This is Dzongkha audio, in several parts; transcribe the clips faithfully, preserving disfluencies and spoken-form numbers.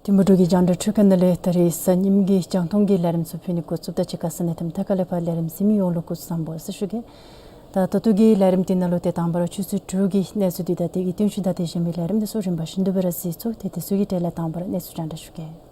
ཐིམ་ཕུག་འབྲུག་གི་རྒྱང་བསྒྲགས་འཕྲུལ་ཁང་ནང་ལས་ད་རིས་གཟའ་ཉིམ་གི་རྒྱང་མཐོང་གི་ལས་རིམ་ཚུ་ཕུལ་ནི་འགོ་བཙུགསཔ་ད་ཅི། ཁ་ཙ་ནང་ཐམ་ཐ་ཁ་ལས་ཕར་ལས་རིམ་གཟིགས་མི་ཡོངས་ལུ་སྐུ་གཟུགས་བཟང་པོ་ཟེར་ཞུ་གེ། ད་ད་ལྟོ་གི་ལས་རིམ་འདི་ནང་ལུ་ཏེ་དང་པ་ར་ཆུ་ཚོད་དྲུག་གི་གནས་ཚུལ་འདི་དང་དེ་གི་སྟོན་ཤུགས་དང་དེ་བཞིན་མི་ལས་རིམ་འདི་ཚུ་རིམ་པ་བཞིན་དུ་སྦེ་ར་གཟིགས་ཚུགས། ཏེ་དེ་ཚུ་གི་གྲས་ལས་དང་པ་ར་གནས་ཚུལ་རྒྱང་བསྒྲགས་ཞུ་གེ།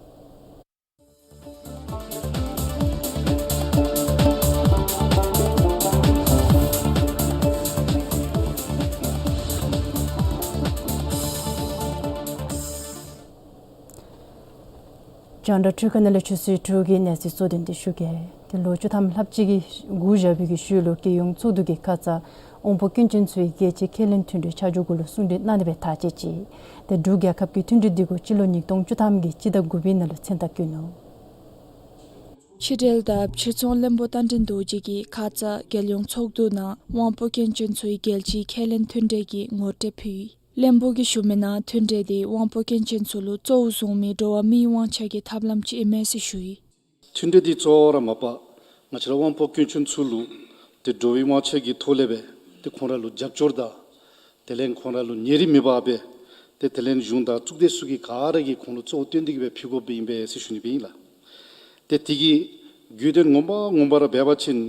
རྒྱང་བསྒྲགས་འཕྲུལ་ཁང་ནང་ལས་ཆུ་ཚོད་དྲུག་གི་གནས་ཚུལ་གཙོ་དོན་འདི་ཞུ་གེ། ཏེ་ལོ་བཅུ་ཐམ་ལྷགཔ་ཅིག་གི་སྒུག་བཞག་པའི་གི་ཤུལ་ལུ་རྒྱལ་ཡོངས་ཚོགས་འདུ་གིས་ཁ་ཙ་དབང་པོ་སྐྱོན་ཅན་ཚུ་གི་རྒྱལ་སྤྱིའི་ཁས་ལེན་མཐུན་གྲོས་ཆ་འཇོག་གུ་ལུ་གསུང་གྲོས་གནང་ནི་སྦེ་ཐག་བཅད་ཅི། ཏེ་འབྲུག་རྒྱལ་ཁབ་ཀྱིས་མཐུན་གྲོས་འདི་གུ་སྤྱི་ལོ་ཉིས་སྟོང་བཅུ་ཐམ་གྱི་སྤྱི་ཟླ་དགུ་པའི་ནང་ལུ་མཚན་རྟགས་བཀོད་ནུག། ཕྱི་འབྲེལ་དང་ཕྱིར་ཚོང་བློན་པོ་རྟ་མགྲིན་རྡོ་རྗེ་གིས་ཁ་ཙ་རྒྱལ་ཡོངས་ཚོགས་འདུ་ནང་དབང་པོ་སྐྱོན་ཅན་ཚུ་གི་རྒྱལ་སྤྱིའི་ཁས་ལེན་མཐུན་གྲོས་ཀྱི་ངོ་སྤྲོད་ཕུལ་ཡི། བློན་པོ་གིས་ཞུ་མི་ནང་མཐུན་གྲོས་འདི་དབང་པོ་སྐྱོན་ཅན་ཚུ་ལུ་གཙོ་བོ་བཟུང་མི་འགྲོ་བ་མིའི་དབང་ཆ་གི་ཐབས་ལམ་ཅིག་ཨིན་མས་ཟེར་ཞུ་ཡི། མཐུན་གྲོས་འདི་གཙོ་བོ་ར་མ་པ་ང་བཅས་ར་དབང་པོ་སྐྱོན་ཅན་ཚུ་ལུ་ཏེ་འགྲོ་བའི་དབང་ཆ་གི་ཐོག་ལས་སྦེ་ཏེ་ཁོང་ར་ལུ་རྒྱབ་སྐྱོར་དང་དེ་ལས་ཁོང་ར་ལུ་ཉེ་རིང་མེད་པར་སྦེ་ཏེ་དེ་ལས་གཞུང་དང་གཙུག་སྡེ་ཚུ་གིས་ག་ར་གིས་ཁོང་ལུ་གཙོ་བོ་བཏོན་ཏེ་གི་སྦེ་ཕུལ་དགོཔ་སྦེ་ཨིན་པས་ཟེར་ཞུ་ནི་སྦེ་ཨིན་ལགས། ཏེ་དེ་གི་དགོས་དོན་ངོ་མ་ངོ་མ་ར་འབད་བ་ཅིན་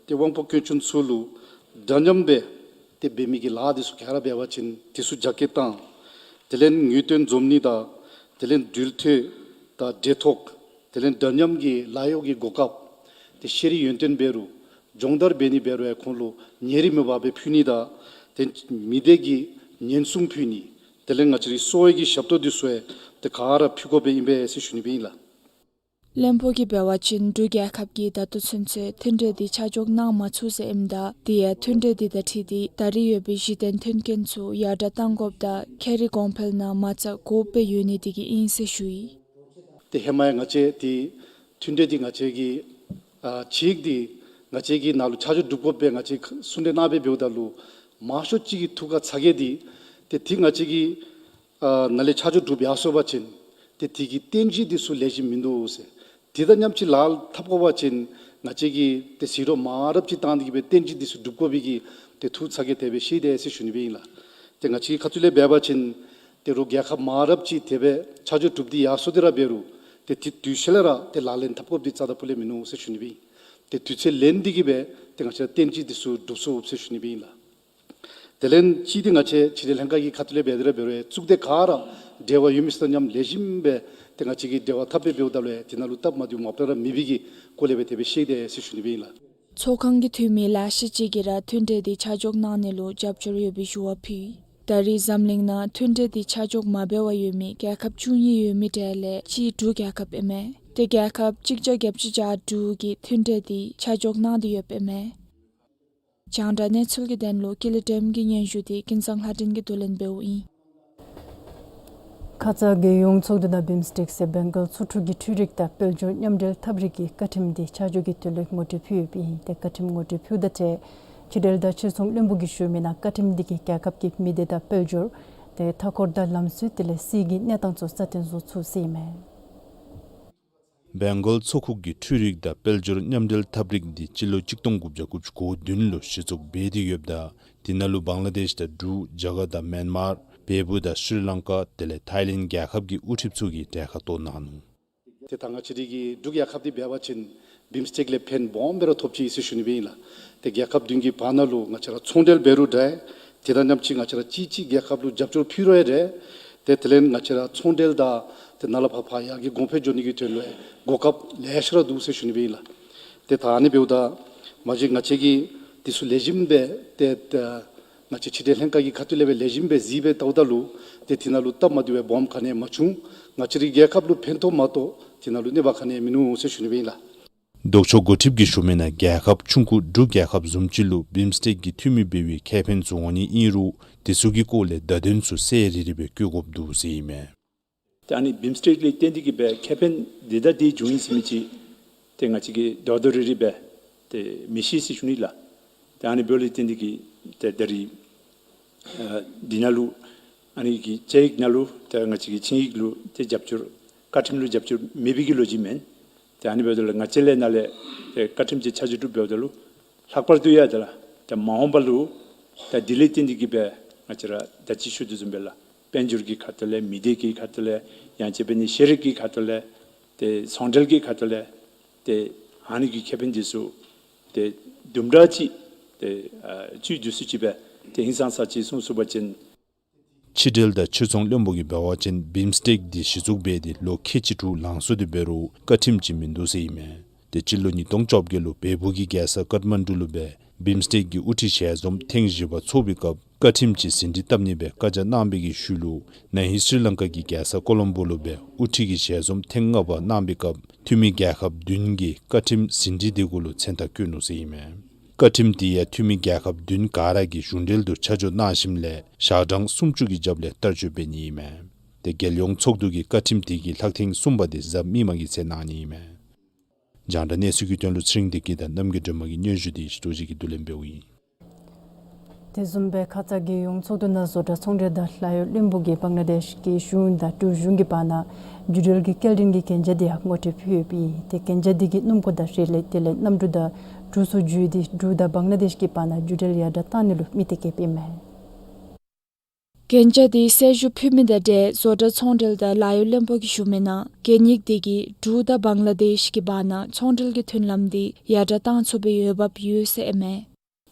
ཏེ་དབང་པོ་སྐྱོན་ཅན་ཚུ་ལུ་འདྲ་མཉམ་སྦེ་ཏེ་འབད་མི་གི་ལཱ་འདི་ཚུ་ག་ར་འབད་བ་ཅིན་འདི་ཚུ་རྒྱ་སྐྱེད་བཏང་། དེ་ལས་ངེས་སྟོན་འཛོམས་ནི་དང་དེ་ལས་འགྲུལ་བསྐྱོད་དང་འབྲེལ་ཐོག་དེ་ལས་འདྲ་མཉམ་གྱི་ལཱ་གཡོག་གི་གོ་སྐབས་ཏེ་ཤེས་རིག་ཡོན་ཏན་འབད་རུང་སྦྱོང་བརྡར་འབད་ནི་འབད་རུང་ཡང་ཁོང་ལུ་ཉེ་རིང་མེད་པར་སྦེ་ཕུལ་ནི་དང་ཏེ་མི་སྡེ་གི་ཉེན་སྲུང་ཕུལ་ནི་དེ་ལས་ང་བཅས་རའི་གསོ་བའི་གི་ཞབས་ཏོག་འདི་ཚུ་ཡང་ཏེ་ག་ར་ཕུལ་དགོཔ་སྦེ་ཨིན་པས་ཟེར་ཞུ་ནི་སྦེ་ཨིན་ལགས། བློན་པོ་གིས་འབད་བ་ཅིན་འབྲུག་རྒྱལ་ཁབ་ཀྱིས་ད་ལྟོ་ཚུན་ཚོད་མཐུན་གྲོས་འདི་ཆ་འཇོག་གནང་མ་ཚུགས་ཟེར་ཨིནམ་ད་དེ་ཡང་མཐུན་གྲོས་འདི་དང་འཁྲིལ་ཏེ་ད་རེས་ཡོད་པའི་གཞི་རྟེན་མཐུན་རྐྱེན་ཚུ་ཡར་དྲག་གཏང་དགོཔ་དང་ཁེ་རི་གོང་འཕེལ་ནང་མ་རྩ་དགོཔ་སྦེ་ཡོད་ནི་དེ་གིས་ཨིན་ཟེར་ཞུ་ཡི། ཏེ་ཧེ་མ་ཡང་ང་བཅས་ཏེ་མཐུན་གྲོས་འདི་ང་བཅས་ཀྱིས་ཨ་གཅིག་འདི་ང་བཅས་ཀྱི་ནང་ལུ་ཆ་འཇོག་གྲུབ་དགོཔ་སྦེ་ང་བཅས་གསུང་གྲོས་གནང་སྦེ་འབདཝ་ད་ལུ་མང་ཤོས་ཅིག་གི་ཐུགས་ཁར་ཚ་གྱང་འདི་ཏེ་འདི་ང་བཅས་ཀྱི་ཨ་ནང་ལས་ཆ་འཇོག་གྲུབ་ཡར་སོང་པ་ཅིན་ཏེ་དེ་གི་རྟེན་གཞི་འདི་ཚུ་ལེགས་ཤོམ་མིན་འདུག་ཟེར། དེ་དང་མཉམ་གཅིག་ལག་འཐབ་དགོ་པ་ཅིན་ང་བཅས་ཀྱིས་ཏེ་ཟད་འགྲོ་མང་རབས་ཅིག་བཏང་སྟེ་གི་སྦེ་རྟེན་གཞི་འདི་ཚུ་སྒྲུབ་དགོ་པའི་གི་ཏེ་ཐུགས་ཚ་གྱང་དེ་སྦེ་བཞེས་དེས་ཟེར་ཞུ་ནི་སྦེ་ཨིན་ལགས། ཏེ་ང་བཅས་ཁ་ཐུག་ལས་འབད་བ་ཅིན་ཏེ་རོགས་རྒྱལ་ཁབ་མང་རབས་ཅིག་དེ་སྦེ་ཆ་འཇོག་གྲུབ་སྟེ་ཡར་སོང་སྟེ་ར་འབད་རུང་ཏེ་དེ་དུས་ཤུལ་ལས་ར་ཏེ་ལག་ལེན་འཐབ་དགོཔ་འདི་རྩ་དང་ཕུ་ལས་མིན་ནུག་ཟེར་ཞུ་ནི་སྦེ་ཨིན། ཏེ་དུས་ཚོད་ལེན་ཏེ་གི་སྦེ་ཏེ་ང་བཅས་རྟེན་གཞི་འདི་ཚུ་སྒྲུབ་ཚུགས་ཟེར་ཞུ་ནི་སྦེ་ཨིན་ལགས། དེ་ལས་གཅིག་འདི་ང་བཅས་ཕྱི་འབྲེལ་ལྷན་ཁག་གི་ཁ་ཐུག་ལས་འབད་དེ་ར་འབད་རུང་གཙུག་སྡེ་ག་ར་འབྲེལ་བ་ཡོད་མི་ཚུ་དང་མཉམ་ལེགས་ཤོམ་སྦེ་ཏེ་ང་བཅས་ཀྱིས་འབྲེལ་བ་འཐབ་སྦེ་འབདཝ་ད་ལུ་ཡང་དེ་ནང་ལུ་སྟབས་མ་བདེཝ་མ་པ་ར་མེད་པའི་གི་སྐོར་ལས་སྦེ་དེ་སྦེ་བཤད་དེས་ཟེར་ཞུ་ནི་སྦེ་ཨིན་ལགས། ཚོགས་ཁང་གི་འཐུས་མི་ལེ་ཤ་ཅིག་གིས་ར་མཐུན་གྲོས་འདི་ཆ་འཇོག་གནང་ནི་ལུ་རྒྱབ་སྐྱོར་ཡོད་པའི་ཞུ་བ་ཕུལ་ཡི། ད་རེས་འཛམ་གླིང་ནང་མཐུན་གྲོས་འདི་ཆ་འཇོག་མ་འབད་བར་ཡོད་མི་རྒྱལ་ཁབ་བཅུ་གཉིས་ཡོད་མི་གྲས་ལས་གཅིག་འབྲུག་རྒྱལ་ཁབ་ཨིན་མས། ཏེ་རྒྱལ་ཁབ་གཅིག་བརྒྱ་བརྒྱད་ཅུ་གྱ་དྲུག་གིས་མཐུན་གྲོས་འདི་ཆ་འཇོག་གནང་སྟེ་ཡོདཔ་ཨིན་མས། རྒྱང་བསྒྲགས་གནས་ཚུལ་གྱི་དོན་ལུ་ཀི་ལི་ཌེམ་གྱི་སྙན་ཞུ་འདི་ཀུན་བཟང་ལྷ་སྒྲོན་གྱིས་བསྡུ་ལེན་འབདཝ་ཨིན། ཁ་ཙ་རྒྱལ་ཡོངས་ཚོགས་འདུ་ནང་བིམ་སི་ཊེག་ཟེར་བེང་གལ་ཚོ་དྲུག་གི་འཕྲུལ་རིག་དང་དཔལ་འབྱོར་མཉམ་འབྲེལ་ཐབས་རིག་གི་བཀའ་ཁྲིམས་འདི་ཆ་འཇོག་གི་དོན་ལས་ངོ་སྤྲོད་ཕུལ་ཡོདཔ་ཨིན། ཏེ་བཀའ་ཁྲིམས་ངོ་སྤྲོད་ཕུལཝ་ད་ཏེ་ ཕྱི་འབྲེལ་དང་ཕྱིར་ཚོང་བློན་པོ་གིས་ཞུ་མི་ནང་བཀའ་ཁྲིམས་འདི་གིས་རྒྱལ་ཁབ་ཀྱི་མི་སྡེ་དང་དཔལ་འབྱོར་ཏེ་མཐའ་འཁོར་དང་ལམ་སྲོལ་དེ་ལས་སྲིད་ཀྱི་གནས་སྟངས་ཚུ་སྲ་བརྟན་བཟོ་ཚུགས་ཟེར་ཨིན་མས། བེང་གོལ་མཚོ་ཁུག་གི་འཕྲུལ་རིག་དང་དཔལ་འབྱོར་མཉམ་འབྲེལ་ཐབས་རིག་འདི་སྤྱི་ལོ་གཅིག་སྟོང་དགུ་བརྒྱ་དགུ་བཅུ་གོ་བདུན་ལུ་གཞི་བཙུགས་འབད་དེ་ཡོདཔ་ད་དེ་ནང་ལུ་བང་ལ་དེཤ་དང་འབྲུག་རྒྱ་གར་དང་མེན་མར་བལ་པོ་དང་ཤྲི་ལང་ཀ་དེ་ལས་ཐའི་ལེནཌ་རྒྱལ་ཁབ་ཀྱི་དབུ་ཁྲིདཔ་ཚུ་གིས་གྲལ་ཁར་གཏོགས་གནང་ནུག། ཏེ་ད་ང་བཅས་རའི་གི་འབྲུག་རྒྱལ་ཁབ་འདི་འབད་བ་ཅིན་བིམ་སི་ཊེཀ་ལས་ཕན་སྦོམ་སྦེ་ར་ཐོབ་ཅི་ཟེར་ཞུ་ནི་སྦེ་ཨིན་ལགས། ཏེ་རྒྱལ་ཁབ་བདུན་གྱི་བར་ན་ལུ་ང་བཅས་ར་ཚོང་འབྲེལ་འབད་རུང་འདྲ། དེ་དང་མཉམ་ཅིག་ང་བཅས་ར་གཅིག་གཅིག་རྒྱལ་ཁབ་ལུ་རྒྱབ་སྐྱོར་ཕུལ་རུང་ཡང་འདྲ། ཏེ་དེ་ལས་ང་བཅས་ར་ཚོང་འབྲེལ་དང་ཏེ་ནཱ་ལས་ཕར་ཕར་ཡར་རྒྱས་གོང་འཕེལ་འགྱོ་ནི་གི་དོན་ལུ་གོ་སྐབས་ལེ་ཤ་ར་འདུག་ཟེར་ཞུ་ནི་སྦེ་ཨིན་ལགས། ཏེ་ད་ཨ་ནི་འབདཝ་ད་མ་གཞི་ང་བཅས་ཀྱིས་དེ་ཚུ་ལེགས་ཤོམ་སྦེ་ཏེ་ཏེ་ང་བཅས་ཕྱི་འབྲེལ་ལྷན་ཁག་གི་ཁ་ཐུག་ལས་སྦེ་ལེགས་ཤོམ་སྦེ་གཟིགས་སྦེ་བལྟཝ་ད་ལུ་ཏེ་དེ་ནང་ལུ་སྟབས་མ་བདེཝ་སྦོམ་ག་ནི་ཡང་མ་བྱུང་། ང་བཅས་རའི་རྒྱལ་ཁབ་ལུ་ཕན་ཐོགས་མ་གཏོགས་དེ་ནང་ལུ་གནོད་པ་ག་ནི་ཡང་མིན་ནུག་ཟེར་ཞུ་ནི་སྦེ་ཨིན་ལགས། ལྡོག་ཕྱོགས་འགོ་ཁྲིདཔ་གིས་ཞུ་མི་ནང་རྒྱལ་ཁབ་ཆུང་ཀུ་འབྲུག་རྒྱལ་ཁབ་བཟུམ་ཅིག་ལུ་བིམ་སི་ཊེཀ་གི་འཐུས་མི་འབད་བའི་ཁེ་ཕན་ཚུ་འོང་ནི་ཨིན་རུང་དེ་ཚུ་གི་སྐོར་ལས་བརྡ་དོན་ཚུ་གསལ་རི་རི་སྦེ་བཀོད་དགོཔ་འདུག་ཟེར་ཨིན་མས། ཏེ་ཨ་ནི་བིམ་སི་ཊེཀ་ལས་བརྟེན་ཏེ་གིས་སྦེ་ཁེ་ཕན་འདི་དང་འདི་འབྱུང་ཡི་ཟེར་མི་ཅིག་ཏེ་ང་བཅས་ཀྱིས་རྡོག་རྡོག་རིལ་རི་སྦེ་ཏེ་མི་ཤེས་ཟེར་ཞུ་ནི་ལགས། ཏེ་ཨ་ནི་འབདཝ་ལས་བརྟེན་ཏེ་གིས་ཏེ་ད་རིས་ཨ་འདི་ནང་ལུ་ཨ་ནི་གི་བཅའ་ཡིག་ནང་ལུ་ཏེ་ང་བཅས་ཀྱི་ཆིངས་ཡིག་ལུ་ཏེ་རྒྱབ་སྐྱོར་བཀའ་ཁྲིམས་ལུ་རྒྱབ་སྐྱོར་མེད་པའི་གི་ལོ་རྒྱུས་མེན། ཏེ་ཨ་ནི་འབདཝ་ད་ལུ་ང་བཅས་ལས་ནཱ་ལས་ཏེ་བཀའ་ཁྲིམས་ཀྱི་ཆ་འཇོག་གྲུབ་འབདཝ་ད་ལུ་ལྷག་པར་དུ་ཡང་དེ་ལགས་ཏེ་མ་འོངས་པ་ལུ་ཏེ་འདི་ལས་བརྟེན་ཏེ་གིས་སྦེ་ང་བཅས་ར་ད་ཅི་ཞུ་དོ་བཟུམ་སྦེ་ལགས་དཔལ་འབྱོར་གྱི་ཁ་ཐུག་ལས་མི་སྡེ་གི་ཁ་ཐུག་ལས་ཡང་ཅིན་འབད་ནི་ཤེས་རིག་གི་ཁ་ཐུག་ལས་ཏེ་ཚོང་འབྲེལ་གྱི་ཁ་ཐུག་ལས་ཏེ་ཨ་ནི་གི་ཁེ་ཕན་འདི་ཚུ་ཏེ་དུམ་གྲ་ཅིག་ཏེ་ཨ་ཅིག་འདི་ཚུ་ཅིག་སྦེ་ཏེ་ཧིང་སངས་ས་ཅིག་གསུང་ཚུགས་པ་ཅིན། ཕྱི་འབྲེལ་དང་ཕྱིར་ཚོང་བློན་པོ་གིས་འབད་བ་ཅིན་བིམ་སི་ཊེཀ་འདི་གཞི་བཙུགས་འབད་དེ་ལོ་ཁལ་གཅིག་དྲུག་ལང་སོང་སྟེ་འབད་རུང་བཀའ་ཁྲིམས་ཅིག་མིན་འདུག་ཟེར་ཨིན་མས། ཏེ་སྤྱི་ལོ་ཉིས་སྟོང་བཅོ་བརྒྱད་ལུ་བལ་པོ་གི་རྒྱལ་ས་ཀཏ་མན་ཌུ་ལུ་སྦེ་བིམ་སི་ཊེཀ་གི་དབུ་ཁྲིད་ཞལ་འཛོམས་ཐེངས་བཞི་པ་ཚོགས་པའི་སྐབས་བཀའ་ཁྲིམས་ཅིག་ཟིན་བྲིས་བཏབ་ནི་སྦེ་བཀའ་རྒྱ་གནང་བའི་གི་ཤུལ་ལུ་ན་ཧིང་ཤྲི་ལང་ཀ་གི་རྒྱལ་ས་ཀོ་ལོམ་པོ་ལུ་སྦེ་དབུ་ཁྲིད་ཀྱི་ཞལ་འཛོམས་ཐེངས་ལྔ་པ་གནང་བའི་སྐབས་འཐུས་མི་རྒྱལ་ཁབ་བདུན་གྱིས་བཀའ་ཁྲིམས་ཟིན་བྲིས་དེ་གུ་ལུ་མཚན་རྟགས་བཀོད་ནུག་ཟེར་ཨིན་མས། བཀའ་ཁྲིམས་དེ་ཡང་འཐུས་མི་རྒྱལ་ཁབ་བདུན་ག་ར་གིས་གཞུང་འབྲེལ་དུ་ཆ་འཇོག་གནང་ཞིནམ་ལས་ཞག་གྲངས་སུམ་ཅུ་གི་རྒྱབ་ལས་བསྟར་སྤྱོད་འབད་ནི་ཨིན་མས། ཏེ་རྒྱལ་ཡོངས་ཚོགས་འདུ་གིས་བཀའ་ཁྲིམས་དེ་གི་ལྷག་ཐེངས་གསུམ་པ་དེ་གཟའ་མིག་དམར་གྱི་ཚེ་གནང་ནི་ཨིན་མས། རྒྱང་བསྒྲགས་གནས་ཚུལ་གྱི་དོན་ལུ་ཚེ་རིང་བདེ་སྐྱིད་དང་རྣམ་རྒྱལ་སྒྲོལ་མ་གི་སྙན་ཞུ་དེ་ཞི་ཏོག་ཅིག་གིས་བསྡུ་ལེན་འབདཝ་ཨིན། དེ་བཟུམ་སྦེ་ཁ་ཙ་རྒྱལ་ཡོངས་ཚོགས་འདུ་ནང་བཟོ་གྲྭ་ཚོང་འབྲེལ་དང་ལཱ་གཡོག་བློན་པོ་གིས་བང་ལ་དེཤ་གི་གཞུང་དང་འབྲུག་གཞུང་གི་བར་ན་བརྒྱུད་འབྲེལ་གྱི་སྐྱེལ་འདྲེན་གྱི་གན་རྒྱ་དེ་ཡང་ངོ་སྤྲོད་ཕུལ་ཡོདཔ་ཨིན། ཏེ་གན་རྒྱ་དེ་གིས་སྣུམ་འཁོར་དང་རི་ལི་དེ་ལས་གནམ་གྲུ་དང་གྲུ་ཚུ་བརྒྱུད་དེ་འབྲུག་དང་བང་ལ་དེཤ་གི་བར་ན་བརྒྱུད་འབྲེལ་ཡར་དྲག་གཏང་ནི་ལུ་དམིགས་ཏེ་བཀོད་པའི་མས། གན་རྒྱ་དེ་གསལ་ཞུ་ཕུལ་མི་དང་འབྲེལ་བཟོ་གྲྭ་ཚོང་འབྲེལ་དང་ལཱ་གཡོག་བློན་པོ་གིས་ཞུ་མི་ནང་གན་ཡིག་དེ་གིས་འབྲུག་དང་བང་ལ་དེཤ་གི་བར་ན་ཚོང་འབྲེལ་གྱི་མཐུན་ལམ་དེ་ཡར་དྲག་གཏང་ཚུགས་པའི་འོས་འབབ་ཡོད་ཟེར་ཨིན་མས།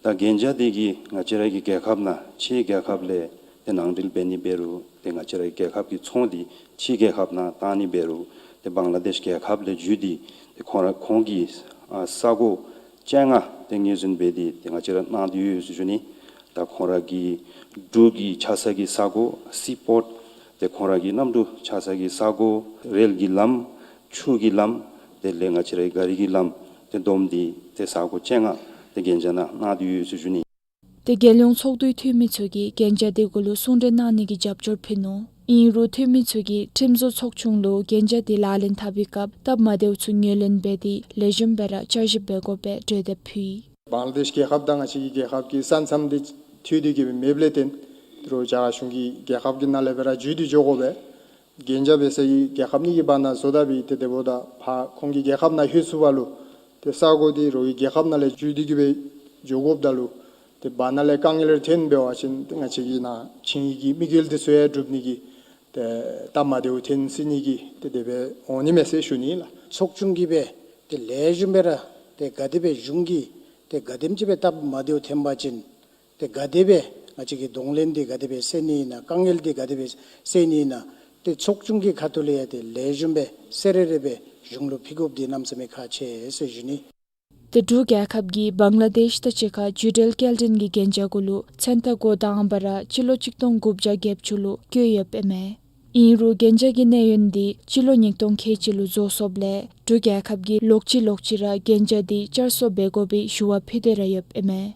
ད་གན་རྒྱ་དེ་གིས་ང་བཅས་ར་གི་རྒྱལ་ཁབ་ནང་ཕྱི་རྒྱལ་ཁབ་ལས་ཏེ་ནང་འདྲེན་འབད་ནི་འབད་རུང་ཏེ་ང་བཅས་ར་གི་རྒྱལ་ཁབ་ཀྱི་ཚོང་དེ་ཕྱི་རྒྱལ་ཁབ་ནང་གཏང་ནི་འབད་རུང་ཏེ་བང་ལ་དེཤ་རྒྱལ་ཁབ་ལས་བརྒྱུད་དེ་ཏེ་ཁོང་ར་ཁོང་གི་ཨ་ས་སྒོ་བཅོ་ལྔ་ཏེ་ངོས་འཛིན་འབད་དེ་ཏེ་ང་བཅས་ར་གནང་སྟེ་ཡོད་ཟེར་ཞུ་ནི། ད་ཁོང་ར་གི་འབྲུག་གི་ཆགས་ས་གི་ས་སྒོ་སི་པོརཊ་ཏེ་ཁོང་ར་གི་གནམ་གྲུ་ཆགས་ས་གི་ས་སྒོ་རེལ་གྱི་ལམ་ཆུ་གི་ལམ་དེ་ལས་ང་བཅས་རའི་ག་རི་གི་ལམ་དེ་བསྡོམས་ཏེ་ཏེ་ས་སྒོ་བཅོ་ལྔ་ཏེ་གན་རྒྱ་ནང་གནང་སྟེ་ཡོད་ཟེར་ཞུ་ནི། ཏེ་རྒྱལ་ཡོངས་ཚོགས་འདུའི་འཐུས་མི་ཚུ་གིས་གན་རྒྱ་དེ་གུ་ལུ་གསུང་གྲོས་གནང་ནི་གི་རྒྱབ་སྐྱོར་ཕུལ་ནུག། ཨིན་རུང་འཐུས་མི་ཚུ་གིས་ཁྲིམས་བཟོ་ཚོགས་ཆུང་ལུ་གན་རྒྱ་དེ་ལག་ལེན་འཐབ་པའི་སྐབས་སྟབས་མ་བདེཝ་ཚུ་ངོས་ལེན་འབད་དེ་ལེགས་ཤོམ་སྦེ་ར་བསྐྱར་ཞིབ་འབད་དགོ་པའི་གྲོས་འདེབས་ཕུལ་ཡི། བང་ལ་དེཤ་རྒྱལ་ཁབ་དང་ང་བཅས་ཀྱི་རྒྱལ་ཁབ་ཀྱི་ས་མཚམས་དེ་མཐུད་དེ་གི་མེདཔ་ལས་བརྟེན་ཏེ་རོགས་རྒྱ་གར་གཞུང་གི་རྒྱལ་ཁབ་ཀྱི་ནང་ལས་སྦེ་ར་བརྒྱུད་དེ་འགྱོ་དགོ་པས། གན་རྒྱ་འབད་ས་གི་རྒྱལ་ཁབ་གཉིས་ཀྱི་བར་ན་བཟོ་ད་པའི་ཏེ་དེ་འབདཝ་ད་ཕར་ཁོང་གི་རྒྱལ་ཁབ་ནང་ལྷོད་ཚུགས་པ་ལུ་ཏེ་ས་སྒོ་དེ་རོགས་ཀྱི་རྒྱལ་ཁབ་ནང་ལས་བརྒྱུད་དེ་གི་སྦེ་འགྱོ་དགོཔ་ད་ལུ་ཏེ་བར་ན་ལས་དཀའ་ངལ་རེ་ཐོན་འབད་བ་ཅིན་ཏེ་ང་བཅས་ཀྱི་ནཱ་ཆིངས་ཡིག་གི་དམིགས་ཡུལ་དེ་ཚུ་ཡང་འགྲུབ་ནི་གི་ཏེ་སྟབས་མ་བདེཝ་ཐོན་སྲིད་ནི་གི་ཏེ་དེ་སྦེ་འོང་ནི་མས་ཟེར་ཞུ་ནི་ལགས། ཚོགས་ཆུང་གིས་སྦེ་ཏེ་ལེགས་ཤོམ་སྦེ་ར་ཏེ་ག་དེ་སྦེ་གཞུང་གིས་ཏེ་ག་དེམ་ཅིག་སྦེ་སྟབས་མ་བདེཝ་ཐོན་པ་ཅིན་ཏེ་ག་དེ་སྦེ་ང་བཅས་ཀྱི་གདོང་ལེན་འདི་ག་དེ་སྦེ་སེལ་ནི་ཨིན་ན་དཀའ་ངལ་འདི་ག་དེ་སྦེ་སེལ་ནི་ཨིན་ན་ཏེ་ཚོགས་ཆུང་གི་ཁ་ཐུག་ལས་ཡང་ཏེ་ལེགས་ཤོམ་སྦེ་གསལ་རི་རི་སྦེ་གཞུང་ལུ་ཕུལ་དགོཔ་འདི་གནམ་མེད་ས་མེད་ཁག་ཆེ་ཟེར་ཞུ་ནི། ཏེ་འབྲུག་རྒྱལ་ཁབ་ཀྱིས་བང་ལ་དེཤ་དང་གཅིག་ཁར་བརྒྱུད་འབྲེལ་སྐྱེལ་འདྲེན་གྱི་གན་རྒྱ་གུ་ལུ་མཚན་རྟགས་འགོ་དང་པ་ར་སྤྱི་ལོ་གཅིག་སྟོང་དགུ་བརྒྱ་བརྒྱད་ཅུ་ལུ་བཀོད་ཡོདཔ་ཨིན་མས། ཨིན་རུང་གན་རྒྱ་གི་གནས་ཡུན་འདི་སྤྱི་ལོ་ཉིས་སྟོང་ཁལ་གཅིག་ལུ་རྫོགས་སོཔ་ལས་འབྲུག་རྒྱལ་ཁབ་ཀྱིས་ལོག་ཅི་ལོག་ཅི་ར་གན་རྒྱ་འདི་བསྐྱར་གསོ་འབད་དགོ་པའི་ཞུ་བ་ཕུལ་ཏེ་ར་ཡོདཔ་ཨིན་མས།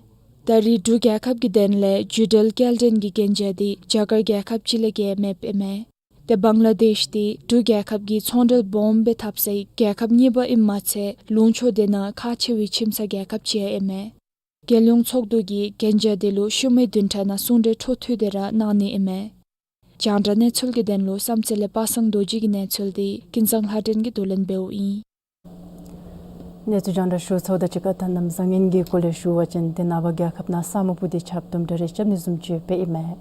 ད་རེས་འབྲུག་རྒྱལ་ཁབ་ཀྱི་དོན་ལས་བརྒྱུད་འབྲེལ་སྐྱེལ་འདྲེན་གྱི་གན་རྒྱ་འདི་རྒྱ་གར་རྒྱལ་ཁབ་ཅིག་ལས་བརྒལ་མེདཔ་ཨིན་མས། ཏེ་བང་ལ་དེཤ་འདི་འབྲུག་རྒྱལ་ཁབ་ཀྱིས་ཚོང་འབྲེལ་སྦོམ་སྦེ་འཐབ་སའི་རྒྱལ་ཁབ་གཉིས་པ་ཨིནམ་མ་ཚད་ལུང་ཕྱོགས་དེ་ནང་ཁག་ཆེ་བའི་ཁྱིམ་ཚང་རྒྱལ་ཁབ་ཅིག་ཡང་ཨིན་མས། རྒྱལ་ཡོངས་ཚོགས་འདུ་གིས་གན་རྒྱ་དེ་ལུ་ཤུལ་མའི་བདུན་ཕྲག་ནང་གསུང་གྲོས་འཕྲོ་མཐུད་དེ་ར་གནང་ནི་ཨིན་མས། རྒྱང་བསྒྲགས་གནས་ཚུལ་གྱི་དོན་ལུ་བསམ་རྩེ་ལས་པ་སངས་རྡོ་རྗེ་གི་གནས་ཚུལ་འདི་ཀུན་བཟང་ལྷ་སྒྲོན་གྱིས་བསྡུ་ལེན་འབདཝ་ཨིན། གནས་ཚུལ་རྒྱང་བསྒྲགས་ཞུ་ཚརཝ་དང་གཅིག་ཁར་ད་གནམ་བཟང་ངན་གྱི་སྐོར་ལས་ཞུ་བ་ཅིན་ཏེ་ནངས་པ་རྒྱལ་ཁབ་ནང་ས་སྨུག་སྤུབས་ཏེ་ཆརཔ་དུམ་གྲ་རེ་རྐྱབ་ནི་བཟུམ་ཅིག་ཡོདཔ་ཨིན་མས།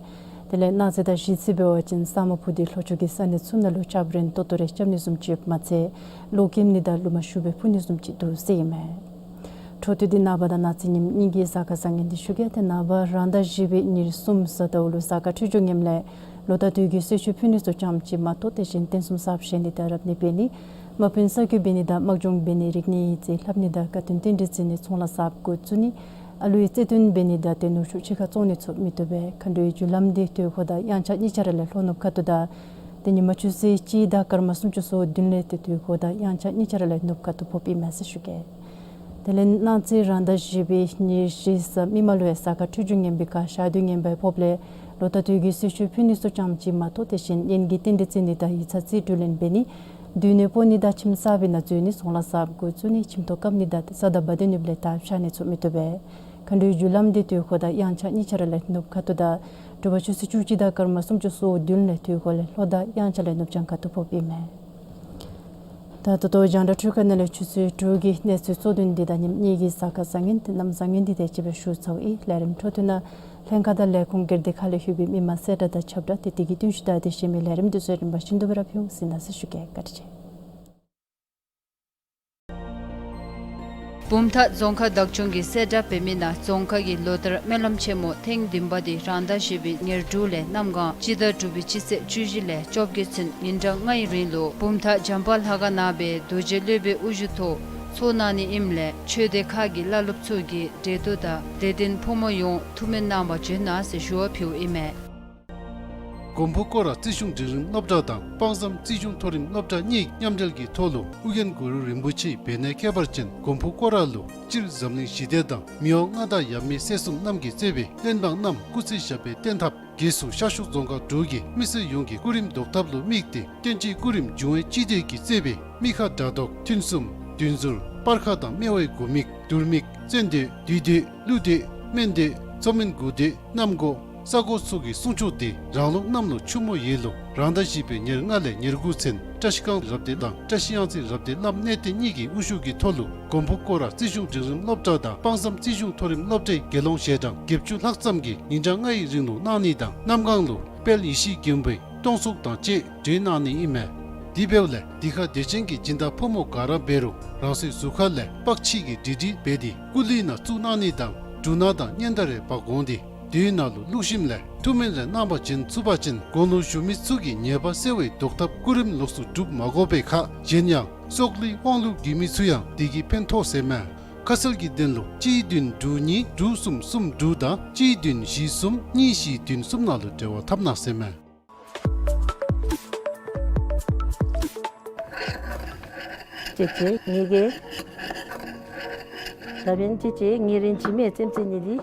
དེ་ལས་གནངས་ཚེ་དང་གཞེས་ཚེ་འབད་བ་ཅིན་ས་སྨུག་སྤུབས་ཏེ་ལྷོ་ཕྱོགས་ཀྱི་ས་གནས་ཚུ་ནང་ལུ་ཆརཔ་རན་ཏོག་ཏོ་རེ་རྐྱབ་ནི་བཟུམ་ཅིག་ཡོདཔ་མ་ཚད་གློག་ཀེམ་ནི་དང་རླུང་མ་ཤུགས་སྦེ་འཕུ་ནི་བཟུམ་ཅིག་འདུག་ཟེར་ཨིན་མས། འཕྲོ་མཐུད་དེ་ནངས་པ་དང་གནངས་ཚེ་ཉིནམ་གཉིས་ཀྱི་གཟའ་སྐར་བཟང་ངན་འདི་ཞུ་གེ། ཏེ་ནངས་པ་རང་ཟླ་བཞི་པའི་ཉེར་གསུམ་གཟའ་ཟླཝ་ལུ་གཟའ་སྐར་འཕྲོད་སྦྱོར་ངནམ་ལས་ལོ་རྟགས་དུས་ཀྱི་གསོལ་མཆོད་ཕུལ་ནི་ཚུ་ཙམ་ཅིག་མ་གཏོགས་དེ་བཞིན་རྟེན་གསུམ་གསརཔ་བཞེངས་ནི་དང་རབ་གནས་འབད་ནི་དམག་དཔོན་གསར་བསྐོ་འབད་ནི་དང་དམག་སྦྱོང་འབད་ནི་རིག་གནས་ཡིག་རྩིས་ལྷབ་ནི་དང་བཀའ་བསྟན་རྟེན་འབྲེལ་བརྩི་ནི་ཚོང་ལཱ་གསརཔ་འགོ་བཙུགས་ནི་ཨ་ལུའི་རྩེ་སྟོན་འབད་ནི་དང་ཏེ་ནུ་གཅུང་ཕྱི་ཁར་བཙོང་ནི་ཚུ་མི་བཏུབ་པས། མཁའ་འགྲོའི་རྒྱུ་ལམ་འདི་དུས་འཁོར་དང་དབྱངས་འཆར་གཉིས་ཆ་ར་ལས་ལྷོ་ནུབ་ཁ་ཐུག་དང་ཏེ་ཉིན་མ་ཆུ་ཚོད་གཅིག་དང་སྐར་མ་སུམ་ཅུ་སོ་བདུན་ལས་ཏེ་དུས་འཁོར་དང་དབྱངས་འཆར་གཉིས་ཆ་ར་ལས་ནུབ་ཁ་ཐུག་ཕོགཔ་ཨིན་མས་ཟེར་ཞུ་གེ། དེ་ལས་གནངས་ཚེ་རང་ཟླ་བཞི་པའི་ཉེར་བཞི་གཟའ་མིག་དམར་ལུ་ཡང་གཟའ་སྐར་འཕྲོད་སྦྱོར་ངན་པའི་ཁར་ཞག་དུས་ངན་པའི་ཕོགཔ་ལས་ལོ་རྟགས་དུས་ཀྱི་གསོལ་མཆོད་ཕུལ་ནི་ཚུ་ཙམ་ཅིག་མ་གཏོགས་དེ་བཞིན་གཉེན་གྱི་རྟེན་འབྲེལ་བརྩི་ནི་དང་ཡིག་ཚང་རྩིས་སྤྲོད་ལེན་འབད་ནི་སྡོད་གནས་སྤོ་ནི་དང་ཁྱིམ་གསར་པའི་ནང་འཛུལ་ནི་ཚོང་ལཱ་གསརཔ་འགོ་བཙུགས་ནི་ཁྱིམ་ཐོག་བཀབ་ནི་དང་ས་དང་བ་དན་ནུབ་ལས་ད་ཕྱགས་ནི་ཚུ་མི་བཏུབ་པས། མཁའ་འགྲོའི་རྒྱུ་ལམ་འདི་དུས་འཁོར་དང་དབྱངས་འཆར་གཉིས་ཆ་ར་ལས་ནུབ་ཁ་ཐུག་དང་དྲོ་པ་ཆུ་ཚོད་བཅུ་གཅིག་དང་སྐར་མ་སུམ་ཅུ་སོ་བདུན་ལས་དུས་འཁོར་ལས་ལྷོ་དང་དབྱངས་འཆར་ལས་ནུབ་བྱང་ཁ་ཐུག་ཕོགཔ་ཨིན་མས། ད་ད་ལྟོ་རྒྱང་བསྒྲགས་འཕྲུལ་ཁང་ནང་ལས་ཆུ་ཚོད་དྲུག་གི་གནས་ཚུལ་གཙོ་དོན་འདི་དང་ཉིནམ་གཉིས་ཀྱི་གཟའ་སྐར་བཟང་ངན་ཏེ་གནམ་བཟང་ངན་འདི་དེ་ཅིག་སྦེ་ཞུ་ཚརཝ་ཨིན། ལས་རིམ་འཕྲོ་མཐུད་ནང་ལྷན་ཁག་དང་ལས་ཁུངས་སྒེར་སྡེ་ཁག་ལས་ལྷོད་པའི་མི་མང་གསལ་བསྒྲགས་དང་ཁྱབ་བསྒྲགས་ཏེ་དེ་གི་བསྟུན་ཞུ་དང་དེ་བཞིན་མི་ལས་རིམ་འདི་ཚུ་རིམ་པ་བཞིན་དུ་སྦེ་ར་ཕུལ་ཟེར་ན་ཟེར་ཞུ་གེ། བཀའ་དྲིན་ཆེ། བུམ་ཐང་རྫོང་ཁག་བདག་སྐྱོང་གིས་གསལ་བསྒྲགས་འབད་མི་ནང་རྫོང་ཁག་གི་ལོ་བསྟར་སྨོན་ལམ་ཆེན་མོ་ཐེངས་བདུན་པ་འདི་རང་ཟླ་བཞི་པའི་ཉེར་དྲུག་ལས་གནམ་གང་སྤྱི་ཟླ་དྲུག་པའི་སྤྱི་ཚེས་བཅུ་བཞི་ལས་བཅོ་བརྒྱད་ཚུན་ཉིན་གྲངས་ལྔའི་རིང་ལུ་བུམ་ཐང་བྱམས་པ་ལྷ་ཁང་ནང་སྦེ་རྡོ་རྗེ་སློབ་དཔོན་དབུ་བཞུགས་ཐོག་ཚོགས་གནང་ནི་ཨིནམ་ལས་ཆོས་སྡེ་ཁག་གི་བླ་སློབ་ཚུ་གིས་འབྲེལ་གཏོགས་དང་དད་ལྡན་ཕོ་མོ་ཡོངས་ཐུགས་སྨོན་གནང་བར་བྱོན་གནང་ཟེར་ཞུ་བ་ཕུལཝ་ཨིན་མས། མགོན་པོ་སྐོར་ར་རྩིས་གཞུང་འབྲིང་རིམ་སློབ་གྲྭ་དང་དཔག་བསམ་རྩིས་གཞུང་མཐོ་རིམ་སློབ་གྲྭ་གཉིས་མཉམ་འབྲེལ་གྱི་ཐོག་ལུ་ཨོ་རྒྱན་གུ་རུ་རིན་པོ་ཆེའི་བེར་ནག་ཁྱད་པར་ཅན་མགོན་པོ་སྐོར་ར་ལུ་སྤྱིར་འཛམ་གླིང་ཞི་བདེ་དང་མི་དབང་མངའ་བདག་ཡབ་མེས་སྲས་གསུམ་རྣམས་ཀྱིས་གཙོས་པའི་བློན་འབངས་རྣམས་སྐུ་ཚེ་ཞབས་པད་བརྟན་ཐབས་སྒོས་སུ་ཤར་ཕྱོགས་རྫོང་ཁག་དྲུག་གི་མི་སེར་ཡོངས་ཀྱི་སྐུ་རིམ་བཟློག་ཐབས་ལུ་དམིགས་ཏེ་བསྟན་སྤྱིའི་སྐུ་རིམ་འབྱུང་བའི་སྤྱི་སྡེ་གིས་གཙོས་པའི་མི་ཁ་དགྲ་བཟློག་ཐུན་གསུམ་བདུན་ཟུར་སྤར་ཁ་དང་སྨེ་བའི་དགུ་མིག་དུར་མིག་བཙན་སྡོད་བདུད་སྡོད་ཀླུ་སྡོད་སྨན་སྡོད་མཚོ་སྨན་དགུ་སྡོད་གནམ་སྒོ་ས་སྒོ་སོགས་ཀྱི་སྲུང་སྐྱོབ་འདི་རང་ལུགས་གནམ་ལོ་ཆུ་མོ་ཡོས་ལུ་རང་ཟླ་བཞི་པའི་ཉེར་ལྔ་ལས་ཉེར་དགུ་ཚུན་བཀྲ་ཤིས་སྒང་རབ་སྡེ་དང་བཀྲ་ཤིས་གཡང་རྩེ་རབ་སྡེ་བླམ་གནས་བརྟན་གཉིས་ཀྱི་དབུ་བཞུགས་ཀྱི་ཐོག་ལུ་མགོན་པོ་སྐོར་ར་རྩིས་གཞུང་འབྲིང་རིམ་སློབ་གྲྭ་དང་དཔག་བསམ་རྩིས་གཞུང་མཐོ་རིམ་སློབ་གྲྭའི་དགེ་སློང་ཞལ་གྲངས་བརྒྱད་ཅུ་ལྷག་ཙམ་གྱིས་ཉིན་གྲངས་ལྔའི་རིང་ལུ་གནང་ནི་དང་གནམ་གང་ལུ་དཔལ་ཡེ་ཤེས་མགོན་པོའི་སྟོང་གཟུགས་དང་བཅས་སྒྲོན་གནང་ནི་ཨིན་མས། དེ་འབདཝ་ལས་འདི་ཁར་དད་ཅན་གྱི་སྦྱིན་བདག་ཕོ་མོ་ག་ར་འབད་རུང་རང་སོའི་གཟུགས་ཁ་ལས་པགས་ཕྱིས་ཀྱི་འབྲི་འབྲི་འབད་དེ་སྐུ་གླུད་ནང་བཙུགས་གནང་ནི་དང་འབྲུ་སྣ་དང་སྙན་དར་རེ་འབག་འོང་སྟེ་དེའི་ནང་ལུ་བླུགས་ཞིནམ་ལས་ཐུགས་སྨོན་རེ་གནང་བར་བྱོན་ཚུགས་པ་ཅིན་དགུང་ལོ་གཞོན་མི་ཚུ་གི་ཉེས་པ་སེལ་བའི་བཟློག་ཐབས་སྐུ་རིམ་ལོགས་སུ་སྒྲུབ་མ་དགོ་པའི་ཁར་གཞན་ཡང་སྲོག་ལུས་དབང་ལུས་རྒས་མི་ཚུ་ཡང་དེ་གིས་ཕན་ཐོགས་ཟེར་མས། ཁ་གསལ་གྱི་དོན་ལུ་གཅིག་བདུན་དྲུག་གཉིས་དྲུག་གསུམ་གསུམ་དྲུག་དང་གཅིག་བདུན་བཞི་གསུམ་གཉིས་བཞི་བདུན་གསུམ་ནང་ལུ་འབྲེལ་བ་འཐབ་གནང་ཟེར་མས། ཅེ་ཅེ་ངེ་གི། ད་འབདན་ཅེ་ཅེ་ངེ་རེན་ཅི་མེད་ཙེམ་ཙེ་ནི་འདི།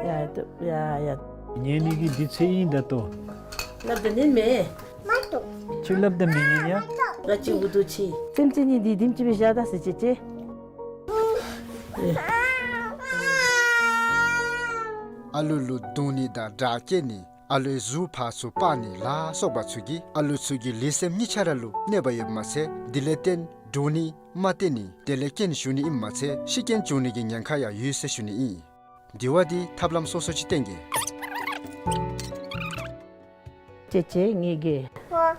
ཡ་ཡ་ཡ། ངེ་ནི་གི་འདི་ཚེ་ཨིན་ད་ལྟོ། སླབ་ད་ཉན་མས། མ་གཏོགས། ཅིག་སླབ་ད་མི་ཉན་ཡ། ང་ཅིག་འུ་སྡུག་ཅི། ཙེམ་ཙེ་ནི་འདི་དེམ་ཅིག་སྦེ་བཞག་ད་ཟེར་ཅེ་ཅེ། ཨ་ལུ་ལུ་བརྡུང་ནི་དང་དྲག་སྐྱེད་ནི་ཨ་ལུའི་གཟུགས་ཕར་ཚུར་སྤར་ནི་ལ་སོགས་པ་ཚུ་གིས་ཨ་ལུ་ཚུ་གི་ལུས་སེམས་གཉིས་ཆ་ར་ལུ་གནོད་པ་ཡོདཔ་མ་ཚད་དེ་ལས་བརྟེན་འདྲོག་ནི་མ་བརྟན་ནི་དེ་ལས་རྐྱེན་ཞུགས་ནི་ཨིནམ་མ་ཚད་ཤི་རྐྱེན་བྱུང་ནི་གི་ཉེན་ཁ་ཡང་ཡོད་ཟེར་ཞུ་ནི་ཨིན། དེ་བ་འདི་ཐབས་ལམ་སོ་སོ་ཅིག་བསྟེན་གེ། ཅེ་ཅེ་ངེ་གི། ཝ།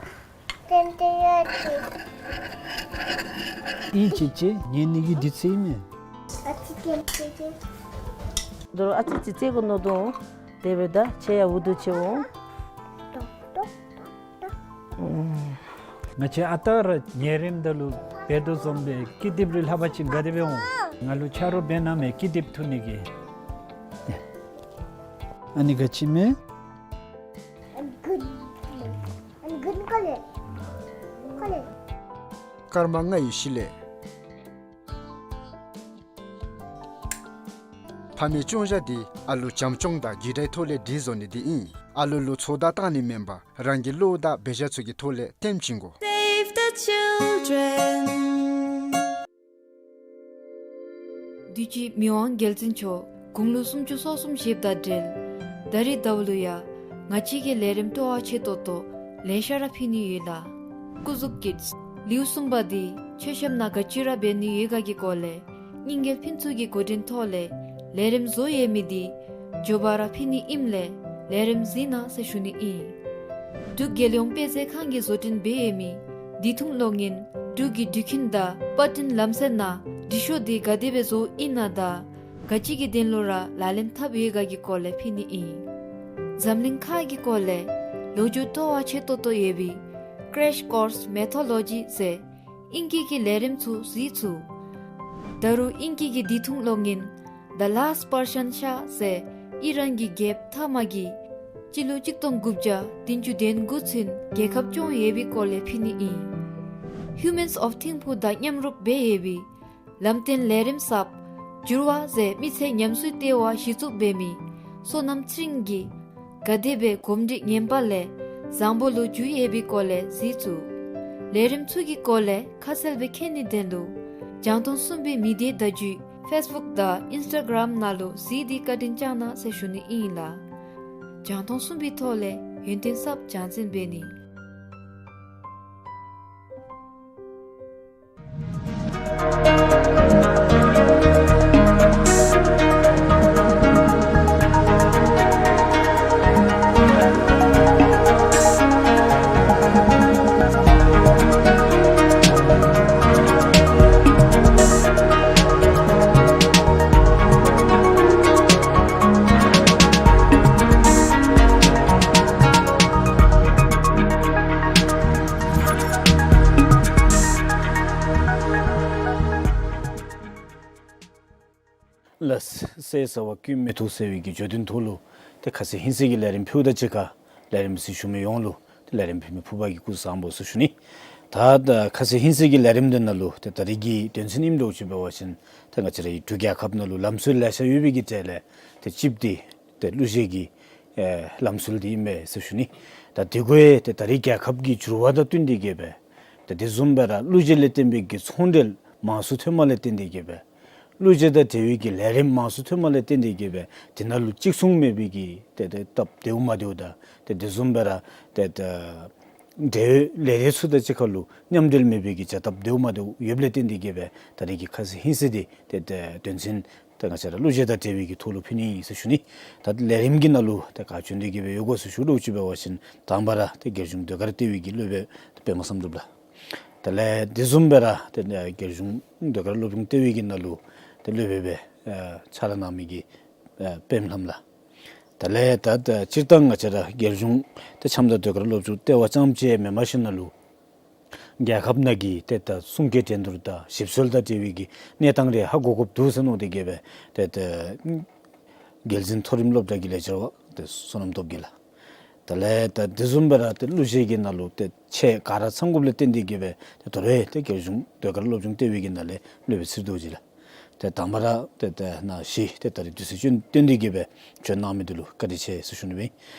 ཏན་ཏན་ཡ་ཅི། ཨིན་ཅེ་ཅེ་ངེ་ནི་གི་འདི་ཚེ་ཨིན་མས། ཨ་ཙི་ཏན་ཏན་ཏན། དོ་རུང་ཨ་ཙི་ཙི་ཙེ་གོ་ནོ་དོ། དེ་སྦེ་ད་ཁྱེད་ཡང་འུ་སྡུག་ཅི་འོང་། ཏོག་ཏོག་ཏོག་ཏོག། ཨུམ། ང་བཅས་ཨ་རྟག་ར་ཉལ་རནམ་ད་ལུ་འབད་དོ་བཟུམ་སྦེ་ཀི་དེབ་རེ་ལྷག་པ་ཅིན་དགའ་སྟེ་སྦེ་འོང་། ང་ལུ་ཆ་རོགས་འབད་གནང་མས་ཀི་དེབ་འཐུ་ནི་གི། ཨ་ནི་ག་ཅི་མས། སྐར་མ་ལྔའི་གཞི་ལས། ཕ་མའི་སྐྱོང་བཞག་འདི་ཨ་ལུ་བྱམས་སྐྱོང་དང་རྒྱུད་དྲའི་ཐོག་ལས་སྒྲིག་བཟོ་ནི་འདི་ཨིན། ཨ་ལུ་ལུ་ཚོད་ལྟ་བཏང་ནི་མེན་པར་རང་གི་བློ་དང་འབད་བཞག་ཚུ་གི་ཐོག་ལས་སྟོན་བྱིན་དགོ། Save the children. དུས་ཅི་མི་དབང་རྒྱལ་བཙུན་མཆོག་དགུང་ལོ་སུམ་ཅུ་སོ་གསུམ་བཞེསཔ་དང་འབྲེལ་ད་རིས་ཟླཝ་ལུ་ཡང་ང་བཅས་ཀྱིས་ལས་རིམ་སྤྲོ་བ་ཆེ་ཏོག་ཏོ་ལེ་ཤ་ར་ཕུལ་ནི་ཡོད་ལགས། སྐུ་གཟུགས་ཀྱི་ལེའུ་གསུམ་པ་འདི་མཆོད་བཤམ་ནང་ག་ཅི་ར་འབད་ནི་ཡོད་ག་གི་སྐོར་ལས་རྙིང་རྒྱལ་ཕུན་ཚོགས་ཀྱི་འགོ་འདྲེན་ཐོག་ལས་ལས་རིམ་བཟོ་ཡོད་མི་འདི་མགྱོགས་པ་ར་ཕུལ་ནི་ཨིནམ་ལས་ལས་རིམ་གཟིགས་གནང་ཟེར་ཞུ་ནི་ཨིན། འབྲུག་རྒྱལ་ཡོངས་དཔེ་མཛོད་ཁང་གིས་བཟོ་སྐྲུན་འབད་ཡོད་མི་བདེ་ཐང་གློག་བརྙན་འབྲུག་གི་འགྲུལ་འཁྱིལ་དང་པར་སྐྲུན་ལམ་སྲོལ་ནང་འབྲི་ཤོག་འདི་ག་དེ་སྦེ་བཟོཝ་ཨིན་ན་དང་ག་ཅི་གི་དོན་ལུ་ར་ལག་ལེན་འཐབ་ཡོད་ག་གི་སྐོར་ལས་ཕུལ་ནི་ཨིན། འཛམ་གླིང་ཁ་གི་སྐོར་ལས་ལོ་རྒྱུས་སྤྲོ་བ་ཆེ་ཏོག་ཏོ་ཡོད་པའི་Crash Course Mythology ཟེར་ཨིང་སྐད་ཀྱི་ལས་རིམ་ཚུ་གཟིགས་ཚུགས། ད་རུང་ཨིང་སྐད་ཀྱི་བདེ་ཐང་གློག་བརྙན་The Last Persian Shah ཟེར་ཨི་རན་གྱི་རྒྱལཔོ་མཐའ་མ་གིས་སྤྱི་ལོ་གཅིག་སྟོང་དགུ་བརྒྱ་བདུན་ཅུ་དོན་དགུ་ཚུན་རྒྱལ་ཁབ་སྐྱོང་ཡོད་པའི་སྐོར་ལས་ཕུལ་ནི་ཨིན། Humans of Thimphu དང་མཉམ་རུབ་འབད་ཡོད་པའི་ལམ་སྟོན་ལས་རིམ་གསརཔ་འགྱུར་བ་ཟེར་མི་ཚེ་ཉམས་གསོའི་ལྟེ་བ་གཞི་བཙུགས་འབད་མི་བསོད་ནམས་ཚེ་རིང་གིས་ག་དེ་སྦེ་གོམས་འདྲིས་ངན་པ་ལས་བཟང་པོ་ལུ་འགྱུར་ཡོད་པའི་སྐོར་ལས་གཟིགས་ཚུགས། ལས་རིམ་ཚུ་གི་སྐོར་ལས་ཁ་གསལ་སྦེ་མཁྱེན་ནིའི་དོན་ལུ་རྒྱང་མཐོང་གསུམ་པའི་མི་སྡེ་བརྡ་བརྒྱུད་Facebook དང་Instagram ནང་ལུ་གཟིགས་ཏེ་བཀའ་དྲིན་བསྐྱང་གནང་ཟེར་ཞུ་ནི་ཨིན་ལགས། རྒྱང་མཐོང་གསུམ་པའི་ཐོག་ལས་ཡོན་ཏན་གསརཔ་སྦྱང་འཛིན་འབད་ནི། ལགས། ཟས་ཟ་བ་ཀུན་མི་ཐུབ་ཟེར་བའི་གི་བརྗོད་དོན་ཐོག་ལུ་ཏེ་ཁ་ཙ་ཧིང་སངས་ཀྱི་ལས་རིམ་ཕུལཝ་དང་གཅིག་ཁར་ལས་རིམ་གཟིགས་བཞུགས་མི་ཡོངས་ལུ་ཏེ་ལས་རིམ་ཕུལ་མི་ཕུརཔ་གིས་སྐུ་གཟུགས་བཟང་པོ་ཟེར་ཞུ་ནི། ད་ད་ཁ་ཙ་ཧིང་སངས་ཀྱི་ལས་རིམ་འདི་ནང་ལུ་ཏེ་ད་རིས་ཀྱི་དོན་ཚན་ཨིནམ་འདྲཝ་ཅིག་འབད་བ་ཅིན་ཏེ་ང་བཅས་རའི་འབྲུག་རྒྱལ་ཁབ་ནང་ལུ་ལམ་སྲོལ་ལེ་ཤ་ཡོད་པའི་གི་གྲས་ལས་ཏེ་གཅིག་འདི་ཏེ་གླུ་གཞས་ཀྱི་ཨེ་ལམ་སྲོལ་འདི་ཨིན་པས་ཟེར་ཞུ་ནི། ད་དེ་གུ་ཡང་ཏེ་ད་རིས་རྒྱལ་ཁབ་ཀྱི་འགྱུར་བ་དང་བསྟུན་ཏེ་གི་སྦེ་ཏེ་དེ་བཟུམ་སྦེ་ར་གླུ་གཞས་ལས་བརྟེན་པའི་གི་ཚོང་འབྲེལ་མང་སུ་ཐོནམ་ལས་བརྟེན་ཏེ་གི་སྦེ་གླུ་གཞས་དང་འབྲེལ་བའི་གི་ལས་རིམ་མང་སུ་ཐོནམ་ལས་བརྟེན་ཏེ་གི་སྦེ་དེ་ནང་ལུ་གཅིག་མཚུངས་མེད་པའི་གི་ཏེ་ཏེ་སྟབས་བདེཝ་མ་བདེཝ་དང་ཏེ་དེ་བཟུམ་སྦེ་ར་ཏེ་ཏེ་འབྲེལ་ཡོད་ལས་སྡེ་ཚུ་དང་གཅིག་ཁར་ལུ་མཉམ་འབྲེལ་མེད་པའི་གི་བྱ་སྟབས་བདེཝ་མ་བདེཝ་ཡོདཔ་ལས་བརྟེན་ཏེ་གི་སྦེ་ད་རིས་ཀྱི་ཁ་ཙ་ཧིང་སངས་འདི་ཏེ་ཏེ་དོན་ཚན་ཏེ་ང་བཅས་ར་གླུ་གཞས་དང་འབྲེལ་བའི་གི་ཐོག་ལུ་ཕུལ་ནི་ཨིན་ཟེར་ཞུ་ནི། ད་ལས་རིམ་གྱི་ནང་ལུ་ཏེ་ག་བྱོན་ཏེ་གི་སྦེ་ཡོད་ག་ཟེར་ཞུ་དོ་ཅིག་འབད་བ་ཅིན་དང་པ་ར་ཏེ་རྒྱལ་གཞུང་ཟློས་གར་ལྟེ་བའི་གི་སློབ་དཔོན་ཏེ་པདྨ་བསམ་གྲུབ་ལགས། དེ་ལས་དེ་བཟུམ་སྦེ་ར་ཏེ་རྒྱལ་གཞུང་ཟློས་གར་སློབ་སྦྱོང་ལྟེ་བའི་གི་ནང་ལུ་ཏེ་སློབ་དཔོན་སྦེ་ཨེ་ཕྱག་ལཱ་གནང་མི་གི་ཨེ་པདྨ་ལྷམ་ལགས། དེ་ལས་ད་ད་སྤྱིར་བཏང་ང་བཅས་ར་རྒྱལ་གཞུང་ཏེ་འཆམ་དང་ཟློས་གར་སློབ་སྦྱོང་ལྟེ་བ་རྐྱངམ་ཅིག་མེན་པར་ཞིནམ་ལས་རྒྱལ་ཁབ་ནང་གི་ཏེ་ད་གསུང་སྐད་འགྲན་བསྡུར་དང་ཞིབ་འཚོལ་དང་འབྲེལ་བའི་གི་གནས་སྟངས་རེ་ཧ་གོ་དགོཔ་འདུག་ཟེར་མནོ་སྟེ་གི་སྦེ་ཏེ་ད་རྒྱལ་འཛིན་མཐོ་རིམ་སློབ་གྲྭ་གི་ལས་བྱེད་པ་ཏེ་བསོད་ནམས་སྟོབས་རྒྱས་ལགས། དེ་ལས་ད་དེ་བཟུམ་སྦེ་ར་ཏེ་གླུ་གཞས་ཀྱི་ནང་ལུ་ཏེ་ཆེད་ག་ར་ཚང་དགོཔ་ལས་བརྟེན་ཏེ་གི་སྦེ་ཏེ་དོ་རུང་ཏེ་རྒྱལ་གཞུང་ཟློས་གར་སློབ་སྦྱོང་ལྟེ་བའི་གི་ནང་ལས་སློབ་དཔོན་ཚེ་རིང་རྡོ་རྗེ་ལགས། ཏེ་དང་པ་ར་ཏེ་ཏེ་ནཱ་བཞེས་ཏེ་ད་རིས་དུས་ཚོད་བཏོན་ཏེ་གི་སྦེ་བྱོན་གནང་མི་འདི་ལུ་བཀའ་དྲིན་ཆེ་ཟེར་ཞུ་ནི་ཨིན།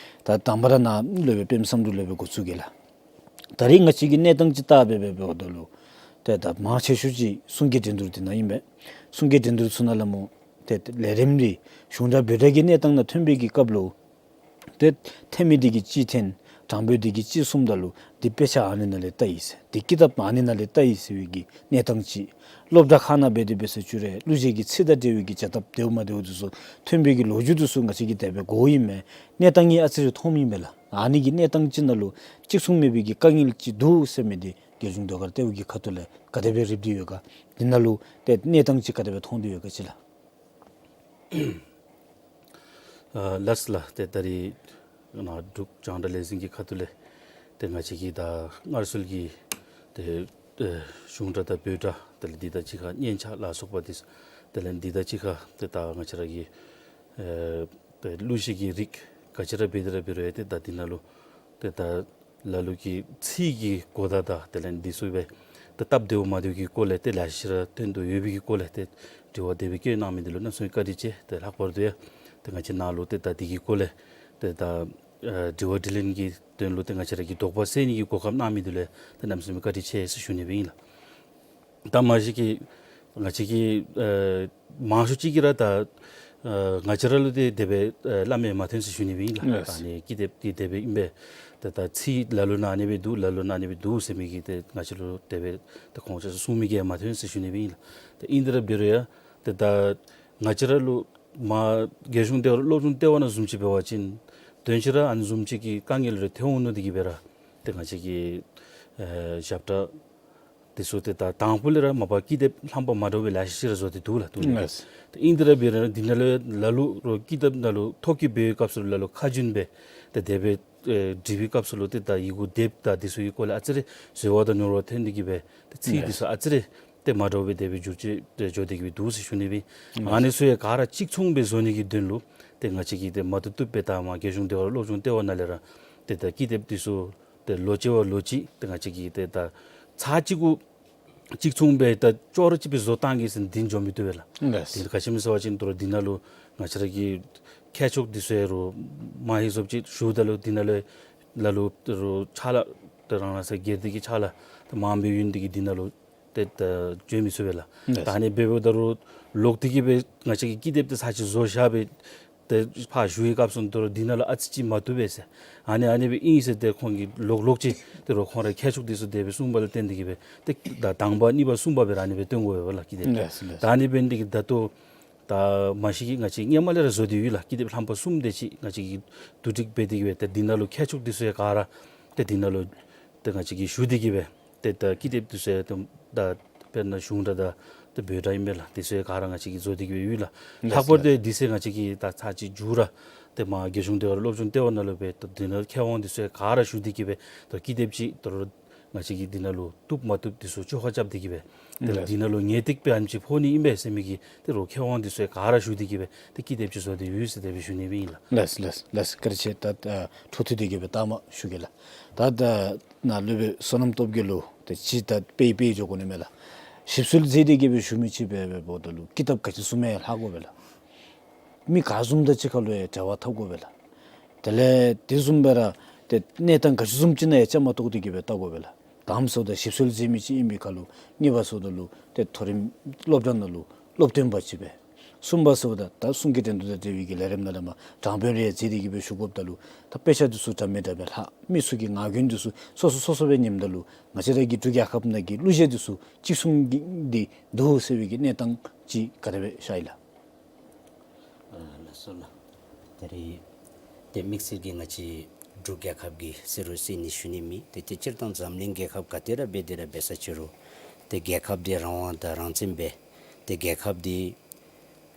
ད་དང་པ་ར་ནཱ་སློབ་དཔོན་པདྨ་བསམ་གྲུབ་སློབ་དཔོན་འགོ་བཙུགས་གེ་ལགས། ད་རིས་ང་བཅས་ཀྱིས་གནས་སྟངས་ཅིག་བལྟ་སྦེ་འབདཝ་ད་ལུ་ཏེ་ད་མང་ཆེ་ཤོས་ཅིག་གསུང་སྐད་འགྲན་བསྡུར་འདི་ནང་ཨིན་པས། གསུང་སྐད་འགྲན་བསྡུར་ཚུ་ནང་ལས་མོ་ཏེ་ལས་རིམ་འདི་གཞུང་འབྲེལ་འབོལ་གྲལ་གྱི་གནས་སྟངས་ནང་ཐོན་པའི་གི་སྐབས་ལུ་ཏེ་འཐེན་མི་འདི་གིས་གཅིག་འཐེན་དྲང་དཔོན་འདི་གིས་གཅིག་གསུངམ་ད་ལུ་འདི་དཔེ་ཆ་ཨ་ནི་ནང་ལས་བལྟ་ཡི་ཟེར་འདི་ཀི་ཏབ་ཨ་ནི་ནང་ལས་བལྟ་ཡི་ཟེར་བའི་གི་གནས་སྟངས་ཅིག། སློབ་གྲྭ་ཁག་ནང་འབད་དེ་འབད་ས་ཅིག་རུང་གླུ་གཞས་ཀྱི་ཚིག་དང་འབྲེལ་བའི་གི་བྱ་སྟབས་བདེཝ་མ་བདེཝ་འདི་ཚུ་ཐོན་པའི་གི་ལོ་རྒྱུས་འདི་ཚུ་ང་བཅས་ཀྱིས་དེ་སྦེ་གོཝ་ཨིན་མས། གནས་སྟངས་ཨ་ཙི་རེ་མཐོངམ་ཨིན་པས་ལགས། ཨ་ནི་གི་གནས་སྟངས་ཅིག་ནང་ལུ་གཅིག་མཚུངས་མེད་པའི་གི་དཀའ་ངལ་ཅིག་འདུག་ཟེར་མི་འདི་རྒྱལ་གཞུང་ཟློས་གར་ལྟེ་བ་གི་ཁ་ཐུག་ལས་ག་དེ་སྦེ་རིག་སྟེ་ཡོད་ག། འདི་ནང་ལུ་ཏེ་གནས་སྟངས་ཅིག་ག་དེ་སྦེ་མཐོང་སྟེ་ཡོད་ག་ཅིག་ལགས། ཨ་ལགས་ལགས། ཏེ་ད་རིས་ནཱ་འབྲུག་རྒྱང་བསྒྲགས་ལས་འཛིན་གྱི་ཁ་ཐུག་ལས་ཏེ་ང་བཅས་ཀྱི་ད་སྔར་སྲོལ་གྱི་ཏེ་ཨེ་གཞུང་འབྲེལ་དང་བོད་འབྲེལ་དེ་ལས་འདི་དང་གཅིག་ཁར་སྙན་ཆ་ལ་སོགས་པ་འདི་དེ་ལས་འདི་དང་གཅིག་ཁར་ཏེ་ད་ང་བཅས་ར་གི་ཨེ་ཏེ་གླུ་གཞས་ཀྱི་རིགས་ག་ཅི་ར་འབད་དེ་ར་འབད་རུང་ཡང་ཏེ་ད་འདི་ནང་ལུ་ཏེ་ད་ལ་ལུ་གི་ཚིག་གི་གོ་བརྡ་དང་དེ་ལས་འདི་ཚུ་སྦེ་ཏེ་སྟབས་བདེཝ་མ་བདེཝ་གི་སྐོར་ལས་ཏེ་ལེ་ཤ་ར་ཐོན་དོ་ཡོད་པའི་གི་སྐོར་ལས་ཏེ་དྲི་བ་དེ་སྦེ་བཀོད་གནང་མི་འདི་ལུ་གནམ་མེད་ས་མེད་བཀའ་དྲིན་ཆེ། ཏེ་ལྷག་པར་དུ་ཡང་ཏེ་ང་བཅས་ནཱ་ལུ་ཏེ་ད་འདི་གི་སྐོར་ལས་ཏེ་ད་ཨ་དྲི་བ་དྲིས་ལན་གྱི་དོན་ལུ་ཏེ་ང་བཅས་ར་གི་དོགས་པ་སེལ་ནི་གི་གོ་སྐབས་གནང་མི་འདི་ལུ་ཏེ་གནམ་མེད་ས་མེད་བཀའ་དྲིན་ཆེ་ཟེར་ཞུ་ནི་སྦེ་ཨིན་ལགས། ད་མ་གཞི་གི་ ང་བཅས་ཀྱི་ཨ་མང་ཤོས་ཅིག་གིས་ར་ད་ཨ་ང་བཅས་ར་ལུ་ཏེ་དེ་སྦེ་ཨ་སླབ་མི་མ་ཐོན་ཟེར་ཞུ་ནི་སྦེ་ཨིན་ལགས། ལགས། ད་ཨ་ནི་ཀི་དེབ་འདི་དེ་སྦེ་ཨིན་པས། ད་ད་ཚིག་ལ་ལུ་ནང་ཨ་ནི་སྦེ་འདུག། ལ་ལུ་ནང་ཨ་ནི་སྦེ་འདུག་ཟེར་མི་གི་ཏེ་ང་བཅས་ལུ་དེ་སྦེ་ད་ཁོང་ཆ་ཁྱབ་གསུང་མི་གིས་མ་ཐོན་ཟེར་ཞུ་ནི་སྦེ་ཨིན་ལགས། ད་ཨིན་དེ་ར་འབད་རུང་ཡང་ཏེ་ད་ང་བཅས་ར་ལུ་མ་རྒྱལ་གཞུང་ལྟེ་བ་སློབ་སྦྱོང་ལྟེ་བ་ནང་བཟུམ་ཅིག་འབད་བ་ཅིན་དོན་ཅིག་ར་ཨ་ནི་བཟུམ་ཅིག་གི་དཀའ་ངལ་རེ་ཐོན་འོང་མནོ་སྟེ་གིས་སྦེ་ར་ཏེ་ང་བཅས་ཀྱི་ཨ་ཞབས་ཁྲ་འདི་ཚུ་ཏེ་ད་དང་ཕུ་ལས་ར་མ་པ་ཀི་དེབ་ལྷམ་པ་མ་འདྲཝ་སྦེ་ལེ་ཤ་ཅིག་ར་བཟོ་སྟེ་འདུག་ལགས། འདུག་ལགས། ལགས། ཏེ་ཨིན་དེ་ར་འབད་རུང་འདི་ནང་ལུ་ལ་ལུ་རོགས་ཀི་དེབ་ནང་ལུ་ཐོ་བཀོད་འབད་བའི་སྐབས་སུ་ལ་ལུ་ཁ་རྒྱུན་སྦེ་ཏེ་དེ་སྦེ་ཨེ་འབྲི་བའི་སྐབས་སུ་ལུ་ཏེ་ད་ཡི་གུ་དེབ་དང་འདི་ཚུ་གི་སྐོར་ལས་ཨ་ཙི་རེ་ཟོལ་བ་དང་ཉོར་བ་ཐོན་ཏེ་གིས་སྦེ་ཏེ་ཚིག་འདི་ཚུ་ཨ་ཙི་རེ་ཏེ་མ་འདྲཝ་སྦེ་དེ་སྦེ་འགྱུར་བཅོས་ཏེ་འགྱོ་སྟེ་གིས་སྦེ་འདུག་ཟེར་ཞུ་ནི་སྦེ། ཨ་ནི་ཚུ་ཡང་ག་ར་གཅིག་མཚུངས་སྦེ་བཟོ་ནི་གི་དོན་ལུ་ཏེ་ང་བཅས་ཀྱིས་ཏེ་མ་བཏུབ་བཏུབ་སྦེ་ད་མ་རྒྱལ་གཞུང་ལྟེ་བ་སློབ་སྦྱོང་ལྟེ་བ་ནང་ལས་ར་ཏེ་ད་ཀི་དེབ་འདི་ཚུ་ཏེ་ལོ་གཅིག་བ་ལོ་གཅིག་ཏེ་ང་བཅས་ཀྱིས་ཏེ་ད་ཚར་གཅིག་གུ་གཅིག་མཚུངས་སྦེ་ད་ཅོག་ར་གཅིག་སྦེ་བཟོ་བཏང་གེ་ཟེར་འདི་འགྱོ་མི་བཏུབ་པས་ལགས། ལགས། འདི་ག་ཅི་སྨོ་ཟེར་བ་ཅིན་དོ་རུང་འདི་ནང་ལུ་ང་བཅས་ར་གི་མཁས་མཆོག་འདི་ཚུ་ཡང་རོགས་མ་ཧེ་བཟོཝ་ཅིག་ཞུཝ་ད་ལུ་འདི་ནང་ལུ་ལ་ལུ་རོགས་ཕྱག་ལཱ་ཏེ་རང་རང་སོ་སོ་སྒེར་སྡེ་གི་ཕྱག་ལཱ་ཏེ་མངམ་སྦེ་ཡོད་ནི་འདི་གིས་འདི་ནང་ལུ་ཏེ་ད་འགྱོ་མི་ཚུགས་པས་ལགས། ལགས། ད་ཨ་ནི་འབདཝ་ད་རོགས་ལོག་སྟེ་གིས་སྦེ་ང་བཅས་ཀྱི་ཀི་དེབ་འདི་ཚར་གཅིག་བཟོ་བཞག་སྦེ་ཏེ་ཕར་ཞུ་བའི་སྐབས་སུ་དོ་རུང་འདི་ནང་ལུ་ཨ་ཙི་ཅིག་མ་བཏུབ་པས་ཟེར། ཨ་ནི་ཨ་ནི་སྦེ་ཨིན་ཟེར་ཏེ་ཁོང་གིས་ལོག་ལོག་ཅིག་ཏེ་རོགས་ཁོང་ར་མཁས་མཆོག་འདི་ཚུ་དེ་སྦེ་གསུངས་པ་ལུ་བརྟེན་ཏེ་གིས་སྦེ་ཏེ་ད་དང་པ་གཉིས་པ་གསུམ་པ་སྦེ་ར་ཨ་ནི་སྦེ་སྟོན་དགོ་པས་ལགས་ཀི་དེབ། ལགས་ལགས། ད་ཨ་ནི་འབད་ནི་འདི་གིས་ད་ལྟོ་ད་མ་གཞི་གིས་ང་བཅས་སྔོན་མ་ལས་ར་བཟོ་སྟེ་ཡོད་ལགས། ཀི་དེབ་ལྷམ་པ་གསུམ་དེ་ཅིག་ང་བཅས་ཀྱིས་བསྡུ་སྒྲིག་འབད་དེ་གིས་སྦེ་ཏེ་འདི་ནང་ལུ་མཁས་མཆོག་འདི་ཚུ་ཡང་ག་ར་ཏེ་འདི་ནང་ལུ་ཏེ་ང་བཅས་ཀྱིས་ཞུ་སྟེ་གིས་སྦེ་ཏེ་ད་ཀི་དེབ་འདི་ཚུ་ཡང་ཏེ་ད་དཔེར་ན་གཞུང་སྒྲ་དང་ཏེ་བོད་སྒྲ་ཨིན་པས་ལགས། འདི་ཚུ་ཡང་ག་ར་ང་བཅས་ཀྱིས་བཟོ་སྟེ་གིས་སྦེ་ཡོད་ལགས། ལགས་ལྷག་པར་ལགས། དུ་འདི་ཚུ་ང་བཅས་ཀྱིས་ད་ཚར་གཅིག་མཇུག་ར་ཏེ་མ་རྒྱལ་གཞུང་ལྟེ་བ་སློབ་སྦྱོང་ལྟེ་བ་ནང་ལུ་སྦེ་ཏེ་འདི་ནང་མཁས་དབང་འདི་ཚུ་ཡང་ག་ར་ཞུ་སྟེ་གིས་སྦེ་ད་ཀི་དེབ་ཅིག་དོ་རུང་ང་བཅས་ཀྱིས་འདི་ནང་ལུ་བཏུབ་མ་བཏུབ་འདི་ཚུ་བཅོ་ཁ་རྐྱབ་སྟེ་གིས་སྦེ་ཏེ་ལགས། འདི་ནང་ལུ་ངེས་ཏིག་སྦེ་ཨ་ནེམ་ཅིག་ཕོག་ནི་ཨིན་པས་ཟེར་མི་གི་ཏེ་རོགས་མཁས་དབང་འདི་ཚུ་ཡང་ག་ར་ཞུ་སྟེ་གིས་སྦེ་ཏེ་ཀི་དེབ་ཅིག་བཟོ་སྟེ་ཡོད་ཟེར་དེ་སྦེ་ཞུ་ནི་སྦེ་ཨིན་ལགས། ལགས་ལགས་ལགས། བཀའ་དྲིན་ཆེ། ད་ཨ་འཕྲོ་མཐུད་དེ་གིས་སྦེ་ལྟ་མ་ཞུ་གེ་ལགས། ད་ད་ནཱ་སློབ་དཔོན་བསོད་ནམས་སྟོབས་རྒྱལ་ལུ་ཏེ་ཅིག་ད་དཔེ་དཔེ་འགྱོ་དགོ་ནི་མས་ལགས། ཞིབ་འཚོལ་མཛད་དེ་གིས་སྦེ་ཞུ་མི་ཅིག་འབད་འབདཝ་ད་ལུ་ཀི་དེབ་ག་ཅི་བཟུམ་ཡང་ལྷག་དགོ་པས་ལགས། མི་ག་བཟུམ་དང་གཅིག་ཁར་ལུ་ཡང་འབྲེལ་བ་འཐབ་དགོ་པས་ལགས། དེ་ལས་དེ་བཟུམ་སྦེ་ར་ཏེ་གནས་སྟངས་ག་ཅི་བཟུམ་ཅིག་ནང་ཡང་བཅའ་མར་གཏོགས་ཏེ་གིས་སྦེ་བལྟ་དགོ་པས་ལགས། དང་པ་ཟེརཝ་ད་ཞིབ་འཚོལ་མཛད་མི་ཅིག་ཨིན་པའི་ཁར་ལུ། གཉིས་པ་ཟེརཝ་ད་ལུ་ཏེ་མཐོ་རིམ་སློབ་གྲྭ་ནང་ལུ་སློབ་སྟོན་པ་ཅིག་སྦེ། གསུམ་པ་ཟེརཝ་ད་ད་གསུང་གི་འགྲན་བསྡུར་དང་འབྲེལ་བའི་གི་ལས་རིམ་ནང་ལས་མར་དྲང་དཔོན་རེ་མཛད་དེ་གིས་སྦེ་ཞུ་དགོཔ་ད་ལུ་ད་དཔེ་ཆ་འདི་ཚུ་འདྲ་མི་འདྲ་བའི་ལྷག། མི་ཚུ་གི་ངག་རྒྱུན་འདི་ཚུ་སོ་སོ་སོ་སོ་སྦེ་ཉནམ་ད་ལུ་ང་བཅས་ར་གི་འབྲུག་རྒྱལ་ཁབ་ནང་གི་གླུ་གཞས་འདི་ཚུ་གཅིག་མཚུངས་ཀྱི་འདི་འདུག་ཟེར་བའི་གི་གནས་སྟངས་ཅིག་ག་དེ་སྦེ་ཤར་ཡི་ལགས། ཨ་ལགས་སོ་ལགས། ད་རེས་ཏེ་དམིགས་བསལ་གྱིས་ང་བཅས་འབྲུག་རྒྱལ་ཁབ་ཀྱི་ཟེར་རུང་ཟེར་ནི་ཞུ་ནི་མེད། ཏེ་ཏེ་སྤྱིར་བཏང་འཛམ་གླིང་རྒྱལ་ཁབ་ག་ཏེ་ར་འབད་དེ་ར་འབད་ས་ཅི་རུང་ཏེ་རྒྱལ་ཁབ་འདི་རང་དབང་དང་རང་བཙན་སྦེ་ཏེ་རྒྱལ་ཁབ་འདི་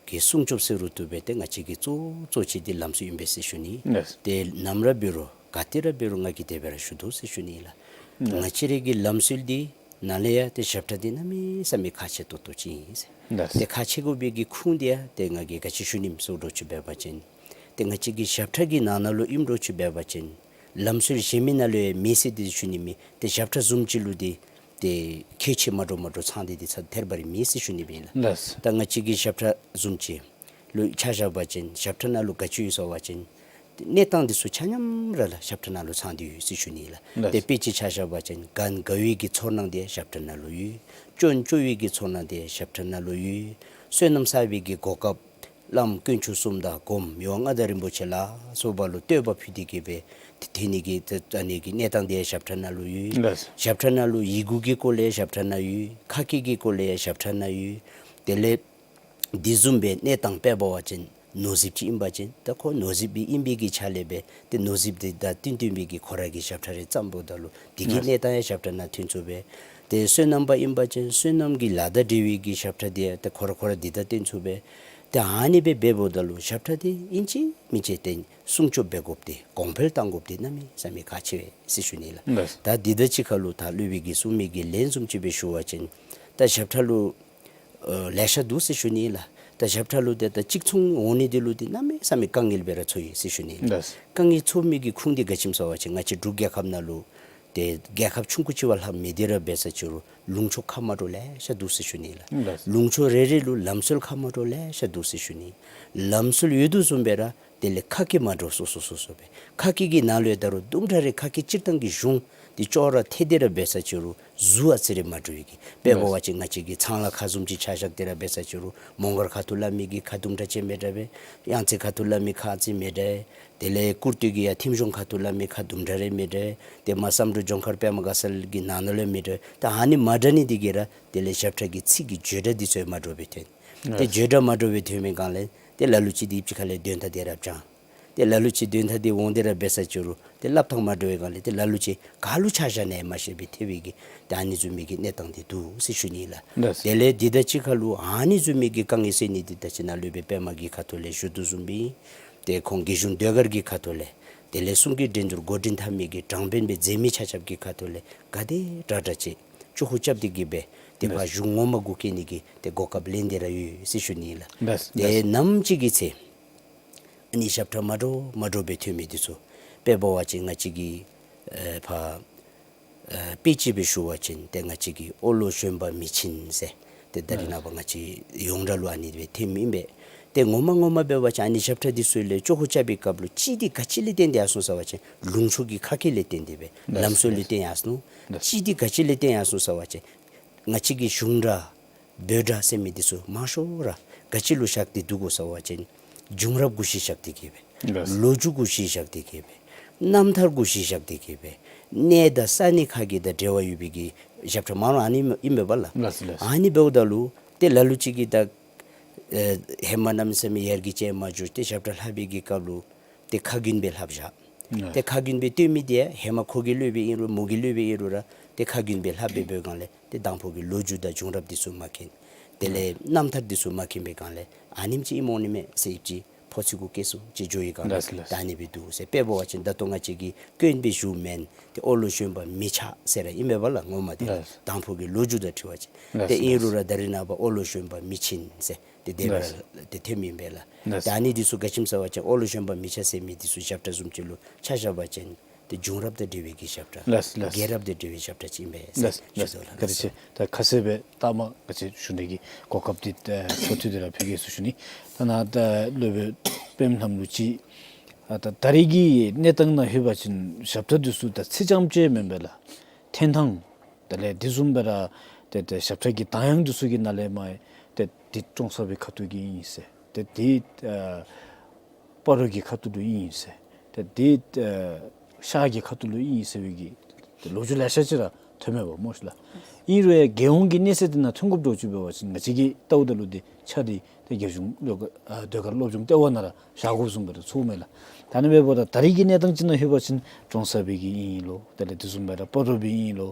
གི་སྲུང་སྐྱོབ་ཟེར་རུང་བཏུབ་པས། ཏེ་ང་བཅས་ཀྱི་གཙོ་གཙོ་ཅིག་འདི་ལམ་སྲོལ་ཨིན་པས་ཟེར་ཞུ་ནི། ལགས། ཏེ་ནམ་ར་འབད་རུང་ག་ཏེ་ར་འབད་རུང་ང་གིས་དེ་སྦེ་ར་ཞུ་དོ་ཟེར་ཞུ་ནི་ལགས། ལགས། ང་བཅས་རའི་གི་ལམ་སྲོལ་འདི་ནང་ལས་ཡང་ཏེ་ཞབས་ཁྲ་འདི་གནམ་མེད་ས་མེད་ཁག་ཆེ་ཏོག་ཏོ་ཅིག་ཨིན་ཟེར། ལགས། ཏེ་ཁག་ཆེ་དགོ་པའི་གི་ཁུངས་འདི་ཡང་ཏེ་ང་གིས་ག་ཅི་ཞུ་ནི་ཟེར་འདྲཝ་ཅིག་འབད་བ་ཅིན་ཏེ་ང་བཅས་ཀྱི་ཞབས་ཁྲ་གི་ནང་ན་ལུ་ཨིན་འདྲཝ་ཅིག་འབད་བ་ཅིན་ལམ་སྲོལ་གཞན་མི་ནང་ལུ་ཡང་མེད་ཟེར་འདི་ཞུ་ནི་མེད། ཏེ་ཞབས་ཁྲ་བཟུམ་ཅིག་ལུ་འདི་ཏེ་ཁྱད་ཆོས་མ་འདྲཝ་མ་འདྲཝ་ཚང་སྟེ་འདི་ཚར་ཐལ་བ་རེ་མེད་ཟེར་ཞུ་ནི་སྦེ་ཨིན་ལགས། ལགས། ད་ང་བཅས་ཀྱི་ཞབས་ཁྲ་བཟུམ་ཅིག་ལུ་ཆ་བཞག་པ་ཅིན་ཞབས་ཁྲ་ནང་ལུ་ག་ཅི་ཡོད་ཟེར་བ་ཅིན་གནས་སྟངས་འདི་ཚུ་ཆ་མཉམ་ར་ལགས་ཞབས་ཁྲ་ནང་ལུ་ཚང་སྟེ་ཡོད་ཟེར་ཞུ་ནི་ལགས། ལགས། ཏེ་དཔེ་ཅིག་ཆ་བཞག་པ་ཅིན་གན་དགའ་བའི་གི་ཚོར་སྣང་འདི་ཞབས་ཁྲ་ནང་ལུ་ཡོད། སྐྱོན་བརྗོད་པའི་གི་ཚོར་སྣང་འདི་ཞབས་ཁྲ་ནང་ལུ་ཡོད། བསོད་ནམས་བསགས་པའི་གི་གོ་སྐབས་བླམ་དཀོན་མཆོག་གསུམ་དང་སྒོམ་ཡོ་མངའ་བདག་རིན་པོ་ཆེ་ལ་སོགས་པ་ལུ་བསྟོད་པ་ཕུལ་ཏེ་གིས་སྦེ་ཏེ་ཐོན་ནི་གི་ཏེ་ཨ་ནི་གི་གནས་སྟངས་འདི་ཞབས་ཁྲ་ནང་ལུ་ཡོད། ལགས། ཞབས་ཁྲ་ནང་ལུ་ཡི་གུ་གི་སྐོར་ལས་ཞབས་ཁྲ་ནང་ཡོད། ཁ་སྐད་ཀྱི་སྐོར་ལས་ཞབས་ཁྲ་ནང་ཡོད། དེ་ལས་འདི་བཟུམ་སྦེ་གནས་སྟངས་དཔེ་འབད་བ་ཅིན་ནོར་རྫིཔ་ཅིག་ཨིན་པ་ཅིན་ད་ཁོ་ནོར་རྫིཔ་སྦེ་ཨིན་པའི་གི་ཆ་ལས་སྦེ་ཏེ་ནོར་རྫིཔ་འདི་དང་བསྟུན་བསྟུན་པའི་གི་ཁོ་ར་གི་ཞབས་ཁྲ་རེ་བརྩམ་འབདཝ་ད་ལུ་འདི་གི་ལགས། གནས་སྟངས་ཡང་ཞབས་ཁྲ་ནང་ཐོན་ཚུགས་པས། ཏེ་བསོད་ནམས་པ་ཨིན་པ་ཅིན་བསོད་ནམས་ཀྱི་ལཱ་དང་འབྲེལ་བའི་གི་ཞབས་ཁྲ་འདི་ཡང་ཏེ་ཁོ་ར་ཁོ་ར་འདི་དང་བསྟུན་ཚུགས་པས། ཏེ་ཨ་ནི་སྦེ་འབདཝ་ད་ལུ་ཞབས་ཁྲ་འདི་ཨིན་ཅི་མིན་ཅི་ཏེ་སྲུང་སྐྱོབ་འབད་དགོཔ་འདི་གོང་འཕེལ་གཏང་དགོཔ་འདི་གནམ་མེད་ས་མེད་ཁག་ཆེ་བས་ཟེར་ཞུ་ནི་ལགས། ལགས། ད་འདི་དང་གཅིག་ཁར་ལུ་ད་སློབ་དཔོན་གྱིས་གསུངས་མི་གི་ལན་བཟུམ་ཅིག་སྦེ་ཞུ་བ་ཅིན་ད་ཞབས་ཁྲ་ལུ་ཨ་ལེ་ཤ་འདུག་ཟེར་ཞུ་ནི་ལགས། ད་ཞབས་ཁྲ་ལུ་ཏེ་ད་གཅིག་མཚུངས་འོང་ནི་འདི་ལུ་འདི་གནམ་མེད་ས་མེད་དཀའ་ངལ་སྦེ་ར་ཚོར་ཡི་ཟེར་ཞུ་ནི་ལགས། ལགས། དཀའ་ངལ་ཚོར་མི་གི་ཁུངས་འདི་ག་ཅི་སྨོ་ཟེར་བ་ཅིན་ང་བཅས་འབྲུག་རྒྱལ་ཁབ་ནང་ལུ་ཏེ་རྒྱལ་ཁབ་ཆུང་ཀུ་ཅིག་བ་ལྷག་མི་འདི་ར་འབད་ས་ཅི་རུང་ལུང་ཕྱོགས་ཁ་མ་འདྲཝ་ལེ་ཤ་འདུག་ཟེར་ཞུ་ནི་ལགས། ལགས། ལུང་ཕྱོགས་རེ་རེ་ལུ་ལམ་སྲོལ་ཁ་མ་འདྲཝ་ལེ་ཤ་འདུག་ཟེར་ཞུ་ནི། ལམ་སྲོལ་ཡོད་དོ་བཟུམ་སྦེ་ར་དེ་ལས་ཁ་སྐད་མ་འདྲཝ་སོ་སོ་སོ་སོ་སྦེ། ཁ་སྐད་ཀྱི་ནང་ལུ་ཡང་ད་རུང་དུམ་གྲ་རེ་ཁ་སྐད་སྤྱིར་བཏང་གི་གཞུང་ དེ་ཅོག་ར་འཐད་དེ་ར་འབད་ས་ཅིག་རུང་གཟུགས་ཨ་ཙི་རེ་མ་འདྲཝ་གི། དཔེ་འབད་བ་ཅིན་ང་བཅས་ཀྱི་ཚང་ལ་ཁ་བཟུམ་ཅིག་ཆ་བཞག་སྟེ་ར་འབད་ས་ཅིག་རུང་མོང་སྒར་ཁ་ཐུག་ལས་མི་གི་ཁ་དུམ་གྲ་ཅིག་མེན་འདྲ་བས། གཡང་རྩེ་ཁ་ཐུག་ལས་མི་ཁ་ཨ་ཙི་མེན་འདྲ། དེ་ལས་ཀུར་སྟོད་ཀྱི་ཡར་ཐིམ་གཞུང་ཁ་ཐུག་ལས་མི་ཁ་དུམ་གྲ་རེ་མེན་འདྲ། དེ་མར་བསམ་གྲུབ་ལྗོངས་མཁར་པདྨ་དགའ་ཚལ་གྱི་ནང་ན་ལས་མེན་འདྲ། ད་ཨ་ནི་མ་འདྲ་ནི་དེ་གིས་ར་དེ་ལས་ཞབས་ཁྲ་གི་ཚིག་གི་བརྗོད་སྒྲ་འདི་ཚུ་ཡང་མ་འདྲཝ་སྦེ་ཐོན། དེ་བརྗོད་སྒྲ་མ་འདྲཝ་སྦེ་ཐོན་མི་སྒང་ལས་དེ་ལ་ལུ་ཅིག་དེ་ཕྱི་ཁ་ལས་དོན་དག་དེ་ར་བྱང་། དེ་ལ་ལུ་ཅིག་དོན་དག་དེ་འོང་སྟེ་ར་འབད་ས་ཅིག་རུང་དེ་སླབ་ཐངས་མ་འདྲཝ་སྦེ་སྒང་ལས་དེ་ལ་ལུ་ཅིག་ག་ལུ་ཆ་བཞག་ནི་ཡང་མ་ཤེས་པའི་ཐལ་བའི་གི་ད་ཨ་ནི་བཟུམ་མའི་གི་གནས་སྟངས་དེ་འདུག་ཟེར་ཞུ་ནི་ལགས། ལགས། དེ་ལས་དེ་དང་གཅིག་ཁར་ལུ་ཨ་ནི་བཟུམ་མའི་གི་དཀའ་ངལ་སེལ་ནི་དེ་ད་ཅི་ནཱ་སློབ་དཔོན་པདྨ་གི་ཁ་ཐུག་ལས་ཞུ་དོ་བཟུམ་སྦེ་དེ་ཁོང་རྒྱལ་གཞུང་ཟློས་གར་གྱི་ཁ་ཐུག་ལས་དེ་ལས་གསུང་གི་འགྲན་བསྡུར་འགོ་འདྲེན་འཐབ་མི་གི་དྲང་དཔོན་སྦེ་མཛད་མི་ཆ་ཁྱབ་ཀྱི་ཁ་ཐུག་ལས་ག་དེ་དྲག་དྲག་ཅིག་ཅོག་ཁུ་རྐྱབ་སྟེ་གི་སྦེ་དེ་ཕར་ལགས། གཞུང་ངོ་མ་གུ་བཀལ་ནི་གི་དེ་གོ་སྐབས་ལེན་ཏེ་ར་ཡོད་ཟེར་ཞུ་ནི་ལགས། ལགས། དེ་ལགས། ནམ་ཅིག་གི་ཚེ་ཨ་ནི་ཞབས་ཁྲ་མ་འདྲཝ་མ་འདྲཝ་སྦེ་ཐོན་མི་འདི་ཚུ་དཔེ་འབད་བ་ཅིན་ང་བཅས་ཀྱི་ཨེ་ཕར་ཨེ་དཔེ་ཅིག་སྦེ་ཞུ་བ་ཅིན་ཏེ་ང་བཅས་ཀྱི་ཨོ་ལོ་བཞོན་པ་མི་ཆེན་ཟེར་ཏེ་ད་རེས་ནངས་པ་ང་བཅས་ཡོངས་གྲགས་ལུ་ཨ་ནི་སྦེ་ཐོནམ་ཨིན་པས། ཏེ་ངོ་མ་ངོ་མ་འབད་བ་ཅིན་ཨ་ནི་ཞབས་ཁྲ་འདི་ཚུ་ལས་ཅོག་ཁུ་རྐྱབ་པའི་སྐབས་ལུ་གཅིག་འདི་ག་ཅི་ལས་བརྟེན་ཏེ་ཡར་སོང་ཟེར་བ་ཅིན་ལུང་ཕྱོགས་ཀྱི་ཁ་སྐད་ལས་བརྟེན་ཏེ་སྦེ་ལགས། ལམ་སྲོལ་ལས་ལགས། བརྟེན་ཡར་སོང་། ལགས། གཅིག་འདི་ག་ཅི་ལས་བརྟེན་ཡར་སོང་ཟེར་བ་ཅིན་ང་བཅས་ཀྱི་གཞུང་སྒྲ་འབོད་སྒྲ་ཟེར་མི་འདི་ཚུ་མང་ཤོས་ར་ག་ཅི་ལུ་བཞག་སྟེ་འདུག་གོ་ཟེར་བ་ཅིན་བྱུང་རབས་གུ་གཞི་བཞག་སྟེ་གི་སྦེ། ལགས། ལོ་རྒྱུས་གུ་གཞི་བཞག་སྟེ་གི་སྦེ། རྣམ་ཐར་གུ་གཞི་བཞག་སྟེ་གི་སྦེ། གནས་དང་ས་གནས་ཁ་གི་དང་འབྲེལ་བ་ཡོད་པའི་གི་ཞབས་ཁྲ་མང་རུང་ཨ་ནི་ཨིན་པས་པ་ལགས། ལགས་ལགས། ཨ་ནི་འབདཝ་ད་ལུ་ཏེ་ལ་ལུ་ཅིག་གིས་ད་ཨེ་ཧེ་མ་གནམ་མེད་ས་མེད་ཡར་རྒྱས་ཅིག་མ་འགྱོ་སྟེ་ཞབས་ཁྲ་ལྷག་པའི་གི་སྐབས་ལུ་ཏེ་ཁ་རྒྱུན་སྦེ་ལྷགཔ་བཞག། ལགས། ཏེ་ཁ་རྒྱུན་སྦེ་སྟོན་མི་དེ་ཧེ་མ་ཁོ་གི་སློབ་དཔོན་ཨིན་རུང་མོ་གི་སློབ་དཔོན་ཨིན་རུང་ར་ཏེ་ཁ་རྒྱུན་སྦེ་ལྷགཔ་སྦེ་འབད་སྒང་ལས་ཏེ་དང་ཕུ་གི་ལོ་རྒྱུས་དང་བྱུང་རབས་འདི་ཚུ་མ་མཁྱེན། དེ་ལས་རྣམ་ཐར་འདི་ཚུ་མ་མཁྱེན་པའི་སྒང་ལས་ཨ་ནེམ་ཅིག་ཨིནམ་འོང་ནི་མས་ཟེར་ཨིན་ཅི་ཕོ་ཚོད་གུ་སྐྱེས་སོ་ཅིག་འགྱོ་བའི་སྒང་ལས། ལགས་ལགས། ད་ཨ་ནི་སྦེ་འདུག་ཟེར། དཔེ་འབད་བ་ཅིན་ད་ལྟོ་ང་བཅས་ཀྱི་སྐྱོན་སྦེ་ཞུཝ་མེན། ཏེ་ཨོ་ལོ་བཞོན་པ་མི་ཆགས་ཟེར་ར་ཨིན་པས་པ་ལགས་ངོ་མ་དེ། ལགས། དང་ཕུ་གི་ལོ་རྒྱུས་དང་འཁྲིལ་བ་ཅིན། ལགས་ཏེ་ཨིན་ལགས། རུང་ར་ད་རེས་ནངས་པ་ཨོ་ལོ་བཞོན་པ་མི་ཆེན་ཟེར་ཏེ་དེ་སྦེ་ར་ལགས། ཏེ་ཐོནམ་ཨིན་པས་ལགས། ལགས། ད་ཨ་ནི་འདི་ཚུ་ག་ཅི་སྨོ་ཟེར་བ་ཅིན་ཨོ་ལོ་བཞོན་པ་མི་ཆགས་ཟེར་མི་འདི་ཚུ་ཞབས་ཁྲ་བཟུམ་ཅིག་ལུ་ཆ་བཞག་པ་ཅིན་ཏེ་བྱུང་རབས་དང་འབྲེལ་བའི་གི་ཞབས་ཁྲ། ལགས་ལགས། རྒྱལ་རབས་དང་འབྲེལ་བའི་ཞབས་ཁྲ་ཅིག་ཨིན་པས་ཟེར་ལགས་ཞུ་ལགས། དོ་ལགས། བཀའ་དྲིན་ཆེ། ད་ཁ་གསལ་སྦེ་ལྟ་མ་ག་ཅི་ཞུ་ནི་གི་གོ་སྐབས་འདི་ཨེ་འཕྲོ་མཐུད་དེ་ར་ཕུལ་གེ་ཟེར་ཞུ་ནི། ད་ནཱ་ད་སློབ་དཔོན་པདྨ་ལྷམ་ལུ་ཅིག་ཨ་ད་ད་རེས་ཀྱི་གནས་སྟངས་ནང་ལྷོད་པ་ཅིན་ཞབས་ཁྲ་འདི་ཚུ་ད་ཚིག་རྐྱངམ་ཅིག་མེན་པས་ལགས། འཐེན་ཐངས་དེ་ལས་དེ་བཟུམ་སྦེ་ར་ཏེ་ཏེ་ཞབས་ཁྲ་གི་གདངས་དབྱངས་འདི་ཚུ་གི་ནང་ལས་མར་ཏེ་འདི་ཀྲོང་གསར་པའི་ཁ་ཐུག་གི་ཨིན་ཟེར། ཏེ་འདི་ཨ་སྤ་རོ་གི་ཁ་ཐུག་ལུ་ཨིན་ཟེར། ཏེ་འདི་ཨ་ཤར་གྱི་ཁ་ཐུག་ལུ་ཨིན་ཟེར་བའི་གི་ཏེ་ལོ་རྒྱུས་ལེ་ཤ་ཅིག་ར་ཐོནམ་མས་པ་སྨོ་ཤིག་ལགས། ཨིན་རུང་ཡང་རྒྱལ་ཡོངས་ཀྱི་གནས་ཚད་འདི་ནང་ཐོན་དགོཔ་འདྲཝ་ཅིག་འབད་བ་ཅིན་ང་བཅས་ཀྱིས་བལྟཝ་ད་ལུ་འདི་ཆ་འདི་ཏེ་རྒྱལ་གཞུང་ཟློས་གར་ཨ་ཟློས་གར་སློབ་སྦྱོང་ལྟེ་བ་ནང་ར་བཞག་དགོཔ་བཟུམ་སྦེ་ར་ཚོརཝ་མས་ལགས། ད་ཨ་ནི་འབདཝ་ད་ད་རེས་ཀྱི་གནས་སྟངས་ཅིག་ནང་ལྷོད་པ་ཅིན་ཀྲོང་གསར་པའི་གི་ཨིན་ལོ། དེ་ལས་དེ་བཟུམ་སྦེ་ར་སྤ་རོ་པའི་ཨིན་ལོ།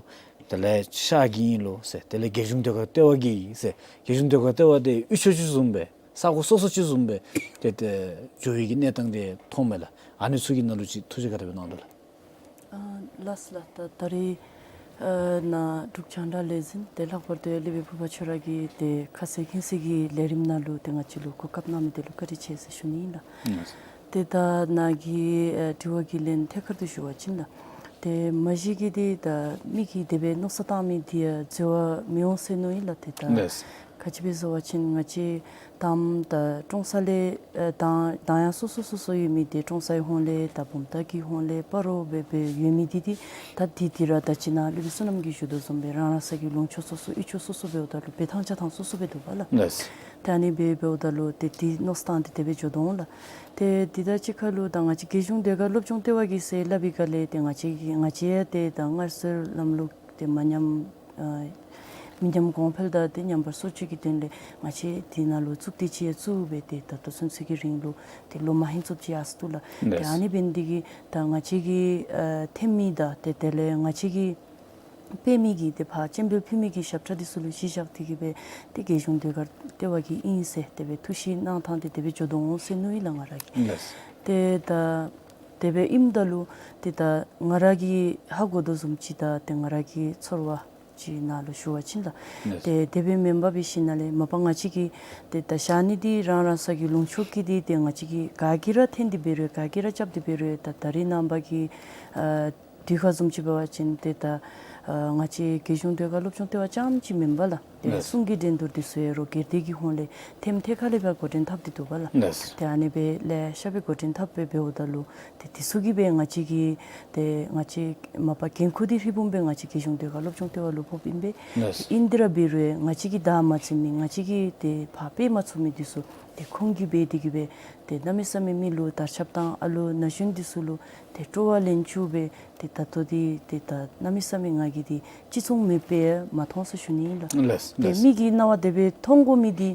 དེ་ལས་ཤར་གྱི་ཨིན་ལོ་ཟེར། དེ་ལས་རྒྱལ་གཞུང་ཟློས་གར་ལྟེ་བ་གི་ཨིན་ཟེར། རྒྱལ་གཞུང་ཟློས་གར་ལྟེ་བ་དེ་ཡུལ་ཕྱོགས་ཅིག་བཟུམ་སྦེ་ས་གོ་སོ་སོ་ཅིག་བཟུམ་སྦེ་ཏེ་ཏེ་འགྱོ་བའི་གི་གནས་སྟངས་དེ་མཐོངམ་མས་ལགས། ཨ་ནི་ཚུ་གི་ནང་ལུ་ཅིག་ཐུགས་རྗེ་བཀའ་དྲིན་སྦེ་གནང་དོ་ལགས། ཨ་ལགས་ལགས། ད་ད་རེས་ཨ་ནཱ་འབྲུག་རྒྱང་བསྒྲགས་ལས་འཛིན་དེ་ལྷག་པར་དུ་ཡང་སློབ་དཔོན་ཕུར་པ་ཁྱོད་ར་གིས་ཏེ་ཁ་གསལ་མཁྱེན་གསལ་གྱི་ལས་རིམ་ནང་ལུ་ཏེ་ང་བཅས་ལུ་གོ་སྐབས་གནང་མི་དེ་ལུ་བཀའ་དྲིན་ཆེ་ཟེར་ཞུ་ནི་ཨིན་ལགས། ཨིན། ཏེ་ད་ནཱ་གི་ཨ་དྲི་བ་གི་ལན་ཐད་ཀར་དུ་ཞུ་བ་ཅིན་ལགས། ཏེ་མ་གཞི་གི་འདི་ད་མི་གིས་དེ་སྦེ་མནོ་བསམ་བཏང་མི་འདི་ཡང་འཛོལ་བ་མི་འོང་ཟེར་མནོཝ་ཨིན་ལགས། ཏེ་ད་ལགས། ག་ཅི་སྦེ་ཟེར་བ་ཅིན་ང་བཅས་དང་ད་ཀྲོང་གསར་ལས་ཨ་གདངས་གདངས་དབྱངས་སོ་སོ་སོ་སོ་ཡོད་མི་འདི་ཀྲོང་གསར་གྱི་ཧོངས་ལས་ད་བུམ་ཐང་གི་ཧོངས་ལས་སྤ་རོ་སྦེ་སྦེ་ཡོད་མི་འདི་འདི་ད་འདི་འདི་ར་ད་ཅི་ནཱ་སློབ་དཔོན་བསོད་ནམས་ཀྱིས་ཞུ་དོ་བཟུམ་སྦེ་རང་རང་ས་གི་ལུང་ཕྱོགས་སོ་སོ་ཡུལ་ཕྱོགས་སོ་སོ་འབདཝ་ད་ལུ་འབད་ཐངས་བྱ་ཐངས་སོ་སོ་སྦེ་འདུག་པ་ལགས། ལགས། ཏེ་ཨ་ནི་སྦེ་འབདཝ་ད་ལུ་ཏེ་འདི་མནོ་བསམ་བཏང་སྟེ་དེ་སྦེ་འགྱོ་དོ་འོང་ལགས། ཏེ་འདི་དང་གཅིག་ཁར་ལུ་ད་ང་བཅས་རྒྱལ་གཞུང་ཟློས་གར་སློབ་སྦྱོང་ལྟེ་བ་གིས་ཟེར་སླབ་པའི་སྒང་ལས་ཏེ་ང་བཅས་ཀྱིས་ང་བཅས་ཡང་ཏེ་ད་སྔར་སྲོལ་ལམ་ལུགས་ཏེ་མ་ཉམས་ཨ་མི་ཉམས་གོང་འཕེལ་དང་ཏེ་ཉམས་པ་སོར་ཆུད་ཀྱི་དོན་ལས་ང་བཅས་འདི་ནང་ལུ་གཙུག་སྡེ་ཅིག་ཡང་བཙུགས་སྦེ་ཏེ་ད་ལྟོ་ཚུན་ཚོད་ཀྱི་རིང་ལུ་ཏེ་ལོ་མ་ཧིང་ཙམ་ཅིག་ཡར་སོ་ནུག་ལགས། ཏེ་ལགས། ཨ་ནི་འབད་ནི་འདི་གིས་ད་ང་བཅས་ཀྱིས་ཨ་འཐེན་མི་དང་ཏེ་དེ་ལས་ང་བཅས་ཀྱིས་སྤེལ་མི་གི་ཏེ་ཕར་སྤྱན་འབུལ་ཕུལ་མི་གི་ཞབས་ཁྲ་འདི་ཚུ་ལུ་གཞི་བཞག་སྟེ་གི་སྦེ་ཏེ་རྒྱལ་གཞུང་ཟློས་གར་ལྟེ་བ་གི་ཨིན་ཟེར་དེ་སྦེ་ཐུགས་ཞིབ་གནང་ཐངས་ཏེ་དེ་སྦེ་འགྱོ་དོ་འོང་ཟེར་མནོཝ་ཨིན་ལགས་ང་ར་གིས། ལགས། ཏེ་ད་དེ་སྦེ་ཨིནམ་ད་ལུ་ཏེ་ད་ང་ར་གིས་ཧ་གོ་དོ་བཟུམ་ཅིག་དང་ཏེ་ང་ར་གི་ཚོར་བ་ཅིག་ནང་ལུ་ཞུ་བ་ཅིན་ལགས། ལགས། ཏེ་དེ་སྦེ་མེན་པར་འབད་ཞིནམ་ལས་མ་པ་ང་བཅས་ཀྱིས་ཏེ་ད་བཞག་ནི་འདི་རང་རང་ས་གི་ལུང་ཕྱོགས་ཀྱི་འདི་ཏེ་ང་བཅས་ཀྱིས་ག་གིས་ར་འཐེན་ཏེ་འབད་རུང་ག་གིས་ར་རྐྱབ་སྟེ་འབད་རུང་ད་ད་རེས་ནངས་པ་གི་ཨ་དུས་ཁ་བཟུམ་ཅིག་འབད་བ་ཅིན་ཏེ་ད་ཨ་ང་བཅས་རྒྱལ་གཞུང་ཟློས་གར་སློབ་སྦྱོང་ལྟེ་བ་རྐྱངམ་ཅིག་མེན་པར་ལགས། ཏེ་ལགས། གསུང་གི་འགྲན་བསྡུར་འདི་ཚུ་ཡང་རོགས་སྒེར་སྡེ་གི་ཧོངས་ལས་ཐེམ་ཐེ་ཁ་ལས་འབད་འགོ་འདྲེན་འཐབ་སྟེ་འདུག་པ་ལགས། ལགས། ཏེ་ཨ་ནི་སྦེ་ལེ་ཤ་སྦེ་འགོ་འདྲེན་འཐབ་སྦེ་འབདཝ་ད་ལུ་ཏེ་འདི་ཚུ་གིས་སྦེ་ང་བཅས་ཀྱི་ཏེ་ང་བཅས་མ་པ་འགན་ཁུར་འདི་ཧྲིལ་བུམ་སྦེ་ང་བཅས་རྒེད་གཞུང་ཟློས་གར་སློབ་སྦྱོང་ལྟེ་བ་ལུ་ཕོགཔ་ཨིན་པས། ལགས། ཨིན་དེ་ར་འབད་རུང་ང་བཅས་ཀྱིས་བདའ་མ་འཛེམ་མི་ང་བཅས་ཀྱིས་ཏེ་ཕར་སྤེལ་མ་ཚུགས་མི་འདི་ཚུ་ཏེ་ཁོང་གིས་འབད་དེ་གིས་སྦེ་ཏེ་གནམ་མེད་ས་མེད་མི་ལུ་དར་ཁྱབ་དང་ཨ་ལུ་ན་གཞོན་འདི་ཚུ་ལུ་ཏེ་སྤྲོ་བ་ལེན་བཅུག་སྦེ་ཏེ་ད་ལྟོ་འདི་ཏེ་ད་གནམ་མེད་ས་མེད་ང་གིས་འདི་ཅི་ཚུགས་མེདཔ་སྦེ་མ་མཐོང་ཟེར་ཞུ་ནི་ཨིན་ལགས། ལགས། ཏེ་ལགས། མི་གི་རྣ་བ་དེ་སྦེ་མཐོང་དགོ་མི་འདི་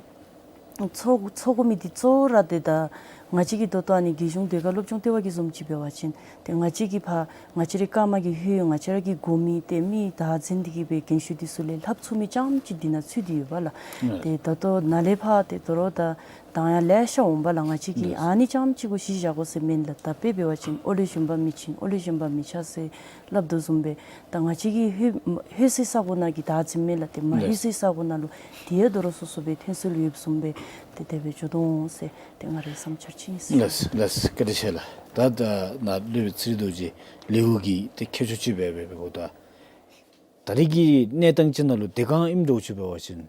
ཚོར་ཚོར་དགོ་མི་འདི་གཙོ་བོ་ར་ཏེ་ད་ང་བཅས་ཀྱི་ད་ལྟོ་ཨ་ནི་རྒེད་གཞུང་ཟློས་གར་སློབ་སྦྱོང་ལྟེ་བ་གི་བཟུམ་ཅིག་འབད་བ་ཅིན་ཏེ་ང་བཅས་ཀྱིས་ཕར་ང་བཅས་རའི་ཀརྨ་གི་ཧོད་ང་བཅས་ར་གིས་དགོ་མི་ཏེ་མི་བདའ་འཛིན་འདི་གིས་སྦེ་རྒན་ཤོས་འདི་ཚུ་ལས་ལྷབ་ཚུགས་མི་རྐྱངམ་ཅིག་འདི་ནང་ཚུད་དེ་ཡོད་པ་ལགས། ཨ་ཏེ་ད་ལྟོ་ནཱ་ལས་ཕར་ཏེ་དོ་རུང་ད་གདངས་ཡང་ལེ་ཤ་འོང་པ་ལགས། ང་བཅས་ཀྱིས་ཨ་ནི་རྐྱངམ་ཅིག་གུ་གཞི་བཞག་དགོ་ཟེར་མེན་ལགས། ད་དཔེ་འབད་བ་ཅིན་ཨོ་ལེ་བཞོན་པ་མི་ཆེན་ཨོ་ལེ་བཞོན་པ་མི་ཆགས་ཟེར་སླབ་དོ་བཟུམ་སྦེ་ད་ང་བཅས་ཀྱིས་ལྷོད་ལྷོད་སའི་ས་གོ་ནང་གི་བདའ་འཛིན་མེན་ལགས། ཏེ་མ་ལྷོད་སའི་ས་གོ་ནང་ལུ་དེ་ཡང་དོ་རུང་སོ་སོ་སྦེ་ཐོན་སྲོལ་ཡོདཔ་བཟུམ་སྦེ་ཏེ་དེ་སྦེ་འགྱོ་དོ་འོང་ཟེར་ཏེ་ང་རའི་བསམ་འཆར་ཅིག་ཨིན་ཟེར། ལགས་ལགས། བཀའ་དྲིན་ཆེ་ལགས། ད་ད་ནཱ་སློབ་དཔོན་ཚེ་རིང་རྡོ་རྗེ་ལེའུ་གི་ཏེ་ཁྱད་ཆོས་ཅིག་སྦེ་འབད་འབདཝ་ད་ད་རེས་ཀྱི་གནས་སྟངས་ཅིག་ནང་ལུ་དེ་གང་ཨིནམ་འདྲཝ་ཅིག་འབད་བ་ཅིན་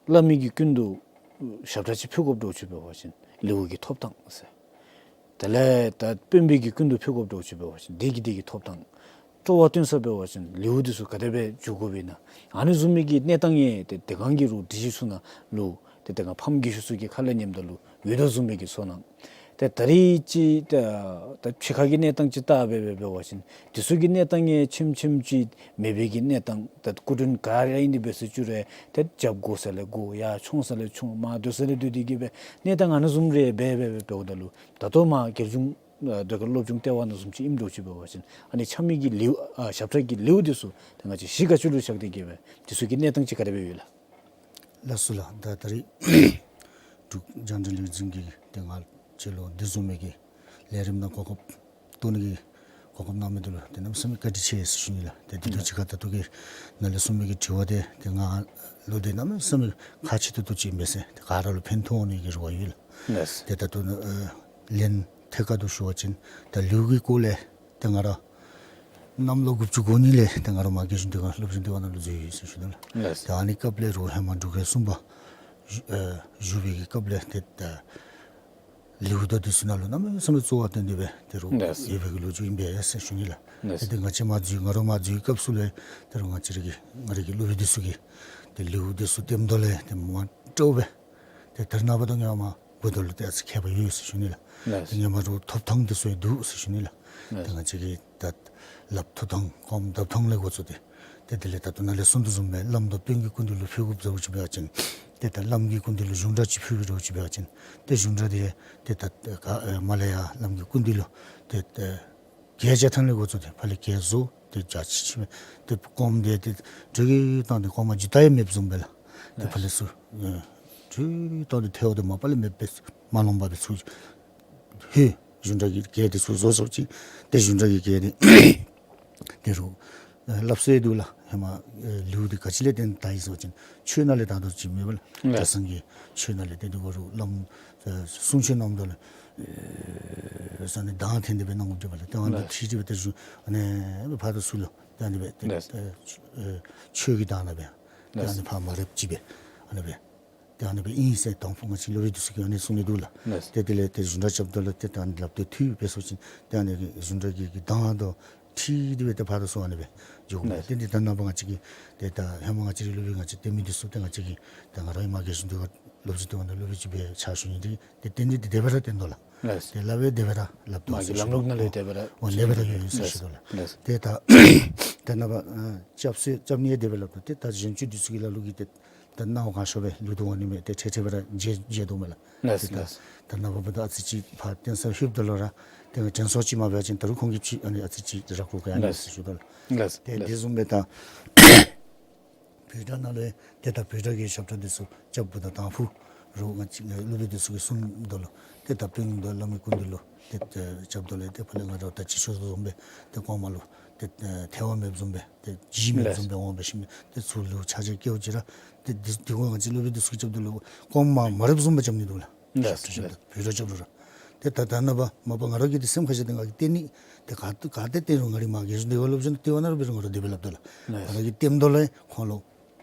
བླ་མའི་གི་སྐུ་མདུན་ཞབས་ཁྲ་ཅིག་ཕུལ་དགོཔ་འདྲཝ་ཅིག་འབད་བ་ཅིན་ལེའུ་གི་ཐོབ་ཐངས་ཟེར། དེ་ལས་ད་དཔོན་པོའི་གི་སྐུ་མདུན་ཕུལ་དགོཔ་འདྲཝ་ཅིག་འབད་བ་ཅིན་དེ་གི་དེ་གི་ཐོབ་ཐངས། སྤྲོ་བ་བཏོན་ས་འབད་བ་ཅིན་ལེའུ་འདི་ཚུ་ག་དེ་སྦེ་འགྱུར་དགོཔ་ཨིན་ན། ཨ་ནི་བཟུམ་མའི་གི་གནས་སྟངས་ཡང་ཏེ་དེ་གང་གི་རུང་སྒྲིག་གཞི་ཚུ་ནང་ལུ་ཏེ་དེ་གང་ཕམ་རྒས་ཤོས་ཚུ་གི་ཁ་ལས་ཉནམ་ད་ལུ་འོང་དོ་བཟུམ་མའི་གི་ཚོར་སྣང་། ཏེ་ད་རེས་ཅིག་ད་ད་ཕྱི་ཁ་གི་གནས་སྟངས་ཅིག་བལྟ་སྦེ་སྦེ་འབད་བ་ཅིན་དེ་ཚུ་གི་གནས་སྟངས་ཡང་ཆེམ་ཆེམ་ཅིག་མེད་པའི་གི་གནས་སྟངས། ད་སྐུ་མགྲོན་ག་ར་ཨིན་དེ་སྦེ་ཟེར་བཅུག་རུང་ཏེ་རྒྱབ་དགོ་ས་ལས་དགོ་ཡར་མཆོང་ས་ལས་མཆོང་མར་སྡོད་ས་ལས་སྡོད་དེ་གིས་སྦེ་གནས་སྟངས་ཨ་ནི་བཟུམ་རེ་སྦེ་སྦེ་སྦེ་འབདཝ་ད་ལུ་ད་ལྟོ་མ་རྒྱལ་གཞུང་ཨ་ཟློས་གར་སློབ་སྦྱོང་ལྟེ་བ་ནང་བཟུམ་ཅིག་ཨིནམ་འདྲཝ་ཅིག་འབད་བ་ཅིན་ཨ་ནི་ཆ་མེད་ཀྱི་ལེའུ་ཨ་ཞབས་ཁྲ་གི་ལེའུ་འདི་ཚུ་ཏེ་ང་བཅས་གཞི་ག་ཅི་ལུ་བཞག་སྟེ་གིས་སྦེ་དེ་ཚུ་གི་གནས་སྟངས་ཅིག་ག་དེ་སྦེ་ཡོད་ལགས། ལགས་སོ་ལགས། ད་ད་རེས་འབྲུག་རྒྱང་བསྒྲགས་ལས་འཛིན་གྱིས་ཏེ་ང་བཅས་ལུ་འདི་བཟུམ་མའི་གི་ལས་རིམ་ནང་གོ་སྐབས་བཏོན་ནི་གི་གོ་སྐབས་གནང་མི་འདི་ལུ་ཏེ་གནམ་མེད་ས་མེད་བཀའ་དྲིན་ཆེ་ཟེར་ཞུ་ནི་ལགས། ཏེ་དེ་དུས་ཅིག་ཁར་ད་ལྟོ་གི་ནཱ་ལས་གསུངས་མི་གི་དྲི་བ་འདི་ཏེ་ང་ལུ་ཏེ་གནམ་མེད་ས་མེད་ཁག་ཆེ་ཏོག་ཏོ་ཅིག་ཨིན་པས་ཟེར་ཏེ་ག་ར་ལུ་ཕན་ཐོགས་ནི་གི་རེ་བ་ཡོད་ལགས། ལགས། ཏེ་ད་ལྟོ་ནཱ་ཨ་ལན་ཐད་ཀར་དུ་ཞུ་བ་ཅིན་ད་ལེའུ་གི་སྐོར་ལས་ཏེ་ང་ར་གནམ་ལོ་དགུ་བཅུ་གོ་གཉིས་ལས་ཏེ་ང་ར་མ་རྒྱལ་གཞུང་ཟློས་གར་སློབ་སྦྱོང་ལྟེ་བ་ནང་ལུ་འཛུལ་ཡི་ཟེར་ཞུ་དོ་ལགས། ལགས། ཏེ་ཨ་ནི་སྐབས་ལས་རུང་ཧེ་མ་འབྲུག་རྒྱལ་གསུམ་པ་བཞུགས་ཨ་བཞུགས་པའི་གི་སྐབས་ལས་ཏེ་ད་ལེའུ་དང་འདི་ཚུ་ནང་ལུ་གནམ་མེད་ས་མེད་གཙོ་བོར་བཏོན་ཏེ་སྦེ་ཏེ་རུང་ལགས། ཡོད་པའི་གི་ལོ་རྒྱུས་ཨིན་པས་ཟེར་ཞུ་ནི་ལགས། ལགས། ཏེ་ང་བཅས་མ་འཛུལ་ང་ར་མ་འཛུལ་བའི་སྐབས་སུ་ལས་ཏེ་རུང་ང་བཅས་ར་གི་ང་ར་གི་སློབ་དཔོན་འདི་ཚུ་གིས་ཏེ་ལེའུ་འདི་ཚུ་བཏོནམ་ད་ལས་ཏེ་མ་སྤྲོ་སྦེ་ཏེ་ད་རེས་ནངས་པ་དང་ཧེ་མ་འབདཝ་ད་ལུ་ཏེ་ཨ་ཙི་ཁྱད་པར་ཡོད་ཟེར་ཞུ་ནི་ལགས། ལགས། ཏེ་ཧེ་མ་རུང་ཐོབ་ཐངས་འདི་ཚུ་ཡང་འདུག་ཟེར་ཞུ་ནི་ལགས། ལགས། ཏེ་ང་བཅས་ཀྱི་ད་ལགཔ་འཐུ་ཐངས་སྐོརམ་བརྡབ་ཐངས་ལས་འགོ་བཙུགས་ཏེ་ཏེ་དེ་ལས་ད་ལྟོ་ནཱ་ལས་གསུངས་དོ་བཟུམ་སྦེ་བླམ་དང་དཔོན་གྱི་སྐུ་མདུན་ལུ་ཕུལ་དགོཔ་འདྲཝ་ཅིག་འབད་བ་ཅིན་ཏེ་ད་བླམ་གྱི་སྐུ་མདུན་ལུ་གཞུང་སྒྲ་ཅིག་ཕུལ་དགོཔ་འདྲཝ་ཅིག་འབད་བ་ཅིན་ཏེ་གཞུང་སྒྲ་འདི་ཏེ་ད་ག་ཨེ་མར་ལས་ཡར་བླམ་གྱི་སྐུ་མདུན་ལུ་ཏེ་ཏེ་གྱལ་རྒྱག་ཐངས་ལས་འགོ་བཙུགས་ཏེ་ཕར་ལས་གྱལ་བཟོ་ཏེ་རྒྱ་ཆེ་ཆེ་སྦེ་ཏེ་སྐོརམ་འདི་ཏེ་དྲོད་ཀྱིས་བཏང་སྟེ་སྐོར་མ་འཇིག་ལྟ་ཡང་མེདཔ་བཟུམ་སྦེ་ལགས། ཏེ་ཕར་ལས་ཚུར་ཨེ་དྲོད་ཀྱིས་བཏང་སྟེ་ཐལཝ་འདི་མ་པ་ལས་མེདཔ་སྦེ་མ་ལོངས་པར་སྦེ་ཚུར་ཧེ་གཞུང་སྒྲ་གི་གྱལ་འདི་ཚུར་བཟོ་བཟོཝ་ཅིག་ཏེ་གཞུང་སྒྲ་གི་གྱལ་འདི་ཏེ་རུང་ཨེ་སླབ་སྲོལ་འདུག་ལགས། ཧེ་མ་ཨེ་ལེའུ་འདི་ག་ཅི་ལས་བརྟེན་བཏང་ཡི་ཟེར་བ་ཅིན་ཆོས་ནང་ལས་བཏང་དོ་ཅིག་མེན་པ་ལགས། ལགས། གྲྭ་ཚང་གི་ཆོས་ནང་ལས་ཏེ་འདི་གུ་རུང་བླམ་ཨེ་གསུང་ཆོས་གནངམ་ད་ལུ་ཨེ་ས་ནི་གདངས་འཐེན་ཏེ་སྦེ་གནང་དགོཔ་འདུག་པ་ལགས། ཏེ་ཨ་ནི་ལགས། ཁྲིད་དེ་སྦེ་ཏེ་གཞུང་ཨ་ནི་སྦེ་ཕར་དང་ཚུར་ལུ་ཏེ་ཨ་ནི་སྦེ་ཏེ་ལགས། ཨེ་ཆོས་ཀྱི་གདངས་ནང་སྦེ་ཏེ་ཨ་ནི་ལགས། ཕར་མ་རེགཔ་ཅིག་སྦེ་ཨ་ནི་སྦེ་ཏེ་ཨ་ནི་སྦེ་ཨིན་ཟེར་དང་ཕུ་ང་བཅས་སློབ་དཔོན་འདི་ཚུ་གིས་ཨ་ནི་གསུང་ནི་འདུག་ལགས། ལགས། ཏེ་དེ་ལས་ཏེ་གཞུང་སྒྲ་རྐྱབ་ད་ལུ་ཏེ་ད་ཨ་ནི་ལགཔ་འདི་འཐུ་སྦེ་སོང་ཅི་ཏེ་ཨ་ནི་གཞུང་སྒྲ་གི་གི་གདངས་དང་འཁྲིལ་ཏེ་སྦེ་ཏེ་ཕར་དང་ཚུར་ཨ་ནི་སྦེ་འགྱོ་དགོ། ལགས། ཏེ་འདི་ད་ནངས་པ་ང་བཅས་ཀྱི་ཏེ་ད་ཧེ་མ་ང་བཅས་རའི་སློབ་དཔོན་ང་བཅས་བསྟེན་མི་འདི་ཚུ་ཏེ་ང་བཅས་ཀྱི་ཏེ་ང་ར་ཡང་མ་རྒྱལ་གཞུང་ཟློས་གར་སློབ་སྦྱོང་ལྟེ་བ་ནང་སློབ་དཔོན་ཅིག་སྦེ་ཕྱག་ཞུ་ནི་འདི་ཏེ་བསྟེན་ནི་འདི་དེ་སྦེ་ར་བསྟེན་དོ་ལགས། ལགས། ཏེ་ལག་པ་ཡང་དེ་སྦེ་ར་ལགཔ་འདུག་མ་གི་ཟེར་ལམ་ལུགས་ནང་ལས་ཞུ་དོ། དེ་སྦེ་ར་ཨོ་དེ་སྦེ་ར་ཡོད་ཟེར་ཞུ་དོ་ལགས། ལགས། ཏེ་ད་ད་ནངས་པ་ཨ་རྐྱབ་སྲོལ་རྐྱབ་ནི་ཡང་དེ་སྦེ་སླབ་དོ། ཏེ་ད་གཞན་ཅིག་འདི་ཚུ་གི་ལ་ལུ་གིས་ཏེ་ད་ནཱ་ག་ཤོ་སྦེ་ལུས་དོ་འོང་ནི་མས། ཏེ་ཁྲེ་ཁྲེ་སྦེ་ར་མཇལ་མཇལ་དོ་མས་ལགས། ལགས། ཏེ་ད་ལགས། ད་ནངས་པ་འབདཝ་ད་ཨ་ཙི་ཅིག་ཕར་བསྟེན་ས་ལྷོདཔ་ད་ལུ་ར་ཏེ་དྲན་གསོ་ཅིག་མ་འབད་བ་ཅིན་ད་རུང་ཁོང་གིས་ཅིག་ཨ་ནི་ཨ་ཙི་ཅིག་ར་དགོ་ག་ཨ་ནི་ལགས། ཟེར་ཞུ་དོ་ལགས། ལགས། ཏེ་ལགས། དེ་བཟུམ་སྦེ་ད་བོད་སྒྲ་ནང་ལས་ཏེ་ད་བོད་སྒྲ་གི་ཞབས་ཁྲ་འདི་ཚུ་རྐྱབ་འབདཝ་ད་དང་ཕུ་རུང་ང་བཅས་སློབ་དཔོན་འདི་ཚུ་གིས་གསུངམ་ད་ལུ་ཏེ་ད་དཔོན་དང་བླམ་གྱི་སྐུ་མདུན་ལུ་ཏེ་རྐྱབ་ད་ལུ་ཏེ་ཕར་ལས་ང་ར་ད་ཅི་ཞུ་དོ་བཟུམ་སྦེ་ཏེ་སྐོར་མ་ལུ་ཏེ་ཐལཝ་མེདཔ་བཟུམ་སྦེ་ཏེ་ལྗིད་མེདཔ་བཟུམ་སྦེ་འོང་བ་ཅིན་ཏེ་ཚུར་ལུ་ཆ་ཆ་སྐྱེལཝ་ཅིག་ར་ཏེ་འདི་འདི་གུ་ང་བཅས་སློབ་དཔོན་འདི་ཚུ་གིས་རྐྱབ་ད་ལུ་སྐོར་མ་མ་རེགཔ་བཟུམ་སྦེ་རྐྱབ་ནི་འདུག་ལགས། ལགས། ལགས། བོད་སྒྲ་རྐྱབ་རུང་ར། ཏེ་ད་ད་ནངས་པ་མ་པ་ང་ར་གིས་ཏེ་སེམས་ཁར་བཞག་སྟེ་ང་གིས་བསྟེན་ནི་ཏེ་ག་ག་ཏེ་བསྟེན་རུང་ང་རའི་མ་རྒྱལ་གཞུང་ཟློས་གར་སློབ་སྦྱོང་ལྟེ་བ་ནང་ར་འབད་རུང་ང་ར་དེ་སྦེ་སླབ་དོ་ལགས། ལགས། ང་ར་གིས་བསྟེནམ་ད་ལུ་ཁོང་ལུ་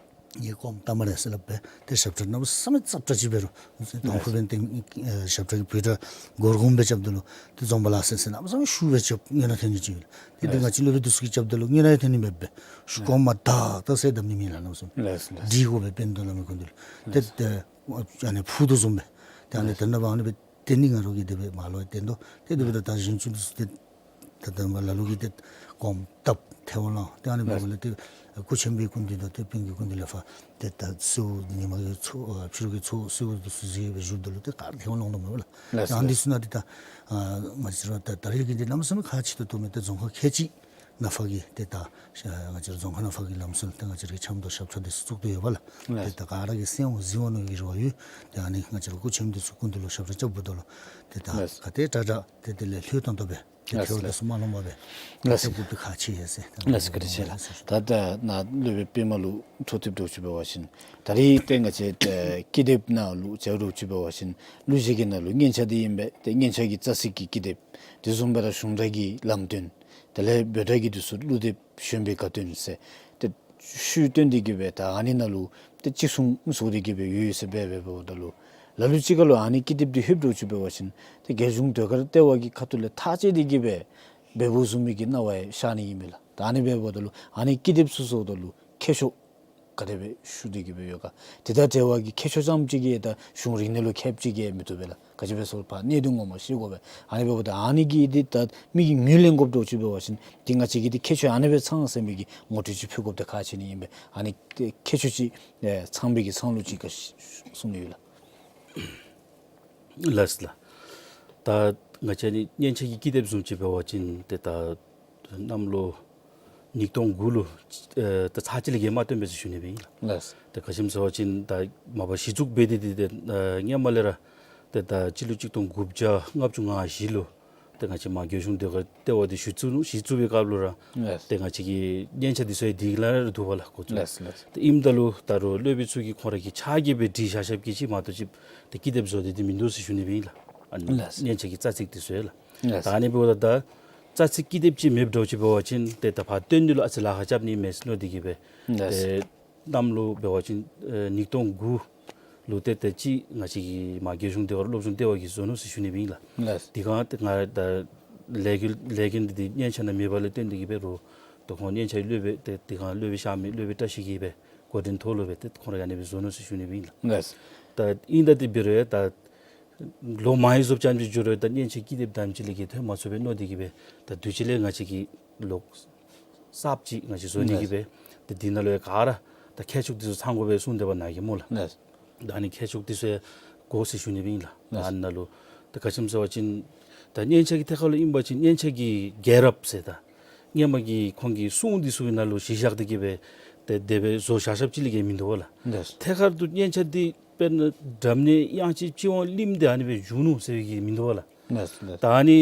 ངེའི་སྐོརམ་བལྟ་སྨ་རེ་ཟེར་སླབ་སྦེ་ཏེ་ཞབས་ཁྲ་གནམ་མེད་ས་མེད་ཙབ་ཙབ་ཅིག་འབད་རུང་དང་ཕུ་འབདན་ཏེ་ཨེ་ཞབས་ཁྲ་གི་བོད་སྒྲ་སྒོར་གུམ་སྦེ་རྐྱབ་ད་ལུ་ཏེ་འཛོམས་པ་ལགས་ཟེར་ཟེར་གནམ་མེད་ས་མེད་ཤུགས་སྦེ་རྐྱབ་སྙན་གྲགས་ཐོན་ནི་ཅིག་ཡོད་ལགས། ཏེ་ཏེ་ང་བཅས་སློབ་དཔོན་འདི་ཚུ་གིས་རྐྱབ་ད་ལུ་སྙན་གྲགས་ཐོན་ནི་མེདཔ་སྦེ་ཤུགས་གོང་མ་ད་ད་ཟེར་བསྡམ་ནི་མེད་ལགས། གནམ་མེད་ས་མེད་ལགས་སོ་ལགས། འདི་དགོ་པས་དཔེ་འདུག་སླབ་མི་ཀུན་འདི་ལུ་ཏེ་ལགས་སོ་ཏེ་ཨ་ནི་ཕུ་དོ་བཟུམ་སྦེ་ཏེ་ཨ་ནི་ལགས་སོ་ད་ནཱ་བ་ཨ་ནི་སྦེ་ཏེ་ནི་ང་རོགས་ཀྱིས་དེ་སྦེ་མ་ལོ་བསྟན་དོ། ཏེ་དེ་སྦེ་ད་ད་གཞོན་ཚུ་འདི་ཚུ་ཏེ་ད་ད་མ་ལ་ལུ་གིས་ཏེ་གོམ་སྟབས་ཐལ་བ་ལང་ཏེ་ཨ་ནི་ལགས་སོ་འབདཝ་ལས་ཏེ་སྐུ་ཆེན་པོའི་སྐུ་མདུན་དང་ཏེ་སྤུན་གྱི་སྐུ་མདུན་ལས་ཕར་ཏེ་ད་གསོལཝ་ཉི་མ་གི་ཚོགས་ཨ་ཕྱི་རུ་གི་ཚོགས་གསོལཝ་འདི་ཚུ་བཞེས་སྦེ་བཞུགསཔ་ད་ལུ་ཏེ་ག་ར་ཐལ་བ་ལང་དོ་མས་ལགས། ལགས་སོ་ཡང་འདི་ལགས་སོ། ཚུ་ནང་ཏེ་ད་ཨ་ང་བཅས་ར་ད་ད་རེས་ཀྱི་འདི་གནམ་མེད་ས་མེད་ཁག་ཆེ་ཏོག་ཏོ་མས། ཏེ་རྫོང་ཁག་ཁལ་གཅིག་ནང་ཕར་གྱི་ཏེ་ད་ང་བཅས་ར་རྫོང་ཁག་ནང་ཕར་གྱི་ལམ་སྲོལ་ཏེ་ང་བཅས་ར་གི་ཆབ་མདོ་ཞབས་ཁྲ་འདི་ཚུ་བཙུགས་ཏེ་ཡོད་པ་ལགས། ལགས་སོ། ཏེ་ད་ག་ར་གིས་གསན་འོང་གཟིགས་འོང་མནོ་བའི་རེ་བ་ཡོད། ཏེ་ཨ་ནི་ང་བཅས་ར་སྐུ་ཆེན་འདི་ཚུ་སྐུ་མདུན་ལུ་ཞབས་ཁྲ་རྐྱབ་འབདཝ་ད་ལུ་ཏེ་ད་ལགས་སོ། ག་ཏེ་དྲག་དྲག་ཏེ་དེ་ལས་ལྷོད་ཏོག་ཏོ་སྦེ་ཏེ་ལགས་སོ་ཐལ་བ་ལགས་སོ། འདི་ཚུ་མ་ལང་པར་སྦེ་ལགས་སོ། ཏེ་སྐུ་མདུན་ཁག་ཆེ་ཡ་ཟེར། ལགས་སོ་བཀའ་དྲིན་ཆེ་ལགས། ད་ད་ནཱ་སློབ་དཔོན་པདྨ་ལུ་འཕྲོ་མཐུད་འདྲཝ་ཅིག་འབད་བ་ཅིན་ད་རེས་ཏེ་ང་བཅས་ཏེ་ཀི་དེབ་ནང་ལུ་འབྱོན་འདྲཝ་ཅིག་འབད་བ་ཅིན་གླུ་གཞས་ཀྱི་ནང་ལུ་སྙན་ཆ་འདི་ཨིན་པས། ཏེ་སྙན་ཆ་གི་རྩ་ཚིག་གི་ཀི་དེབ་དེ་བཟུམ་སྦེ་ར་གཞུང་སྒྲ་གི་ལམ་སྟོན་དེ་ལས་བོད་སྒྲ་གི་འདི་ཚུ་གླུ་དེབ་གཞོན་པའི་དགའ་སྟོན་ཟེར་ཏེ་ཤུལ་བཏོན་ཏེ་གི་སྦེ་ད་ཨ་ནི་ནང་ལུ་ཏེ་གཅིག་མཚུངས་བཟོ་སྟེ་གི་སྦེ་ཡོད་ཟེར་སྦེ་འབདཝ་ད་ལུ་ལ་ལུ་ཅིག་ཁར་ལུ་ཨ་ནི་ཀི་དེབ་འདི་ལྷོདཔ་འདྲཝ་ཅིག་འབད་བ་ཅིན་ཏེ་རྒྱལ་གཞུང་ཟློས་གར་ལྟེ་བ་གི་ཁ་ཐུག་ལས་ཐག་བཅད་དེ་གི་སྦེ་འབདཝ་བཟུམ་མའི་གི་སྣང་བ་ཤར་ནི་ཨིན་པས་ལགས། ད་ཨ་ནི་འབདཝ་ད་ལུ་ཨ་ནི་ཀི་དེབ་ཚུ་བཟོཝ་ད་ལུ་ཁྱད་ཆོས་ག་དེ་སྦེ་ཞུ་སྟེ་གི་སྦེ་ཡོད་ག། དེ་དང་འབྲེལ་བ་གི་ཁྱད་ཆོས་ཙམ་ཅིག་གིས་ད་གཞུང་རིག་གནས་ལུ་ཁྱད་ཅིག་གིས་མི་བཏུབ་པས་ལགས། ག་ཅི་སྦེ་ཟེར་བ་ཅིན་གནད་དོན་ངོ་མ་ཤེས་དགོ་པས། ཨ་ནི་འབདཝ་ད་ཨ་ནི་གི་འདི་ད་མི་གིས་ངོས་ལེན་དགོཔ་འདྲཝ་ཅིག་འབད་བ་ཅིན་འདི་ང་བཅས་ཀྱི་འདི་ཁྱད་ཆོས་ཨ་ནི་སྦེ་ཚང་ཟེར་མི་གི་ངོ་སྤྲོད་ཅིག་ཕུལ་དགོཔ་འདི་ཁག་ཆེ་ནི་ཨིན་པས། ཨ་ནི་ཁྱད་ཆོས་ཅིག་ཨེ་ཚང་བའི་གི་ཚང་ལུགས་ཅིག་ག་གསུང་ནི་ཡོད་ལགས། ལགས་སོ་ལགས། ད་ང་བཅས་ནི་སྙན་ཆ་གི་ཀི་དེབ་བཟུམ་ཅིག་འབད་བ་ཅིན་ཏེ་ད་གནམ་ལོ་ཉིས་སྟོང་དགུ་ལུ་ཨེ་ད་ཚར་གཅིག་ལས་བརྒལ་མ་བཏོན་པས་ཟེར་ཞུ་ནི་སྦེ་ཨིན་ལགས། ལགས་སོ། ཏེ་ག་ཅི་སྨོ་ཟེར་བ་ཅིན་ད་མ་པ་གཞི་བཙུགས་འབད་དེ་འདི་ཏེ་ཨེ་སྔོན་མ་ལས་ར་ཏེ་ད་སྤྱི་ལོ་གཅིག་སྟོང་དགུ་བརྒྱ་ལྔ་བཅུ་ང་བཞི་ལུ་ཏེ་ང་བཅས་མར་རྒྱལ་གཞུང་ཟློས་གར་ལྟེ་བ་འདི་གཞི་བཙུགས་ནུག། གཞི་བཙུགས་པའི་སྐབས་ལུ་ར་ལགས་སོ། ཏེ་ང་བཅས་ཀྱི་སྙན་ཆ་འདི་ཚུ་ཡང་དེ་ལས་ར་འདུག་པ་ལགས་འགོ་བཙུགས། ལགས་སོ་ལགས་སོ། ཏེ་ཨིནམ་ད་ལུ་ད་རུང་སློབ་དཔོན་ཚུ་གིས་ཁོང་ར་གི་ཕྱག་གིས་སྦེ་བྲིས་བཞག་བཞགཔ་གི་ཅིག་མ་གཏོགས་ཅིག་ཏེ་ཀི་དེབ་བཟོ་སྟེ་འདི་མིན་འདུག་ཟེར་ཞུ་ནི་སྦེ་ཨིན་ལགས། ཨ་ནི་ལགས་སོ། སྙན་ཆ་གི་རྩ་ཚིག་འདི་ཚུ་ཡང་ལགས། ལགས་སོ། ད་ཨ་ནི་འབདཝ་ད་ད་རྩ་ཚིག་ཀི་དེབ་ཅིག་མེདཔ་འདྲཝ་ཅིག་འབད་བ་ཅིན་ཏེ་ད་ཕར་བཏོན་ནི་ལུ་ཨ་ཙི་ལཱ་ཁག་རྐྱབ་ནི་མས་ཟེར་མནོ་སྟེ་གི་སྦེ་ལགས་སོ། ཏེ་གནམ་ལོ་འབད་བ་ཅིན་ཨེ་ཉིས་སྟོང་དགུ་ལུ་ཏེ་ཏེ་ཅིག་ང་བཅས་ཀྱི་མར་རྒྱལ་གཞུང་ཟློས་གར་སློབ་སྦྱོང་ལྟེ་བ་གིས་བཟོ་ནུག་ཟེར་ཞུ་ནི་སྦེ་ཨིན་ལགས། ལགས་སོ། དེ་སྒང་ཏེ་ང་ད་ལས་འགུལ་ལས་འགུལ་འདི་ཏེ་སྙན་ཆ་ནང་མེད་པ་ལས་བརྟེན་ཏེ་གི་སྦེ་རུང་ད་ཁོང་སྙན་ཆ་གི་སློབ་དཔོན་ཏེ་དེ་སྒང་སློབ་དཔོན་གཤགས་མི་སློབ་དཔོན་བཀྲ་ཤིས་ཀྱིས་སྦེ་འགོ་འདྲེན་ཐོག་ལུ་སྦེ་ཏེ་ཁོང་ར་ཨ་ནི་སྦེ་བཟོ་ནུག་ཟེར་ཞུ་ནི་སྦེ་ཨིན་ལགས། ལགས་སོ། ད་ཨིན་ད་དེ་འབད་རུང་ཡང་ད་ལོ་མང་རབས་ཙམ་ཅིག་འགྱོ་རུང་ད་སྙན་ཆ་ཀི་དེབ་དེམ་ཅིག་ལས་བརྒལ་ཐོན་མ་ཚུགས་པས་མནོ་སྟེ་གི་སྦེ་ད་དུས་ཅི་ལས་ང་བཅས་ཀྱིས་ལོག་གསརཔ་ཅིག་ང་བཅས་བཟོ་ནི་གི་སྦེ་ཏེ་འདི་ནང་ལུ་ཡང་ག་ར་ད་ཁྱད་ཆོས་འདི་ཚུ་ཚང་དགོ་པས་གསུངས་ཏེ་འབདན་གི་སྨོ་ལགས། ལགས་སོ། ད་ཨ་ནི་ཁྱད་ཆོས་འདི་ཚུ་ཡང་དགོ་ཟེར་ཞུ་ནི་སྦེ་ཨིན་ལགས། ད་ཨ་ནཱ་ལུ་ད་ག་ཅི་སྨོ་ཟེར་བ་ཅིན་ད་སྙན་ཆ་གི་ཐད་ཁར་ལུ་ཨིན་པ་ཅིན་སྙན་ཆ་གི་རྒྱལ་རབས་ཟེར་ད་སྔོན་མ་གི་ཁོང་གི་སྲུང་འདི་ཚུ་གི་ནང་ལུ་གཞི་བཞག་སྟེ་གི་སྦེ་ཏེ་དེ་སྦེ་བཟོ་བཞག་བཞགཔ་ཅིག་ལས་བརྒལ་མིན་འདུག་པ་ལགས། ལགས་སོ། ཐད་ཀར་དུ་སྙན་ཆ་འདི་དཔེར་ན་སྒྲ་སྙན་དབྱངས་ཅན་སྤྱི་དབང་གླིང་འདི་ཨ་ནི་སྦེ་བྱུང་ནུག་ཟེར་བའི་གི་མིན་འདུག་པ་ལགས། ལགས་སོ་ལགས། ད་ཨ་ནི་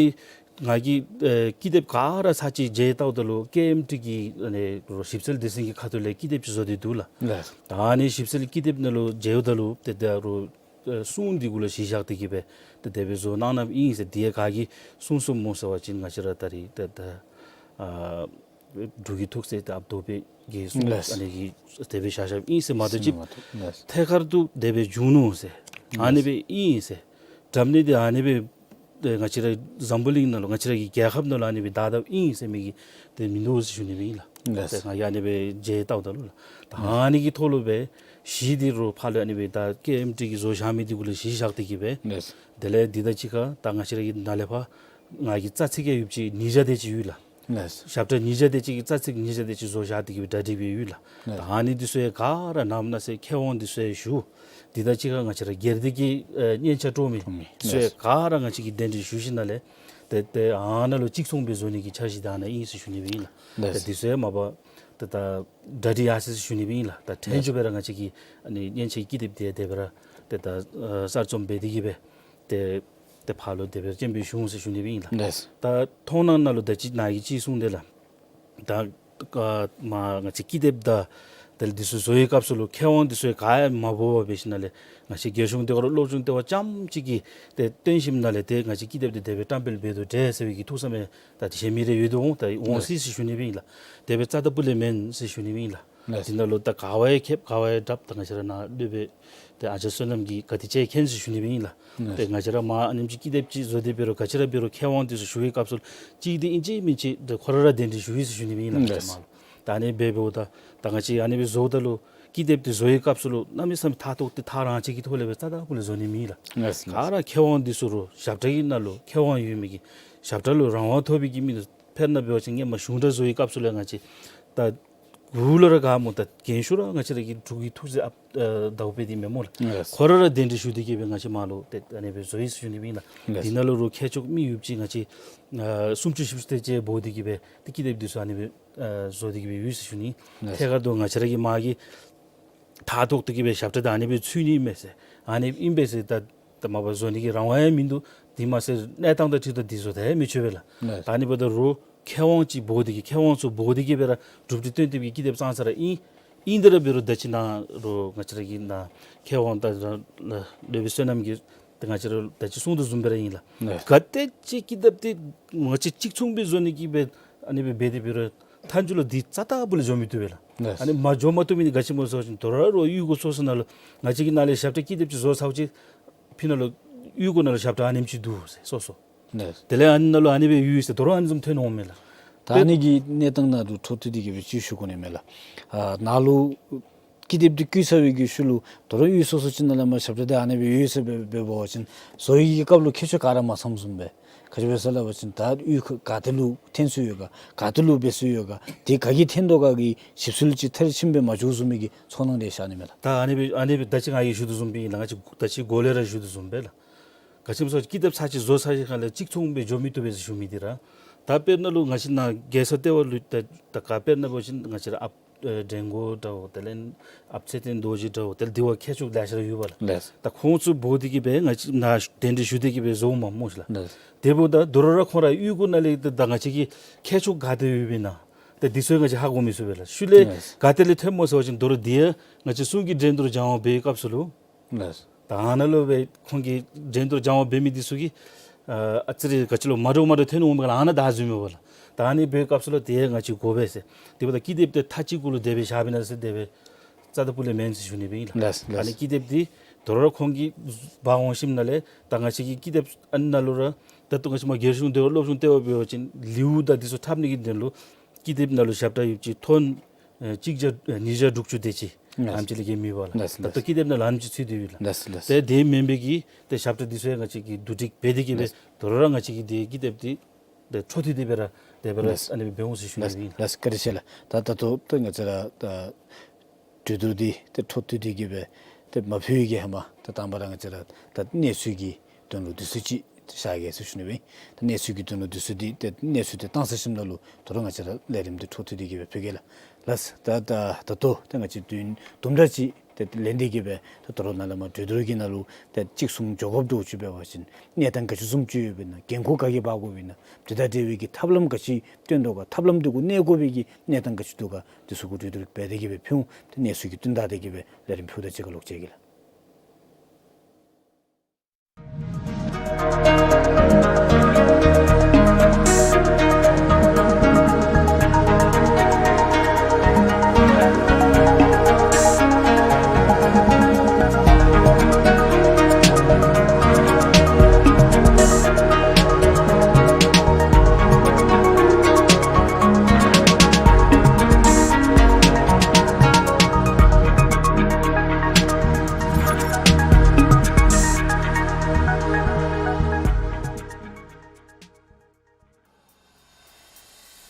ང་གིས་ཨེ་ཀི་དེབ་ག་ར་ཚར་གཅིག་མཇལ་བལྟཝ་ད་ལུ་ཀེ་ཨེམ་ཊི་གི་ཨ་ནི་རོགས་ཞིབ་འཚོལ་སྡེ་ཚན་གྱི་ཁ་ཐུག་ལས་ཀི་དེབ་ཅིག་བཟོ་སྟེ་འདུག་ལགས། ལགས་སོ། ད་ཨ་ནི་ཞིབ་འཚོལ་ཀི་དེབ་ནང་ལུ་མཇལཝ་ད་ལུ་ཏེ་ད་རུང་ཨེ་སྲུང་འདི་གུ་ལུ་གཞི་བཞག་སྟེ་གི་སྦེ་ཏེ་དེ་སྦེ་བཟོ་གནང་གནངམ་ཨིན་ཟེར། དེ་ཡང་ག་གིས་གསུངས་གསུངསམ་སྨོ་ཟེར་བ་ཅིན་ང་བཅས་ར་ད་རེས་ཏེ་ད་ཨ་འབྲུག་གི་ཐུགས་སྲས་ཏེ་ཨཔ་རྡོ་རྗེ་གིས་གསུངས། ལགས་སོ། ཨ་ནི་གིས་དེ་སྦེ་བཞག་བཞགཔ་ཨིན་ཟེར་མ་གཏོགས་ཅིག་ལགས་སོ། ཐད་ཀར་དུ་དེ་སྦེ་བྱུང་ནུག་ཟེར་ཨ་ནི་སྦེ་ཨིན་ཟེར་སྒྲ་སྙན་འདི་ཨ་ནི་སྦེ་ཏེ་ང་བཅས་ར་འཛམ་བུ་གླིང་ནང་ལུ་ང་བཅས་ར་གི་རྒྱལ་ཁབ་ནང་ལུ་ཨ་ནི་སྦེ་དར་དརཝ་ཨིན་ཟེར་མི་གི་ཏེ་མིན་འདུག་ཟེར་ཞུ་ནི་སྦེ་ཨིན་ལགས། ལགས་སོ། ཏེ་ང་གིས་ཨ་ནི་སྦེ་མཇལ་བལྟཝ་ད་ལུ་ལགས། ད་ཨ་ནི་གི་ཐོག་ལུ་སྦེ་གཞི་འདི་རུང་ཕར་ལུ་ཨ་ནི་སྦེ་ད་ཀེ་ཨེམ་ཊི་གིས་བཟོ་བཞག་མི་འདི་གུ་ལུ་གཞི་བཞག་སྟེ་གི་སྦེ། ལགས་སོ། དེ་ལས་འདི་དང་གཅིག་ཁར་ད་ང་བཅས་ར་གི་ནཱ་ལས་ཕར་ང་གི་རྩ་ཚིག་ཡང་ཡོདཔ་ཅིག་ཉིས་བརྒྱ་དེ་ཅིག་ཡོད་ལགས། ལགས་སོ། ཞབས་ཁྲ་ཉིས་བརྒྱ་དེ་ཅིག་གི་རྩ་ཚིག་ཉིས་བརྒྱ་དེ་ཅིག་བཟོ་བཞག་སྟེ་གི་སྦེ་གྲ་སྒྲིག་སྦེ་ཡོད་ལགས། ལགས་སོ། ད་ཨ་ནི་འདི་ཚུ་ཡང་ག་ར་ནངས་པ་གནངས་ཚེ་མཁས་དབང་འདི་ཚུ་ཡང་ཞུ། འདི་དང་གཅིག་ཁར་ང་བཅས་ར་སྒེར་སྡེ་གི་ཨེ་སྙན་ཆ་དཀྲོག་མི་ཚུ་ཡང་ག་ར་ང་བཅས་ཀྱིས་གདན་འདྲེན་ཞུ་ཞིནམ་ལས་ཏེ་ཏེ་ཨ་ནཱ་ལུ་གཅིག་མཚུངས་སྦེ་བཟོ་ནི་གི་འཆར་གཞི་འདི་ཨ་ནཱ་ཨིན་ཟེར་ཞུ་ནི་སྦེ་ཨིན་ལགས། ལགས་སོ། ཏེ་འདི་ཚུ་ཡང་མ་པ་ཏེ་ད་གྲ་སྒྲིག་ཡར་སོ་ཡི་ཟེར་ཞུ་ནི་སྦེ་ཨིན་ལགས། ད་ཐོན་ལས་རྒྱུ་སྦེ་ར་ང་བཅས་ཀྱིས་ཨ་ནི་སྙན་ཆའི་ཀི་དེབ་འདི་དེ་སྦེ་ར་ཏེ་ད་ཨ་གསར་རྩོམ་འབད་དེ་གི་སྦེ་ཏེ་ཏེ་ཕར་ལུ་དེ་སྦེ་ར་སྤྱན་འབུལ་ཞུ་འོང་ཟེར་ཞུ་ནི་སྦེ་ཨིན་ལགས། ལགས་སོ། ད་མཐོང་སྣང་ནང་ལུ་ད་ཅི་ནཱ་གིས་ཅིག་གསུངས་དེས་ལགས། ད་ཨ་མར་ང་བཅས་ཀི་དེབ་དང་དེ་ལས་འདི་ཚུ་བཟོ་བའི་སྐབས་སུ་ལུ་མཁས་དབང་འདི་ཚུ་ག་ཡང་མ་འབོ་བར་འབད་ཞིནམ་ལས་ང་བཅས་རྒྱལ་གཞུང་ཟློས་གར་སློབ་སྦྱོང་ལྟེ་བ་རྐྱངམ་གཅིག་གིས་ཏེ་བཏོན་ཞིནམ་ལས་ཏེ་ང་བཅས་ཀི་དེབ་འདི་དེ་སྦེ་བཀྲམ་སྤེལ་འབད་དོ་འདྲས་ཟེར་བའི་གི་ཐུགས་བསམ་ཡང་ད་གཞན་མི་རེ་ཡོད་དོ་འོང་། ད་འོང་སྲིད་ཟེར་ཞུ་ནི་སྦེ་ཨིན་ལགས། དེ་སྦེ་རྩ་ལྟ་བུ་ལས་མེན་ཟེར་ཞུ་ནི་སྦེ་ཨིན་ལགས། ལགས། དེ་ནང་ལུ་ད་ག་བ་ཡང་ཁེབ་ག་བ་ཡང་དྲབ། ད་ང་བཅས་ར་ནཱ་སློབ་དཔོན་ཏེ་ཨ་ཅར་བསོད་ནམས་ཀྱིས་ག་དེ་ཅིག་མཁྱེན་ཟེར་ཞུ་ནི་སྦེ་ཨིན་ལགས། ལགས། ཏེ་ང་བཅས་ར་མར་ཨ་ནེམ་ཅིག་ཀི་དེབ་ཅིག་བཟོ་སྟེ་འབད་རུང་ག་ཅི་ར་འབད་རུང་མཁས་དབང་འདི་ཚུ་ཞུ་བའི་སྐབས་སུ་ལུ་གཅིག་འདི་ཨིན་ཅི་མིན་ཅི་ཏེ་ཁོ་ར་ར་གདན་འདྲེན་ཞུ་ཡི་ཟེར་ཞུ་ནི་སྦེ་ཨིན་ལགས། ལགས། ང་བཅས་མར་ལུ་ད་ཨ་ནི་སྦེ་འབདཝ་ད་ད་ང་བཅས་ཨ་ནི་སྦེ་བཟོཝ་ད་ལུ་ཀི་དེབ་འདི་བཟོ་བའི་སྐབས་སུ་ལུ་གནམ་མེད་ས་མེད་ཐག་ཐོག་ཏེ་ཐག་རང་བཅད་ཀྱི་ཐོག་ལས་སྦེ་རྩ་དང་པོ་ལས་བཟོ་ནི་མེན་ལགས། ལགས། ལགས། ག་ར་མཁས་དབང་འདི་ཚུ་ར་ཞབས་ཁྲ་གི་ནང་ལུ་མཁས་དབང་ཡོད་མི་གི་ཞབས་ཁྲ་ལུ་རང་དབང་ཐོབ་པའི་གི་མི་འདི་དཔེར་ན་འབད་བ་ཅིན་སྔོན་མ་གཞུང་སྒྲ་བཟོ་བའི་སྐབས་སུ་ལས་ང་བཅས་ད་གུ་ལུ་ར་ག་སྨོ་ད་རྒན་ཤོས་ར་ང་བཅས་ར་གི་འབྲུག་གི་ཐུགས་སྲས་ཨཔ་ཨ་ཟླཝ་དཔལ་འདི་མེན་སྨོ་ལགས། ལགས། ཁོ་ར་ར་གདན་འདྲེན་ཞུ་སྟེ་གི་སྦེ་ང་བཅས་མར་ལུ་ཏེ་ཨ་ནི་སྦེ་བཟོ་ཡི་ཟེར་ཞུ་ནི་སྦེ་ཨིན་ལགས། ལགས། དེ་ནང་ལུ་ར་མཁས་མཆོག་མི་ཡོདཔ་ཅིག་ང་བཅས་ཨ་སུམ་ཅུ་བཞི་བཅུ་དེ་ཅིག་འབོ་སྟེ་གི་སྦེ་ཏེ་ཀི་དེབ་འདི་ཚུ་ཨ་ནི་སྦེ་ཨ་བཟོ་སྟེ་གི་སྦེ་ཡོད་ཟེར་ཞུ་ནི། ལགས། ཐད་ཀར་དུ་ང་བཅས་ར་གི་མར་གྱི་ཐག་ཐོག་ཏུ་གི་སྦེ་ཞབས་ཁྲ་ད་ཨ་ནི་སྦེ་ཚུད་ནི་མས་ཟེར་ཨ་ནི་ཨིན་པས་ཟེར་ད་ད་མ་པ་བཟོ་ནི་གི་རང་དབང་ཡང་མིན་འདུག། དེ་མ་ཚད་གནས་སྟངས་དང་འཁྲིལ་ད་འདི་བཟོ་ད་ཡང་མི་ཆོག་པས་ལགས། ལགས། ད་ཨ་ནི་འབདཝ་ད་ར་མཁས་དབང་ཅིག་འབོ་སྟེ་གི་མཁས་དབང་ཚུ་འབོ་སྟེ་གི་སྦེ་ར་གྲུབ་འབྲས་སྟོན་ཏེ་གི་ཀི་དེབ་བརྩམས་ས་ར་ཨིན། ཨིན་དེ་ར་འབད་རུང་ད་ཅི་ནཱ་ར་ང་བཅས་ར་གི་ནཱ་མཁས་དབང་ད་ར་སློབ་དཔོན་བསོད་ནམས་ཀྱིས་ད་ང་བཅས་ར་ད་ཅི་གསུངས་དོ་བཟུམ་སྦེ་ར་ཨིན་ལགས། ལགས། ག་དེ་ཅིག་ཀི་དེབ་འདི་ང་བཅས་གཅིག་མཚུངས་སྦེ་བཟོ་ནི་གི་སྦེ་ཨ་ནི་སྦེ་འབད་དེ་འབད་རུང་མཐའ་མཇུག་ལུ་འདི་རྩ་དང་པོ་ལས་འགྱོ་མི་བཏུབ་པས་ལགས། ལགས། ཨ་ནི་མ་འགྱོ་མ་བཏུབ་མི་འདི་ག་ཅི་སྨོ་ཟེར་བ་ཅིན་དོ་རུང་ར་གཡུས་སྒོ་སོ་སོ་ནང་ལུ་ང་བཅས་ཀྱིས་ནཱ་ལས་ཞབས་ཁྲ་ཀི་དེབ་ཅིག་བཟོ་ཚརཝ་ཅིག་ཕི་ནང་ལུ་གཡུས་སྒོ་ནང་ལུ་ཞབས་ཁྲ་ཨ་ནེམ་ཅིག་འདུག་ཟེར་སོ་སོ། ལགས། དེ་ལས་ཨ་ནི་ནང་ལུ་ཨ་ནི་སྦེ་ཡོད་ཟེར་དོ་རུང་ཨ་ནི་བཟུམ་ཐོན་འོང་མས་ལགས། ད་ཨ་ནི་གི་གནས་སྟངས་ནང་ལུ་འཕྲོ་མཐུད་དེ་གི་སྦེ་ཅིག་ཞུ་དགོ་ནི་མས་ལགས། ཨ་ནཱ་ལུ་ཀི་དེབ་འདི་བརྐུ་ཚར་བའི་གི་ཤུལ་ལུ་དོ་རུང་གཡུས་སོ་སོ་ཅིག་ནང་ལས་མར་ཞབས་ཁྲ་འདི་ཨ་ནི་སྦེ་ཡོད་ཟེར་སྦེ་འབད་བ་ཅིན་བཟོ་བའི་གི་སྐབས་ལུ་མཁས་མཆོག་ག་ར་མ་ཚངམ་བཟུམ་སྦེ་ག་ཅི་སྦེ་ཟེར་སླབ་པ་ཅིན་ད་གཡུས་ཁ་ག་ཏེ་ལུ་འཐོན་སྲོལ་ཡོད་ག་ག་ཏེ་ལུ་འབད་སྲོལ་ཡོད་ག་དེ་ག་གིས་འཐོན་དོ་ག་གི་ཞིབ་འཚོལ་ཅིག་མཐར་ཕྱིནམ་སྦེ་མ་འགྱོ་བཟུམ་མའི་གི་ཚོར་སྣང་རེ་ཤར་ནི་མས་ལགས། ད་ཨ་ནི་སྦེ་ཨ་ནི་སྦེ་ད་ཅི་ང་གིས་ཞུ་དོ་བཟུམ་སྦེ་ཨིན་ལགས། ང་བཅས་ད་ཅི་འགོ་ལས་ར་ཞུ་དོ་བཟུམ་སྦེ་ལགས། ག་ཅི་སྨོ་ཟེར་ཀི་དེབ་ཚར་ཅིག་བཟོ་ཚར་ཞིནམ་ལས་གཅིག་མཚུངས་སྦེ་འགྱོ་མི་བཏུབ་པས་ཟེར་ཞུ་མི་འདི་ར། ད་དཔེར་ན་ལུ་ང་བཅས་ནཱ་རྒྱལ་ས་ལྟེ་བ་ལུ་ད་ད་ག་དཔེར་ན་འབད་བ་ཅིན་ང་བཅས་ར་ཨཔ་ཨེ་འགྲན་སྒོ་འདྲཝ་དེ་ལས་ཨཔ་ཚེ་བརྟན་རྡོ་རྗེ་འདྲཝ་དེ་ལས་འདི་བ་མཁས་མཆོག་ལེ་ཤ་ར་ཡོད་པས་ལགས། ལགས། ད་ཁོང་ཚུ་འབོ་སྟེ་གི་སྦེ་ང་བཅས་ནཱ་གདན་འདྲེན་ཞུ་སྟེ་གི་སྦེ་བཟོཝ་མས་སྨོ་ཤིག་ལགས། ལགས། དེ་འབདཝ་ད་དོ་རུང་ར་ཁོང་ར་གཡུས་སྒོ་ནང་ལས་ད་ད་ང་བཅས་ཀྱི་མཁས་མཆོག་ག་ཏེ་ཡོདཔ་ཨིན་ན་ད་འདི་ཚུ་ཡང་ང་བཅས་ཧ་གོ་མི་ཚུགས་པས་ལགས། ཤུལ་ལས་ལགས། ག་ཏེ་ལས་ཐོནམ་སྨོ་ཟེར་བ་ཅིན་དོ་རུང་འདི་ཡང་ང་བཅས་གསུང་གི་འགྲན་བསྡུར་སྦྱང་བ་འབད་བའི་སྐབས་སུ་ལུ། ལགས། ད་ཨ་ནཱ་ལུ་སྦེ་ཁོང་གིས་འགྲན་བསྡུར་སྦྱང་བ་འབད་མི་འདི་ཚུ་གིས་ཨ་ཨ་ཙི་རེ་ག་ཅི་ལོ་མ་འདྲཝ་མ་འདྲཝ་ཐོན་འོང་པས་ལགས། ཨ་ནཱ་ད་ཟེར་མི་འོང་པས་ལགས། ད་ཨ་ནི་འབད་བའི་སྐབས་སུ་ལུ་དེ་ཡང་ང་བཅས་དགོ་པས་ཟེར། དེ་འབདཝ་ད་ཀི་དེབ་འདི་ཐག་གཅིག་གུ་ལུ་དེ་སྦེ་བཞག་པས་ན་ཟེར་དེ་སྦེ་རྩ་དང་པོ་ལས་མེན་ཟེར་ཞུ་ནི་སྦེ་ཨིན་ལགས། ལགས། ལགས། ཨ་ནི་ཀི་དེབ་འདི་དོ་རུང་ཁོང་གིས་འབག་འོང་ཞིནམ་ལས་ད་ང་བཅས་ཀྱི་ཀི་དེབ་ཨ་ནཱ་ལུ་ར་ད་ལྟོ་ང་བཅས་མར་རྒྱལ་གཞུང་ལྟེ་བ་སློབ་གཞུང་ལྟེ་བ་འབད་བ་ཅིན་ལེའུ་དང་འདི་ཚུ་འཁྲབ་ནི་གི་དོན་ལུ་ཀི་དེབ་ནང་ལུ་ཞབས་ཁྲ་ཡོདཔ་ཅིག་ཐོན་ཨེ་གཅིག་བརྒྱ་ཨེ་ཉིས་བརྒྱ་དྲུག་ཅུ་དེ་ཅིག་ལགས། ཨ་ནེམ་ཅིག་ལས་བརྒལ་མེད་པས་ལགས། ལགས། ད་ལྟོ་ལགས། ཀི་དེབ་ནང་ལུ་ཨ་ནེམ་ཅིག་ཚུད་དེ་ཡོད་ལགས། ལགས། ལགས། དེ་དེ་མེན་པའི་གི་དེ་ཞབས་ཁྲ་འདི་ཚུ་ཡང་ང་བཅས་ཀྱིས་བསྡུ་སྒྲིག་འབད་དེ་གི་སྦེ། ལགས། དོ་རུང་ར་ང་བཅས་ཀྱིས་དེ་ཀི་དེབ་འདི་དེ་འཕྲོ་མཐུད་དེ་སྦེ་ར་དེ་སྦེ་ར། ལགས། ཨ་ནི་སྦེ་འབད་འོང་ཟེར་ཞུ་ནི་ལགས། སྦེ་ཨིན། ལགས། བཀའ་དྲིན་ཆེ་ལགས། ད་ད་ལྟོ་ད་ང་བཅས་ར་ད་གྲོས་བསྡུར་འདི་ཏེ་འཕྲོ་མཐུད་དེ་གི་སྦེ་ཏེ་མ་ཕུལ་བའི་གི་ཧེ་མ་ཏེ་དང་པ་ར་ང་བཅས་ར་ད་གནས་ཚུལ་གྱི་དོན་ལུ་དུས་ཚོད་ཅིག་བཞག་གེ་ཟེར་ཞུ་ནི་སྦེ། ད་གནས་ཚུལ་གྱི་དོན་ལུ་དུས་ཚོད་འདི་ཏེ་གནས་ཚུལ་འདི་བཏང་ཚར་ཞིནམ་ལས་ལུ་དོ་རུང་ང་བཅས་ར་ལས་རིམ་འདི་འཕྲོ་མཐུད་དེ་གི་སྦེ་ཕུལ་གེ་ལགས། ལགས། ད་ད་ད་ལྟོ་ཏེ་ང་བཅས་དུས་ཡུན་དུམ་གྲ་ཅིག་ཏེ་ལེན་ཏེ་གི་སྦེ་ད་དོ་རུང་ནཱ་ལས་མར་གྲོས་བསྡུར་གྱི་ནང་ལུ་ཏེ་གཅིག་མཚུངས་འགྱོ་དགོཔ་འདྲཝ་ཅིག་འབད་བ་ཅིན་གནས་སྟངས་ག་ཅི་བཟུམ་ཅིག་ཡོདཔ་ཨིན་ན། འགན་ཁུར་ག་གིས་འབག་དགོཔ་ཨིན་ན། དེ་དང་འབྲེལ་བའི་གི་ཐབས་ལམ་ག་ཅི་སྟོན་དོ་ག། ཐབས་ལམ་འདི་གུ་གནས་དགོ་པའི་གི་གནས་སྟངས་ག་ཅི་འདུག་ག། དེ་ཚུ་གུ་གྲོས་བསྡུར་འབད་དེ་གི་སྦེ་ཕུལ་འོང་། ཏེ་གནས་ཚུལ་གྱི་བསྟུན་ད་དེ་གི་སྦེ་ལས་རིམ་ཕུལཝ་ད་གཅིག་ཁར་ལོག་མཇལ་གེ་ལགས།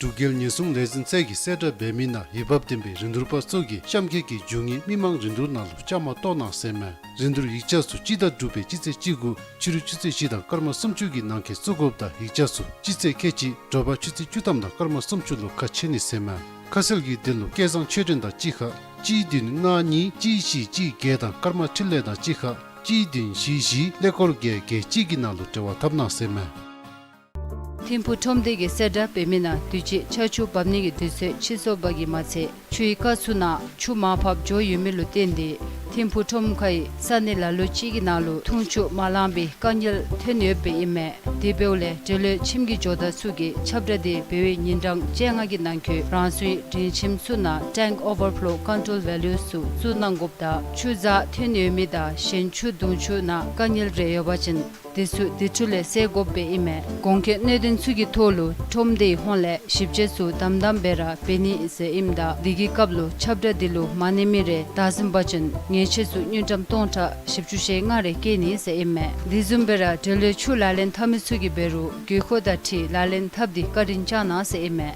འབྲུག་རྒྱལ་ཉེན་སྲུང་ལས་འཛིན་ཚད་ཀྱིས་གསལ་བསྒྲགས་འབད་མི་ནང་འོས་འབབ་ལྡན་པའི་རིན་བསྡུར་པ་ཚུ་གིས་གཤམ་འཁོད་ཀྱི་རྒྱུ་དངོས་མི་མང་རིན་བསྡུར་ནང་ལུ་བཅའ་མར་གཏོགས་གནང་ཟེར་མས། རིན་བསྡུར་ཡིག་ཆ་ཚུ་སྤྱི་ཟླ་དྲུག་པའི་སྤྱི་ཚེས་བཅུ་དགུ་ཕྱི་རུ་ཆུ་ཚོད་བཞི་དང་སྐར་མ་སུམ་ཅུ་གི་ནང་འཁོད་བཙུགས་དགོཔ་དང་ཡིག་ཆ་ཚུ་སྤྱི་ཚེས་ཁལ་གཅིག་དྲོ་པ་ཆུ་ཚོད་བཅུ་ཐམ་དང་སྐར་མ་སུམ་ཅུ་ལུ་ཁ་ཕྱེ་ནི་ཟེར་མས། ཁ་གསལ་གྱི་དོན་ལུ་སྐལ་བཟང་ཆོས་སྒྲོན་དང་གཅིག་ཁར་གཅིག་བདུན་ལྔ་གཉིས་གཅིག་བཞི་གཅིག་བརྒྱད་དང་སྐར་མ་འཕྲིན་ལས་དང་གཅིག་ཁར་གཅིག་བདུན་བཞི་བཞི་ཀླད་ཀོར་བརྒྱད་བརྒྱད་གཅིག་གི་ནང་ལུ་འབྲེལ་བ་འཐབ་གནང་ཟེར་མས། ཐིམ་ཕུག་ཁྲོམ་སྡེ་གིས་གསལ་བསྒྲགས་འབད་མི་ནང་དུས་ཅི་ཆར་ཆུ་འབབ་ནི་གི་དུས་ཚོད་ཕྱིས་སོང་བ་གིས་མ་ཚད་ཆུའི་རྐ་ཚུ་ནང་ཆུ་མར་ཕབ་འགྱོ་ཡོད་མི་ལུ་བརྟེན་ཏེ་ ཐིམ་ཕུག་ཁྲོམ་ཁའི་ས་གནས་ལ་ལུ་ཅིག་གི་ནང་ལུ་འཐུང་ཆུ་མ་ལང་པའི་དཀའ་ངལ་ཐོན་ཡོདཔ་ཨིན་མས། དེ་འབདཝ་ལས་འབྲེལ་ཡོད་ཁྱིམ་གྱི་ཇོ་བདག་ཚུ་གིས་ཁྱབ་བསྒྲགས་དེ་འབད་བའི་ཉིན་གྲངས་བཅོ་ལྔ་གི་ནང་འཁོད་རང་སོའི་འདྲེན་ཁྱིམ་ཚུ་ནང་tank overflow control valves ཚུ་བཙུགས་གནང་དགོཔ་དང་ཆུ་གཟར་ཐོན་ཡོད་མི་དང་གཞན་ཆུ་བརྡུང་ཆུ་ནང་དཀའ་ངལ་རེ་ཡོད་པ་ཅིན་དེ་ཚུ་དེ་འཕྲོ་ལས་སེལ་དགོཔ་སྦེ་ཨིན་མས། གོང་འཁོད་གནད་དོན་ཚུ་གི་ཐོག་ལུ་ཁྲོམ་སྡེའི་ཧོངས་ལས་ཞིབ་དཔྱད་ཚུ་དམ་དམ་སྦེ་ར་འབད་ནི་ཟེར་ཨིནམ་ད་དེ་གི་སྐབས་ལུ་ཁྱབ་བསྒྲགས་དེ་ལུ་མ་གནས་མི་རེ་བདའ་ཟུན་པ་ཅིན་ཉེས་ཆད་ཚུ་དངུལ་ཀྲམ་སྟོང་ཕྲག་བཞི་བཅུ་ཞེ་ལྔ་རེ་བཀལ་ནི་ཟེར་ཨིན་མས། དེ་བཟུམ་སྦེ་ར་འབྲེལ་ཡོད་ཆུ་ལག་ལེན་འཐབ་མི་ཚུ་གིས་འབད་རུང་དགོས་མཁོ་དང་འཁྲིལ་ལག་ལེན་འཐབ་སྟེ་བཀའ་དྲིན་བསྐྱང་གནང་ཟེར་ཨིན་མས།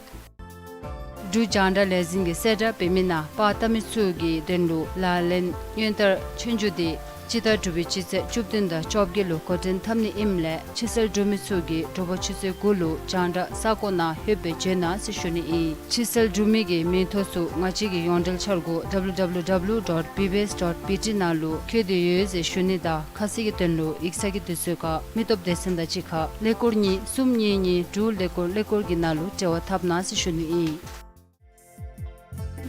འབྲུག་རྒྱང་བསྒྲགས་ལས་འཛིན་གྱིས་གསལ་བསྒྲགས་འབད་མི་ནང་པར་བཏབ་མི་ཚུ་གི་དོན་ལུ་ལག་ལེན་སྔོན་བསྟར་ཆོས་རྒྱུགས་དེ་སྤྱི་ཟླ་དྲུག་པའི་སྤྱི་ཚེས་བཅུ་བདུན་དང་བཅོ་བརྒྱད་ལུ་འགོ་འདྲེན་འཐབ་ནི་ཨིནམ་ལས་ཕྱིར་སེལ་གྲུབ་མི་ཚུ་གིས་དྲོ་པ་ཆུ་ཚོད་དགུ་ལུ་རྒྱང་བསྒྲགས་ས་གོ་ནང་ལྷོདཔ་སྦེ་བྱོན་གནང་ཟེར་ཞུ་ནི་ཨིན། ཕྱིར་སེལ་གྲུབ་མི་གི་མིང་ཐོ་ཚུ་ང་བཅས་ཀྱི་ཡོངས་འབྲེལ་འཆར་སྒོ་W W W dot B B S dot B T ནང་ལུ་བཀོད་དེ་ཡོད་ཟེར་ཞུ་ནི་དང་ཁ་གསལ་གྱི་དོན་ལུ་ཡིག་ཚང་གི་དུས་ཚོད་ཁར་མི་སྟོབས་སྡེ་ཚན་དང་གཅིག་ཁར་ཀླད་ཀོར་གཉིས་གསུམ་གཉིས་གཉིས་དྲུག་ཀླད་ཀོར་ཀླད་ཀོར་གྱི་ནང་ལུ་འབྲེལ་བ་འཐབ་གནང་ཟེར་ཞུ་ནི་ཨིན།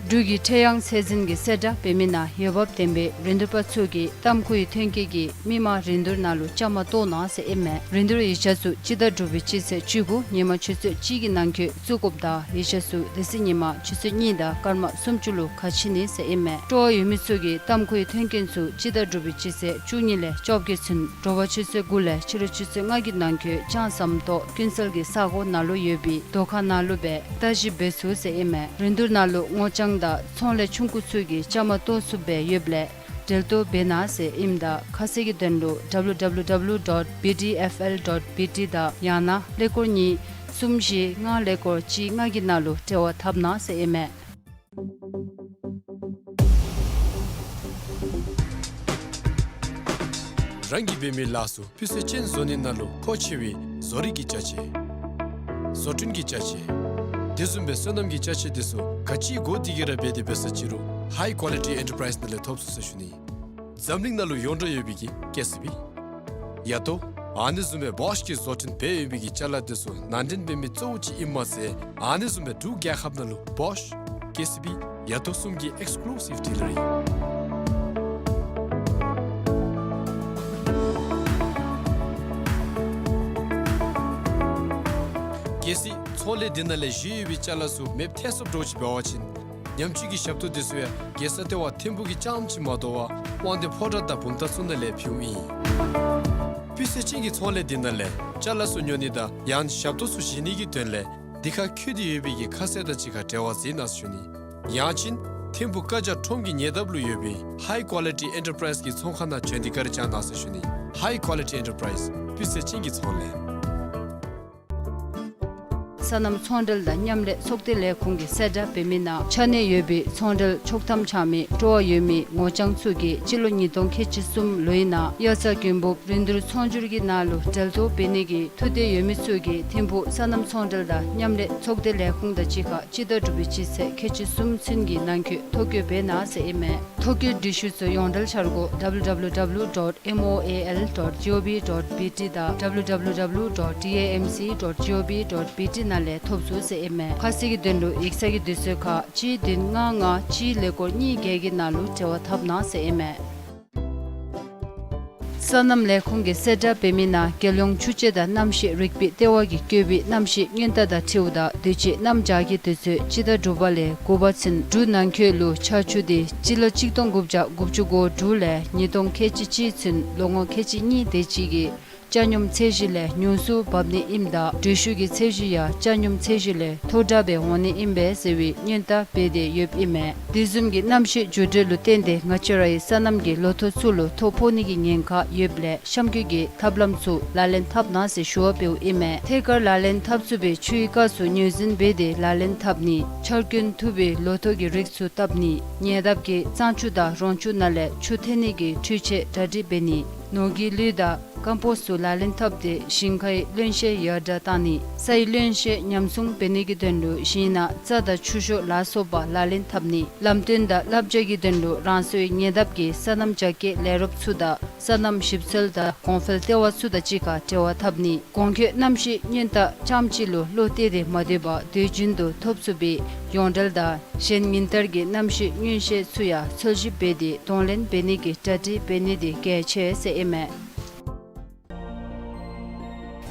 འབྲུག་གི་ཁྲེ་ཡང་ཚད་འཛིན་གྱིས་གསལ་བསྒྲགས་འབད་མི་ནང་འོས་འབབ་ལྡན་པའི་རིན་བསྡུར་པ་ཚུ་གིས་ཏམ་ཁུའི་ཐོན་སྐྱེད་ཀྱི་མི་མང་རིན་བསྡུར་ནང་ལུ་བཅའ་མར་གཏོགས་གནང་ཟེར་ཨིན་མས། རིན་བསྡུར་ཡིག་ཆ་ཚུ་སྤྱི་ཟླ་དྲུག་པའི་སྤྱི་ཚེས་བཅུ་དགུ་ཉིན་མ་ཆུ་ཚོད་གཅིག་གི་ནང་འཁོད་བཙུགས་དགོཔ་དང་ཡིག་ཆ་ཚུ་དེ་ཚེ་ཉིན་མ་ཆུ་ཚོད་གཉིས་དང་སྐར་མ་སུམ་ཅུ་ལུ་ཁ་ཕྱེ་ནི་ཟེར་ཨིན་མས། སྤྲོ་བ་ཡོད་མི་ཚུ་གིས་ཏམ་ཁུའི་ཐོན་སྐྱེད་ཚུ་སྤྱི་ཟླ་དྲུག་པའི་སྤྱི་ཚེས་བཅུ་གཉིས་ལས་བཅོ་བརྒྱད་ཚུན་དྲོ་པ་ཆུ་ཚོད་དགུ་ལས་ཕྱི་རུ་ཆུ་ཚོད་ལྔ་གི་ནང་འཁོད་ལྕང་ཟམ་ཏོག་ཀུན་གསལ་གྱི་ས་གོ་ནང་ལུ་ཡོད་པའི་སྡོད་ཁང་ནང་ལུ་སྦེ་བརྟག་ཞིབ་འབད་ཚུགས་ཟེར་ཨིན་མས། རིན་བསྡུར་ནང་ལུ་སྔོ་ལྗང་དང་ཚོང་ལས་ཆུང་ཀུ་ཚུ་གིས་བཅའ་མར་གཏོགས་ཚུགསཔ་སྦེ་ཡོདཔ་ལས་འབྲེལ་གཏོགས་འབད་གནང་ཟེར་ཨིནམ་ད་ཁ་གསལ་གྱི་དོན་ལུ W W W dot B D F L dot B T དང་ཡང་ན་ཀླད་ཀོར་གཉིས་གསུམ་བཞི་ལྔ་ཀླད་ཀོར་གཅིག་ལྔ་གི་ནང་ལུ་འབྲེལ་བ་འཐབ་གནང་ཟེར་ཨིན་མས། རང་གིས་འབད་མི་ལཱ་ཚུ་སྤུས་ཚད་ཅན་བཟོ་ནི་ནང་ལུ་མཁོ་ཆེ་བའི་བཟོ་རིག་གི་ཅ་ཆས། བཟོ་སྐྲུན་གྱི་ཅ་ཆས། དེ་བཟུམ་སྦེ་སོ་ནམ་གྱི་ཅ་ཆས་དེ་ཚུ་ག་ཅི་དགོ་དེ་གིས་ར་འབད་དེ་འབད་ས་ཅི་རུང་ཧའི་ཀོ་ལི་ཊི་ཨེན་ཊར་པ་རའིསི་ནང་ལས་ཐོབ་ཚུགས་ཟེར་ཞུ་ནི། འཛམ་གླིང་ནང་ལུ་ཡོངས་གྲགས་ཡོད་པའི་གི་ཀེ་སི་བི། ཡ་ཏོ། ཨ་ནི་བཟུམ་སྦེ་བོཤ་གིས་བཟོ་སྐྲུན་འབད་ཡོད་པའི་གི་ཅ་ལ་དེ་ཚུ་ནང་འདྲེན་འབད་མི་གཙོ་བོ་ཅིག་ཨིནམ་མ་ཚད་ཨ་ནི་བཟུམ་སྦེ་འབྲུག་རྒྱལ་ཁབ་ནང་ལུ་བོཤ་ཀེ་སི་བི་ཡ་ཏོ་གསུམ་གྱི་ཨེགསི་ཀུ་ལུ་སིབ་ཌི་ལར་ཨིན། གལ་སྲིད་ཚོང་ལས་འདི་ནང་ལས་བཞེས་ཡོད་པའི་ཅ་ལ་ཚུ་མེདཔ་ཐལ་སོངམ་འདྲཝ་ཅིག་འབད་བ་ཅིན་ཉམས་བཅོས་ཀྱི་ཞབས་ཏོག་དེ་ཚུ་ཡང་རྒྱལ་ས་ལྟེ་བ་ཐིམ་ཕུག་གི་རྐྱངམ་ཅིག་མ་དོ་བར་དབང་འདུས་ཕོ་བྲང་དང་བུམ་ཐང་ཚུ་ནང་ལས་ཕུལཝ་ཨིན། སྤུས་ཚད་ཅན་གྱི་ཚོང་ལས་འདི་ནང་ལས་ཅ་ལ་ཚུ་ཉོ་ནི་དང་ཡང་ཞབས་ཏོག་ཚུ་བཞེས་ནི་གི་དོན་ལས་འདི་ཁར་བཀོད་དེ་ཡོད་པའི་གི་ཁ་གསལ་དང་གཅིག་ཁར་འབྲེལ་བ་འཛིན་གནང་ཟེར་ཞུ་ནི། ཡང་ཅིན་ཐིམ་ཕུག་ཀ་ཇ་ཁྲོམ་གྱི་ཉེ་འདབས་ལུ་ཡོད་པའི་ཧའི་ཀོ་ལི་ཊི་ཨེན་ཊར་པ་རའིསི་གི་ཚོང་ཁང་ནང་བྱོན་ཏེ་བཀའ་དྲིན་བསྐྱང་གནང་ཟེར་ཞུ་ནི། ཧའི་ཀོ་ལི་ཊི་ཨེན་ཊར་པ་རའིསི་སྤུས་ཚད་ཅན་གྱི་ཚོང་ལས། སོ་ནམ་ཚོང་འབྲེལ་དང་མཉམ་ལས་ཚོགས་སྡེ་ལས་ཁུངས་ཀྱིས་གསལ་བསྒྲགས་འབད་མི་ནང་ཆ་གནས་ཡོད་པའི་ཚོང་འབྲེལ་ཆོག་ཐམ་འཆང་མི་སྤྲོ་བ་ཡོད་མི་ངོ་རྐྱང་ཚུ་གིས་སྤྱི་ལོ་ཉིས་སྟོང་ཁལ་གཅིག་གསུམ་ལོའི་ནང་དབྱར་རྩྭ་དགུན་འབུབ་རིན་བསྡུར་ཚོང་སྒྱུར་གྱི་ནང་ལུ་འབྲེལ་གཏོགས་འབད་ནི་གི་ཐུགས་འདོད་ཡོད་མི་ཚུ་གིས་ཐིམ་ཕུག་སོ་ནམ་ཚོང་འབྲེལ་དང་མཉམ་ལས་ཚོགས་སྡེ་ལས་ཁུངས་དང་གཅིག་ཁར་སྤྱི་ཟླ་དྲུག་པའི་སྤྱི་ཚེས་ཁལ་གཅིག་གསུམ་ཚུན་གྱི་ནང་འཁོད་ཐོ་བཀོད་འབད་གནང་ཟེར་ཨིན་མས། ཐོ་བཀོད་འབྲི་ཤུལ་ཚུ་ཡོངས་འབྲེལ་འཆར་སྒོ་W W W dot M O A L dot G O V dot B T དང་W W W dot D A M C dot G O V dot B T ནང་ལས་ཐོབ་ཚུགས་ཟེར་ཨིན་མས། ཁ་གསལ་གྱི་དོན་ལུ་ཡིག་ཚང་གི་དུས་ཚོད་ཁར་གཅིག་བདུན་ལྔ་ལྔ་གཅིག་ཀླད་ཀོར་གཉིས་བརྒྱད་ཀྱི་ནང་ལུ་འབྲེལ་བ་འཐབ་གནང་ཟེར་ཨིན་མས། སོ་ནམ་ལས་ཁུངས་ཀྱིས་གསལ་བསྒྲགས་འབད་མི་ནང་རྒྱལ་ཡོངས་ཆུ་དཔྱད་དང་གནམ་གཤིས་རིག་པའི་ལྟེ་བ་གིས་བཀོད་པའི་གནམ་གཤིས་སྔོན་བརྡ་དང་འཁྲིལཝ་ད་དུས་ཅི་གནམ་བྱཱར་གྱི་དུས་ཚོད་སྤྱི་ཟླ་དྲུག་པ་ལས་དགུ་པ་ཚུན་འབྲུག་ནང་འཁོད་ལུ་ཆར་ཆུ་དེ་སྤྱི་ལོ་གཅིག་སྟོང་དགུ་བརྒྱ་དགུ་བཅུ་གོ་དྲུག་ལས་ཉིས་སྟོང་ཁལ་གཅིག་གཅིག་ཚུན་ལོ་ངོ་ཁལ་གཅིག་གཉིས་དེ་ཅིག་གི་ཆ་སྙོམས་ཚད་གཞི་ལས་ཉུང་སུ་འབབ་ནི་ཨིནམ་ད་དྲོད་ཤུགས་ཀྱི་ཚད་གཞི་ཡང་ཆ་སྙོམས་ཚད་གཞི་ལས་མཐོ་དྲགས་སྦེ་འོང་ནི་ཨིན་པས་ཟེར་བའི་སྔོན་བརྡ་འབད་དེ་ཡོདཔ་ཨིན་མས། དེ་བཟུམ་གྱི་གནམ་གཤིས་འགྱུར་འགྲོས་ལུ་བརྟེན་ཏེ་ང་བཅས་རའི་སོ་ནམ་གྱི་ལོ་ཐོག་ཚུ་ལུ་ཐོ་ཕོག་ནི་གི་ཉེན་ཁ་ཡོདཔ་ལས་གཤམ་འཁོད་ཀྱི་ཐབས་ལམ་ཚུ་ལག་ལེན་འཐབ་གནང་ཟེར་ཞུ་བ་འབདཝ་ཨིན་མས། ཐད་ཀར་ལག་ལེན་འཐབ་ཚུགས་པའི་ཆུའི་སྐབས་སུ་ངོས་འཛིན་འབད་དེ་ལག་ལེན་འཐབ་ནི། ཆར་སྐྱོན་ཐུབ་པའི་ལོ་ཐོག་གི་རིགས་ཚུ་བཏབ་ནི། ཉེ་འདབས་ཀྱི་གཙང་ཆུ་དང་རོང་ཆུ་ནང་ལས་ཆུ་འཐེན་ནི་གི་འཕྲུལ་ཆས་གྲ་སྒྲིག་འབད་ནི། ནོར་གྱི་ལུད་དང་ ཀམ་པོསཊ་ཚུ་ལག་ལེན་འཐབ་སྟེ་ཞིང་ཁའི་རློན་གཤེར་ཡར་དྲག་བཏང་ནི། སའི་རློན་གཤེར་ཉམས་སྲུང་འབད་ནི་གི་དོན་ལུ་ཞིང་ནང་རྩྭ་དང་ཆུ་ཤོག་ལ་སོགས་པ་ལག་ལེན་འཐབ་ནི། ལམ་སྟོན་དང་བསླབ་བྱ་གི་དོན་ལུ་རང་སོའི་ཉེ་འདབས་ཀྱི་སོ་ནམ་རྒྱ་སྐྱེད་ལས་རོགསཔ་ཚུ་དང་སོ་ནམ་ཞིབ་འཚོལ་དང་གོང་འཕེལ་ལྟེ་བ་ཚུ་དང་གཅིག་ཁར་འབྲེལ་བ་འཐབ་ནི། གོང་འཁོད་གནམ་གཤིས་སྔོན་བརྡ་རྐྱངམ་གཅིག་ལུ་བློ་གཏད་དེ་མ་སྡོད་པར་དུས་རྒྱུན་དུ་ཐོབ་ཚུགས་པའི་ཡོངས་འབྲེལ་དང་གཞན་ཉིན་ལྟར་གྱི་གནམ་གཤིས་སྔོན་ཤེས་ཚུ་ཡང་འཚོལ་ཞིབ་འབད་དེ་གདོང་ལེན་འབད་ནི་གི་གྲ་སྒྲིག་འབད་ནི་དེ་གལ་ཆེ་ཟེར་ཨིན་མས།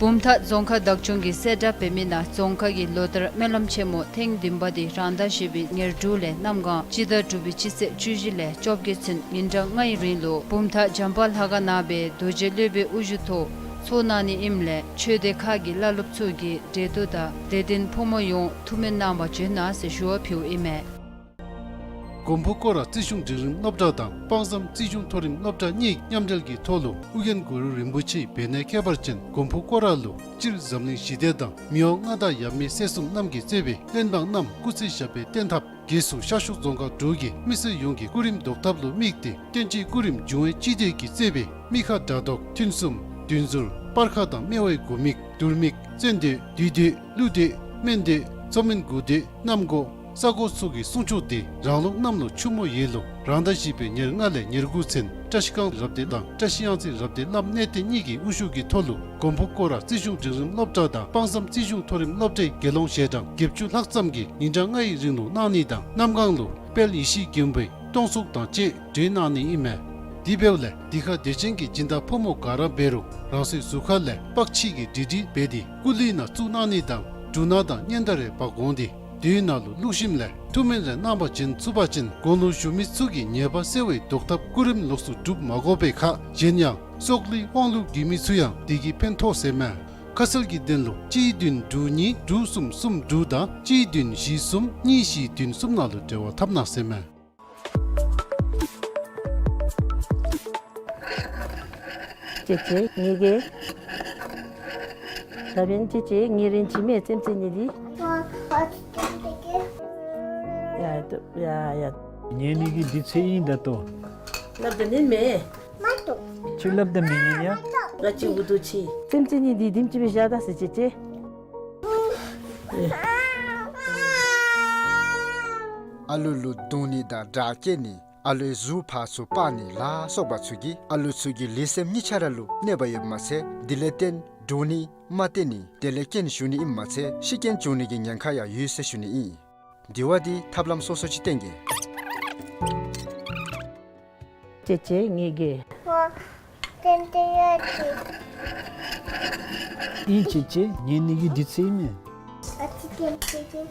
བུམ་ཐང་རྫོང་ཁག་བདག་སྐྱོང་གིས་གསལ་བསྒྲགས་འབད་མི་ནང་རྫོང་ཁག་གི་ལོ་ལྟར་སྨོན་ལམ་ཆེན་མོ་ཐེངས་བདུན་པ་དེ་རང་ཟླ་བཞི་པའི་ཉེར་དྲུག་ལས་གནམ་གང་སྤྱི་ཟླ་དྲུག་པའི་སྤྱི་ཚེས་བཅུ་བཞི་ལས་བཅོ་བརྒྱད་ཚུན་ཉིན་གྲངས་ལྔའི་རིང་ལུ་བུམ་ཐང་བྱམས་པ་ལྷ་ཁང་ནང་སྦེ་རྡོ་རྗེ་སློབ་དཔོན་དབུ་བཞུགས་ཐོག་ཚོགས་གནང་ནི་ཨིནམ་ལས་ཆོས་སྡེ་ཁག་གི་བླ་སློབ་ཚུ་གིས་གྲལ་བསྟུན་དང་དད་ལྡན་ཕོ་མོ་ཡོངས་ཐུགས་སྨོན་གནང་བར་བྱོན་གནང་ཟེར་ཞུ་བ་ཕུལཝ་ཨིན་མས། མགོན་པོ་སྐོར་ར་རྩིས་གཞུང་འབྲིང་རིམ་སློབ་གྲྭ་དང་དཔག་བསམ་རྩིས་གཞུང་མཐོ་རིམ་སློབ་གྲྭ་གཉིས་མཉམ་འབྲེལ་གྱི་ཐོག་ལུ་ཨོ་རྒྱན་གུ་རུ་རིན་པོ་ཆེའི་བེར་ནད་ཁྱད་པར་ཅན་མགོན་པོ་སྐོར་ར་ལུ་སྤྱིར་འཛམ་གླིང་ཞི་བདེ་དང་མི་དབང་མངའ་བདག་ཡབ་མེས་སྲས་གསུམ་རྣམས་ཀྱིས་གཙོས་པའི་བློན་འབངས་རྣམས་སྐུ་ཚེ་ཞབས་པད་བརྟན་ཐབས་སྒོས་སུ་ཤར་ཕྱོགས་རྫོང་ཁག་དྲུག་གི་མི་སེར་ཡོངས་ཀྱི་སྐུ་རིམ་བཟློག་ཐབས་ལུ་དམིགས་ཏེ་བསྟན་སྤྱིའི་སྐུ་རིམ་འབྱུང་བའི་སྤྱི་འདུས་ཀྱིས་གཙོས་པའི་མི་ཁ་དགྲ་བཟློག་ཐུན་གསུམ་བདུན་ཟུར་སྤར་ཁ་དང་སྨེ་བའི་དགུ་མིག་དུར་མིག་བཙན་སྡོད་བདུད་སྡོད་ཀླུ་སྡོད་སྨན་སྡོད་མཚོ་སྨན་དགུ་སྡོད་གནམ་སྒོ་ས་སྒོ་ཚུ་གི་གསུང་ཆོག་དེ་རང་ལུགས་གནམ་ལོ་ཆུ་མོ་ཡོས་ལོ་རང་ཟླ་བཞི་པའི་ཉེར་ལྔ་ལས་ཉེར་དགུ་ཚུན་བཀྲ་ཤིས་སྒང་རབ་སྡེ་དང་བཀྲ་ཤིས་གཡང་རྩེ་རབ་སྡེ་བླམ་གནས་བརྟན་གཉིས་ཀྱི་དབུ་བཞུགས་ཀྱི་ཐོག་ལུ་མགོན་པོ་སྐོར་ར་རྩིས་གཞུང་འབྲིང་རིམ་སློབ་གྲྭ་དང་དཔག་བསམ་རྩིས་གཞུང་མཐོ་རིམ་སློབ་གྲྭའི་དགེ་སློང་ཞལ་གྲངས་བརྒྱད་ཅུ་ལྷག་ཙམ་གྱིས་ཉིན་གྲངས་ལྔའི་རིང་ལུ་གནང་ནི་དང་གནམ་གང་ལུ་དཔལ་ཡེ་ཤེས་མགོན་པོའི་སྟོང་གསུང་དང་བཅས་གྲོལ་གནང་ནི་ཨིན་མས། དེ་འབདཝ་ལས་འདི་ཁར་དད་ཅན་གྱི་སྦྱིན་བདག་ཕོ་མོ་ག་ར་འབད་རུང་རང་སོའི་གཟུགས་ཁ་ལས་པགས་ཕྱིས་ཀྱི་འབྲི་འབྲི་འབད་དེ་སྐུ་ལུས་ནང་བཙུགས་གནང་ནི་དང་འབྲུ་སྣ་དང་སྙན་དར་རེ་འབག་འོང་སྟེ་དེའི་ནང་ལུ་བླུགས་ཞིནམ་ལས་ཐུགས་སྨོན་རེ་གནང་བ་བྱིན་ཚུགས་པ་ཅིན་དགུང་ལོ་གཞོན་མི་ཚུ་གི་ཉེས་པ་སེལ་བའི་བཟློག་ཐབས་སྐུ་རིམ་ལོགས་སུ་སྒྲུབ་མ་དགོ་པའི་ཁར་གཞན་ཡང་སྲོག་ལུས་དབང་ལུས་རྒུད་མི་ཚུ་ཡང་དེ་གིས་ཕན་ཐོགས་ཟེར་མས། ཁ་གསལ་གྱི་དོན་ལུ་གཅིག་བདུན་དྲུག་གཉིས་དྲུག་གསུམ་གསུམ་དྲུག་དང་གཅིག་བདུན་བཞི་གསུམ་གཉིས་བཞི་བདུན་གསུམ་ནང་ལུ་འབྲེལ་བ་འཐབ་གནང་ཟེར་མས། ཅེ་ཅེ་ངེ་གི། ད་འབདན་ཅེ་ཅེ་ངེ་རེན་ཅི་མེད་ཙེམ་ཙེ་ནི་འདི། ཡ་ཡ་ཡ། ཉན་ནི་གི་འདི་ཚེ་ཨིན་ད་ལྟོ། སླབ་ད་ཉན་མས། མ་ཏོ། ཁྱོད་སླབ་ད་མི་ཉན་ཡ། ང་ཅི་འུ་དུ་ཆི། ཙེམ་ཙེ་ནི་འདི་དིམ་ཅི་སྦེ་བཞག་ད་ཟེར་ཅེ་ཅེ། ཨ་ལུ་ལུ་བརྡུང་ནི་དང་དྲག་སྐྱེད་ནི། ཨ་ལུའི་གཟུགས་ཕར་ཚུར་སྤར་ནི་ལ་སོགས་པ་ཚུ་གིས་ཨ་ལུ་ཚུ་གི་ལུས་སེམས་གཉིས་ཆ་ར་ལུ་གནོད་པ་ཡོདཔ་མ་ཚད་དེ་ལས་བརྟེན་འདྲོག་ནི་མ་བརྟན་ནི་དེ་ལས་རྐྱེན་ཞུགས་ནི་ཨིནམ་མ་ཚད་ཤི་རྐྱེན་བྱུང་ནི་གི་ཉེན་ཁ་ཡང་ཡོད་ཟེར་ཞུ་ནི་ཨིན། དེ་བ་དེ་ཐབས་ལམ་སོ་སོ་ཅིག་བསྟེན་གེ། ཅེ་ཅེ་ངེ་གི། ཏན་ཏན་ཡ་ཅི། ཨིན་ཅེ་ཅེ་ཉན་ནི་གི་འདི་ཚེ་ཨིན་མས། ཨ་ཙི་ཏན་ཏན་ཏན།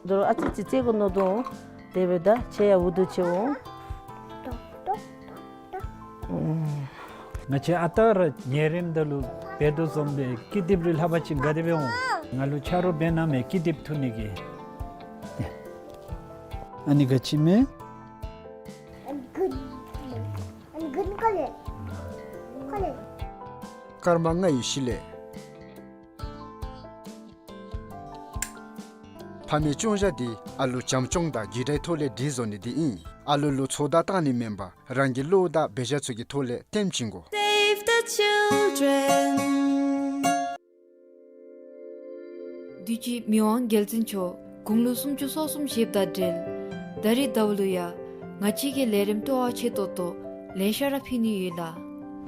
དོ་རུང་ཨ་ཙི་ཙི་ཙི་གོ་ནོ་དོ། དེ་སྦེ་ད་ཆེ་ཡ་འུ་དུ་ཆེ་འོང་། ཏོག་ཏོག་ཏོག་ཏོག། ང་བཅས་ཨ་རྟག་ར་ཉལ་རནམ་ད་ལུ་འབད་དོ་བཟུམ་སྦེ་ཀི་དེབ་རེ་ལྷག་པ་ཅིན་ག་དེ་སྦེ་འོང་། ང་ལུ་ཆ་རོགས་འབད་གནང་མས་ཀི་དེབ་འཐུ་ནི་གི། ཨ་ནི་ག་ཅི་མས། སྐར་མ་ལྔའི་གཞི་ལས། ཕ་མའི་སྐྱོང་བཞག་འདི་ཨ་ལུ་བྱམས་སྐྱོང་དང་རྒྱུད་དྲའི་ཐོག་ལས་སྒྲིག་བཟོ་ནི་འདི་ཨིན། ཨ་ལུ་ལུ་ཚོད་ལྟ་བཏང་ནི་མེན་པར་རང་གི་བློ་དང་འབད་བཞག་ཚུ་གི་ཐོག་ལས་སྟོན་བྱིན་དགོ། Save the Children. དུས་ཅི་མི་དབང་རྒྱལ་བཙུན་མཆོག་དགུང་ལོ་སུམ་ཅུ་སོ་གསུམ་བཞེསཔ་དང་འབྲེལ་ད་རིས་ཟླཝ་ལུ་ཡང་ང་བཅས་ཀྱི་ལས་རིམ་སྤྲོ་བ་ཆེ་ཏོག་ཏོ་ལེ་ཤ་ར་ཕུལ་ནི་ཡོད་ལགས།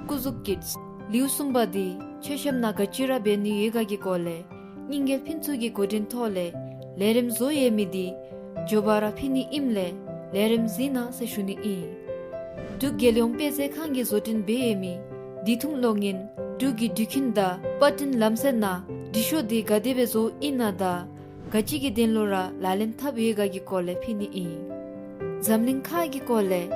སྐུ་གཟུགས་ཀིཌསི་ལེའུ་གསུམ་པ་འདི་མཆོད་བཤམ་ནང་ག་ཅི་ར་འབད་ནི་ཡོད་ག་གི་སྐོར་ལས་རྙིང་རྒྱལ་ཕུན་ཚོགས་ཀྱི་འགོ་འདྲེན་ཐོག་ལས་ལས་རིམ་བཟོ་ཡོད་མི་འདི་མགྱོགས་པ་ར་ཕུལ་ནི་ཨིནམ་ལས་ལས་རིམ་གཟིགས་གནང་ཟེར་ཞུ་ནི་ཨིན། འབྲུག་རྒྱལ་ཡོངས་དཔེ་མཛོད་ཁང་གིས་བཟོ་སྐྲུན་འབད་ཡོད་མི་དུས་ཐུང་གློག་བརྙན་འབྲུག་གི་འགྲུལ་འཕྲིན་དང་པར་སྐྲུན་ལམ་སྲོལ་ནང་འབྲི་ཤོག་འདི་ག་དེ་སྦེ་བཟོཝ་ཨིན་ན་དང་ག་ཅི་གི་དོན་ལུ་ར་ལག་ལེན་འཐབ་ཡོད་ག་གི་སྐོར་ལས་ཕུལ་ནི་ཨིན། འཛམ་གླིང་ཁ་གི་སྐོར་ལས་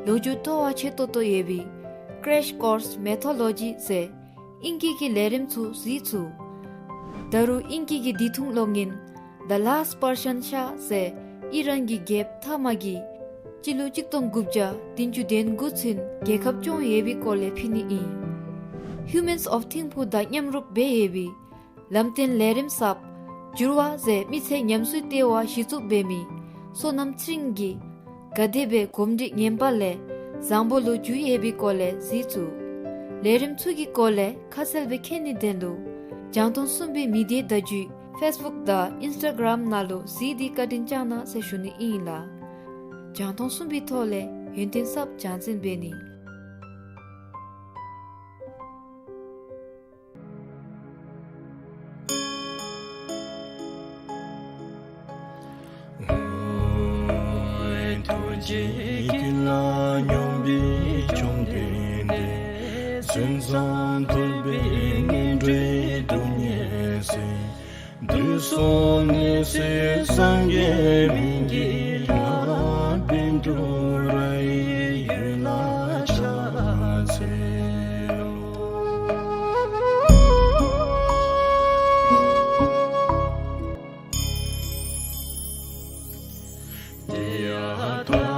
ལོ་རྒྱུས་སྤྲོ་བ་ཆེ་ཏོག་ཏོ་ཡོད་པའི་Crash Course Mythology ཟེར་ཨིང་སྐད་ཀྱི་ལས་རིམ་ཚུ་གཟིགས་ཚུགས། ད་རུང་ཨིང་སྐད་ཀྱི་དུས་ཐུང་གློག་བརྙན་The Last Persian Shah ཟེར་ཨི་རན་གྱི་རྒྱལཔོ་ཐ་མ་གིས་སྤྱི་ལོ་གཅིག་སྟོང་དགུ་བརྒྱ་བདུན་ཅུ་དོན་དགུ་ཚུན་རྒྱལ་ཁབ་སྐྱོང་ཡོད་པའི་སྐོར་ལས་ཕུལ་ནི་ཨིན། Humans of Thimphu དང་མཉམ་རུབ་འབད་ཡོད་པའི་ལམ་སྟོན་ལས་རིམ་གསརཔ་འགྱུར་བ་ཟེར་མི་ཚེ་ཉམས་གསོའི་ལྟེ་བ་གཞི་བཙུགས་འབད་མི་བསོད་ནམས་ཚེ་རིང་གིས་ག་དེ་སྦེ་གོམས་འདྲིས་ངན་པ་ལས་བཟང་པོ་ལུ་འགྱུར་ཡོད་པའི་སྐོར་ལས་གཟིགས་ཚུགས། ལས་རིམ་ཚུ་གི་སྐོར་ལས་ཁ་གསལ་སྦེ་མཁྱེན་ནིའི་དོན་ལུ་རྒྱང་མཐོང་གསུམ་པའི་མི་སྡེའི་བརྡ་བརྒྱུད་ཕེསི་བུཀ་དང་ཨིནསི་ཊ་གརམ་ནང་ལུ་གཟིགས་ཏེ་བཀའ་དྲིན་བསྐྱང་གནང་ཟེར་ཞུ་ནི་ཨིན་ལགས། རྒྱང་མཐོང་གསུམ་པའི་ཐོག་ལས་ཡོན་ཏན་གསརཔ་རྒྱང་འཛིན་འབད་ནི། ཐུགས་རྗེ་ཀུན་ལ་སྙོམས་པའི་བཅོམ་ལྡན་འདས། མཚན་བཟང་ཐོས་པའི་ངན་འགྲོའི་སྡུག་བསྔལ་སེལ། དུག་གསུམ་ནད་སེལ་སངས་རྒྱས་སྨན་གྱི་བླ། བཻ་ཌཱུརྱ་ཡི་འོད་ལ་ཕྱག་འཚལ་ལོ། ཏདྱ་ཐཱ།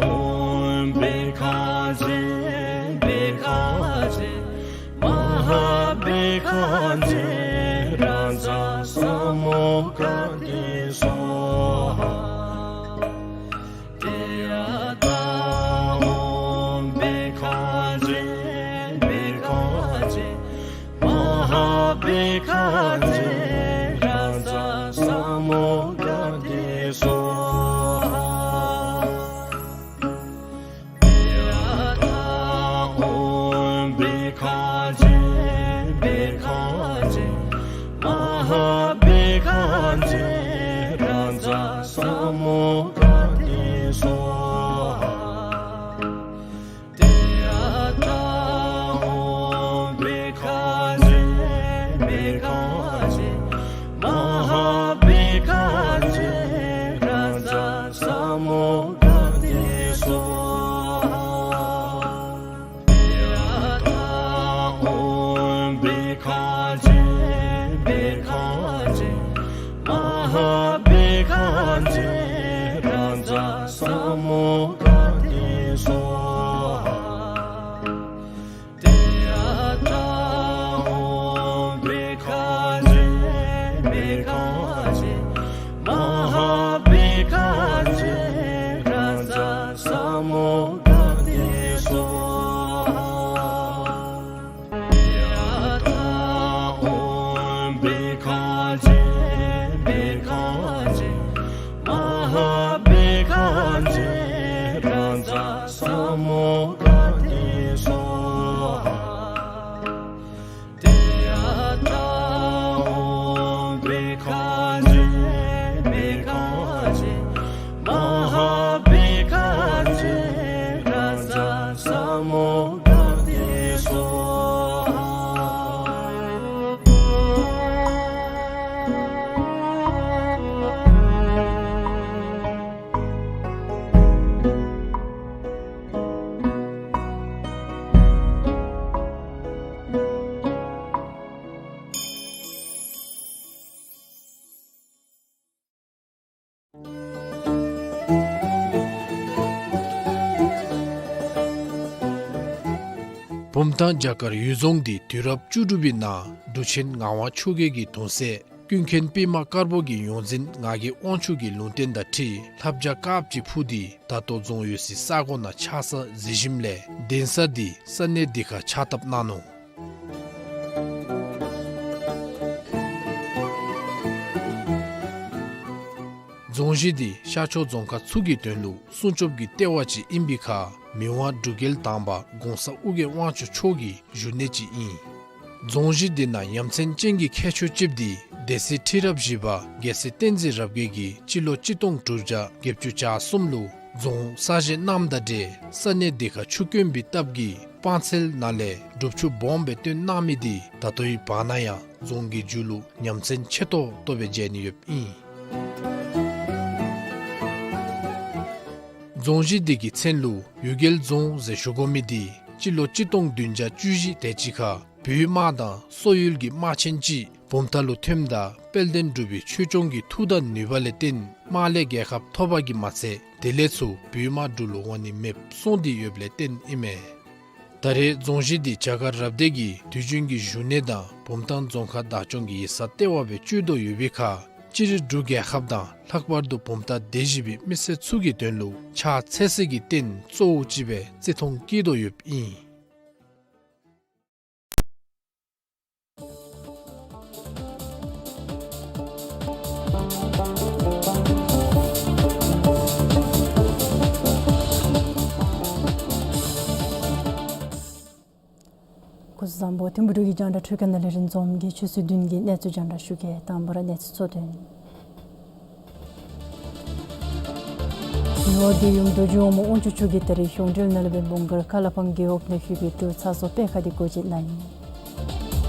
ཨོཾ་བྷཻ་ཥ་ཛྱེ་བྷཻ་ཥ་ཛྱེ་མ་ཧཱ་བྷཻ་ཥ་ཛྱེ་རཱ་ཛ་ས་མུདྒ་ཏེ་སྭཱ་ཧཱ། ཏདྱ་ཐཱ། ཨོཾ་བྷཻ་ཥ་ཛྱེ་བྷཻ་ཥ་ཛྱེ་མ་ཧཱ་བྷཻ་ཥ་ཛྱེ་རཱ་ཛ་ས་མུདྒ་ཏེ་སྭཱ་ཧཱ། ཏདྱ་ཐཱ། ཨོཾ་བྷཻ་ཥ་ཛྱེ་བྷཻ་ཥ་ཛྱེ་མ་ཧཱ་བྷཻ་ཥ་ཛྱེ་རཱ་ཛ་ས་མུདྒ་ཏེ་སྭཱ་ཧཱ། ཏདྱ་ཐཱ། ཨོཾ་བྷཻ་ཥ་ཛྱེ་བྷཻ་ཥ་ཛྱེ་མ་ཧཱ་བྷཻ་ཥ་ཛྱེ་རཱ་ཛ་ས་མུདྒ་ཏེ་སྭཱ་ཧཱ། ཏདྱ་ཐཱ། ཨོཾ་བྷཻ་ཥ་ཛྱེ་བྷཻ་ཥ་ཛྱེ་མ་ཧཱ་བྷཻ་ཥ་ཛྱེ་རཱ་ཛ་ས་མུདྒ་ཏེ་སྭཱ་ཧཱ། ཏདྱ་ཐཱ། ཨོཾ་བྷཻ་ཥ་ཛྱེ་བྷཻ་ཥ་ཛྱེ་མ་ཧཱ་བྷཻ་ཥ་ཛྱེ་རཱ་ཛ་ས་མུདྒ་ཏེ་སྭཱ་ཧཱ། ཏདྱ་ཐཱ། ཨོཾ་བྷཻ་ཥ་ཛྱེ་བྷཻ་ཥ་ཛྱེ་མ་ཧཱ་བྷཻ་ཥ་ཛྱེ་རཱ་ཛ་ས་མུདྒ་ཏེ་སྭཱ་ཧཱ། ཏདྱ་ཐཱ། ཨོཾ་བྷཻ་ཥ་ཛྱེ་བྷཻ་ཥ་ཛྱེ་མ་ཧཱ་བྷཻ་ཥ་ཛྱེ་རཱ་ཛ་ས་མུདྒ་ཏེ་སྭཱ་ཧཱ། བུམ་ཐང་བྱ་དཀར་འོད་རྫོང་འདི་དུས་རབས་བཅུ་དྲུག་པའི་ནང་འབྲུག་ཆེན་ངག་དབང་ཆོས་རྒྱལ་གྱི་གདུང་སྲས་ཀུན་མཁྱེན་པདྨ་དཀར་པོ་གི་ཡོངས་འཛིན་ངག་གི་དབང་ཕྱུག་གི་ལུང་བསྟན་དང་འཁྲིལ་ལྷ་བྱ་དཀརཔོ་ཅིག་འཕུར་ཏེ་ད་ལྟོ་རྫོང་ཡོད་སའི་ས་གོ་ནང་ཆགས་ས་གཟིགས་ཞིནམ་ལས་གདན་ས་འདི་ས་གནས་འདི་ཁར་ཕྱག་བཏབ་གནང་ནུག། རྫོང་གཞི་འདི་ཤར་ཕྱོགས་རྫོང་ཁག་ཚུ་གི་དོན་ལུ་སྲུང་སྐྱོབ་ཀྱི་ལྟེ་བ་ཅིག་ཨིན་པའི་ཁར་མི་དབང་འབྲུག་རྒྱལ་དང་པ་གོང་ས་ཨོ་རྒྱན་དབང་ཕྱུག་མཆོག་གི་བཞུགས་གནས་ཅིག་ཨིན། རྫོང་གཞི་འདི་ནང་ཡ་མཚན་ཅན་གྱི་ཁྱད་ཆོས་ཅིག་འདི་སྡེ་སྲིད་ཁྲི་རབས་བཞི་པ་རྒྱལ་སྲས་བསྟན་འཛིན་རབ་རྒྱས་ཀྱིས་སྤྱི་ལོ་གཅིག་སྟོང་དྲུག་བརྒྱ་བརྒྱད་ཅུ་གྱ་གསུམ་ལུ་རྫོང་གསར་བཞེངས་གནངམ་དང་འབྲེལ་ས་གནས་འདི་ཁར་ཆུ་དཀོན་པའི་སྟབས་ཀྱིས་སྤང་ཚལ་ནང་ལས་སྒྲུབ་ཆུ་སྦོམ་སྦེ་བཏོན་གནང་མི་འདི་ད་ལྟོའི་བར་ན་ཡང་རྫོང་གི་མཇུག་ལུ་ཡ་མཚན་ཆེ་ཏོག་ཏོ་སྦེ་མཇལ་ནི་ཡོདཔ་ཨིན། རྫོང་གཞི་འདི་གི་མཚན་ལུ་འོད་རྒྱལ་རྫོང་ཟེར་ཞུ་དགོ་མི་འདི་སྤྱི་ལོ་གཅིག་སྟོང་བདུན་བརྒྱ་བཅུ་བཞི་དེ་ཅིག་ཁར་བོད་དམག་དང་སོག་ཡུལ་གྱི་དམག་ཆེན་ཅིག་བུམ་ཐང་ལུ་ཐོནམ་ད་དཔལ་ལྡན་འབྲུག་པའི་ཆོས་སྐྱོང་གི་མཐུ་དང་ནུས་པ་ལས་བརྟེན་དམག་ལས་རྒྱལ་ཁ་ཐོབ་པ་གིས་མ་ཚད་དེ་ལས་ཚུར་བོད་དམག་འབྲུག་ལུ་འོང་ནི་མེདཔ་སོང་སྟེ་ཡོདཔ་ལས་བརྟེན་ཨིན་མས། ད་རེས་རྫོང་གཞི་འདི་བྱ་དཀར་རབ་སྡེ་གི་དུས་རྒྱུན་གྱི་བཞུགས་གནས་དང་བུམ་ཐང་རྫོང་ཁག་བདག་སྐྱོང་གི་ཡིག་ཚང་ལྟེ་བ་སྦེ་སྤྱོད་དོ་ཡོད་པའི་ཁར་སྤྱིར་འབྲུག་རྒྱལ་ཁབ་དང་ལྷག་པར་དུ་བུམ་ཐང་སྡེ་བཞི་པའི་མི་སེར་ཚུ་གི་དོན་ལུ་ཕྱག་འཚལ་སའི་རྟེན་གཙོ་བོ་ཅིག་སྦེ་བརྩི་མཐོང་བསྐྱེད་དོ་ཡོདཔ་ཨིན། དང་པོ་ཐིམ་ཕུ་འབྲུག་གི་རྒྱང་བསྒྲགས་འཕྲུལ་ཁང་ནང་ལས་རིན་འཛོམས་ཀྱིས་ཆུ་ཚོད་བདུན་གྱི་གནས་ཚུལ་རྒྱང་བསྒྲགས་ཞུ་གེ། དང་པོ་ར་གནས་ཚུལ་གཙོ་དོན། མི་དབང་རྒྱལ་ཡུམ་རྡོ་རྗེ་ཝང་མ་དབང་ཕྱུག་མཆོག་གིས་ད་རིས་གཞུང་འབྲེལ་ནང་ལུ་སྦེ་མོང་སྒར་ཀ་ལ་པང་རྒེད་འོག་ནང་ཡོད་པའི་འབྲུག་ཚ་བཟོ་པད་ཁ་འདི་སྒོ་འབྱེད་གནང་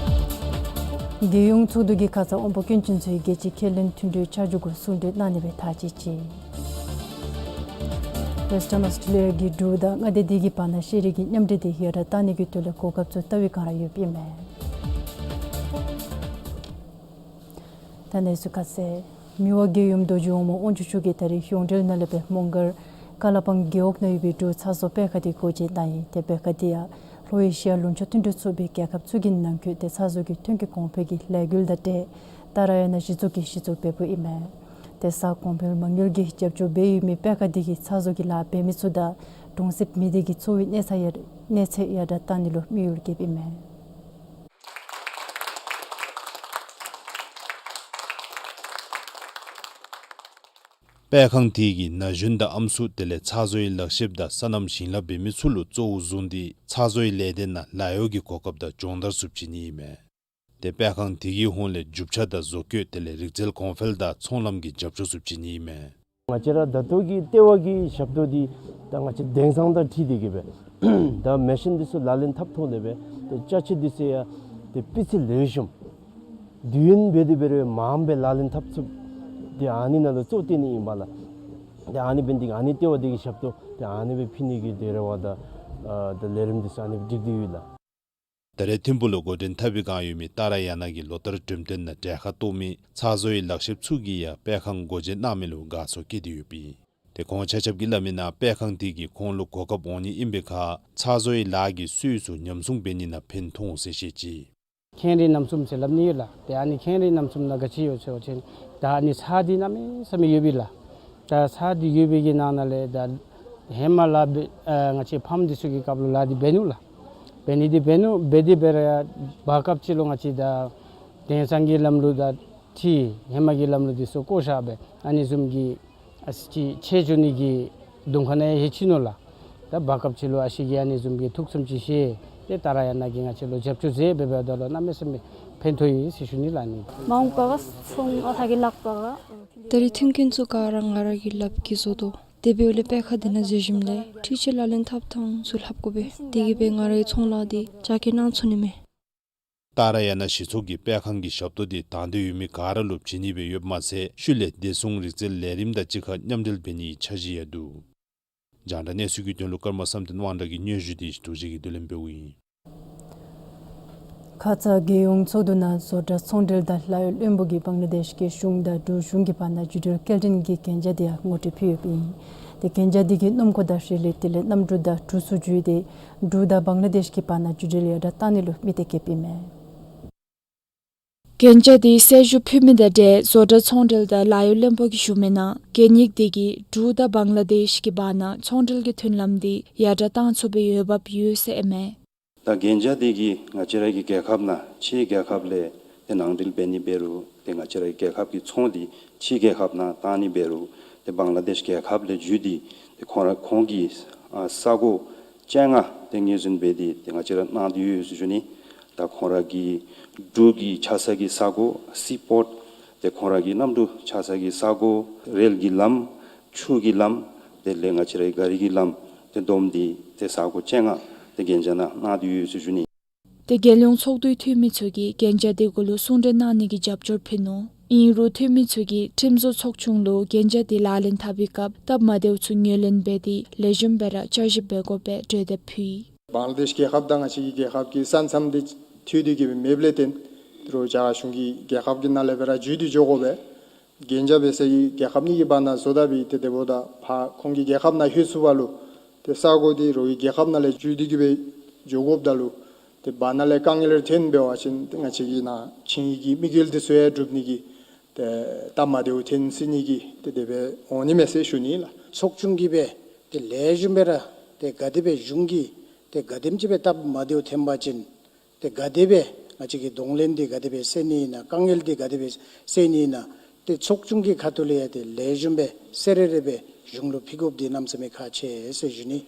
ཡི། རྒྱལ་ཡོངས་ཚོགས་འདུ་གིས་ཁ་ཙ་དབང་པོ་སྐྱོན་ཅན་ཚུ་གི་རྒྱལ་སྤྱིའི་ཁས་ལེན་མཐུན་གྲོས་བསྐྱར་ཞུ་གུ་གསུང་གྲོས་གནང་ནི་སྦེ་ཐག་བཅད་ཅི། ཝེསི་ཊརན་ཨོསི་ཊེ་ལི་ཡ་གི་འབྲུག་དང་མངའ་སྡེ་འདི་གི་བར་ན་ཤེས་རིག་གི་མཉམ་འབྲེལ་འདི་ཡར་དྲག་གཏང་ནི་གི་དོན་ལས་གོ་སྐབས་ཚུ་ལྟ་བའི་བསྒང་ར་ཡོདཔ་ཨིན་མས། ད་གནས་ཚུལ་ཁ་གསལ། མི་དབང་རྒྱལ་ཡུམ་རྡོ་རྗེ་ཝང་མ་དབང་ཕྱུག་མཆོག་གིས་ད་རིས་གཞུང་འབྲེལ་ནང་ལས་སྦེ་མོང་སྒར་ཀ་ལ་པང་རྒེད་འོག་ནང་ཡོད་པའི་འབྲུག་ཚ་བཟོ་པད་ཁ་འདི་སྒོ་འབྱེད་གནང་ཡི། ཏེ་པད་ཁ་འདི་ཡང་ལྷོ་ཨེ་ཤི་ཡ་ལུང་ཕྱོགས་མཐུན་གྲོས་ཚོགས་པའི་རྒྱལ་ཁབ་ཚུ་གི་ནང་འཁོད་ཏེ་ཚ་བཟོ་གི་ཐོན་སྐྱེད་གོང་འཕེལ་གྱི་ལས་འགུལ་དང་འབྲེལ་ཏཱ་ར་ཡ་ན་གཞི་བཙུགས་ཀྱིས་གཞི་བཙུགས་འབད་འབདཝ་ཨིན་མས། ཏེ་གསར་གོང་འཕེལ་མ་དངུལ་གྱིས་རྒྱབ་སྐྱོར་འབད་ཡོད་མི་པད་ཁ་འདི་གིས་ཚ་བཟོ་གི་ལཱ་འབད་མི་ཚུ་དང་གྲོང་གསེབ་མི་སྡེ་གི་འཚོ་བའི་གནས་ཚད་ཡར་གནས་ཚད་ཡར་དྲག་གཏང་ནི་ལུ་དམིགས་ཡུལ་བསྐྱེདཔ་ཨིན་མས། པད་ཁ་འདི་གིས་ན་གཞོན་དང་ཨམ་སྲུ་དེ་ལས་ཚ་བཟོའི་ལག་ཤེསཔ་དང་སོ་ནམ་ཞིང་ལཱ་འབད་མི་ཚུ་ལུ་གཙོ་བོར་བཟུང་སྟེ་ཚ་བཟོའི་ལས་སྡེ་ནང་ལཱ་གཡོག་གི་གོ་སྐབས་དང་སྦྱོང་བརྡར་ཚུ་བྱིན་ནི་ཨིན་མས། ཏེ་པད་ཁ་འདི་གི་ཧོངས་ལས་རྒྱུ་ཆ་དང་བཟོ་བཀོད་དེ་ལས་རིག་རྩལ་གོང་འཕེལ་དང་ཚོང་ལམ་གྱི་རྒྱབ་སྐྱོར་ཚུ་བྱིན་ནི་ཨིན་མས། ང་བཅས་ར་ད་ལྟོ་གི་ལྟེ་བ་གི་ཞབས་ཏོག་འདི་ད་ང་བཅས་དེང་སང་དང་འཁྲིལ་ཏེ་གི་སྦེ་ད་མེ་ཤིན་འདི་ཚུ་ལག་ལེན་འཐབ་ཐོག་ལས་སྦེ་ད་ཅ་ཆས་འདི་ཚུ་ཡང་ཏེ་སྤུས་ཚད་ལེགས་ཤོམ་དུས་ཡུན་འབད་དེ་འབད་རུང་མངམ་སྦེ་ལག་ལེན་འཐབ་ཚུགསཔ་ཏེ་ཨ་ནི་ནང་ལུ་གཙོ་བཏོན་ནི་ཨིན་པས་ལགས། ཏེ་ཨ་ནི་འབད་ནི་འདི་གིས་ཨ་ནི་ལྟེ་བ་འདི་གི་ཞབས་ཏོག་ཏེ་ཨ་ནི་སྦེ་ཕུལ་ནི་གི་ཏེ་རེ་བ་དང་ཨ་ད་ལས་རིམ་འདི་ཚུ་ཨ་ནི་སྦེ་སྒྲིག་སྟེ་ཡོད་ལགས། ད་རེས་ཐིམ་ཕུག་ལུ་འགོ་འདྲེན་འཐབ་པའི་བསྒང་ཡོད་མི་ཏཱ་ར་ཡ་ན་གི་ལོ་ལྟར་འགྲེམས་སྟོན་ནང་གྲལ་ཁར་གཏོགས་མི་ཚ་བཟོའི་ལག་ཤེསཔ་ཚུ་གིས་ཡང་པད་ཁ་སྒོ་འབྱེད་གནང་མི་ལུ་དགའ་ཚོར་བསྐྱེད་དེ་ཡོདཔ་ཨིན། ཏེ་ཁོང་ཆ་ཁྱབ་ཀྱིས་སླབ་མིའི་ནང་པད་ཁ་འདི་གིས་ཁོང་ལུ་གོ་སྐབས་འོང་ནི་ཨིན་པའི་ཁར་ཚ་བཟོའི་ལཱ་གི་སྲོལ་ཚུ་ཉམས་སྲུང་འབད་ནི་ནང་ཕན་ཐོགས་འོང་ཟེར་བཤད་ཅི། ཁེངས་རིགས་རྣམ་གསུམ་ཟེར་སླབ་ནི་ཡོད་ལགས། ཏེ་ཨ་ནི་ཁེངས་རིགས་རྣམ་གསུམ་ནང་ག་ཅི་ཡོད་ཟེར་བ་ཅིན་ད་ཨ་ནི་ཚར་འདི་གནམ་མེད་ས་མེད་ཡོད་པས་ལགས། ད་ཚར་འདི་ཡོད་པའི་གི་ནང་ན་ལས་ད་ཧེ་མ་ལཱ་འབད་ཨ་ང་བཅས་ཕམ་འདི་ཚུ་གི་སྐབས་ལུ་ལཱ་འདི་འབད་ནུག་ལགས། འབད་ནི་འདི་འབད་ནུག། འབད་དེ་འབད་རུང་ཡང་བར་སྐབས་ཅིག་ལུ་ང་བཅས་ད་དེང་སང་གི་ལམ་ལུགས་དང་འཁྲིལ་ཧེ་མ་གི་ལམ་ལུགས་འདི་ཚུ་བཀོ་བཞག་སྦེ་ཨ་ནི་བཟུམ་གྱི་ཨ་ཙི་ཅིག་ཆད་འགྱོ་ནི་གི་གདོང་ཁ་ནང་ཡང་ལྷོད་ཅི་ནུག་ལགས། ད་བར་སྐབས་ཅིག་ལུ་ཨ་ཞེ་གིས་ཨ་ནི་བཟུམ་གྱི་ཐུགས་བསམ་ཅིག་བཞེས་ཏེ་ཏཱ་ར་ཡ་ན་གིས་ང་བཅས་ལུ་རྒྱབ་སྐྱོར་མཛད་འབདཝ་ད་ལུ་གནམ་མེད་ས་མེད་ཕན་ཐོགས་ཡི་ཟེར་ཞུ་ནི་ལགས་ནི། མ་འོངས་པ་ག་ཚོང་ཨ་ཐ་གི་ལག་པ་ག། ད་རིས་མཐུན་རྐྱེན་ཚུ་ག་ར་ང་ར་གིས་ལགཔ་གིས་བཟོ་དོ། དེ་འབདཝ་ལས་པད་ཁ་འདི་ནང་འཛུལ་ཞིནམ་ལས་འཕྲུལ་ཆས་ལག་ལེན་འཐབ་ཐངས་ཚུ་ལྷབ་དགོ་པས། དེ་གིས་སྦེ་ང་རའི་ཚོང་ལཱ་འདི་རྒྱ་སྐྱེད་གནང་ཚུགས་ནི་མས། ཏཱ་ར་ཡ་ན་གཞི་ཚོགས་ཀྱིས་པད་ཁ་གི་ཞབས་ཏོག་འདི་དང་འདོད་ཡོད་མི་ག་ར་ལུ་བྱིན་ནི་སྦེ་ཡོདཔ་མ་ཚད་ཤུལ་ལས་བདེ་སྲུང་རིག་རྩལ་ལས་རིམ་དང་གཅིག་ཁར་མཉམ་འབྲེལ་འབད་ནིའི་འཆར་གཞི་ཡང་འདུག། རྒྱང་བསྒྲགས་གནས་ཚུལ་གྱི་དོན་ལུ་ཀརྨ་བསམ་གཏན་དབང་གྲགས་ཀྱི་སྙན་ཞུ་འདི་རྡོ་རྗེ་གིས་བསྡུ་ལེན་འབདཝ་ཨིན། ཁ་ཙ་རྒྱལ་ཡོངས་ཚོགས་འདུ་ནང་བཟོ་གྲྭ་ཚོང་འབྲེལ་དང་ལཱ་གཡོག་བློན་པོ་གིས་བང་ལ་དེཤ་གི་གཞུང་དང་འབྲུག་གཞུང་གི་བར་ན་བརྒྱུད་འབྲེལ་སྐྱེལ་འདྲེན་གྱི་གན་རྒྱ་འདི་ཡང་ངོ་སྤྲོད་ཕུལ་ཡོདཔ་ཨིན། ཏེ་གན་རྒྱ་འདི་གི་སྣུམ་འཁོར་དང་རི་ལི་དེ་ལས་གནམ་གྲུ་དང་གྲུ་ཚུ་བརྒྱུད་དེ་འབྲུག་དང་བང་ལ་དེཤ་གི་བར་ན་བརྒྱུད་འབྲེལ་ཡར་དྲག་གཏང་ནི་ལུ་དམིགས་ཏེ་བསྐྱེདཔ་ཨིན་མས། གན་རྒྱ་འདི་གསལ་ཞུ་ཕུལ་མི་དང་འབྲེལ་བཟོ་གྲྭ་ཚོང་འབྲེལ་དང་ལཱ་གཡོག་བློན་པོ་གིས་ཞུ་མིའི་ནང་གན་ཡིག་འདི་གིས་འབྲུག་དང་བང་ལ་དེཤ་གི་བར་ན་ཚོང་འབྲེལ་གྱི་མཐུན་ལམ་འདི་ཡར་དྲག་གཏང་ཚུགས་པའི་འོས་འབབ་ཡོད་ཟེར་ཨིན་མས། ད་གན་རྒྱ་འདི་གིས་ང་བཅས་ར་གི་རྒྱལ་ཁབ་ནང་ཕྱིའི་རྒྱལ་ཁབ་ལས་ཏེ་ནང་འདྲེན་འབད་ནི་འབད་རུང་ཏེ་ང་བཅས་ར་གི་རྒྱལ་ཁབ་ཀྱི་ཚོང་འདི་ཕྱིའི་རྒྱལ་ཁབ་ནང་གཏང་ནི་འབད་རུང་ཏེ་བང་ལ་དེཤ་རྒྱལ་ཁབ་ལས་བརྒྱུད་དེ་ཏེ་ཁོང་ར་ཁོང་གི་ཨ་ས་གོ་བཅོ་ལྔ་ཏེ་ངོས་འཛིན་འབད་དེ་ཏེ་ང་བཅས་ར་གནང་སྟེ་ཡོད་ཟེར་ཞུ་ནི། ད་ཁོང་ར་གི་འབྲུག་གི་ཆགས་ས་གི་ས་གོ་སི་པོརཊ་ཏེ་ཁོང་ར་གི་གནམ་གྲུ་ཆགས་ས་གི་ས་གོ་རེལ་གྱི་ལམ་ཆུ་གི་ལམ་དེ་ལས་ང་བཅས་ར་གི་ག་རི་གི་ལམ་ཏེ་བསྡོམས་ཏེ་ཏེ་ས་གོ་བཅོ་ལྔ་ཏེ་གན་རྒྱ་ནང་གནང་སྟེ་ཡོད་ཟེར་ཞུ་ནི། ཏེ་རྒྱལ་ཡོངས་ཚོགས་འདུའི་འཐུས་མི་ཚུ་གིས་གན་རྒྱ་འདི་གུ་ལུ་གསུང་གྲོས་གནང་ནི་གི་རྒྱབ་སྐྱོར་ཕུལ་ནུག། ཨིན་རུང་འཐུས་མི་ཚུ་གིས་ཁྲིམས་བཟོ་ཚོགས་ཆུང་ལུ་གན་རྒྱ་འདི་ལག་ལེན་འཐབ་པའི་སྐབས་སྟབས་མ་བདེཝ་ཚུ་ངོས་ལེན་འབད་དེ་ལེགས་ཤོམ་སྦེ་ར་བསྐྱར་ཞིབ་འབད་དགོ་པའི་གྲོས་འདེབས་ཕུལ་ཡི། བང་ལ་དེཤ་རྒྱལ་ཁབ་དང་ང་བཅས་ཀྱི་རྒྱལ་ཁབ་ཀྱི་ས་མཚམས་འདི་མཐུད་དེ་གི་སྦེ་མེདཔ་ལས་བརྟེན་ཏེ་རོགས་རྒྱ་གར་གཞུང་གི་རྒྱལ་ཁབ་ཀྱི་ནང་ལས་སྦེ་ར་བརྒྱུད་དེ་འགྱོ་དགོ་པས། གན་རྒྱ་འབད་ས་གི་རྒྱལ་ཁབ་གཉིས་ཀྱི་བར་ན་བཟོ་ད་པའི་ཏེ་དེ་འབདཝ་ད་ཕར་ཁོང་གི་རྒྱལ་ཁབ་ནང་ལྷོད་ཚུགས་པ་ལུ་ཏེ་ས་གོ་འདི་རོགས་ཀྱི་རྒྱལ་ཁབ་ནང་ལས་བརྒྱུད་དེ་གི་སྦེ་འགྱོ་དགོཔ་ད་ལུ་ཏེ་བར་ན་ལས་དཀའ་ངལ་རེ་ཐོན་འབད་བ་ཅིན་ཏེ་ང་བཅས་ཀྱི་ནཱ་ཆིངས་ཡིག་གི་དམིགས་ཡུལ་འདི་ཚུ་ཡང་འགྲུབ་ནི་གི་ཏེ་སྟབས་མ་བདེཝ་ཐོན་སྲིད་ནི་གི་ཏེ་དེ་སྦེ་འོང་ནི་མས་ཟེར་ཞུ་ནི་ལགས། ཚོགས་ཆུང་གིས་སྦེ་ཏེ་ལེགས་ཤོམ་སྦེ་ར་ཏེ་ག་དེ་སྦེ་གཞུང་གིས་ཏེ་ག་དེམ་ཅིག་སྦེ་སྟབས་མ་བདེཝ་ཐོན་པ་ཅིན་ཏེ་ག་དེ་སྦེ་ང་བཅས་ཀྱི་གདོང་ལེན་འདི་ག་དེ་སྦེ་སེལ་ནི་ཨིན་ན་དཀའ་ངལ་འདི་ག་དེ་སྦེ་སེལ་ནི་ཨིན་ན་ཏེ་ཚོགས་ཆུང་གི་ཁ་ཐུག་ལས་ཡང་ཏེ་ལེགས་ཤོམ་སྦེ་གསལ་རི་རི་སྦེ་གཞུང་ལུ་ཕུལ་དགོཔ་འདི་གནམ་མེད་ས་མེད་ཁག་ཆེ་ཟེར་ཞུ་ནི།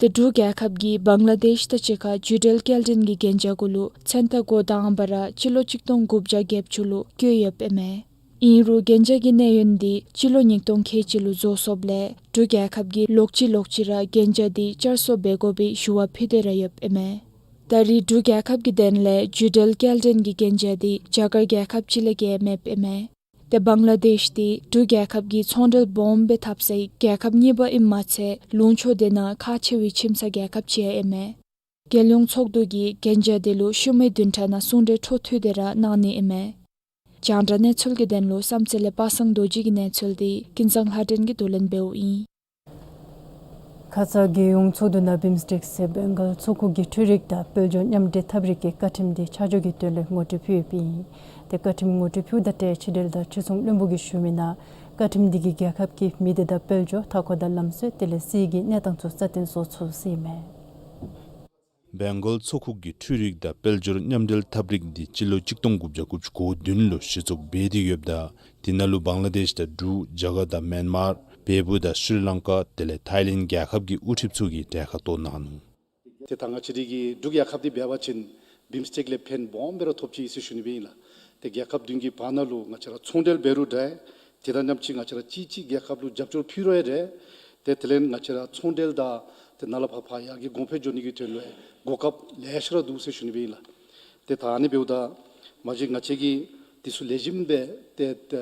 ཏེ་འབྲུག་རྒྱལ་ཁབ་ཀྱིས་བང་ལ་དེཤ་དང་གཅིག་ཁར་རྒྱུད་འབྲེལ་སྐྱེལ་འདྲེན་གྱི་གན་རྒྱ་གུ་ལུ་མཚན་རྟགས་འགོ་དང་པ་ར་སྤྱི་ལོ་གཅིག་སྟོང་དགུ་བརྒྱ་བརྒྱད་ཅུ་ལུ་བཀོད་ཡོདཔ་ཨིན་མས། ཨིན་རུང་གན་རྒྱ་གི་གནས་ཡུན་འདི་སྤྱི་ལོ་ཉིས་སྟོང་ཁལ་གཅིག་ལུ་རྫོགས་སོཔ་ལས་འབྲུག་རྒྱལ་ཁབ་ཀྱིས་ལོག་ཅི་ལོག་ཅི་ར་གན་རྒྱ་འདི་བསྐྱར་གསོ་འབད་དགོ་པའི་ཞུ་བ་ཕུལ་ཏེ་ར་ཡོདཔ་ཨིན་མས། ད་རེས་འབྲུག་རྒྱལ་ཁབ་ཀྱི་དོན་ལས་རྒྱུད་འབྲེལ་སྐྱེལ་འདྲེན་གྱི་གན་རྒྱ་འདི་རྒྱ་གར་རྒྱལ་ཁབ་ཅིག་ལས་བརྒལ་མེདཔ་ཨིན་མས། ཏེ་བང་ལ་དེཤ་འདི་འབྲུག་རྒྱལ་ཁབ་ཀྱིས་ཚོང་འབྲེལ་སྦོམ་སྦེ་འཐབ་སའི་རྒྱལ་ཁབ་གཉིས་པ་ཨིནམ་མ་ཚད་ལུང་ཕྱོགས་དེ་ནང་ཁག་ཆེ་བའི་ཁྱིམ་ཚང་རྒྱལ་ཁབ་ཅིག་ཡང་ཨིན་མས། རྒྱལ་ཡོངས་ཚོགས་འདུ་གིས་གན་རྒྱ་དེ་ལུ་ཤུལ་མའི་བདུན་ཕྲག་ནང་གསུང་གྲོས་འཕྲོ་མཐུད་དེ་ར་གནང་ནི་ཨིན་མས། རྒྱང་བསྒྲགས་གནས་ཚུལ་གྱི་དོན་ལུ་བསམ་རྩེ་ལས་པ་སངས་རྡོ་རྗེ་གི་གནས་ཚུལ་འདི་ཀུན་བཟང་ལྷ་སྒྲོན་གྱིས་བསྡུ་ལེན་འབདཝ་ཨིན། ཁ་ཙ་རྒྱལ་ཡོངས་ཚོགས་འདུ་ནང་བིམ་སི་ཊེཀ་ཟེར་བེང་གཱལ་མཚོ་ཁུག་གི་འཕྲུལ་རིག་དང་དཔལ་འབྱོར་མཉམ་འདྲེས་ཐབས་རིག་གི་བཀའ་ཁྲིམས་དེ་ཆ་འཇོག་གི་དོན་ལས་ངོ་སྤྲོད་ཕུལ་ཡོདཔ་ཨིན། ཏེ་བཀའ་ཁྲིམས་ངོ་སྤྲོད་ཕུལཝ་ད་ཏེ་ཕྱི་འབྲེལ་དང་ཕྱིར་ཚོང་བློན་པོ་གིས་ཞུ་མི་ནང་བཀའ་ཁྲིམས་དེ་གིས་རྒྱལ་ཁབ་ཀྱི་མི་སྡེ་དང་དཔལ་འབྱོར་མཐའ་འཁོར་དང་ལམ་སྲོལ་དེ་ལས་སྲིད་ཀྱི་གནས་སྟངས་ཚུ་སྲ་བརྟན་བཟོ་ཚུགས་ཟེར་ཨིན་མས། བེང་གཱལ་མཚོ་ཁུག་གི་འཕྲུལ་རིག་དང་དཔལ་འབྱོར་མཉམ་འབྲེལ་ཐབས་རིག་འདི་སྤྱི་ལོ་གཅིག་སྟོང་དགུ་བརྒྱ་དགུ་བཅུ་གོ་བདུན་ལུ་གཞི་བཙུགས་འབད་དེ་ཡོདཔ་ད་དེ་ནང་ལུ་བང་ལ་དེཤ་དང་འབྲུག་རྒྱ་གར་དང་མེན་མར་བལ་པོ་དང་ཤྲི་ལང་ཀ་དེ་ལས་ཐའི་ལེནཌ་རྒྱལ་ཁབ་ཀྱི་དབུ་ཁྲིདཔ་ཚུ་གིས་གྲལ་ཁར་གཏོགས་གནང་ནུག། ཏེ་ད་ང་བཅས་རའི་གི་འབྲུག་རྒྱལ་ཁབ་འདི་འབད་བ་ཅིན་བིམ་སི་ཊེཀ་ལས་ཕན་སྦོམ་སྦེ་ར་ཐོབ་ཅི་ཟེར་ཞུ་ནི་སྦེ་ཨིན་ལགས། ཏེ་རྒྱལ་ཁབ་བདུན་གྱི་བར་ན་ལུ་ང་བཅས་ར་ཚོང་འབྲེལ་འབད་རུང་འདྲ། དེ་དང་མཉམ་གཅིག་ང་བཅས་ར་གཅིག་གཅིག་རྒྱལ་ཁབ་ལུ་རྒྱབ་སྐྱོར་ཕུལ་རུང་ཡང་འདྲ། ཏེ་དེ་ལས་ང་བཅས་ར་ཚོང་འབྲེལ་དང་ཏེ་ནཱ་ལས་ཕར་ཕར་ཡར་གྱི་གོང་འཕེལ་འགྱོ་ནི་གི་དོན་ལུ་གོ་སྐབས་ལེ་ཤ་ར་འདུག་ཟེར་ཞུ་ནི་སྦེ་ཨིན་ལགས། ཏེ་ད་ཨ་ནི་འབདཝ་ད་མ་གཞི་ང་བཅས་ཀྱིས་དེ་ཚུ་ལེགས་ཤོམ་སྦེ་ཏེ་ཏེ་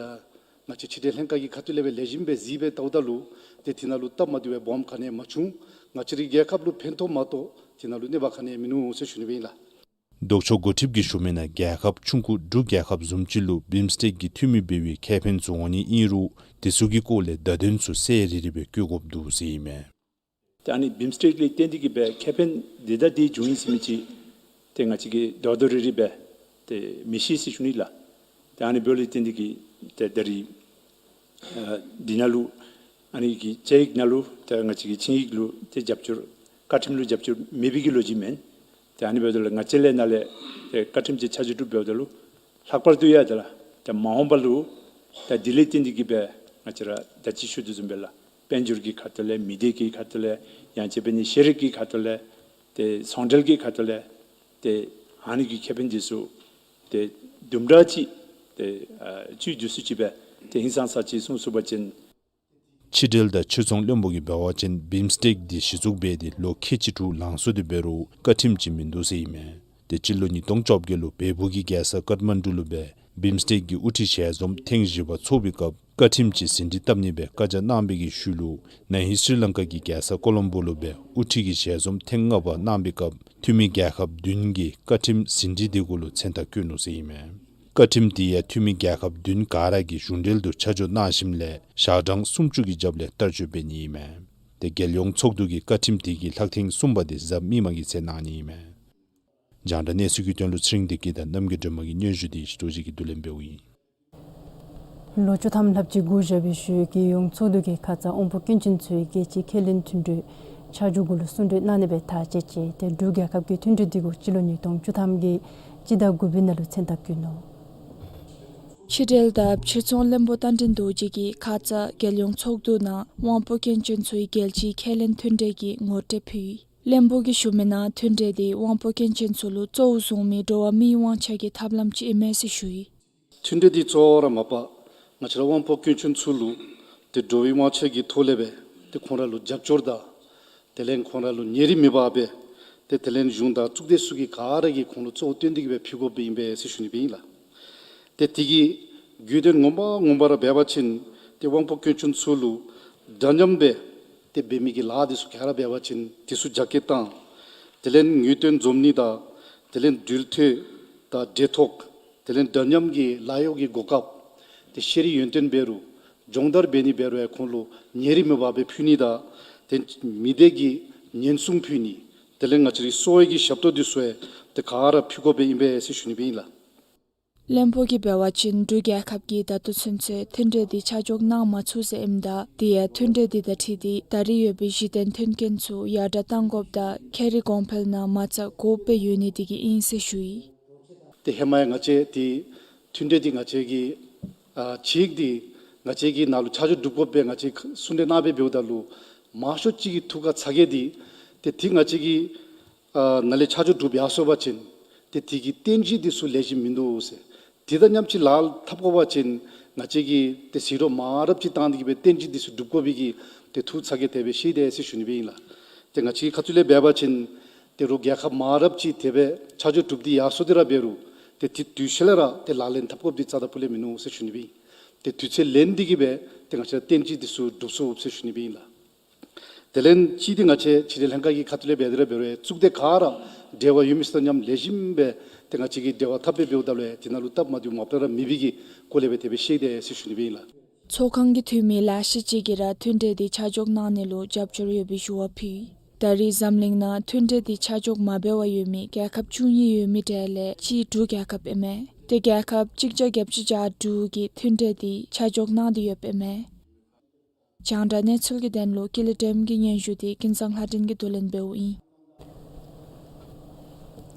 ང་བཅས་ཕྱི་འབྲེལ་ལྷན་ཁག་གི་ཁ་ཐུག་ལས་སྦེ་ལེགས་ཤོམ་སྦེ་གཟིགས་སྦེ་བལྟཝ་ད་ལུ་ཏེ་དེ་ནང་ལུ་སྟབས་མ་བདེཝ་སྦེ་སྦོམ་ག་ནི་ཡང་མ་བྱུང་། ང་བཅས་རའི་རྒྱལ་ཁབ་ལུ་ཕན་ཐོགས་མ་གཏོགས་དེ་ནང་ལུ་གནོད་པ་ག་ནི་ཡང་མིན་ནུག་ཟེར་ཞུ་ནི་སྦེ་ཨིན་ལགས། ལྡོག་ཕྱོགས་འགོ་ཁྲིདཔ་ཀྱིས་ཞུ་མི་ནང་རྒྱལ་ཁབ་ཆུང་ཀུ་འབྲུག་རྒྱལ་ཁབ་བཟུམ་ཅིག་ལུ་བིམ་སི་ཊེཀ་གི་འཐུས་མི་འབད་བའི་ཁེ་ཕན་ཚུ་འོང་ནི་ཨིན་རུང་དེ་ཚུ་གི་སྐོར་ལས་བརྡ་དོན་ཚུ་གསལ་རི་རི་སྦེ་བཀོད་དགོཔ་འདུག་ཟེར་ཨིན་མས། ཏེ་ཨ་ནི་བིམ་སི་ཊེཀ་ལས་བརྟེན་ཏེ་གིས་སྦེ་ཁེ་ཕན་འདི་དང་འདི་བྱུང་ཡི་ཟེར་མི་ཅིག་ཏེ་ང་བཅས་ཀྱིས་རྡོག་རྡོག་རིལ་རི་སྦེ་ཏེ་མི་ཤེས་ཟེར་ཞུ་ནི་ལགས། ཏེ་ཨ་ནི་འབདཝ་ལས་བརྟེན་ཏེ་གིས་ཏེ་ད་རིས་ཨ་འདི་ནང་ལུ་ཨ་ནི་གི་བཅའ་ཡིག་ནང་ལུ་ཏེ་ང་བཅས་ཀྱི་ཆིངས་ཡིག་ལུ་ཏེ་རྒྱབ་སྐྱོར་བཀའ་ཁྲིམས་ལུ་རྒྱབ་སྐྱོར་མེད་པའི་གི་ལོ་རྒྱུས་མེན། ཏེ་ཨ་ནི་འབདཝ་ད་ལུ་ང་བཅས་ལས་ནཱ་ལས་ཏེ་བཀའ་ཁྲིམས་ཅིག་ཆ་འཇོག་གྲུབ་འབདཝ་ད་ལུ་ལྷག་པར་དུ་ཡང་ཏེ་ལགས་ཏེ་མ་འོངས་པ་ལུ་ཏེ་འདི་ལས་བརྟེན་ཏེ་གིས་སྦེ་ང་བཅས་ར་ད་ཅི་ཞུ་དོ་བཟུམ་སྦེ་ལགས་དཔལ་འབྱོར་གྱི་ཁ་ཐུག་ལས་མི་སྡེ་གི་ཁ་ཐུག་ལས་ཡང་ཅིན་འབད་ནི་ཤེས་རིག་གི་ཁ་ཐུག་ལས་ཏེ་ཚོང་འབྲེལ་གྱི་ཁ་ཐུག་ལས་ཏེ་ཨ་ནི་གི་ཁེ་ཕན་འདི་ཚུ་ཏེ་དུམ་གྲ་ཅིག་ཏེ་ཨ་ཅིག་འདི་ཚུ་ཅིག་སྦེ་ཏེ་ཧིང་སངས་ས་ཅིག་གསུངས་སོང་པ་ཅིན། ཕྱི་འབྲེལ་དང་ཕྱིར་ཚོང་བློན་པོ་གིས་འབད་བ་ཅིན་བིམ་སི་ཊེཀ་འདི་གཞི་བཙུགས་འབད་དེ་ལོ་ཁལ་གཅིག་དྲུག་ལང་སོང་སྟེ་འབད་རུང་བཀའ་ཁྲིམས་ཅིག་མིན་འདུག་ཟེར་ཨིན་མས། ཏེ་སྤྱི་ལོ་ཉིས་སྟོང་བཅོ་བརྒྱད་ལུ་བལ་པོ་གི་རྒྱལ་ས་ཀཏ་མན་ཌུ་ལུ་སྦེ་བིམ་སི་ཊེཀ་གི་དབུ་ཁྲིད་ཞལ་འཛོམས་ཐེངས་བཞི་པ་ཚོགས་པའི་སྐབས་བཀའ་ཁྲིམས་ཅིག་ཟིན་བྲིས་བཏབ་ནི་སྦེ་བཀའ་རྒྱ་གནང་བའི་གི་ཤུལ་ལུ་ན་ཧིང་ཤྲི་ལང་ཀ་གི་རྒྱལ་ས་ཀོ་ལོམ་པོ་ལུ་སྦེ་དབུ་ཁྲིད་ཀྱི་ཞལ་འཛོམས་ཐེངས་ལྔ་པ་གནང་བའི་སྐབས་འཐུས་མི་རྒྱལ་ཁབ་བདུན་གྱིས་བཀའ་ཁྲིམས་ཟིན་བྲིས་དེ་གུ་ལུ་མཚན་རྟགས་བཀོད་ནུག་ཟེར་ཨིན་མས། བཀའ་ཁྲིམས་དེ་ཡང་འཐུས་མི་རྒྱལ་ཁབ་བདུན་ག་ར་གིས་གཞུང་འབྲེལ་དུ་ཆ་འཇོག་གནང་ཞིནམ་ལས་ཞག་གྲངས་སུམ་ཅུ་གི་རྒྱབ་ལས་བསྟར་སྤྱོད་འབད་ནི་ཨིན་མས། ཏེ་རྒྱལ་ཡོངས་ཚོགས་འདུ་གིས་བཀའ་ཁྲིམས་དེ་གི་ལྷག་ཐེངས་གསུམ་པ་དེ་གཟའ་མིག་དམར་གྱི་ཚེ་གནང་ནི་ཨིན་མས། རྒྱང་བསྒྲགས་གནས་ཚུལ་གྱི་དོན་ལུ་ཚེ་རིང་བདེ་སྐྱིད་དང་རྣམ་རྒྱལ་སྒྲོལ་མ་གི་སྙན་ཞུ་དེ་ཡེ་ཤེས་རྡོ་རྗེ་གིས་བསྡུ་ལེན་འབདཝ་ཨིན། ལོ་བཅུ་ཐམ་ལྷགཔ་ཅིག་འགོར་བཞག་པའི་ཤུལ་རྒྱལ་ཡོངས་ཚོགས་འདུ་གིས་ཁ་ཙ་དབང་པོ་སྐྱོན་ཅན་ཚུའི་རྒྱལ་སྤྱིའི་ཁས་ལེན་མཐུན་གྲོས་ཆ་འཇོག་གུ་ལུ་གསུང་གྲོས་གནང་ནི་སྦེ་ཐག་བཅད་ཅི། ཏེ་འབྲུག་རྒྱལ་ཁབ་ཀྱིས་མཐུན་གྲོས་དེ་གུ་སྤྱི་ལོ་ཉིས་སྟོང་བཅུ་ཐམ་གྱི་སྤྱི་ཟླ་དགུ་པའི་ནང་ལུ་མཚན་རྟགས་བཀོད་ནུག། ཕྱི་འབྲེལ་དང་ཕྱིར་ཚོང་བློན་པོ་རྟ་མགྲིན་རྡོ་རྗེ་གིས་ཁ་ཙ་རྒྱལ་ཡོངས་ཚོགས་འདུ་ནང་དབང་པོ་སྐྱོན་ཅན་ཚུའི་རྒྱལ་སྤྱིའི་ཁས་ལེན་མཐུན་གྲོས་ཀྱི་ངོ་སྤྲོད་ཕུལ་ཡི། བློན་པོ་གིས་ཞུ་མི་ནང་མཐུན་གྲོས་དེ་དབང་པོ་སྐྱོན་ཅན་ཚུ་ལུ་གཙོ་བོ་བཟུང་མི་འགྲོ་བ་མིའི་དབང་ཆ་གི་ཐབས་ལམ་ཅིག་ཨིན་མས་ཟེར་ཞུ་ཡི། མཐུན་གྲོས་འདི་གཙོ་བོ་ར་མ་པ་ང་བཅས་ར་དབང་པོ་སྐྱོན་ཅན་ཚུ་ལུ་ཏེ་འགྲོ་བའི་དབང་ཆ་གི་ཐོག་ལས་སྦེ་ཏེ་ཁོང་ར་ལུ་རྒྱབ་སྐྱོར་དང་དེ་ལས་ཁོང་ར་ལུ་ཉེ་རིང་མེད་པར་སྦེ་ཏེ་དེ་ལས་གཞུང་དང་གཙུག་སྡེ་ཚུ་གིས་ག་ར་གིས་ཁོང་ལུ་གཙོ་བོ་བཏོན་ཏེ་གིས་སྦེ་ཕུལ་དགོཔ་སྦེ་ཨིན་པས་ཟེར་ཞུ་ནི་སྦེ་ཨིན་ལགས། ཏེ་དེ་གི་དགོས་དོན་ངོ་མ་ངོ་མ་ར་འབད་བ་ཅིན་ཏེ་དབང་པོ་སྐྱོན་ཅན་ཚུ་ལུ་འདྲ་མཉམ་སྦེ་ཏེ་འབད་མི་གི་ལཱ་དེ་ཚུ་ག་ར་འབད་བ་ཅིན་དེ་ཚུ་རྒྱ་སྐྱེད་བཏང་། དེ་ལས་ངེས་དོན་འཛོམས་ནི་དང་དེ་ལས་འགྲུལ་འཐུས་དང་འབྲེལ་ཐོགས་དེ་ལས་འདྲ་མཉམ་གྱི་ལཱ་གཡོག་གི་གོ་སྐབས་ཏེ་ཤེས་རིག་ཡོན་ཏན་འབད་རུང་སྦྱོང་བརྡར་འབད་ནི་འབད་རུང་ཡང་ཁོང་ལུ་ཉེ་རིང་མེད་པར་སྦེ་ཕུལ་ནི་དང་ཏེ་མི་སྡེ་གི་ཉེན་སྲུང་ཕུལ་ནི་དེ་ལས་ང་བཅས་རའི་གསོ་བའི་གི་ཞབས་ཏོག་དེ་ཚུ་ཡང་ཏེ་ག་ར་ཕུལ་དགོཔ་སྦེ་ཨིན་པས་ཟེར་ཞུ་ནི་སྦེ་ཨིན་ལགས། བློན་པོ་གིས་འབད་བ་ཅིན་འབྲུག་རྒྱལ་ཁབ་ཀྱིས་ད་ལྟོ་ཚུན་ཚོད་མཐུན་གྲོས་འདི་ཆ་འཇོག་གནང་མ་ཚུགས་ཟེར་ཨིནམ་ད་དེ་ཡང་མཐུན་གྲོས་འདི་དང་འཁྲིལ་ཏེ་ད་རེས་ཡོད་པའི་གཞི་རྟེན་མཐུན་རྐྱེན་ཚུ་ཡར་དྲག་གཏང་དགོཔ་དང་ཁེ་རིག་གོང་འཕེལ་ནང་མ་རྩ་དགོཔ་སྦེ་ཡོད་ནི་དེ་གིས་ཨིན་ཟེར་ཞུ་ཡི། ཏེ་ཧེ་མ་ཡང་ང་བཅས་ཏེ་མཐུན་གྲོས་འདི་ང་བཅས་ཀྱི་ཨ་ཅིག་འདི་ང་བཅས་ཀྱི་ནང་ལུ་ཆ་འཇོག་གྲུབ་དགོཔ་སྦེ་ང་བཅས་གསུང་གྲོས་གནང་སྦེ་འབདཝ་ད་ལུ་མང་ཤོས་ཅིག་གི་ཐུགས་ཁར་ཚ་གྱང་འདི་ ཏེ་དེ་ང་བཅས་ཀྱིས་ཨ་ནཱ་ལས་ཆ་འཇོག་གྲུབ་ཡར་སོང་པ་ཅིན་ཏེ་དེ་གི་རྟེན་གཞི་འདི་ཚུ་ལེགས་ཤོམ་མིན་འདུག་ཟེར། དེ་དང་མཉམ་གཅིག་ལཱ་འཐབ་དགོ་པ་ཅིན་ང་བཅས་ཀྱིས་ཏེ་ཟད་འགྲོ་མང་རབས་ཅིག་བཏང་སྟེ་གི་སྦེ་རྟེན་གཞི་འདི་ཚུ་སྒྲུབ་དགོ་པའི་གི་ཏེ་ཐུགས་ཚ་གྱང་དེ་སྦེ་བཞེས་ཏེ་ཟེར་ཞུ་ནི་སྦེ་ཨིན་ལགས། ཏེ་ང་བཅས་ཁ་ཐུག་ལས་འབད་བ་ཅིན་ཏེ་རོགས་རྒྱལ་ཁབ་མང་རབས་ཅིག་དེ་སྦེ་ཆ་འཇོག་གྲུབ་སྟེ་ཡར་སོང་སྟེ་ར་འབད་རུང་ཏེ་དེ་དུས་ཤུལ་ལས་ར་ཏེ་ལག་ལེན་འཐབ་དགོཔ་འདི་རྩ་དང་སྤུ་ལས་མིན་ནུག་ཟེར་ཞུ་ནི་སྦེ་ཨིན། ཏེ་དུས་ཚོད་ལེན་ཏེ་གི་སྦེ་ཏེ་ང་བཅས་ར་རྟེན་གཞི་འདི་ཚུ་སྒྲུབ་ཚུགས་ཟེར་ཞུ་ནི་སྦེ་ཨིན་ལགས། དེ་ལས་གཅིག་འདི་ང་བཅས་ཕྱི་འབྲེལ་ལྷན་ཁག་གི་ཁ་ཐུག་ལས་འབད་དེ་ར་འབད་རུང་གཙུག་སྡེ་ག་ར་འབྲེལ་བ་ཡོད་མི་ཚུ་དང་མཉམ་ལེགས་ཤོམ་སྦེ་ཏེ་ང་བཅས་ཀྱིས་འབྲེལ་བ་འཐབ་སྦེ་འབདཝ་ད་ལུ་ཡང་དེ་ནང་ལུ་སྟབས་མ་བདེཝ་མ་པ་ར་མེད་པའི་གི་སྐོར་ལས་སྦེ་དེ་སྦེ་བཤད་དེ་ཟེར་ཞུ་ནི་སྦེ་ཨིན་ལགས། ཚོགས་ཁང་གི་འཐུས་མི་ལེ་ཤ་ཅིག་གིས་ར་མཐུན་འབྲེལ་འདི་ཆ་འཇོག་གནང་ནི་ལུ་རྒྱབ་སྐྱོར་ཡོད་པའི་ཞུ་བ་ཕུལ། ད་རེས་འཛམ་གླིང་ནང་མཐུན་འབྲེལ་འདི་ཆ་འཇོག་མ་འབད་བར་ཡོད་མི་རྒྱལ་ཁབ་བཅུ་གཉིས་ཡོད་མི་གྲས་ལས་གཅིག་འབྲུག་རྒྱལ་ཁབ་ཨིན་མས། ཏེ་རྒྱལ་ཁབ་གཅིག་བརྒྱ་བརྒྱད་ཅུ་གྱ་དྲུག་གིས་མཐུན་འབྲེལ་འདི་ཆ་འཇོག་གནང་སྟེ་ཡོདཔ་ཨིན་མས། རྒྱང་བསྒྲགས་གནས་ཚུལ་གྱི་དོན་ལུ་ཀུན་ལེགས་སྒྲོལམ་གྱི་སྙན་ཞུ་འདི་ཀུན་བཟང་ལྷ་སྒྲོན་གྱིས་བསྡུ་ལེན་འབདཝ་ཨིན།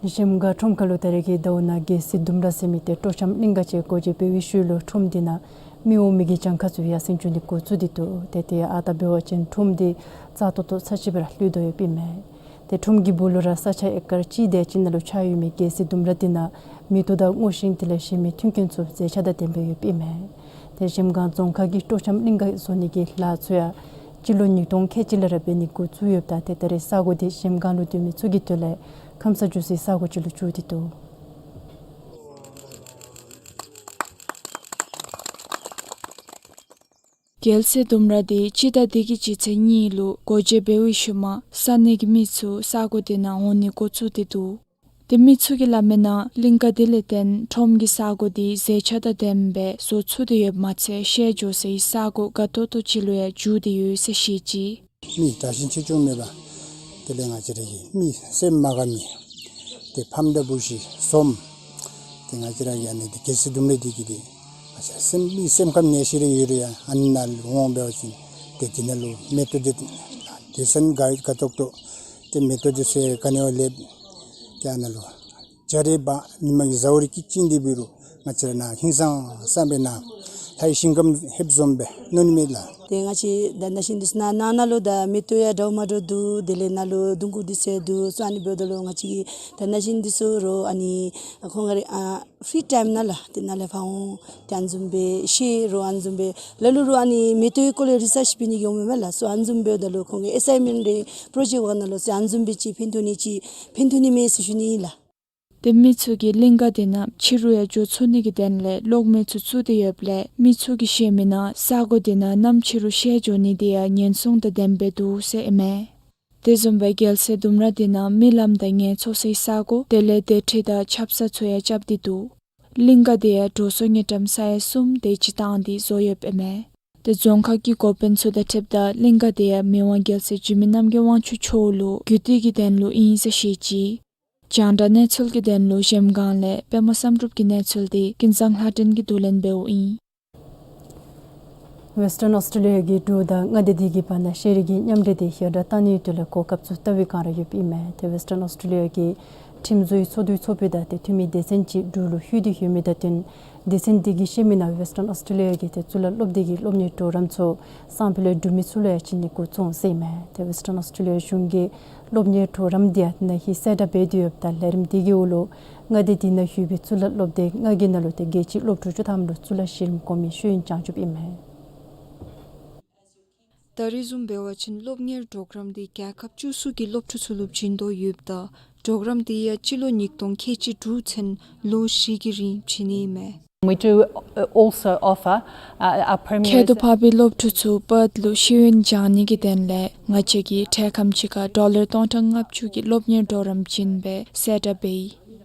གཞལམ་སྒང་ཁྲོམ་ཁ་ལུ་ད་རེས་ཀྱི་ཟླཝ་ནང་རྒྱལ་སྲས་ལྡུམ་ར་ཟེར་མི་འདི་སྤྲོ་འཆམ་གླིང་ག་ཅིག་སྒོ་འབྱེད་འབད་བའི་ཤུལ་ལུ་ཁྲོམ་འདི་ནང་མི་འོང་མི་གི་གྱངས་ཁ་ཚུ་ཡར་སེང་འགྱོ་ནི་འགོ་བཙུགས་ཏེ་འདུག། ཏེ་དེ་ཨ་རྟག་འབད་བ་ཅིན་ཁྲོམ་འདི་རྩ་ཏོག་ཏོ་ས་ཆ་སྦེ་ར་ལྷོད་དོ་ཡོདཔ་ཨིན་མས། ཏེ་ཁྲོམ་གྱི་སྦུག་ལུ་ར་ས་ཆ་ཨེ་ཀར་གཅིག་དེ་ཅིག་ནང་ལུ་ཆགས་ཡོད་མི་རྒྱལ་སྲས་ལྡུམ་ར་འདི་ནང་མེ་ཏོག་དང་སྔོ་ཤིང་དེ་ལས་གཞན་མི་མཐུན་རྐྱེན་ཚུ་མཛེས་ཆ་དང་ལྡན་པའི་ཡོདཔ་ཨིན་མས། ཏེ་གཞལམ་སྒང་རྫོང་ཁག་གི་སྤྲོ་འཆམ་གླིང་ག་བཟོ་ནི་གི་ལཱ་ཚུ་ཡང་སྤྱི་ལོ་ཉིས་སྟོང་ཁལ་གཅིག་ལས་ར་འབད་ནི་འགོ་བཙུགས་ཡོདཔ་ད་ཏེ་ད་རེས་ས་གོ་འདི་གཞལམ་སྒང་ལུ་སྡོད་མི་ཚུ་གི་དོན་ལས་ཁམས་སངས་འགྱུར་སའི་ས་གོ་ཅིག་ལུ་གྱུར་ཏེ་འདུག། རྒྱལ་སྲས་ལྡུམ་ར་འདི་སྤྱི་ཟླ་འདི་གི་སྤྱི་ཚེས་གཉིས་ལུ་སྒོ་འབྱེད་འབད་བའི་ཤུལ་མ་ས་གནས་ཀྱི་མི་ཚུ་ས་གོ་འདི་ནང་འོང་ནི་འགོ་བཙུགས་ཏེ་འདུག། ཏེ་མི་ཚུ་གིས་སླབ་མིའི་ནང་གླིང་ག་འདི་ལས་བརྟེན་ཁྲོམ་གྱི་ས་གོ་འདི་མཛེས་ཆ་དང་ལྡནམ་སྦེ་བཟོ་ཚུགས་ཏེ་ཡོདཔ་མ་ཚད་ཤེལ་སྒྱུར་སའི་ས་གོ་དགའ་ཏོག་ཏོ་ཅིག་ལུ་ཡང་འགྱུར་ཏེ་ཡོད་ཟེར་བཤད་ཅི། མི་དྲག་ཞན་ཆེ་ཆུང་མེད་པར་དེ་ལས་ང་བཅས་ར་གི་མི་སེམས་མ་དགའ་མི་ཏེ་ཕམ་དང་བུ་གཞི་འཛོམས། ཏེ་ང་བཅས་ར་གི་ཨ་ནི་འདི་རྒྱལ་སྲས་ལྡུམ་ར་འདི་གིས་ཏེ་ང་བཅས་སེམས་མི་སེམས་ཁམས་ནད་གཞི་རེ་ཡོད་རུང་ཡང་ཨ་ནི་ནང་ལུ་འོང་འབད་བ་ཅིན་ཏེ་འདི་ནང་ལུ་མེ་ཏོག་འདི་དུས་སང་དགའ་དགའ་ཏོག་ཏོ་ཏེ་མེ་ཏོག་འདི་ཚུ་ག་ནི་བ་ལེབ། ཏེ་ཨ་ནཱ་ལུ་བྱ་རེ་འབག་ཉིན་མ་གི་ཟཝ་རེ་ཀི་ཅིན་འདི་འབད་རུང་ང་བཅས་ར་ནཱ་ཧིང་སངས་ས་སྦེ་ནཱ་ལྷའི་ཞིང་ཁམས་ལྷོདཔ་བཟུམ་སྦེ་མནོ་ནི་མས་ལགས། ཏེ་ང་བཅས་ད་ན་གཞོན་འདི་ཚུ་ནཱ་ནང་ན་ལུ་ད་མེ་ཏོག་ཡང་འདྲཝ་མ་འདྲཝ་འདུག། དེ་ལས་ནཱ་ལུ་སྡོང་གུ་འདི་ཚུ་འདུག། སོ་ཨ་ནི་འབདཝ་ད་ལུ་ང་བཅས་ཀྱི་ད་ན་གཞོན་འདི་ཚུ་རོགས་ཨ་ནི་ཁོང་ག་ར་ཨ་ཕི་རི་ཊའིམ་ནང་ལགས་ཏེ་ནཱ་ལས་ཕར་འོང་ཏེ་ཨ་ནི་བཟུམ་སྦེ་ཤེལ་རོགས་ཨ་ནི་བཟུམ་སྦེ་ལ་ལུ་རོགས་ཨ་ནི་མེ་ཏོག་གི་སྐོར་ལས་རི་སརཆ་འབད་ནི་གི་འོང་མས་མས་ལགས། སོ་ཨ་ནི་བཟུམ་འབདཝ་ད་ལུ་ཁོང་གི་ཨེ་སའིནམེནཊ་རེ་པྲོ་ཇེཀཊ་ཝརཀ་ནང་ལུ་སོ་ཨ་ནི་བཟུམ་སྦེ་ཅིག་ཕན་ཐོགས་ནི་ཅིག་ཕན་ཐོགས་ནི་མས་ཟེར་ཞུ་ནི་ཨིན་ལགས། ཏེ་མི་ཚུ་གིས་གླིང་ག་འདི་ནང་ཕྱི་རུ་ཡང་འགྱོ་ཚུགས་ནི་གི་དོན་ལས་གློག་མེ་ཚུ་བཙུགས་ཏེ་ཡོདཔ་ལས་མི་ཚུ་གིས་བཤད་མིའི་ནང་ས་གོ་འདི་ནང་གནམ་ཕྱི་རུ་ཤེལ་སྒྱུར་ནི་འདི་ཡང་ཉེན་སྲུང་དང་ལྡནམ་སྦེ་འདུག་ཟེར་ཨིན་མས། དེ་བཟུམ་སྦེ་རྒྱལ་སྲས་ལྡུམ་ར་འདི་ནང་མི་ལམ་དང་ངལ་འཚོ་སའི་ས་གོ་དེ་ལས་སྡོད་ཁྲི་དང་ཆབ་གསང་ཚུ་ཡང་རྐྱབ་སྟེ་འདུག། གླིང་ག་འདི་ཡང་འགྲོ་སོང་དངུལ་ཀྲམ་ས་ཡ་གསུམ་དེ་ཅིག་བཏང་སྟེ་བཟོ་ཡོདཔ་ཨིན་མས། ཏེ་རྫོང་ཁག་གི་འགོ་དཔོན་ཚུ་དང་འཁྲིལཝ་ད་གླིང་ག་འདི་ཡང་མི་དབང་རྒྱལ་སྲས་འཇིགས་མེད་རྣམ་རྒྱལ་དབང་ཕྱུག་མཆོག་ལུ་གུས་བཏུད་ཀྱི་དོན་ལུ་ཨིན་ཟེར་བཤད་ཅི། རྒྱང་བསྒྲགས་གནས་ཚུལ་གྱི་དོན་ལུ་གཞལམ་སྒང་ལས་པདྨ་བསམ་གྲུབ་ཀྱི་གནས་ཚུལ་འདི་ཀུན་བཟང་ལྷ་སྒྲོན་གྱིས་བསྡུ་ལེན་འབདཝ་ཨིན། ཝེསི་ཊན་ཨོསི་ཊེ་ལི་ཡ་གི་འབྲུག་དང་མངའ་སྡེ་འདི་གི་བར་ན་ཤེས་རིག་གི་མཉམ་འབྲེལ་འདི་ཡར་དྲག་གཏང་ནིའི་དོན་ལས་གོ་སྐབས་ཚུ་བལྟ་བའི་བསྒང་ར་ཡོདཔ་ཨིན་མས། ཏེ་ཝེསི་ཊན་ཨོསི་ཊེ་ལི་ཡ་གི་ཁྲིམས་བཟོའི་ཚོགས་འདུའི་ཚོགས་དཔོན་དང་ཏེ་འཐུས་མི་སྡེ་ཚན་ཅིག་འབྲུག་ལུ་ལྷོད་དེ་ཡོད་མི་དང་བསྟུན་སྡེ་ཚན་འདི་གིས་བཤད་མིའི་ནང་ཝེསི་ཊན་ཨོསི་ཊེ་ལི་ཡ་གི་ཏེ་གཙུག་ལག་སློབ་སྡེ་གི་སློབ་གཉེར་གྲོགས་རམ་ཚུ་སང་ཕོད་ལས་འབྲུག་མི་ཚུ་ལུ་ཡང་བྱིན་ནི་འགོ་བཙུགས་ཟེར་ཨིན་མས། ཏེ་ཝེསི་ཊན་ཨོསི་ཊེ་ལི་ཡ་གཞུང་གིས་སློབ་གཉེར་གྲོགས་རམ་འདི་ཡང་ན་ཧིང་གསལ་བསྒྲགས་འབད་དེ་ཡོདཔ་ད་ལས་རིམ་འདི་གི་འོག་ལུ་མངའ་སྡེ་འདི་ནང་ཡོད་པའི་གཙུག་ལག་སློབ་སྡེ་ལྔ་གི་ནང་ལུ་ཏེ་རྒྱལ་སྤྱིའི་སློབ་ཕྲུག་བཅུ་ཐམ་ལུ་གཙུག་ལག་གཞི་རིམ་གོང་མའི་ཤེས་ཡོན་སྦྱང་བཅུགཔ་ཨིན་མས། ད་རེས་བཟུམ་འབད་བ་ཅིན་སློབ་གཉེར་གྲོགས་རམ་འདི་རྒྱལ་ཁབ་བཅུ་གསུམ་གྱི་སློབ་ཕྲུག་ཚུ་ལུ་བྱིན་དོ་ཡོདཔ་ད་གྲོགས་རམ་འདི་ཡང་སྤྱི་ལོ་ཉིས་སྟོང་ཁལ་གཅིག་དྲུག་ཚུན་ལོ་བཞི་གི་རིང་བྱིན་ནི་ཨིན་མས། We do, uh, also offer, uh, our Premier ཁྱད་དུ་འཕགས་པའི་སློབ་ཕྲུག་ཚུ་པརཐ་ལུ་ཤེས་ཡོན་སྦྱང་ནི་གི་དོན་ལས་ང་བཅས་ཀྱིས་འཕྲལ་ཁམས་ཅིག་ཁར་ཌོ་ལར་སྟོང་ཕྲག་ལྔ་བཅུ་གི་སློབ་གཉེར་གྲོགས་རམ་བྱིན་པའི་གསལ་བསྒྲགས་འབད་ཡི།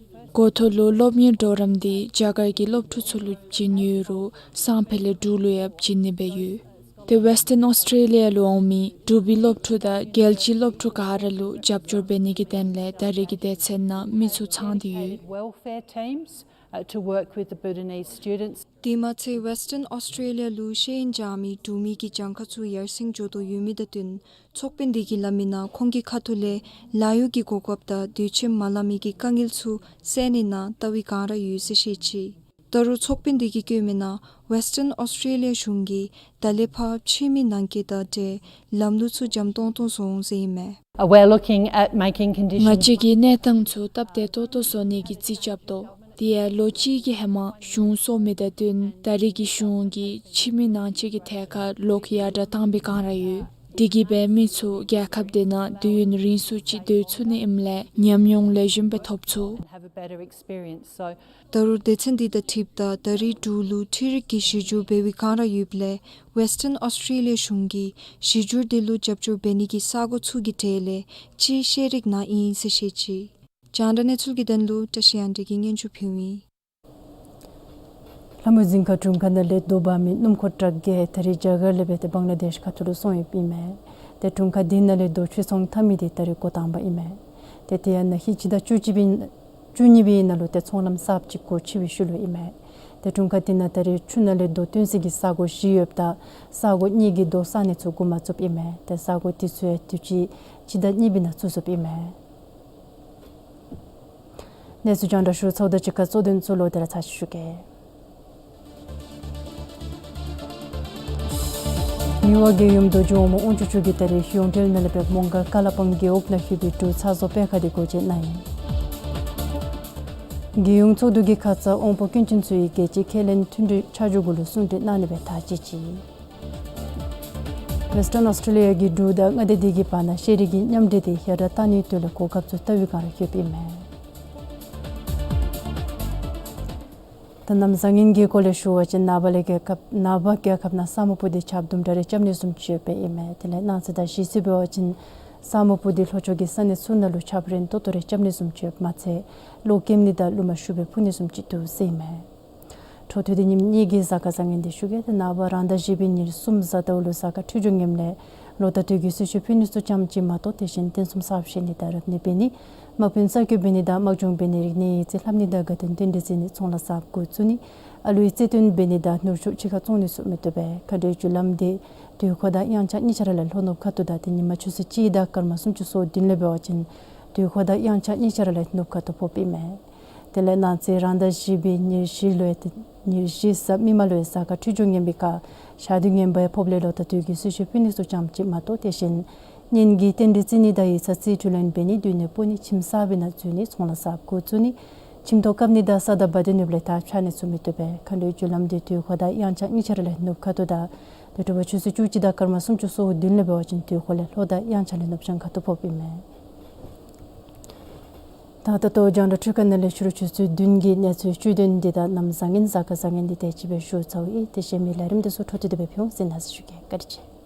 འགོ་ཐོག་ལུ་སློབ་གཉེར་གྲོགས་རམ་འདི་རྒྱ་གར་གྱི་སློབ་ཕྲུག་ཚུ་ལུ་བྱིན་ཡོད་རུང་སང་ཕོད་ལས་འབྲུག་ལུ་ཡང་བྱིན་ནི་སྦེ་ཡོད། ཏེ་ཝེསི་ཊན་ཨོསི་ཊེ་ལི་ཡ་ལུ་འོང་མི་འབྲུག་པའི་སློབ་ཕྲུག་དང་རྒྱལ་སྤྱིའི་སློབ་ཕྲུག་ག་ར་ལུ་རྒྱབ་སྐྱོར་འབད་ནི་གི་དོན་ལས་ད་རེས་ཀྱི་དུས་ཚོད་ནང་མི་ཚུ་ཚང་སྟེ་ཡོད། Welfare teams, uh, to work with the Bhutanese students. དེ་མ་ཚད་ཝེསི་ཊན་ཨོསི་ཊེ་ལི་ཡ་ལུ་ཤེས་ཡོན་སྦྱང་མི་འབྲུག་མི་གི་གྱངས་ཁ་ཚུ་ཡར་སེང་འགྱོ་དོ་ཡོད་མི་དང་བསྟུན་ཚོགས་དཔོན་འདི་གིས་སླབ་མིའི་ནང་ཁོང་གི་ཁ་ཐུག་ལས་ལཱ་གཡོག་གི་གོ་སྐབས་དང་སྡོད་ཁྱིམ་མ་ལང་མི་གི་དཀའ་ངལ་ཚུ་བསལ་ནི་ནང་བལྟ་བའི་བསྒང་ར་ཡོད་ཟེར་བཤད་ཅི། ད་རུང་ཚོགས་དཔོན་དེ་གིས་བཀོད་མི་ནང་ཝེསི་ཊརན་ཨོསི་ཊྲེ་ལི་ཡ་གཞུང་གིས་ད་ལས་ཕར་ཕྱི་མི་ནང་འཁོད་དང་འབྲེལ་ལམ་ལུགས་ཚུ་འཇམ་ཏོང་ཏོ་བཟོ་འོང་ཟེར་ཨིན་མས། Uh, we're looking at making conditions. ང་བཅས་ཀྱིས་གནས་སྟངས་ཚུ་སྟབས་བདེ་ཏོག་ཏོ་བཟོ་ནི་གི་རྩིས་རྐྱབ་དོ། དེ་ཡང་ལོ་གཅིག་གི་ཧེ་མ་གཞུང་སོར་མི་དང་བསྟུན་ད་རེས་ཀྱི་གཞུང་གིས་ཕྱི་མི་ནང་ཆས་ཀྱི་ཐད་ཁར་ལོག་ཡར་དྲག་བཏང་པའི་སྒང་ར་ཡོད། དེ་གིས་སྦེ་མི་ཚུ་རྒྱལ་ཁབ་དེ་ནང་དུས་ཡུན་རིང་སུ་ཅིག་སྡོད་ཚུགས་ནི་ཨིནམ་ལས་ཉམས་མྱོང་ལེགས་ཤོམ་སྦེ་ཐོབ་ཚུགས། Have a better experience. So ད་རུང་སྡེ་ཚན་འདི་དང་འཁྲིལཝ་ད་ད་རེས་འབྲུག་ལུ་འཕྲུལ་རིག་གི་གཞི་བསྒྱུར་འབད་བའི་སྒང་ར་ཡོདཔ་ལས་ཝེསི་ཊརན་ཨོསི་ཊྲེ་ལི་ཡ་གཞུང་གིས་གཞི་བསྒྱུར་དེ་ལུ་རྒྱབ་སྐྱོར་འབད་ནི་གི་ས་གོ་ཚུ་གི་གྲས་ལས་གཅིག་ཤེས་རིག་ནང་ཨིན་ཟེར་བཤད་ཅི། རྒྱང་བསྒྲགས་གནས་ཚུལ་གྱི་དོན་ལུ་བཀྲ་ཤིས་དབྱངས་སྒྲོན་གྱིས་སྙན་ཞུ་ཕུལཝ་ཨིན། ལྷ་མོ་རྫིང་ཁ་དྲུང་ཁག་ནང་ལས་རྡོ་འབག་མི་སྣུམ་འཁོར་ཊརཀ་བརྒྱད་ད་རེས་རྒྱ་གར་ལས་སྦེ་ཏེ་བང་ལ་དེཤ་ཁ་ཐུག་ལུ་སོང་ཡོདཔ་ཨིན་མས། ཏེ་དྲུང་ཁག་དེ་ནང་ལས་རྡོ་ཆུ་ཚོང་འཐབ་མི་དེ་ད་རེས་འགོ་དང་པ་ཨིན་མས། ཏེ་དེ་ཡང་ན་ཧིང་སྤྱི་ཟླ་བཅུ་གཅིག་པའི་བཅུ་གཉིས་པའི་ནང་ལུ་ཏེ་ཚོང་ལམ་གསརཔ་ཅིག་སྒོ་ཕྱེ་བའི་ཤུལ་ལུ་ཨིན་མས། ཏེ་དྲུང་ཁག་དེ་ནང་ད་རེས་ཆུ་ནང་ལས་རྡོ་བཏོན་སའི་གི་ས་གོ་བཞི་ཡོདཔ་ད་ས་གོ་གཉིས་ཀྱི་རྡོ་བསག་ནི་ཚུ་འགོ་མ་བཙུགསཔ་ཨིན་མས། ཏེ་ས་གོ་དེ་ཚུ་ཡང་དུས་ཅི་སྤྱི་ཟླ་གཉིས་པའི་ནང་བཙུགས་བཙུགསཔ་ཨིན་མས། གནས་ཚུལ་རྒྱང་བསྒྲགས་ཞུ་ཚརཝ་དང་གཅིག་ཁར་གཙོ་དོན་ཚུ་ལོག་སྟེ་ར་ཚར་ཅིག་ཞུ་གེ། མི་དབང་རྒྱལ་ཡུམ་རྡོ་རྗེ་དབང་མོ་དབང་ཕྱུག་མཆོག་གིས་ད་རེས་གཡུང་དྲུང་ནང་ལས་སྦེ་མོང་སྒར་ཀ་ལ་པང་རྒེད་འོག་ནང་ཡོད་པའི་འབྲུག་ཚ་བཟོ་པའི་ཁང་དེ་སྒོ་འབྱེད་གནང་ཡི། རྒྱལ་ཡོངས་ཚོགས་འདུ་གི་ཁ་ཙ་དབང་པོ་སྐྱོན་ཅན་ཚུ་གིས་རྒྱལ་སྤྱིའི་ཁས་ལེན་མཐུན་སྒྲིལ་ཆ་འཇོག་གུ་ལུ་གསུང་གྲོས་གནང་ནི་སྦེ་ཐག་བཅད་ཅི། ཝེསི་ཊརན་ཨོསི་ཊྲེ་ལི་ཡ་གིས་འབྲུག་དང་མངའ་སྡེ་དེ་གི་བར་ན་ཤེས་རིག་གི་མཉམ་འབྲེལ་དེ་ཡར་དྲག་གཏང་ནིའི་དོན་ལས་གོ་སྐབས་ཚུ་བལྟ་བའི་སྒང་ར་ཡོདཔ་ཨིན་མས། ད་གནམ་བཟང་ངན་གྱི་སྐོར་ལས་ཞུ་བ་ཅིན་ནངས་པ་ལས་རྒྱལ་ཁབ་ནངས་པ་རྒྱལ་ཁབ་ནང་ས་སྨུག་སྤུབས་ཏེ་ཆརཔ་དུམ་གྲ་རེ་རྐྱབ་ནི་བཟུམ་ཅིག་ཡོདཔ་ཨིན་མས། དེ་ལས་གནངས་ཚེ་དང་གཞེས་ཚེ་འབད་བ་ཅིན་ས་སྨུག་སྤུབས་ཏེ་ལྷོ་ཕྱོགས་ཀྱི་ས་གནས་ཚུ་ནང་ལུ་ཆརཔ་རན་ཏོག་ཏོ་རེ་རྐྱབ་ནི་བཟུམ་ཅིག་ཡོདཔ་མ་ཚད་གློག་ཀེམ་ནི་དང་རླུང་མ་ཤུགས་སྦེ་འཕུ་ནི་བཟུམ་ཅིག་འདུག་ཟེར་ཨིན་མས། འཕྲོ་མཐུད་དེ་ཉིནམ་གཉིས་ཀྱི་གཟའ་སྐར་བཟང་ངན་དེ་ཞུ་གེ། ཏེ་ནངས་པ་རང་ཟླ་བཞི་པའི་ཉེར་གསུམ་གཟའ་ཟླཝ་ལུ་གཟའ་སྐར་འཕྲོད་སྦྱོར་ངནམ་ལས་ལོ་དང་དུས་ཀྱི་གསོལ་མཆོད་ཕུལ་ནི་ཚུ་ཙམ་ཅིག་མ་གཏོགས་དེ་བཞིན་རྟེན་གསུམ་གསརཔ་བཞེངས་ནི་དང་རབ་གནས་འབད་ནི་དམག་དཔོན་རྩ་བཀོད་འབད་ནི་དང་དམག་སྦྱོང་འབད་ནི་རིག་གནས་ཡིག་རྩིས་ལྷབ་ནི་དང་དགའ་སྟོན་རྟེན་འབྲེལ་བརྩི་ནི་ཚོང་ལཱ་གསརཔ་འགོ་བཙུགས་ནི་ཨ་ལུའི་རྩེ་སྟོན་འབད་ནི་དང་ནུར་ཕྱུགས་ཕྱི་ཁར་བཙོང་ནི་ཚུ་མི་བཏུབ་པས། མཁའ་འགྲོའི་རྒྱུ་ལམ་དེ་དུས་འཁོར་དང་དབྱངས་འཆར་གཉིས་ཆ་ར་ལས་ལྷོ་ནུབ་ཁ་ཐུག་དང་དེ་ཉིན་མ་ཆུ་ཚོད་གཅིག་དང་སྐར་མ་སུམ་ཅུ་སོ་བདུན་ལས་འབད་བ་ཅིན་དུས་འཁོར་དང་དབྱངས་འཆར་གཉིས་ཆ་ར་ལས་ནུབ་ཁ་ཐུག་ཕོགཔ་ཨིན་མས། དེ་ལས་གནངས་ཚེ་རང་ཟླ་བཞི་པའི་ཉེར་བཞི་ལུ་ཡང་ཏེ་ཉེར་བཞི་གཟའ་མིག་དམར་ལུ་ཡང་གཟའ་སྐར་འཕྲོད་སྦྱོར་ངན་པའི་ཁར་ཞག་དུས་ངན་པ་ཡང་ཕོགཔ་ལས་ལོ་དང་དུས་ཀྱི་གསོལ་མཆོད་ཕུལ་ནི་ཚུ་ཙམ་ཅིག་མ་གཏོགས་དེ་བཞིན་གཉེན་གྱི་རྟེན་འབྲེལ་བརྩི་ནི་དང་ཡིག་ཚང་རྩིས་སྤྲོད་ལེན་འབད་ནི་སྡོད་གནས་སྤོ་ནི་ཁྱིམ་གསར་པའི་ནང་འཛུལ་ནི་ཚོང་ལཱ་གསརཔ་འགོ་བཙུགས་ནི་ཁྱིམ་ཐོག་བཀབ་ནི་དང་ས་དང་བ་དན་ཡོདཔ་ལས་ཐགཔ་ཆག་ནི་ཚུ་མི་བཏུབ་པས། མཁའ་འགྲོའི་རྒྱུ་ལམ་དེ་དུས་འཁོར་དང་དབྱངས་འཆར་གཉིས་ཆ་ར་ལས་ནུབ་ཁ་ཐུག་དང་དེ་དྲོ་པ་ཆུ་ཚོད་བཅུ་གཅིག་དང་སྐར་མ་སུམ་ཅུ་སོ་བདུན་ལས་འབད་བ་ཅིན་དུས་འཁོར་ལས་ལྷོ་དང་དབྱངས་འཆར་ལས་ནུབ་བྱང་ཁ་ཐུག་ཕོགཔ་ཨིན་མས། ད་ད་ལྟོ་རྒྱང་བསྒྲགས་འཕྲུལ་ཁང་ནང་ལས་ཕྱི་རུ་ཆུ་ཚོད་བདུན་གྱི་གནས་ཚུལ་བཅུད་དོན་འདི་དང་གནམ་བཟང་ངན་གཟའ་སྐར་བཟང་ངན་འདི་དེ་ཅིག་སྦེ་ཞུ་ཚརཝ་ཨིན། དེ་ཤུལ་མའི་ལས་རིམ་དེ་ཚུ་འཕྲོ་མཐུད་དེ་སྦེ་ཕུལ་འོང་ཟེར་གནང་ཞུ་གེ། བཀའ་དྲིན་ཆེ།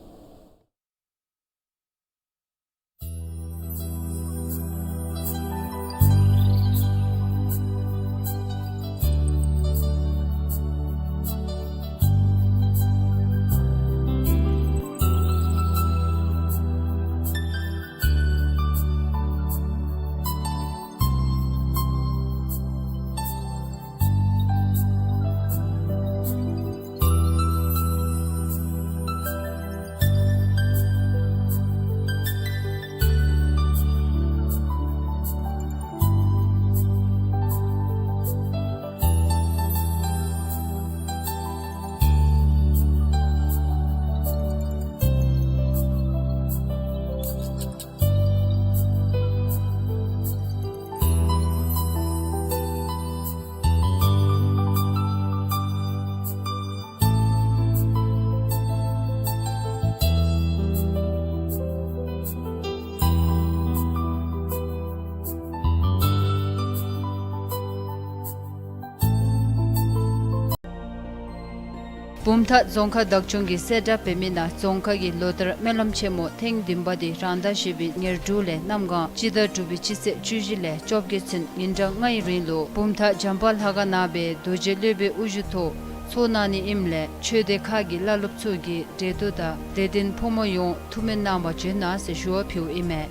བུམ་ཐང་རྫོང་ཁག་བདག་སྐྱོང་གིས་གསལ་བསྒྲགས་འབད་མི་ནང་རྫོང་ཁག་གི་ལོ་ལྟར་སྨོན་ལམ་ཆེན་མོ་ཐེངས་བདུན་པ་དེ་རང་ཟླ་བཞི་པའི་ཉེར་དྲུག་ལས་གནམ་གང་སྤྱི་ཟླ་དྲུག་པའི་སྤྱི་ཚེས་བཅུ་བཞི་ལས་བཅོ་བརྒྱད་ཚུན་ཉིན་གྲངས་ལྔའི་རིང་ལུ་བུམ་ཐང་བྱམས་པ་ལྷ་ཁང་ནང་སྦེ་རྡོ་རྗེ་སློབ་དཔོན་དབུ་བཞུགས་ཐོག་ཚོགས་གནང་ནི་ཨིནམ་ལས་ཆོས་སྡེ་ཁག་གི་བླ་སློབ་ཚུ་གིས་གྲལ་བསྡུ་དང་དད་ལྡན་ཕོ་མོ་ཡོངས་ཐུགས་སྨོན་གནང་བར་བྱོན་གནང་ཟེར་ཞུ་བ་ཕུལཝ་ཨིན་མས།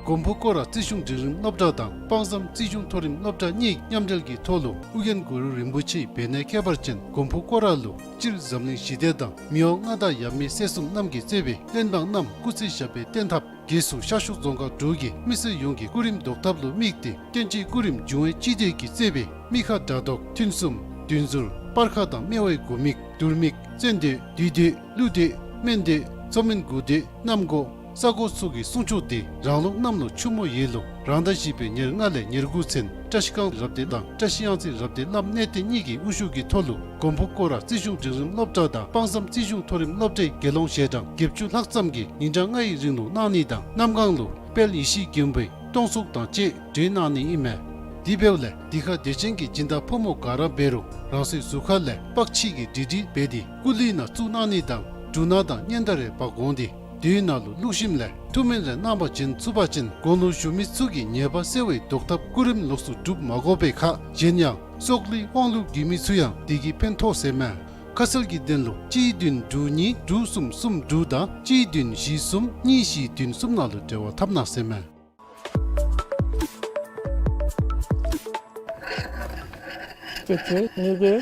མགོན་པོ་སྐོར་ར་རྩིས་གཞུང་འབྲིང་རིམ་སློབ་གྲྭ་དང་དཔག་བསམ་རྩིས་གཞུང་མཐོ་རིམ་སློབ་གྲྭ་གཉིས་མཉམ་འབྲེལ་གྱི་ཐོག་ལུ་ཨོ་རྒྱན་གུ་རུ་རིན་པོ་ཆེའི་བེར་ནག་ཁྱད་པར་ཅན་མགོན་པོ་སྐོར་ར་ལུ་སྤྱིར་འཛམ་གླིང་ཞི་བདེ་དང་མི་དབང་མངའ་བདག་ཡབ་མེས་སྲས་གསུམ་རྣམས་ཀྱིས་གཙོས་པའི་བློན་འབངས་རྣམས་སྐུ་ཚེ་ཞབས་པད་བརྟན་ཐབས། རྒྱལ་སྲུང་ཤར་ཕྱོགས་རྫོང་ཁག་དྲུག་གི་མི་སེར་ཡོངས་ཀྱི་སྐུ་རིམ་བཟློག་ཐབས་ལུ་དམིགས་ཏེ་བསྟན་སྤྱིའི་སྐུ་རིམ་འབྱུང་བའི་སྤྱི་དོན་གྱིས་གཙོས་པའི་མི་ཁ་དྲག་དོག་མཐུན་གསུམ་བདུན་ཟུར་སྤར་ཁ་དང་སྨེ་བའི་དགུ་མིག་དུར་མིག་བཙན་སྡོད་བདུད་སྡོད་ཀླུ་སྡོད་སྨན་སྡོད་མཚོ་སྨན་དགུ་སྡོད་གནམ་སྒོ་ས་སྒོ་ཚུ་གི་སྲུང་སྐྱོབ་འདི་རང་ལུགས་གནམ་ལོ་ཆུ་མོ་ཡོས་ལོ་རང་ཟླ་བཞི་པའི་ཉེར་ལྔ་ལས་ཉེར་དགུ་ཚུན་བཀྲ་ཤིས་སྒང་རབ་སྡེ་དང་བཀྲ་ཤིས་གཡང་རྩེ་རབ་སྡེ་བླམ་གནས་བརྟན་གཉིས་ཀྱི་དབུ་བཞུགས་ཀྱི་ཐོག་ལུ་མགོན་པོ་སྐོར་ར་རྩིས་གཞུང་འབྲིང་རིམ་སློབ་གྲྭ་དང་དཔག་བསམ་རྩིས་གཞུང་མཐོ་རིམ་སློབ་གྲྭའི་དགེ་སློང་ཞལ་གྲངས་བརྒྱད་ཅུ་ལྷག་ཙམ་གྱིས་ཉིན་གྲངས་ལྔ་ཡི་རིང་ལུ་གནང་ནི་དང་གནམ་སྒང་ལུ་དཔལ་ཡེ་ཤེས་མགོན་པོའི་སྟོང་གསུང་དང་བཅས་གྲོལ་གནང་ནི་ཨིན་མས། དེ་འབདཝ་ལས་འདི་ཁར་དད་ཅན་གྱི་སྦྱིན་བདག་ཕོ་མོ་ག་ར་འབད་རུང་རང་སོའི་གཟུགས་ཁ་ལས་པགས་ཕྱིས་ཀྱི་འབྲི་འབྲི་འབད་དེ་སྐུ་ལུས་ནང་བཙུགས་གནང་ནི་དང་འབྲུ་སྣ་དང་སྙན་དར་རེ་འབག་འོང་སྟེ་དེའི་ནང་ལུ་བླུགས་ཞིནམ་ལས་ཐུགས་སྨོན་རེ་གནང་བ་བྱིན་ཚུགས་པ་ཅིན་དགུང་ལོ་བཞུགས་མི་ཚུ་གི་ཉེས་པ་སེལ་བའི་བཟློག་ཐབས་སྐུ་རིམ་ལོགས་སུ་སྒྲུབ་མ་དགོ་པའི་ཁར་གཞན་ཡང་སྲོག་ལུས་དབང་ལུས་རྒུད་མི་ཚུ་ཡང་དེ་གིས་ཕན་ཐོགས་ཟེར་མས། ཁ་གསལ་གྱི་དོན་ལུ་གཅིག་བདུན་དྲུག་གཉིས་དྲུག་གསུམ་གསུམ་དྲུག་དང་གཅིག་བདུན་བཞི་གསུམ་གཉིས་བཞི་བདུན་གསུམ་ནང་ལུ་འབྲེལ་བ་འཐབ་གནང་ཟེར་མས། ཅེ་ཅེ་ངེ་གི།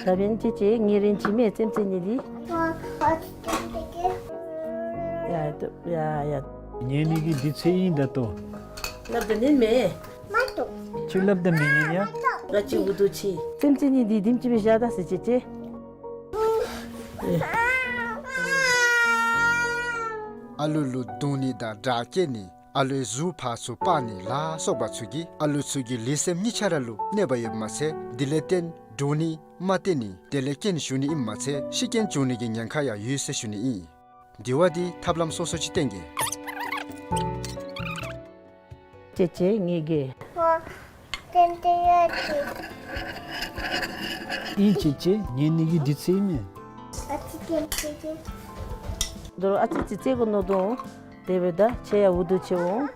ད་འབདན་ཅེ་ཅེ་ངེ་རེན་ཅི་མེ་ཙེམ་ཙེ་ནི་འདི། ཡ་ཡ་ཡ། ངེ་ནི་གི་འདི་ཚེ་ཨིན་ད་ལྟོ། སླབ་ད་ནི་མེན། ཅིག་སླབ་ད་མེན་ཡ། ང་ཅི་འུ་དུ་ཅི། ཙེམ་ཙེ་ནི་འདི་དིམ་ཅི་སྦེ་བཞག་ད་ཟེར་ཅེ་ཅེ། ཨ་ལུ་ལུ་བརྡུང་ནི་དང་དྲག་སྐྱེད་ནི་ཨ་ལུའི་གཟུགས་ཕར་ཚུར་སྤར་ནི་ལ་སོགས་པ་ཚུ་གིས་ཨ་ལུ་ཚུ་གི་ལུས་སེམས་གཉིས་ཆ་ར་ལུ་གནོད་པ་ཡོདཔ་མ་ཚད་དེ་ལས་བརྟེན་འདྲོག་ནི་མ་བརྟན་ནི་དེ་ལས་རྐྱེན་ཞུགས་ནི་ཨིནམ་མ་ཚད་ཤི་རྐྱེན་བྱུང་ནི་གི་ཉེན་ཁ་ཡང་ཡོད་ཟེར་ཞུ་ནི་ཨིན། དེ་བ་འདི་ཐབས་ལམ་སོ་སོ་ཅིག་བསྟེན་གེ། ཅེ་ཅེ་ངེ་གི། ཨིན་ཅེ་ཅེ་ངེ་ནི་གི་འདི་ཚེ་མེན། ཨ་ཙི་ཙི་ཙི་ཙི། དོ་རུང་ཨ་ཙི་ཙི་ཙི་གོ་ནོ་དོ། དེ་སྦེ་ད་ཁྱེད་ཡང་འུ་དུ་ཅི་འོང་།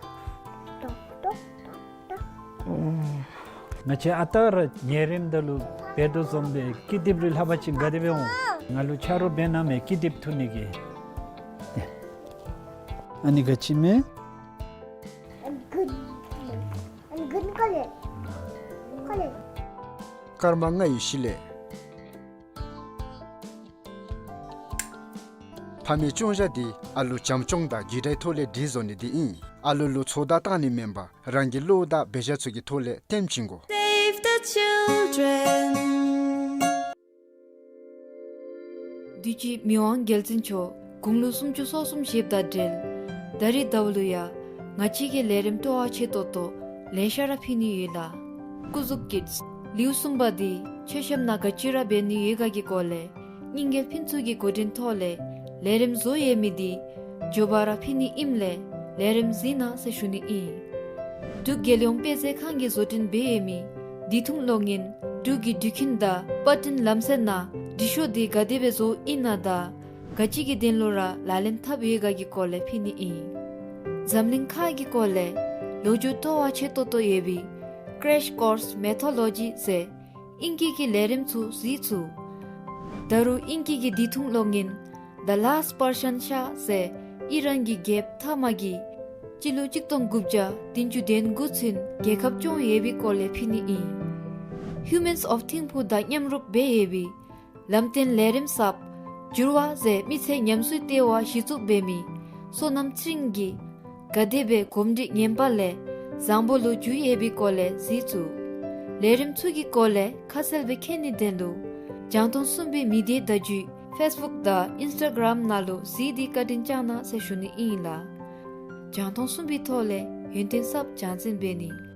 ང་བཅས་ཨ་རྟག་ར་ཉལ་རནམ་ད་ལུ་འབད་དོ་བཟུམ་སྦེ་ཀི་དེབ་རེ་ལྷག་པ་ཅིན་ག་དེ་སྦེ་འོང་། ང་ལུ་ཆ་རོགས་འབད་གནང་མས་ཀི་དེབ་འཐུ་ནི་གི། ཨ་ནི་ག་ཅི་མེན། I'm good. I'm good color. Color. སྐར་མ་ལྔ་ཡི་གཞི་ལས། ཕ་མའི་སྐྱོང་བྱ་འདི་ཨ་ལུ་བྱམས་སྐྱོང་དང་རྒྱུད་དགྲའི་ཐོག་ལས་སྒྲིག་བཟོ་ནི་འདི་ཨིན། ཨ་ལུ་ལུ་ཚོད་ལྟ་བཏང་ནི་མེན་པར་རང་གི་བློ་དང་འབད་བཞག་ཚུ་གི་ཐོག་ལས་བསྟེན་བྱིན་དགོ། Save the children. དུས་ཀྱི་མི་དབང་རྒྱལ་བཙུན་མཆོག་དགུང་ལོ་སུམ་ཅུ་སོ་གསུམ་བཞེསཔ་དང་འབྲེལ་ད་རིས་ཟླཝ་ལུ་ཡང་ང་བཅས་ཀྱིས་ལས་རིམ་སྤྲོ་བ་ཆེ་ཏོག་ཏོ་ལེ་ཤ་ར་ཕུལ་ནི་ཡོད་ལགས། སྐུ་གཟུགས་ཀྱི་ལེའུ་གསུམ་པ་འདི་མཆོད་བཤམ་ནང་ག་ཅི་ར་འབད་ནི་ཡོད་ག་གི་སྐོར་ལས་སྙིང་རྗེ་ཕུན་ཚོགས་ཀྱི་འགོ་འདྲེན་ཐོག་ལས་ལས་རིམ་བཟོ་ཡོད་མི་འདི་མགྱོགས་པ་ར་ཕུལ་ནི་ཨིནམ་ལས་ལས་རིམ་གཟིགས་གནང་ཟེར་ཞུ་ནི་ཨིན། འབྲུག་རྒྱལ་ཡོངས་དཔེ་མཛོད་ཁང་གིས་བཟོ་སྐྲུན་འབད་ཡོད་མི་བདེ་ཐང་གློག་བརྙན་འབྲུག་གི་འགྲུལ་འཁྱིན་དང་པར་སྐྲུན་ལམ་སྲོལ་ནང་འབྲི་ཤོག་འདི་ག་དེ་སྦེ་བཟོཝ་ཨིན་ན་དང་ག་ཅི་གི་དོན་ལུ་ར་ལག་ལེན་འཐབ་ཡོད་ག་གི་སྐོར་ལས་ཕུལ་ནི་ཨིན། འཛམ་གླིང་ཁ་གི་སྐོར་ལས་ལོ་རྒྱུས་སྤྲོ་བ་ཆེ་ཏོག་ཏོ་ཡོད་པའི་Crash Course Mythology ཟེར་དབྱིན་སྐད་ཀྱི་ལས་རིམ་ཚུ་གཟིགས་ཚུགས། ད་རུང་དབྱིན་སྐད་ཀྱི་བདེ་ཐང་གློག་བརྙན་The Last Persian Shah ཟེར་ཨི་རན་གྱི་རྒྱལཔོ་ཐ་མ་གིས་སྤྱི་ལོ་གཅིག་སྟོང་དགུ་བརྒྱ་བདུན་ཅུ་དོན་དགུ་ཚུན་རྒྱལ་ཁབ་སྐྱོང་ཡོད་པའི་སྐོར་ལས་ཕུལ་ནི་ཨིན། Humans of Thimphu དང་མཉམ་རུབ་འབད་ཡོད་པའི་ལམ་སྟོན་ལས་རིམ་གསརཔ་འགྱུར་བ་ཟེར་མི་ཚེ་ཉམས་གསོའི་ལྟེ་བ་གཞི་བཙུགས་འབད་མི་བསོད་ནམས་ཚེ་རིང་གིས་ག་དེ་སྦེ་གོམས་འདྲིས་ངན་པ་ལས་བཟང་པོ་ལུ་འགྱུར་ཡོད་པའི་སྐོར་ལས་གཟིགས་ཚུགས། ལས་རིམ་ཚུ་གི་སྐོར་ལས་ཁ་གསལ་སྦེ་མཁྱེན་ནིའི་དོན་ལུ་རྒྱང་མཐོང་གསུམ་པའི་མི་སྡེ་བརྡ་བརྒྱུད་Facebook དང་Instagram ནང་ལུ་གཟིགས་ཏེ་བཀའ་དྲིན་བསྐྱང་གནང་ཟེར་ཞུ་ནི་ཨིན་ལགས། རྒྱང་མཐོང་གསུམ་པའི་ཐོག་ལས་ཡོན་ཏན་གསརཔ་སྦྱང་འཛིན་འབད་ནི།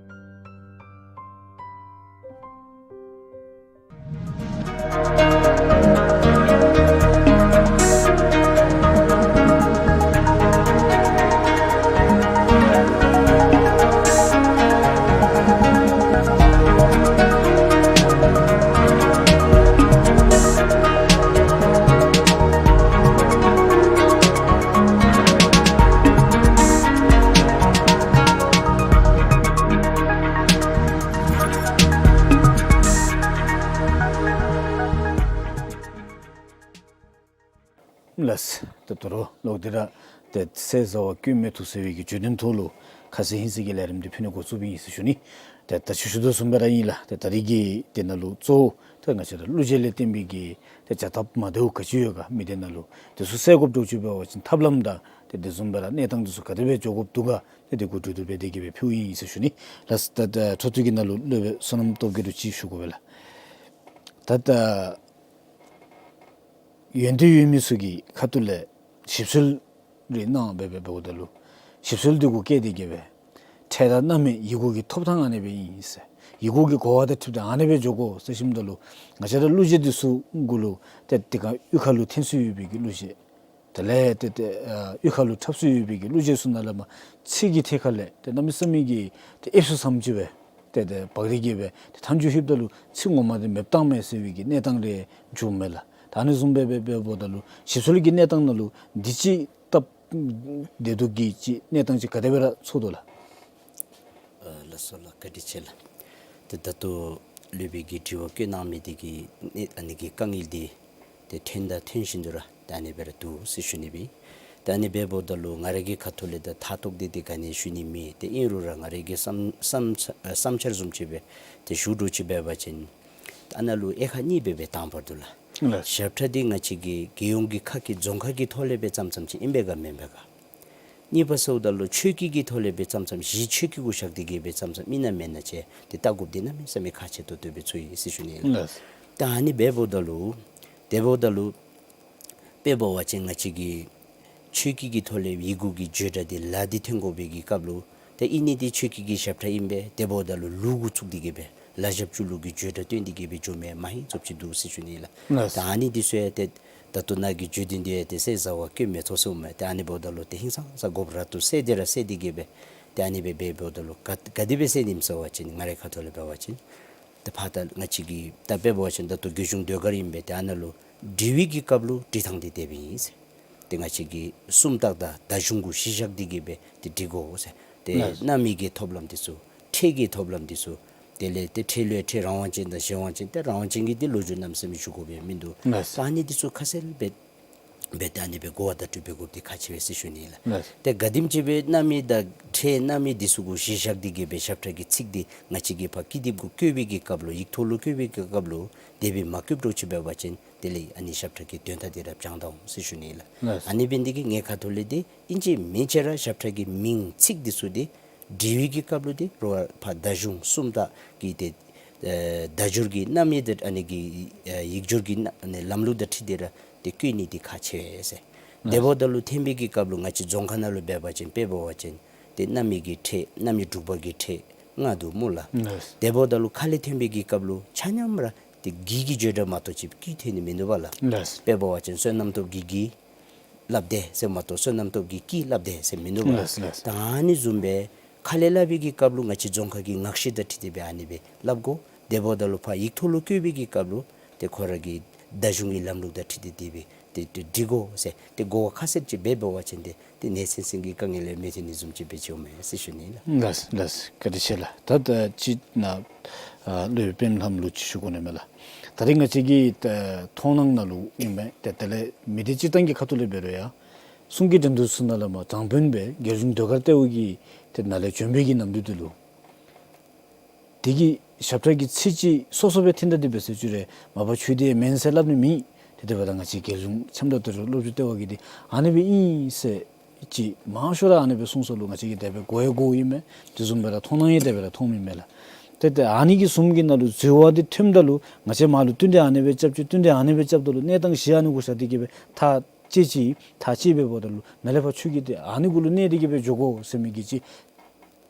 ལགས། ད་ད་རུང་ལོག་སྟེ་ར་ ཏེ་ཟས་ཟ་བ་སྐྱོན་མེད་དོ་ཟེར་བའི་གི་བརྗོད་དོན་ཐོག་ལུ་ཁ་གསལ་ཧིང་གསལ་གྱི་ལས་རིམ་འདི་ཕུལ་ནི་འགོ་བཙུགསཔ་ཨིན་ཟེར་ཞུ་ནི། ཏེ་ད་ཅི་ཞུ་དོ་བཟུམ་སྦེ་ར་ཨིན་ལགས། ཏེ་ད་རིས་ཀྱི་འདི་ནང་ལུ་གཙོ་བོ་ཏེ་ང་བཅས་ར་གླུ་གཞས་ལས་བརྟེན་པའི་གི་ཏེ་བྱ་ཐབས་མ་བདེཝ་ག་ཅི་ཡོད་ག་མི་སྡེ་ནང་ལུ་དེ་ཚུ་སེལ་དགོཔ་འདྲཝ་ཅིག་འབད་བ་ཅིན་ཐབས་ལམ་དང་ཏེ་དེ་བཟུམ་སྦེ་ར་གནས་སྟངས་དེ་ཚུ་ག་དེ་སྦེ་འགྱོ་དགོཔ་འདུག་ག་ཏེ་དེ་གུ་གྲོས་བསྡུར་འབད་དེ་གི་སྦེ་ཕུལཝ་ཨིན་ཟེར་ཞུ་ནི། ལགས་ད་ད་འཕྲོ་མཐུད་ཀྱི་ནང་ལུ་སློབ་དཔོན་བསོད་ནམས་སྟོབས་རྒྱས་ལུ་ཅིག་ཞུ་དགོ་པས་ལགས། ད་ད་ཡོན་ཏན་ཡོད་མི་ཚུ་གི་ཁ་ཐུག་ལས་ཞིབ་འཚོལ་རེ་གནང་སྦེ་སྦེ་འབདཝ་ད་ལུ་ཞིབ་འཚོལ་འདི་གུ་བཀལ་ཏེ་གི་སྦེ་ཕྲད་དང་རྣམ་སྨིན་ཡི་གུ་གི་ཐོབ་ཐང་ཨ་ནི་སྦེ་ཨིན་ཟེར། ཡི་གུ་གི་གོ་བ་དང་འཁྲིལ་ཏེ་ཨ་ནི་སྦེ་འགྱོ་དགོ་ཟེར་ཞུཝ་ད་ལུ་ང་བཅས་ར་གླུ་གཞས་འདི་ཚུ་གུ་ལུ་ཏེ་དེ་ཁར་གཡུས་ཁ་ལུ་འཐེན་སྲོལ་ཡོད་པའི་གི་གླུ་གཞས། དེ་ལས་ཏེ་ཏེ་ཨ་གཡུས་ཁ་ལུ་འཁྲབ་སྲོལ་ཡོད་པའི་གི་གླུ་གཞས་ཚུ་ནང་ལས་མར་ཚིག་གི་ཐད་ཁ་ལས་ཏེ་གནམ་མེད་ས་མེད་ཀྱི་ཏེ་ཨེབ་སུ་ཙམ་ཅིག་སྦེ་ཏེ་ཏེ་འབག་སྟེ་གི་སྦེ་ཏེ་མཐའ་མཇུག་ལྷོདཔ་ད་ལུ་ཚིག་ངོ་མ་འདི་མེདཔ་བཏང་མས་ཟེར་བའི་གི་གནས་སྟངས་རེ་བྱུངམ་མས་ལགས། ད་ཨ་ནི་བཟུམ་སྦེ་སྦེ་འབདཝ་ད་ལུ་ཞིབ་འཚོལ་གྱི་གནས་སྟངས་ནང་ལུ་འདི་ཅིག་སྟབས་བདེ་སྡུག་གི་ཅིག་གནས་སྟངས་ཅིག་ག་དེ་སྦེ་ར་ཚོར་དོ་ལགས། ཨ་ལགས་སོ་ལགས། བཀའ་དྲིན་ཆེ་ལགས། ཏེ་ད་ལྟོ་སློབ་དཔོན་གྱིས་དྲི་བ་བཀོད་གནང་མི་འདི་གི་ཨ་ནི་གི་དཀའ་ངལ་འདི་ཏེ་ཐོན་དང་ཐོན་བཞིན་དུ་ར་ད་ཨ་ནི་སྦེ་ར་འདུག་ཟེར་ཞུ་ནི་སྦེ། ད་ཨ་ནི་སྦེ་འབདཝ་ད་ལུ་ང་རའི་གི་ཁ་ཐུག་ལས་ད་མཐའ་ཐུག་འདི་ཏེ་ག་ནི་ཞུ་ནི་མེད། ཏེ་ཨིན་རུང་ར་ང་རའི་གི་བསམ་བསམ་བསམ་འཆར་བཟུམ་ཅིག་སྦེ་ཏེ་ཞུ་འགྱོ་ཅིག་འབད་བ་ཅིན་ད་ཨ་ནཱ་ལུ་དབྱེ་ཁག་གཉིས་སྦེ་སྦེ་བཏང་བར་འདུག་ལགས། ལགས། ཞབས་ཁྲ་འདི་ང་བཅས་ཀྱི་རྒྱལ་ཡོངས་ཀྱི་ཁ་སྐད་རྫོང་ཁ་གི་ཐོག་ལས་སྦེ་བརྩམས་བརྩམསམ་ཅིག་ཨིན་པས་ག་མེན་པས་ག། གཉིས་པ་ཟེརཝ་ད་ལུ་ཆོས་སྐད་ཀྱི་ཐོག་ལས་སྦེ་བརྩམས་བརྩམསམ་གཞི་ཆོས་སྐད་གུ་བཞག་སྟེ་གི་སྦེ་བརྩམས་བརྩམསམ་ཨིན་ན་མེན་ན་ཅིག་ཏེ་བལྟ་དགོཔ་འདི་གནམ་མེད་ས་མེད་ཁག་ཆེ་ཏོག་ཏོ་སྦེ་ཚོར་ཡི་ཟེར་ཞུ་ནི་ལགས། ལགས། ད་ཨ་ནི་སྦེ་འབདཝ་ད་ལུ་དེ་འབདཝ་ད་ལུ་དཔེ་འབད་བ་ཅིན་ང་བཅས་ཀྱི་ཆོས་སྐད་ཀྱི་ཐོག་ལས་ཡི་གུ་གི་བརྗོད་སྒྲ་འདི་ལ་འདི་ཐོན་དགོ་པའི་གི་སྐབས་ལུ་ཏེ་ཨིན་ནི་འདི་ཆོས་སྐད་ཀྱི་ཞབས་ཁྲ་ཨིན་པས། དེ་འབདཝ་ད་ལུ་ལུགས་གུ་བཙུགས་ཏེ་གི་སྦེ་ལ་ཞབས་ཀྱུ་ལུགས་ཀྱི་བརྗོད་སྒྲ་བཏོན་ཏེ་གི་སྦེ་འགྱོ་མི་མ་ཧིང་ཙམ་ཅིག་འདུག་ཟེར་ཞུ་ནི་ལགས། ལགས། ད་ཨ་ནི་འདི་ཚུ་ཡང་ཏེ་ད་ལྟོ་ནཱ་གི་བརྗོད་དོན་འདི་ཡང་ཏེ་ཟས་ཟ་བ་སྐྱོན་མེད་ཚོགས་ཟེརཝ་མས། ཏེ་ཨ་ནི་འབདཝ་ད་ལུ་ཏེ་ཧིང་སངས་ས་དགོཔ་ར་འདུག། ཟེར་ཏེ་ར་ཟེར་ཏེ་གི་སྦེ་ཏེ་ཨ་ནི་སྦེ་འབད་འབདཝ་ད་ལུ་ག་ག་དེ་སྦེ་ཟེར་ནི་ཨིནམ་ཟེར་བ་ཅིན་ང་རའི་ཁ་ཐུག་ལས་འབད་བ་ཅིན་ཏེ་ཕར་ད་ང་བཅས་ཀྱི་ད་དཔེ་འབད་བ་ཅིན་ད་ལྟོ་རྒྱལ་གཞུང་ཟློས་གར་ཨིན་པས། ཏེ་ཨ་ནཱ་ལུ་འབྲི་བའི་གི་སྐབས་ལུ་འབྲི་ཐངས་འདི་དེ་སྦེ་ཨིན་ཟེར། ཏེ་ང་བཅས་ཀྱི་སུམ་རྟགས་དང་བརྡ་གཞུང་གུ་གཞི་བཞག་སྟེ་གི་སྦེ་ཏེ་འབྲི་དགོ་ཟེར། ཏེ་ལགས། རྣམ་དབྱེ་གི་ཐོབ་ལམ་འདི་ཚུ་ཕྲད་ཀྱི་ཐོབ་ལམ་འདི་ཚུ་དེ་ལས་ཏེ་ཕྲད་ལུ་ཡང་ཕྲད་རང་དབང་ཅན་དང་གཞན་དབང་ཅན། ཏེ་རང་དབང་ཅན་གྱི་འདི་ལོ་རྒྱུས་གནམ་མེད་ས་མེད་ཞུ་དགོཔ་ཡང་མིན་འདུག། ལགས། ད་ཨ་ནི་འདི་ཚུ་ཁ་གསལ་སྦེ་འབད་དེ་ཨ་ནི་སྦེ་གོ་བ་བརྡ་སྤྲོད་འབད་དགོཔ་འདི་ཁག་ཆེ་བས་ཟེར་ཞུ་ནི་ལགས། ལགས། ཏེ་ག་དེམ་ཅིག་སྦེ་རྣམ་དབྱེ་དང་ཕྲད་རྣམ་དབྱེ་འདི་ཚུ་གུ་གཞི་བཞག་སྟེ་གི་སྦེ་ཞབས་ཁྲ་གི་ཚིག་འདི་ང་བཅས་ཀྱིས་ཕར་ཀི་དེབ་གུ་བཀོད་པའི་གི་སྐབས་ལུ་ཡིག་ཐོག་ལུ་བཀོད་པའི་གི་སྐབས་ལུ་དེ་སྦེ་མ་བཀོདཔ་འདྲཝ་ཅིག་འབད་བ་ཅིན་དེ་ལས་ཨ་ནི་ཞབས་ཁྲ་གི་དོན་དག་འདི་ར་བྱང་ད་འོང་ཟེར་ཞུ་ནི་ལགས། ལགས། ཨ་ནི་འབད་ནི་འདི་གིས་ངེའི་ཁ་ཐུག་ལས་འདི་ཨིན་ཅི་མིན་ཅི་ར་ཞབས་ཁྲ་གི་མིང་ཚིག་འདི་ཚུ་འདི་འབྲི་བའི་གི་སྐབས་ལུ་འདི་རོགས་ཕར་བརྡ་གཞུང་སུམ་རྟགས་ཀྱི་ཏེ་ཨེ་བརྡ་སྦྱོར་གྱི་རྣམ་དབྱེ་དང་ཨ་ནི་གི་ཨེ་ཡིག་སྦྱོར་གྱི་རྣམ་ཨ་ནི་ལམ་ལུགས་དང་འཁྲིལ་ཏེ་ར་ཏེ་བཀོད་ནི་འདི་ཁག་ཆེ་བས་ཟེར། དེ་འབདཝ་ད་ལུ་ཐོན་པའི་གི་སྐབས་ལུ་ང་བཅས་རྫོང་ཁ་ནང་ལུ་འབད་བ་ཅིན་དཔེ་འབད་བ་ཅིན་ཏེ་རྣམ་དབྱེ་གི་ཕྲད་རྣམ་དབྱེ་དྲུག་པ་གི་ཕྲད་ལྔ་འདུག་སྨོ་ལགས། ལགས། དེ་འབདཝ་ད་ལུ་ཁ་ལས་ཐོན་པའི་གི་སྐབས་ལུ་ཆ་མཉམ་ར་ཏེ་གི་གི་བརྗོད་སྒྲ་མ་གཏོགས་ཅིག་གིས་ཐོན་ནི་མིན་འདུག་པ་ལགས། ལགས། དཔེ་འབད་བ་ཅིན་བསོད་ནམས་སྟོབས་ཀྱིས་གི་སླབ་དེས་ཟེར་མ་གཏོགས་བསོད་ནམས་སྟོབས་ཀྱིས་ཀྱིས་སླབ་དེས་ཟེར་མིན་འདུག་པ་ལགས། ལགས་ལགས། ད་ཨ་ནི་བཟུམ་སྦེ་ཁ་ལས་སླབ་པའི་གི་སྐབས་ལུ་ང་བཅས་རྫོང་ཁ་གི་ངག་བཤད་དང་འཁྲིལ་ཏེ་སྦེ་ཨ་ནི་སྦེ་སླབ་དགོ། དེ་འབདཝ་ད་ལུ་ཕར་ཡིག་ཐོག་ལུ་བཀོད་པའི་གི་སྐབས་ལུ་ཏེ་ཁོ་ར་གི་བརྡ་གཞུང་གི་ལམ་ལུགས་དང་འཁྲིལ་ཏེ་དེ་སྦེ་ཏེ་ཏེ་འབྲི་དགོ་ཟེར་ཏེ་གོ་བ་ཁ་གསལ་ཅིག་སྦེ་འབད་བ་ཅིན་ཏེ་ཏེ་ནད་སེལ་སེལ་གྱི་དཀའ་ངལ་ལས་མི་ཐོན་ནི་བཟུམ་ཅིག་སྦེ་འགྱོཝ་མས་ཟེར་ཞུ་ནི་ལགས། ལགས་ལགས། བཀའ་དྲིན་ཆེ་ལགས། ད་ད་ཅི་ནཱ་ཨ་སློབ་དཔོན་ལྷམོ་ལུ་ཅིག་ཞུ་དགོ་ནི་མས་ལགས། ད་རིས་ང་བཅས་ཀྱི་ད་མཐོང་སྣང་ནང་ལུ་ཨིན་མས། ཏེ་དེ་ལས་མི་སྡེ་སྤྱིར་བཏང་གི་ཁ་ཐུག་ལས་འབད་རུང་ཡང་གསུང་གི་འགྲན་བསྡུར་ཚུ་ནང་ལས་མར་དྲང་དཔོན་སྦེ་རྒྱལ་གཞུང་ཟློས་གར་ལྟེ་བ་གི་ཏེ་ནང་ལས་བྱོན་པའི་གི་ནམ་དུས་འདི་ལུ་དེ་གི་ཞབས་ཁྲ་གི་ཚིག་ཅིག་སོ་སོ་སྦེ་འཐེན་ད་དེ་སྦེ་ཟེར་ཅི་རེ་མ་པ་ཆོས་དེ་མེན་ཟེར་སླབ་ནི་མེད། ཏེ་དེ་འབདཝ་ད་ང་བཅས་རྒྱལ་གཞུང་ཁྱིམ་བདག་ལྟ་བུ་སློབ་ཕྲུག་ལྟེ་བ་གིས་འདི་ཨ་ནི་སྦེ་ཨིན་ཟེར་ཅིག་མང་ཤོས་ར་ཨ་ནི་སྦེ་གསུངས་སོ་ལོ། ང་བཅས་ཀྱིས་དེ་སྦེ་གོ་ཡང་གོཝ་ཨིན་མས། དེ་བཟུམ་སྦེ་ར་མཐོང་སྣང་ཡང་དེ་སྦེ་ར་མཐོངམ་ཨིན་མས་ལགས། ཏེ་ཏེ་ཨ་ནི་གི་གསུམ་གྱི་ནང་ལུ་འཛོལ་བ་འདི་ཐོནམ་ད་ལུ་ང་བཅས་མར་ལུ་བསྟུན་ཏེ་ཨ་ནི་སྦེ་རྐྱབ་ཅི། བསྟུན་ཏེ་ཨ་ནི་སྦེ་རྐྱབ་ད་ལུ་གནས་སྟངས་གཞི་ཨ་ནི་གུ་བཞག་སྟེ་གི་སྦེ་ཐག་བཅད་ཅི། ཐག་བཅད་སྦེ་འབདཝ་ད་ལུ་ནཱ་ལས་ཕར་ཆོས་ཀྱི་འདི་ཨ་ནི་གུ་ལུ་གནས་ཏེ་གི་སྦེ་འགྱོ་དགོ་ཟེར་མི་གི་ཅིག་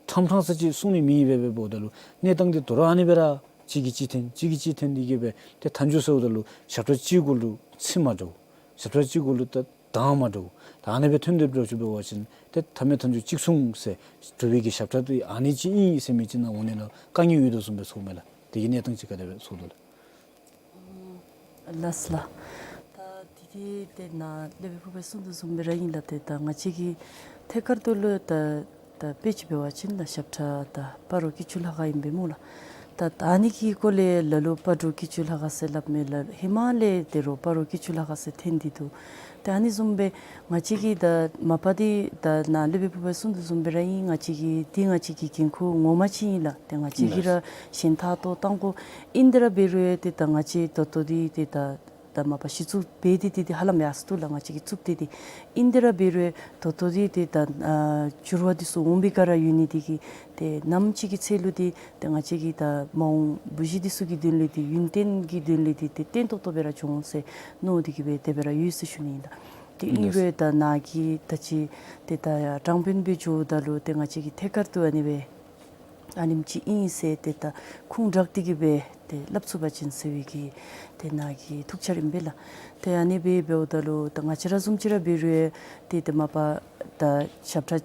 ཁྲམ་ཁྲང་ས་ཅིག་གསུང་ནི་མེད་པས་འབདཝ་ད་ལུ་གནས་སྟངས་འདི་དོ་རུང་ཨ་ནི་སྦེ་ར་གཅིག་གིས་གཅིག་འཐེན་གཅིག་གིས་གཅིག་འཐེན་ཏེ་གི་སྦེ་ཏེ་མཐའ་མཇུག་ཟེརཝ་ད་ལུ་ཞབས་ཁྲ་གཅིག་གུ་ལུ་ཚིག་མ་འདྲཝ་ཞབས་ཁྲ་གཅིག་གུ་ལུ་ད་གདངས་མ་འདྲཝ་ད་ཨ་ནི་སྦེ་ཐོན་ཏེ་འགྱོ་ཅི་འབད་བ་ཅིན་ཏེ་མཐའ་མེད་མཐའ་མཇུག་གཅིག་མཚུངས་ཟེར་གྲུབ་པའི་གི་ཞབས་ཁྲ་འདི་ཨ་ནི་ཅིག་ཨིན་ཟེར་མི་ཅིག་ནང་འོང་ནི་ལུ་དཀའ་ངལ་ཡོད་དོ་བཟུམ་སྦེ་ཚོརཝ་མས་ལགས། དེ་གི་གནས་སྟངས་ཅིག་ག་དེ་སྦེ་ཚོར་དོ་ལགས། ལགས་ལགས། ད་དེ་དེ་ཏེ་ནཱ་སློབ་དཔོན་ཕུར་པས་གསུངས་དོ་བཟུམ་སྦེ་ར་ཨིན་ལགས། ཏེ་ད་ང་བཅས་ཀྱི་ཐད་ཀར་དུ་ལུ་ད་ད་དཔེ་ཅིག་འབད་བ་ཅིན་ད་ཞབས་ཁྲ་ད་སྤ་རོ་གི་ཆུ་ལྷ་ཁ་ཨིན་པས་སྨོ་ལགས། ད་ད་ཨ་ནི་གི་སྐོར་ལས་ལ་ལུ་སྤ་རོ་སྐྱིད་ཆུ་ལྷ་ཁང་ཟེར་སླབ་མས་ལགས། ཧེ་མ་ལས་དེ་རུ་སྤ་རོ་སྐྱིད་ཆུ་ལྷ་ཁང་ཟེར་འཐེན་ཏེ་འདུག། ཏེ་ཨ་ནི་བཟུམ་སྦེ་ང་བཅས་ཀྱིས་ད་མ་པ་འདི་ད་ནཱ་སློབ་དཔོན་ཕུར་པ་གིས་གསུངས་དོ་བཟུམ་སྦེ་ར་ཨིན། ང་བཅས་ཀྱི་འདི་ང་བཅས་ཀྱི་འགན་ཁུར་ངོ་མ་ཅིག་ཨིན་ལགས། ཏེ་ང་བཅས་ཀྱིས་ར་ལགས། གཞན་ཐ་ཏོ་བཏང་དགོ། ཨིན་དེ་ར་འབད་རུང་ཏེ་ད་ང་བཅས་ད་ལྟོ་འདི་ཏེ་ད་ད་མ་པ་གཞི་བཙུགས་འབད་དེ་ཏེ་ཏེ་ཧ་ལམ་ཡར་སོ་ནུག་ལགས། ང་བཅས་ཀྱིས་བཙུགས་ཏེ་ཏེ་ཨིན་དེ་ར་འབད་རུང་ད་ལྟོ་འདི་ཏེ་ད་ཨ་འགྱུར་བ་འདི་ཚུ་འོང་པའི་སྒང་ར་ཡོད་ནི་འདི་གིས་ཏེ་ནམ་ཅིག་གི་ཚེ་ལུ་འདི་ཏེ་ང་བཅས་ཀྱི་ད་མ་འོངས་བུ་གཞི་འདི་ཚུ་གི་དོན་ལས་འདི་ཡུན་བརྟན་གྱི་དོན་ལས་འདི་ཏེ་བརྟན་ཏོག་ཏོ་སྦེ་ར་འགྱོ་འོང་ཟེར་མནོ་སྟེ་གིས་སྦེ་དེ་སྦེ་ར་ཡོད་ཟེར་ཞུ་ནི་ཨིན་ལགས། ཏེ་ཨིན་རུང་ད་ནཱ་གི་ད་ཅི་ཏེ་ད་ཡར་དྲང་དཔོན་སྦེ་འགྱོཝ་ད་ལུ་ཏེ་ང་བཅས་ཀྱིས་ཐད་ཀར་དུ་ཨ་ནི་སྦེ་ཨ་ནེམ་ཅིག་ཨིན་ཟེར་ཏེ་ད་ཁུངས་དྲངས་ཏེ་གིས་སྦེ་ཏེ་སླབ་ཚུགས་པ་ཅིན་ཟེར་བའི་གི་ཏེ་ནཱ་གི་ཐུགས་འཆར་ཨིན་པས་ལགས། ཏེ་ཨ་ནི་སྦེ་འབདཝ་ད་ལུ་ད་ང་བཅས་ར་བཟུམ་ཅིག་ར་འབད་རུང་ཏེ་ཏེ་མ་པ་ད་ཞབས་ཁྲ་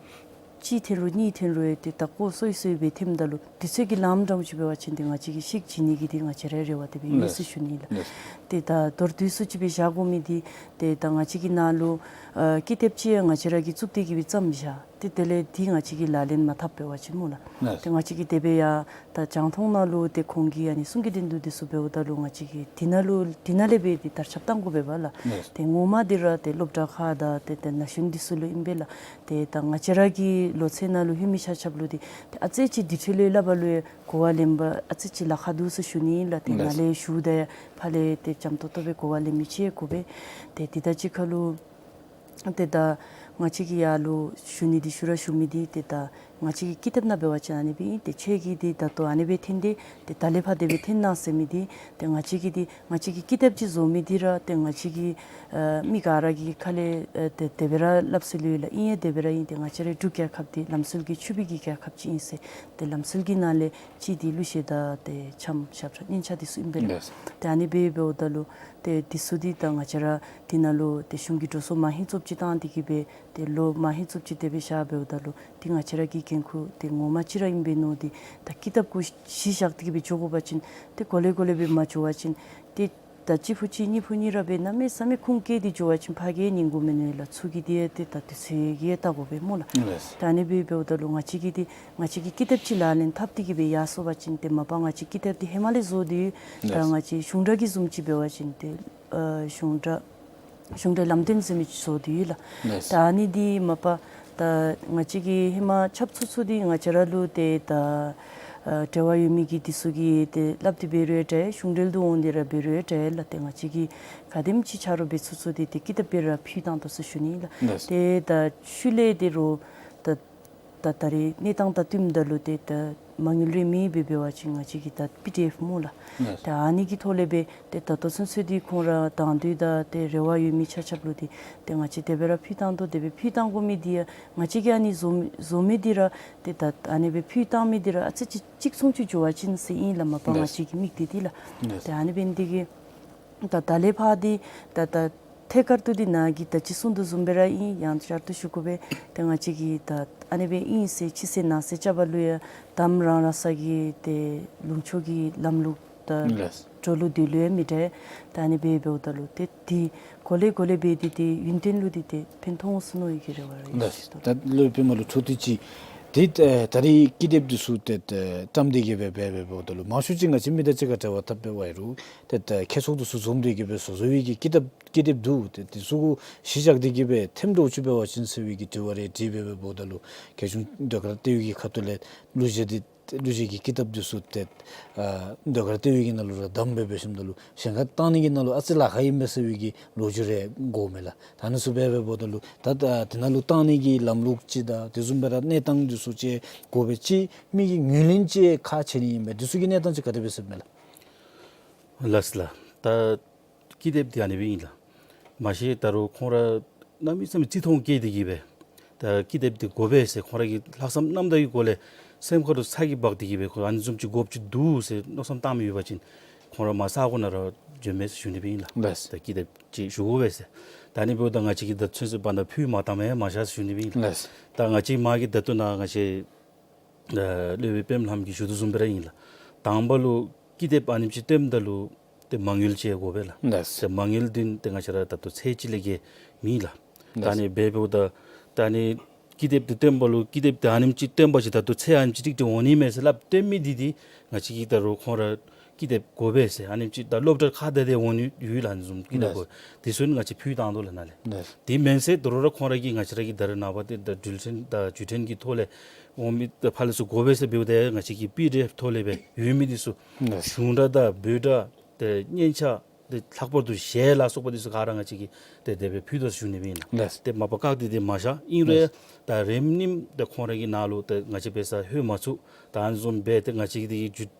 གཅིག་འཐེན་རུང་གཉིས་འཐེན་རུང་ཏེ་ད་སྐོར་སོ་སོ་སྦེ་འཐེནམ་ད་ལུ་དུས་ཚོད་ཀྱི་ལངམ་འདྲཝ་ཅིག་འབད་བ་ཅིན་ཏེ་ང་བཅས་ཀྱིས་ཤིག་བྱིན་ནི་གི་འདི་ང་བཅས་རའི་རེ་བ་དེ་སྦེ་ཡོད་ཟེར་ཞུ་ནི་ལགས། ཏེ་ད་མདོར་བསྡུས་སུ་ཅིག་སྦེ་བཞག་དགོ་མི་འདི་ཏེ་ད་ང་བཅས་ཀྱི་ནཱ་ལུ་ཨ་ཀི་དེབ་ཅིག་ཡང་ང་བཅས་ར་གིས་བཙུགས་ཏེ་གིས་སྦེ་བརྩམས་བཞག། ཏེ་དེ་ལས་འདི་ང་བཅས་ཀྱིས་ལག་ལེན་མ་འཐབ་འབད་བ་ཅིན་སྨོ་ལགས། ཏེ་ང་བཅས་ཀྱིས་དེ་སྦེ་ཡ་ད་རྒྱང་མཐོང་ནང་ལུ་ཏེ་ཁོང་གིས་ཨ་ནི་གསུང་གི་འདུན་འདུ་འདི་ཚུ་འབདཝ་ད་ལུ་ང་བཅས་ཀྱིས་འདི་ནང་ལུ་འདི་ནང་ལས་སྦེ་འདི་དར་ཁྱབ་བཏང་དགོ་པས་ལགས། ཏེ་ངོ་མ་འདི་ར་ཏེ་སློབ་གྲྭ་ཁག་དང་ཏེ་ཏེ་ན་གཞོན་འདི་ཚུ་ལུ་ཨིན་པས་ལགས། ཏེ་ད་ང་བཅས་ར་གི་ལོ་ཚད་ནང་ལུ་ལྷོད་མི་ཆ་ཁྱབ་ལུ་འདི་ཏེ་ཨ་ཙི་ཅིག་འདི་འཕྲོ་ལས་སླབ་པ་ལུ་ཡང་གོ་བ་ལེན་པར་ཨ་ཙི་ཅིག་ལཱ་ཁག་འདུག་ཟེར་ཞུ་ནི་ལགས། ཏེ་ནཱ་ལས་ཞུཝ་ད་ཕར་ལས་ཏེ་འཇམ་ཏོག་ཏོ་སྦེ་གོ་བ་ལེན་མི་ཅིག་དགོ་པས། ཏེ་འདི་ད་ཅི་ཁ་ལུ་ཏེ་ད་ང་བཅས་ཀྱིས་ཡར་ལུ་ཞུ་ནི་འདི་ཞུ་ར་ཞུ་མི་འདི་ཏེ་ད་ང་བཅས་ཀྱི་ཀི་དེབ་ནང་འབད་བ་ཅིན་ཨ་ནི་སྦེ་ཨིན། ཏེ་ཁྱོད་ཀྱིས་འདི་ད་ལྟོ་ཨ་ནི་སྦེ་འཐེན་ཏེ་ཏེ་ད་ལས་ཕར་དེ་སྦེ་འཐེན་གནང་ཟེར་མི་འདི་ཏེ་ང་བཅས་ཀྱིས་འདི་ང་བཅས་ཀྱི་ཀི་དེབ་ཅིག་བཟོ་མི་འདི་ར་ཏེ་ང་བཅས་ཀྱི་ཨ་མི་ག་ར་གི་ཁ་ལས་ཨ་ཏེ་དེ་སྦེ་ར་སླབ་སྲོལ་ཡོད་ལགས། ཨིན་ཡང་དེ་སྦེ་ར་ཨིན། ཏེ་ང་བཅས་རའི་འབྲུག་རྒྱལ་ཁབ་འདི་ལམ་སྲོལ་གྱི་ཕྱུག་པའི་གི་རྒྱལ་ཁབ་ཅིག་ཨིན་ཟེར། ཏེ་ལམ་སྲོལ་གྱི་ནང་ལས་གཅིག་འདི་གླུ་གཞས་དང་ཏེ་འཆམ་ཞབས་ཁྲ་སྙན་ཆ་འདི་ཚུ་ཨིན་པས་ལགས། ཏེ་ཨ་ནི་སྦེ་འབདཝ་ད་ལུ་ཏེ་འདི་ཚུ་འདི་ད་ང་བཅས་ར་འདི་ནང་ལུ་ཏེ་གཞུང་གི་འགྲོ་སོང་མ་ཧེ་ཙོགས་ཅིག་བཏང་སྟེ་གིས་སྦེ་ཏེ་ལོ་མ་ཧེ་ཙོགས་ཅིག་དེ་སྦེ་བཞག་འབདཝ་ད་ལུ་ཏེ་ང་བཅས་ར་གི་འགན་ཁུར་ཏེ་ངོ་མ་ཅིག་ར་ཨིན་པས་མནོ་སྟེ་ད་ཀི་དེབ་གུ་གཞི་བཞག་སྟེ་གིས་སྦེ་འགྱོ་དགོ་པ་ཅིན་ཏེ་གོ་ལེ་གོ་ལེ་སྦེ་མ་འགྱོ་བ་ཅིན་ཏེ་ད་གཅིག་ཕུ་གཅིག་གཉིས་ཕུ་གཉིས་ར་སྦེ་གནམ་མེད་ས་མེད་ཁུངས་བཀལ་ཏེ་འགྱོ་བ་ཅིན་ཕར་གིས་ཉན་དགོ་མེན་ན་ལགས། ཚུར་གྱི་འདི་ཏེ་ད་དུས་ཚོད་ཀྱིས་བལྟ་དགོ་པས་སྨོ་ལགས། ད་ཨ་ནི་སྦེ་འབདཝ་ད་ལུ་ང་བཅས་ཀྱིས་འདི་ང་བཅས་ཀྱི་ཀི་དེབ་ཅིག་ལག་ལེན་འཐབ་སྟེ་གིས་སྦེ་ཡར་སོང་པ་ཅིན་ཏེ་མ་པ་ང་བཅས་ཀི་དེབ་འདི་ཧེ་མ་ལས་བཟོ་སྟེ་ཡོད། ད་ང་བཅས་གཞུང་སྒྲ་གི་བཟུམ་ཅིག་འབད་བ་ཅིན་ཏེ་ཨ་གཞུང་སྒྲ་གཞུང་སྒྲའི་ལམ་སྟོན་ཟེར་མི་ཅིག་བཟོ་སྟེ་ཡོད་ལགས། ད་ཨ་ནི་འདི་མ་པ་ད་ང་བཅས་ཀྱིས་ཧེ་མ་ཁྱབ་ཚུགས་ཚུགས་འདི་ང་བཅས་ར་ལུ་ཏེ་ད་ཨ་འབྲེལ་བ་ཡོད་མི་གི་འདི་ཚུ་གིས་ཏེ་སླབ་སྟེ་འབད་རུང་འདྲ་གཞུང་འབྲེལ་དུ་འོང་སྟེ་ར་འབད་རུང་འདྲ་ལགས། ཏེ་ང་བཅས་ཀྱིས་ག་དེམ་ཅིག་ཆ་རོགས་འབད་ཚུགས་ཚུགས་འདི་ཏེ་ཀི་དེབ་སྦེ་ར་ཕུལ་བཏང་དོ་ཟེར་ཞུ་ནི་ལགས། ཏེ་ད་ཤུལ་ལས་ཏེ་རུང་ད་ད་ད་རེས་གནས་སྟངས་དང་བསྟུནམ་ད་ལུ་ཏེ་ད་མ་དངུལ་རེ་མེད་པས། འབད་བ་ཅིན་ང་བཅས་ཀྱིས་ད་པི་ཌི་ཨེཕ་སྨོ་ལགས། ཏེ་ཨ་ནི་གི་ཐོག་ལས་སྦེ་ཏེ་ད་ལྟོ་ཚུན་ཚོད་འདི་ཁོང་ར་དང་འདོད་དང་ཏེ་རེ་བ་ཡོད་མི་ཆ་ཁྱབ་ལུ་འདི་ཏེ་ང་བཅས་དེ་སྦེ་ར་ཕུལ་བཏང་དོ། དེ་སྦེ་ཕུལ་བཏང་དགོ་མི་འདི་ཡང་ང་བཅས་ཀྱིས་ཨ་ནི་བཟོ་བཟོ་མི་འདི་ར་ཏེ་ད་ཨ་ནི་སྦེ་ཕུལ་བཏང་མི་འདི་ར་ཨ་ཙི་ཅིག་གཅིག་མཚུངས་ཅིག་འགྱོ་བ་ཅིན་ཟེར་ཨིན་ལགས། མ་པ་ང་བཅས་ཀྱི་དམིགས་གཏད་འདི་ལགས། ཏེ་ཨ་ནི་འབད་ནི་འདི་གིས་ད་ད་ལས་ཕར་འདི་ད་ད་ཐད་ཀར་དུ་འདི་ནཱ་གིས་ད་ཅི་གསུངས་དོ་བཟུམ་སྦེ་ར་ཨིན། ཡང་བསྐྱར་དུ་ཞུ་དགོ་པས། ཏེ་ང་བཅས་ཀྱིས་ད་ཨ་ནི་སྦེ་ཨིན་ཟེར་ཕྱི་གསལ་ནང་གསལ་རྐྱབ་པ་ལུ་ཡང་དམ་རང་རང་ས་གི་ཏེ་ལུང་ཕྱོགས་ཀྱི་ལམ་ལུགས་ད་འགྲོ་ལུགས་འདི་ལུ་ཡང་མི་འདྲ། ད་ཨ་ནི་སྦེ་འབདཝ་ད་ལུ་ཏེ་འདི་གོ་ལེ་གོ་ལེ་སྦེ་འདི་ཏེ་ཡུན་བརྟན་ལུ་འདི་ཏེ་ཕན་ཐོགས་འོང་ཟེར་མནོ་བའི་གི་རེ་བ་ར་ཡོད་ཟེར་ཞུ་དོ། ད་སློབ་དཔོན་མ་ལུ་འཕྲོ་མཐུད་ཅིག་ཏེ་ད་རེས་ཀི་དེབ་འདི་ཚུ་ཏེ་ད་བཀྲམ་སྟེ་གིས་སྦེ་འབད་འབདཝ་ད་ལུ་མང་ཤོས་ཅིག་ང་བཅས་མི་དང་གཅིག་ཁར་འབྲེལ་བ་འཐབ་འབད་བ་ཡོད་རུང་ཏེ་ད་ཁྱད་ཚོགས་འདི་ཚུ་འཛོམས་ཏེ་གིས་སྦེ་བཟོ་བཟོ་བའི་གི་ཀི་དེབ་ཀི་དེབ་འདུག། ཏེ་འདི་ཚུ་གུ་གཞི་བཞག་སྟེ་གིས་སྦེ་འཐེནམ་འདྲཝ་ཅིག་འབད་བ་ཅིན་ཟེར་བའི་གི་དྲི་བ་རེ་དྲིས་འབད་འབདཝ་ད་ལུ་རྒྱལ་གཞུང་ཟློས་གར་ལྟེ་བའི་གི་ཁ་ཐུག་ལས་གླུ་གཞས་འདི་གླུ་གཞས་ཀྱི་ཀི་དེབ་འདི་ཚུ་ཏེ་ཨ་ཟློས་གར་ལྟེ་བའི་གི་ནང་ལུ་ར་བདམས་སྦེ་འབད་ཞིནམ་ད་ལུ་གཞན་ཁར་བཏང་ནི་གི་ནང་ལུ་ཨ་ཙི་ལཱ་ཁག་ཨིན་པས་ཟེར་བའི་གི་ལོ་རྒྱུས་རེ་གོཝ་མས་ལགས། ད་ཨ་ནི་ཚུ་འབད་འབདཝ་ད་ལུ་ད་ད་དེ་ནང་ལུ་བཏང་ནི་གི་ལམ་ལུགས་ཅིག་དང་དེ་བཟུམ་སྦེ་ར་གནས་སྟངས་འདི་ཚུ་ཅིག་གོ་སྦེ་ཅིག་མི་གིས་ངོས་ལེན་ཅིག་ཁག་ཆེ་ནི་ཨིན་པས། འདི་ཚུ་གི་གནས་སྟངས་ཅིག་ག་དེ་སྦེ་ཟེར་མས་ལགས། ལགས་སོ་ལགས། ད་ཀི་དེབ་འདི་ཨ་ནི་སྦེ་ཨིན་ལགས། མ་གཞི་ད་རུང་ཁོང་ར་གནམ་མེད་ས་མེད་བརྩི་མཐོང་བསྐྱེད་དེ་གིས་སྦེ་ད་ཀི་དེབ་འདི་དགོ་པས་ཟེར་ཁོང་ར་གི་ལྷག་བསམ་རྣམ་དག་གི་སྒོ་ལས་སེམས་ཁ་ལུ་ཚ་གྱང་འབག་སྟེ་གིས་སྦེ་ཁོང་ཨ་ནི་བཟུམ་ཅིག་དགོཔ་ཅིག་འདུག་ཟེར་མནོ་བསམ་བཏང་མི་ཡོད་པ་ཅིན་ཁོང་ར་མར་ས་གོ་ནང་ར་བྱོན་མས་ཟེར་ཞུ་ནི་སྦེ་ཨིན་ལགས། ལགས། ད་ཀི་དེབ་ཅིག་ཞུ་དགོ་པས་ཟེར། ད་ཨ་ནི་འབདཝ་ད་ང་བཅས་ཀྱིས་ད་ཚུན་ཚོད་བར་ན་ཕུལ་མ་བཏངམ་ཡང་མ་བཞག་ཟེར་ཞུ་ནི་སྦེ་ཨིན་ལགས། ལགས། ད་ང་བཅས་མ་གི་ད་ལྟོ་ནཱ་ང་བཅས་ཨ་སློབ་དཔོན་པདྨ་ལྷམ་གྱིས་ཞུ་དོ་བཟུམ་སྦེ་ར་ཨིན་ལགས། དང་པ་ལུ་ཀི་དེབ་ཨ་ནེམ་ཅིག་བཏོནམ་ད་ལུ་ཏེ་མ་དངུལ་ཅིག་དགོ་པས་ལགས། ལགས། ཏེ་མ་དངུལ་འདི་ཏེ་ང་བཅས་ར་ད་ལྟོ་ཚད་ཅིག་ལས་བརྒལ་མེད་ལགས། ད་ཨ་ནི་འབད་འབདཝ་ད་ད་ཨ་ནི་ ཀི་དེབ་འདི་སྟོན་པ་ལུ་ཀི་དེབ་འདི་ཨ་ནེམ་ཅིག་སྟོན་པ་ཅིན་ད་ལྟོ་ཚད་ཨ་ནེམ་ཅིག་ཀྲིག་ཀྲི་འོང་ནི་མས་ཟེར་སླབ་སྟོན་མི་འདི་འདི་ང་བཅས་ཀྱིས་ད་རུང་ཁོང་ར་ཀི་དེབ་དགོ་པས་ཟེར་ཨ་ནེམ་ཅིག་ད་སློབ་གྲྭར་ཁ་བརྡ་སྟེ་འོང་ནི་ཡོད་ལགས། ཨ་ནི་བཟུམ་ཀི་དེབ་དགོ། དེ་ཚུ་ང་བཅས་ཕུལ་བཏང་དོ་ལགས་ནཱ་ལས། དེ་མེན་ཟེར་ད་རུང་ར་ཁོང་ར་གིས་ང་བཅས་ར་གི་ད་རེས་ནངས་པ་འདི་ད་འགྲུལ་འཕྲིན་དང་བརྒྱུད་འཕྲིན་གྱི་ཐོག་ལས་འོང་མི་ད་ཕར་ལས་ཚུར་དགོ་པས་ཟེར་འབདཝ་ད་ང་བཅས་ཀྱིས་པི་ཌི་ཨེཕ་ཐོག་ལས་སྦེ་ཡོད་མི་འདི་ཚུ་གཞུང་སྒྲ་དང་འབོད་སྒྲ་ཏེ་སྙན་ཆ་ཏེ་ལྷག་པར་དུ་གཞས་ལ་སོགས་པ་འདི་ཚུ་ག་ར་ང་བཅས་ཀྱིས་ཏེ་དེ་སྦེ་ཕུལ་དོ་ཟེར་ཞུ་ནི་སྦེ་ཨིན་ལགས། ཏེ་མ་པ་བཀག་སྟེ་ཏེ་མ་བཞག། ཨིན་རུང་ད་རིམ་གཉིས་ཏེ་ཁོང་ར་གི་ནང་ལུ་ཏེ་ང་བཅས་འབད་སར་ལྷོད་མ་ཚུགས། ད་ཨ་ནི་བཟུམ་སྦེ་ཏེ་ང་བཅས་ཀྱི་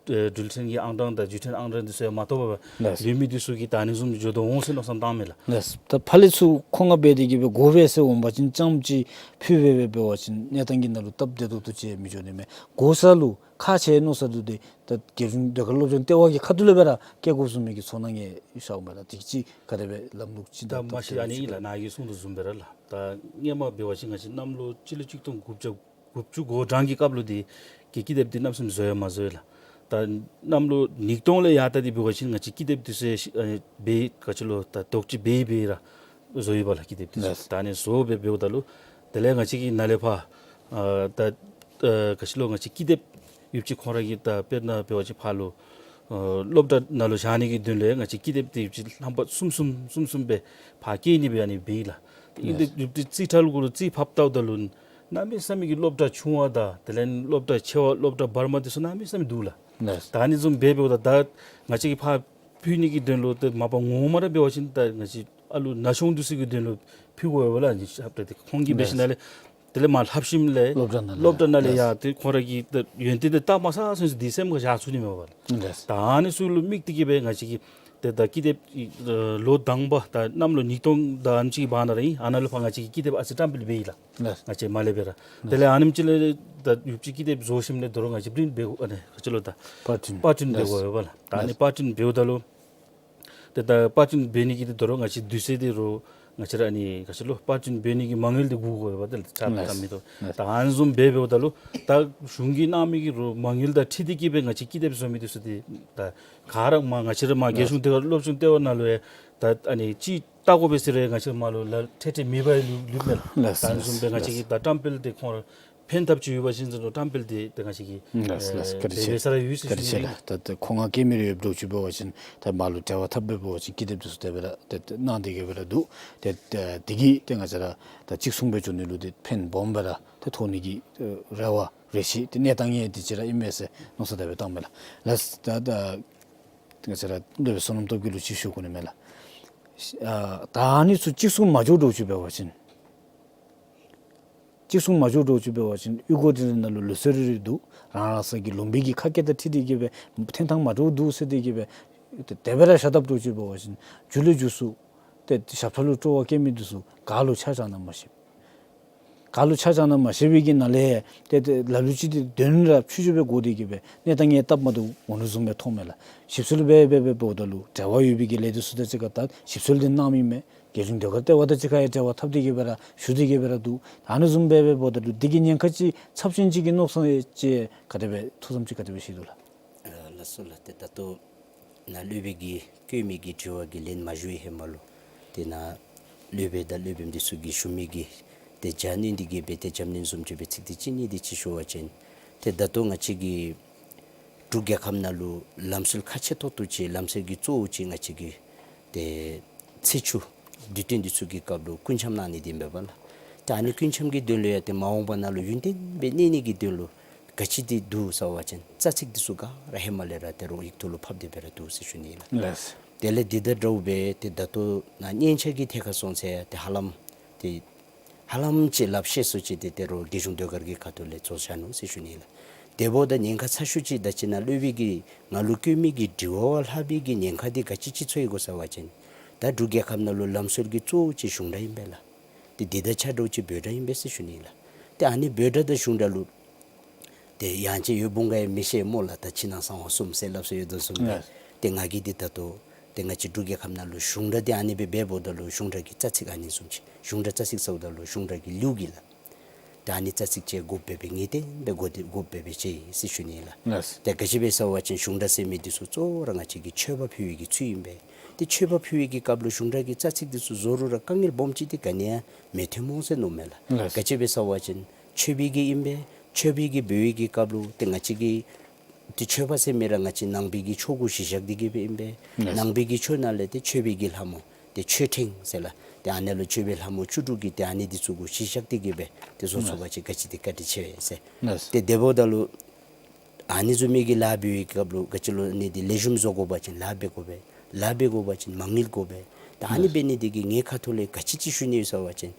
འགྲུལ་འཕྲིན་གྱི་ཨང་གྲངས་དང་བརྒྱུད་འཕྲིན་ཨང་གྲངས་འདི་ཚུ་ཡང་མ་ཐོབ་པར་ལུས་མི་འདི་ཚུ་གིས་ད་ཨ་ནི་བཟུམ་འགྱོ་དོ་འོང་ཟེར་མནོ་བསམ་བཏངམ་མས་ལགས། ད་ཕར་ལས་ཚུར་ཁོང་ང་འབད་དེ་གིས་སྦེ་དགོ་པས་ཟེར་འོང་པ་ཅིན་རྐྱངམ་ཅིག་ཕུལ་སྦེ་འབད་བ་ཅིན་གནས་སྟངས་ཀྱི་ནང་ལུ་སྟབས་བདེ་ཏོག་ཏོ་ཅིག་མི་འགྱོ་ནི་མས། དགོ་ས་ལུ་ཁག་ཆེ་མནོ་ས་འདུག། ཏེ་ད་རྒྱལ་གཞུང་ཟློས་གར་སློབ་སྦྱོང་ལྟེ་བ་གི་ཁ་ཐུག་ལས་སྦེ་ར་བསྐྱལ་དགོཔ་བཟུམ་མའི་གི་ཚོར་སྣང་ཡང་ཤརཝ་མས་ལགས། དེ་ཅིག་ག་དེ་སྦེ་ལམ་ལུགས་ཅིག་ད་མ་གཞི་ཨ་ནི་ཨིན་ལགས། ནཱ་གིས་གསུངས་དོ་བཟུམ་སྦེ་ར་ལགས། ད་སྔོན་མ་འབད་བ་ཅིན་ང་བཅས་གནམ་ལོ་སྤྱི་ལོ་གཅིག་སྟོང་དགུ་བརྒྱ་དགུ་བཅུ་གོ་གྲངས་ཀྱི་སྐབས་ལུ་འདི་གི་ཀི་དེབ་འདི་གནམ་མེད་ས་མེད་བཟོ་ཡང་མ་བཟོ་ཡི་ལགས། ད་གནམ་ལོ་ཉིས་སྟོང་ལས་ཡར་ད་འདི་འབད་བ་ཅིན་ང་བཅས་ཀི་དེབ་འདི་ཚུ་ཡང་ཤི་ཨ་ནི་འབད་ག་ཅི་ལོ་ད་དོག་ཅིག་འབད་འབད་ར་བཟོ་ཡི་པ་ལགས་ཀི་དེབ་འདི་ཚུ། ལགས། ད་ཨ་ནི་བཟོ་སྦེ་འབདཝ་ད་ལུ་དེ་ལས་ང་བཅས་ཀྱི་ནཱ་ལས་ཕར་ཨ་ད་ཨ་ག་ཅི་ལོ་ང་བཅས་ཀི་དེབ་ཡོདཔ་ཅིག་ཁོང་ར་གིས་ད་དཔེར་ན་འབད་བ་ཅིན་ཕར་ལུ་ཨ་སློབ་གྲྭ་ནང་ལུ་བཞག་ནི་གི་དོན་ལས་ང་བཅས་ཀི་དེབ་འདི་ཡོདཔ་ཅིག་ལྷམ་པ་གསུམ་གསུམ་གསུམ་གསུམ་སྦེ་ཕར་བསྐྱལ་ནི་སྦེ་ཨ་ནི་འབད་ཡི་ལགས། ཨིན་ཏེ་ཡོདཔ་ཅིག་རྩིས་ཁྲ་ལུ་གུ་ལུ་རྩིས་ཕབ་བལྟཝ་ད་ལུ་གནམ་མེད་ས་མེད་ཀྱི་སློབ་གྲྭ་ཆུང་བ་དང་དེ་ལས་སློབ་གྲྭ་ཆེ་བ་སློབ་གྲྭ་བར་མ་འདི་ཚུ་གནམ་མེད་ས་མེད་འདུག་ལགས། ལགས། ད་ཨ་ནི་བཟུམ་སྦེ་འབདཝ་ད་ད་ང་བཅས་ཀྱིས་ཕར་ཕུལ་ནི་གི་དོན་ལུ་ཏེ་མ་པ་ངོ་མ་ར་འབད་བ་ཅིན་ད་ང་བཅས་ཨ་ལུ་ན་ཆུང་འདི་ཚུ་གི་དོན་ལུ་ཕུལ་དགོ་པས་ལགས། ཨ་ནི་ཞབས་ཏོག་འདི་ཁོང་གིས་འབད་ཞིནམ་ལས་དེ་ལས་མར་ལྷབ་ཞིནམ་ལས་སློབ་གྲྭ་ནང་ལས་སློབ་གྲྭ་ནང་ལས་ཡང་ཏེ་ཁོང་ར་གིས་ཏེ་ཡོན་ཏན་འདི་བལྟ་མ་ཚར་ཚུན་ཚོད་འདི་སེམས་ཁར་བཞག་ཚུགས་ནི་མས་པ་ལགས། ད་ཨ་ནི་ཚུ་ལུ་དམིགས་ཏེ་གིས་སྦེ་ང་བཅས་ཀྱིས་ཏེ་ད་ཀི་དེབ་ཨ་ལོ་དང་པ་ད་གནམ་ལོ་ཉིས་སྟོང་དང་ཨ་ནེམ་ཅིག་བར་ན་ར་ཨིན། ཨ་ནཱ་ལུ་ཕར་ང་བཅས་ཀྱིས་ཀི་དེབ་ཨ་ཙི་བཀྲམ་སྤེལ་འབད་ཡི་ལགས། ལགས། ང་བཅས་མར་ལས་འབད་ར། དེ་ལས་ཨ་ནེམ་ཅིག་ལས་ད་ཡོདཔ་ཅིག་ཀི་དེབ་བཟོ་ཞིནམ་ལས་དོ་རུང་ང་བཅས་པིརིནཊ་འབད་དགོ་ཨ་ནི་ག་ཅི་ལོ་ད་པར་པར་པར་པྲིནཊ་འབད་དགོ་པས་ལགས། ད་ཨ་ནི་པར་པྲིནཊ་འབདཝ་ད་ལུ་ཏེ་ད་པར་པྲིནཊ་འབད་ནི་གི་ཏེ་དོ་རུང་ང་བཅས་དུས་ཚོད་འདི་རུང་ང་བཅས་ར་ཨ་ནི་ག་ཅི་ལོ་པར་པྲིནཊ་འབད་ནི་གི་མ་དངུལ་འདི་བསྒུག་དགོ་པས་ཏེ་ཆ་ལགས། ད་མི་ཏོ་ལགས། ད་ཨ་ནི་བཟུམ་སྦེ་འབདཝ་ད་ལུ་ད་གཞུང་གིས་གནང་མི་གི་རུང་མ་དངུལ་དང་འཁྲིལ་ཏེ་གིས་སྦེ་ང་བཅས་ཀི་དེབ་བཟོ་མི་འདི་ཚུ་འདི་ད་ག་ར་མར་ང་བཅས་ར་མར་རྒྱལ་གཞུང་ལྟེ་བ་སློབ་སྦྱོང་ལྟེ་བ་ནང་ལུ་ཡང་ད་ཨ་ནི་ཅིག་བལྟ་དགོ་པས་ཟེར་རུང་ང་བཅས་མར་ལུ་ལཱ་འཕྲལ་འཕྲལ་མེད་པར་ལུས་ལུསཔ་མས་ལགས། ལགས། ད་ཨ་ནི་བཟུམ་སྦེ་ང་བཅས་ཀྱིས་ད་བཀྲམ་སྤེལ་འདི་ཁོང་ར་ཕན་ཐབས་ཅིག་ཡོད་པ་ཅིན་ཟེར་ནོ་བཀྲམ་སྤེལ་འདི་ཏེ་ང་བཅས་ཀྱིས་ལགས་ལགས། ཨེ་བཀའ་དྲིན་ཆེ། འབད་ས་ར་ཡོད་ཟེར་བཀའ་དྲིན་ཆེ་ཞུ་ནི་ལགས། ད་ད་ཁོང་ང་སྐྱེལ་མི་རེ་ཡོདཔ་འདྲཝ་ཅིག་འབད་བ་ཅིན་ད་མར་ལུ་འབྲེལ་བ་འཐབ་སྦེ་འབད་བ་ཅིན་ཀི་དེབ་འདི་ཚུ་དེ་སྦེ་ར་ཏེ་ཏེ་གནང་སྟེ་གིས་སྦེ་ར་འདུག། ཏེ་ཏེ་འདི་གིས་ཏེ་ང་བཅས་ར་ད་གཅིག་མཚུངས་སྦེ་འགྱོ་ནི་ལུ་ཏེ་ཕན་སྦོམ་སྦེ་ར་ཏེ་ཐོགས་ནི་གི་ཨེ་རེ་བ་རེ་ཆེ་ཏེ་གནས་སྟངས་ཡང་འདི་ཅིག་ར་ཨིན་མས་ཟེར་མནོ་བསམ་དེ་སྦེ་བཏངམ་མས་ལགས། ལགས། ད་ད་ང་བཅས་ར་སློབ་དཔོན་བསོད་ནམས་སྟོབས་རྒྱས་ལུ་ཅིག་ཞུ་དགོ་ནི་མས་ལགས། ཨ་ད་ཨ་ནི་ཚུ་གཅིག་མཚུངས་མ་འགྱོ་འདྲཝ་ཅིག་འབད་བ་ཅིན་གཅིག་མཚུངས་མ་འགྱོ་འདྲཝ་ཅིག་འབད་བ་ཅིན་གཡུས་སྒོ་འདི་ནང་ལུ་ལུགས་སྲོལ་རེ་རེ་འདུག། རང་རང་སོའི་གི་ལུང་པའི་གི་ཁ་སྐད་དང་འཁྲིལ་ཏེ་གིས་སྦེ་ཐོན་ཐངས་མ་འདྲཝ་འདུག་ཟེར་ཏེ་གིས་སྦེ་དེ་སྦེ་ར་བཞག་དཔ་འདྲཝ་ཅིག་འབད་བ་ཅིན་མཇུག་ལས་མཇུག་སུ་ཏེ་ཞབས་ཁྲ་ལུ་སྤྲོ་བ་བསྐྱེད་མི་འདི་ཚུ་ག་ལུ་ཆ་བཞག་ན་མ་ཤེས། ག་ལུ་ཆ་བཞག་ན་མ་ཤེས་པའི་གི་ནང་ལས་ཏེ་ཏེ་ལ་ལུ་ཅིག་ཏེ་དོན་ར་ཕྱུག་ཕྱུག་སྦེ་གོ་སྟེ་གིས་སྦེ་གནས་སྟངས་ཡང་སྟབས་མ་བདེཝ་འོང་ནི་བཟུམ་སྦེ་མཐོངམ་མས་ལགས། ཞིབ་འཚོལ་འབད་འབད་འབད་འབདཝ་ད་ལུ་འབྲེལ་བ་ཡོད་པའི་གི་ལས་སྡེ་ཚུ་དང་གཅིག་ཁར་ད་ཞིབ་འཚོལ་འདི་གནངམ་ཨིན་མས། རྒྱལ་གཞུང་ཟློས་གར་ལྟེ་བ་དང་གཅིག་ཁར་ཡང་འབྲེལ་བ་འཐབ་སྟེ་གིས་སྦེ་ར་ཞུ་སྟེ་གིས་སྦེ་ར་འདུག། ཨ་ནི་བཟུམ་སྦེ་འབད་འབདཝ་ད་ལུ་འདི་གི་ཉེན་ཁ་ཅིག་ཚབས་ཆེན་ཅིག་གི་མནོ་བསམ་ཅིག་ག་དེ་སྦེ་ཐུགས་བསམ་ཅིག་ག་དེ་སྦེ་བཞེས་དོ་ལགས། ཨ་ལགས་སོ་ལགས། ཏེ་ད་ལྟོ་ནཱ་སློབ་དཔོན་གྱིས་བཀོད་མི་གི་དྲི་བ་གི་ལན་མ་ཞུ་བའི་ཧེ་མ་ལུ་ཏེ་ནཱ་སློབ་དཔོན་དང་སློབ་དཔོནམ་འདི་ཚུ་གིས་ཞུ་མི་གི་ཏེ་རྒྱབ་སྣོན་འདི་གིས་སྦེ་ཏེ་རྒྱབ་སྣོན་བཟུམ་ཅིག་སྦེ་ཚིག་འདི་གཅིག་གཉིས་འདི་ཅིག་ཞུ་བ་ཅིན་ཏེ་ད་ལྟོ་ང་བཅས་ཀྱི་འབྲུག་རྒྱལ་ཁབ་ནང་ལུ་ལམ་སྲོལ་ཁག་ཆེ་ཏོག་ཏོ་ཅིག་ལམ་སྲོལ་གྱི་གཙོ་བོ་ཅིག་ང་བཅས་ཀྱི་ཏེ་ཚེས་བཅུ་དུས་སྟོན་འདི་ཚུ་གི་སྐབས་ལུ་སྐུ་འཆམ་གནང་ནི་འདི་ཨིན་པས་ལགས། ཏེ་ཨ་ནི་སྐུ་འཆམ་གྱི་དོན་ལུ་ཡང་ཏེ་མ་འོངས་པ་ནང་ལུ་ཡུན་བརྟན་སྦེ་གནས་ནི་གི་དོན་ལུ་ག་ཅི་འདི་འདུག་ཟེར་བ་ཅིན་རྩ་ཚིག་འདི་ཚུ་ག་ར་ཧེ་མ་ལས་ར་ཏེ་རོགས་ཡིག་ཐོག་ལུ་ཕབ་སྟེ་སྦེ་ར་འདུག་ཟེར་ཞུ་ནི་ལགས། ལགས། དེ་ལས་འདི་དང་འདྲཝ་སྦེ་ཏེ་ད་ལྟོ་ནཱ་སྙན་ཆ་གི་ཐད་ཁར་སོང་ཚེ་ཏེ་ཧ་ལམ་ཏེ་ཧ་ལམ་ཅིག་ལགཔ་ཤེས་སུ་ཅིག་ཏེ་ཏེ་རོགས་རྒྱལ་གཞུང་ཟློས་གར་གྱི་ཁ་ཐུག་ལས་རྫོགས་བཞག་ནུག་ཟེར་ཞུ་ནི་ལགས། དེ་འབདཝ་ད་ཉེན་ཁ་ཚ་ཤོས་ཅིག་ད་ཅི་ནཱ་སློབ་དཔོན་གྱིས་ང་ལུ་བཀོད་མི་གི་དྲི་བ་བ་ལྷག་པའི་གི་ཉེན་ཁ་འདི་ག་ཅི་ཅིག་ཚོར་ཡི་གོ་ཟེར་བ་ཅིན་ད་འབྲུག་རྒྱལ་ཁབ་ནང་ལུ་ལམ་སྲོལ་གྱི་གཙོ་བོ་ཅིག་གཞུང་སྒྲ་ཨིན་པས་ལགས། ཏེ་འདི་དང་ཆ་འདྲཝ་ཅིག་འབོད་སྒྲ་ཨིན་པས་ཟེར་ཞུ་ནི་ལགས། ཏེ་ཨ་ནི་འབོད་སྒྲ་དང་གཞུང་སྒྲ་ལུ་ཏེ་ཡང་ཅིན་ཡོད་འབུང་ག་ཡང་མི་ཤེས་སྨོ་ལགས། ད་ཕྱི་ནང་གསང་བ་གསུམ་ཟེར་སླབ་སྲོལ་ཡོད་དོ་བཟུམ་སྦེ། ལགས། ཏེ་ང་གིས་འདི་ད་ལྟོ་ཏེ་ང་བཅས་འབྲུག་རྒྱལ་ཁབ་ནང་ལུ་གཞུང་སྒྲ་འདི་ཨ་ནི་སྦེ་འབདཝ་ད་ལུ་གཞུང་སྒྲ་གི་རྩ་ཚིག་ཨ་ནི་བཟུམ་ཅིག་གཞུང་སྒྲ་རྩ་ཚིག་ཟེརཝ་ད་ལུ་གཞུང་སྒྲ་གི་ལེའུ་གི་ལགས། ད་ཨ་ནི་རྩ་ཚིག་ཅིག་དགོཔ་སྦེ་ངེས་གཏན་སྦེ་དགོ་དགོཔ་སྦེ་ཅིག་ཟེར་ཞུ་ནི་ལགས། ལགས། ཏེ་ག་ཅི་སྦེ་ཟེར་བ་ཅིན་གཞུང་གྲྭ་ཟེར་མི་འདི་ཚུ་གཙོ་བོ་ར་ང་བཅས་ཀྱི་མཆོད་པ་ཕུལ་བའི་གི་ཚུལ་ཨིན་པས། ཏེ་མཆོད་པ་ཕུལ་བའི་གི་སྐབས་ལུ་གཞུང་གྲྭ་གི་རྩ་ཚིག་འདི་ཚུ་བཟོ་རུང་ར་དཀའ་ངལ་སྦོམ་ཅིག་འདི་ག་ནི་ཡང་མི་ཐོན་སྨོ་ཟེར་མནོཝ་མས་ལགས། ལགས། ག་ཅི་སྦེ་ཟེར་བ་ཅིན་མཆོད་པའི་གི་ཨིན་པས། མཆོད་པའི་གི་འབད་བའི་གི་སྐབས་ལུ་ཏེ་ང་བཅས་ཀྱི་ཏེ་མཆོད་པ་ཟེར་མི་ར་ང་བཅས་ནང་པའི་གི་ཆོས་གུ་གཞི་བཞག་སྟེ་གི་སྦེ་ཨིན་པས། ལགས། ནང་པའི་གི་ཆོས་ནང་ལས་ཏེ་མཆོད་པའི་གི་ལྷ་མོ་ཏེ་མཆོད་ཕྲེང་ཟེར་ལགས། ཏེ་ཨ་ནི་ལུ་མཆོད་པའི་ལྷ་མོ་བཅུ་དྲུག་གི་ཏེ་ཨ་ནི་འདི་ཚུ་གུ་གཞི་བཞག་སྟེ་གི་སྦེ་ཏེ་བཟོ་ཚུགས་པ་ཅིན་ག་ཅི་དེ་བཀའ་དྲིན་ཆེ་བས་ཟེར། ལགས། ཏེ་དེ་འབདཝ་ད་ལུ་ཨ་ནི་བཟུམ་མའི་གི་ལཱ་འབད་བའི་སྐབས་ལུ་ག་ཅི་ལུ་ཨ་ནི་འདི་ལེགས་ཤོམ་བཟོ་དགོ་པ་ཅིན་ལཱ་འབད་དགོ་པས། ལཱ་འབད་དགོ་པ་ཅིན་མ་དངུལ་དགོ་པས། ད་ཨ་ནི་འབད་ནི་འདི་གིས་ངེའི་ཁ་ཐུག་ལས་ག་ཅི་ཅིག་ཞུ་ནི་ཡོད་ཟེར་བ་ཅིན་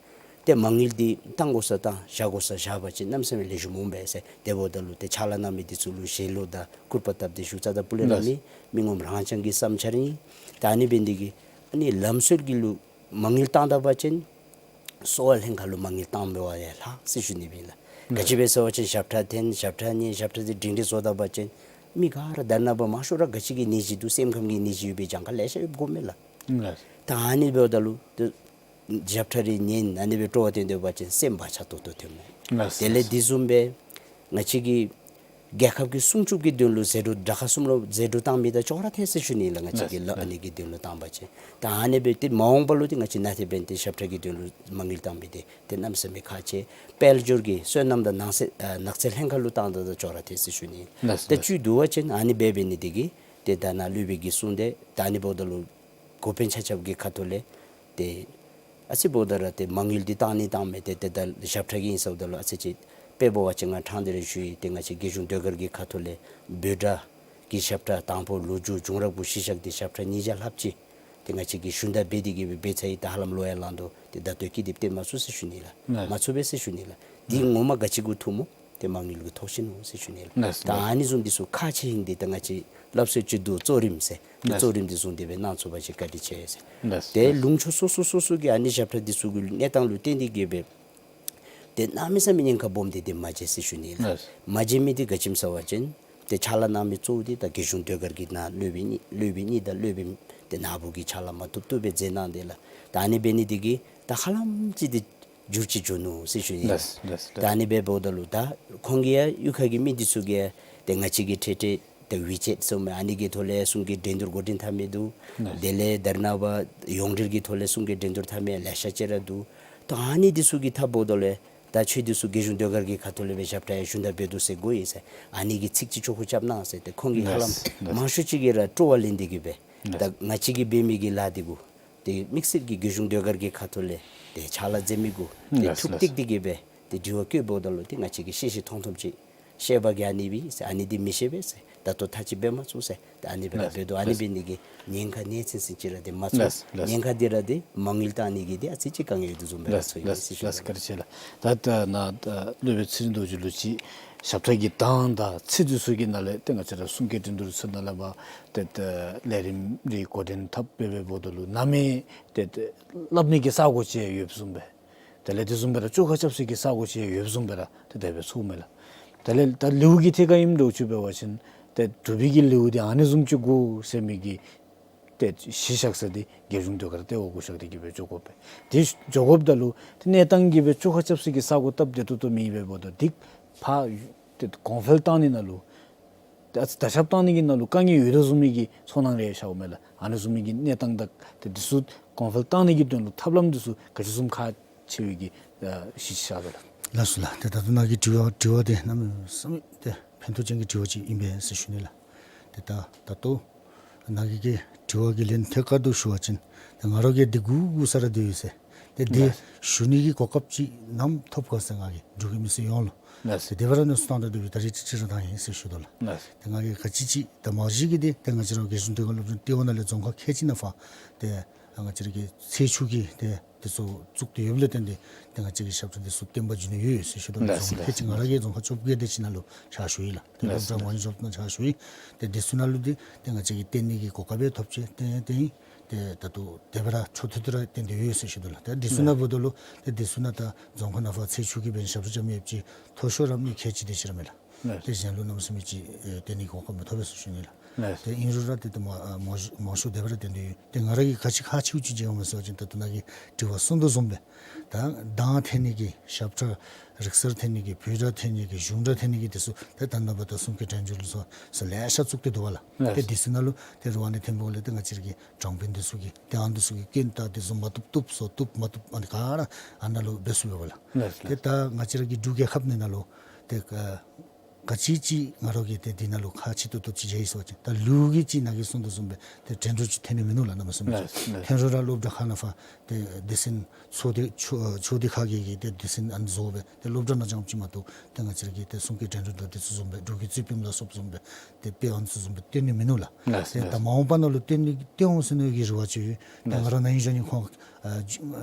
ཏེ་མ་དངུལ་འདི་བཏང་དགོ་ས་བཏང་བཞག་དགོ་ས་བཞག་པ་ཅིན་གནམ་མེད་ས་མེད་ལེགས་ཤོམ་འོང་པས་ཟེར། དེ་འབདཝ་ད་ལུ་ཏེ་ཕྱག་ལཱ་གནང་མི་འདི་ཚུ་ལུ་བཞེས་ལོ་དང་སྐུར་པ་བཏབ་སྟེ་ཞུ་རྩ་དང་སྤུ་ལས་ར་མེད། མི་ངོམ་རང་རྐྱང་གི་བསམ་འཆར་ཨིན། ད་ཨ་ནི་འབད་ནི་འདི་གིས་ཨ་ནི་ལམ་སྲོལ་གྱི་ལུ་མ་དངུལ་བཏང་ད་པ་ཅིན་གསོ་བ་ལྷན་ཁག་ལུ་མ་དངུལ་བཏང་མི་བ་ཡང་ལྷག་ཟེར་ཞུ་ནི་སྦེ་ལགས། ག་ཅི་སྦེ་ཟེར་བ་ཅིན་ཞབས་ཁྲ་འཐེན་ཞབས་ཁྲ་ཉན་ཞབས་ཁྲ་འདི་སྒྲིང་སྒྲི་བཟོ་ད་པ་ཅིན་མི་ག་ར་ད་རེས་ནངས་པ་མང་ཤོས་ར་ག་ཅི་གི་ནད་གཞི་འདུག། སེམས་ཁམས་ཀྱི་ནད་གཞི་ཡོད་པའི་གྱངས་ཁ་ལེ་ཤ་ཡོདཔ་དགོ་མས་ལགས། ལགས། ད་ཨ་ནི་འབདཝ་ད་ལུ་ཏེ་ཞབས་ཁྲ་རེ་ཉན་ཨ་ནི་སྦེ་སྤྲོ་བ་བཏོན་སྡོད་པ་ཅིན་སེམས་བག་ཆགས་ཏོག་ཏོ་ཐོན་མས། ལགས། དེ་ལས་ལགས། དེ་བཟུམ་སྦེ་ང་བཅས་ཀྱི་རྒྱལ་ཁབ་ཀྱི་སྲུང་སྐྱོབ་ཀྱི་དོན་ལུ་ཟད་འགྲོ་དྲག་ཁག་གསུམ་ལུ་ཟད་འགྲོ་བཏང་མི་དང་ཅོག་ར་འཐད་ཟེར་ཞུ་ནི་ལགས། ང་བཅས་ཀྱི་ལགས། ལཱ་ཨ་ནི་གི་དོན་ལུ་བཏང་པ་ཅིན། ད་ཨ་ནི་སྦེ་ཏེ་མ་འོངས་པ་ལུ་ཏེ་ང་བཅས་ནཱ་ཏེ་འབདན་ཏེ་ཞབས་ཁྲ་གི་དོན་ལུ་མ་དངུལ་བཏང་མི་འདི་ཏེ་གནམ་མེད་ས་མེད་ཁག་ཆེ། དཔལ་འབྱོར་གྱི་སོ་ནམ་དང་ནགས་ཚལ་ཨ་ནགས་ཚལ་ལྷན་ཁག་ལུ་བཏང་ད་དང་ཅོག་ར་འཐད་ཟེར་ཞུ་ནི། ལགས། ཏེ་ལགས། བཅུད་བསྡུ་བ་ཅིན་ཨ་ནི་སྦེ་འབད་ནི་འདི་གིས་ཏེ་ད་ནཱ་སློབ་དཔོན་གྱིས་གསུངས་ཏེ་ད་ཨ་ནི་འབདཝ་ད་ལུ་འགོ་དཔོན་ཆ་ཁྱབ་ཀྱི་ཁ་ཐུག་ལས་ཏེ་ཨ་ཙི་འབདཝ་ད་ར་ཏེ་མ་དངུལ་འདི་བཏང་ནི་བཏང་མི་འདི་ཏེ་ད་ཞབས་ཁྲ་གི་ཨིན་ཟེརཝ་ད་ལུ་ཨ་ཙི་ཅིག་དཔེ་འབད་བ་ཅིན་ང་ཕྲང་སྟེ་ར་ཞུ་ཡི། ཏེ་ང་བཅས་རྒྱལ་གཞུང་ཟློས་གར་གྱི་ཁ་ཐུག་ལས་འབོད་སྒྲ་གི་ཞབས་ཁྲ་དང་པོ་ལོ་རྒྱུས་བྱུང་རབས་གུ་གཞི་བཞག་སྟེ་ཞབས་ཁྲ་ཉིས་བརྒྱ་ལྷགཔ་ཅིག་ཏེ་ང་བཅས་ཀྱིས་ཞུན་དག་འབད་དེ་གི་སྦེ་འབད་ཚར་ཡི། ད་ཧ་ལམ་ལོ་ཡང་ལང་དོ། ཏེ་ད་ལྟོ་ཀི་དེབ་སྟོན་མ་ཚུགས་ཟེར་ཞུ་ནི་ལགས། ལགས། མ་ཚུགས་པས་ཟེར་ཞུ་ནི་ལགས། འདི་ངོ་མ་ག་ཅི་གུ་ཐུག་སྨོ། ཏེ་མ་དངུལ་གྱི་ཐོག་ཤིག་ནུག་ཟེར་ཞུ་ནི་ལགས། ལགས། ད་ཨ་ནི་བཟུམ་འདི་ཚུ་ཁག་ཆེ་ཧིང་འདི་ད་ང་བཅས་སླབ་སྲོལ་ཅིག་འདུག། གཙོ་རིམ་ཟེར། ཏེ་ལགས། གཙོ་རིམ་འདི་བཟུང་སྟེ་སྦེ་གནང་ཚུགས་པ་ཅིན་བཀའ་དྲིན་ཆེ་ཟེར། ལགས། ཏེ་ལགས། ལུང་ཕྱོགས་སོ་སོ་སོ་སོ་གི་ཨ་ནི་ཞབས་ཁྲ་འདི་ཚུ་གི་གནས་སྟངས་ལུ་བརྟེན་ཏེ་གི་སྦེ་ཏེ་གནམ་མེད་ས་མེད་ཉེན་ཁ་སྦོམ་འདི་ཏེ་མ་མཇལ་ཟེར་ཞུ་ནི་ལགས། ལགས། མ་མཇལ་མི་འདི་ག་ཅི་སྨོ་ཟེར་བ་ཅིན་ཏེ་ཕྱག་ལཱ་གནང་མི་གཙོ་བོ་འདི་ད་རྒྱལ་གཞུང་ཟློས་གར་གྱི་ནང་སློབ་དཔོན་གཉིས་སློབ་དཔོན་གཉིས་དང་སློབ་དཔོན་ཏེ་ནག་པོ་གིས་ཕྱག་ལཱ་མ་བཏུབ་བཏུབ་སྦེ་མཛད་གནང་སྟེ་ལགས། ད་ཨ་ནི་འབད་ནི་འདི་གིས་ད་ཧ་ལམ་ཅིག་འདི་འགྱུར་ཅིག་འགྱོ་ནུག་ཟེར་ཞུ་ནི་ལགས། ལགས། ལགས། ད་ཨ་ནི་འབདཝ་ད་ལུ་ད་ཁོང་གི་ཡང་གཡུས་ཁ་གི་མི་འདི་ཚུ་གིས་ཏེ་ང་བཅས་ཀྱི་འཕྲལ་འཕྲལ་ཏེ་ཝི་ཅེཊ་ཟེར་མི་ཨ་ནི་གི་ཐོག་ལས་གསུང་སྐད་འགྲན་བསྡུར་འགོ་འདྲེན་འཐབ་མི་འདུག། ལགས། དེ་ལས་ད་རེས་ནངས་པ་ཡོངས་འབྲེལ་གྱི་ཐོག་ལས་གསུང་སྐད་འགྲན་བསྡུར་འཐབ་མི་ལེ་ཤ་ཅིག་ར་འདུག། ད་ཨ་ནི་འདི་ཚུ་གི་འཐབ་འབདཝ་ད་ལུ་ད་ཁྱོད་འདི་ཚུ་རྒྱལ་གཞུང་ཟློས་གར་གྱི་ཁ་ཐུག་ལས་སྦེ་ཞབས་ཁྲ་ཡང་ཞུན་དག་འབད་དོ་ཟེར་གོ་ཡི་ཟེར། ཨ་ནི་གི་ཚིག་ཅིག་ཆོ་ག་རྐྱབ་གནང་ཟེར། ཏེ་ཁོང་གིས་ཧ་ལམ་ལགས། ལགས། མང་ཤོས་ཅིག་གིས་ར་སྤྲོ་བ་ལེན་ཏེ་གི་སྦེ་ད་ང་བཅས་ཀྱིས་འབད་མི་གི་ལཱ་འདི་གུ་ཏེ་དམིགས་བསལ་གྱི་རྒྱལ་གཞུང་ཟློས་གར་གྱི་ཁ་ཐུག་ལས་ཏེ་ཕྱག་ལཱ་མཛད་མི་གུ་ཏེ་ལགས། ཐུགས་ལགས། གཏད་དེ་གི་སྦེ་ཏེ་དྲི་བ་བཀོད་འབདཝ་ད་ལུ་ཏེ་ང་བཅས་ཀྱིས་ཤེས་ཤེས་མཐོང་མཐོངམ་ཅིག་བཤད་པ་གིས་ཨ་ནི་སྦེ་ཟེར། ཨ་ནི་འདི་མི་ཤེས་པས་ཟེར། ད་ལྟོ་ཐག་ཅིག་འབད་མ་ཚུགས་ཟེར། ད་ཨ་ནི་སྦེ་ར་ལགས། འབད་དོ། ཨ་ནི་ལགས། འབད་ནི་གིས་ཉེན་ཁ་ནེ་ཚན་ཚན་ཅིག་ར་ཏེ་མ་ཚུགས། ལགས། ལགས། ཉེན་ཁ་འདི་ར་ཏེ་མ་དངུལ་བཏང་ནི་གི་འདི་ཨ་ཙི་ཅིག་དཀའ་ངལ་ཡོད་དོ་བཟུམ་སྦེ་ར་ལགས། ཚོར་ཡི་ལགས། ཟེར་ཞུ་ལགས། ནི་བཀའ་དྲིན་ཆེ་ལགས། ད་ད་ནཱ་ད་སློབ་དཔོན་ཚེ་རིང་རྡོ་རྗེ་ལུ་ཅིག་ཞབས་ཁྲ་གི་གདངས་དང་ཚིག་འདི་ཚུ་གི་ནང་ལས་ཏེ་ང་བཅས་ར་གསུང་སྐད་འགྲན་བསྡུར་ཚུ་ནང་ལས་མར་ཏེ་ད་ལས་རིམ་རེ་འགོ་འདྲེན་འཐབ་སྦེ་འབདཝ་ད་ལུ་ནམ་ཡང་ཏེ་ད་སླབ་ནི་གི་ས་གོ་ཅིག་ཡོདཔ་བཟུམ་སྦེ། དེ་ལས་དེ་བཟུམ་སྦེ་ར་བཅོ་ཁ་རྐྱབ་ས་གི་ས་གོ་ཅིག་ཡོདཔ་བཟུམ་སྦེ་ར་ཏེ་དེ་སྦེ་ཚོརཝ་མས་ལགས། དེ་ལས་ད་ལེའུ་གི་ཐད་ཁར་ཨིནམ་འདྲཝ་ཅིག་འབད་བ་ཅིན་ཏེ་འབྲུག་པའི་གི་ལེའུ་འདི་ཨ་ནི་བཟུམ་ཅིག་དགོ་ཟེར་མི་གི་ཏེ་གཞི་བཞག་ས་འདི་རྒྱལ་གཞུང་ཟློས་གར་ལྟེ་བ་གུ་བཞག་སྟེ་གི་སྦེ་འགྱོ་དགོ་པས། དེ་འགྱོ་དགོཔ་ད་ལུ་ཏེ་གནས་སྟངས་ཀྱིས་སྦེ་བཅོ་ཁ་རྐྱབ་ས་གི་ས་གོ་སྟབས་བདེ་ཏོག་ཏོ་མེད་པས། འབདཝ་ད་འདི་ཕར་ཏེ་གོང་འཕེལ་བཏང་ནི་ནང་ལུ་ད་ད་ཞབས་བཏང་ནི་གི་ནང་ལུ་དཀའ་ངལ་ཡོད་དོ་བཟུམ་མའི་གི་ཚོར་སྣང་རེ་ཤརཝ་མས་ལགས། ཨ་ནི་བཟུམ་མའི་གི་གནས་སྟངས་དང་ཏེ་འདི་ཚུ་གོང་འཕེལ་བཏང་ནི་གི་དོན་ལུ་ཐབས་ལམ་འདི་ཚུ་ག་ཅི་བཟུམ་ཁག་ཆེ་བའི་གི་ཨ་གཞི་ཤར་དོ་ལགས། ལགས་སོ་ལགས། ཏེ་ད་ལྟོ་ནཱ་གི་དྲི་བ་དྲི་བ་འདི་གནམ་མེད་ས་མེད་ཏེ་ཕན་ཐོགས་ཅན་གྱི་དྲི་བ་ཅིག་ཨིན་པས་ཟེར་ཞུ་ནི་ལགས། ཏེ་ད་ད་ལྟོ་ནཱ་གི་གི་དྲི་བ་གི་ལན་ཐད་ཀར་དུ་ཞུ་བ་ཅིན་ཏེ་ང་ར་གིས་འདི་དགོ་དགོ་ས་ར་སྡོད་ཡི་ཟེར། ཏེ་འདི་ལགས། ཞུ་ནི་གི་གོ་སྐབས་ཅིག་ནམ་ཐོབ་ག་ཟེར་ང་གིས་འབྲུག་གི་མི་སེར་ཡོངས་ལུ། ལགས། ཏེ་དེ་སྦེ་ར་གནས་ཚུལ་བཏང་ད་སྡོད་པའི་ད་རིས་ཅིག་ཅིག་ར་བཏང་ཡི་ཟེར་ཞུ་དོ་ལགས། ལགས། ཏེ་ང་གིས་ག་ཅི་ཅིག་ད་མ་གཞི་གི་འདི་ཏེ་ང་བཅས་ར་རྒྱལ་གཞུང་ཟློས་གར་སློབ་སྦྱོང་ལྟེ་བ་ནང་ལས་རྫོང་ཁག་ཁལ་གཅིག་ནང་ཕར་ཏེ་ང་བཅས་ར་གི་ཚེས་བཅུ་གི་ཏེ་འདི་ཚུ་བཙུགས་ཏེ་ཡོདཔ་ལས་བརྟེན་ཏེ་ཏེ་ང་བཅས་ཀྱི་ཞབས་ཁྲ་འདི་ཚུ་བསྟན་པ་འགྱུར་ནི་ཡོད་ཡོད་ཟེར་ཞུ་དོ་ལགས། ལགས། རྫོང་ཁག་ཁལ་གཅིག་ང་ར་གིས་རྫོང་ཁག་བཅོ་བརྒྱད་དེ་ཅིག་ནང་ལུ་ཕྱག་ཞུ་ཡི་ལགས། ཏེ་ལགས། སློབ་གྲྭ་མང་ཉུང་ཞབས་ནང་ཕྱག་ཞུ་ཡི། ཏེ་འདི་ཚུ་ནང་ལུ་འདི་ཏེ་ང་བཅས་ཀྱིས་བསྟན་ནི་གི་གོ་སྐབས་ཡང་ཐོབ་ཅི། བསྟན་ཡང་བསྟན་ཡི། ཏེ་ད་ལྟོ་དེ་སྦེ་ར་འཕྲོ་མཐུད་དེ་ར་བསྟན་ཏེ་ཡོད་ཟེར་ཞུ་དོ་ལགས། ཏེ་འདི་ཚུ་ནང་འབདཝ་ད་ལུ་ཏེ་འདི་ཚུ་ནང་ད་རྫོང་ཁག་ནང་ཕར་ཚེས་བཅུ་གི་འབདན་ཞབས་ཁྲ་རྐྱབ་མི་ཡོདཔ་ཅིག་མཐོ་ཤོས་ར་མི་ཁལ་གཅིག་དེ་ཅིག་ར་མས་ལགས། ལགས། ཏེ་གཞན་ལུ་གནམ་མེད་ས་མེད་ཅིག་ཨེ་བསྟན་ནི་གི་གོ་སྐབས་མི་ཐོབ་པས་ཟེར་ཞུ་ནི་ལགས། ལགས། ཏེ་ཨིན་རུང་ར་ཏེ་ཏེ་མང་མང་ཤོས་མང་ཤོས་དེ་སྦེ་ར་ཏེ་འདི་ཏེ་ང་ར་གིས་ག་ཅི་ཁག་ཆེཝ་ཅིག་མཇལཝ་མས་ཟེར་བ་ཅིན་ད་ལྟོ་ནཱ་གིས་དྲི་བ་གསུངས་དོ་བཟུམ་སྦེ་ད་གདངས་འཐེན་ནི་གི་ཞབས་ཁྲ་རིག་གསར་འཐེན་ནི་གི་བོད་སྒྲ་འཐེན་ནི་གི་གཞུང་སྒྲ་འཐེན་ནི་གི་དེ་ཚུ་ཏེ་ད་ནངས་པ་ད་གསུང་སྐད་འགྲན་བསྡུར་ལུ་སོགས་སོགས་ལེ་ཤ་བཙུགས་ཏེ་འདུག་པ་ལགས། ལགས། ཏེ་དེ་ཚུ་ནང་ལུ་ཏེ་རུ་ཨ་ནི་འཐེན་པ་ལས་ཏེ་ང་བཅས་ར་གི་དྲང་དཔོན་འདི་ཚུ་གིས་ཏེ་ཨ་ནི་འདི་ཚུ་གི་སྐད་བརྡ་དེ་ཚུ་མ་བཏུབ་བཏུབ་སོ་བཏུབ་མ་བཏུབ་ཨ་ནི་ག་ར་ཨ་ནཱ་ལུ་འབད་ཚུགས་པས་ལགས། ལགས། ཏེ་ད་ང་བཅས་ར་གི་འབྲུག་རྒྱལ་ཁབ་ནང་ལུ་ཏེ་ག་ག་ཅི་ཅིག་ང་ར་གིས་ཏེ་འདི་ནང་ལུ་ཁག་ཆེ་ཏོག་ཏོ་ཅིག་མཇལ་ཡི་ཟེར་བ་ཅིན་ད་ལེའུ་གི་ཅིག་ནཱ་གིས་གསུངས་དོ་བཟུམ་སྦེ་ཏེ་འགྲན་བསྡུར་ཅིག་འཐོན་ནི་མིན་ནུག་ལགས། གནམ་མེད་ས་མེད་ཅིག། ལགས། ལགས། འཐོན་རུང་ར་སློབ་གྲྭ་ཁག་ནང་ཕར་ཏེ་སྡེ་ཚན་ཚོགས་སྡེ་ཕྱོགས་ཕྱོགས་སྡེ་ཁག་གི་གི་ཏེ་སྡེ་ཚན་ཨ་ནི་བཟོ་སྦེ་ཏེ་སློབ་གྲྭ་ནང་རྐྱངམ་ཅིག་མ་གཏོགས་ཏེ་ང་བཅས་ར་གི་ཏེ་གསུང་སྐད་འགྲན་བསྡུར་འདི་ཚུ་བཟུམ་སྦེ་འབྲུག་གི་རྩིས་དཔོན་ལ་སོགསཔ་བཟུམ་སྦེ་ཏེ་དཔེ་ཨ་ནི་ཚུ་བཟུམ་སྦེ་སྟོན་ནི་མིན་ནུག་ལགས། ལགས། ཏེ་ལགས། ད་མ་འོངས་པ་ནང་ལུ་སྟོན་ནི་སྟོན་འོང་ཟེར་ནི་གི་རེ་བ་ཅིག་ཡོད། ཏེ་ང་ར་ནཱ་ཨིན་ཞུ་ནི་ཁོང་ཨ་ཨ་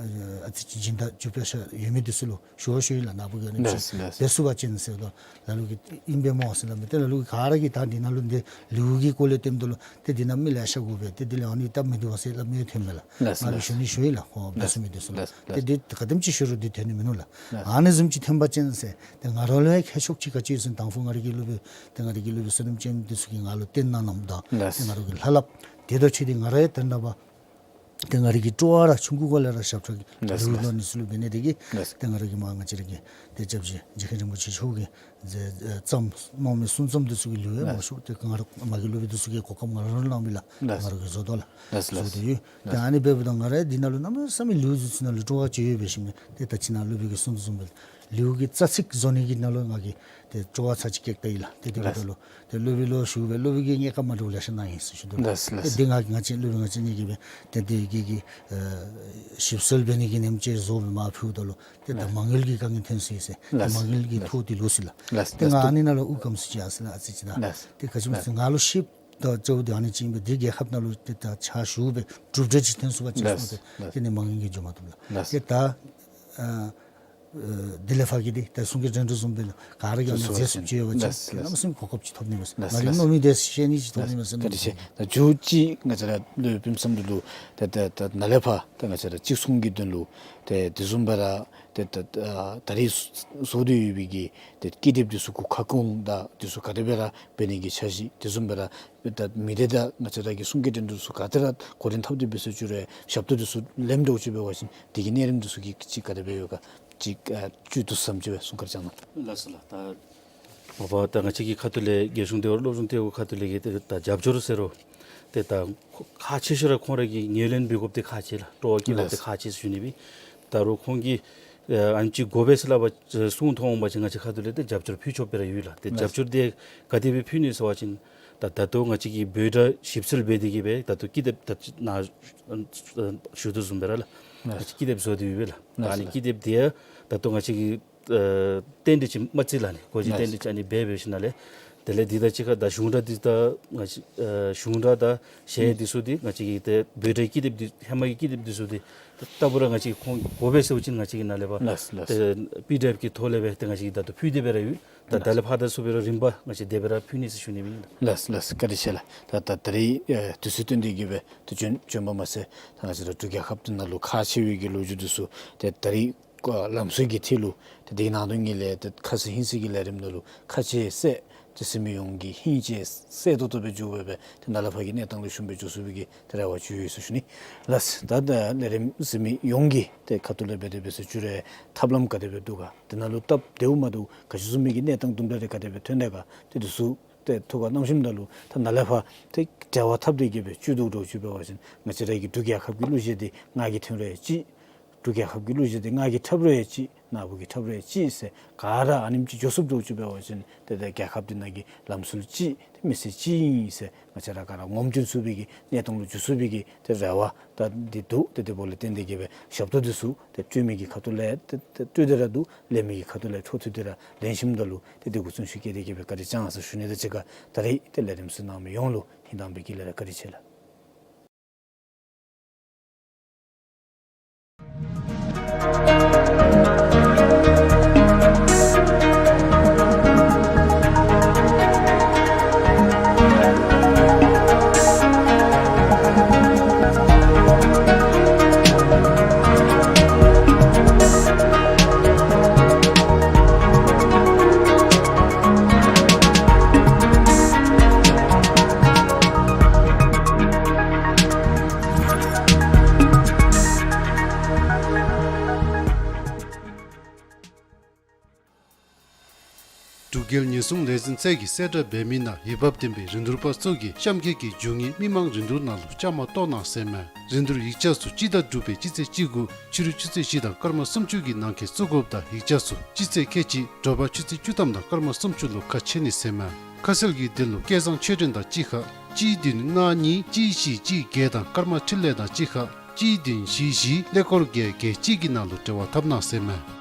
ཨ་ཙི་ཅིག་སྦྱིན་བདག་རྒྱུ་སྤེལ་ཤ་ཡོད་མི་འདི་ཚུ་ལུ་ཞུ་བ་ཞུ་ཡི་ལགས། ནཱ་བུ་གིས་ཨ་ནི་ཅིག་ལགས། ལགས། འབད་ཚུགས་པ་ཅིན་ཟེར་དོ་ལ་ལུ་གིས་ཨིན་པས་སྨོ་ཟེར་སླབ་མས། ཏེ་ལ་ལུ་གིས་ག་ར་གིས་ད་འདི་ནང་ལུ་འདི་ལེའུ་གི་སྐོར་ལས་སྟོནམ་ད་ལུ་ཏེ་འདི་ནང་མི་ལེ་ཤ་དགོ་པས། ཏེ་འདི་ལས་ཨ་ནི་སྟབས་མི་བདེཝ་ཟེར་སླབ་མི་ཐོནམ་མས་ལགས། ལགས། ང་གིས་ལགས། ཞུ་ནི་ཞུ་ཡི་ལགས། ཁོང་འབད་ཚུགས་མི་འདི་ཚུ་ལགས། ལགས། ཏེ་འདི་ག་དེམ་ཅིག་ཞུ་རུང་འདི་འཐོན་ནི་མིན་ནུག་ལགས། ལགས། ཨ་ནི་བཟུམ་ཅིག་འཐོན་པ་ཅིན་ཟེར་ཏེ་ང་ར་ལུ་ཡང་ཁྱད་ཆོས་ཅིག་ག་ཅི་ཡོད་ཟེར་དང་ཕུ་ང་ར་གི་སློབ་དཔོན་ཏེ་ང་ར་གི་སློབ་དཔོན་བསོད་ནམས་ཅན་འདི་ཚུ་གིས་ང་ལུ་སྟོན་གནང་གནངམ་ད་ལགས། ཏེ་ང་ར་གི་ལྷབ་ལྷབ་དེ་དང་ཕྱད་དེ་ང་ར་ཡང་ད་ལྟོ་ནངས་པ་ཏེ་ང་ར་གི་སྤྲོ་བ་ར་ཆུང་ཀུ་ལས་ར་ཞབས་ཁྲ་གི་ལགས། ལེའུ་ལགས། ལོ་ནི་ཚུ་ལུ་འབད་ནི་དེ་གིས་ལགས། ཏེ་ང་ར་གི་མ་ང་བཅས་ར་གི་ཏེ་སྐྱབས་རྗེ་རྗེ་མཁན་རིན་པོ་ཆེ་མཆོག་གིས་མཛད་ཨེ་བརྩམས་གནང་མི་གསུང་རྩོམ་འདི་ཚུ་གི་ལེའུ་ཡང་ལགས། མང་ཤོས་ཏེ་ང་ར་མ་གི་སློབ་དཔོན་འདི་ཚུ་གིས་གོ་སྐབས་ང་ར་ལུ་གནང་མི་ལགས། ལགས། ང་ར་གིས་བཟོ་དོ་ལགས། ལགས། ལགས། བཟོ་སྟེ་ཡོད། ཏེ་ལགས། ཨ་ནི་འབདཝ་ད་ང་ར་འདི་ནང་ལུ་གནམ་མེད་ས་མེད་ལེའུ་འདི་ཚུ་ནང་ལུ་སྤྲོ་བ་ཅིག་ཡོད་པའི་ཞིནམ་ལས་ཏེ་ད་ཅི་ནཱ་སློབ་དཔོན་གྱིས་གསུང་དོ་བཟུམ་སྦེ་ལེའུ་གི་རྩ་ཚིག་བཟོ་ནི་གི་ནང་ལུ་ང་གིས་ཏེ་སྤྲོ་བ་ཚར་ཅིག་བསྐྱེད་ད་ཡི་ལགས། ཏེ་དེ་གི་ལགས། ད་ལུ་ཏེ་སློབ་དཔོན་ལུ་ཞུ་སྦེ་སློབ་དཔོན་གྱིས་གནས་སྐབས་མ་འདྲཝ་ལེ་ཤ་གནང་ཡི་ཟེར་ཞུ་དོ། ལགས། ལགས། ཏེ་འདི་ང་གིས་ང་བཅས་སློབ་དཔོན་ང་བཅས་གཉིས་ཀྱིས་སྦེ་ཏེ་འདི་གི་གི་ཨེ་ཞིབ་འཚོལ་འབད་ནི་གི་ཉིནམ་ཅིག་བཟོ་སྦེ་མར་ཕུལཝ་ད་ལུ་ཏེ་ད་ལགས། མ་དངུལ་གྱི་དཀའ་ངལ་ཐོན་སོ་ཡི་ཟེར། ཏེ་ལགས། མ་དངུལ་གྱི་ལགས། ཐོག་འདི་ལུས་སོ་ཡི་ལགས། ལགས། ཏེ་ལགས། ང་ཨ་ནི་ནང་ལུ་དབུགས་སྐམ་སོ་ཅི་ཨ་ཟེར་ཨ་ཙི་ཅིག་ད། ལགས། ཏེ་ག་ཅི་སྨོ་ཟེར་ལགས། ང་ལུ་ཤེསཔ་ད་ཅིག་འདི་ཨ་ནི་ཅིག་ཨིན་པས། འདི་རྒྱལ་ཁབ་ནང་ལུ་ཏེ་ད་ཕྱག་ཞུ་སྦེ་གྲུབ་འབྲས་ཅིག་ཐོན་ཚུགས་པ་ཅིན་ལགས། ཟེར་ཏེ་ལགས། ཏེ་ནི་མ་དངུལ་གྱིས་འགྱོ་མ་བཏུབ་ལགས། ལགས། ཏེ་ད་ཨ་ཨ་དེ་ལས་ཕར་གྱི་འདི་ད་གསུང་སྐད་འགྲན་བསྡུར་བཟུམ་སྦེ་ལགས་ག་ར་གིས་ཨ་ནི་མཛད་ཚུགསཔ་ཅིག་ཡོད་པ་ཅིན་ལགས། ལགས། གནམ་མེད་ས་མེད་གོ་སྐབས་ཅིག་ཐོབ་ནི་མས་ཟེར། ལགས། ང་རའི་ལགས། མནོ་མི་དེ་བཤད་ནི་ཅིག་ཐོབ་ནི་མས་ཟེར། ལགས། མནོ་མི་ཅིག། ད་མཇུག་ཅིག་ང་བཅས་ར་སློབ་དཔོན་བསོད་ནམས་ལུ་ད་ད་ད་ནཱ་ལས་ཕར་ད་ང་བཅས་ར་གཅིག་མཚུངས་ཀྱི་དོན་ལུ་ཏེ་དེ་བཟུམ་སྦེ་ར་ཏེ་ད་ད་ད་རིས་བཟོ་སྟེ་ཡོད་པའི་གི་ཏེ་ཀི་དེབ་འདི་ཚུ་གུ་ཁ་སྐོང་དང་འདི་ཚུ་ག་དེ་སྦེ་ར་འབད་ནི་གི་འཆར་གཞི་དེ་བཟུམ་སྦེ་ར་ད་མི་སྡེ་དང་ང་བཅས་ར་གི་གསུང་སྐད་འགྲན་བསྡུར་ཚུ་ག་དེ་ར་འགོ་འདྲེན་འཐབ་སྟེ་འབད་ཚུགས་ཅི་རུང་ཞབས་ཏོག་འདི་ཚུ་ལེནམ་འདྲཝ་ཅིག་འབད་བ་ཅིན་དེ་གི་གནས་རིམ་འདི་ཚུ་གི་ཅིག་ག་དེ་སྦེ་ཡོད་ག་ཅིག་ཨ་བཅུད་བསྡུ་ཙམ་ཅིག་སྦེ་གསུང་བཀའ་བཅང་གནང་། ལགས་སོ་ལགས། ད་འོ་ད་ང་བཅས་ཀྱི་ཁ་ཐུག་ལས་རྒྱལ་གཞུང་བདེ་བར་སློབ་སྦྱོང་ལྟེ་བའི་ཁ་ཐུག་ལས་ཀྱི་ད་རྒྱབ་སྐྱོར་ཟེར་རུང་ཏེ་ད་ཁག་ཆེ་ཤོས་ར་ཁོང་ར་གིས་ངོས་ལེན་འབད་དགོཔ་འདི་ཁག་ཆེ་ལགས། སྤྲོ་བ་བསྐྱེད་དགོཔ་འདི་ལགས། ཁག་ཆེ་ཟེར་ཞུ་ནི་སྦེ། ད་རུང་ཁོང་གིས་ཨ་ཨ་ནི་ཅིག་དགོ་པས་ཟེར་སླབ་པ་གསུང་མཐོང་འོང་པ་ཅིན་ང་བཅས་ཁ་ཐུག་ལས་ཏེ་རྒྱབ་སྐྱོར་ཕུལ་ཆོགཔ་སྦེ་ར་ཡོད་ལགས། ཏེ་ལགས། རྒྱབ་སྐྱོར་འདི་ག་དེ་སྦེ་ཕུལ་ནི་ཟེར་བ་ཅིན་ད་ད་ལྟོ་ང་བཅས་ཀྱིས་བོད་སྒྲ་ཞིབ་འཚོལ་འབད་དེ་གིས་སྦེ་ད་ལྟོ་ཀི་དེབ་ད་ཅི་ནཱ་ཞུ་དོ་བཟུམ་སྦེ་ར་ལགས། ལགས། ང་བཅས་ཀི་དེབ་བཟོ་སྟེ་ཡོད་པས་ལགས། ལགས། ཨ་ནི་ཀི་དེབ་འདི་ཡང་ད་ལྟོ་ང་བཅས་ཀྱིས་ཨ་རྟེན་འབྲེལ་ཅིག་མ་བརྩི་ལགས། ནི་གོ་ཅི་རྟེན་འབྲེལ་ཅིག་ཨ་ནི་འབད་འབད་ཞིནམ་ལས་དེ་ལས་འདི་དང་གཅིག་ཁར་ད་གཞུང་སྒྲ་འདི་ད་ང་བཅས་ཨ་གཞུང་སྒྲ་དང་གཞས་འདི་ཚུ་འདི་ང་བཅས་ཀྱི་ཏེ་བོད་སྒྲའི་ཀི་དེབ་འདི་ཧེ་མ་གི་ཀི་དེབ་འདི་ཚུ་འདི་ད་ལྟ་བུ་ར་ང་བཅས་ཁོང་དགོ་པས་ཟེར་བ་ཅིན་ང་བཅས་ཀྱིས་ནཱ་ལས་ཕར་ལགས་ལགས། ཏེ་པི་ཌི་ཨེཕ་གི་ཐོག་ལས་སྦེ་ཏེ་ང་བཅས་ཀྱིས་ད་ལྟོ་ཕུལ་ཏེ་སྦེ་ར་ཡོད། ད་ད་ལས་ཕར་དང་ཚུར་སྦེ་ར་རིམ་པ་ང་བཅས་དེ་སྦེ་ར་ཕུལ་ནི་ཟེར་ཞུ་ནི་ཨིན། ལགས་ལགས། བཀའ་དྲིན་ཆེ་ལགས། ད་ད་ད་རིས་ཨེ་དུས་ཚོད་བཏོན་ཏེ་གིས་སྦེ་ཏེ་བྱོན་བྱོན་པ་མ་ཚད་ད་ང་བཅས་ར་འབྲུག་རྒྱལ་ཁབ་འདི་ནང་ལུ་ཁག་ཆེ་བའི་གི་ལོ་རྒྱུས་འདི་ཚུ་ཏེ་ད་རིས་ལམ་སྲོལ་གྱི་ཐད་ལུ་ཏེ་དེ་ནང་དོན་གཉིས་ལས་ཏེ་ཁ་གསལ་ཧིང་གསལ་གྱི་ལས་རིམ་ནང་ལུ་ཁ་གསལ་གསལ་ཏེ་གཟིགས་མི་ཡོངས་ཀྱི་ཧིང་གསལ་གསལ་ཏོག་ཏོ་སྦེ་འགྱོ་བའི་སྦེ་ཏེ་ནཱ་ལས་ཕར་གྱི་གནས་སྟངས་ལུ་ཞུམ་སྦེ་འགྱོ་ཚུགས་པའི་གི་ཏེ་རེ་བ་ཅིག་ཡོད་ཟེར་ཞུ་ནི། ལགས། ད་ད་ལས་རིམ་གཟིགས་མི་ཡོངས་ཀྱི་ཏེ་ཁ་ཐུག་ལས་འབད་དེ་འབད་ཚུགས་ཅི་རུང་ཐབས་ལམ་ག་དེ་སྦེ་འདུག་ག། དེ་ནང་ལུ་སྟབས་བདེཝ་མ་བདེཝ་ག་ཅི་བཟུམ་མའི་གི་གནས་སྟངས་དུམ་གྲ་རེ་ག་དེ་སྦེ་ཐོན་དེས་ག། ཏེ་འདི་ཚུ་ཏེ་ཐུགས་ཁར་བསྣམས་ཞིནམ་ད་ལུ་ད་ནཱ་ལས་ཕར་ཏེ་འབྲེལ་བ་འཐབ་སྟེ་གིས་སྦེ་བཅུད་བསྡུ་འདྲཝ་ཅིག་འབད་བ་ཅིན་ང་བཅས་ར་གི་འབྲུག་རྒྱལ་ཁབ་ཀྱི་གླུ་གཞས་འདི་ང་གིས་འཐེན་རུང་ཡང་ཅིག། འབྲུག་རྒྱལ་ཁབ་ཀྱི་གླུ་གཞས་འདི་ང་གིས་འཁྲབ་རུང་ཡང་ཅིག། ནཱ་བུ་གིས་འཁྲབ་རུང་ཡང་ཅིག་ཟེར་ག་ར་ཨ་ནེམ་ཅིག་འགྱོ་ཚུགསཔ་འདྲཝ་ཅིག་འབད་བ་ཅིན་ཏེ་ཏེ་རྒྱལ་ཁབ་འདི་ནང་གི་ལམ་སྲོལ་ཅིག་ཏེ་མི་སེར་ཅིག་ཨིན་ཟེར་ང་བཅས་ར་ག་ར་ངོམ་སྟོན་ཚུགས་པའི་གི་གནས་སྟངས་ལུ་འགྱོ་ཚུགས་པའི་གི་ཏེ་རེ་བ་ད་འདི་འདུག། ཏེ་དེ་འབདཝ་ལས་བརྟེན་ཏེ་གིས་སྦེ་ཞབས་ཏོག་འདི་ཚུ་ཏེ་སྤྲོད་མི་གི་ཁ་ཐུག་ལས་ཏེ་ཏེ་སྤྲོད་དེ་ར་འདུག། ལེན་མི་གི་ཁ་ཐུག་ལས་འཕྲོ་མཐུད་དེ་ར་ལེན་ཞིནམ་ད་ལུ་ཏེ་དེ་གུ་བརྩོན་ཤུགས་བསྐྱེད་དེ་གིས་སྦེ་བཀའ་དྲིན་བསྐྱང་ཟེར་ཞུ་ནི་དང་གཅིག་ཁར་ད་རིས་ཏེ་ལས་རིམ་གཟིགས་གནང་མི་ཡོངས་ལུ་ཧིང་དྭངས་པའི་དཀྱིལ་ལས་ར་བཀའ་དྲིན་ཆེ་ལགས། རྒྱལ་ཉེན་སྲུང་ལས་འཛིན་ཚད་ཀྱིས་གསལ་བསྒྲགས་འབད་མི་ནང་འོས་འབབ་ལྡན་པའི་རིན་བསྡུར་པ་ཚུ་གིས་གཤམ་འཁོད་ཀྱི་རྒྱུ་དངོས་མི་མང་རིན་བསྡུར་ནང་ལུ་བཅའ་མར་གཏོགས་གནང་ཟེར་མས། རིན་བསྡུར་ཡིག་ཆ་ཚུ་སྤྱི་ཟླ་དྲུག་པའི་སྤྱི་ཚེས་བཅུ་དགུ་ཕྱི་རུ་ཆུ་ཚོད་བཞི་དང་སྐར་མ་སུམ་ཅུ་གི་ནང་འཁོད་བཙུགས་དགོཔ་དང་ཡིག་ཆ་ཚུ་སྤྱི་ཚེས་ཁལ་གཅིག་དྲོ་པ་ཆུ་ཚོད་བཅུ་ཐམ་དང་སྐར་མ་སུམ་ཅུ་ལུ་ཁ་ཕྱེ་ནི་ཟེར་མས། ཁ་གསལ་གྱི་དོན་ལུ་སྐལ་བཟང་ཆོས་སྒྲོན་དང་གཅིག་ཁར་གཅིག་བདུན་ལྔ་གཉིས་གཅིག་བཞི་གཅིག་བརྒྱད་དང་སྐར་མ་འཕྲིན་ལས་དང་གཅིག་ཁར་གཅིག་བདུན་བཞི་བཞི་ཀླད་ཀོར་བརྒྱད་བརྒྱད་གཅིག་གི་ནང་ལུ་འབྲེལ་བ་འཐབ་གནང་ཟེར་མས།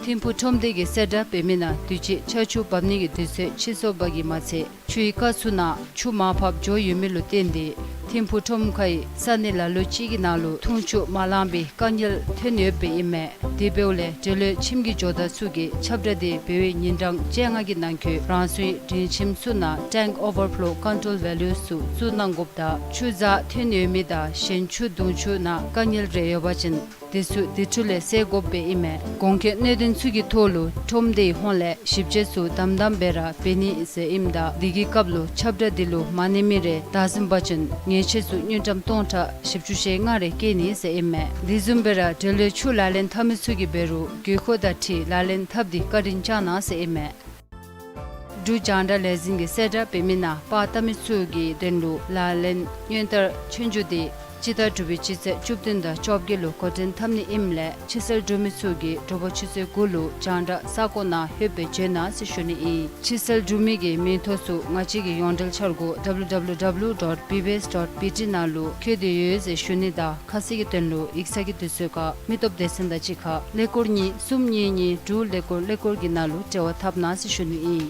ཐིམ་ཕུག་ཁྲོམ་སྡེ་གིས་གསལ་བསྒྲགས་འབད་མི་ནང་དུས་ཅི་ཆར་ཆུ་འབབ་ནི་གི་དུས་ཚོད་ཕྱིས་སོང་བ་གིས་མ་ཚད་ཆུའི་རྐ་ཚུ་ནང་ཆུ་མར་ཕབ་འགྱོ་ཡོད་མི་ལུ་བརྟེན་ཏེ་ཐིམ་ཕུག་ཁྲོམ་ཁའི་ས་གནས་ལ་ལུ་ཅིག་གི་ནང་ལུ་འཐུང་ཆུ་མ་ལང་པའི་དཀའ་ངལ་ཐོན་ཡོདཔ་ཨིན་མས། དེ་འབདཝ་ལས་འབྲེལ་ཡོད་ཁྱིམ་གྱི་ཇོ་བདག་ཚུ་གིས་ཁྱབ་བསྒྲགས་དེ་འབད་བའི་ཉིན་གྲངས་བཅོ་ལྔ་གི་ནང་འཁོད་རང་སོའི་སྒྲིག་ཁྱིམ་ཚུ་ནང་tank overflow control valves ཚུ་བཙུགས་གནང་དགོཔ་དང་ཆུ་འཛག་ཐོན་ཡོད་མི་དང་གཞན་ཆུ་བརྡུང་ཆུ་ནང་དཀའ་ངལ་རེ་ཡོད་པ་ཅིན་དེ་ཚུ་དེ་འཕྲོ་ལས་སེལ་དགོཔ་ཨིན་མས། གོང་འཁོད་གནད་དོན་ཚུ་གི་ཐོག་ལུ་ཁྲོམ་སྡེའི་ཧོངས་ལས་ཞིབ་དཔྱད་ཚུ་དམ་དམ་སྦེ་ར་འབད་ནི་ཟེར་ཨིནམ་ད་དེ་གི་སྐབས་ལུ་ཁྱབ་བསྒྲགས་དེ་ལུ་མ་གནས་མི་རེ་བདའ་ཟུན་པ་ཅིན་ཉེས་ཆད་ཚུ་དངུལ་ཀྲམ་སྟོང་ཕྲག་བཞི་བཅུ་ཞེ་ལྔ་རེ་བཀལ་ནི་ཟེར་ཨིན་མས། དེ་བཟུམ་སྦེ་ར་འབྲེལ་ཡོད་ཆུ་ལག་ལེན་འཐབ་མི་ཚུ་གིས་འབད་རུང་དགོས་མཁོ་དང་འཁྲིལ་ལག་ལེན་འཐབ་སྟེ་བཀའ་དྲིན་བསྐྱང་གནང་ཟེར་ཨིན་མས། འབྲུག་རྒྱང་བསྒྲགས་ལས་འཛིན་གྱིས་གསལ་བསྒྲགས་འབད་མི་ནང་པར་བཏབ་མི་ཚུ་གི་དོན་ལུ་ལག་ལེན་སྔོན་བསྟར་ཆོས་རྒྱུགས་དེ་སྤྱི་ཟླ་དྲུག་པའི་སྤྱི་ཚེས་བཅུ་བདུན་དང་བཅོ་བརྒྱད་ལུ་འགོ་འདྲེན་འཐབ་ནི་ཨིནམ་ལས་ཕྱིར་གསལ་འབྲུག་མི་ཚུ་གིས་དྲོ་པ་ཆུ་ཚོད་དགུ་ལུ་རྒྱང་བསྒྲགས་ས་གོ་ནང་ལྷོད་སྦེ་བྱོན་གནང་ཟེར་ཞུ་ནི་ཨིན། ཕྱིར་གསལ་འབྲུག་མི་གི་མིང་ཐོ་ཚུ་ང་བཅས་ཀྱི་ཡོངས་འབྲེལ་འཆར་སྒོ་W W W dot B B S dot B T ནང་ལུ་བཀོད་དེ་ཡོད་ཟེར་ཞུ་ནི་དང་ཁ་གསལ་གྱི་དོན་ལུ་ཡིག་ཚང་གི་དུས་ཚོད་ཁར་མི་སྟོབས་སྡེ་ཚན་དང་གཅིག་ཁར་ཀླད་ཀོར་གཉིས་གསུམ་གཉིས་གཉིས་དྲུག་ཀླད་ཀོར་ཀླད་ཀོར་གྱི་ནང་ལུ་འབྲེལ་བ་འཐབ་གནང་ཟེར་ཞུ་ནི་ཨིན།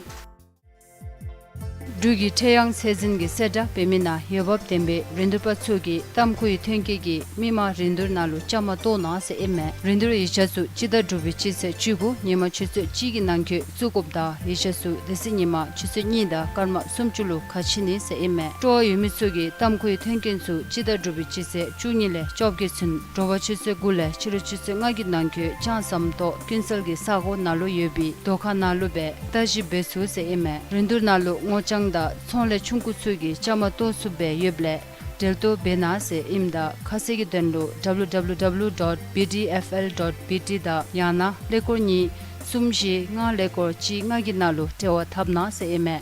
འབྲུག་གི་ཁྲེ་ཡང་ཚད་འཛིན་གྱིས་གསལ་བསྒྲགས་འབད་མི་ནང་འོས་འབབ་ལྡན་པའི་རིན་བསྡུར་པ་ཚུ་གིས་ཏམ་ཁུའི་ཐོན་སྐྱེད་ཀྱི་མི་མང་རིན་བསྡུར་ནང་ལུ་བཅའ་མར་གཏོགས་གནང་ཟེར་ཨིན་མས། རིན་བསྡུར་ཡིག་ཆ་ཚུ་སྤྱི་ཟླ་དྲུག་པའི་སྤྱི་ཚེས་བཅུ་དགུ་ཉིན་མ་ཆུ་ཚོད་གཅིག་གི་ནང་འཁོད་བཙུགས་དགོཔ་དང་ཡིག་ཆ་ཚུ་དེ་ཚེ་ཉིན་མ་ཆུ་ཚོད་གཉིས་དང་སྐར་མ་སུམ་ཅུ་ལུ་ཁ་ཕྱེ་ནི་ཟེར་ཨིན་མས། སྤྲོ་བ་ཡོད་མི་ཚུ་གིས་ཏམ་ཁུའི་ཐོན་སྐྱེད་ཚུ་སྤྱི་ཟླ་དྲུག་པའི་སྤྱི་ཚེས་བཅུ་གཉིས་ལས་བཅོ་བརྒྱད་ཚུན་དྲོ་པ་ཆུ་ཚོད་དགུ་ལས་ཕྱི་རུ་ཆུ་ཚོད་ལྔ་གི་ནང་འཁོད་ལྕང་ཟམ་ཏོག་ཀུན་གསལ་གྱི་ས་གོ་ནང་ལུ་ཡོད་པའི་སྡོད་ཁང་ནང་ལུ་སྦེ་བརྟག་ཞིབ་འབད་ཚུགས་ཟེར་ཨིན་མས། རིན་བསྡུར་ནང་ལུ་སྔོ་ལྗང་དང་ཚོང་ལས་ཆུང་ཀུ་ཚུ་གིས་བཅའ་མར་གཏོགས་ཚུགསཔ་སྦེ་ཡོདཔ་ལས་འབྲེལ་གཏོགས་འབད་གནང་ཟེར་ཨིནམ་ད་ཁ་གསལ་གྱི་དོན་ལུ་W W W dot B D F L dot B T དང་ཡང་ན་ཀླད་ཀོར་གཉིས་གསུམ་བཞི་ལྔ་ཀླད་ཀོར་གཅིག་ལྔ་གི་ནང་ལུ་འབྲེལ་བ་འཐབ་གནང་ཟེར་ཨིན་མས།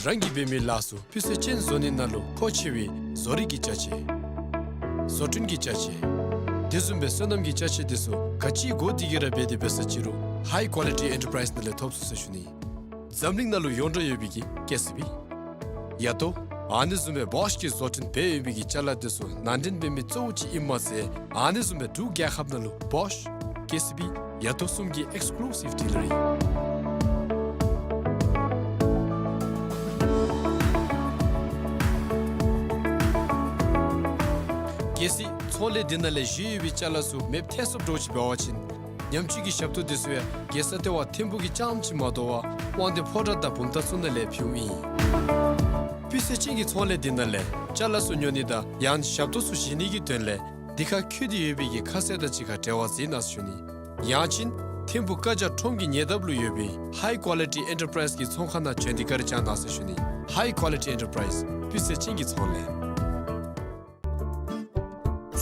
རང་གིས་འབད་མི་ལཱ་ཚུ་སྤུས་ཚད་ཅན་བཟོ་ནི་ནང་ལུ་མཁོ་ཆེ་བའི་བཟོ་རིག་གི་ཅ་ཆས་བཟོ་སྐྲུན་གྱི་ཅ་ཆས་དེ་བཟུམ་སྦེ་སོ་ནམ་གྱི་ཅ་ཆས་དེ་ཚུ་ག་ཅི་དགོ་དེ་གིས་ར་འབད་དེ་འབད་ས་ཅི་རུང་High Quality Enterprise ནང་ལས་ཐོབ་ཚུགས་ཟེར་ཞུ་ནི། འཛམ་གླིང་ནང་ལུ་ཡོངས་གྲགས་ཡོད་པའི་གི་ཀེ་སི་བི་ཡ་ཏོ་ཨ་ནི་བཟུམ་སྦེ་བོཤ་གིས་བཟོ་སྐྲུན་འབད་ཡོད་པའི་གི་ཅ་ལ་དེ་ཚུ་ནང་འདྲེན་འབད་མི་གཙོ་བོ་ཅིག་ཨིནམ་མ་ཚད་ཨ་ནི་བཟུམ་སྦེ་འབྲུག་རྒྱལ་ཁབ་ནང་ལུ་བོཤ་ཀེ་སི་བི་ཡ་ཏོ་གསུམ་གྱི་ཨེགསི་ཀུ་ལུ་སིབ་ཌི་ལར་ཨིན། གལ་སྲིད་ཚོང་ལས་འདི་ནང་ལས་བཞེས་ཡོད་པའི་ཅ་ལ་ཚུ་མེདཔ་ཐལ་སོངམ་འདྲཝ་ཅིག་འབད་བ་ཅིན་ཉམས་བཅོས་ཀྱི་ཞབས་ཏོག་དེ་ཚུ་ཡང་རྒྱལ་ས་ལྟེ་བ་ཐིམ་ཕུག་གི་རྐྱངམ་ཅིག་མ་དོ་བར་དབང་འདུས་ཕོ་བྲང་དང་བུམ་ཐང་ཚུ་ནང་ལས་ཕུལཝ་ཨིན། སྤུས་ཚད་ཅན་གྱི་ཚོང་ལས་འདི་ནང་ལས་ཅ་ལ་ཚུ་ཉོ་ནི་དང་ཡང་ཞབས་ཏོག་ཚུ་བཞེས་ནི་གི་དོན་ལས་འདི་ཁར་བཀོད་དེ་ཡོད་པའི་གི་ཁ་གསལ་དང་གཅིག་ཁར་འབྲེལ་བ་མཛད་གནང་ཟེར་ཞུ་ནི། ཡང་ཅིན་ཐིམ་ཕུག་ཀ་ཇ་ཁྲོམ་གྱི་ཉེ་འདབས་ལུ་ཡོད་པའི་High Quality Enterprise གི་ཚོང་ཁང་ནང་བྱོན་ཏེ་བཀའ་དྲིན་བསྐྱང་གནང་ཟེར་ཞུ་ནི། High Quality Enterprise སྤུས་ཚད་ཅན་གྱི་ཚོང་ལས།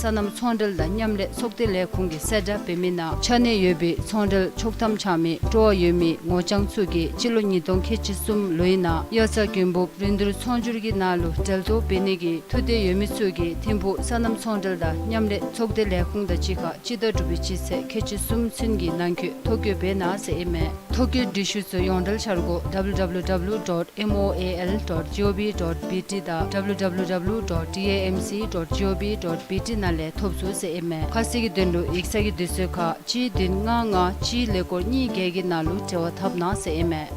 སོ་ནམ་ཚོང་འབྲེལ་དང་མཉམ་ལས་ཚོགས་སྡེ་ལས་ཁུངས་ཀྱིས་གསལ་བསྒྲགས་འབད་མི་ནང་ཆ་གནས་ཡོད་པའི་ཚོང་འབྲེལ་ཆོག་ཐམ་འཆང་མི་སྤྲོ་བ་ཡོད་མི་སྔོ་ལྗང་ཚུ་གིས་སྤྱི་ལོ་ཉིས་སྟོང་ཁལ་གཅིག་གསུམ་ལོའི་ནང་དབྱར་རྩྭ་དགུན་འབུབ་རིན་བསྡུར་ཚོང་སྒྱུར་གྱི་ནང་ལུ་འབྲེལ་གཏོགས་འབད་ནི་གི་ཐུགས་འདོད་ཡོད་མི་ཚུ་གིས་ཐིམ་ཕུག་སོ་ནམ་ཚོང་འབྲེལ་དང་མཉམ་ལས་ཚོགས་སྡེ་ལས་ཁུངས་དང་གཅིག་ཁར་སྤྱི་ཟླ་དྲུག་པའི་སྤྱི་ཚེས་ཁལ་གཅིག་གསུམ་ཚུན་གྱི་ནང་འཁོད་ཐོ་བཀོད་འབད་གནང་ཟེར་ཨིན་མས། ཐོ་བཀོད་སྒྲིག་ཞུ་ཚུ་ཡོངས་འབྲེལ་འཆར་སྒོ་W W W dot M O A L dot G O V dot B T དང་W W W dot D A M C dot G O V dot B T ནང་ལས་ཐོབ་ཚུགས་ཟེར་ཨིན་མས། ཁ་གསལ་གྱི་དོན་ལུ་ཡིག་ཚང་གི་དུས་ཚོད་ཁར་གཅིག་བདུན་ལྔ་ལྔ་གཅིག་ཀླད་ཀོར་གཉིས་བརྒྱད་ཀྱི་ནང་ལུ་འབྲེལ་བ་འཐབ་གནང་ཟེར་ཨིན་མས།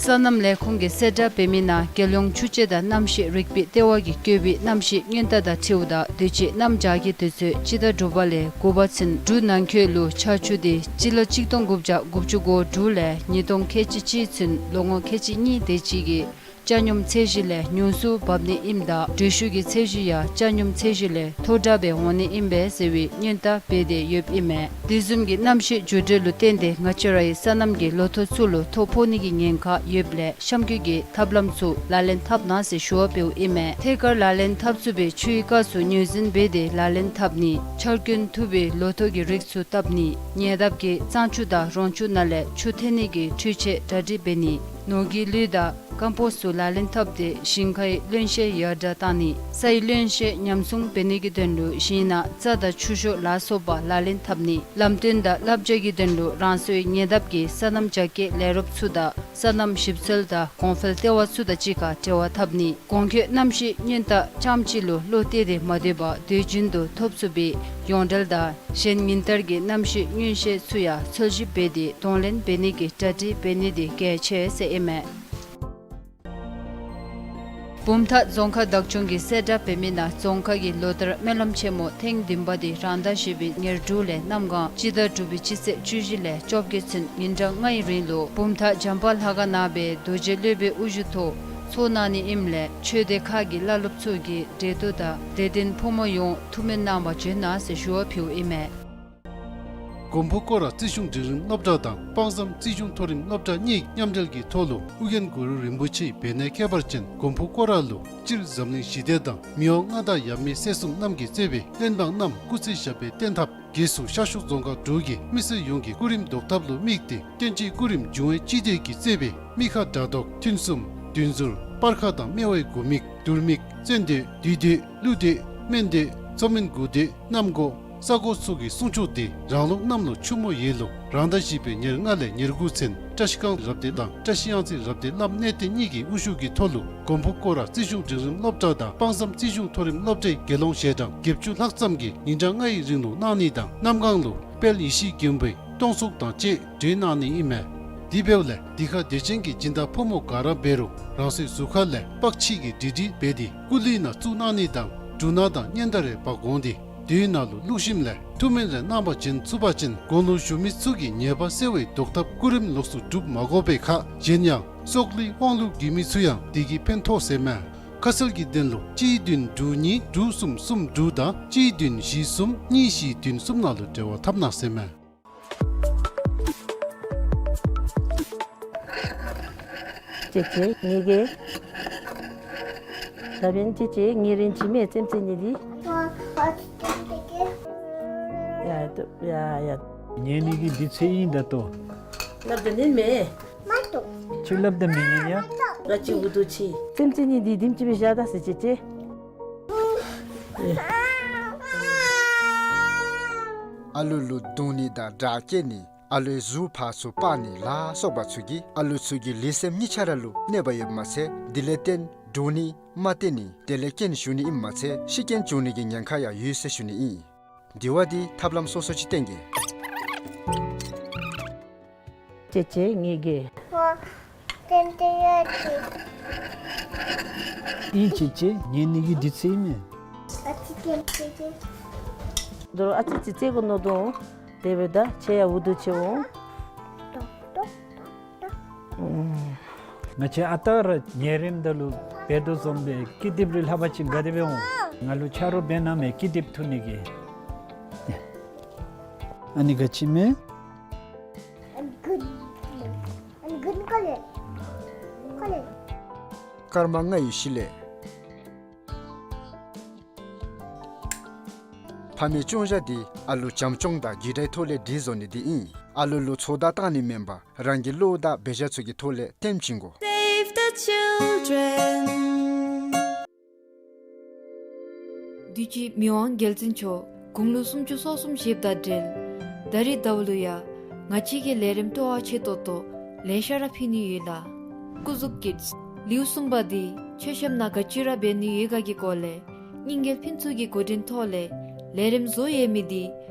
སོ་ནམ་ལས་ཁུངས་ཀྱིས་གསལ་བསྒྲགས་འབད་མི་ནང་རྒྱལ་ཡོངས་ཆུ་དཔྱད་དང་གནམ་གཤིས་རིག་པའི་ལྟེ་བ་གིས་བཀོད་པའི་གནམ་གཤིས་སྔོན་བརྡ་དང་འཁྲིལཝ་ད་དུས་ཅི་གནམ་བྱཱར་གྱི་དུས་ཚོད་སྤྱི་ཟླ་དྲུག་པ་ལས་དགུ་པ་ཚུན་འབྲུག་ནང་འཁོད་ལུ་ཆར་ཆུ་དེ་སྤྱི་ལོ་གཅིག་སྟོང་དགུ་བརྒྱ་དགུ་བཅུ་གོ་དྲུག་ལས་ཉིས་སྟོང་ཁལ་གཅིག་གཅིག་ཚུན་ལོ་ངོ་ཁལ་གཅིག་གཉིས་དེ་ཅིག་གི་ ཆ་སྙོམས་ཚད་གཞི་ལས་ཉུང་སུ་འབབ་ནི་ཨིནམ་ད་འགྲུལ་བཞུད་ཀྱི་ཚད་གཞི་ཡང་ཆ་སྙོམས་ཚད་གཞི་ལས་མཐོ་དྲགས་སྦེ་འོང་ནི་ཨིན་པས་ཟེར་བའི་སྔོན་བརྡ་འབད་དེ་ཡོདཔ་ཨིན་མས། དེ་བཟུམ་གྱི་གནམ་གཤིས་འགྱུར་འགྲོས་ལུ་བརྟེན་ཏེ་ང་བཅས་རའི་སོ་ནམ་གྱི་ལོ་ཐོག་ཚུ་ལུ་ཐོ་ཕོག་ནི་གི་ཉེན་ཁ་ཡོདཔ་ལས་གཤམ་འཁོད་ཀྱི་ཐབས་ལམ་ཚུ་ལག་ལེན་འཐབ་གནང་ཟེར་ཞུ་བ་འབདཝ་ཨིན་མས། ཐད་ཀར་ལག་ལེན་འཐབ་ཚུགས་པའི་ཆུའི་སྐབས་སུ་ངོས་འཛིན་འབད་དེ་ལག་ལེན་འཐབ་ནི། ཆར་རྐྱེན་ཐུབ་པའི་ལོ་ཐོག་གི་རིགས་ཚུ་བཏབ་ནི། ཉེ་འདབས་ཀྱི་གཙང་ཆུ་དང་རོང་ཆུ་ནང་ལས་ཆུ་འཐེན་ནི་གི་འཕྲུལ་ཆས་གྲ་སྒྲིག་འབད་ནི། ནོར་གྱི་ལུད་དང་ཀམ་པོསཊ་ཚུ་ལག་ལེན་འཐབ་སྟེ་ཞིང་ཁའི་རློན་གཤེར་ཡར་དྲགས་བཏང་ནི། སའི་རློན་གཤེར་ཉམས་སྲུང་འབད་ནི་གི་དོན་ལུ་ཞིང་ནང་རྩྭ་དང་ཆུ་ཤོག་ལ་སོགས་པ་ལག་ལེན་འཐབ་ནི། ལམ་སྟོན་དང་བསླབ་བྱ་གི་དོན་ལུ་རང་སོའི་ཉེ་འདབས་ཀྱི་སོ་ནམ་རྒྱ་སྐྱེད་ལས་རོགསཔ་ཚུ་དང་སོ་ནམ་ཞིབ་འཚོལ་དང་གོང་འཕེལ་ལྟེ་བ་ཚུ་དང་གཅིག་ཁར་འབྲེལ་བ་འཐབ་ནི། གོང་འཁོད་གནམ་གཤིས་སྔོན་བརྡ་རྐྱངམ་གཅིག་ལུ་བློ་གཏད་དེ་མ་སྡོད་པར་དུས་རྒྱུན་དུ་ཐོབ་ཚུགས་པའི་ཡོངས་འབྲེལ་དང་གཞན་ཉིན་ལྟར་གྱི་གནམ་གཤིས་སྔོན་ཤེས་ཚུ་ཡང་འཚོལ་ཞིབ་འབད་དེ་གདོང་ལེན་འབད་ནི་གི་གྲ་སྒྲིག་འབད་ནི་དེ་གལ་ཆེ་ཟེར་ཨིན་མས། བུམ་ཐང་རྫོང་ཁག་བདག་སྐྱོང་གིས་གསལ་བསྒྲགས་འབད་མི་ནང་རྫོང་ཁག་གི་ལོ་ལྟར་སྨོན་ལམ་ཆེན་མོ་ཐེངས་བདུན་པ་དེ་རང་ཟླ་བཞི་པའི་ཉེར་དྲུག་ལས་གནམ་གང་སྤྱི་ཟླ་དྲུག་པའི་སྤྱི་ཚེས་བཅུ་བཞི་ལས་བཅོ་བརྒྱད་ཚུན་ཉིན་གྲངས་ལྔའི་རིང་ལུ་བུམ་ཐང་བྱམས་པ་ལྷ་ཁང་ནང་སྦེ་རྡོ་རྗེ་སློབ་དཔོན་དབུ་བཞུགས་ཐོག་ཚོགས་གནང་ནི་ཨིནམ་ལས་ཆོས་སྡེ་ཁག་གི་བླ་སློབ་ཚུ་གིས་འབྲེལ་གཏོགས་དང་དད་ལྡན་ཕོ་མོ་ཡོངས་ཐུགས་སྨོན་གནང་བར་བྱོན་གནང་ཟེར་ཞུ་བ་ཕུལཝ་ཨིན་མས། མགོན་པོ་སྐོར་ར་རྩིས་གཞུང་འབྲིང་རིམ་སློབ་གྲྭ་དང་དཔག་བསམ་རྩིས་གཞུང་མཐོ་རིམ་སློབ་གྲྭ་གཉིས་མཉམ་འབྲེལ་གྱི་ཐོག་ལུ་ཨོ་རྒྱན་གུ་རུ་རིན་པོ་ཆེའི་བེར་ནག་ཁྱད་པར་ཅན་མགོན་པོ་སྐོར་ར་ལུ་སྤྱིར་འཛམ་གླིང་ཞི་བདེ་དང་མི་དབང་མངའ་བདག་ཡབ་མེས་སྲས་གསུམ་རྣམས་ཀྱི་བརྩེ་བའི་བློན་འབངས་རྣམས་སྐུ་ཚེ་ཞབས་པད་བརྟན་ཐབས། སྒོས་སུ་ཤར་ཕྱོགས་རྫོང་ཁག་དྲུག་གི་མི་སེར་ཡོངས་ཀྱི་སྐུ་རིམ་བཟློག་ཐབས་ལུ་དམིགས་ཏེ་གཏན་གྱི་སྐུ་རིམ་འབྱུང་བའི་སྤྱི་དོན་གྱི་བརྩེ་བའི་མི་ཁ་དགྲ་བཟློག་ཐུན་གསུམ་བདུན་ཟུར་སྤར་ཁ་དང་སྨེ་བའི་དགུ་མིག་དུར་མིག་བཙན་སྡོད་བདུད་སྡོད་ཀླུ་སྡོད་སྨན་སྡོད་མཚོ་སྨན་དགུ་སྡོད་གནམ་སྒོ་ས་སྒོ་སོགས་ཀྱི་གསུང་ཆོག་དེ་རང་ལུགས་གནམ་ལོ་ཆུ་མོ་ཡོས་ལོ་རང་ཟླ་བཞི་པའི་ཉེར་ལྔ་ལས་ཉེར་དགུ་ཚུན་བཀྲ་ཤིས་སྒང་རབ་སྡེ་དང་བཀྲ་ཤིས་གཡང་རྩེ་རབ་སྡེ་བླམ་གནས་བརྟན་གཉིས་ཀྱི་དབུ་བཞུགས་ཀྱི་ཐོག་ལུ་མགོན་པོ་སྐོར་ར་རྩིས་གཞུང་འབྲིང་རིམ་སློབ་གྲྭ་དང་དཔག་བསམ་རྩིས་གཞུང་མཐོ་རིམ་སློབ་གྲྭའི་དགེ་སློང་ཞལ་གྲངས་བརྒྱད་ཅུ་ལྷག་ཙམ་གྱིས་ཉིན་གྲངས་ལྔའི་རིང་ལུ་གནང་ནི་དང་གནམ་གང་ལུ་དཔལ་ཡེ་ཤེས་མགོན་པོའི་སྟོང་གཟུགས་དང་བཅས་སྒྲོན་གནང་ནི་ཨིན་མས། དེ་འབདཝ་ལས་འདི་ཁར་དད་ཅན་གྱི་སྦྱིན་བདག་ཕོ་མོ་ག་ར་འབད་རུང་རང་སོའི་གཟུགས་ཁ་ལས་པགས་ཕྱིས་ཀྱི་འབྲི་འབྲི་འབད་དེ་སྐུ་གླུད་ནང་བཙུགས་གནང་ནི་དང་འབྲུ་སྣ་དང་སྙན་དར་རེ་འབག་འོང་སྟེ་དེའི་ནང་ལུ་བླུགས་ཞིནམ་ལས་ཐུགས་སྨོན་རེ་གནང་བར་བྱོན་ཚུགས་པ་ཅིན་དགུང་ལོ་གཞོན་མི་ཚུ་གི་ཉེས་པ་སེལ་བའི་བཟློག་ཐབས་སྐུ་རིམ་ལོགས་སུ་སྒྲུབ་མ་དགོ་པའི་ཁར་གཞན་ཡང་སྲོག་ལུས་དབང་ལུས་དགོས་མི་ཚུ་ཡང་དེ་གིས་ཕན་ཐོགས་ཟེར་མས། ཁ་གསལ་གྱི་དོན་ལུ་གཅིག་བདུན་དྲུག་གཉིས་དྲུག་གསུམ་གསུམ་དྲུག་དང་གཅིག་བདུན་བཞི་གསུམ་གཉིས་བཞི་བདུན་གསུམ་ནང་ལུ་འབྲེལ་བ་འཐབ་གནང་ཟེར་མས། ཅེ་ཅེ་ངེ་གི། ད་འབདན་ཅེ་ཅེ་ངེ་རེན་ཅི་མེ་ཙེམ་ཙེ་ནི་འདི། ཡ་ཡ་ཡ། ངེ་ནི་གི་འདི་ཚེ་ཨིན་ད་ལྟོ། སླབ་ད་ནི་མེན། མ་ཏོ། ཁྱོད་སླབ་ད་མི་ཉན་ཡ། ང་ཅི་འུ་དུ་ཅི། ཙེམ་ཙེ་ནི་འདི་དིམ་ཅི་མི་བཞག་ད་ཟེར་ཅེ་ཅེ། ཨ་ལུ་ལུ་བརྡུང་ནི་དང་དྲག་སྐྱེད་ནི་ཨ་ལུའི་གཟུགས་ཕར་ཚུར་སྤར་ནི་ལ་སོགས་པ་ཚུ་གིས་ཨ་ལུ་ཚུ་གི་ལུས་སེམས་གཉིས་ཆ་ར་ལུ་གནོད་པ་ཡོདཔ་མ་ཚད་དེ་ལས་བརྟེན་འདྲོག་ནི་མ་བརྟན་ནི་དེ་ལས་རྐྱེན་ཞུགས་ནི་ཨིནམ་མ་ཚད་ཤི་རྐྱེན་བྱུང་ནི་གི་ཉེན་ཁ་ཡང་ཡོད་ཟེར་ཞུ་ནི་ཨིན། དེ་བ་འདི་ཐབས་ལམ་སོ་སོ་ཅིག་བསྟེན་གེ། ཅེ་ཅེ་ངེ་གི། ཏན་ཏན་ཡ་ཅི། ཨིན་ཅེ་ཅེ་ངེ་ནི་གི་འདི་ཚེ་ཨིན་མེ། ཨ་ཙི་ཏན་ཏན་ཏན། དོ་རུང་ཨ་ཙི་ཙི་ཙེ་གོ་ནོ་དོ། དེ་འབདཝ་ད་ཁྱེད་ཡང་འུ་དུ་ཅི་འོང་། ཏོག་ཏོག་ཏོག་ཏོག། ང་བཅས་ཨ་རྟག་ར་ཉལ་རནམ་ད་ལུ་འབད་དོ་བཟུམ་སྦེ་ཀི་དེབ་རེ་ལྷག་པ་ཅིན་ག་དེ་སྦེ་འོང་། ང་ལུ་ཆ་རོགས་འབད་གནང་མས། ཀི་དེབ་འཐུ་ནི་གི། ཨ་ནི་ག་ཅི་མེ། I'm good. I'm good color. Color. སྐར་མ་ལྔའི་གཞི་ལས། ཕ་མའི་སྐྱོང་བཞག་འདི་ཨ་ལུ་བྱམས་སྐྱོང་དང་རྒྱུད་དྲའི་ཐོག་ལས་སྒྲིག་བཟོ་ནི་འདི་ཨིན། ཨ་ལུ་ལུ་ཚོད་ལྟ་བཏང་ནི་མེན་པར་རང་གི་བློ་དང་འབད་བཞག་ཚུ་གི་ཐོག་ལས་ཐེམ་བྱིན་དགོ། Save the children. དུས་ཅི་མི་དབང་རྒྱལ་བཙུན་མཆོག་དགུང་ལོ་སུམ་ཅུ་སོ་གསུམ་བཞེསཔ་དང་འབྲེལ་ད་རིས་ཟླཝ་ལུ་ཡང་ང་བཅས་ཀྱིས་ལས་རིམ་སྤྲོ་བ་ཆེ་ཏོག་ཏོ་ལེ་ཤ་ར་ཕུལ་ནི་ཡོད་ལགས། སྐུ་གཟུགས་ཀིཌསི་ལེའུ་གསུམ་པ་འདི་མཆོད་བཤམ་ནང་ག་ཅི་ར་འབད་ནི་ཡོད་ག་གི་སྐོར་ལས་རྙིང་རྒྱལ་ཕུན་ཚོགས་ཀྱི་འགོ་འདྲེན་ཐོག་ལས་ལས་རིམ་བཟོ་ཡོད་མི་འདི་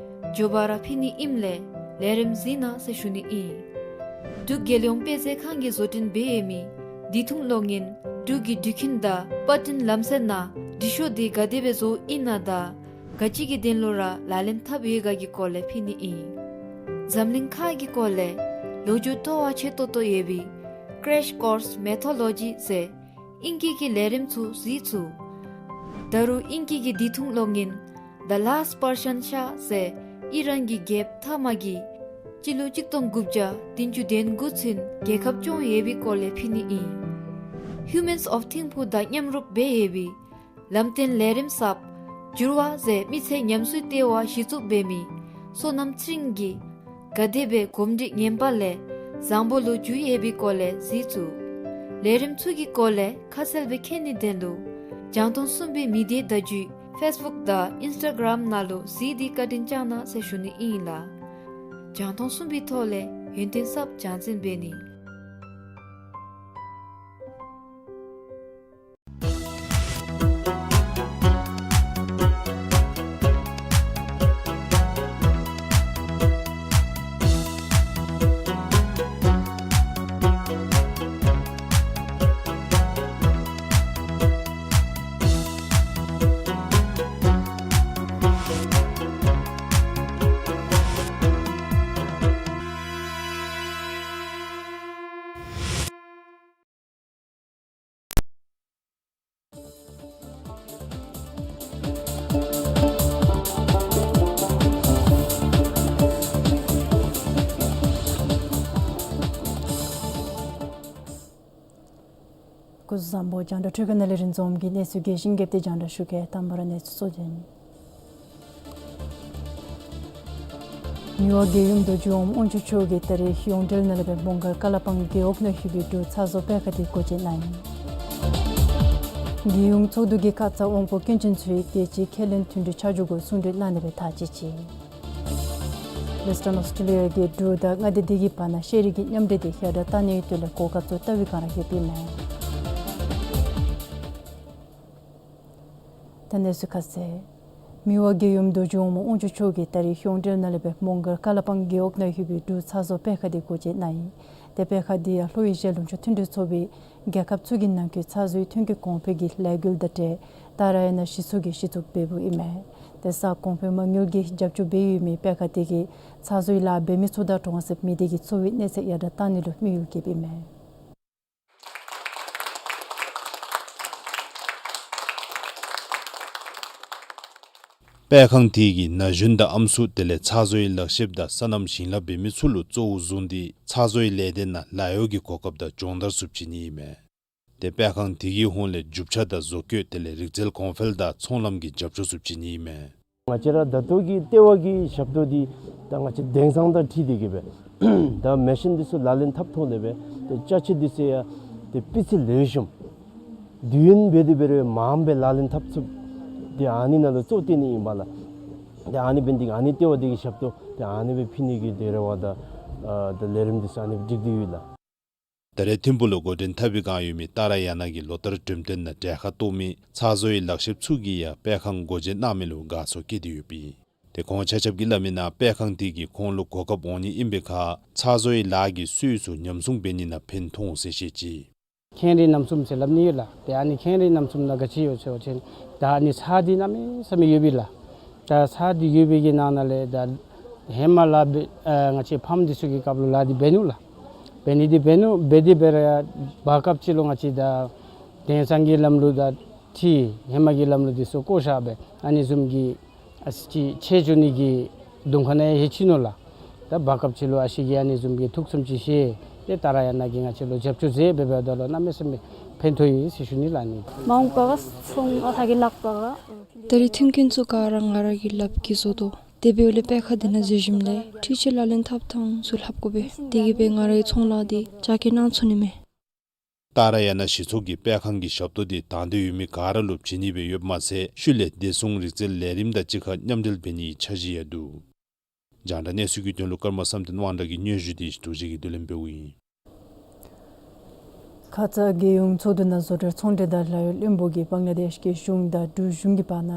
མགྱོགས་པ་ར་ཕུལ་ནི་ཨིནམ་ལས་ལས་རིམ་གཟིགས་གནང་ཟེར་ཞུ་ནི་ཨིན། འབྲུག་རྒྱལ་ཡོངས་དཔེ་མཛོད་ཁང་གིས་བཟོ་སྐྲུན་འབད་ཡོད་མི་འདི་ཐུང་གློག་བརྙན་འབྲུག་གི་འགྲུལ་འཕྲིན་དང་པར་སྐྲུན་ལམ་སྲོལ་ནང་འབྲི་ཤོག་འདི་ག་དེ་སྦེ་བཟོཝ་ཨིན་ན་དང་ག་ཅི་གི་དོན་ལུ་ར་ལག་ལེན་འཐབ་ཡོད་ག་གི་སྐོར་ལས་ཕུལ་ནི་ཨིན། འཛམ་གླིང་ཁ་གི་སྐོར་ལས་ལོ་རྒྱུས་སྤྲོ་བ་ཆེ་ཏོག་ཏོ་ཡོད་པའི་Crash Course Mythology ཟེར་ ཨིང་སྐད་ཀྱི་ལས་རིམ་ཚུ་གཟིགས་ཚུགས། ད་རུང་ཨིང་སྐད་ཀྱི་དུས་ཐུང་གློག་བརྙན་The Last Persian Shah ཟེར་ཨི་རན་གྱི་རྒྱལཔོ་ཐ་མ་གིས་སྤྱི་ལོ་གཅིག་སྟོང་དགུ་བརྒྱ་བདུན་ཅུ་དོན་དགུ་ཚུན་རྒྱལ་ཁབ་སྐྱོང་ཡོད་པའི་སྐོར་ལས་ཕུལ་ནི་ཨིན། Humans of Thimphu དང་མཉམ་རུབ་འབད་ཡོད་པའི་ལམ་སྟོན་ལས་རིམ་གསརཔ་འགྱུར་བ་ཟེར་མི་ཚེ་ཉམས་གསོའི་ལྟེ་བ་གཞི་བཙུགས་འབད་མི་བསོད་ནམས་ཚེ་རིང་གིས་ག་དེ་སྦེ་གོམས་འདྲིས་ངན་པ་ལས་བཟང་པོ་ལུ་འགྱུར་ཡོད་པའི་སྐོར་ལས་གཟིགས་ཚུགས། ལས་རིམ་ཚུ་གི་སྐོར་ལས་ཁ་གསལ་སྦེ་མཁྱེན་ནིའི་དོན་ལུ་རྒྱང་མཐོང་གསུམ་པའི་མི་སྡེ་བརྡ་བརྒྱུད་ཕེསི་བུཀ་དང་ཨིནསི་ཊ་གརམ་ནང་ལུ་གཟིགས་ཏེ་བཀའ་དྲིན་བསྐྱང་གནང་ཟེར་ཞུ་ནི་ཨིན་ལགས། རྒྱང་མཐོང་གསུམ་པའི་ཐོག་ལས་ཡོན་ཏན་གསརཔ་སྦྱང་འཛིན་འབད་ནི། སྐུ་གཟུགས་བཟང་པོ། རྒྱང་བསྒྲགས་འཕྲུལ་ཁང་ནང་ལས་རིན་འཛོམས་ཀྱིས་གནས་ཚུལ་རྒྱས་ཤིང་རྒྱས་པ་དེ་རྒྱང་བསྒྲགས་ཞུ་གེ། དང་པ་ར་གནས་ཚུལ་གཙོ་དོན། མི་དབང་རྒྱལ་ཡུམ་རྡོ་རྗེ་འོགམ་དབང་ཕྱུག་མཆོག་གིས་ད་རིས་ཡོངས་འབྲེལ་ནང་ལས་སྦེ་མོང་སྒར་ཀ་ལ་པང་རྒེད་འོག་ནང་ཡོད་པའི་འབྲུག་ཚ་བཟོ་སྤེལ་ཁང་དེ་སྒོ་འབྱེད་གནང་ཡི། རྒྱལ་ཡོངས་ཚོགས་འདུ་གིས་ཁ་ཙ་དབང་པོ་སྐྱོན་ཅན་ཚུ་གི་རྒྱལ་སྤྱིའི་ཁས་ལེན་མཐུན་སྒྲིག་ཆ་འཇོག་གུ་གསུང་གྲོས་གནང་ནི་སྦེ་ཐག་བཅད་ཅི། ཝེསི་ཊརན་ཨོསི་ཊྲེ་ལི་ཡ་གིས་འབྲུག་དང་མངའ་སྡེ་དེ་གི་བར་ན་ཤེས་རིག་གི་མཉམ་འབྲེལ་དེ་ཡར་དྲག་གཏང་ནིའི་དོན་ལས་གོ་སྐབས་ཚུ་བལྟ་བའི་བསྒང་ར་ཡོདཔ་ཨིན་མས། ད་གནས་ཚུལ་ཁ་གསལ། མི་དབང་རྒྱལ་ཡུམ་རྡོ་རྗེ་འོགམ་དབང་ཕྱུག་མཆོག་གིས་ད་རིས་ཡོངས་འབྲེལ་ནང་ལས་སྦེ་མོང་སྒར་ཀ་ལ་པང་རྒེད་འོག་ནང་ཡོད་པའི་འབྲུག་ཚ་བཟོ་སྤེལ་ཁང་དེ་སྒོ་འབྱེད་གནང་ཡི། དེ་སྤེལ་ཁང་དེ་ཡང་ལྷོ་ཨེ་ཤི་ཡ་ལུང་ཕྱོགས་མཐུན་འབྲེལ་ཚོགས་པའི་རྒྱལ་ཁབ་ཚུ་གི་ནང་འཁོད་ཚ་བཟོའི་ཐོན་སྐྱེད་གོང་འཕེལ་གྱི་ལས་འགུལ་དང་འབྲེལ་ཏཱ་ར་ཡ་ན་གཞི་བཙུགས་ཀྱིས་གཞི་བཙུགས་འབད་འབདཝ་ཨིན་མས། དེ་ས་གོང་འཕེལ་མ་དངུལ་གྱིས་རྒྱབ་སྐྱོར་འབད་ཡོད་མི་སྤེལ་ཁང་དེ་གིས་ཚ་བཟོའི་ལཱ་འབད་མི་ཚུ་དང་གྲོང་གསེབ་མི་སྡེ་གི་འཚོ་བའི་གནས་ཚད་ཡར་དྲག་གཏང་ནི་ལུ་དམིགས་ཡུལ་བསྐྱེདཔ་ཨིན་མས། སྤེལ་ཁང་དེ་གིས་ན་གཞོན་དང་ཨམ་སྲུ་དེ་ལས་ཚ་བཟོའི་ལག་ཤེསཔ་དང་སོ་ནམ་ཞིང་ལཱ་འབད་མི་ཚུ་ལུ་གཙོ་བོར་བཟུང་སྟེ་ཚ་བཟོའི་ལས་སྡེ་ནང་ལཱ་གཡོག་གི་གོ་སྐབས་དང་སྦྱོང་བརྡར་ཚུ་བྱིན་ནི་ཨིན་མས། དེ་སྤེལ་ཁང་དེ་གི་ཧོངས་ལས་རྒྱུ་ཆ་དང་བཟོ་བཀོད་དེ་ལས་རིག་རྩལ་གོང་འཕེལ་དང་ཚོང་ལམ་གྱི་རྒྱབ་སྐྱོར་ཚུ་བྱིན་ནི་ཨིན་མས། ང་བཅས་ར་ད་ལྟོ་གི་ལྟེ་བ་གི་ཞབས་ཏོག་འདི་ད་ང་བཅས་དེང་སང་དང་འཁྲིལ་ཏེ་གི་སྦེ་ད་མེ་ཤིན་འདི་ཚུ་ལག་ལེན་འཐབ་ཐོག་ལས་སྦེ་ད་ཅ་ཆས་འདི་ཚུ་ཡང་ཏེ་སྤུས་ཚད་ལེགས་ཤོམ་དུས་ཡུན་འབད་དེ་འབད་རུང་མངམ་སྦེ་ལག་ལེན་འཐབ་ཚུགསཔ་ཏེ་ཨ་ནི་ནང་ལུ་གཙོ་བོར་བཏོན་ནི་ཨིན་པས་ལགས། ཏེ་ཨ་ནི་འབད་ནི་འདི་གིས་ཨ་ནི་ལྟེ་བ་འདི་གི་ཞབས་ཏོག་ཏེ་ཨ་ནི་སྦེ་ཕུལ་ནི་གི་ཏེ་རེ་བ་དང་ཨ་ཏེ་ལས་རིམ་འདི་ཚུ་ཨ་ནི་སྦེ་སྒྲིག་སྟེ་ཡོད་ལགས། ད་རེས་ཐིམ་ཕུག་ལུ་འགོ་འདྲེན་འཐབ་པའི་བསྒང་ཡོད་མི་ཏཱ་ར་ཡ་ན་གི་ལོ་ལྟར་འགྲེམས་སྟོན་ནང་གྲལ་ཁར་གཏོགས་མི་ཚ་བཟོའི་ལག་ཤེསཔ་ཚུ་གིས་ཡང་སྤེལ་ཁང་སྒོ་འབྱེད་གནང་མི་ལུ་དགའ་ཚོར་བསྐྱེད་དེ་ཡོདཔ་ཨིན། ཏེ་ཁོང་ཆ་ཁྱབ་ཀྱིས་སླབ་མིའི་ནང་སྤེལ་ཁང་དེ་གིས་ཁོང་ལུ་གོ་སྐབས་འོང་ནི་ཨིན་པའི་ཁར་ཚ་བཟོའི་ལཱ་གི་སྲོལ་ཚུ་ཉམས་སྲུང་འབད་ནི་ནང་ཕན་ཐོགས་འོང་ཟེར་བཤད་ཅི། མཁྱེན་རིག་རྣམ་གསུམ་ཟེར་སླབ་ནི་ཡོད་ལགས། ཏེ་ཨ་ནི་མཁྱེན་རིག་རྣམ་གསུམ་ནང་ག་ཅི་ཡོད་ཟེར་བ་ཅིན་ད་ཨ་ནི་ཚར་འདི་གནམ་མེད་ས་མེད་ཡོད་པས་ལགས། ད་ཚར་འདི་ཡོད་པའི་གི་ནང་ན་ལས་ད་ཧེ་མ་ལཱ་འབད་ཨ་ང་བཅས་ཕམ་འདི་ཚུ་གི་སྐབས་ལུ་ལཱ་འདི་འབད་ནུག་ལགས། འབད་ནི་འདི་འབད་ནུག། འབད་དེ་འབད་རུང་ཡང་བར་སྐབས་ཅིག་ལུ་ང་བཅས་ད་དེང་སང་གི་ལམ་ལུགས་དང་འཁྲིལ་ཧེ་མ་གི་ལམ་ལུགས་འདི་ཚུ་བཀོ་བཞག་སྦེ་ཨ་ནི་བཟུམ་གྱི་ཨ་ཙི་ཅིག་ཆད་འགྱོ་ནི་གི་གདོང་ཁ་ནང་ཡང་ལྷོད་ཅི་ནུག་ལགས། ད་བར་སྐབས་ཅིག་ལུ་ཨ་ཞེ་གིས་ཨ་ནི་བཟུམ་གྱི་ཐུགས་བསམ་ཅིག་བཞེས་ཏེ་ཏཱ་ར་ཡ་ན་གིས་ང་བཅས་ལུ་རྒྱབ་སྐྱོར་མཛད་འབད་འབདཝ་ད་ལུ་གནམ་མེད་ས་མེད་ཕན་ཐོགས་ཡི་ཟེར་ཞུ་ནི་ལགས་ནི། མ་འོངས་པ་ག་ཚོང་ཨ་ཐ་གི་ལག་པ་ག། ད་རེས་མཐུན་རྐྱེན་ཚུ་ག་ར་ང་ར་གིས་ལགཔ་གིས་བཟོ་དོ། དེ་འབདཝ་ལས་སྤེལ་ཁང་འདི་ནང་འཛུལ་ཞིནམ་ལས་འཕྲུལ་ཆས་ལག་ལེན་འཐབ་ཐངས་ཚུ་ལྷབ་དགོ་པས། དེ་གིས་སྦེ་ང་རའི་ཚོང་ལཱ་འདི་རྒྱ་སྐྱེད་གནང་ཚུགས་ནི་མས། ཏཱ་ར་ཡ་ན་གཞི་ཚོགས་ཀྱིས་སྤེལ་ཁང་གི་ཞབས་ཏོག་འདི་དང་འདོད་ཡོད་མི་ག་ར་ལུ་བྱིན་ནི་སྦེ་ཡོདཔ་མ་ཚད་ཤུལ་ལས་བདེ་སྲུང་རིག་རྩལ་ལས་རིམ་དང་གཅིག་ཁར་མཉམ་འབྲེལ་འབད་ནིའི་འཆར་གཞི་ཡང་འདུག། རྒྱང་བསྒྲགས་གནས་ཚུལ་གྱི་དོན་ལུ་ཀརྨ་བསམ་གཏན་དབང་གྲགས་ཀྱི་སྙན་ཞུ་འདི་རྡོ་རྗེ་གིས་བསྡུ་ལེན་འབདཝ་ཨིན། ཁ་ཙ་རྒྱལ་ཡོངས་ཚོགས་འདུ་ནང་བཟོ་གྲྭ་ཚོང་འབྲེལ་དང་ལཱ་གཡོག་བློན་པོ་གིས་བང་ལ་དེཤ་གི་གཞུང་དང་འབྲུག་གཞུང་གི་བར་ན་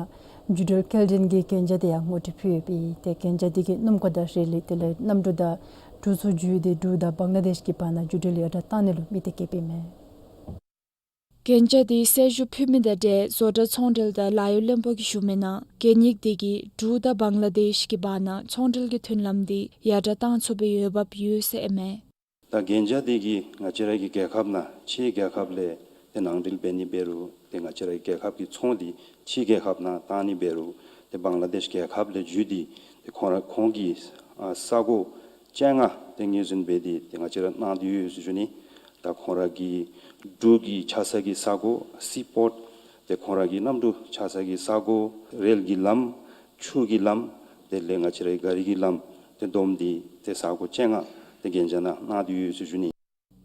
འགྲུལ་འགྲུལ་སྐྱེལ་འདྲེན་གྱི་གན་རྒྱ་དེ་ཡང་ངོ་སྤྲོད་ཕུལ་ཡོདཔ་ཨིན། ཏེ་གན་རྒྱ་དེ་གིས་སྣུམ་འཁོར་དང་རེ་ལི་དེ་ལས་གནམ་གྲུ་དང་གྲུ་ཚུ་བརྒྱུད་དེ་འབྲུག་དང་བང་ལ་དེཤ་གི་བར་ན་འགྲུལ་འགྲུལ་ཡར་དྲག་གཏང་ནི་ལུ་དམིགས་གཏད་བསྐྱེདཔ་ཨིན་མས། གན་རྒྱ་དེ་གསལ་ཞུ་ཕུལ་མི་དང་འབྲེལ་བཟོ་གྲྭ་ཚོང་འབྲེལ་དང་ལཱ་གཡོག་བློན་པོ་གིས་ཞུ་མིའི་ནང་གན་ཡིག་དེ་གིས་འབྲུག་དང་བང་ལ་དེཤ་གི་བར་ན་ཚོང་འབྲེལ་གྱི་མཐུན་ལམ་དེ་ཡར་དྲག་གཏང་ཚུགས་པའི་འོས་འབབ་ཡོད་ཟེར་ཨིན་མས། ད་གན་རྒྱ་དེ་གིས་ང་བཅས་ར་གི་རྒྱལ་ཁབ་ནང་ཕྱིའི་རྒྱལ་ཁབ་ལས་ ཏེ་ནང་འགྲིལ་འབད་ནི་འབད་རུང་ཏེ་ང་བཅས་རའི་རྒྱལ་ཁབ་ཀྱི་ཚོང་འདི་ཕྱི་རྒྱལ་ཁབ་ནང་བཏང་ནི་འབད་རུང་ཏེ་བང་ལ་དེཤ་རྒྱལ་ཁབ་ལས་བརྒྱུད་དེ་ཏེ་ཁོང་ར་ཁོང་གི་ཨ་ས་གོ་བཅོ་ལྔ་ཏེ་ངོས་འཛིན་འབད་དེ་ཏེ་ང་བཅས་ར་གནང་སྟེ་ཡོད་ཟེར་ཞུ་ནི། ད་ཁོང་ར་གི་འབྲུག་གི་ཆགས་ས་གི་ས་གོ་སི་པོརཊ་ཏེ་ཁོང་ར་གི་གནམ་གྲུ་ཆགས་ས་གི་ས་གོ་རེལ་གྱི་ལམ་ཆུ་གི་ལམ་དེ་ལས་ང་བཅས་རའི་ག་རི་གི་ལམ་ཏེ་བསྡོམས་ཏེ་ཏེ་ས་གོ་བཅོ་ལྔ་ཏེ་གན་རྒྱ་ནང་གནང་སྟེ་ཡོད་ཟེར་ཞུ་ནི།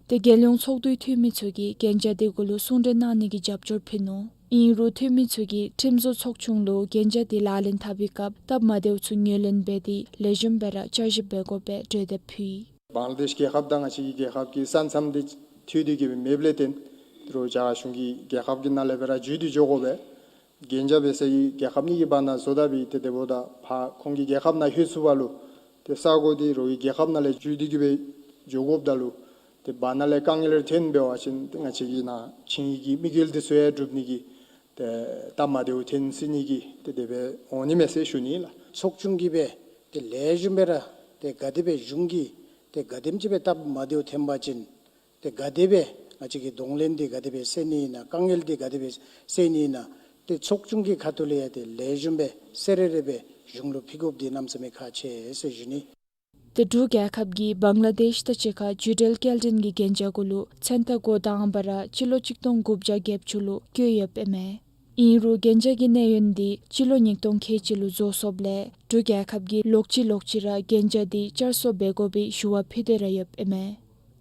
ཏེ་རྒྱལ་ཡོངས་ཚོགས་འདུའི་འཐུས་མི་ཚུ་གིས་གན་རྒྱ་དེ་གུ་ལུ་གསུང་གྲོས་གནང་ནི་གི་རྒྱབ་སྐྱོར་ཕུལ་ནུག། ཨིན་རུང་འཐུས་མི་ཚུ་གིས་ཁྲིམས་བཟོ་ཚོགས་ཆུང་ལུ་གན་རྒྱ་དེ་ལག་ལེན་འཐབ་པའི་སྐབས་སྟབས་མ་བདེཝ་ཚུ་ངོས་ལེན་འབད་དེ་ལེགས་ཤོམ་སྦེ་ར་བསྐྱར་ཞིབ་འབད་དགོ་པའི་གྲོས་འདེབས་ཕུལ་ཡི། བང་ལ་དེཤ་རྒྱལ་ཁབ་དང་ང་བཅས་ཀྱི་རྒྱལ་ཁབ་ཀྱི་ས་མཚམས་འདི་མཐུད་དེ་གི་མེདཔ་ལས་བརྟེན་ཏེ་རོགས་རྒྱ་གར་གཞུང་གི་རྒྱལ་ཁབ་ཀྱི་ནང་ལས་སྦེ་ར་བརྒྱུད་དེ་འགྱོ་དགོ་པས། གན་རྒྱ་འབད་ས་གི་རྒྱལ་ཁབ་གཉིས་ཀྱི་བར་ན་བཟོ་ད་པའི་ཏེ་དེ་འབདཝ་ད་ཕར་ཁོང་གི་རྒྱལ་ཁབ་ནང་ལྷོད་ཚུགས་པ་ལུ་ཏེ་ས་གོ་འདི་རོགས་ཀྱི་རྒྱལ་ཁབ་ནང་ལས་བརྒྱུད་དེ་གི་སྦེ་འགྱོ་དགོཔ་ད་ལུ་ཏེ་བར་ན་ལས་དཀའ་ངལ་རེ་ཐོན་འབད་བ་ཅིན་ཏེ་ང་བཅས་ཀྱི་ནཱ་ཆིངས་ཡིག་གི་དམིགས་ཡུལ་འདི་ཚུ་ཡང་འགྲུབ་ནི་གི་ཏེ་སྟབས་མ་བདེཝ་ཐོན་སྲིད་ནི་གི་ཏེ་དེ་སྦེ་འོང་ནི་མས་ཟེར་ཞུ་ནི་ལགས། ཚོགས་ཆུང་གིས་སྦེ་ཏེ་ལེགས་ཤོམ་སྦེ་ར་ཏེ་ག་དེ་སྦེ་གཞུང་གིས་ཏེ་ག་དེམ་ཅིག་སྦེ་སྟབས་མ་བདེཝ་ཐོན་པ་ཅིན་ཏེ་ག་དེ་སྦེ་ང་བཅས་ཀྱི་གདོང་ལེན་འདི་ག་དེ་སྦེ་སེལ་ནི་ཨིན་ན་དཀའ་ངལ་འདི་ག་དེ་སྦེ་སེལ་ནི་ཨིན་ན་ཏེ་ཚོགས་ཆུང་གི་ཁ་ཐུག་ལས་ཡང་ཏེ་ལེགས་ཤོམ་སྦེ་གསལ་རི་རི་སྦེ་གཞུང་ལུ་ཕུལ་དགོཔ་འདི་གནམ་མེད་ས་མེད་ཁག་ཆེ་ཟེར་ཞུ་ནི། ཏེ་འབྲུག་རྒྱལ་ཁབ་ཀྱིས་བང་ལ་དེཤ་དང་གཅིག་ཁར་རྒྱུད་འབྲེལ་སྐྱེལ་འདྲེན་གྱི་གན་རྒྱ་གུ་ལུ་མཚན་རྟགས་འགོ་དང་པ་ར་སྤྱི་ལོ་གཅིག་སྟོང་དགུ་བརྒྱ་བརྒྱད་ཅུ་ལུ་བཀོད་ཡོདཔ་ཨིན་མས། ཨིན་རུང་གན་རྒྱ་གི་གནས་ཡུན་འདི་སྤྱི་ལོ་ཉིས་སྟོང་ཁལ་གཅིག་ལུ་རྫོགས་སོཔ་ལས་འབྲུག་རྒྱལ་ཁབ་ཀྱིས་ལོག་ཅི་ལོག་ཅི་ར་གན་རྒྱ་འདི་བསྐྱར་གསོ་འབད་དགོ་པའི་ཞུ་བ་ཕུལ་ཏེ་ར་ཡོདཔ་ཨིན་མས།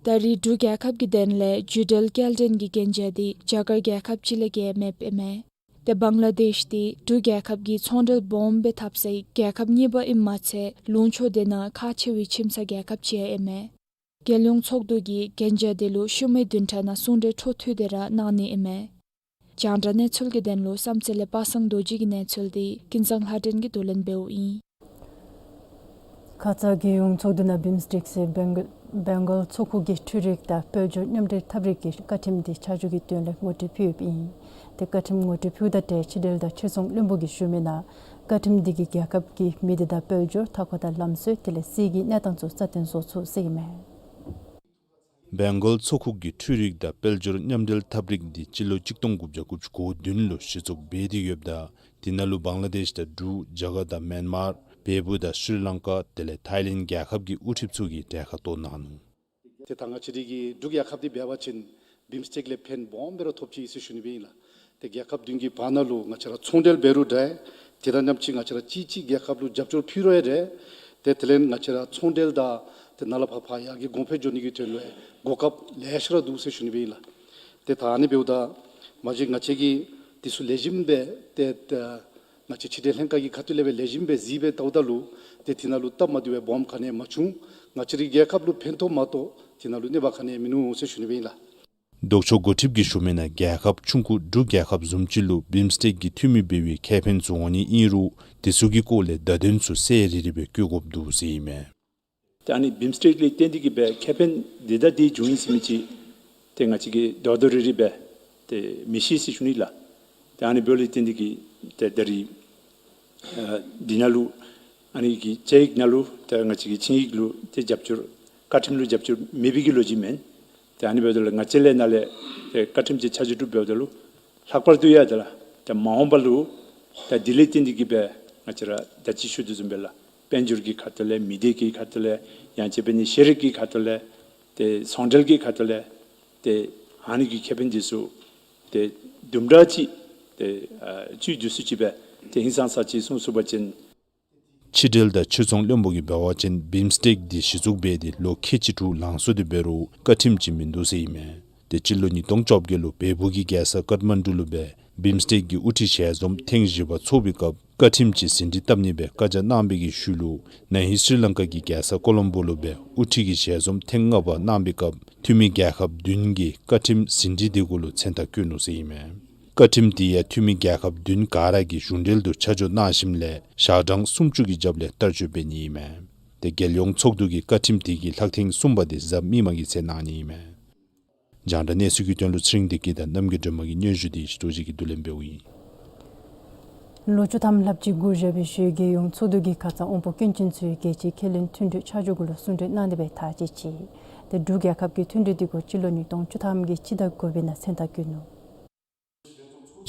ད་རེས་འབྲུག་རྒྱལ་ཁབ་ཀྱི་དོན་ལས་རྒྱུད་འབྲེལ་སྐྱེལ་འདྲེན་གྱི་གན་རྒྱ་འདི་རྒྱ་གར་རྒྱལ་ཁབ་ཅིག་ལས་བརྒལ་མེདཔ་ཨིན་མས། ཏེ་བང་ལ་དེཤ་འདི་འབྲུག་རྒྱལ་ཁབ་ཀྱི་ཚོང་འབྲེལ་སྦོམ་སྦེ་འཐབ་སའི་རྒྱལ་ཁབ་གཉིས་པ་ཨིནམ་མ་ཚད་ལུང་ཕྱོགས་དེ་ནང་ཁག་ཆེ་བའི་ཁྱིམ་ཚང་རྒྱལ་ཁབ་ཅིག་ཡང་ཨིན་མས། རྒྱལ་ཡོངས་ཚོགས་འདུ་གིས་གན་རྒྱ་དེ་ལུ་ཤུལ་མའི་བདུན་ཕྲག་ནང་གསུང་གྲོས་འཕྲོ་མཐུད་དེ་ར་གནང་ནི་ཨིན་མས། རྒྱང་བསྒྲགས་གནས་ཚུལ་གྱི་དོན་ལུ་བསམ་རྩེ་ལས་པ་སངས་རྡོ་རྗེ་གི་གནས་ཚུལ་འདི་ཀུན་བཟང་ལྷ་སྒྲོན་གྱིས་བསྡུ་ལེན་འབདཝ་ཨིན། ཁ་ཙ་རྒྱལ་ཡོངས་ཚོགས་འདུ་ནང་བིམ་སྟེག་ཟེར་བེང་གལ་བེང་གོལ་མཚོ་ཁུག་གི་འཕྲུལ་རིག་དང་དཔལ་འབྱོར་མཉམ་འབྲེལ་ཐབས་རིག་གི་བཀའ་ཁྲིམས་འདི་ཆ་འཇོག་གི་དོན་ལས་ངོ་སྤྲོད་ཕུལཝ་ཨིན། ཏེ་བཀའ་ཁྲིམས་ངོ་སྤྲོད་ཕུལཝ་དང་འབྲེལ་ཕྱི་འབྲེལ་དང་ཕྱིར་ཚོང་བློན་པོ་གིས་ཞུ་མི་ནང་བཀའ་ཁྲིམས་འདི་གིས་རྒྱལ་ཁབ་ཀྱི་མི་སྡེ་དང་དཔལ་འབྱོར་མཐའ་འཁོར་དང་ལམ་སྲོལ་དེ་ལས་སྲིད་ཀྱི་གནས་སྟངས་ཚུ་རྩ་བརྟན་བཟོ་ཚུགས་ཟེར་ཨིན་མས། བེང་གོལ་མཚོ་ཁུག་གི་འཕྲུལ་རིག་དང་དཔལ་འབྱོར་མཉམ་འབྲེལ་ཐབས་རིག་འདི་སྤྱི་ལོ་གཅིག་སྟོང་དགུ་བརྒྱ་དགུ་བཅུ་གོ་བདུན་ལུ་གཞི་བཙུགས་འབད་དེ་ཡོདཔ་ད་དེ་ནང་ལུ་བང་ལ་དེཤ་དང་འབྲུག་རྒྱ་གར་དང་མེན་མར་བལ་པོ་དང་ཤྲི་ལང་ཀ་དེ་ལས་ཐའི་ལེནཌ་རྒྱལ་ཁབ་ཀྱི་དབུ་ཁྲིདཔ་ཚུ་གིས་གྲལ་ཁར་གཏོགས་གནང་ནུག། ཏེ་ད་ང་བཅས་རའི་གི་འབྲུག་རྒྱལ་ཁབ་འདི་འབད་བ་ཅིན་བིམ་སྟེག་ལས་ཕན་སྦོམ་སྦེ་ར་ཐོབ་ཅི་ཟེར་ཞུ་ནི་སྦེ་ཨིན་ལགས། ཏེ་རྒྱལ་ཁབ་བདུན་གྱི་བར་ན་ལུ་ང་བཅས་ར་ཚོང་འབྲེལ་འབད་རུང་འདྲ། དེ་དང་མཉམ་གཅིག་ང་བཅས་ར་གཅིག་གཅིག་རྒྱལ་ཁབ་ལུ་རྒྱབ་སྐྱོར་ཕུལ་རུང་ཡང་འདྲ། ཏེ་དེ་ལས་ང་བཅས་ར་ཚོང་འབྲེལ་དང་ཏེ་ནཱ་ལས་ཕར་ཕར་ཡར་རྒྱས་གོང་འཕེལ་འགྱོ་ནི་གི་དོན་ལུ་གོ་སྐབས་ལེ་ཤ་ར་འདུག་ཟེར་ཞུ་ནི་སྦེ་ཨིན་ལགས། ཏེ་ད་ཨ་ནི་འབདཝ་ད་མ་གཞི་ང་བཅས་ཀྱིས་དེ་ཚུ་ལེགས་ཤོམ་སྦེ་ཏེ་ཏེ་ང་བཅས་ཕྱི་འབྲེལ་ལྷན་ཁག་གི་ཁ་ཐུག་ལས་སྦེ་ལེགས་ཤོམ་སྦེ་གཟིགས་སྦེ་བལྟཝ་ད་ལུ་ཏེ་དེ་ནང་ལུ་སྟབས་མ་བདེཝ་སྦོམ་ག་ནི་ཡང་མ་བྱུང་། ང་བཅས་རའི་རྒྱལ་ཁབ་ལུ་ཕན་ཐོགས་མ་གཏོགས་དེ་ནང་ལུ་གནོད་པ་ག་ནི་ཡང་མིན་ནུག་ཟེར་ཞུ་ནི་སྦེ་ཨིན་ལགས། ལྡོག་ཕྱོགས་འགོ་ཁྲིདཔ་གིས་ཞུ་མི་ནང་རྒྱལ་ཁབ་ཆུང་ཀུ་འབྲུག་རྒྱལ་ཁབ་བཟུམ་ཅིག་ལུ་བིམ་སྟེག་གི་འཐུས་མི་འབད་བའི་ཁེ་ཕན་ཚུ་འོང་ནི་ཨིན་རུང་དེ་ཚུ་གི་སྐོར་ལས་བརྡ་དོན་ཚུ་གསལ་རི་རི་སྦེ་བཀོད་དགོཔ་འདུག་ཟེར་ཨིན་མས། ཏེ་ཨ་ནི་བིམ་སྟེག་ལས་བརྟེན་ཏེ་གིས་སྦེ་ཁེ་ཕན་འདི་དང་འདི་འབྱུང་ཡི་ཟེར་མི་ཅིག་ཏེ་ང་བཅས་ཀྱིས་རྡོག་རྡོག་རིལ་རི་སྦེ་ཏེ་མི་ཤེས་ཟེར་ཞུ་ནི་ལགས། ཏེ་ཨ་ནི་འབདཝ་ལས་བརྟེན་ཏེ་གིས་ཏེ་ད་རིས་ཨ་འདི་ནང་ལུ་ཨ་ནི་གི་བཅའ་ཡིག་ནང་ལུ་ཏེ་ང་བཅས་ཀྱི་ཆིངས་ཡིག་ལུ་ཏེ་རྒྱབ་སྐྱོར་བཀའ་ཁྲིམས་ལུ་རྒྱབ་སྐྱོར་མེད་པའི་གི་ལོ་རྒྱུས་མེན། ཏེ་ཨ་ནི་འབདཝ་ད་ལུ་ང་བཅས་ལས་ནཱ་ལས་ཏེ་བཀའ་ཁྲིམས་ཅིག་ཆ་འཇོག་གྲུབ་འབདཝ་ད་ལུ་ལྷག་པར་དུ་ཡང་ཏེ་ལགས་ཏེ་མ་འོངས་པ་ལུ་ཏེ་འདི་ལས་བརྟེན་ཏེ་གིས་སྦེ་ང་བཅས་ར་ད་ཅི་ཞུ་དོ་བཟུམ་སྦེ་ལགས་དཔལ་འབྱོར་གྱི་ཁ་ཐུག་ལས་མི་སྡེ་གི་ཁ་ཐུག་ལས་ཡང་ཅིན་འབད་ནི་ཤེས་རིག་གི་ཁ་ཐུག་ལས་ཏེ་ཚོང་འབྲེལ་གྱི་ཁ་ཐུག་ལས་ཏེ་ཨ་ནི་གི་ཁེ་ཕན་འདི་ཚུ་ཏེ་དུམ་གྲ་ཅིག་ཏེ་ཨ་བཅུད་བསྡུ་ས་ཅིག་སྦེ་ཏེ་ཧིང་སངས་ས་ཅིག་གསུངས་ཚུགས་པ་ཅིན། ཕྱི་འབྲེལ་དང་ཕྱིར་ཚོང་བློན་པོ་གིས་འབད་བ་ཅིན་བིམ་སྟེག་འདི་གཞི་བཙུགས་འབད་དེ་ལོ་ཁལ་གཅིག་དྲུག་ལང་སོང་སྟེ་འབད་རུང་བཀའ་ཁྲིམས་ཅིག་མིན་འདུག་ཟེར་ཨིན་མས། ཏེ་སྤྱི་ལོ་ཉིས་སྟོང་བཅོ་བརྒྱད་ལུ་བལ་པོ་གི་རྒྱལ་ས་ཀཏ་མན་ཌུ་ལུ་སྦེ་བིམ་སྟེག་གི་དབུ་ཁྲིད་ཞལ་འཛོམས་ཐེངས་བཞི་པ་ཚོགས་པའི་སྐབས་བཀའ་ཁྲིམས་ཅིག་ཟིན་བྲིས་བཏབ་ནི་སྦེ་བཀའ་རྒྱ་གནང་བའི་གི་ཤུལ་ལུ་ན་ཧིང་སྲི་ལང་ཀ་གི་རྒྱལ་ས་ཀོ་ལོམ་པོ་ལུ་སྦེ་དབུ་ཁྲིད་ཀྱི་ཞལ་འཛོམས་ཐེངས་ལྔ་པ་གནང་བའི་སྐབས་འཐུས་མི་རྒྱལ་ཁབ་བདུན་གྱིས་བཀའ་ཁྲིམས་ཟིན་བྲིས་དེ་གུ་ལུ་མཚན་རྟགས་བཀོད་ནུག་ཟེར་ཨིན་མས། བཀའ་ཁྲིམས་དེ་ཡང་འཐུས་མི་རྒྱལ་ཁབ་བདུན་ག་ར་གིས་གཞུང་འབྲེལ་དུ་ཆ་འཇོག་གནང་ཞིནམ་ལས་ཞག་གྲངས་སུམ་ཅུ་གི་རྒྱབ་ལས་བསྟར་སྤྱོད་འབད་ནི་ཨིན་མས། ཏེ་རྒྱལ་ཡོངས་ཚོགས་འདུ་གིས་བཀའ་ཁྲིམས་དེ་གི་ལྷག་ཐེངས་གསུམ་པ་དེ་གཟའ་མིག་དམར་གྱི་ཚེ་གནང་ནི་ཨིན་མས། རྒྱང་བསྒྲགས་གནས་ཚུལ་གྱི་དོན་ལུ་ཚེ་རིང་བདེ་སྐྱིད་དང་རྣམ་རྒྱལ་སྒྲོལ་མ་གིས་སྙན་ཞུ་དེ་ཞུ་དོ་ཅིག་གིས་བསྡུ་ལེན་འབདཝ་ཨིན། ལོ་བཅུ་ཐམ་ལྷགཔ་ཅིག་འགོར་བཞག་པའི་ཤུལ་རྒྱལ་ཡོངས་ཚོགས་འདུ་གིས་ཁ་ཙ་དབང་པོ་སྐྱོན་ཅན་ཚུའི་རྒྱལ་སྤྱིའི་ཁས་ལེན་མཐུན་གྲོས་ཆ་འཇོག་གུ་ལུ་གསུང་གྲོས་གནང་སྟེ་སྦེ་ཐག་བཅད་ཅི། ཏེ་འབྲུག་རྒྱལ་ཁབ་ཀྱི་མཐུན་གྲོས་དེ་གུ་སྤྱི་ལོ་ཉིས་སྟོང་བཅུ་ཐམ་གྱི་སྤྱི་ཟླ་དགུ་པའི་ནང་མཚན་རྟགས་བཀོད་ནུག།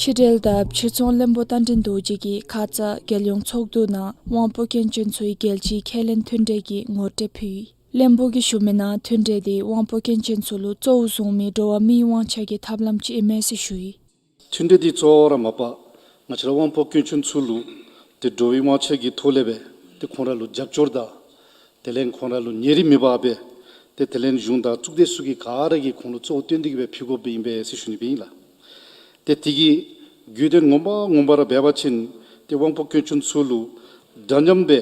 ཕྱི་འབྲེལ་དང་ཕྱིར་ཚོང་བློན་པོ་རྟ་མགྲིན་རྡོ་རྗེ་གིས་ཁ་ཙ་རྒྱལ་ཡོངས་ཚོགས་འདུ་ནང་དབང་པོ་སྐྱོན་ཅན་ཚུའི་རྒྱལ་སྤྱིའི་ཁས་ལེན་མཐུན་འབྲེལ་གྱི་ངོ་སྤྲོད་ཕུལ་ཡི། བློན་པོ་གིས་ཞུ་མི་ནང་མཐུན་འབྲེལ་དེ་དབང་པོ་སྐྱོན་ཅན་ཚུ་ལུ་གཙོ་བོ་བཟུང་མི་འགྲོ་བ་མིའི་དབང་ཆ་གི་ཐབས་ལམ་ཅིག་ཨིན་མས་ཟེར་ཞུ་ཡི། མཐུན་འབྲེལ་འདི་གཙོ་བོ་ར་མ་པ་ང་བཅས་ར་དབང་པོ་སྐྱོན་ཅན་ཚུ་ལུ་ཏེ་འགྲོ་བའི་དབང་ཆ་གི་ཐོག་ལས་སྦེ་ཏེ་ཁོང་ར་ལུ་རྒྱབ་སྐྱོར་དང་དེ་ལས་ཁོང་ར་ལུ་ཉེ་རིང་མེད་པར་སྦེ་ཏེ་དེ་ལས་གཞུང་དང་གཙུག་སྡེ་ཚུ་གིས་ག་ར་གིས་ཁོང་ལུ་གཙོ་བོ་བཏོན་ཏེ་གི་སྦེ་ཕུལ་དགོཔ་སྦེ་ཨིན་པས་ཟེར་ཞུ་ནི་སྦེ་ཨིན་ལགས། ཏེ་དེ་གི་དགོས་དོན་ངོ་མ་ངོ་མ་ར་འབད་བ་ཅིན་ཏེ་དབང་པོ་སྐྱོན་ཅན་ཚུ་ལུ་འདྲ་མཉམ་སྦེ་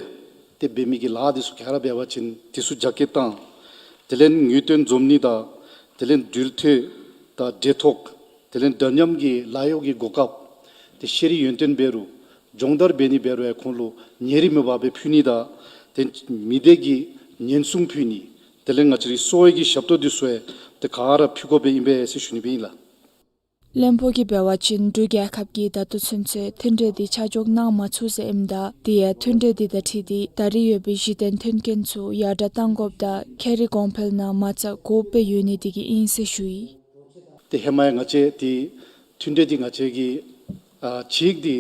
ཏེ་འབད་མི་གི་ལཱ་འདི་ཚུ་ག་ར་འབད་བ་ཅིན་དེ་ཚུ་རྒྱ་སྐྱེད་བཏང་། དེ་ལས་ངེས་སྟོན་འཛོམས་ནི་དང་དེ་ལས་འགྲུལ་བསྐྱོད་དང་འབྲེལ་ཐོག་དེ་ལས་འདྲ་མཉམ་གྱི་ལཱ་གཡོག་གི་གོ་སྐབས་ཏེ་ཤེས་རིག་ཡོན་ཏན་འབད་རུང་སྦྱོང་བརྡར་འབད་ནི་འབད་རུང་ཡང་ཁོང་ལུ་ཉེ་རིང་མེད་པར་སྦེ་ཕུལ་ནི་དང་ཏེ་མི་སྡེ་གི་ཉེན་སྲུང་ཕུལ་ནི་དེ་ལས་ང་བཅས་རའི་གསོ་བའི་གི་ཞབས་ཏོག་འདི་ཚུ་ཡང་ཏེ་ག་ར་ཕུལ་དགོཔ་སྦེ་ཨིན་པས་ཟེར་ཞུ་ནི་སྦེ་ཨིན་ལགས། བློན་པོ་གིས་འབད་བ་ཅིན་འབྲུག་རྒྱལ་ཁབ་ཀྱིས་ད་ལྟོ་ཚུན་ཚོད་མཐུན་འབྲེལ་འདི་ཆ་འཇོག་གནང་མ་ཚུགས་ཟེར་ཨིནམ་ད་དེ་ཡང་མཐུན་འབྲེལ་འདི་དང་འཁྲིལ་ཏེ་ད་རེས་ཡོད་པའི་གཞི་རྟེན་མཐུན་རྐྱེན་ཚུ་ཡར་དྲག་གཏང་དགོཔ་དང་ཁེ་རི་གོང་འཕེལ་ནང་མ་ཚད་དགོཔ་སྦེ་ཡོད་ནི་དེ་གིས་ཨིན་ཟེར་ཞུ་ཡི། ཏེ་ཧེ་མ་ཡང་ང་བཅས་ཏེ་མཐུན་འབྲེལ་འདི་ང་བཅས་ཀྱི་ཨ་གཅིག་འདི་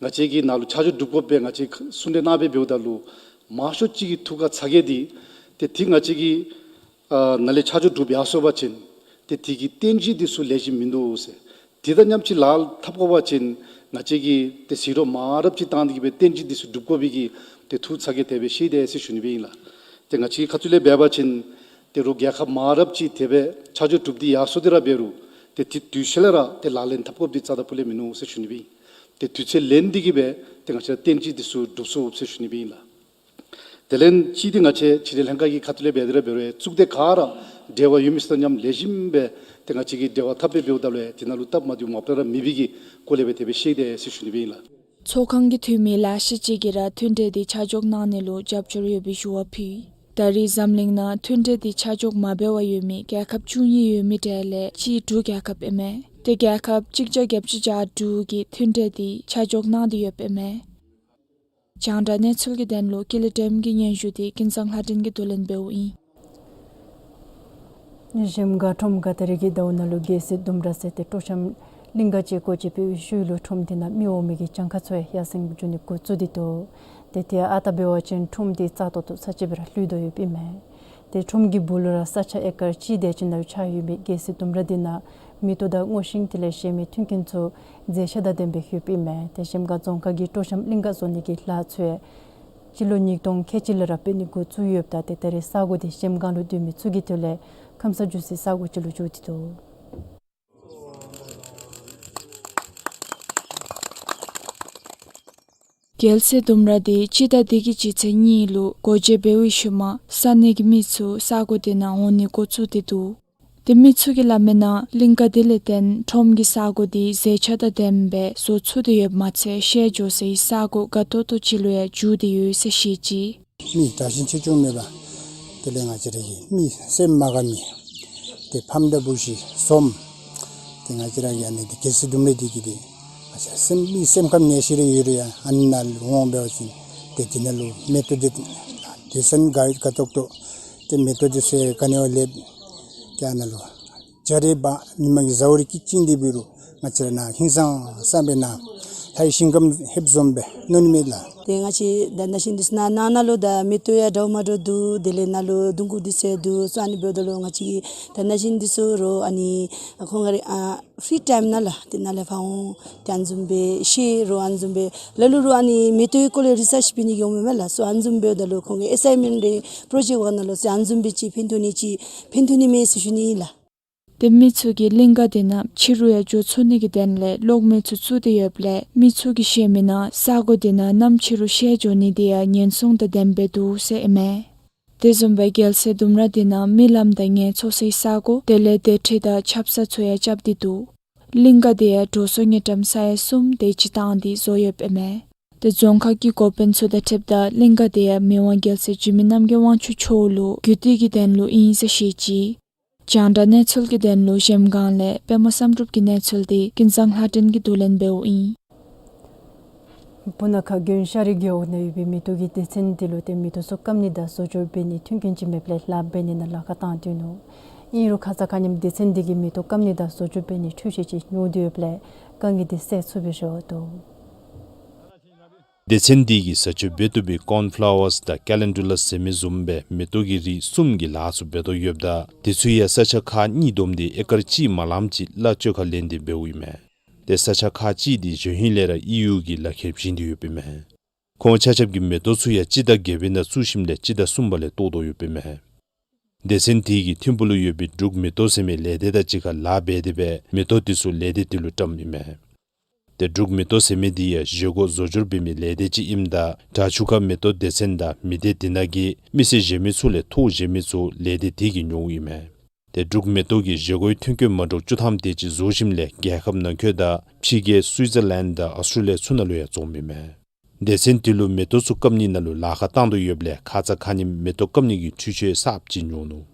ང་བཅས་ཀྱི་ནང་ལུ་ཆ་འཇོག་གྲུབ་དགོཔ་སྦེ་ང་བཅས་གསུང་གྲོས་གནང་སྦེ་འབདཝ་ད་ལུ་མང་ཤོས་ཅིག་གི་ཐུགས་ཁར་ཚ་གྱང་འདི་ཏེ་འདི་ང་བཅས་ཀྱི་ཨ་ནང་ལས་ཆ་འཇོག་གྲུབ་ཡར་སོང་པ་ཅིན་ཏེ་དེ་གི་རྟེན་གཞི་འདི་ཚུ་ལེགས་ཤོམ་མིན་འདུག་ཟེར། དེ་དང་མཉམ་གཅིག་ལཱ་འཐབ་དགོ་པ་ཅིན་ང་བཅས་ཀྱིས་ཏེ་ཟད་འགྲོ་མང་རབས་ཅིག་བཏང་སྟེ་གི་སྦེ་རྟེན་གཞི་འདི་ཚུ་སྒྲུབ་དགོ་པའི་གི་ཏེ་ཐུགས་ཚ་གྱང་དེ་སྦེ་བཞེས་དེས་ཟེར་ཞུ་ནི་སྦེ་ཨིན་ལགས། ཏེ་ང་བཅས་ཁ་ཐུག་ལས་འབད་བ་ཅིན་ཏེ་རོགས་རྒྱལ་ཁབ་མང་རབས་ཅིག་དེ་སྦེ་ཆ་འཇོག་གྲུབ་སྟེ་ཡར་སོང་སྟེ་ར་འབད་རུང་ཏེ་དེ་དུས་ཚོད་ལས་ར་ཏེ་ལག་ལེན་འཐབ་དགོཔ་འདི་རྩ་དང་སྤུ་ལས་མིན་ནུག་ཟེར་ཞུ་ནི་སྦེ་ཨིན། ཏེ་དུས་ཚོད་ལེན་ཏེ་གི་སྦེ་ཏེ་ང་བཅས་ར་རྟེན་གཞི་འདི་ཚུ་སྒྲུབ་ཚུགས་ཟེར་ཞུ་ནི་སྦེ་ཨིན་ལགས། དེ་ལས་གཅིག་འདི་ང་བཅས་ཕྱི་འབྲེལ་ལྷན་ཁག་གི་ཁ་ཐུག་ལས་འབད་དེ་ར་འབད་རུང་གཙུག་སྡེ་ག་ར་འབྲེལ་བ་ཡོད་མི་ཚུ་དང་མཉམ་ལེགས་ཤོམ་སྦེ་ཏེ་ང་བཅས་ཀྱིས་འབྲེལ་བ་འཐབ་སྦེ་འབདཝ་ད་ལུ་ཡང་དེ་ནང་ལུ་སྟབས་མ་བདེཝ་མ་པ་ར་མེད་པའི་གི་སྐོར་ལས་སྦེ་དེ་སྦེ་བཤད་དེས་ཟེར་ཞུ་ནི་སྦེ་ཨིན་ལགས། ཚོགས་ཁང་གི་འཐུས་མི་ལེ་ཤ་ཅིག་གིས་ར་མཐུན་འབྲེལ་འདི་ཆ་འཇོག་གནང་ནི་ལུ་རྒྱབ་སྐྱོར་ཡོད་པའི་ཞུ་བ་ཕུལ་ཡི། ད་རེས་འཛམ་གླིང་ནང་མཐུན་འབྲེལ་འདི་ཆ་འཇོག་མ་འབད་བར་ཡོད་མི་རྒྱལ་ཁབ་བཅུ་གཉིས་ཡོད་མི་གྲས་ལས་གཅིག་འབྲུག་རྒྱལ་ཁབ་ཨིན་མས། ཏེ་རྒྱལ་ཁབ་གཅིག་བརྒྱ་བརྒྱད་ཅུ་གྱ་དྲུག་གིས་མཐུན་འབྲེལ་འདི་ཆ་འཇོག་གནང་སྟེ་ཡོདཔ་ཨིན་མས། རྒྱང་བསྒྲགས་གནས་ཚུལ་གྱི་དོན་ལུ་ཀུན་ལེགས་སྒྲོལམ་གྱི་སྙན་ཞུ་འདི་ཀུན་བཟང་ལྷ་སྒྲོན་གྱིས་བསྡུ་ལེན་འབདཝ་ཨིན། གཞལམ་སྒང་ཁྲོམ་ག་ཏེ་ར་གི་ཟླཝ་ནང་ལུ་རྒྱལ་སྲས་ལྡུམ་ར་ཟེར་ཏེ་སྤྲོ་འཆམ་གླིང་ག་ཅིག་སྒོ་འབྱེད་འབད་བའི་ཤུལ་ལུ་ཁྲོམ་དེ་ནང་མི་འོང་མི་གི་གྱངས་ཁ་ཚུ་ཡང་ཡར་སེང་འགྱོ་ནི་འགོ་བཙུགས་ཏེ་འདུག། ཏེ་དེ་ཨ་རྟག་འབད་བ་ཅིན་ཁྲོམ་དེ་རྩ་ཏོག་ཏོ་ས་ཅིག་སྦེ་ར་ལྷོད་དོ་ཡོདཔ་ཨིན་མས། ཏེ་ཁྲོམ་གྱི་སྦུག་ལུ་ར་ས་ཆ་ཨེ་ཀར་གཅིག་དེ་ཅིག་ནང་ཡང་ཆགས་ཡོད་མི་རྒྱལ་སྲས་ལྡུམ་ར་དེ་ནང་མེ་ཏོག་དང་སྔོ་ཤིང་དེ་ལས་གཞན་མི་མཐུན་རྐྱེན་ཚུ་མཛེས་ཆ་དང་ལྡན་པའི་ཡོདཔ་ཨིན་མས། ཏེ་གཞལམ་སྒང་རྫོང་ཁག་གི་སྤྲོ་འཆམ་གླིང་ག་བཟོ་ནི་གི་ལཱ་ཚུ་ཡང་སྤྱི་ལོ་ཉིས་སྟོང་ཁལ་གཅིག་ལས་ར་འབད་ནི་འགོ་བཙུགས་ཡོདཔ་ད་ཏེ་ད་རེས་ས་གོ་དེ་གཞལམ་སྒང་ལུ་སྡོད་མི་ཚུ་གི་དོན་ལས་ཁམས་སངས་རྒྱས་སའི་ས་གོ་ཅིག་ལུ་འགྱུར་ཏེ་འདུག། རྒྱལ་སྲས་ལྡུམ་ར་དེ་སྤྱི་ཟླ་འདི་གི་སྤྱི་ཚེས་གཉིས་ལུ་སྒོ་འབྱེད་འབད་བའི་ཤུལ་མ་ས་གནས་ཀྱི་མི་ཚུ་ས་གོ་དེ་ནང་འོང་ནི་འགོ་བཙུགས་ཏེ་འདུག། ཏེ་མི་ཚུ་གིས་སླབ་མི་ནང་གླིང་ག་དེ་ལས་བརྟེན་ཁྲོམ་གྱི་ས་གོ་དེ་མཛེས་ཆ་དང་ལྡནམ་སྦེ་བཟོ་ཚུགས་ཏེ་ཡོདཔ་མ་ཚད་ཤེལ་འགྱོ་སའི་ས་གོ་དགའ་ཏོག་ཏོ་ཅིག་ལུ་ཡང་འགྱུར་ཏེ་ཡོད་ཟེར་བཤད་ཅི། མི་དྲག་ཞན་ཆེ་ཆུང་མེད་པར་དེ་ལས་ང་བཅས་ར་གི་མི་སེམས་མ་དགའ་མི་ཏེ་ཕམ་དང་བུ་གཞི་འཛོམས། ཏེ་ང་བཅས་ར་གི་ཨ་ནི་འདི་རྒྱལ་སྲས་ལྡུམ་ར་འདི་གི་འདི་ང་བཅས་ར་སེམས་མི་སེམས་ཁམས་ནད་གཞི་རེ་ཡོད་རུང་ཡང་ཨ་ནི་ནང་ལུ་འོང་འབད་བ་ཅིན་ཏེ་དེ་ནང་ལུ་མེ་ཏོག་འདི་དུས་སང་དགའ་དགའ་ཏོག་ཏོ་ཏེ་མེ་ཏོག་འདི་ཚུ་ག་ནི་བ་ལེབ། ཏེ་ཨ་ནཱ་ལུ་བྱ་རེ་འབག་ཉིན་མ་གི་ཟཝ་རེ་སྐྱིད་ཅིག་འདི་འབད་རུང་ང་བཅས་ར་ནཱ་ཧིང་སངས་ས་སྦེ་ནཱ་ལྷའི་ཞིང་ཁམས་ལྷོདཔ་བཟུམ་སྦེ་མནོ་ནི་མས་ལགས། ཏེ་ང་བཅས་ད་ནང་བཞིན་འདི་ཚུ་ནཱ་ནང་ན་ལུ་ད་མེ་ཏོག་ཡང་འདྲཝ་མ་འདྲཝ་འདུག། དེ་ལས་ནཱ་ལུ་སྡོང་གུ་འདི་ཚུ་འདུག། སོ་ཨ་ནི་འབདཝ་ད་ལུ་ང་བཅས་ཀྱིས་ད་ནང་བཞིན་འདི་ཚུ་རོགས་ཨ་ནི་ཁོང་ག་ར་ཨ་ཕི་རི་ཊའིམ་ནང་ལགས་ཏེ་ནཱ་ལས་ཕར་འོང་ཏེ་ཨ་ནི་བཟུམ་སྦེ་ཤེས་རོགས་ཨ་ནི་བཟུམ་སྦེ་ལ་ལུ་རོགས་ཨ་ནི་མེ་ཏོག་གི་སྐོར་ལས་རི་སརཆ་འབད་ནི་གི་འོང་མས་མས་ལགས། སོ་ཨ་ནི་བཟུམ་འབདཝ་ད་ལུ་ཁོང་གི་ཨེ་སའིན་མེནཊ་རེ་པྲོ་ཇེཀཊ་འབདཝ་ད་ལུ་སོ་ཨ་ནི་བཟུམ་སྦེ་ཅིག་ཕན་ཐོགས་ནི་ཅིག་ཕན་ཐོགས་ནི་མས་ཟེར་ཞུ་ནི་ཨིན་ལགས། ཏེ་མི་ཚུ་གིས་གླིང་ག་དེ་ནང་ཕྱི་རུ་ཡང་འགྱོ་ཚུགས་ནི་གི་དོན་ལས་གློག་མེ་ཚུ་བཙུགས་ཏེ་ཡོདཔ་ལས་མི་ཚུ་གིས་བཤད་མི་ནང་ས་གོ་དེ་ནང་གནམ་ཕྱི་རུ་ཤེལ་འགྱོ་ནི་དེ་ཡང་ཉེན་སྲུང་དང་ལྡནམ་སྦེ་འདུག་ཟེར་ཨིན་མས། དེ་བཟུམ་སྦེ་རྒྱལ་སྲས་ལྡུམ་ར་དེ་ནང་མི་ལམ་དང་ངལ་འཚོ་སའི་ས་གོ་དེ་ལས་སྡོད་ཁྲི་དང་ཆབ་གསང་ཚུ་ཡང་རྐྱབ་སྟེ་འདུག། གླིང་ག་དེ་ཡང་འགྲོ་སོང་དངུལ་ཀྲམ་ས་ཡ་གསུམ་དེ་ཅིག་བཏང་སྟེ་བཟོ་ཡོདཔ་ཨིན་མས། ཏེ་རྫོང་ཁག་གི་འགོ་དཔོན་ཚུ་དང་འཁྲིལཝ་ད་གླིང་ག་དེ་ཡང་མི་དབང་རྒྱལ་སྲས་འཇིགས་མེད་རྣམ་རྒྱལ་དབང་ཕྱུག་མཆོག་ལུ་གུས་བཏུད་ཀྱི་དོན་ལུ་ཨིན་ཟེར་བཤད་ཅི། རྒྱང་བསྒྲགས་གནས་ཚུལ་གྱི་དོན་ལུ་གཞལམ་སྒང་ལས་པདྨ་བསམ་གྲུབ་ཀྱི་གནས་ཚུལ་འདི་ཀུན་བཟང་ལྷ་སྒྲོན་གྱིས་བསྡུ་ལེན་འབདཝ་ཨིན། སྤུ་ན་ཁ་དགོན་ཤ་རི་རྒེད་འོག་ནང་ཡོད་པའི་མེ་ཏོག་གི་སྡེ་ཚན་དེ་ལུ་ཏེ་མེ་ཏོག་ཚུ་སྐམ་ནི་དང་བཟོ་བཅོས་འབད་ནི་མཐུན་རྐྱེན་ཅིག་མེདཔ་ལས་ལཱ་འབད་ནི་ནང་ལཱ་ཁག་བཏང་སྟེ་ནུག། ཨིན་རུང་ཁ་ཙ་ཁ་ཉིནམ་སྡེ་ཚན་འདི་གིས་མེ་ཏོག་སྐམ་ནི་དང་བཟོ་བཅོས་འབད་ནིའི་འཕྲུལ་ཆས་ཅིག་ཉོ་སྟེ་ཡོདཔ་ལས་དཀའ་ངལ་འདི་སེལ་ཚུགས་པའི་རེ་བ་འདུག། སྡེ་ཚན་འདི་གིས་བཟོ་བཅོས་འབད་བཏུབ་པའི་ཀོརན་ཕླ་ཝརསི་དང་ཀེ་ལེན་ཌུ་ལ་ཟེར་མི་བཟུམ་སྦེ་མེ་ཏོག་གི་རིགས་གསུམ་གྱི་ལཱ་ཚུ་འབད་དོ་ཡོདཔ་ད་དེ་ཚུ་ཡང་ས་ཆ་ཁག་གཉིས་བསྡོམས་ཏེ་ཨེ་ཀར་གཅིག་མ་ལངམ་ཅིག་གླ་བཅོལ་ཁར་ལེན་ཏེ་འབདཝ་ཨིན་མས། ཏེ་ས་ཆ་ཁག་གཅིག་འདི་གཞན་ཧིང་ལས་ར་ཨི་ཡུ་གི་ལག་ཁྱེར་བྱིན་ཏེ་ཡོདཔ་ཨིན་མས། ཁོང་ཆ་ཁྱབ་ཀྱིས་མེ་ཏོག་ཚུ་ཡང་སྤྱི་ཟླ་བརྒྱད་པའི་ནང་བཙུགས་ཞིནམ་ལས་སྤྱི་ཟླ་གསུམ་པ་ལས་བཏོག་དོ་ཡོདཔ་ཨིན་མས། སྡེ་ཚན་དེ་གིས་ཐིམ་ཕུག་ལུ་ཡོད་པའི་འབྲུག་མེ་ཏོག་ཟེར་མི་ལས་སྡེ་དང་གཅིག་ཁར་ལཱ་འབད་དེ་སྦེ་མེ་ཏོག་དེ་ཚུ་ལས་སྡེ་དེ་ལུ་བཀྲམ་ཨིན་མས། ཏེ་འབྲུག་མེ་ཏོག་ཟེར་མི་འདི་ཡང་བཞེས་སྒོ་བཟོ་སྦྱོར་འབད་མི་ལས་སྡེ་ཅིག་ཨིནམ་ད་བྲག་ཆུ་ཁ་མེ་ཏོག་སྡེ་ཚན་དང་མི་སྡེ་དེ་ནང་གི་མི་སེར་གཞན་མི་ཚུ་ལས་ཐོག་བཞེས་མི་ཚུ་ལས་སྡེ་དེ་གིས་ཉོཝ་ཨིན་མས། ཏེ་འབྲུག་མེ་ཏོག་གིས་བཞེས་སྒོའི་ཐོན་སྐྱེད་མ་འདྲཝ་བཅུ་ཐམ་དེ་ཅིག་བཟོ་ཞིནམ་ལས་རྒྱལ་ཁབ་ནང་འཁོད་དང་ཕྱི་རྒྱལ་སུའི་ཛར་ལེནཌ་དང་ཨོསི་ཊྲེ་ལི་ཡ་ཚུ་ནང་ལུ་ཡང་བཙོངམ་ཨིན་མས། སྡེ་ཚན་དེ་ལུ་མེ་ཏོག་ཚུ་སྐམ་ནི་ནང་ལུ་ལཱ་ཁག་བཏང་དོ་ཡོདཔ་ལས་ཁ་ཙ་ཁ་ཉིནམ་མེ་ཏོག་སྐམ་ནི་གི་འཕྲུལ་ཆས་གསརཔ་ཅིག་ཉོ་ནུག།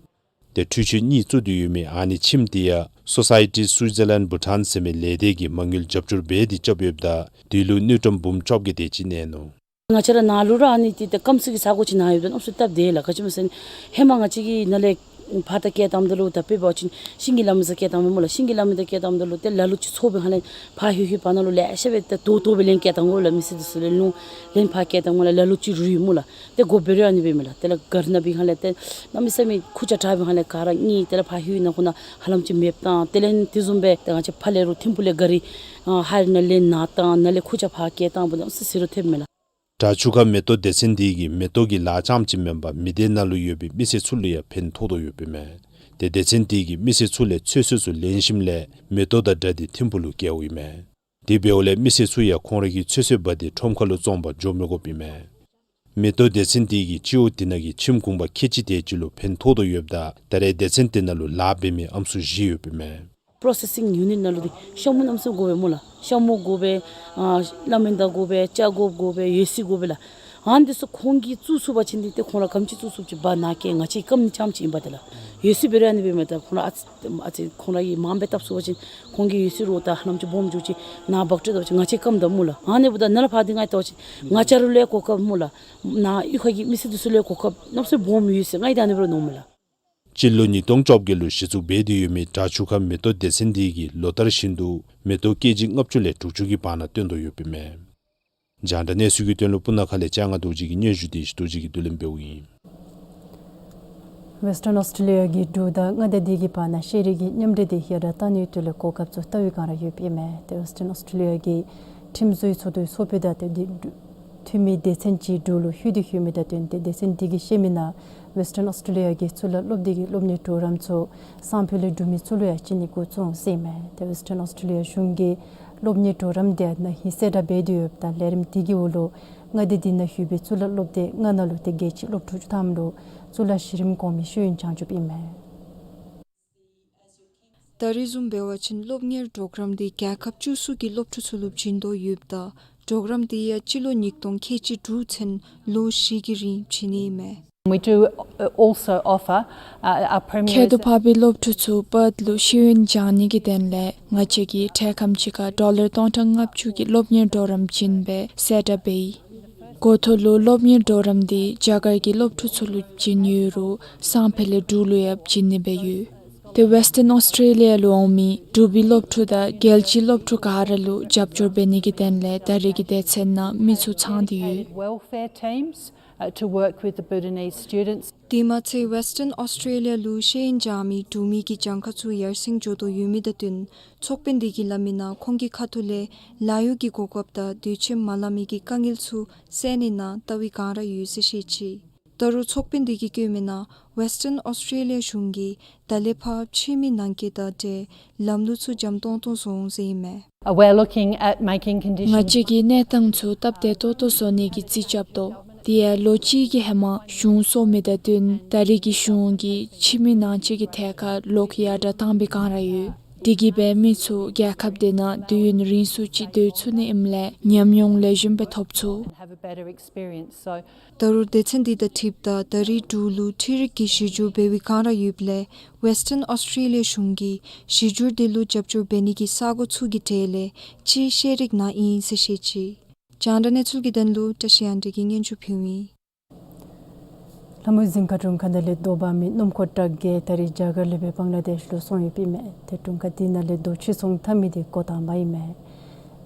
ཏེ་འཕྲུལ་ཆས་གཉིས་བཙུགས་ཏེ་ཡོད་མི་ཨ་ནི་ཁྱིམ་དེ་ཡང་སོ་སའི་ཊི་སུའི་ཛར་ལེནཌ་བྷུ་ཊཱན་ཟེར་མི་ལས་སྡེ་གིས་མ་དངུལ་རྒྱབ་སྐྱོར་འབད་དེ་རྐྱབ་ཡོདཔ་ད་དེ་ལུ་དངུལ་ཀྲམ་འབུམ་བཅོ་བརྒྱད་དེ་ཅིག་གནས་ནུག། ང་བཅས་ར་ནཱ་ལུ་ར་ཨ་ནི་ཏེ་ཏེ་སྐམ་ས་གི་ས་གོ་ཅིག་ནཱ་ཡོདཔ་ད་གནམ་སྲོ་སྟབས་བདེ་ལགས། ག་ཅི་སྨོ་ཟེར་ན་ཧེ་མ་ང་བཅས་ཀྱིས་ནཱ་ལས་ཕར་ད་སྐྱེལ་བཏངམ་ད་ལུ་ད་དཔེ་འབད་བ་ཅིན་ཤིང་གི་ལམ་ས་སྐྱེལ་བཏངམ་སྨོ་ལགས། ཤིང་གི་ལམ་ད་སྐྱེལ་བཏངམ་ད་ལུ་ཏེ་ལ་ལུ་ཅིག་ཚོར་བའི་ཧ་ལས་ཕར་ལྷོད་ལྷོད་ཕར་ནང་ལུ་ལེ་ཤ་སྦེ་ཏེ་དོ་དོ་སྦེ་ལེན་སྐྱེལ་བཏང་དགོ་ལགས། མི་སེར་དེ་ཚུ་ལས་ལུང་ལེན་ཕར་སྐྱེལ་བཏང་དགོ་ལགས། ལ་ལུ་ཅིག་རུལ་སྨོ་ལགས། ཏེ་དགོ་པའི་རེ་ཨ་ནི་སྦེ་མས་ལགས། ཏེ་ལགས་ག་ར་ནཱ་འབད་ཧ་ལས་ཏེ་གནམ་མེད་ས་མེད་ཁུར་ཆ་དྲག་པའི་ཧ་ལས་ག་ར་གཉིད་དེ་ལས་ཕར་ལྷོད་ནང་ཁོ་ན་ཧ་ལམ་ཅིག་མེདཔ་བཏང་། དེ་ལས་དེ་བཟུམ་སྦེ་ཏེ་ང་བཅས་ཕར་ལས་རུང་ཐིམ་ཕུག་ལས་ག་རི་ཨ་ཧར་ནང་ལེན་ནང་བཏང་ནཱ་ལས་ཁུར་ཆ་ཕར་སྐྱེལ་བཏང་འབདཝ་ད་ཨ་ཙི་ཟེར་རུང་ཐེབས་མས་ལགས། བྲག་ཆུ་ཁ་མེ་ཏོག་སྡེ་ཚན་དེ་གིས་མེ་ཏོག་གི་ལཱ་རྐྱངམ་ཅིག་མེན་པར་མི་སྡེ་ནང་ལུ་ཡོད་པའི་མི་སེར་ཚུ་ལུ་ཡང་ཕན་ཐོགས་དོ་ཡོདཔ་ཨིན་མས། ཏེ་སྡེ་ཚན་དེ་གིས་མི་སེར་ཚུ་ལས་ཚོད་བསྲེ་ཚུ་ལེན་ཞིནམ་ལས་མེ་ཏོག་དང་སྦྲགས་ཏེ་ཐིམ་ཕུག་ལུ་བསྐྱལཝ་ཨིན་མས། དེ་འབདཝ་ལས་མི་སེར་ཚུ་ཡང་ཁོང་ར་གི་ཚོད་བསྲེ་འབག་སྟེ་ཁྲོམ་ཁ་ལུ་བཙོང་པར་འགྱོ་མི་དགོཔ་ཨིན་མས། མེ་ཏོག་སྡེ་ཚན་དེ་གིས་སྤྱི་འོག་དེ་ནང་གི་ཁྱིམ་གུང་པ་ཁལ་གཅིག་དེ་ཅིག་ལུ་ཕན་ཐོགས་དོ་ཡོདཔ་ད་ད་རེས་སྡེ་ཚན་དེ་ནང་ལུ་ལཱ་འབད་མི་ཨམ་སྲུ་བཞི་ཡོདཔ་ཨིན་མས། པོརོ་སེ་སིང་ཡུ་ནིཊ་ནང་ལུ་འདི་ཤ་མུ་གནམ་མེད་ས་མེད་དགོ་པས་སྨོ་ལགས། ཤ་མུ་དགོ་པས། ཨ་བླ་མེན་དང་དགོ་པས། ལྕགས་དགོ་དགོ་པས། ཡོད་སྲིད་དགོ་པས་ལགས། ཨ་ནི་དེ་ཚུ་ཁོང་གིས་བཙུགས་ཚུགས་པ་ཅིན་འདི་ཏེ་ཁོང་ར་ག་དེམ་ཅིག་བཙུགས་ཚུགསཔ་ཅིག་འབག་ནཱ་སྐྱེལ། ང་བཅས་སྐམ་ནི་རྐྱངམ་ཅིག་ཨིན་པས་ཏེ་ལགས། ཡོད་སྲིད་འབད་རུང་ཨ་ནི་སྦེ་མས། ད་ཁོང་ར་ཨ་ཙི་ཨ་ཙི་ཁོང་ར་གིས་མངམ་སྦེ་བཏབ་ཚུགས་པ་ཅིན་ཁོང་གི་ཡོད་སྲིད་རོགས་ད་ཧ་ལམ་ཅིག་སྦོམ་འགྱོ་ཅི། ནཱ་བག་སྤྲོད་བཏབ་པ་ཅིན་ང་བཅས་སྐམ་ད་སྨོ་ལགས། ཨ་ནི་འབདཝ་ད་ནཱ་ལས་ཕར་འདི་ང་བལྟ་བ་ཅིན་ང་བཅས་ར་ལུ་ཡང་གོ་སྐབས་སྨོ་ལགས། ནཱ་གཡུས་ཁ་གི་མི་སེར་དེ་ཚུ་ལུ་ཡང་གོ་སྐབས་གནམ་མེད་ས་མེད་སྦོམ་ཡོད་ཟེར་ང་གིས་ད་ཨ་ནི་སྦེ་ར་མནོཝ་མས་ལགས། སྤྱི་ལོ་ཉིས་སྟོང་བཅོ་བརྒྱད་ལུ་གཞི་བཙུགས་འབད་དེ་ཡོད་མི་བྲག་ཆུ་ཁ་མེ་ཏོག་སྡེ་ཚན་དེ་གིས་ལོ་ལྟར་བཞིན་དུ་མེ་ཏོག་ཀེ་ཇི་ལྔ་བཅུ་ལས་དྲུག་ཅུ་གི་བར་ན་བཏོན་དོ་ཡོདཔ་ཨིན་མས། རྒྱང་བསྒྲགས་གནས་ཚུལ་གྱི་དོན་ལུ་སྤུ་ན་ཁ་ལས་ལྕང་ང་རྡོ་རྗེ་གིས་སྙན་ཞུ་དེ་ཅིག་རྡོ་རྗེ་གིས་བསྡུ་ལེན་འབདཝ་ཨིན། ཝེསི་ཊརན་ཨོསི་ཊྲེ་ལི་ཡ་གིས་འབྲུག་དང་མངའ་སྡེ་དེ་གི་བར་ན་ཤེས་རིག་གི་མཉམ་འབྲེལ་དེ་ཡར་དྲག་གཏང་ནིའི་དོན་ལས་གོ་སྐབས་ཚུ་བལྟ་བའི་བསྒང་ར་ཡོདཔ་ཨིན་མས། ཏེ་ཝེསི་ཊརན་ཨོསི་ཊྲེ་ལི་ཡ་གི་ཁྲིམས་བཟོའི་ཚོགས་འདུའི་ཚོགས་དཔོན་དང་ཏེ་འདི་འདི་འཐུས་མི་སྡེ་ཚན་ཅིག་འབྲུག་ལུ་ལྷོད་དེ་ཡོད་མི་དང་བསྟུན་ཏེ་སྡེ་ཚན་དེ་གིས་བཤད་མི་ནང་ཝེསི་ཊརན་ཨོསི་ཊྲེ་ལི་ཡ་གི་གཙུག་ལག་སློབ་སྡེ་གི་སློབ་གཉེར་གྲོགས་རམ་ཚུ་སང་ཕོད་ལས་འབྲུག་མི་ཚུ་ལུ་ཡང་བྱིན་ནི་འགོ་བཙུགས་ཟེར་ཨིན་མས། ཏེ་ཝེསི་ཊརན་ཨོསི་ཊྲེ་ལི་ཡ་གཞུང་གིས་སློབ་གཉེར་གྲོགས་རམ་དེ་ན་ཧིང་གསལ་བསྒྲགས་འབད་དེ་ཡོདཔ་ད་ལས་རིམ་དེ་གི་འོག་ལུ་མངའ་སྡེ་དེ་ནང་ཡོད་པའི་གཙུག་ལག་སློབ་སྡེ་ལྔ་ནང་ལུ་ཏེ་རྒྱལ་སྤྱིའི་སློབ་ཕྲུག་བཅུ་ཐམ་ལུ་གཙུག་ལག་གཞི་རིམ་གོང་མའི་ཤེས་ཡོན་སྦྱང་བཅུགཔ་ཨིན་མས། ད་རེས་བཟུམ་འབད་བ་ཅིན་སློབ་གཉེར་གྲོགས་རམ་དེ་རྒྱལ་ཁབ་བཅུ་གསུམ་གྱི་སློབ་ཕྲུག་ཚུ་ལུ་བྱིན་དོ་ཡོདཔ་ད་གྲོགས་རམ་དེ་ཡང་སྤྱི་ལོ་ཉིས་སྟོང་ཁལ་གཅིག་དྲུག་ཚུན་ལོ་བཞི་གི་རིང་བྱིན་ནི་ཨིན་མས། We do, uh, also offer, uh, our Premier ཁྱད་དུ་འཕགས་པའི་སློབ་ཕྲུག་ཚུ་པར་དུ་ཤེས་ཡོན་སྦྱང་ནི་གི་དོན་ལས་ང་བཅས་ཀྱིས་ཁྲལ་ཁམས་ཅིག་ཁར་ཌོ་ལར་སྟོང་ཕྲག་ལྔ་བཅུ་གི་སློབ་གཉེར་གྲོགས་རམ་བྱིན་པའི་གསལ་བསྒྲགས་འབད་ཡི། འགོ་ཐོག་ལུ་སློབ་གཉེར་གྲོགས་རམ་དེ་རྒྱ་གར་གྱི་སློབ་ཕྲུག་ཚུ་ལུ་བྱིན་ཡོད་རུང་སང་ཕོད་ལས་འབྲུག་ལུ་ཡང་བྱིན་ནི་སྦེ་ཡོད། ཏེ་ཝེསི་ཊརན་ཨོསི་ཊྲེ་ལི་ཡ་ལུ་འོང་མི་འབྲུག་པའི་སློབ་ཕྲུག་དང་རྒྱལ་སྤྱིའི་སློབ་ཕྲུག་ག་ར་ལུ་རྒྱབ་སྐྱོར་འབད་ནི་གི་དོན་ལས་ད་རེས་ཀྱི་སྡེ་ཚན་ནང་མི་ཚུ་ཚང་སྟེ་ཡོད། Welfare teams, uh, to work with the Bhutanese students. དེ་མ་ཚད་ཝེསི་ཊརན་ཨོསི་ཊྲེ་ལི་ཡ་ལུ་ཤེས་ཡོན་སྦྱང་མི་འབྲུག་མི་གི་གྱངས་ཁ་ཚུ་ཡར་སེང་འགྱོ་དོ་ཡོད་མི་དང་བསྟུན་ཚོགས་དཔོན་དེ་གིས་སླབ་མི་ནང་ཁོང་གི་ཁ་ཐུག་ལས་ལཱ་གཡོག་གི་གོ་སྐབས་དང་སྡོད་ཁྱིམ་མ་ལང་མི་གི་དཀའ་ངལ་ཚུ་སེལ་ནི་ནང་བལྟ་བའི་བསྒང་ར་ཡོད་ཟེར་བཤད་ཅི། ད་རུང་ཚོགས་དཔོན་དེ་གིས་བཀོད་མི་ནང་ཝེསི་ཊརན་ཨོསི་ཊྲེ་ལི་ཡ་གཞུང་གིས་ད་ལས་ཕར་ཕྱི་མི་ནང་འཁོད་དང་འབྲེལ་ལམ་ལུགས་ཚུ་འཇམ་ཏོང་ཏོ་བཟོ་འོང་ཟེར་ཨིན་མས། Uh, we're looking at making conditions. ང་བཅས་ཀྱིས་གནས་སྟངས་ཚུ་སྟབས་བདེ་ཏོག་ཏོ་བཟོ་ནི་གི་རྩིས་རྐྱབ་དོ། དེ་ཡང་ལོ་གཅིག་གི་ཧེ་མ་གཞུང་སོར་མི་དང་བསྟུན་ད་རེས་ཀྱི་གཞུང་གིས་ཕྱི་མི་ནང་ཆས་ཀྱི་ཐད་ཁར་ལོག་ཡར་དྲག་བཏང་བའི་བསྒང་ར་ཡོད། དེ་གིས་འབད་མི་ཚུ་རྒྱལ་ཁབ་དེ་ནང་དུས་ཡུན་རིང་སུ་ཅིག་སྡོད་ཚུགས་ནི་ཨིནམ་ལས་ཉམས་མྱོང་ལེགས་ཤོམ་སྦེ་ཐོབ་ཚུགས། And have a better experience. So ད་རུང་སྡེ་ཚན་དེ་དང་འཁྲིལཝ་ད་ད་རེས་འབྲུག་ལུ་འཕྲུལ་རིག་གི་གཞི་བསྒྱུར་འབད་བའི་བསྒང་ར་ཡོདཔ་ལས་ཝེསི་ཊརན་ཨོསི་ཊྲེ་ལི་ཡ་གཞུང་གིས་གཞི་བསྒྱུར་དེ་ལུ་རྒྱབ་སྐྱོར་འབད་ནི་གི་ས་གོ་ཚུ་གི་གྲས་ལས་གཅིག་ཤེས་རིག་ནང་ཨིན་ཟེར་བཤད་ཅི། རྒྱང་བསྒྲགས་གནས་ཚུལ་གྱི་དོན་ལུ་བཀྲ་ཤིས་དབྱངས་སྒྲོན་གྱིས་སྙན་ཞུ་ཕུལཝ་ཨིན། ལྷ་མོ་རྫིང་ཁ་གྲོང་ཁྱེར་ནང་ལས་རྡོ་འབག་མི་སྣུམ་འཁོར་ཊག་བརྒྱད་ད་རིས་རྒྱ་གར་ལས་སྦེ་བང་ལ་དེཤ་ལུ་སོང་ཡོདཔ་ཨིན་མས། ཏེ་གྲོང་ཁྱེར་འདི་ནང་ལས་རྡོ་ཕྱིར་ཚོང་འཐབ་མི་འདི་འགོ་དང་པ་ཨིན་མས།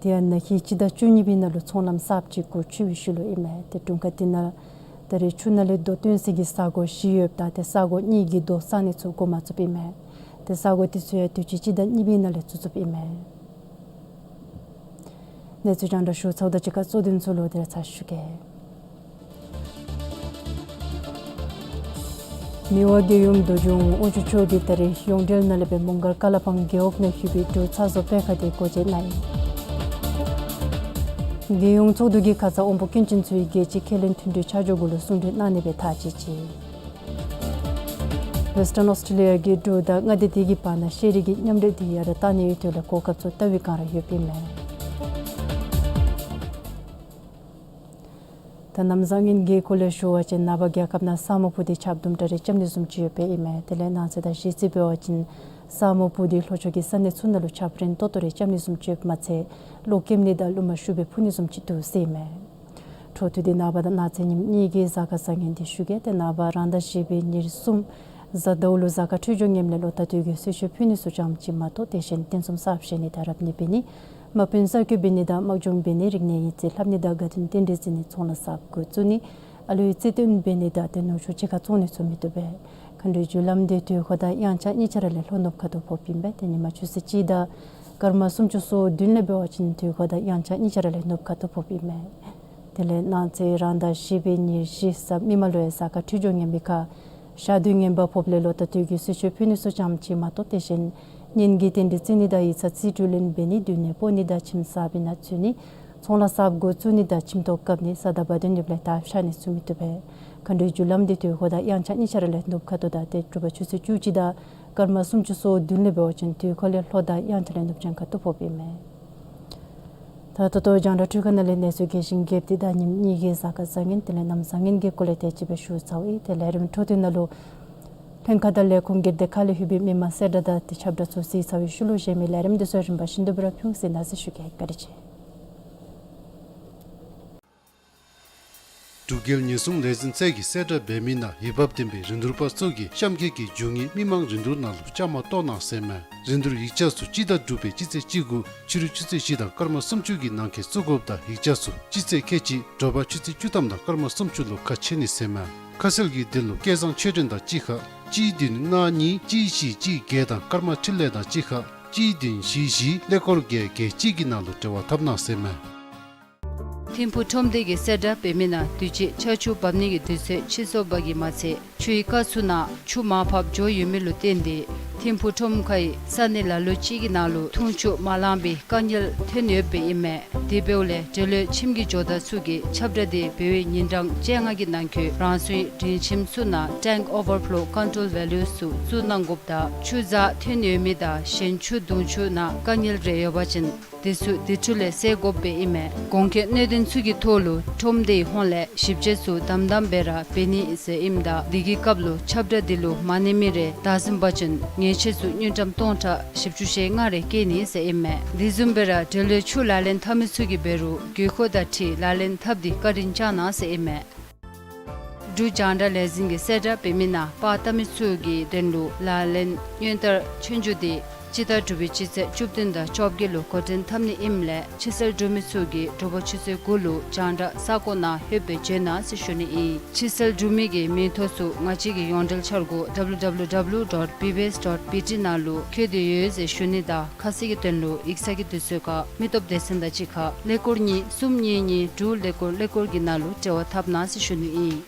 དེ་ཡང་ན་ཧིང་སྤྱི་ཟླ་བཅུ་གཉིས་པའི་ནང་ལུ་ཚོང་ལམ་གསརཔ་ཅིག་སྒོ་ཕྱེ་བའི་ཤུལ་ལུ་ཨིན་མས། ཏེ་གྲོང་ཁྱེར་འདི་ནང་ད་རིས་ཆུ་ནང་ལས་རྡོ་བཏོན་ས་གི་ས་གོ་བཞི་ཡོདཔ་ད་ཏེ་ས་གོ་གཉིས་ཀྱི་རྡོ་བསག་ནི་ཚུ་འགོ་མ་བཙུགསཔ་ཨིན་མས། ཏེ་ས་གོ་འདི་ཚུ་ཡང་དུས་ཅི་སྤྱི་ཟླ་གཉིས་པའི་ནང་ལས་བཙུགས་བཙུགསཔ་ཨིན་མས། གནས་ཚུལ་རྒྱང་བསྒྲགས་ཞུ་ཚརཝ་ད་གཅིག་ཁར་གཙོ་དོན་ཚུ་ལོག་སྟེ་ར་ཚར་ཞུ་གེ། མི་དབང་རྒྱལ་ཡུམ་རྡོ་རྗེ་དབང་མོ་དབང་ཕྱུག་མཆོག་གིས་ད་རིས་ཡོངས་འབྲེལ་ནང་ལས་སྦེ་མོང་སྒར་ཀ་ལ་ཕང་རྒེད་འོག་ནང་ཡོད་པའི་འབྲུག་ཚ་བཟོ་སྤེལ་ཁང་འདི་སྒོ་འབྱེད་གནང་ཡི། རྒྱལ་ཡོངས་ཚོགས་འདུ་གིས་ཁ་ཙ་དབང་པོ་སྐྱོན་ཅན་ཚུ་གི་རྒྱལ་སྤྱིའི་ཁས་ལེན་མཐུན་འབྲེལ་ཆ་འཇོག་གུ་ལུ་གསུང་གྲོས་གནང་ནི་སྦེ་ཐག་བཅད་ཅི། ཝེསི་ཊརན་ཨོསི་ཊྲེ་ལི་ཡ་གིས་འབྲུག་དང་མངའ་སྡེ་དེ་གི་བར་ན་ཤེས་རིག་གི་མཉམ་འབྲེལ་འདི་ཡར་དྲག་གཏང་ནིའི་དོན་ལས་གོ་སྐབས་ཚུ་བལྟ་བའི་བསྒང་ར་ཡོདཔ་ཨིན་མས། ད་གནམ་བཟང་ངན་གྱི་སྐོར་ལས་ཞུ་བ་ཅིན་ནངས་པ་རྒྱལ་ཁབ་ནང་ས་སྨུག་སྤུབས་ཏེ་ཆརཔ་དུམ་གྲ་རེ་རྐྱབ་ནི་བཟུམ་ཅིག་ཡོདཔ་ཨིན་མས། དེ་ལས་གནངས་ཚེ་དང་གཞེས་ཚེ་འབད་བ་ཅིན་ས་སྨུག་སྤུབས་ཏེ་ལྷོ་ཕྱོགས་ཀྱི་ས་གནས་ཚུ་ནང་ལུ་ཆརཔ་རན་ཏོག་ཏོ་རེ་རྐྱབ་ནི་བཟུམ་ཅིག་ཡོདཔ་མ་ཚད་གློག་ཀེམ་ནི་དང་རླུང་མ་ཤུགས་སྦེ་འཕུ་ནི་བཟུམ་ཅིག་འདུག་ཟེར་ཨིན་མས། འཕྲོ་མཐུད་དེ་ནངས་པ་དང་གནངས་ཚེ་ཉིནམ་གཉིས་ཀྱི་གཟའ་སྐར་བཟང་ངན་འདི་ཞུ་གེ། ཏེ་ནངས་པ་རང་ཟླ་བཞི་པའི་ཉེར་གསུམ་གཟའ་ཟླཝ་ལུ་གཟའ་སྐར་འཕྲོད་སྦྱོར་ངནམ་ལས་ལོ་ཟླ་སྟོད་ཀྱི་གསོལ་མཆོད་ཕུལ་ནི་ཚུ་ཙམ་ཅིག་མ་གཏོགས་དེ་བཞིན་རྟེན་གསུམ་གསརཔ་བཞེངས་ནི་དང་རབ་གནས་འབད་ནི་དམག་དཔོན་གསར་བསྐོ་འབད་ནི་དང་དམག་སྦྱོང་འབད་ནི་རིག་གནས་ཡིག་རྩིས་ལྷབ་ནི་དང་དགའ་སྟོན་རྟེན་འབྲེལ་བརྩི་ནི་ཚོང་ལཱ་གསརཔ་འགོ་བཙུགས་ནི་ཨ་ལུའི་རྩིས་སྟོན་འབད་ནི་དང་ཏེ་ནུ་གཅུང་གཅིག་ཁར་བཙོང་ནི་ཚུ་མི་བཏུབ་པས། མཁའ་འགྲོའི་རྒྱུ་ལམ་འདི་དུས་འཁོར་དང་དབྱངས་འཆར་གཉིས་ཆ་ར་ལས་ལྷོ་ནུབ་ཁ་ཐུག་ཕོགཔ་ཨིན་པས། ཏེ་ཉིན་མ་ཆུ་ཚོད་གཅིག་དང་སྐར་མ་སུམ་ཅུ་སོ་བདུན་ལས་འབད་བ་ཅིན་དུས་འཁོར་དང་དབྱངས་འཆར་གཉིས་ཆ་ར་ལས་ནུབ་ཁ་ཐུག་ཕོགཔ་ཨིན་མས། དེ་ལས་གནངས་ཚེ་རང་ཟླ་བཞི་པའི་ཉེར་བཞི་གཟའ་མིག་དམར་ལུ་ཡང་གཟའ་སྐར་འཕྲོད་སྦྱོར་ངན་པའི་ཁར་ཞག་དུས་ངན་པ་ཕོགཔ་ལས་ལོ་ཟླ་སྟོད་ཀྱི་གསོལ་མཆོད་ཕུལ་ནི་ཚུ་ཙམ་ཅིག་མ་གཏོགས་དེ་བཞིན་གཉེན་གྱི་རྟེན་འབྲེལ་བརྩི་ནི་དང་ཡིག་ཚང་རྩིས་སྤྲོད་ལེན་འབད་ནི་སྡོད་གནས་སྤོ་ནི་དང་ཁྱིམ་གསརཔ་ནང་འཛུལ་ནི་ཚོང་ལཱ་གསརཔ་འགོ་བཙུགས་ནི་དང་ཁྱིམ་ཐོག་བཀབ་ནི་བཟའ་ཟླ་བ་དན་ཡོདཔ་ལས་དར་ཕྱར་ནི་ཚུ་མི་བཏུབ་པས། མཁའ་འགྲོའི་རྒྱུ་ལམ་འདི་དུས་འཁོར་དང་དབྱངས་འཆར་གཉིས་ཆ་ར་ལས་ནུབ་ཁ་ཐུག་དང་ཏེ་དྲོ་པ་ཆུ་ཚོད་བཅུ་གཅིག་དང་སྐར་མ་སུམ་ཅུ་སོ་བདུན་ལས་འབད་བ་ཅིན་དུས་འཁོར་ལས་ལྷོ་དང་དབྱངས་འཆར་ལས་ནུབ་བྱང་ཁ་ཐུག་ཕོགཔ་ཨིན་མས། ད་ད་ལྟོ་རྒྱང་བསྒྲགས་འཕྲུལ་ཁང་ནང་ལས་གནས་ཚུལ་རྒྱས་ཤིང་རྒྱསཔ་འདི་ད་ཉིནམ་གཉིས་ཀྱི་གཟའ་སྐར་བཟང་ངན་དེ་ལས་གནམ་བཟང་ངན་གྱི་སྐོར་ལས་དེ་ཅིག་སྦེ་ཞུ་ཚརཝ་ཨིན། དེ་ལས་རིམ་འཕྲོ་མཐུད་ནང་ལུ་ལྷན་ཁག་དང་ལས་ཁུངས་སྒེར་སྡེ་ཁག་ལས་ལྷོད་པའི་མི་མང་གསལ་བསྒྲགས་དང་ཏེ་ཁྱབ་བསྒྲགས་ཚུ་གཟིགས་ཚར་བའི་ཤུལ་ལུ་གཞན་མི་ལས་རིམ་འདི་ཚུ་རིམ་པ་བཞིན་དུ་སྦེ་ར་ཕུལ་ཟེར་གནང་ཟེར་ཞུ་གེ། བཀའ་དྲིན་ཆེ། འབྲུག་རྒྱལ་ཉེན་སྲུང་ལས་འཛིན་ཚད་ཀྱིས་གསལ་བསྒྲགས་འབད་མི་ནང་འོས་འབབ་ལྡན་པའི་རིན་བསྡུར་པ་ཚུ་གིས་གཤམ་འཁོད་ཀྱི་རྒྱུ་དངོས་མི་མང་རིན་བསྡུར་ནང་ལུ་བཅའ་མར་གཏོགས་གནང་ཟེར་མས། རིན་བསྡུར་ཡིག་ཆ་ཚུ་སྤྱི་ཟླ་དྲུག་པའི་སྤྱི་ཚེས་གཅིག་གུ་ཕྱི་རུ་ཆུ་ཚོད་བཞི་དང་སྐར་མ་སུམ་ཅུ་གི་ནང་འཁོད་བཙུགས་དགོཔ་དང་ཡིག་ཆ་ཚུ་སྤྱི་ཚེས་ཁལ་གཅིག་དྲོ་པ་ཆུ་ཚོད་བཅུ་ཐམ་དང་སྐར་མ་སུམ་ཅུ་ལུ་ཁ་ཕྱེ་ནི་ཟེར་མས། ཁ་གསལ་གྱི་དོན་ལུ་སྐལ་བཟང་ཆོས་སྒྲོན་དང་གཅིག་ཁར་གཅིག་བདུན་ལྔ་གཉིས་གཅིག་བཞི་གཅིག་བརྒྱད་དང་སྐར་མ་ཕྲིན་ལས་དང་གཅིག་ཁར་གཅིག་བདུན་བཞི་བཞི་ཀླད་ཀོར་བརྒྱད་བརྒྱད་གཅིག་གི་ནང་ལུ་འབྲེལ་བ་འཐབ་གནང་ཟེར་མས། ཐིམ་ཕུག་ཁྲོམ་སྡེ་གིས་གསལ་བསྒྲགས་འབད་མི་ནང་དུས་ཅི་ཆར་ཆུ་འབབ་ནི་གི་དུས་ཚོད་ཕྱིས་སོང་བ་གིས་མ་ཚད་ཆུའི་རྐ་ཚུ་ནང་ཆུ་མར་ཕབ་འགྱོ་ཡོད་མི་ལུ་བརྟེན་ཏེ་ཐིམ་ཕུག་ཁྲོམ་ཁའི་ས་གནས་ལ་ལུ་ཅིག་གི་ནང་ལུ་འཐུང་ཆུ་མ་ལང་པའི་དཀའ་ངལ་ཐོན་ཡོདཔ་ཨིན་མས། དེ་འབདཝ་ལས་འབྲེལ་ཡོད་ཁྱིམ་གྱི་ཇོ་བདག་ཚུ་གིས་ཁྱབ་བསྒྲགས་དེ་འབད་བའི་ཉིན་གྲངས་བཅོ་ལྔ་གི་ནང་འཁོད་རང་སོའི་མགྲོན་ཁྱིམ་ཚུ་ནང་tank overflow control valves ཚུ་བཙུགས་གནང་དགོཔ་དང་ཆུ་ཟག་ཐོན་ཡོད་མི་དང་གཞན་ཆུ་བཏུང་ཆུ་ནང་དཀའ་ངལ་རེ་ཡོད་པ་ཅིན་དེ་ཚུ་དེ་འཕྲོ་ལས་སེལ་དགོཔ་སྦེ་ཨིན་མས། གོང་འཁོད་གནད་དོན་ཚུ་གི་ཐོག་ལུ་ཁྲོམ་སྡེའི་ཧོངས་ལས་ཞིབ་དཔྱད་ཚུ་དམ་དམ་སྦེ་ར་འབད་ནི་ཟེར་ཨིནམ་ད་དེ་གི་སྐབས་ལུ་ཁྱབ་བསྒྲགས་དེ་ལུ་མ་གནས་མི་རེ་བདའ་ཟུན་པ་ཅིན་ཉེས་ཆད་ཚུ་དངུལ་ཀྲམ་སྟོང་ཕྲག་བཞི་བཅུ་ཞེ་ལྔ་རེ་བཀལ་ནི་ཟེར་ཨིན་མས། དེ་བཟུམ་སྦེ་ར་འབྲེལ་ཡོད་ཆུ་ལག་ལེན་འཐབ་མི་ཚུ་གིས་འབད་རུང་དགོས་མཁོ་དང་འཁྲིལ་ལག་ལེན་འཐབ་སྟེ་བཀའ་དྲིན་བསྐྱང་གནང་ཟེར་ཨིན་མས། འབྲུག་རྒྱང་བསྒྲགས་ལས་འཛིན་གྱིས་གསལ་བསྒྲགས་འབད་མི་ནང་པར་བཏབ་མི་ཚུ་གི་དོན་ལུ་ལག་ལེན་སྔོན་ལྟར་ཆོས་རྒྱུགས་དེ་སྤྱི་ཟླ་དྲུག་པའི་སྤྱི་ཚེས་བཅུ་བདུན་དང་བཅོ་བརྒྱད་ལུ་འགོ་འདྲེན་འཐབ་ནི་ཨིནམ་ལས་ཕྱིར་སེལ་གྲུབ་མི་ཚུ་གིས་དྲོ་པ་ཆུ་ཚོད་དགུ་ལུ་རྒྱང་བསྒྲགས་ས་ཁོངས་ནང་ལྷོད་སྦེ་བྱོན་གནང་ཟེར་ཞུ་ནི་ཨིན། ཕྱིར་སེལ་གྲུབ་མི་གི་མིང་ཐོ་ཚུ་ང་བཅས་ཀྱི་ཡོངས་འབྲེལ་འཆར་སྒོ་W W W dot B B S dot B T ནང་ལུ་བཀོད་དེ་ཡོད་ཟེར་ཞུ་ནི་དང་ཁ་གསལ་གྱི་དོན་ལུ་ཡིག་ཚང་གི་དུས་ཚོད་ཁར་མི་སྟོབས་སྡེ་ཚན་དང་གཅིག་ཁར་ཀླད་ཀོར་གཉིས་གསུམ་གཉིས་གཉིས་དྲུག་ཀླད་ཀོར་ཀླད་ཀོར་གྱི་ནང་ལུ་འབྲེལ་བ་འཐབ་གནང་ཟེར་ཞུ་ནི་ཨིན།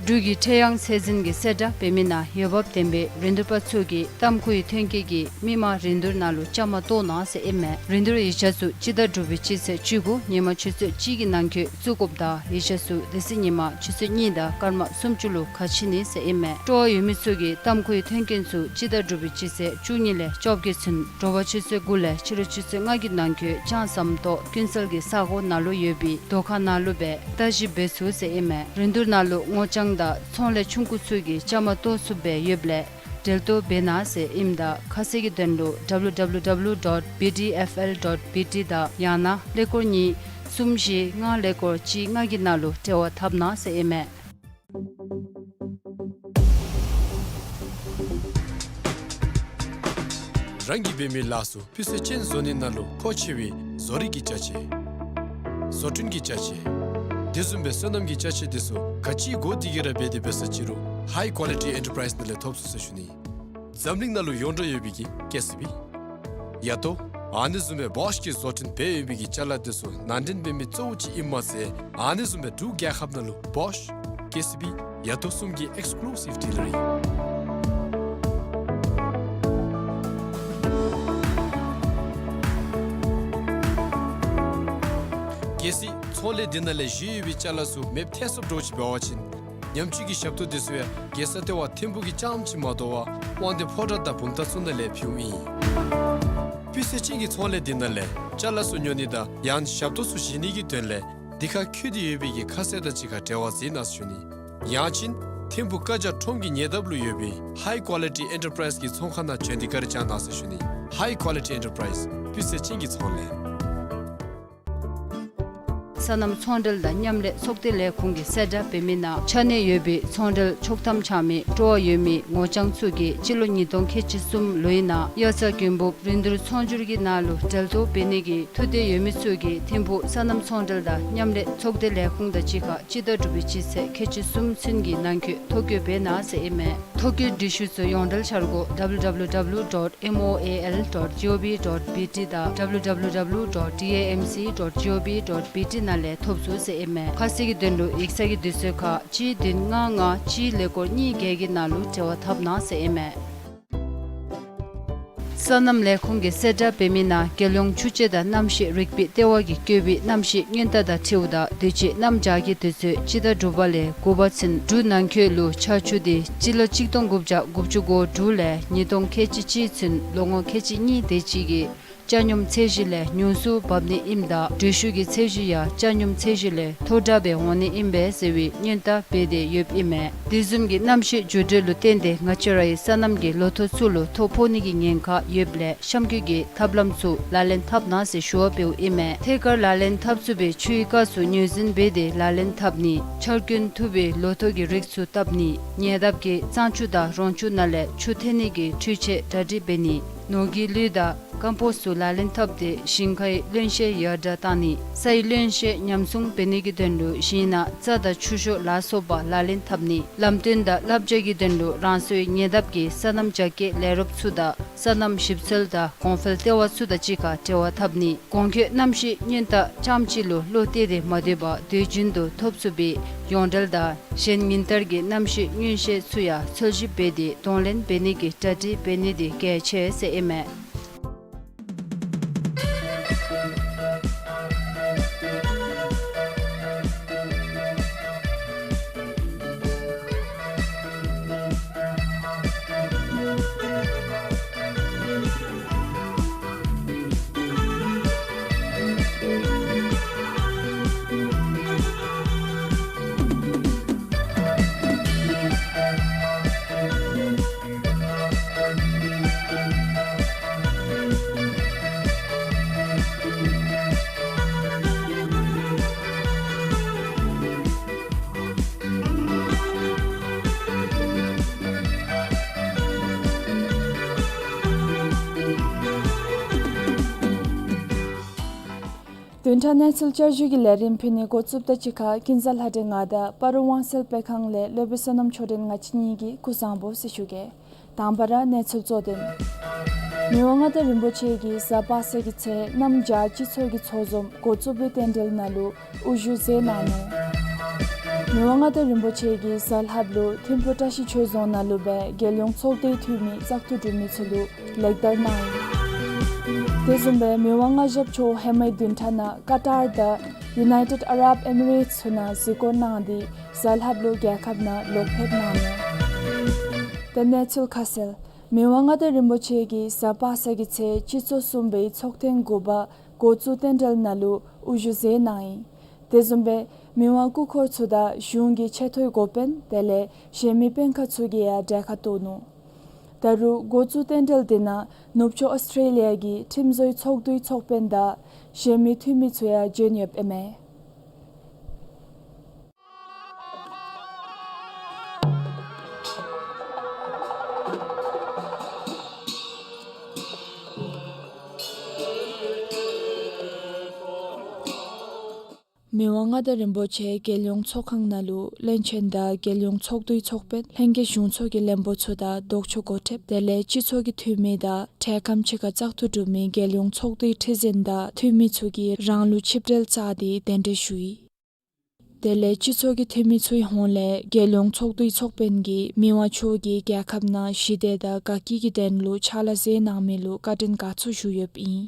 འབྲུག་གི་ཁྲེ་ཡང་ཚད་འཛིན་གྱིས་གསལ་བསྒྲགས་འབད་མི་ནང་འོས་འབབ་ལྡན་པའི་རིན་བསྡུར་པ་ཚུ་གིས་གཏམ་ཁུལ་ཐོན་སྐྱེད་ཀྱི་མི་མང་རིན་བསྡུར་ནང་ལུ་བཅའ་མར་གཏོགས་གནང་ཟེར་ཨིན་མས། རིན་བསྡུར་ཡིག་ཆ་ཚུ་སྤྱི་ཟླ་དྲུག་པའི་སྤྱི་ཚེས་བཅུ་དགུ་ཉིན་མ་ཆུ་ཚོད་གཅིག་གི་ནང་འཁོད་བཙུགས་དགོཔ་དང་ཡིག་ཆ་ཚུ་དེ་ཚེ་ཉིན་མ་ཆུ་ཚོད་གཉིས་དང་སྐར་མ་སུམ་ཅུ་ལུ་ཁ་ཕྱེ་ནི་ཟེར་ཨིན་མས། སྤྲོ་བ་ཡོད་མི་ཚུ་གིས་གཏམ་ཁུལ་ཐོན་སྐྱེད་ཚུ་སྤྱི་ཟླ་དྲུག་པའི་སྤྱི་ཚེས་བཅུ་གཉིས་ལས་བཅོ་བརྒྱད་ཚུན་དྲོ་པ་ཆུ་ཚོད་དགུ་ལས་ཕྱི་རུ་ཆུ་ཚོད་ལྔ་གི་ནང་འཁོད་ལྕང་ཟམ་ཏོག་ཀུན་གསལ་གྱི་ས་གོ་ནང་ལུ་ཡོད་པའི་ཟློས་གར་ནང་ལུ་སྦེ་བརྟག་ཞིབ་འབད་ཚུགས་ཟེར་ཨིན་མས། རིན་བསྡུར་ནང་ལུ་སྔོ་ལྗང་དང་ཚོང་ལས་ཆུང་ཀུ་ཚུ་གིས་བཅའ་མར་གཏོགས་ཚུགསཔ་སྦེ་ཡོདཔ་ལས་འབྲེལ་གཏོགས་འབད་གནང་ཟེར་ཨིནམ་ད་ཁ་གསལ་གྱི་དོན་ལུ W W W dot B D F L dot B T དང་ཡང་ན་ཀླད་ཀོར་གཉིས་གསུམ་བཞི་ལྔ་ཀླད་ཀོར་གཅིག་ལྔ་གི་ནང་ལུ་འབྲེལ་བ་འཐབ་གནང་ཟེར་ཨིན་མས། རང་གིས་འབད་མི་ལཱ་ཚུ་སྤུས་ཚད་ཅན་བཟོ་ནི་ནང་ལུ་མཁོ་ཆེ་བའི་བཟོ་རིག་གི་ཅ་ཆས། བཟོ་སྐྲུན་གྱི་ཅ་ཆས། དེ་བཟུམ་སྦེ་སོ་ནམ་གྱི་ཅ་ཆས་དེ་ཚུ་ག་ཅི་དགོ་དེ་གིས་ར་འབད་དེ་འབད་ས་ཅིག་རུང་High Quality Enterprise ནང་ལས་ཐོབ་ཚུགས་ཟེར་ཞུ་ནི། འཛམ་གླིང་ནང་ལུ་ཡོངས་གྲགས་ཡོད་པའི་གི་ཀེ་སི་བི། ཡ་ཏོ། ཨ་ནི་བཟུམ་སྦེ་བོཤ་གིས་བཟོ་སྐྲུན་འབད་ཡོད་པའི་གི་ཅ་ལ་དེ་ཚུ་ནང་འདྲེན་འབད་མི་གཙོ་བོ་ཅིག་ཨིནམ་མ་ཚད་ཨ་ནི་བཟུམ་སྦེ་འབྲུག་རྒྱལ་ཁབ་ནང་ལུ་བོཤ་ཀེ་སི་བི་ཡ་ཏོ་གསུམ་གྱི་ཨེགསི་ཀུ་ལུ་སིབ་ཌི་ལར་ཨིན། གལ་སྲིད་ཚོང་ལས་འདི་ནང་ལས་བཞེས་ཡོད་པའི་ཅ་ལ་ཚུ་མེདཔ་ཐལ་སོཔ་འདྲཝ་ཅིག་འབད་བ་ཅིན་ཉམས་བཅོས་ཀྱི་ཞབས་ཏོག་དེ་ཚུ་ཡང་རྒྱལ་ས་ལྟེ་བ་ཐིམ་ཕུག་གི་རྐྱངམ་ཅིག་མ་དོ་བར་དབང་འདུས་ཕོ་བྲང་དང་བུམ་ཐང་ཚུ་ནང་ལས་ཕུལཝ་ཨིན། སྤུས་ཚད་ཅན་གྱི་ཚོང་ལས་འདི་ནང་ལས་ཅ་ལ་ཚུ་ཉོ་ནི་དང་ཡང་ཞབས་ཏོག་ཚུ་བཞེས་ནི་གི་དོན་ལས་འདི་ཁར་བཀོད་དེ་ཡོད་པའི་གི་ཁ་གསལ་དང་གཅིག་ཁར་འབྲེལ་བ་འཛིན་གནང་ཟེར་ཞུ་ནི། ཡང་ཅིན་ཐིམ་ཕུག་ཀ་ཇ་ཁྲོམ་གྱི་ཉེ་འདབས་ལུ་ཡོད་པའི་High Quality Enterprise གི་ཚོང་ཁང་ནང་བྱོན་ཏེ་བཀའ་དྲིན་བསྐྱང་གནང་ཟེར་ཞུ་ནི། High Quality Enterprise སྤུས་ཚད་ཅན་གྱི་ཚོང་ལས། སོ་ནམ་ཚོང་འབྲེལ་དང་མཉམ་ལས་ཚོགས་སྡེ་ལས་ཁུངས་ཀྱིས་གསལ་བསྒྲགས་འབད་མི་ནང་ཆ་གནས་ཡོད་པའི་ཚོང་འབྲེལ་ཆོག་ཐམ་འཆང་མི་སྤྲོ་བ་ཡོད་མི་ངོ་རྐྱང་ཚུ་གིས་སྤྱི་ལོ་ཉིས་སྟོང་ཁལ་གཅིག་གསུམ་ལོའི་ནང་དབྱར་རྩྭ་དགུན་འབུབ་རིན་བསྡུར་ཚོང་སྒྱུར་གྱི་ནང་ལུ་འབྲེལ་གཏོགས་འབད་ནི་གི་ཐུགས་འདོད་ཡོད་མི་ཚུ་གིས་ཐིམ་ཕུག་སོ་ནམ་ཚོང་འབྲེལ་དང་མཉམ་ལས་ཚོགས་སྡེ་ལས་ཁུངས་དང་གཅིག་ཁར་སྤྱི་ཟླ་དྲུག་པའི་སྤྱི་ཚེས་ཁལ་གཅིག་གསུམ་ཚུན་གྱི་ནང་འཁོད་ཐོ་བཀོད་འབད་གནང་ཟེར་ཨིན་མས། ཐོ་བཀོད་འབྲི་ཤུལ་ཚུ་ཡོངས་འབྲེལ་འཆར་སྒོ་W W W dot M O A L dot G O V dot B T དང་W W W dot D A M C dot G O V dot B T ནང་ལས་ཐོབ་ཚུགས་ཟེར་ཨིན་མས། ཁ་གསལ་གྱི་དོན་ལུ་ཡིག་ཚང་གི་དུས་ཚོད་ཁར་གཅིག་བདུན་ལྔ་ལྔ་གཅིག་ཀླད་ཀོར་གཉིས་བརྒྱད་ཀྱི་ནང་ལུ་འབྲེལ་བ་འཐབ་གནང་ཟེར་ཨིན་མས། སོ་ནམ་ལས་ཁུངས་ཀྱིས་གསལ་བསྒྲགས་འབད་མི་ནང་རྒྱལ་ཡོངས་ཆུ་དཔྱད་དང་གནམ་གཤིས་རིག་པའི་ལྟེ་བ་གིས་བཀོད་པའི་གནམ་གཤིས་སྔོན་བརྡ་དང་འཁྲིལཝ་ད་དུས་ཅི་གནམ་བྱཱར་གྱི་དུས་ཚོད་སྤྱི་ཟླ་དྲུག་པ་ལས་དགུ་པ་ཚུན་འབྲུག་ནང་འཁོད་ལུ་ཆར་ཆུ་དེ་སྤྱི་ལོ་གཅིག་སྟོང་དགུ་བརྒྱ་དགུ་བཅུ་གོ་དྲུག་ལས་ཉིས་སྟོང་ཁལ་གཅིག་གཅིག་ཚུན་ལོ་ངོ་ཁལ་གཅིག་གཉིས་དེ་ཅིག་གི་ཆ་སྙོམས་ཚད་གཞི་ལས་ཉུང་སུ་འབབ་ནི་ཨིནམ་ད་འགྲུལ་བཞུད་ཀྱི་ཚད་གཞི་ཡང་ཆ་སྙོམས་ཚད་གཞི་ལས་མཐོ་དྲགས་སྦེ་འོང་ནི་ཨིན་པས་ཟེར་བའི་སྔོན་བརྡ་འབད་དེ་ཡོདཔ་ཨིན་མས། དེ་བཟུམ་གྱི་གནམ་གཤིས་འགྱུར་འགྲོས་ལུ་བརྟེན་ཏེ་ང་བཅས་རའི་སོ་ནམ་གྱི་ལོ་ཐོག་ཚུ་ལུ་ཐོ་ཕོག་ནི་གི་ཉེན་ཁ་ཡོདཔ་ལས་གཤམ་འཁོད་ཀྱི་ཐབས་ལམ་ཚུ་ལག་ལེན་འཐབ་གནང་ཟེར་ཞུ་བ་འབདཝ་ཨིན་མས། ཐད་ཀར་ལག་ལེན་འཐབ་ཚུགས་པའི་ཆུའི་སྐལ་ཚུ་ངོས་འཛིན་འབད་དེ་ལག་ལེན་འཐབ་ནི། ཆར་སྐྱོན་ཐུབ་པའི་ལོ་ཐོག་གི་རིགས་ཚུ་བཏབ་ནི། ཉེ་འདབས་ཀྱི་གཙང་ཆུ་དང་རོང་ཆུ་ནང་ལས་ཆུ་ཐོན་ནི་གི་འཕྲུལ་ཆས་གྲ་སྒྲིག་འབད་ནི། ནོར་གྱི་ལུད་དང་ཀམ་པོསཊ་ཚུ་ལག་ལེན་འཐབ་སྟེ་ཞིང་ཁའི་རློན་གཤེར་ཡར་དྲགས་བཏང་ནི། སའི་རློན་གཤེར་ཉམས་སྲུང་འབད་ནི་གི་དོན་ལུ་ཞིང་ནང་རྩྭ་དང་ཆུ་ཤོག་ལ་སོགས་པ་ལག་ལེན་འཐབ་ནི། ལམ་སྟོན་དང་བསླབ་བྱ་གི་དོན་ལུ་རང་སོའི་ཉེ་འདབས་ཀྱི་སོ་ནམ་རྒྱ་སྐྱེད་ལས་རོགསཔ་ཚུ་དང་སོ་ནམ་ཞིབ་འཚོལ་དང་གོང་འཕེལ་ལྟེ་བ་ཚུ་དང་གཅིག་ཁར་འབྲེལ་བ་འཐབ་ནི། གོང་འཁོད་གནམ་གཤིས་སྔོན་བརྡ་རྐྱངམ་གཅིག་ལུ་བློ་གཏད་དེ་མ་སྡོད་པར་དུས་རྒྱུན་དུ་ཐོབ་ཚུགས་པའི་ཡོངས་འབྲེལ་དང་གཞན་ཉིན་ལྟར་གྱི་གནམ་གཤིས་མངོན་ཤེས་ཚུ་ཡང་འཚོལ་ཞིབ་འབད་དེ་གདོང་ལེན་འབད་ནི་གི་གྲ་སྒྲིག་འབད་ནི་དེ་གལ་ཆེ་ཟེར་ཨིན་མས། བདུན་ཕྲག་གནས་ཚུལ་བསྐྱར་ཞུ་གི་ལས་རིམ་ཕུལ་ནི་འགོ་བཙུགསཔ་དང་གཅིག་ཁར་ཀུན་བཟང་ལྷ་སྒྲོན་ང་དང་སྤ་རོ་དབང་གསལ་དཔེ་ཁང་ལས་སློབ་དཔོན་བསོད་ནམས་ཆོས་སྒྲོན་ང་བཅས་གཉིས་ཀྱིས་སྐུ་གཟུགས་བཟང་པོ་ཟེར་ཞུ་གེ། དང་པ་ར་གནས་ཚུལ་གཙོ་དོན། མི་དབང་མངའ་བདག་རིན་པོ་ཆེ་གིས་གཟའ་པ་སངས་ཀྱི་ཚེ་གནམ་བྱཱར་སྤྱི་ཚོགས་ཀྱི་ཚོགས་འཛོམས་འགོ་བཙུགས་པའི་རྟེན་འབྲེལ་ནང་ལུ་དབུ་བཞུགས་མཛད་གནང་ནུག། མི་དབང་མངའ་བདག་རིན་པོ་ཆེ་གིས་གཟའ་ལྷགཔ་ལུ་ཐིམ་ཕུག་བཀྲ་ཤིས་ཆོས་རྫོང་ནང་ལུ་སྦེ་རྒྱལ་ཡོངས་ཚོགས་སྡེའི་འཐུས་མི་བཙག་འཐུ་གྲུབ་མི་ཚུ་ལུ་ལེགས་དར་གནང་ཡི། དེ་བཟུམ་སྦེ་མི་དབང་མངའ་ཞབས་མཆོག་ཧེ་མའི་བདུན་ཕྲག་ནང་ཀ་ཏར་དང་ཡུ་ནའི་ཊེཌ་ཨ་རབ་ཨེ་མི་རེཊསི་ཚུ་ནང་གཟིགས་སྐོར་གནང་སྟེ་གཟའ་ལྷགཔ་ལུ་རྒྱལ་ཁབ་ནང་ལོག་ཕེབས་གནང་ནུག། ཏེ་གནས་ཚུལ་ཁ་གསལ། མི་དབང་མངའ་བདག་རིན་པོ་ཆེ་གིས་གཟའ་པ་སངས་ཀྱི་ཚེ་སྤྱི་ཚོགས་གསུམ་པའི་ཚོགས་ཐེངས་དགུ་པ་འགོ་བཙུགས་རྟེན་འབྲེལ་ནང་ལུ་དབུ་བཞུགས་མཛད་གནང་ཡི། དེ་བཟུམ་སྦེ་མི་དབང་སྐུ་འཁོར་ཚུ་དང་གཞུང་གི་ཆེ་མཐོའི་འགོ་དཔོན་དེ་ལས་གཞན་མི་སྤུན་ཁག་ཚུ་གིས་ཡང་གྲལ་ཁར་གཏོགས་ནུག། ད་རུང་འགོ་བཙུགས་རྟེན་འབྲེལ་དེ་ནང་ནུབ་ཕྱོགས་ཨོསི་ཊེ་ལི་ཡ་གི་ཁྲིམས་བཟོའི་ཚོགས་འདུའི་ཚོགས་དཔོན་དང་གཞན་མི་འཐུས་མི་ཚུ་ཡང་བྱོན་ཡོདཔ་ཨིན་མས། མངའ་བདག་རིན་པོ་ཆེ་རྒྱལ་ཡོངས་ཚོགས་ཁང་ནང་ལུ་བློན་ཆེན་དང་རྒྱལ་ཡོངས་ཚོགས་འདུའི་ཚོགས་དཔོན་ལྷན་རྒྱས་གཞུང་ཚོགས་ཀྱི་བློན་པོ་ཚུ་དང་ལྡོག་ཕྱོགས་འགོ་ཁྲིདཔ་དེ་ལས་སྤྱི་ཚོགས་ཀྱི་འཐུས་མི་དང་འཕྲལ་ཁམས་ཕྱེད་ཀ་བཙག་འཐུ་གྲུབ་མི་རྒྱལ་ཡོངས་ཚོགས་འདུའི་ཁྲི་འཛིན་དང་འཐུས་མི་ཚུ་གིས་རང་ལུགས་ཆིབས་གྲལ་བཅའ་སྟེ་གདན་འདྲེན་ཞུ་ཡི། དེ་ལས་སྤྱི་ཚོགས་ཀྱི་འཐུས་མི་ཚུའི་ཧོངས་ལས་རྒྱལ་ཡོངས་ཚོགས་འདུའི་ཚོགས་དཔོན་གྱིས་མི་དབང་མཆོག་གིས་རྒྱལ་ཁབ་ནང་ཞི་བདེ་དང་དགའ་སྐྱིད་ཀྱི་དོན་ལུ་ཕྱག་ལཱ་མཛད་གནང་མི་ལུ་བཀའ་དྲིན་དགའ་ཚོར་ཞུ་ཡོདཔ་ཨིན།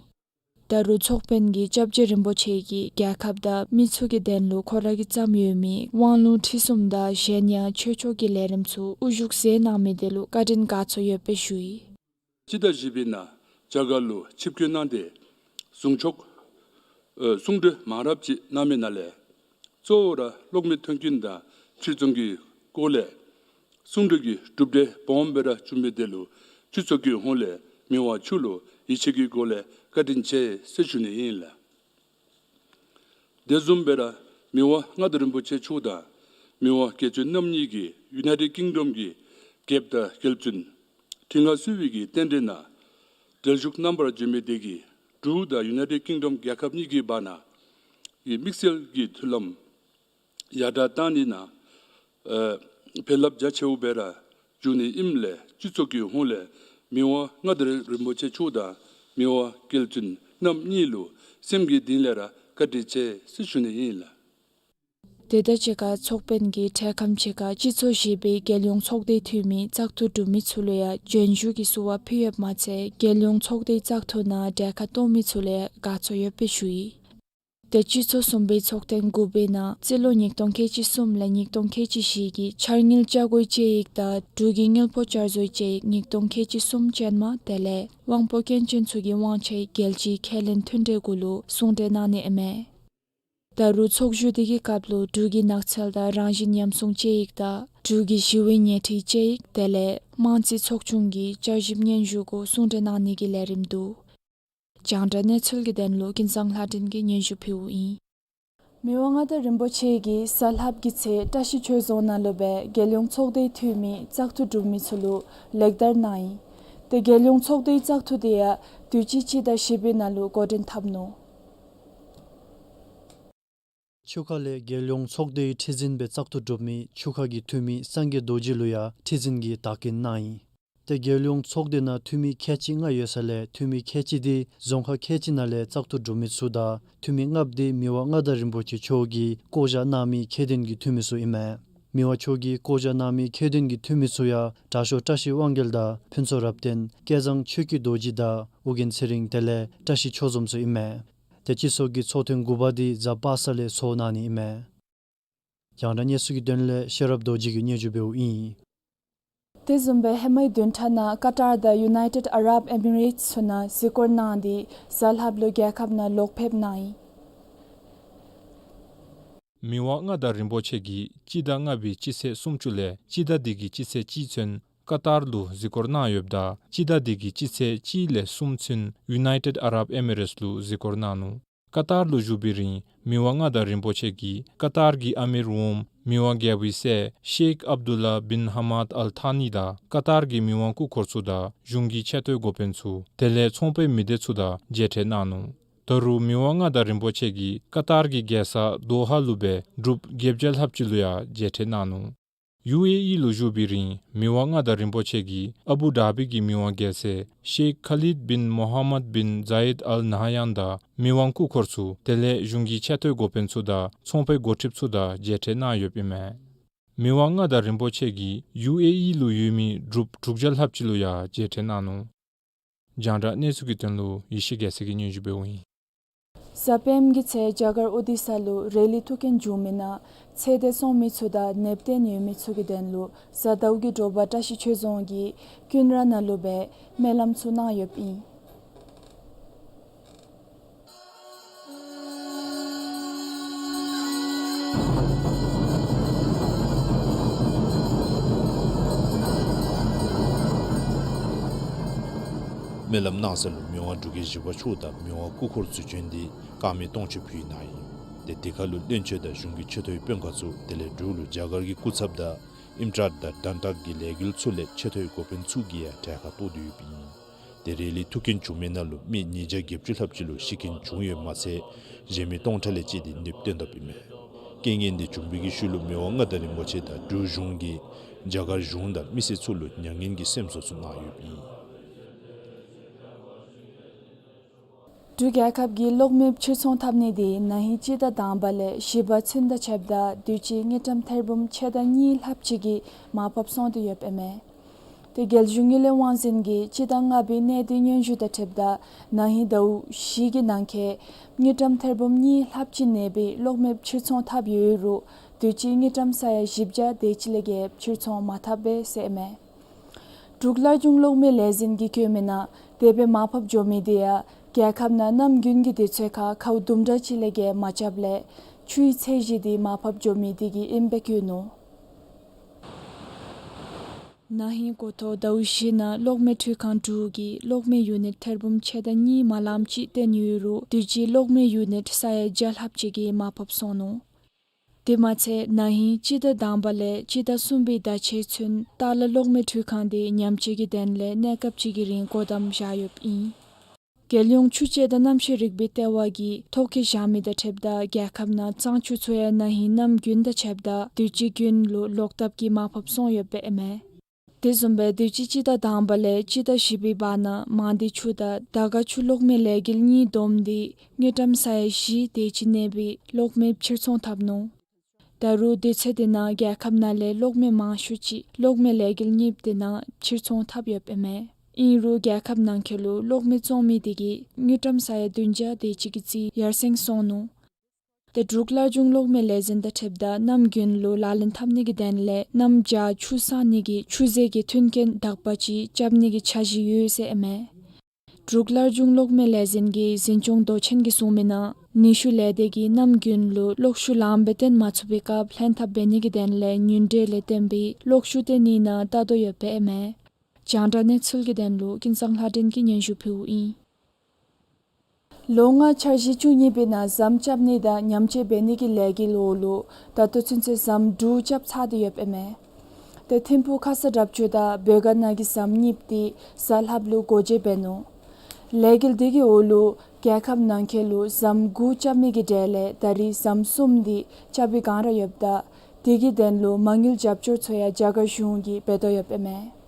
ད་རུང་ཚོགས་དཔོན་གྱིས་སྐྱབས་རྗེ་རིན་པོ་ཆེ་གིས་རྒྱལ་ཁབ་དང་མི་ཚུ་གི་དོན་ལུ་ཁོ་ར་གིས་བརྩམས་ཡོད་མི་དབང་ལུང་ཁྲིད་གསུམ་དང་གཞན་ཡང་ཆོས་ཕྱོགས་ཀྱི་ལས་རིམ་ཚུ་དབུ་བཞུགས་མཛད་གནང་མི་དེ་ལུ་བཀའ་དྲིན་དགའ་ཚོར་ཡོདཔ་སྦེ་ཞུ་ཡི། སྤྱི་ཟླ་བཞི་པའི་ནང་རྒྱ་གར་ལུ་ཆིབས་བསྐྱོད་གནང་སྟེ་གཟུངས་ཆོག་ཨ་གསུང་གྲོས་མང་རབས་ཅིག་གནང་མི་ནང་ལས་གཙོ་བོ་ར་གློག་མེ་མཐུན་རྐྱེན་དང་ཕྱིར་ཚོང་གི་སྐོར་ལས་གསུང་གྲོས་ཀྱི་གྲུབ་འབྲས་སྦོམ་སྦེ་ར་བྱུང་མི་དེ་ལུ་སྤྱི་ཚོགས་ཀྱི་ཧོངས་ལས་མི་དབང་མཆོག་ལུ་ཡིད་ཆེས་ཀྱི་སྒོ་ལས་བཀའ་དྲིན་ཆེ་ཟེར་ཞུ་ནི་ཨིན་ལགས། དེ་བཟུམ་སྦེ་ར་མི་དབང་མངའ་བདག་རིན་པོ་ཆེ་མཆོག་དང་མི་དབང་རྒྱལ་བཙུན་རྣམ་གཉིས་ཀྱིས་ཡུ་ནའི་ཊེཌ་ཀིང་ཌམ་གྱི་རྒྱལཔོ་དང་རྒྱལ་བཙུན་ཁྲི་མངའ་གསོལ་བའི་གི་རྟེན་འབྲེལ་ནང་གྲལ་བཞུགས་རྣམ་པར་འབྱོན་མི་དེ་གིས་འབྲུག་དང་ཡུ་ནའི་ཊེཌ་ཀིང་ཌམ་རྒྱལ་ཁབ་གཉིས་ཀྱི་བར་ན་གི་དམིགས་བསལ་གྱི་མཐུན་ལམ་ཡར་དྲག་བཏང་ནི་ནང་ཨ་བྱིན་རླབས་རྒྱ་ཆེཝ་སྦེ་ར་འགྱུར་ནི་ཨིནམ་ལས་སྤྱི་ཚོགས་ཀྱི་ཧོངས་ལས་མི་དབང་མངའ་བདག་རིན་པོ་ཆེ་མཆོག་དང་མི་དབང་རྒྱལ་བཙུན་རྣམ་གཉིས་ལུ་སེམས་ཀྱི་གཏིང་ལས་ར་བཀའ་དྲིན་ཆེ་ཟེར་ཞུ་ནི་ཨིན་ལགས། དེ་དང་གཅིག་ཁར་ཚོགས་དཔོན་གྱིས་འཕྲལ་ཁམས་ཕྱེད་ཀ་སྤྱི་ཚོགས་བཞི་པའི་རྒྱལ་ཡོངས་ཚོགས་སྡེའི་འཐུས་མི་བཙག་འཐུ་གྲུབ་མི་ཚུ་ལུ་ཡང་བྱོན་བཞུགས་ཀྱི་བསུ་བ་ཕུལ་ཡོདཔ་མ་ཚད་རྒྱལ་ཡོངས་ཚོགས་སྡེའི་བཙག་འཐུ་ནང་གྲལ་ཁར་གཏོགས་མི་ཚུ་ལུ་ཡང་དགའ་ཚོར་ཡོདཔ་སྦེ་ཞུ་ཡི། དེ་སྤྱི་ཚོགས་གསུམ་པའི་ཚོགས་ཐེངས་དགུ་པའི་ནང་རྩིས་ལོ་ཉིས་སྟོང་ཁལ་གཅིག་གསུམ་ལས་ཉིས་སྟོང་ཁལ་གཅིག་བཞི་གི་འཆར་དངུལ་བཅའ་སྒོའི་དཔྱད་ཡིག་དང་འབྲུག་གི་དངུལ་ཕོགས་བསྐྱར་བཟོའི་དཔྱད་ཡིག་ཉིས་སྟོང་ཁལ་གཅིག་གསུམ་ཅན་མ་དེ་ལས་དབང་པོ་སྐྱོན་ཅན་ཚུ་གི་དབང་ཆའི་རྒྱལ་སྤྱིའི་ཁས་ལེན་མཐུན་གྲོས་གུ་ལུ་གསུང་གྲོས་གནང་ནི་ཨིན་མས། ད་རུང་ཚོགས་བཞུགས་དེ་གི་སྐབས་ལུ་འབྲུག་གི་ནགས་ཚལ་དང་རང་བཞིན་ཉམས་སྲུང་དཔྱད་ཡིག་དང་འབྲུག་གི་ཞི་བའི་ཉེས་ཁྲིའི་དཔྱད་ཡིག་དེ་ལས་དམངས་རྩིས་ཚོགས་ཆུང་གི་བསྐྱར་ཞིབ་སྙན་ཞུ་གུ་གསུང་གྲོས་གནང་ནི་གི་ལས་རིམ་འདུག། རྒྱང་བསྒྲགས་གནས་ཚུལ་གྱི་དོན་ལུ་ཀུན་བཟང་ལྷ་སྒྲོན་གྱིས་སྙན་ཞུ་ཕུལཝ་ཨིན། མི་དབང་མངའ་བདག་རིན་པོ་ཆེ་གིས་གཟའ་ལྷགཔ་གི་ཚེ་བཀྲ་ཤིས་ཆོས་རྫོང་ནང་ལུ་སྦེ་རྒྱལ་ཡོངས་ཚོགས་སྡེའི་འཐུས་མི་བཙག་འཐུ་གྲུབ་མི་ཚུ་ལུ་ལེགས་དར་གནང་ཡི། ཏེ་རྒྱལ་ཡོངས་ཚོགས་སྡེའི་བཙག་འཐུ་དེ་ཡང་དུས་ཅི་སྤྱི་ཟླ་བཞི་པའི་ནང་ལུ་འགོ་འདྲེན་འཐབ་ནུག། ཆུ་ཁ་ལས་རྒྱལ་ཡོངས་ཚོགས་སྡེའི་ཁྲི་འཛིན་སྦེ་བཙག་འཐུ་གྲུབ་མི་ཆུ་ཁ་གི་འཐུས་མི་སངས་རྒྱས་རྡོ་རྗེ་ལུ་ཡང་ཁྲི་འཛིན་གྱི་དར་རྒྱན་གནང་ཡི། ཏེ་རྒྱལ་ཡོངས་ཚོགས་སྡེ་ནང་འཐུས་མི་ཁལ་གཅིག་ལྔ་ཡོད་ས་ལས་འཐུས་མི་ཁལ་གཅིག་དེ་རྫོང་ཁག་ཁལ་གཅིག་ནང་ལས་བཙག་འཐུ་གྲུབ་མི་ཚུ་དང་འཐུས་མི་ལྔ་པོ་དེ་མི་དབང་མངའ་བདག་རིན་པོ་ཆེ་མཆོག་གིས་བསྐོ་བཞག་གནང་མི་ཁྱད་ལྡན་གྱི་འཐུས་མི་ཚུ་ཨིན་མས། མི་དབང་མཆོག་གིས་བསྐོ་བཞག་གནང་མི་ཁྱད་ལྡན་གྱི་འཐུས་མི་ཚུ་ཡང་དྲག་ཤོས་བཀྲ་ཤིས་དབང་རྒྱལ་དང་ཕུན་ཚོགས་རབ་བརྟན་སྐལ་བཟང་ཆོས་ཀྱི་རྡོ་རྗེ་དང་ཨོ་རྒྱན་ཚེ་རིང་དེ་ལས་བཀྲ་ཤིས་ཆོས་འཛོམས་ཚུ་ཨིན་མས། ཏེ་སྤྱི་ཚོགས་ཀྱི་ཚོགས་ཐེངས་དགུ་པ་དེ་གཟའ་པ་སངས་ལས་ཚོགས་གནང་ནི་ཨིན་མས། རྒྱང་བསྒྲགས་གནས་ཚུལ་གྱི་དོན་ལས་ཤེས་རབ་རྡོ་རྗེ་གིས་སྙན་ཞུ་འབདཝ་ཨིན། དེ་བཟུམ་སྦེ་ཧེ་མའི་བདུན་ཕྲག་ནང་ཀ་ཏར་དང་ཡུ་ནའི་ཊེཌ་ཨ་རབ་ཨེ་མི་རེཊསི་ཚུ་ནང་གཟིགས་སྐོར་གནང་སྟེ་གཟའ་ལྷགཔ་ལུ་རྒྱལ་ཁབ་ནང་ལོག་ཕེབས་གནང་ཡི། མི་དབང་མངའ་བདག་རིན་པོ་ཆེ་གིས་སྤྱི་ཟླ་ལྔ་པའི་སྤྱི་ཚེས་སུམ་ཅུ་ལས་སྤྱི་ཟླ་འདི་གི་སྤྱི་ཚེས་གཅིག་ཚུན་ཀ་ཏར་ལུ་གཟིགས་སྐོར་གནང་ཡོདཔ་ད་སྤྱི་ཟླ་འདི་གི་སྤྱི་ཚེས་གཅིག་ལས་གསུམ་ཚུན་ཡུ་ནའི་ཊེཌ་ཨ་རབ་ཨེ་མི་རེཊསི་ལུ་གཟིགས་སྐོར་གནང་ནུག། ཀ་ཏར་ལུ་བཞུགས་པའི་རིང་མི་དབང་མངའ་བདག་རིན་པོ་ཆེ་གིས་ཀ་ཏར་གྱི་ཨ་མིར་འོགམ་མི་དབང་རྒྱལ་པོའི་སྲས་ཤེག་ཨབ་དུ་ལ་བིན་ཧ་མཱད་ཨལ་ཐཱ་ནི་དང་ཀ་ཏར་གྱི་མི་དབང་སྐུ་འཁོར་ཚུ་དང་གཞུང་གི་ཆེ་མཐོའི་འགོ་དཔོན་ཚུ་དེ་ལས་ཚོང་པའི་མི་སྡེ་ཚུ་དང་མཇལ་འཕྲད་གནང་ནུག། ད་རུང་མི་དབང་མངའ་བདག་རིན་པོ་ཆེ་གིས་ཀ་ཏར་གྱི་རྒྱལ་ས་དོ་ཧ་ལུ་སྦེ་འབྲུགཔ་བརྒྱད་བརྒྱ་ལྷགཔ་ཅིག་ལུ་ཡང་མཇལ་འཕྲད་གནང་ནུག། ཡུ་ཨེ་ཨི་ལུ་བཞུགས་པའི་རིང་མི་དབང་མངའ་བདག་རིན་པོ་ཆེ་གིས་ཨ་བུ་དྷ་བི་གི་མི་དབང་རྒྱལ་སྲས་ཤེག་ཁ་ལིད་བིན་མོ་ཧ་མཱད་བིན་ཛ་ཡེད་ཨལ་ན་ཧ་ཡཱན་དང་མི་དབང་སྐུ་འཁོར་ཚུ་དེ་ལས་གཞུང་གི་ཆེ་མཐོའི་འགོ་དཔོན་ཚུ་དང་ཚོང་པའི་འགོ་ཁྲིདཔ་ཚུ་དང་མཇལ་འཕྲད་གནང་ཡོདཔ་ཨིན་མས། མི་དབང་མངའ་བདག་རིན་པོ་ཆེ་གིས་ཡུ་ཨེ་ཨི་ལུ་ཡོད་མི་འབྲུགཔ་དྲུག་བརྒྱ་ལྷགཔ་ཅིག་ལུ་ཡང་མཇལ་འཕྲད་གནང་ནུག། རྒྱང་བསྒྲགས་གནས་ཚུལ་གྱི་དོན་ལུ་ཡེ་ཤེས་རྒྱལ་མཚན་གྱིས་སྙན་ཞུ་འབདཝ་ཨིན། གཟའ་སྤེནམ་གི་ཚེ་རྒྱ་གར་ཨོ་ཌི་ས་ལུ་རེ་ལི་ཐུགས་འགན་བྱུང་མི་ནང་ཚེ་འདས་སོང་མི་ཚུ་དང་ནདཔ་ལྡན་ཡོད་མི་ཚུ་གི་དོན་ལུ་གཟའ་ཟླཝ་གི་དྲོ་པ་བཀྲ་ཤིས་ཆོས་རྫོང་གི་ཀུན་ར་ནང་ལུ་སྦེ་སྨོན་ལམ་ཚུ་གནང་ཡོདཔ་ཨིན། སྨོན་ལམ་གནང་ས་ལུ་མི་དབང་འབྲུག་རྒྱལ་བཞི་པ་མཆོག་དང་མི་དབང་སྐུ་འཁོར་ཚུ་བྱོན་ཏེ་དཀར་མེ་སྟོང་མཆོད་ཕུལ་གནང་ཡི། ཏེ་དེ་ཁར་ལུ་བློན་ཆེན་དང་གཞུང་གི་ཆེ་མཐོའི་དཔོན་ཁག་ཚུ་དེ་ལས་འབྲུག་ལུ་རྒྱ་གར་གྱི་སྐུ་ཚབ་དང་ཨིནམ་ཊཱཊ་དང་ཌན་ཊཱཊ་ཀྱི་ལས་འགུལ་ཚུ་ལས་ཆེ་མཐོའི་འགོ་དཔོན་ཚུ་གིས་ཡང་གྲལ་ཁར་གཏོགས་ཏེ་ཡོདཔ་ཨིན། ཏེ་རེ་ལི་ཐུགས་རྐྱེན་བྱུང་མི་ནང་ལུ་མི་ཉིས་བརྒྱ་བརྒྱད་ཅུ་ལྷགཔ་ཅིག་ལུ་ཤི་རྐྱེན་བྱུང་ཡོདཔ་མ་ཚད་གཞན་མི་སྟོང་ཕྲག་ལས་བཅད་དེ་ནདཔ་བཏོན་དོ་ཨིན་མས། རྐྱེན་ངན་དེ་བྱུང་བའི་གི་ཤུལ་ལུ་མི་དབང་མངའ་བདག་རིན་པོ་ཆེ་དང་འབྲུག་གཞུང་གིས་རྒྱ་གར་གཞུང་དང་མི་སེར་ཚུ་ལུ་མྱ་ངན་གྱི་སེམས་གསོ་ཚུ་གནང་ཡོདཔ་ཨིན། འབྲུག་རྒྱལ་ཁབ་ཀྱིས་གློག་མེ་ཕྱིར་ཚོང་འཐབ་ནི་དེ་ན་ཧིང་སྤྱི་ཟླ་དང་པ་ལས་བཞི་པ་ཚུན་དང་ཕྱདཔ་ད་དུས་ཅི་དངུལ་ཀྲམ་ཐེར་འབུམ་ཕྱེད་དང་གཉིས་ལྷགཔ་ཅིག་གི་མར་ཕབ་སོང་སྟེ་ཡོདཔ་ཨིན་མས། དེ་རྒྱལ་གཞུང་དངུལ་ལས་དབང་འཛིན་གྱིས་སྤྱི་ཟླ་ལྔ་པའི་གནས་སྡུད་སྙན་ཞུ་དང་ཕྱདཔ་ད་ན་ཧིང་ཟླཝ་བཞི་གི་ནང་འཁོད་དངུལ་ཀྲམ་ཐེར་འབུམ་གཉིས་ལྷགཔ་ཅིག་གནས་པའི་གློག་མེ་ཕྱིར་ཚོང་འཐབ་ཡོད་རུང་དུས་ཅི་དངུལ་ཀྲམ་ས་ཡ་བཞི་བརྒྱ་དེ་ཅིག་ལས་བརྒལ་ཕྱིར་ཚོང་མ་འཐབ་པས་ཟེར་ཨིན་མས། འབྲུག་སླར་འབྱུང་གློག་མེ་ལས་འཛིན་གྱིས་བཀོད་མི་ནང་དེ་སྦེ་མར་ཕབ་འགྱོ་མི་དེ་ཡང་རྒྱལ་ཁབ་ནང་གནམ་དགུན་གྱི་དུས་ཚོད་ཁར་ཁཝ་དུམ་གྲ་ཅིག་ལས་བརྒལ་མ་རྐྱབ་ལས་ཆུའི་ཚད་གཞི་དེ་མར་ཕབ་འགྱོ་མི་དེ་གིས་ཨིནམ་སྦེ་བཀོད་ནུག། ན་ཧིང་འགོ་ཐོག་ཟླཝ་བཞི་ནང་གློག་མེ་འཕྲུལ་ཁང་དྲུག་གིས་གློག་མེ་ཡུ་ནིཊ་ཐེར་འབུམ་ཕྱེད་དང་གཉིས་མ་ལངམ་ཅིག་བཏོན་ཡོད་རུང་དུས་ཅི་གློག་མེ་ཡུ་ནིཊ་ས་ཡ་བརྒྱ་ལྷགཔ་ཅིག་གིས་མར་ཕབ་སོང་ནུག། དེ་མ་ཚད་ན་ཧིང་སྤྱི་ཟླ་དང་པ་ལས་སྤྱི་ཟླ་གསུམ་པའི་ཟླ་མཆོད་ཚུན་ཏཱ་ལ་གློག་མེ་འཕྲུལ་ཁང་དེ་ཉམས་བཅོས་ཀྱི་དོན་ལས་གནས་སྐབས་ཅིག་གི་རིང་སྒོ་བསྡམས་བཞག་ཡོདཔ་ཨིན། རྒྱལ་ཡོངས་ཆུ་དཔྱད་དང་གནམ་གཤིས་རིག་པའི་ལྟེ་བ་གིས་ཐོ་བཀོད་བཞག་མི་དང་ཕྱདཔ་ད་རྒྱལ་ཁབ་ནང་གཙང་ཆུ་ཚུ་ཡང་ན་ཧིང་གནམ་དགུན་དང་ཕྱདཔ་ད་དུས་ཅི་དགུན་ལུ་ལོག་ལྟབ་ཀྱིས་མར་ཕབ་སོང་ཡོདཔ་ཨིན་མས། དེ་བཟུམ་སྦེ་དུས་ཅི་སྤྱི་ཟླ་དང་པ་ལས་སྤྱི་ཟླ་བཞི་པའི་བར་ན་མང་སྡེ་ཆུ་དང་དར་དཀར་ཆུ་གློག་མེ་ལས་འགུལ་གཉིས་བསྡོམས་ཏེ་དངུལ་ཀྲམ་ས་ཡ་བཞི་དེ་ཅིག་གནས་པའི་གློག་མེ་ཕྱིར་ཚོང་འཐབ་ནུག། ད་རུང་དུས་ཚོད་དེ་ནང་རྒྱལ་ཁབ་ནང་ལས་གློག་མེ་མང་ཤོས་ཅིག་གློག་མེ་ལས་འགུལ་གཉིས་པོ་དེ་ནང་ཕྱིར་ཚོང་འཐབ་ཡོདཔ་ཨིན་མས། ཨིན་རུང་རྒྱལ་ཁབ་ནང་འཁོད་ལུ་གློག་མེ་བཙོང་མི་དེ་གིས་དངུལ་ཀྲམ་ས་ཡ་བདུན་བརྒྱ་དེ་ཅིག་གི་རྩིས་ཡར་སེང་སོང་ནུག། དེ་འབྲུག་སླར་འབྱུང་གློག་མེ་ལས་འཛིན་དང་ཕྱདཔ་ད་གནམ་དགུན་ལུ་ལག་ལེན་འཐབ་ནི་གི་དོན་ལས་གནམ་བྱཱར་ཆུ་བསང་ནི་གི་ཆུ་ཟད་ཀྱི་མཐུན་རྐྱེན་དག་པ་ཅིག་རྐྱབ་ནི་གི་འཆར་གཞི་ཡོད་ཟེར་ཨིན་མས། འབྲུག་སླར་འབྱུང་གློག་མེ་ལས་འཛིན་གྱི་འཛིན་སྐྱོང་མདོ་ཆེན་གྱིས་གསུངས་མི་ནང་ནུས་ཤུགས་ལས་སྡེ་གིས་གནམ་དགུན་ལུ་གློག་ཤུགས་ལངམ་སྦེ་བཏོན་མ་ཚུགས་པའི་སྐབས་ལྷན་ཐབས་འབད་ནི་གི་དོན་ལས་ཉིན་དྲོད་ལས་བརྟེན་པའི་གློག་ཤུགས་བཏོན་ནི་ནང་བལྟ་དོ་ཡོདཔ་ཨིན་མས། རྒྱང་བསྒྲགས་གནས་ཚུལ་གྱི་དོན་ལུ་ཀུན་བཟང་ལྷ་སྒྲོན་གྱིས་སྙན་ཞུ་ཕུལཝ་ཨིན། ལོ་ལྔའི་འཆར་གཞི་བཅུ་གཉིས་པའི་ནང་ཟམ་རྐྱབ་ནི་དང་ཉམས་བཅོས་འབད་ནི་གི་ལས་འགུལ་འོག་ལུ་ད་ལྟོ་ཚུན་ཚོད་ཟམ་དྲུག་རྐྱབ་ཚར་ཏེ་ཡོདཔ་ཨིན་མས། དེ་ཐིམ་ཕུག་ཁ་ས་འགྲམ་ཆུ་དང་བོད་སྒར་ནང་གི་ཟམ་གཉིས་པོ་དེ་གཟའ་ལྷགཔ་ལུ་སྒོ་འབྱེད་འབད་ནུག། ལས་འགུལ་དེ་གི་འོག་ལུ་རྒྱལ་ཁབ་ནང་འཁོད་ལུ་ཟམ་དགུ་རྐྱབ་མི་གི་གྲས་ལས་ད་རེས་ཟམ་གསུམ་དེ་རྐྱབ་པའི་བསྒང་ར་ཡོདཔ་ད་དེ་གི་དོན་ལུ་མ་དངུལ་རྒྱབ་སྐྱོར་ཚུ་ཡང་རྒྱ་གར་གཞུང་གིས་འབད་དོ་ཡོདཔ་ཨིན་མས།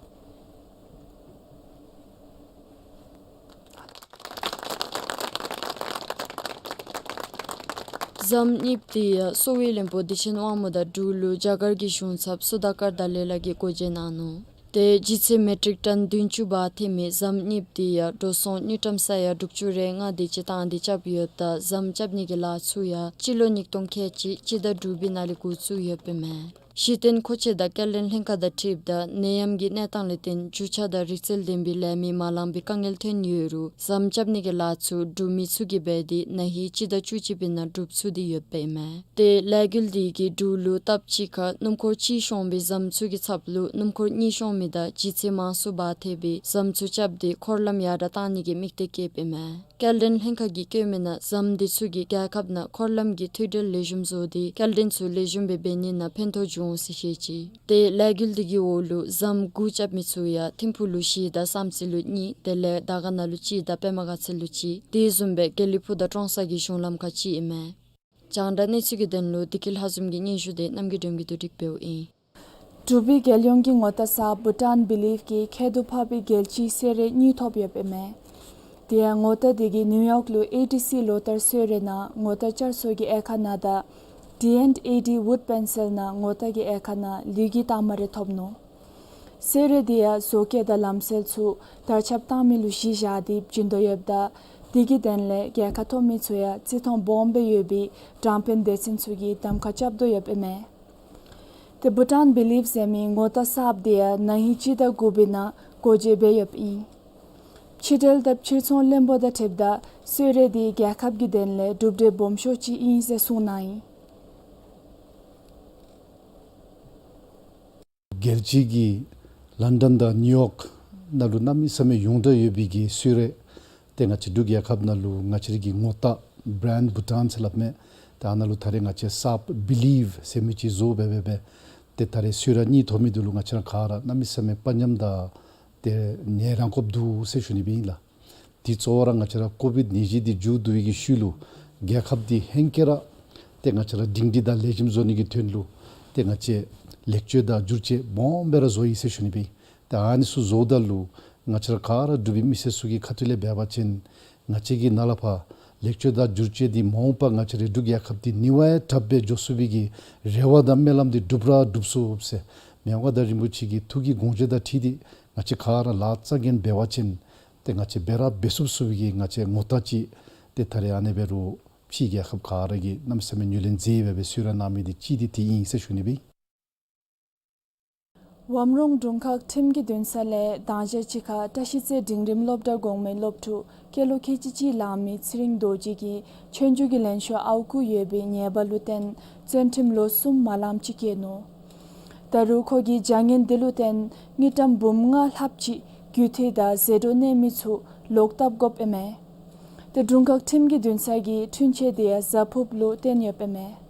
ཟམ་གཉིས་པོ་དེ་ཡང་གསོ་བའི་བློན་པོ་བདེ་ཆེན་དབང་མོ་དང་འབྲུག་ལུ་རྒྱ་གར་གྱི་གཞུང་ཚབ་སུ་དཱ་ཀར་དཱ་ལའི་ལ་གིས་སྒོ་འབྱེད་གནང་ནུག། དེ་ལྗིད་ཚད་མེ་ཊིག་ཊོན་བདུན་ཅུ་འབག་ཐེབས་མི་ཟམ་གཉིས་པོ་དེ་ཡང་འགྲོ་སོང་དངུལ་ཀྲམ་ས་ཡ་དྲུག་ཅུ་རེ་ལྔ་དེ་ཅིག་བཏང་སྟེ་རྐྱབ་ཡོདཔ་ད་ཟམ་རྐྱབ་ནི་གི་ལཱ་ཚུ་ཡང་སྤྱི་ལོ་ཉིས་སྟོང་ཁལ་གཅིག་སྤྱི་ཟླ་དྲུག་པའི་ནང་ལས་འགོ་བཙུགས་ཡོདཔ་ཨིན་མས། གཞི་རྟེན་མཁོ་ཆས་དང་སྐྱེལ་འདྲེན་ལྷན་ཁག་དང་འཁྲིལཝ་ད་ནད་ཡམས་ཀྱི་གནས་སྟངས་ལས་བརྟེན་རྒྱུ་ཆ་དང་རིག་རྩལ་ལྡན་པའི་ལས་མི་མ་ལང་པའི་དཀའ་ངལ་ཐོན་ཡོད་རུང་ཟམ་རྐྱབ་ནི་གི་ལཱ་ཚུ་འབྲུག་མི་ཚུ་གིས་འབད་དེ་ན་ཧིང་སྤྱི་ཟླ་བཅུ་གཅིག་པའི་ནང་འགྲུབ་ཚུགས་ཏེ་ཡོདཔ་ཨིན་མས། དེ་ལས་འགུལ་དེ་གིས་འབྲུག་ལུ་སྟབས་གཅིག་ཁར་སྣུམ་འཁོར་གཅིག་ཤོང་བའི་ཟམ་ཚུ་གི་ཚབ་ལུ་སྣུམ་འཁོར་གཉིས་ཤོང་མི་དང་ལྗིད་ཚད་མང་སུ་འབག་ཐེབས་པའི་ཟམ་ཚུ་རྐྱབ་སྟེ་འཁོར་ལམ་ཡར་དྲག་གཏང་ནི་གི་དམིགས་གཏད་བསྐྱེདཔ་ཨིན་མས། སྐྱེལ་འདྲེན་ལྷན་ཁག་གིས་བཀོད་མི་ནང་ཟམ་དེ་ཚུ་གིས་རྒྱལ་ཁབ་ནང་འཁོར་ལམ་གྱི་མཐུད་འབྲེལ་ལེགས་ཤོམ་བཟོ་སྟེ་སྐྱེལ་འདྲེན་ཚུ་ལེགས་ཤོམ་སྦེ་འབད་ནི་ནང་ཕན་ཐོགས་འབྱུང་ཟེར་བཤད་ཅི། དེ་ལས་འགུལ་དེ་གི་འོག་ལུ་ཟམ་དགུ་རྐྱབ་མི་ཚུ་ཡང་ཐིམ་ཕུག་ལུ་བཞི་དང་བསམ་རྩེ་ལུ་གཉིས་དེ་ལས་དར་དཀར་ན་ལུ་གཅིག་དང་པདྨ་དགའ་ཚལ་ལུ་གཅིག་དེ་བཟུམ་སྦེ་དགེ་ལེགས་ཕུག་དང་ཀྲོང་གསར་གྱི་གཞུང་ལམ་ཁར་གཅིག་ཨིན་མས། རྒྱང་བསྒྲགས་གནས་ཚུལ་གྱི་དོན་ལུ་བདེ་སྐྱིད་ལྷ་འཛོམས་ཀྱི་སྙན་ཞུ་དེ་རྣམ་རྒྱལ་སྒྲོལ་མ་གིས་བསྡུ་སྒྲིག་འབདཝ་ཨིན། འབྲུག་པའི་རྒྱལ་ཡོངས་ཀྱི་ངོ་རྟགས་གསརཔ་བྷུ་ཊཱན་བི་ལིབ་ཀྱི་ཁྱད་དུ་འཕགས་པའི་རྒྱལ་སྤྱིའི་གསོལ་རས་གཉིས་ཐོབ་ཡོདཔ་ཨིན་མས། དེ་ཡང་ངོ་རྟགས་དེ་གིས་ནིའུ་ཡོག་ལུ་ཨེ་ཊི་སི་ལོ་ལྟར་གསོལ་རས་ནང་ངོ་རྟགས་བསྐྱར་གསོ་གི་དབྱེ་ཁག་ནང་དང་ཌི་ཨེནཌ་ཨེ་ཌི་བུཌ་པེན་སིལ་ནང་ངོ་རྟགས་ཀྱི་དབྱེ་ཁག་ནང་ལུས་ཀྱི་རྟགས་མ་རེ་ཐོབ་ནུག། གསོལ་རས་དེ་ཡང་བཟོ་བཀོད་དང་ལམ་སྲོལ་ཚུ་དར་ཁྱབ་བཏང་མི་ལུ་གཞི་བཞག་སྟེ་བྱིན་དོ་ཡོདཔ་ད་དེ་གི་དོན་ལས་རྒྱལ་ཁ་ཐོབ་མི་ཚུ་ཡང་བརྩི་མཐོང་སྦོམ་སྦེ་ཡོད་པའི་དྲང་དཔོན་སྡེ་ཚན་ཚུ་གིས་གདམ་ཁ་རྐྱབ་དོ་ཡོདཔ་ཨིན་མས། དེ་བྷུ་ཊཱན་བི་ལིབ་ཟེར་མི་ངོ་རྟགས་གསརཔ་དེ་ཡང་ན་ཧིང་སྤྱི་ཟླ་དགུ་པའི་ནང་སྒོ་འབྱེད་འབད་ཡོདཔ་ཨིན། ཕྱི་འབྲེལ་དང་ཕྱིར་ཚོང་བློན་པོ་དང་འཁྲིལཝ་ད་གསོལ་རས་དེ་རྒྱལ་ཁབ་ཀྱི་དོན་ལས་གྲུབ་འབྲས་སྦོམ་ཤོས་ཅིག་ཨིན་ཟེར་གསུངས་གནང་ཡི། རྒྱལ་སྤྱི་གི་ལན་ཌོན་དང་ནིའུ་ཡོག་ནང་ལུ་གནམ་མེད་ས་མེད་ཡོངས་གྲགས་ཡོད་པའི་གི་གསོལ་རས། ཏེ་ང་བཅས་འབྲུག་རྒྱལ་ཁབ་ནང་ལུ་ང་བཅས་རའི་གི་ངོ་རྟགས་བྷི་རེནཌ་བྷུ་ཊཱན་ཟེར་སླབ་མས། ཏེ་ཨ་ནཱ་ལུ་ད་རེས་ང་བཅས་གསརཔ་བི་ལིབ་ཟེར་མི་ཅིག་བཟོ་སྦེ་སྦེ་སྦེ་ཏེ་ད་རེས་གསོལ་རས་གཉིས་ཐོབ་མི་འདི་ལུ་ང་བཅས་ར་ག་ར་གནམ་མེད་ས་མེད་དཔའ་ཉམས་དང་ཏེ་ནི་རང་སྐྱོབ་འདུག་ཟེར་ཞུ་ནི་སྦེ་ཨིན་ལགས། དེ་གཙོ་བོ་ར་ང་བཅས་ར་ཀོ་བིཌ་ནད་གཞི་འདི་མཇུག་བསྡུ་བའི་གི་ཤུལ་ལུ་རྒྱལ་ཁབ་འདི་ཧེང་སྐལ་ར་ ཏེ་ང་བཅས་ར་སྒྲིང་སྒྲི་དང་ལེགས་ཤོམ་བཟོ་ནི་གི་དོན་ལུ་ཏེ་ང་བཅས་ལེགས་བཅོས་དང་བསྒྱུར་བཅོས་སྦོམ་སྦེ་ར་བཟོ་ཡི་ཟེར་ཞུ་ནི་སྦེ། ཏེ་ཨ་ནི་ཚུ་བཟོཝ་ད་ལུ་ང་བཅས་ར་ག་ར་འབྲུག་པའི་མི་སེར་ཚུ་གི་ཁ་ཐུག་ལས་འབད་བ་ཅིན་ང་བཅས་ཀྱིས་ནཱ་ལས་ཕར་ལེགས་བཅོས་དང་བསྒྱུར་བཅོས་འདི་མ་འོངས་པ་ང་བཅས་རའི་འབྲུག་རྒྱལ་ཁབ་འདི་ནི་བ་ཡང་དྲགཔ་སྦེ་འགྱོ་ཚུགས་པའི་གི་རེ་བ་དང་སྨོན་ལམ་འདི་འགྲུབ་ར་འགྲུབ་ཚུགས་ཟེར། མི་དབང་མངའ་བདག་རིན་པོ་ཆེ་གི་ཐུགས་ཀྱི་དགོངས་བཞེད་དང་འཁྲིལ་ཏེ་ང་བཅས་ག་ར་ལཱ་རྩ་འགེངས་འབད་བ་ཅིན་ཏེ་ང་བཅས་འབད་ར་འབད་ཚུགས་ཚུགས་པའི་གི་ང་བཅས་ངོ་རྟགས་ཅིག་ཏེ་ད་རེས་ཨ་ནེ་འབད་རུང་ཕྱི་རྒྱལ་ཁབ་ག་ར་གིས་གནམ་མེད་ས་མེད་ངོས་ལེན་མཛད་སྦེ་གསོལ་རས་གནང་མི་འདི་གཅིག་འདི་དེ་ཨིན་ཟེར་ཞུ་ནི་སྦེ། ཝམ་རོང་དྲུང་ཁག་ཁྲིམས་ཀྱི་འདུན་ས་ལས་དང་ཞག་གཅིག་ཁར་བཀྲ་ཤིས་རྩེ་འབྲིང་རིམ་སློབ་གྲྭ་གོང་མའི་སློབ་ཕྲུག་སྐྱེས་ལོ་ཁལ་གཅིག་གཅིག་ལང་མི་ཚེ་རིང་རྡོ་རྗེ་གིས་ཆོས་རྒྱུགས་ཀྱི་ལེན་ཤོག་ཨརཝ་བརྐུ་ཡོད་པའི་ཉེས་པ་ལུ་བརྟེན་བཙོན་ཁྲིམས་ལོ་གསུམ་མ་ལངམ་ཅིག་བཀལ་ནུག། ད་རུང་ཁོ་གིས་བྱ་ངན་འདི་ལུ་བརྟེན་དངུལ་ཀྲམ་འབུམ་ལྔ་ལྷགཔ་ཅིག་རྒུད་འཐུས་དང་ཟད་འགྲོ་གནས་མི་ཚུ་ལོག་བཏབ་དགོཔ་ཨིན་མས། ཏེ་དྲུང་ཁག་ཁྲིམས་ཀྱི་འདུན་ས་གིས་འཁྲུན་ཆོད་དེ་ཡང་གཟའ་ཕུརཔ་ལུ་བཏོན་ཡོདཔ་ཨིན་མས།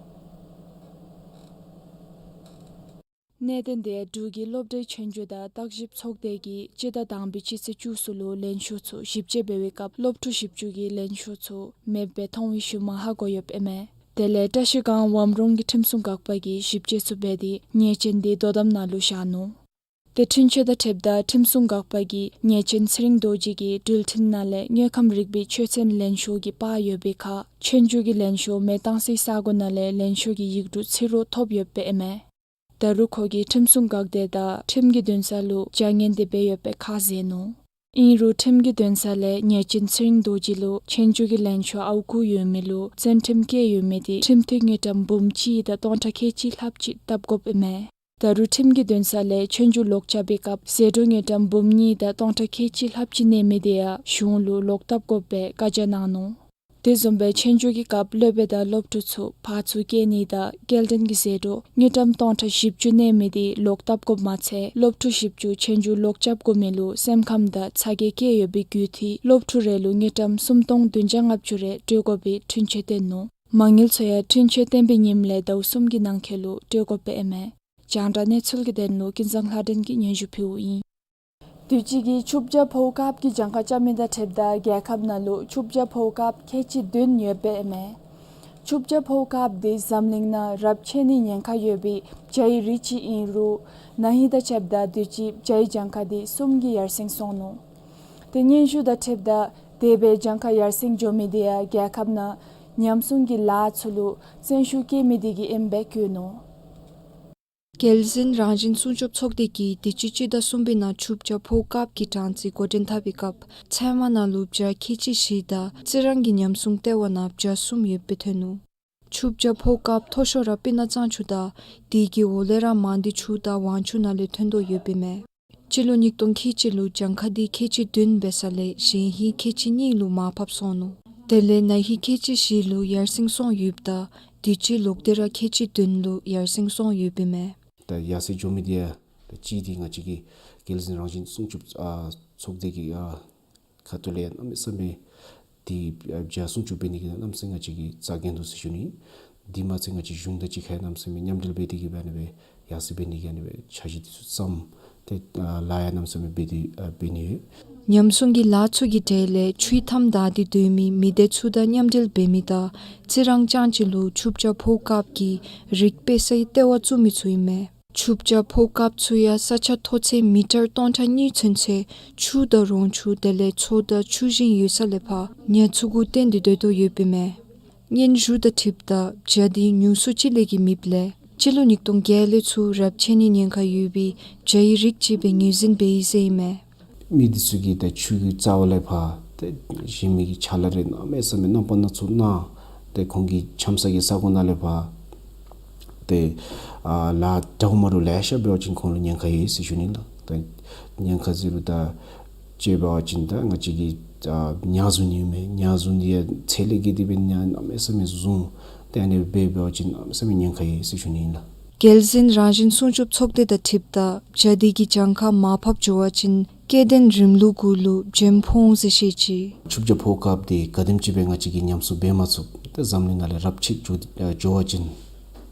གནད་དོན་དེ་འབྲུག་གི་སློབ་གྲྭའི་ཆོས་རྒྱུགས་དང་བརྟག་ཞིབ་ཚོགས་སྡེ་གིས་སྤྱི་ཟླ་དང་པའི་སྤྱི་ཚེས་བཅུ་གསུམ་ལུ་ལེན་ཤོག་ཚུ་ཞིབ་དཔྱད་འབད་བའི་སྐབས་སློབ་ཕྲུག་བཞི་བཅུ་གིས་ལེན་ཤོག་ཚུ་མེདཔ་སྦེ་མཐོང་བའི་ཤུལ་མ་ཧ་གོ་ཡོདཔ་ཨིན་མས། དེ་ལས་བཀྲ་ཤིས་སྒང་ཝམ་རོང་གི་ཁྲིམས་སྲུང་འགག་པ་གིས་ཞིབ་དཔྱད་ཚུ་འབད་དེ་ཉེས་ཅན་དེ་དོ་དམ་ནང་ལུ་བཞག་ནུག། ཏེ་འཁྲུན་ཆོད་དང་འཁྲིལཝ་ད་ཁྲིམས་སྲུང་འགག་པ་གིས་ཉེས་ཅན་ཚེ་རིང་རྡོ་རྗེ་གིས་འགྲུལ་འཕྲིན་ནང་ལས་དངོས་ཁམས་རིག་པའི་ཆོས་ཚན་ལེན་ཤོག་གི་པར་ཡོད་པའི་ཁར་ཆོས་རྒྱུགས་ཀྱི་ལེན་ཤོག་མེ་བཏང་སའི་ས་གོ་ནང་ལས་ལེན་ཤོག་གི་ཡིག་འབྲུ་ཚིག་རོ་ཐོབ་ཡོདཔ་ཨིན་མས། ད་རུང་ཁོ་གིས་ཁྲིམས་སྲུང་འགག་སྡེ་དང་ཁྲིམས་ཀྱི་འདུན་ས་ལུ་བྱ་ངན་དེ་འབད་ཡོདཔ་ཁ་བཟེད་ནུག། ཨིན་རུང་ཁྲིམས་ཀྱི་འདུན་ས་ལས་ཉེས་ཅན་ཚེ་རིང་རྡོ་རྗེ་ལུ་ཆོས་རྒྱུགས་ཀྱི་ལེན་ཤོག་ཨརཝ་བརྐུ་ཡོད་མི་ལུ་བཙོན་ཁྲིམས་བཀལ་ཡོད་མི་དེ་ཁྲིམས་མཐུན་དངུལ་ཀྲམ་འབུམ་གཅིག་དང་སྟོང་ཕྲག་ཁལ་གཅིག་ལྷགཔ་ཅིག་བཏབ་དགོཔ་ཨིན་མས། ད་རུང་ཁྲིམས་ཀྱི་འདུན་ས་ལས་ཆོས་རྒྱུགས་ལོག་རྐྱབ་པའི་སྐབས་ཟད་འགྲོ་དངུལ་ཀྲམ་འབུམ་གཉིས་དང་སྟོང་ཕྲག་ཁལ་གཅིག་ལྷགཔ་ཅིག་གནས་མི་དེ་ཡང་གཞུང་ལུ་ལོག་བཏབ་དགོཔ་སྦེ་བཀའ་རྒྱ་གནང་ནུག། དེ་བཟུམ་སྦེ་ཆོས་རྒྱུགས་ཀྱི་སྐབས་སློབ་དཔོན་དང་སློབ་ཕྲུག་ཚུ་ཕར་ཚུར་སྐྱེལ་ནི་དང་སྐྱེལ་འདྲེན་གྱི་ཟད་འགྲོ་དངུལ་ཀྲམ་སྟོང་ཕྲག་བཞི་བཅུ་གནས་མི་དེ་ལོག་བཏབ་དགོཔ་མ་ཚད་སློབ་ཕྲུག་བཞི་བཅུ་ཆོས་རྒྱུགས་ལོག་རྐྱབ་དགོ་མི་ལུ་སེམས་ཁམས་དང་ཚ་གྱང་བསྐྱེད་ཡོད་པའི་བརྒྱུད་དེ་སློབ་ཕྲུག་རེ་ལུ་དངུལ་ཀྲམ་སུམ་སྟོང་བདུན་བརྒྱ་ལྔ་བཅུ་རེ་སྤྲོད་དགོ་པའི་འཁྲུན་ཆོད་བཏོན་ནུག། མ་དངུལ་ཚུ་ཡང་འཁྲུན་ཆོད་བཏོན་པའི་ཉིནམ་ལས་ཟླཝ་གསུམ་གྱི་ནང་འཁོད་ལུ་སྤྲོད་དགོཔ་ཨིན་མས། རྒྱང་བསྒྲགས་གནས་ཚུལ་གྱི་དོན་ལུ་ཀུན་བཟང་ལྷ་སྒྲོན་གྱིས་སྙན་ཞུ་ཕུལཝ་ཨིན། དུས་ཅི་གི་ཆུ་བྱ་ཕོཝ་དཀརཔོ་གི་གྱངས་ཁ་རྐྱབ་མི་དང་འཁྲིལཝ་ད་རྒྱལ་ཁབ་ནང་ལུ་ཆུ་བྱ་ཕོཝ་དཀརཔོ་ཁལ་གཅིག་བདུན་ཡོདཔ་ཨིན་མས། ཆུ་བྱ་ཕོཝ་དཀརཔོ་དེ་འཛམ་གླིང་ནང་རབས་ཆད་ནིའི་ཉེན་ཁ་ཡོད་པའི་བྱའི་རིགས་ཅིག་ཨིན་རུང་ན་ཧིང་དང་ཕྱདཔ་ད་དུས་ཅི་བྱའི་གྱངས་ཁ་དེ་གསུམ་གྱིས་ཡར་སེང་སོང་ནུག། ཏེ་སྙན་ཞུ་དང་འཁྲིལཝ་ད་དེ་སྦེ་གྱངས་ཁ་ཡར་སེང་འགྱོ་མི་དེ་ཡང་རྒྱལ་ཁབ་ནང་ཉམས་སྲུང་གི་ལཱ་ཚུ་ལུ་བཙན་ཤུགས་བསྐྱེད་མི་དེ་གིས་ཨིནམ་སྦེ་བཀོད་ནུག། རྒྱལ་ཟིན་རང་བཞིན་སྲུང་སྐྱོབ་ཚོགས་སྡེ་གིས་དུས་ཅི་སྤྱི་ཟླ་གསུམ་པའི་ནང་ཆུ་བྱ་ཕོཝ་དཀརཔོ་གི་གྲངས་རྩིས་འགོ་འདྲེན་འཐབ་པའི་སྐབས་ཚལ་མ་ནང་ལུ་བྱ་ཁལ་གཅིག་བཞི་དང་རྩི་རང་གི་ཉམས་སྲུང་ལྟེ་བ་ནང་བྱ་གསུམ་ཡོདཔ་སྦེ་ཐོན་ནུག། ཆུ་བྱ་ཕོཝ་དཀརཔོ་མཐོ་ཤོས་ར་སྤུ་ན་གཙང་ཆུ་དང་དེ་གི་འོག་ལས་ར་མང་སྡེ་ཆུ་དང་ཝང་ཆུ་ནང་ལས་ཐོན་དོ་ཡོདཔ་ཨིན་མས། སྤྱི་ལོ་ཉིས་སྟོང་ཁལ་གཅིག་ལུ་གྱངས་ཁ་དེ་ཁལ་གཅིག་བདུན་འབད་ས་ལས་གཞེས་ཧིང་ཁལ་གཅིག་གཉིས་ལུ་མར་ཕབ་སོང་ནུག། དེ་ལས་ན་ཧིང་ཁལ་གཅིག་བཞི་ལུ་ཡར་སེང་སོང་ཡོདཔ་ད་དུས་ཅི་ལོག་སྟེ་ར་ཁལ་གཅིག་བདུན་ལུ་ཡར་སེང་སོང་ཡོདཔ་ཨིན་མས། ད་ཡར་སེང་འགྱོ་མི་དེ་ཡང་ད་གཅིག་དེ་ང་བཅས་ཀྱི་རྒྱལ་ཟིན་རང་བཞིན་སྲུང་སྐྱོབ་ཨ་ཚོགས་སྡེ་གི་ཨ་ཁ་ཐུག་ལས་གནམ་མེད་ས་མེད་དེ་ཨ་བྱ་སྲུང་སྐྱོབ་འབད་ནི་གི་གནམ་མེད་ས་མེད་ང་བཅས་ཀྱིས་རྩ་འགེངས་དོ་ཟེར་ཞུ་ནི། དེ་མ་ཚད་ང་བཅས་གཞུང་དང་གཅིག་ཁར་གནམ་མེད་ས་མེད་མཉམ་འབྲེལ་འབད་དེ་གིས་སྦེ་ཨ་ནི་སྦེ་ཡར་སེང་འབད་ནི་གི་ཨ་ནི་སྦེ་འཆར་གཞི་དེ་ཚུ་བརྩམས་ཏེ་ཨ་ལཱ་ཡང་གནམ་མེད་ས་མེད་འབད་དེ་ཨ་འབད་ནི་ཡོད། ཉམས་སྲུང་གི་ལཱ་ཚུ་གི་གྲས་ལས་ཆུའི་མཐའམ་བདའ་སྟེ་སྡོད་མི་མི་སྡེ་ཚུ་དང་མཉམ་འབྲེལ་འབད་མི་དང་རྩི་རང་ལྕང་གཅིག་ལུ་ཆུ་བྱ་ཕོཝ་དཀརཔོ་གི་རིགས་སྤེལ་སའི་ལྟེ་བ་བཙུགས་མི་ཚུ་ཨིན་མས། ཆུ་བྱ་ཕོཝ་དཀརཔོ་ཚུ་ཡང་ས་ཆ་མཐོ་ཚད་མི་ཊར་སྟོང་ཕྲག་གཉིས་ཚུན་ཚོད་ཆུ་དང་རོང་ཆུ་དེ་ལས་མཚོ་དང་ཆུ་ཞིང་ཡོད་ས་ལས་ཕར་ཉ་ཚུ་གུ་བརྟེན་ཏེ་སྡོད་དོ་ཡོདཔ་ཨིན་མས། སྙན་ཞུ་དང་འཁྲིལཝ་ད་བྱ་དེ་ཉུང་སུ་ཅིག་ལས་ཀྱི་མེདཔ་ལས་སྤྱི་ལོ་ཉིས་སྟོང་བརྒྱད་ལས་ཚུར་རབས་ཆད་ནིའི་ཉེན་ཁ་ཡོད་པའི་བྱའི་རིགས་ཅིག་སྦེ་ངོས་འཛིན་འབད་ཡི་ཟེར་ཨིན་མས། མི་དེ་ཚུ་གིས་ད་ཆུ་གི་རྩ་བ་ལས་ཕར་ཏེ་གཞན་མི་གི་ཕྱག་ལཱ་རེ་གནམ་མེད་ས་མེད་རྣམ་པ་སྣ་ཚོགས་གནང་། ཏེ་ཁོང་གི་འཆམ་ས་གི་ས་གོ་ནང་ལས་ཕར་ཏེ་ཨ་ལཱ་འདྲཝ་མ་འདྲཝ་ལེ་ཤ་འབད་བ་ཅིན་ཁོང་ལུ་ཉེན་ཁ་ཡོད་ཟེར་ཞུ་ནི་ལགས། ད་ཉེན་ཁ་ཟེར་རུང་ད་དཔྱེ་འབད་བ་ཅིན་ད་ང་བཅས་ཀྱི་ཨ་ཉ་བཟུང་ནི་ཨིན་མས། ཉ་བཟུང་ནི་ཡང་ཚད་ལས་བརྒལ་ཏེ་སྦེ་ཉ་གནམ་མེད་ས་མེད་བཟུང་། ཏེ་ཨ་ནི་འབད་འབད་བ་ཅིན་གནམ་མེད་ས་མེད་ཉེན་ཁ་ཡོད་ཟེར་ཞུ་ནི་ཨིན་ལགས། རྒྱལ་ཟིན་རང་བཞིན་སྲུང་སྐྱོབ་ཚོགས་སྡེ་དང་འཁྲིལཝ་ད་བྱ་དེ་གི་གྱངས་ཁ་མར་ཕབ་འགྱོ་བ་ཅིན་སྐྱེ་ལྡན་རིམ་ལུགས་གུ་ལུ་བྱེམ་ཕོག་འོང་ཟེར་བཤད་ཅི། ཆུ་བྱ་ཕོཝ་དཀརཔོ་དེ་ག་དེམ་ཅིག་སྦེ་ང་བཅས་ཀྱིས་ཉམས་གསོ་འབད་མ་ཚུགས། ཏེ་འཛམ་གླིང་ནང་ལས་རབས་ཆད་འགྱོ་འགྱོ་བ་ཅིན་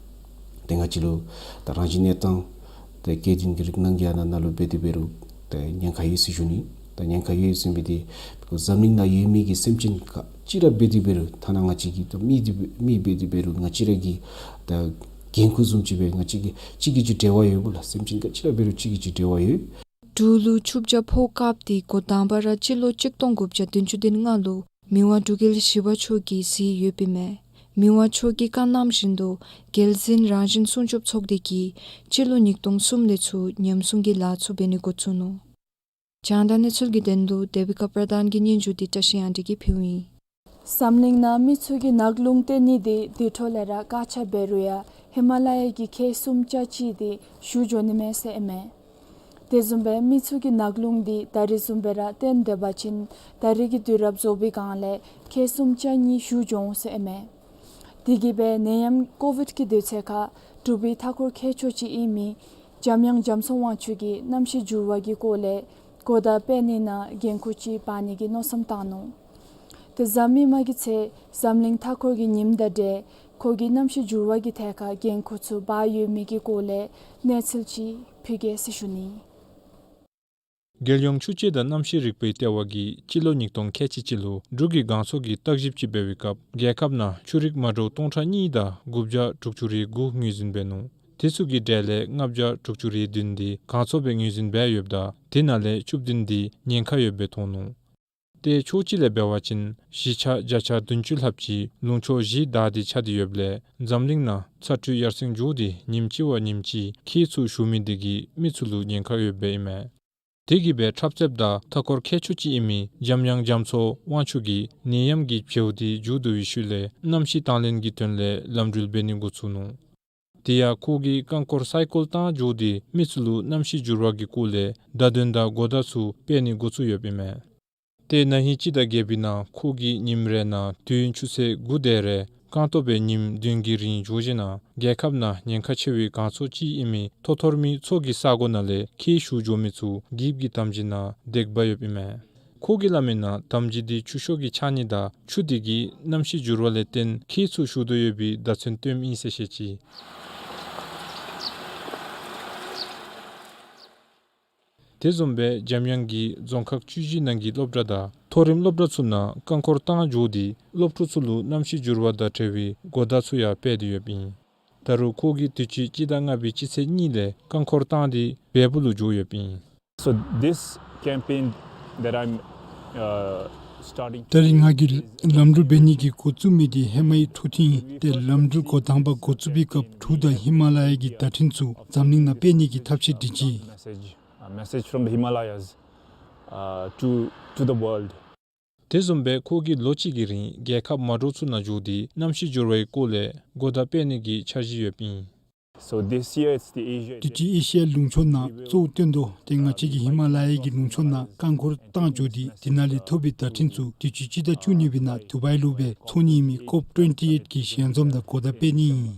ཏེ་ང་བཅས་ལུ་ད་རང་བཞིན་གནས་སྟངས་ཏེ་སྐྱེ་ལྡན་གྱི་རིགས་སྣ་གི་ནང་ན་ལུ་འབད་དེ་འབད་རུང་ཏེ་ཉེན་ཁ་ཡོད་ཟེར་ཞུ་ནི། ད་ ཉེན་ཁ་ཡོད་ཟེར་མི་འདི་འཛམ་གླིང་ནང་ཡོད་མི་གི་སེམས་ཅན་ག་ཅི་ར་འབད་དེ་འབད་རུང་ཐ་ན་ང་བཅས་ཀྱི་ད་མི་འདི་མི་འབད་དེ་འབད་རུང་ང་བཅས་ར་གི་ད་འགན་ཁུར་བཟུམ་ཅིག་སྦེ་ང་བཅས་ཀྱི་གཅིག་གིས་གཅིག་འབྲེལ་བ་ཡོདཔ་ལགས། སེམས་ཅན་ག་ཅི་ར་འབད་རུང་གཅིག་གིས་གཅིག་འབྲེལ་བ་ཡོད། འབྲུག་ལུ་ཆུ་བྱ་ཕོག་སྐབས་འདི་འགོ་དང་པ་ར་སྤྱི་ལོ་གཅིག་སྟོང་དགུ་བརྒྱ་བདུན་ཅུ་དོན་ལྔ་ལུ་མི་དབང་འབྲུག་རྒྱལ་བཞི་པ་མཆོག་གིས་གཟིགས་ཡོདཔ་ཨིན་མས། མི་དབང་མཆོག་གི་བཀའ་གནང་བཞིན་དུ་རྒྱལ་བཙུན་རང་བཞིན་སྲུང་སྐྱོབ་ཚོགས་སྡེ་གིས་སྤྱི་ལོ་ཉིས་སྟོང་གསུམ་ལས་ཚུར་ཉམས་སྲུང་གི་ལཱ་ཚུ་འབད་ནི་འགོ་བཙུགས་ནུག། རྒྱང་བསྒྲགས་གནས་ཚུལ་གྱི་དོན་ལུ་དེ་བི་ཀ་པྲ་དཱན་གྱི་སྙན་ཞུ་འདི་བཀྲ་ཤིས་དབྱངས་སྒྲོན་གྱིས་ཕུལཝ་ཨིན། འཛམ་གླིང་ནང་མི་ཚུ་གིས་ནགས་ཀླུང་བརྟེན་ནི་འདི་དུས་ཐོག་ལས་ར་བཀག་ཆ་འབད་རུང་ཡང་ཧི་མ་ལ་ཡ་གི་ཁྱེགས་གསུམ་ཆ་གཅིག་འདི་ཞུ་འགྱོ་ནི་མས་ཟེར་ཨིན་མས། དེ་བཟུམ་སྦེ་མི་ཚུ་གིས་ནགས་ཀླུང་འདི་ད་རིས་བཟུམ་སྦེ་ར་བརྟེན་སྡོད་པ་ཅིན་ད་རིས་ཀྱི་དུས་རབས་རྫོགས་པའི་སྒང་ལས་ཁྱེགས་གསུམ་ཆ་གཉིས་ཞུ་འགྱོ་འོང་ཟེར་ཨིན་མས། དེ་གིས་སྦེ་ནད་ཡམས་ཀོ་བིཌ་ཀྱི་དུས་ཚོད་ཁར་འབྲུག་པའི་མཐའ་འཁོར་མཁས་མཆོག་ཅིག་ཨིན་མི་འཇམ་དབྱངས་རྒྱ་མཚོ་དབང་ཕྱུག་གིས་གནམ་གཤིས་འགྱུར་བ་གི་སྐོར་ལས་གོ་བརྡ་སྤེལ་ནི་ནང་འགན་ཁུར་ཅིག་འབག་ནི་གི་མནོ་བསམ་བཏང་ནུག། དེ་གཟའ་མིག་དམར་གྱི་ཚེ་འཛམ་གླིང་མཐའ་འཁོར་གྱི་ཉིནམ་དང་འབྲེལ་ཁོ་གིས་གནམ་གཤིས་འགྱུར་བ་གི་ཐད་ཁར་འགན་ཁུར་ཚུ་འབག་ཡོད་མི་གི་སྐོར་ལས་གནས་ཚུལ་ཅིག་ཕུལ་གེ་ཟེར་ཞུ་ནི། རྒྱལ་ཡོངས་ཆུ་དཔྱད་དང་གནམ་གཤིས་རིག་པའི་ལྟེ་བ་གིས་སྤྱི་ལོ་ཉིས་སྟོང་ཁལ་གཅིག་གཅིག་ལུ་འབྲུག་གི་གངས་མཚོ་གི་བརྟག་ཞིབ་ཅིག་འབད་བའི་སྐབས་རྒྱལ་ཁབ་ནང་ཆུ་རིགས་མ་འདྲཝ་སྟོང་ཕྲག་གཉིས་དང་དགུ་བརྒྱ་དྲུག་ཅུ་རེ་དགུ་ངོས་འཛིན་འབད་ནུག། དེ་ཚུ་གི་གྲས་ལས་ལྔ་བརྒྱ་དྲུག་ཅུ་རེ་བདུན་འདི་གངས་མཚོ་སྦེ་ངོས་འཛིན་འབད་ཡོདཔ་ད་དེ་ནང་ལས་བཅུ་བདུན་འདི་ཉེན་ཁ་ཡོདཔ་སྦེ་མཐོང་ནུག། ཏེ་ཕྱོགས་གཅིག་ལས་འབད་བ་ཅིན་བཞི་ཆ་བརྒྱ་ཆ་བདུན་ཅུ་ལྷགཔ་ཅིག་ལུང་ཕྱོགས་བཞི་བདའ་སྟེ་ཆགས་ཏེ་ཡོདཔ་ལས་འཛམ་གླིང་ནང་ཚ་དྲོད་ཡར་སེང་འགྱོ་སྟེ་ཉིནམ་གཅིག་བ་ཉིནམ་གཅིག་ཁྱེགས་ཚུ་ཞུ་མི་འདི་གིས་མི་ཚུ་ལུ་ཉེན་ཁ་ཡོདཔ་སྦེ་ཨིན་མས། དེ་གིས་སྦེ་འཁྲབ་རྩེདཔ་དང་མཐའ་འཁོར་མཁས་མཆོག་ཅིག་ཨིན་མི་འཇམ་དབྱངས་རྒྱ་མཚོ་དབང་ཕྱུག་གིས་ནད་ཡམས་ཀྱི་བྱེལཝ་འདི་མཇུག་བསྡུ་བའི་ཤུལ་ལས་གནམ་གཤིས་དང་ལེན་གྱི་དོན་ལས་ལམ་འགྲུལ་འབད་ནི་འགོ་བཙུགས་ནུག། དེ་ཡང་ཁོ་གིས་རྐང་འཁོར་སའི་ཀོལ་བཏང་འགྱོ་སྟེ་མི་ཚུ་ལུ་གནམ་གཤིས་འགྱུར་བ་གི་སྐོར་ལས་བརྡ་དོན་དང་གོ་བརྡ་ཚུ་སྤེལ་ནི་འགོ་བཙུགས་ཡོདཔ་ཨིན་མས། ཏེ་ན་ཧིང་སྤྱི་ཟླ་བརྒྱད་པའི་ནང་ཁོ་གིས་ཉིནམ་རེ་ནང་དུས་ཡུན་ཆུ་ཚོད་དགུ་དེ་རེ་རྐང་སྟོང་སྦེ་ཉིནམ་བདུན་གྱི་རིང་འགྱོ་ཞིནམ་ལས་རྒྱལ་ཁབ་ནང་ཉེན་ཁ་ཆེ་བའི་གངས་མཚོ་ཅིག་ཨིན་མི་ཐོ་ཐོར་མི་མཚོ་གི་ས་སྒོ་ནང་ལས་ཁྱེགས་ཞུ་འགྱོ་མི་ཚུ་འགྱིབ་ཀྱི་དམ་སྦྱིས་ནང་འདེགས་འབག་ཡོདཔ་ཨིན་མས། ཁོ་གིས་སླབ་མིའི་ནང་དམ་སྦྱིས་འདི་ཆུ་ཤོག་གིས་ཆགས་ནི་དང་ཆུ་དེ་གིས་གནམ་གཤིས་འགྱུར་བ་ལས་བརྟེན་ཁྱེགས་ཚུ་ཞུ་དོ་ཡོད་པའི་བརྡ་མཚོན་སྟོནམ་ཨིན་ཟེར་བཤད་ཅི། དེ་བཟུམ་སྦེ་འཇམ་དབྱངས་ཀྱིས་རྫོང་ཁག་བཅུ་བཞི་ནང་གི་སློབ་གྲྭ་དང་མཐོ་རིམ་སློབ་གྲྭ་ཚུ་ནང་རྐང་འཁོར་བཏང་འགྱོ་སྟེ་སློབ་ཕྲུག་ཚུ་ལུ་གནམ་གཤིས་འགྱུར་བ་དང་འབྲེལ་བའི་གོ་བརྡ་ཚུ་ཡང་སྤེལ་ཏེ་ཡོདཔ་ཨིན། ད་རུང་ཁོ་གིས་དུས་ཅི་སྤྱི་ཟླ་ལྔ་པའི་སྤྱི་ཚེས་གཉིས་ལས་རྐང་འཁོར་བཏང་སྟེ་བལ་པོ་ལུ་འགྱོ་ཡོདཔ་ཨིན། So this campaign that I'm, uh, starting ད་རིས་ང་གིས་ལམ་འགྲུལ་འབད་ནི་གི་འགོ་བཙུགས་མི་འདི་ཧེ་མའི་འཕྲོ་མཐུད་དེ་ལམ་འགྲུལ་འགོ་དང་པ་འགོ་བཙུགས་པའི་སྐབས་འབྲུག་དང་ཧི་མ་ལ་ཡ་གི་བརྡ་འཕྲིན་ཚུ་འཛམ་གླིང་ནང་སྤེལ་ནི་གི་ཐབས་ཤེས་སྒྲིག་ཅི། Message, a message from the Himalayas, uh, to, to the world. དེ་བཟུམ་སྦེ་ཁོ་གིས་ལོ་གཅིག་གི་རིང་རྒྱལ་ཁབ་མ་འདྲཝ་ཚུ་ནང་འགྱོ་སྟེ་གནམ་གཤིས་འགྱུར་བའི་སྐོར་ལས་གོ་བརྡ་སྤེལ་ནི་གི་འཆར་གཞི་ཡོདཔ་ཨིན། So this year it's the Asia དུས་ཅི་ཨེ་ཤི་ཡ་ལུང་ཕྱོགས་ནང་གཙོ་བོ་བཏོན་དོ། ཏེ་ང་བཅས་ཀྱིས་ཧི་མ་ལ་ཡ་གི་ལུང་ཕྱོགས་ནང་རྐང་འཁོར་བཏང་འགྱོ་སྟེ་དེ་ནང་ལས་ཐོབ་པའི་བརྡ་འཕྲིན་ཚུ་དུས་ཅི་སྤྱི་ཟླ་བཅུ་གཉིས་པའི་ནང་དུ་བའི་ལུ་སྦེ་ཚོགས་ནི་ཨིན་མི་ཀོབ་ཊུ་ཝེན་ཊི་ཨེཊ་གི་ཞལ་འཛོམས་དང་གོ་བརྡ་སྤེལ་ནི་ཨིན།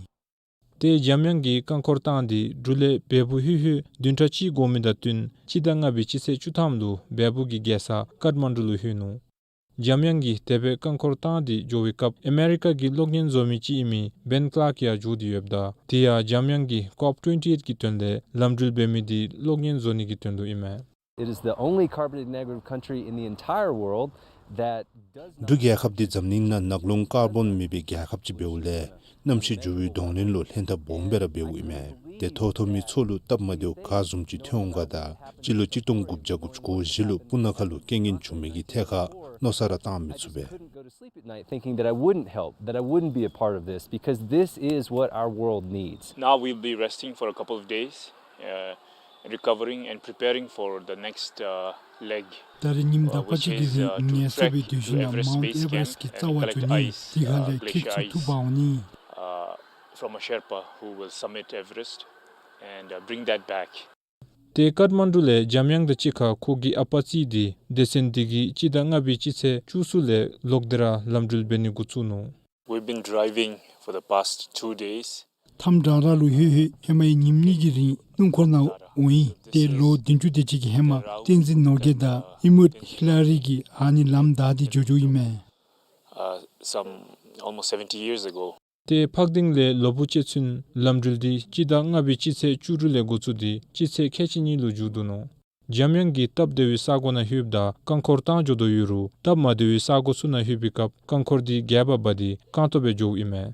ཏེ་འཇམ་དབྱངས་ཀྱིས་རྐང་འཁོར་བཏང་སྟེ་འབྲུག་ལས་བལ་པོ་ལྷོད་ལྷོད་བདུན་ཕྲག་གཅིག་འགོར་མི་དང་བསྟུན་སྤྱི་ཟླ་ལྔ་པའི་སྤྱི་ཚེས་བཅུ་ཐམ་ལུ་བལ་པོ་གི་རྒྱལ་ས་ཀཊ་མན་ཌུ་ལུ་ལྷོད་ནུག། འཇམ་དབྱངས་ཀྱིས་དེ་སྦེ་རྐང་འཁོར་བཏང་སྟེ་འགྱོ་བའི་སྐབས་ཨ་མེ་རི་ཀ་གི་གློག་བརྙན་བཟོ་མི་ཅིག་ཨིན་མི་བེན་ཀི་ལཱརཀ་ཡང་འགྱོ་སྟེ་ཡོདཔ་ད་དེ་ཡང་འཇམ་དབྱངས་ཀྱིས་ཀོབ་ཊུ་ཝེན་ཊི་ཨེཊ་གི་དོན་ལས་ལམ་འགྲུལ་འབད་མི་འདི་གློག་བརྙན་བཟོ་ནི་གི་དོན་ལུ་ཨིན་མས། It is the only carbon negative country in the entire world that does not འབྲུག་རྒྱལ་ཁབ་འདི་འཛམ་གླིང་ནང་ནགས་ཀླུང་ཀར་བོན་མེད་པའི་རྒྱལ་ཁབ་ཅིག་འབདཝ་ལས་གནམ་གཤིས་འགྱུར་བའི་གདོང་ལེན་ལུ་ལྷན་ཐབས་སྦོམ་སྦེ་ར་འབདཝ་ཨིན་མས། ཏེ་ཐོ་ཐོ་མི་མཚོ་ལུ་སྟབས་མ་བདེཝ་ག་བཟུམ་ཅིག་ཐོན་འོང་ག་ད་སྤྱི་ལོ་གཅིག་སྟོང་དགུ་བརྒྱ་དགུ་བཅུ་གོ་བཞི་ལུ་སྤུ་ན་ཁ་ལུ་རྐྱེན་ངན་བྱུང་མི་གི་ཐད་ཁར་མནོ་བསམ་ར་བཏང་མི་ཚུགས་པས། Couldn't go to sleep at night thinking that I wouldn't help, that I wouldn't be a part of this, because this is what our world needs. Now we'll be resting for a couple of days, uh, recovering and preparing for the next, uh, leg, ད་རིས་ཉིནམ་དག་པ་ཅིག་གི་རིང་ངལ་གསོ་སྦེ་སྡོད་ཞིནམ་ལས་མའུནཊ་ཨེ་ཝ་རེསཊ་གི་རྩ་བར་འགྱོ་ནི། དེ་ཁར་ལས་ཁྱེགས་ཚུ་འཐུ་འབག་འོང་ནི། Uh, from a Sherpa who will summit Everest and, uh, bring that back. ཏེ་ཀཊ་མན་ཌུ་ལས་འཇམ་དབྱངས་དང་གཅིག་ཁར་ཁོ་གི་ཨ་པ་རྩིས་ཏེ་སྡེ་ཚན་འདི་གིས་སྤྱི་ཟླ་ལྔ་པའི་སྤྱི་ཚེས་བཅུ་གསུམ་ལས་ལོག་སྟེ་ར་ལམ་འགྲུལ་འབད་ནི་འགོ་བཙུགས་ནུག། We've been driving for the past two days. མཐའམ་བྲག་ར་ལུ་ལྷོད་ལྷོད་ཧེ་མའི་ཉིནམ་གཉིས་ཀྱི་རིང་སྣུམ་འཁོར་ནང་འོང་ཡི། ཏེ་ལོ་བདུན་ཅུ་དེ་ཅིག་གི་ཧེ་མ་བསྟན་འཛིན་ནོར་རྒྱས་དང་ཨེ་མུཌ་ཧི་ལ་རི་གིས་ཨ་ནི་ལམ་བདའ་སྟེ་འགྱོ་འགྱོཝ་ཨིན་མས། Uh, some almost seventy years ago. ཏེ་ཕག་གདེང་ལས་ལོ་ཕུ་ཅེ་ཚུན་ལམ་འགྲུལ་འདི་སྤྱི་ཟླ་ལྔ་པའི་སྤྱི་ཚེས་བཅུ་དྲུག་ལས་འགོ་བཙུགས་ཏེ་སྤྱི་ཚེས་ཁལ་གཅིག་གཉིས་ལུ་མཇུག་བསྡུ་ནུག། འཇམ་དབྱངས་ཀྱིས་སྟབས་བདེ་བའི་ས་གོ་ནང་ལྷོདཔ་ད་རྐང་འཁོར་བཏང་འགྱོ་དོ་ཡོད་རུང་སྟབས་མ་བདེ་བའི་ས་གོ་ཚུ་ནང་ལྷོད་པའི་སྐབས་རྐང་འཁོར་འདི་རྒྱས་པ་འབག་སྟེ་རྐང་སྟོང་སྦེ་འགྱོཝ་ཨིན་མས།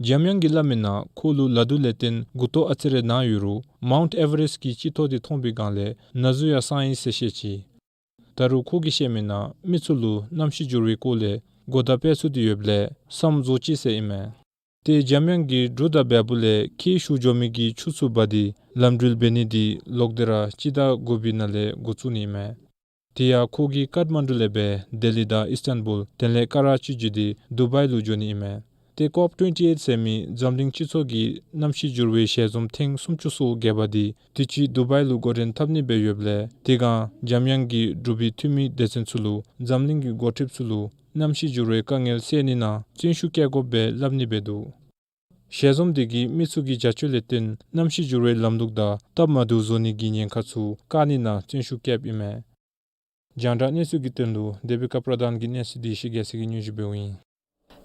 འཇམ་དབྱངས་ཀྱིས་སླབ་མིའི་ནང་ཁོ་ལུ་ལ་དུག་ལས་བརྟེན་མགུ་ཏོ་ཨ་ཙི་རེ་ན་ཡོད་རུང་མའུནཊ་ཨེ་ཝ་རེསཊ་གི་སྤྱི་ཏོག་འདི་མཐོང་པའི་སྒང་ལས་ན་ཟུག་ཡང་སངས་ཡི་ཟེར་བཤད་ཅི། ད་རུང་ཁོ་གིས་བཤད་མིའི་ནང་མི་ཚུ་ལུ་གནམ་གཤིས་འགྱུར་བའི་སྐོར་ལས་གོ་བརྡ་སྤེལ་ཚུགས་ཏེ་ཡོདཔ་ལས་སམ་བཟོ་ཅི་ཟེར་ཨིན་མས། ཏེ་འཇམ་དབྱངས་ཀྱིས་འབྲུག་དང་བལ་པོ་ལས་ཁྱེགས་ཞུ་འགྱོ་མི་གི་ཆུ་ཚུ་འབག་སྟེ་ལམ་འགྲུལ་འབད་ནི་འདི་ལོག་སྟེ་ར་སྤྱི་ཟླ་དགུ་པའི་ནང་ལས་འགོ་བཙུགས་ནི་ཨིན་མས། དེ་ཡང་ཁོ་གིས་ཀཊ་མན་ཌུ་ལས་སྦེ་ལྡི་ལི་དང་ཨིསི་ཊན་བུལ་དེ་ལས་ཀ་ར་ཅི་བརྒྱུད་དེ་དུ་བཱའི་ལུ་འགྱོ་ནི་ཨིན་མས། ཏེ་ཀོབ་ཊུ་ཝེན་ཊི་ཨེཊ་ཟེར་མི་འཛམ་གླིང་སྤྱི་ཚོགས་ཀྱིས་གནམ་གཤིས་འགྱུར་བའི་ཞལ་འཛོམས་ཐེངས་སུམ་ཅུ་སོ་བརྒྱད་པ་འདི་དུས་ཅི་དུ་བཱའི་ལུ་འགོ་འདྲེན་འཐབ་ནི་སྦེ་ཡོདཔ་ལས་དེ་སྒང་འཇམ་དབྱངས་ཀྱིས་འབྲུག་པའི་འཐུས་མི་སྡེ་ཚན་ཚུ་ལུ་འཛམ་གླིང་གི་འགོ་ཁྲིདཔ་ཚུ་ལུ་གནམ་གཤིས་འགྱུར་བའི་དཀའ་ངལ་སེལ་ནི་ནང་བརྩོན་ཤུགས་བསྐྱེད་དགོཔ་སྦེ་སླབ་ནི་སྦེ་འདུག། ཞལ་འཛོམས་འདི་གིས་མི་ཚུ་གིས་བྱ་སྤྱོད་ལས་བརྟེན་གནམ་གཤིས་འགྱུར་བའི་ལམ་ལུགས་དང་སྟབས་མ་བདེཝ་བཟོ་ནི་གི་ཉེན་ཁ་ཚུ་བཀག་ནི་ནང་བརྩོན་ཤུགས་བསྐྱེདཔ་ཨིན་མས། རྒྱང་བསྒྲགས་གནས་ཚུལ་གྱི་དོན་ལུ་དེ་བི་ཀ་པྲ་དཱན་གྱི་གནས་ཚུལ་འདི་ཡེ་ཤེས་རྒྱལ་མཚན་གྱིས་སྙན་ཞུ་འབདཝ་ཨིན།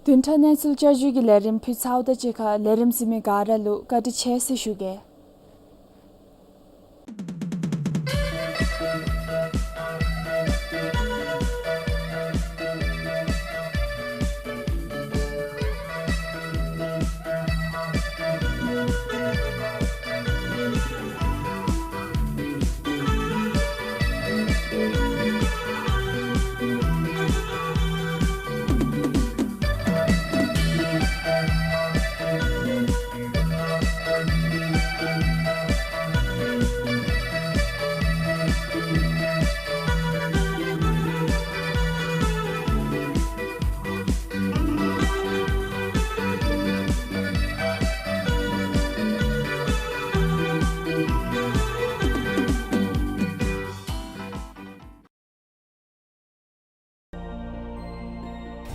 བདུན་ཕྲག་གནས་ཚུལ་བསྐྱར་ཞུའི་ལས་རིམ་ཕུལ་ཚརཝ་དང་གཅིག་ཁར་ལས་རིམ་གཟིགས་མི་ག་ར་ལུ་བཀའ་དྲིན་ཆེ་ཟེར་ཞུ་གེ།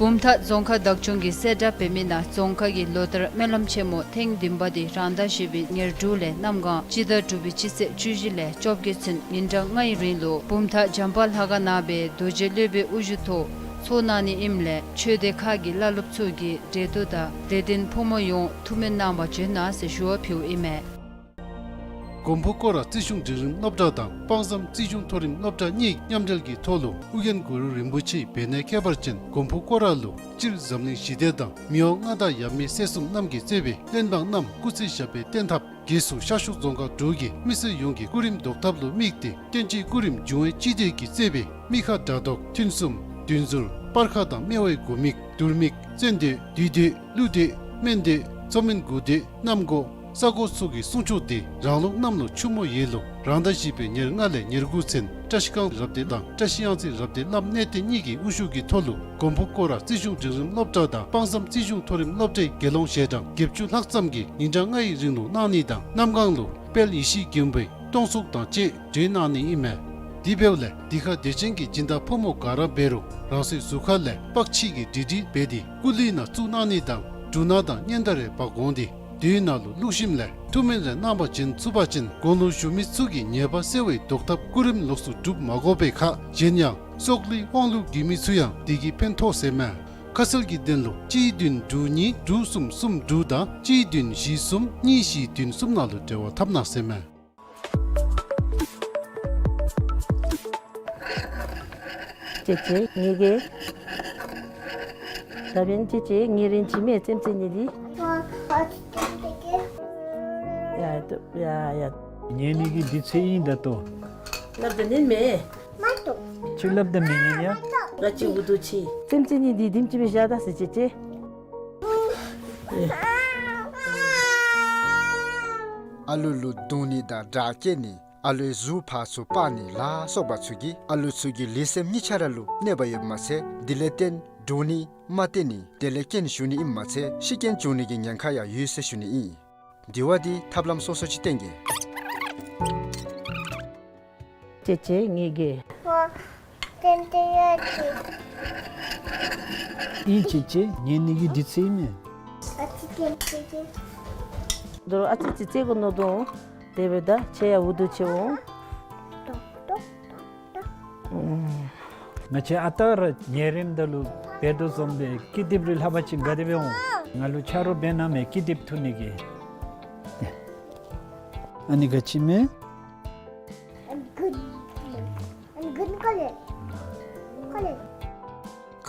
བུམ་ཐང་རྫོང་ཁག་བདག་སྐྱོང་གིས་གསལ་བསྒྲགས་འབད་མི་ནང་རྫོང་ཁག་གི་ལོ་ལྟར་སྨོན་ལམ་ཆེན་མོ་ཐེངས་བདུན་པ་འདི་རང་ཟླ་བཞི་པའི་ཉེར་དྲུག་ལས་གནམ་གང་སྤྱི་ཟླ་དྲུག་པའི་སྤྱི་ཚེས་བཅུ་བཞི་ལས་བཅོ་བརྒྱད་ཚུན་ཉིན་གྲངས་ལྔའི་རིང་ལུ་བུམ་ཐང་བྱམས་པ་ལྷ་ཁང་ནང་སྦེ་རྡོ་རྗེ་སློབ་དཔོན་དབུ་བཞུགས་ཐོག་ཚོགས་གནང་ནི་ཨིནམ་ལས་ཆོས་སྡེ་ཁག་གི་བླ་སློབ་ཚུ་གིས་འབྲེལ་གཏོགས་དང་དད་ལྡན་ཕོ་མོ་ཡོངས་ཐུགས་སྨོན་གནང་བར་བྱོན་གནང་ཟེར་ཞུ་བ་ཕུལཝ་ཨིན་མས། མགོན་པོ་སྐོར་ར་རྩིས་གཞུང་འབྲིང་རིམ་སློབ་གྲྭ་དང་དཔག་བསམ་རྩིས་གཞུང་མཐོ་རིམ་སློབ་གྲྭ་གཉིས་མཉམ་འབྲེལ་གྱི་ཐོག་ལུ་ཨོ་རྒྱན་གུ་རུ་རིན་པོ་ཆེའི་བེར་ནག་ཁྱད་པར་ཅན་མགོན་པོ་སྐོར་ར་ལུ་སྤྱིར་འཛམ་གླིང་ཞི་བདེ་དང་མི་དབང་མངའ་བདག་ཡབ་མེས་སྲས་གསུམ་རྣམས་ཀྱི་གཙོས་པའི་བློན་འབངས་རྣམས་སྐུ་ཚེ་ཞབས་པད་བརྟན་ཐབས་སྒོས་སུ་ཤར་ཕྱོགས་རྫོང་ཁག་དྲུག་གི་མི་སེར་ཡོངས་ཀྱི་སྐུ་རིམ་བཟློག་ཐབས་ལུ་དམིགས་ཏེ་བསྟན་སྤྱིའི་སྐུ་རིམ་འབྱུང་བའི་སྤྱི་འདུས་ཀྱི་གཙོས་པའི་མི་ཁ་དགྲ་བཟློག་ཐུན་གསུམ་བདུད་འཛོལ་སྤར་ཁ་དང་སྨེ་བའི་དགུ་དམིགས་དུར་དམིགས་བཙན་འདུས་བདུད་འདུས་ཀླུ་འདུས་སྨན་འདུས་མཚོ་སྨན་དགུ་འདུས་གནམ་སྒོ་ས་སྒོ་ཚུ་གི་གསུང་ཆོག་འདི་རང་ལུགས་གནམ་ལོ་ཆུ་མོ་ཡོས་ལོ་རང་ཟླ་བཞི་པའི་ཉེར་ལྔ་ལས་ཉེར་དགུ་ཚུན་བཀྲ་ཤིས་སྒང་རབ་སྡེ་དང་བཀྲ་ཤིས་གཡང་རྩེ་རབ་སྡེ་བླམ་གནས་བརྟན་གཉིས་ཀྱི་དབུ་བཞུགས་ཀྱི་ཐོག་ལུ་མགོན་པོ་སྐོར་ར་རྩིས་གཞུང་འབྲིང་རིམ་སློབ་གྲྭ་དང་དཔག་བསམ་རྩིས་གཞུང་མཐོ་རིམ་སློབ་གྲྭའི་དགེ་སློང་ཞལ་གྲངས་བརྒྱད་ཅུ་ལྷག་ཙམ་གྱིས་ཉིན་གྲངས་ལྔའི་རིང་ལུ་གནང་ནི་དང་གནམ་གང་ལུ་དཔལ་ཡེ་ཤེས་མགོན་པོའི་སྟོང་གཟུགས་དང་བཅས་སྒྲོན་གནང་ནི་ཨིན་མས། དེ་འབདཝ་ལས་འདི་ཁར་དད་ཅན་གྱི་སྦྱིན་བདག་ཕོ་མོ་ག་ར་འབད་རུང་རང་སོའི་གཟུགས་ཁ་ལས་པགས་ཕྱིས་ཀྱི་འདྲིས་འདྲིས་འབད་དེ་སྐུ་ལུས་ནང་བཙུགས་གནང་ནི་དང་འབྲུ་སྣ་དང་སྙན་དར་རེ་འབག་འོང་སྟེ་དེའི་ནང་ལུ་བླུགས་ཞིནམ་ལས་ཐུགས་སྨོན་རེ་གནང་བར་བྱོན་ཚུགས་པ་ཅིན་དགུང་ལོ་གཞོན་མི་ཚུ་གི་ཉེས་པ་སེལ་བའི་བཟློག་ཐབས་སྐུ་རིམ་ལོགས་སུ་སྒྲུབ་མ་དགོ་པའི་ཁར་གཞན་ཡང་སྲོག་ལུས་དབང་ལུ་རྒུད་མི་ཚུ་ཡང་འདི་གིས་ཕན་ཐོགས་ཟེར་མས། ཁ་གསལ་གྱི་དོན་ལུ་གཅིག་བདུན་དྲུག་གཉིས་དྲུག་གསུམ་གསུམ་དྲུག་དང་གཅིག་བདུན་བཞི་གསུམ་གཉིས་བཞི་བདུན་གསུམ་ནང་ལུ་འབྲེལ་བ་འཐབ་གནང་ཟེར་མས། ཅེ་ཅེ་ངེ་གི། ད་བན་ཅེ་ཅེ་ངེ་རེན་ཅི་མེ་ཙེམ་ཙེ་ནི་དི། ཡ་ཡ་ཡ། ངེ་ནི་གི་དུས་ཚོད་ཨིན་ད་ལྟོ། སླབ་ད་ནི་མེ། མ་ཏོ། ཁྱོད་སླབ་ད་མི་ཉན་ཡ། ང་ཅི་འུ་དུ་ཆི། ཙེམ་ཙེ་ནི་དི་དིམ་ཅི་མེ་ཤ་ད་སི་ཅེ་ཅེ། ཨ་ལུ་ལུ་བརྡུང་ནི་དང་དྲག་སྐྱེད་ནི། ཨ་ལུའི་གཟུགས་ཕར་ཚུར་སྤར་ནི་ལ་སོགས་པ་ཚུ་གིས་ཨ་ལུ་ཚུ་གི་ལུས་སེམས་གཉིས་ཆ་ར་ལུ་གནོད་པ་ཡོདཔ་མ་ཚད་དེ་ལས་བརྟེན་འདྲོག་ནི་མ་བརྟན་ནི་དེ་ལས་རྐྱེན་ཞུགས་ནི་ཨིནམ་མ་ཚད་ཤི་རྐྱེན་བྱུང་ནི་གི་ཉེན་ཁ་ཡང་ཡོད་ཟེར་ཞུ་ནི་ཨིན། དེ་བ་དེ་ཐབས་ལམ་སོ་སོ་ཅིག་བསྟེན་གེ། ཅེ་ཅེ་ངེ་གི། ཨིན་ཅེ་ཅེ་ངེ་ནི་གི་དུས་ཚོད་ཨིན་མེ། དོ་རུང་ཨ་ཙི་ཙི་ཙེ་གོ་ནོ་དོ། དེ་འབདཝ་ད་ཁྱེད་ཡང་འུ་དུ་ཆེ་འོང་། ང་བཅས་ཨ་རྟག་ར་ཉལ་རནམ་ད་ལུ་འབད་དོ་བཟུམ་སྦེ་ཀི་དེབ་རེ་ལྷག་པ་ཅིན་དགའ་བདེ་སྦེ་འོང་། ང་ལུ་ཆ་རོགས་འབད་གནང་མེ་ཀི་དེབ་འཐུ་ནི་གི། ཨ་ནི་ག་ཅི་མེ།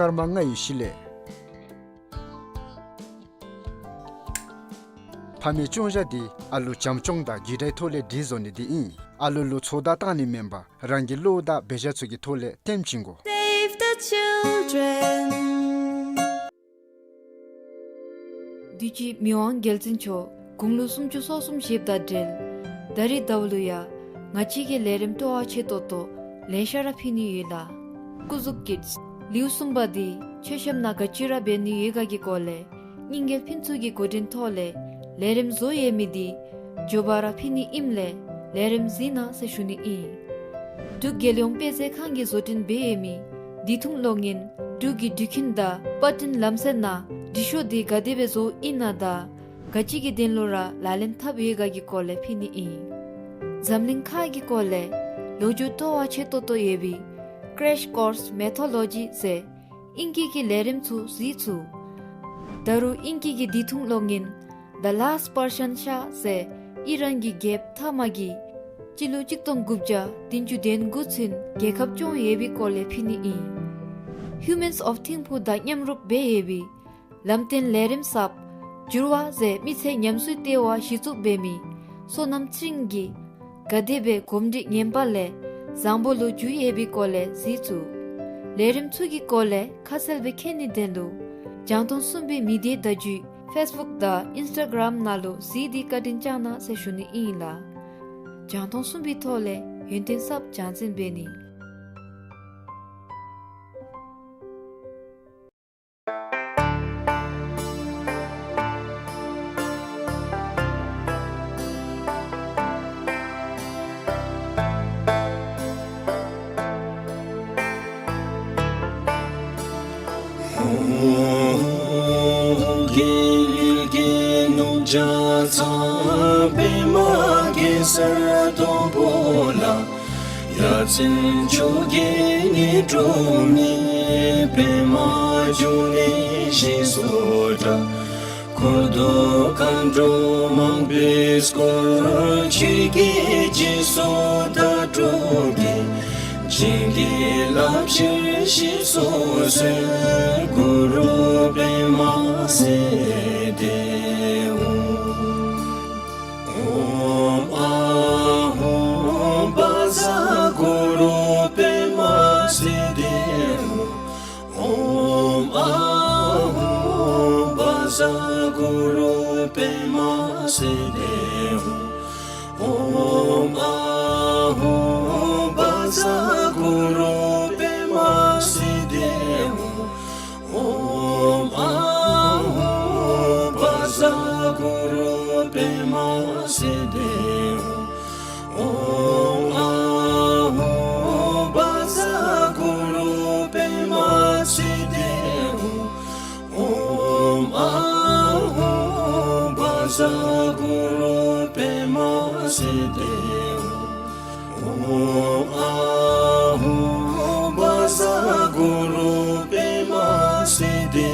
སྐར་མ་ལྔའི་གཞི་ལས། ཕ་མའི་སྐྱོང་བཞག་འདི་ཨ་ལུ་བྱམས་སྐྱོང་དང་རྒྱུད་དྲའི་ཐོག་ལས་སྒྲིག་བཟོ་ནི་འདི་ཨིན། ཨ་ལུ་ལུ་ཚོད་ལྟ་བཏང་ནི་མེན་པར་རང་གི་བློ་དང་འབད་བཞག་ཚུ་གི་ཐོག་ལས་སྟོན་བྱིན་དགོ། Save the children. དུས་ཅི་མི་དབང་རྒྱལ་བཙུན་མཆོག་དགུང་ལོ་སུམ་ཅུ་སོ་གསུམ་བཞེསཔ་དང་འབྲེལ་ད་རིས་ཟླཝ་ལུ་ཡང་ང་བཅས་ཀྱིས་ལས་རིམ་སྤྲོ་བ་ཆེ་ཏོག་ཏོ་ལེ་ཤ་ར་ཕུལ་ནི་ཡོད་ལགས། སྐུ་གཟུགས་ཀྱི་ལེའུ་གསུམ་པ་འདི་མཆོད་བཤམ་ནང་ག་ཅི་ར་འབད་ནི་ཡོད་ག་གི་སྐོར་ལས་རྙིང་རྒྱལ་ཕུན་ཚོགས་ཀྱི་འགོ་འདྲེན་ཐོག་ལས་ལས་རིམ་བཟོ་ཡོད་མི་འདི་མགྱོགས་པ་ར་ཕུལ་ནི་ཨིནམ་ལས་ལས་རིམ་གཟིགས་གནང་ཟེར་ཞུ་ནི་ཨིན། འབྲུག་རྒྱལ་ཡོངས་དཔེ་མཛོད་ཁང་གིས་བཟོ་སྐྲུན་འབད་ཡོད་མི་འདི་ཐུང་གློག་བརྙན་འབྲུག་གི་འགྲུལ་འཕྲིན་དང་པར་སྐྲུན་ལམ་སྲོལ་ནང་འབྲི་ཤོག་འདི་ག་དེ་སྦེ་བཟོཝ་ཨིན་ན་དང་ག་ཅི་གི་དོན་ལུ་ར་ལག་ལེན་འཐབ་ཡོད་ག་གི་སྐོར་ལས་ཕུལ་ནི་ཨིན། འཛམ་གླིང་ཁ་གི་སྐོར་ལས་ལོ་རྒྱུས་སྤྲོ་བ་ཆེ་ཏོག་ཏོ་ཡོད་པའི་Crash Course Mythology ཟེར་ཨིང་སྐད་ཀྱི་ལས་རིམ་ཚུ་གཟིགས་ཚུགས། ད་རུང་ཨིང་སྐད་ཀྱི་འདི་ཐུང་གློག་བརྙན་The Last Persian Shah ཟེར་ཨི་རན་གྱི་རྒྱལཔོ་ཐ་མ་གིས་སྤྱི་ལོ་གཅིག་སྟོང་དགུ་བརྒྱ་བདུན་ཅུ་དོན་དགུ་ཚུན་རྒྱལ་ཁབ་སྐྱོང་ཡོད་པའི་སྐོར་ལས་ཕུལ་ནི་ཨིན། Humans of Thimphu དང་མཉམ་རུབ་འབད་ཡོད་པའི་ལམ་སྟོན་ལས་རིམ་གསརཔ་འགྱུར་བ་ཟེར་མི་ཚེ་ཉམས་གསོའི་ལྟེ་བ་གཞི་བཙུགས་འབད་མི་བསོད་ནམས་ཚེ་རིང་གིས་ག་དེ་སྦེ་གོམས་འདྲིས་ངན་པ་ལས་བཟང་པོ་ལུ་འགྱུར་ཡོད་པའི་སྐོར་ལས་གཟིགས་ཚུགས། ལས་རིམ་ཚུ་གི་སྐོར་ལས་ཁ་གསལ་སྦེ་མཁྱེན་ནིའི་དོན་ལུ་རྒྱང་མཐོང་གསུམ་པའི་མི་སྡེའི་བརྡ་བརྒྱུད་Facebook དང་Instagram ནང་ལུ་གཟིགས་ཏེ་བཀའ་དྲིན་བསྐྱང་གནང་ཟེར་ཞུ་ནི་ཨིན་ལགས། རྒྱང་མཐོང་གསུམ་པའི་ཐོག་ལས་ཡོན་ཏན་གསརཔ་སྦྱང་འཛིན་འབད་ནི། རྒྱལ་གྱི་ནུབ་བྱང་ཚང་པདྨ་གེ་སར་སྡོང་པོ་ལ། ཡ་མཚན་མཆོག་གི་ཉི་སྒྲོན་མེ། པདྨ་འབྱུང་གནས་ཞེས་སུ་གྲགས། འཁོར་དང་མཁའ་འགྲོ་མང་པོས་བསྐོར། ཆོས་ཀྱི་རྗེས་སུ་བདག་སྒྲུབ་ཀྱི། བྱིན་གྱིས་བརླབ་ཕྱིར་གཤེགས་སུ་གསོལ། གུ་རུ་པདྨ་སིདྡྷི་ཧཱུྃ། ཨོཾ་ཨཱཿཧཱུྃ་བཛྲ་གུ་རུ་པདྨ་སིདྡྷི་ཧཱུྃ། ཨོཾ་ཨཱཿཧཱུྃ་བཛྲ་གུ་རུ་པདྨ་སིདྡྷི་ཧཱུྃ། ཨོཾ་ཨཱཿཧཱུྃ་བཛྲ་གུ་རུ་པདྨ་སིདྡྷི་ཧཱུྃ། ཨོཾ་ཨཱཿཧཱུྃ་བཛྲ་གུ་རུ་པདྨ་སིདྡྷི་ཧཱུྃ། ཨོཾ་ཨཱཿཧཱུྃ་བཛྲ་གུ་རུ་པདྨ་སིདྡྷི་ཧཱུྃ། ཨོཾ་ཨཱཿཧཱུྃ་བཛྲ་གུ་རུ་པདྨ་སིདྡྷི་ཧཱུྃ། ཨོཾ་ཨཱཿཧཱུྃ་བཛྲ་གུ་རུ་པདྨ་སིདྡྷི་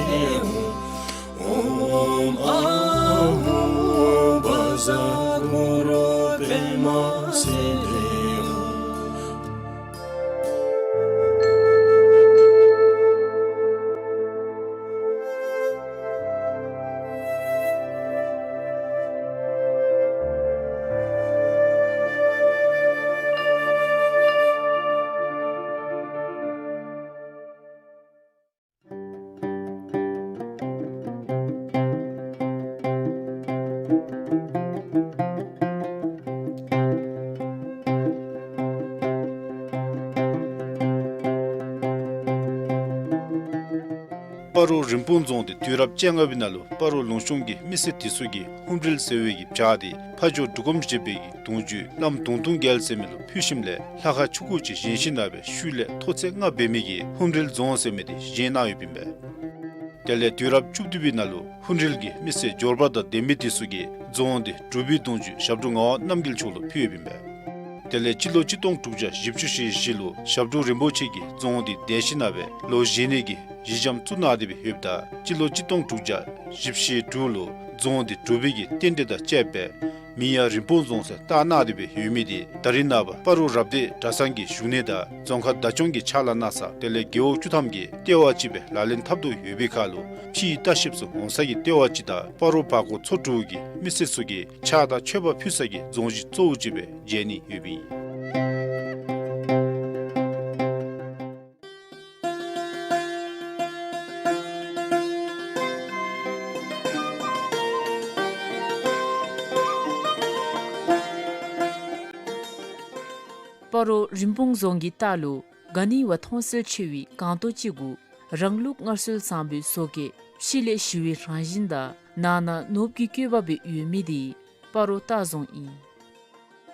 ཧཱུྃ། ཨོཾ་ཨཱཿཧཱུྃ་བཛྲ་གུ་རུ་པདྨ་སིདྡྷི་ཧཱུྃ། སྤ་རོ་རིན་སྤུངས་རྫོང་འདི་དུས་རབས་བཅོ་ལྔ་པའི་ནང་ལུ་སྤ་རོ་ལུང་གཤོང་གི་མི་སེར་དེ་ཚུ་གིས་ཧཱུྃ་རལ་ཟེར་བའི་གི་བྱག་འདི་ཕ་ཇོ་འབྲུག་སྒོམ་བཞད་པའི་གི་གདུང་བརྒྱུད་བླམ་གདུང་ཐུང་རྒྱལ་ཟེར་མི་ལུ་ཕུལ་ཞིནམ་ལས་ལྷ་ཁང་ཆུང་ཀུ་ཅིག་བཞེངས་ཞིནམ་ལས་ཤུལ་ལས་མཐོ་ཚད་ལྔ་འབད་མི་གི་ཧཱུྃ་རལ་རྫོང་ཟེར་མི་འདི་བཞེངས་གནང་ཡོདཔ་ཨིན་པས། དེ་ལས་དུས་རབས་བཅུ་བདུན་པའི་ནང་ལུ་ཧཱུྃ་རལ་གྱི་མི་སེར་འབྱོར་པ་དང་ལྡན་མི་དེ་ཚུ་གིས་རྫོང་འདི་སྒྲུབ་པའི་གདུང་བརྒྱུད་ཞབས་དྲུང་ངག་དབང་རྣམ་རྒྱལ་མཆོག་ལུ་ཕུལ་ཡོདཔ་ཨིན་པས། དེ་ལས་སྤྱི་ལོ་གཅིག་སྟོང་དྲུག་བརྒྱ་བཞི་བཅུ་ཞེ་བཞི་ལུ་ཞབས་དྲུང་རིན་པོ་ཆེ་གིས་རྫོང་འདི་འདེབས་ཞིནམ་ལས་ལོ་བཞི་གནས་ཀྱི་གཞི་འགྱམ་བཙུགས་གནང་སྟེ་སྦེ་ཡོདཔ་ད་སྤྱི་ལོ་གཅིག་སྟོང་དྲུག་བརྒྱ་བཞི་བཅུ་ཞེ་དྲུག་ལུ་རྫོང་འདི་སྒྲུབ་པའི་གི་རྟེན་འབྲེལ་དང་བཅསཔ་སྦེ་ མི་ཡ་རིན་སྤུངས་རྫོང་ཟེར་བཏགས་གནང་སྟེ་སྦེ་ཡོད་མི་འདི་ད་རིས་ནངས་པ་སྤ་རོ་རབ་སྡེ་གྲྭ་ཚང་གི་བཞུགས་གནས་དང་རྫོང་ཁག་བདག་སྐྱོང་གི་ཕྱག་ལཱ་གནང་ས་དེ་ལས་རྒེད་འོག་བཅུ་ཐམ་གྱིས་ལྟེ་བ་ཅིག་སྦེ་ལག་ལེན་འཐབ་དོ་ཡོད་པའི་ཁར་ལུ་ཕྱིའི་ལྟ་བཤལཔ་ཚུ་འོང་ས་གི་ལྟེ་བ་ཅིག་དང་སྤ་རོ་བར་སྐོར་ཚོ་དྲུག་གི་མི་སེར་ཚུ་གིས་ཕྱག་དང་མཆོད་པ་ཕུལ་ས་གི་རྫོང་གཞི་གཙོ་བོ་ཅིག་སྦེ་མཇལ་ནི་ཡོདཔ་ཨིན། སྤ་རོ་རིན་སྤུངས་རྫོང་གི་ལྟག་ལུ་ག་ནི་བ་མཐོང་གསལ་ཆེ་བའི་སྒང་ཏོག་ཅིག་གུ་རང་ལུགས་སྔར་སྲོལ་བཟང་པོའི་བཟོ་བཀོད་ཕྱི་ལས་ཞི་བའི་རང་བཞིན་དང་ནང་ན་ནོར་བུ་གི་བཀོད་པ་སྦེ་ཡོད་མི་འདི་སྤ་རོ་ལྟ་རྫོང་ཨིན།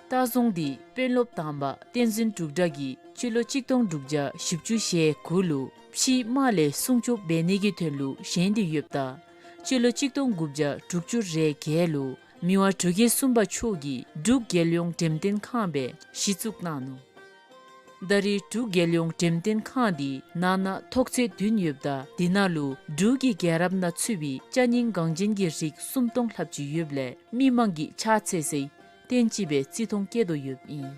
ལྟ་རྫོང་འདི་དཔོན་སློབ་དང་པ་བསྟན་འཛིན་འབྲུག་གྲགས་ཀྱིས་སྤྱི་ལོ་གཅིག་སྟོང་དྲུག་བརྒྱ་བཞི་བཅུ་ཞེ་དགུ་ལུ་ཕྱིའི་དམག་ལས་སྲུང་སྐྱོབ་འབད་ནི་གི་དོན་ལུ་བཞེངས་ཏེ་ཡོདཔ་ད་སྤྱི་ལོ་གཅིག་སྟོང་དགུ་བརྒྱ་དྲུག་ཅུ་རེ་བརྒྱད་ལུ་མི་དབང་འབྲུག་རྒྱལ་གསུམ་པ་མཆོག་གིས་འབྲུག་རྒྱལ་ཡོངས་འགྲེམས་སྟོན་ཁང་སྦེ་གཞི་བཙུགས་གནང་ནུག། ད་རེས་འབྲུག་རྒྱལ་ཡོངས་འགྲེམས་སྟོན་ཁང་འདི་ནང་ན་ཐོག་ཚད་བདུན་ཡོདཔ་ད་དེ་ནང་ལུ་འབྲུག་གི་རྒྱལ་རབས་ནང་ཚུད་པའི་ཅ་རྙིང་འགངས་ཅན་གྱི་རིགས་སུམ་སྟོང་ལྷགཔ་ཅིག་ཡོདཔ་ལས་མི་མང་གིས་ཕྱག་འཚལ་སའི་རྟེན་ཅིག་སྦེ་བརྩི་མཐོང་བསྐྱེད་དོ་ཡོདཔ་ཨིན།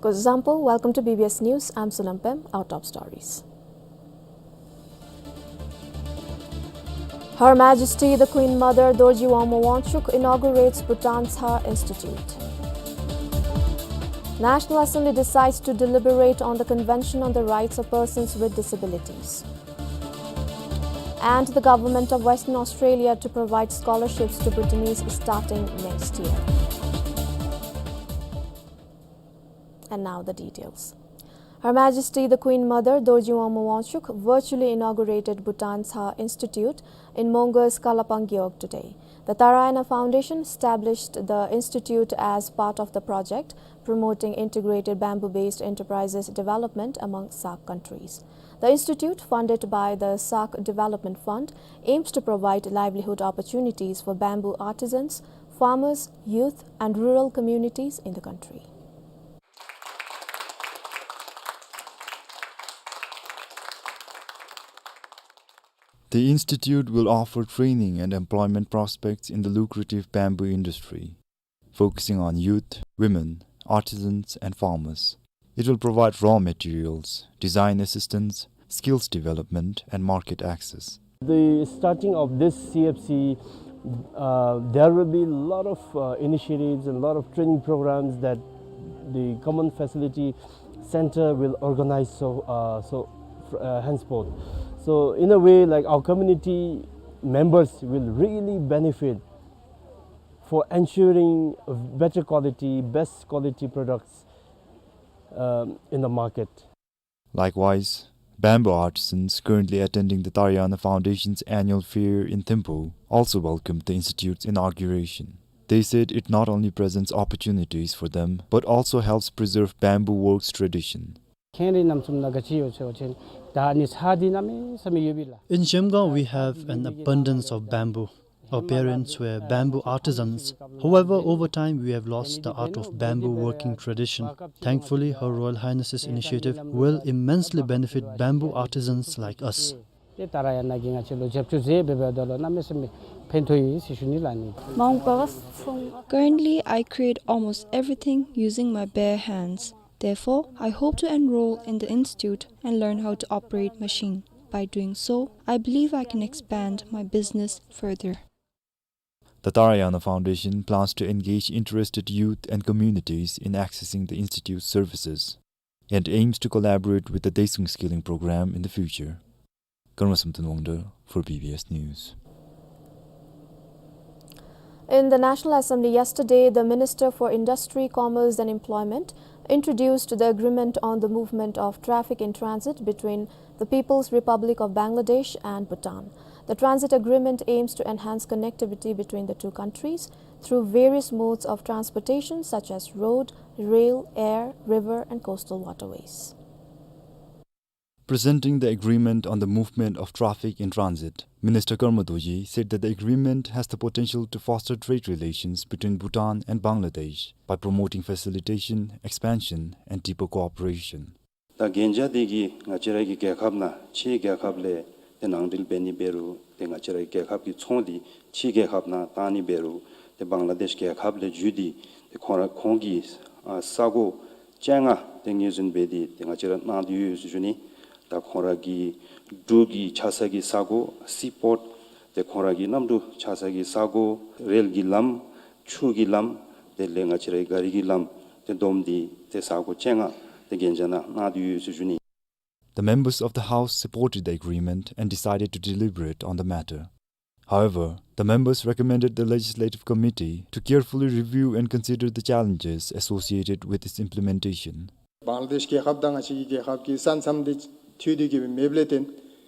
Kuzuzangpo, welcome to B B S News. I'm Sonam Pem. Our top stories. Her Majesty the Queen Mother Dorji Wangmo Wangchuck inaugurates Bhutan Tshar Institute. National Assembly decides to deliberate on the Convention on the Rights of Persons with Disabilities. And the Government of Western Australia to provide scholarships to Bhutanese starting next year. And now the details. Her Majesty the Queen Mother Dorji Wangmo Wangchuck virtually inaugurated Bhutan Tshar Institute in Mongo's Kalapang Gewog today. The Tarayana Foundation established the institute as part of the project promoting integrated bamboo-based enterprises development among SAARC countries. The institute, funded by the SAARC Development Fund, aims to provide livelihood opportunities for bamboo artisans, farmers, youth, and rural communities in the country. The institute will offer training and employment prospects in the lucrative bamboo industry, focusing on youth, women, artisans, and farmers. It will provide raw materials, design assistance, skills development, and market access. The starting of this C F C, uh, there will be a lot of, uh, initiatives and a lot of training programs that the Common Facility Center will organize so, uh, so, uh, henceforth. So in a way, like, our community members will really benefit for ensuring better quality, best quality products, um, in the market. Likewise, bamboo artisans currently attending the Tarayana Foundation's annual fair in Thimphu also welcomed the institute's inauguration. They said it not only presents opportunities for them, but also helps preserve bamboo works tradition. ཁྱེད་རང་རྣམ་གསུམ་ནང་ག་ཅི་ཡོད་ཟེར་བ་ཅིན་ད་ཨ་ནི་ཚར་འདི་གནམ་མེད་ས་མེད་ཡོད་པས་ལགས། In Shemgaon, we have an abundance of bamboo. Our parents were bamboo artisans. However, over time, we have lost the art of bamboo working tradition. Thankfully, Her Royal Highness's initiative will immensely benefit bamboo artisans like us. ཏེ་ད་ར་ཡ་ན་གི་ང་བཅས་ལུ་རྒྱབ་སྐྱོར་མཛད་འབད་འབདཝ་ད་ལུ་གནམ་མེད་ས་མེད་ཕན་ཐོགས་ཡོད་ཟེར་ཞུ་ནི་ལགས་ནི། Currently, I create almost everything using my bare hands. Therefore, I hope to enroll in the institute and learn how to operate machine. By doing so, I believe I can expand my business further. The Tarayana Foundation plans to engage interested youth and communities in accessing the institute's services and aims to collaborate with the Daesung Skilling Program in the future. Karma Samten Wangdar for B B S News. In the National Assembly yesterday, the Minister for Industry, Commerce and Employment introduced the agreement on the movement of traffic in transit between the People's Republic of Bangladesh and Bhutan. The transit agreement aims to enhance connectivity between the two countries through various modes of transportation such as road, rail, air, river and coastal waterways. Presenting the agreement on the movement of traffic in transit, Minister Karma Dorji said that the agreement has the potential to foster trade relations between Bhutan and Bangladesh by promoting facilitation, expansion, and deeper cooperation. ད་གན་རྒྱ་འདི་གིས་ང་བཅས་རའི་གི་རྒྱལ་ཁབ་ནང་ཕྱིའི་རྒྱལ་ཁབ་ལས་ཏེ་ནང་འགྲིལ་འབད་ནི་འབད་རུང་ཏེ་ང་བཅས་རའི་རྒྱལ་ཁབ་ཀྱི་ཚོང་འདི་ཕྱིའི་རྒྱལ་ཁབ་ནང་བཏང་ནི་འབད་རུང་ཏེ་བང་ལ་དེཤ་རྒྱལ་ཁབ་ལས་བརྒྱུད་དེ་ཏེ་ཁོང་ར་ཁོང་གིས་ཨ་ས་གོ་བཅོ་ལྔ་ཏེ་ངོས་འཛིན་འབད་དེ་ཏེ་ང་བཅས་ར་གནང་དོ་ཡོད་ཟེར་ཞུ་ནི། ད་ཁོང་ར་གི་འབྲུག་གི་ཆགས་ས་གི་ས་གོ་སི་པོརཊ་ཏེ་ཁོང་ར་གི་གནམ་གྲུ་ཆགས་ས་གི་ས་གོ་རེལ་གྱི་ལམ་ཆུ་གི་ལམ་དེ་ལས་ང་བཅས་རའི་ག་རི་གི་ལམ་ཏེ་བསྡོམས་ཏེ་ཏེ་ས་གོ་བཅོ་ལྔ་ཏེ་གན་རྒྱ་ནང་གནང་དོ་ཡོད་ཟེར་ཞུ་ནི། The members of the House supported the agreement and decided to deliberate on the matter. However, the members recommended the Legislative Committee to carefully review and consider the challenges associated with its implementation. བང་ལ་དེཤ་རྒྱལ་ཁབ་དང་ང་བཅས་ཀྱི་རྒྱལ་ཁབ་ཀྱི་ས་མཚམས་འདི་མཐུད་དེ་གི་མེདཔ་ལས་བརྟེན་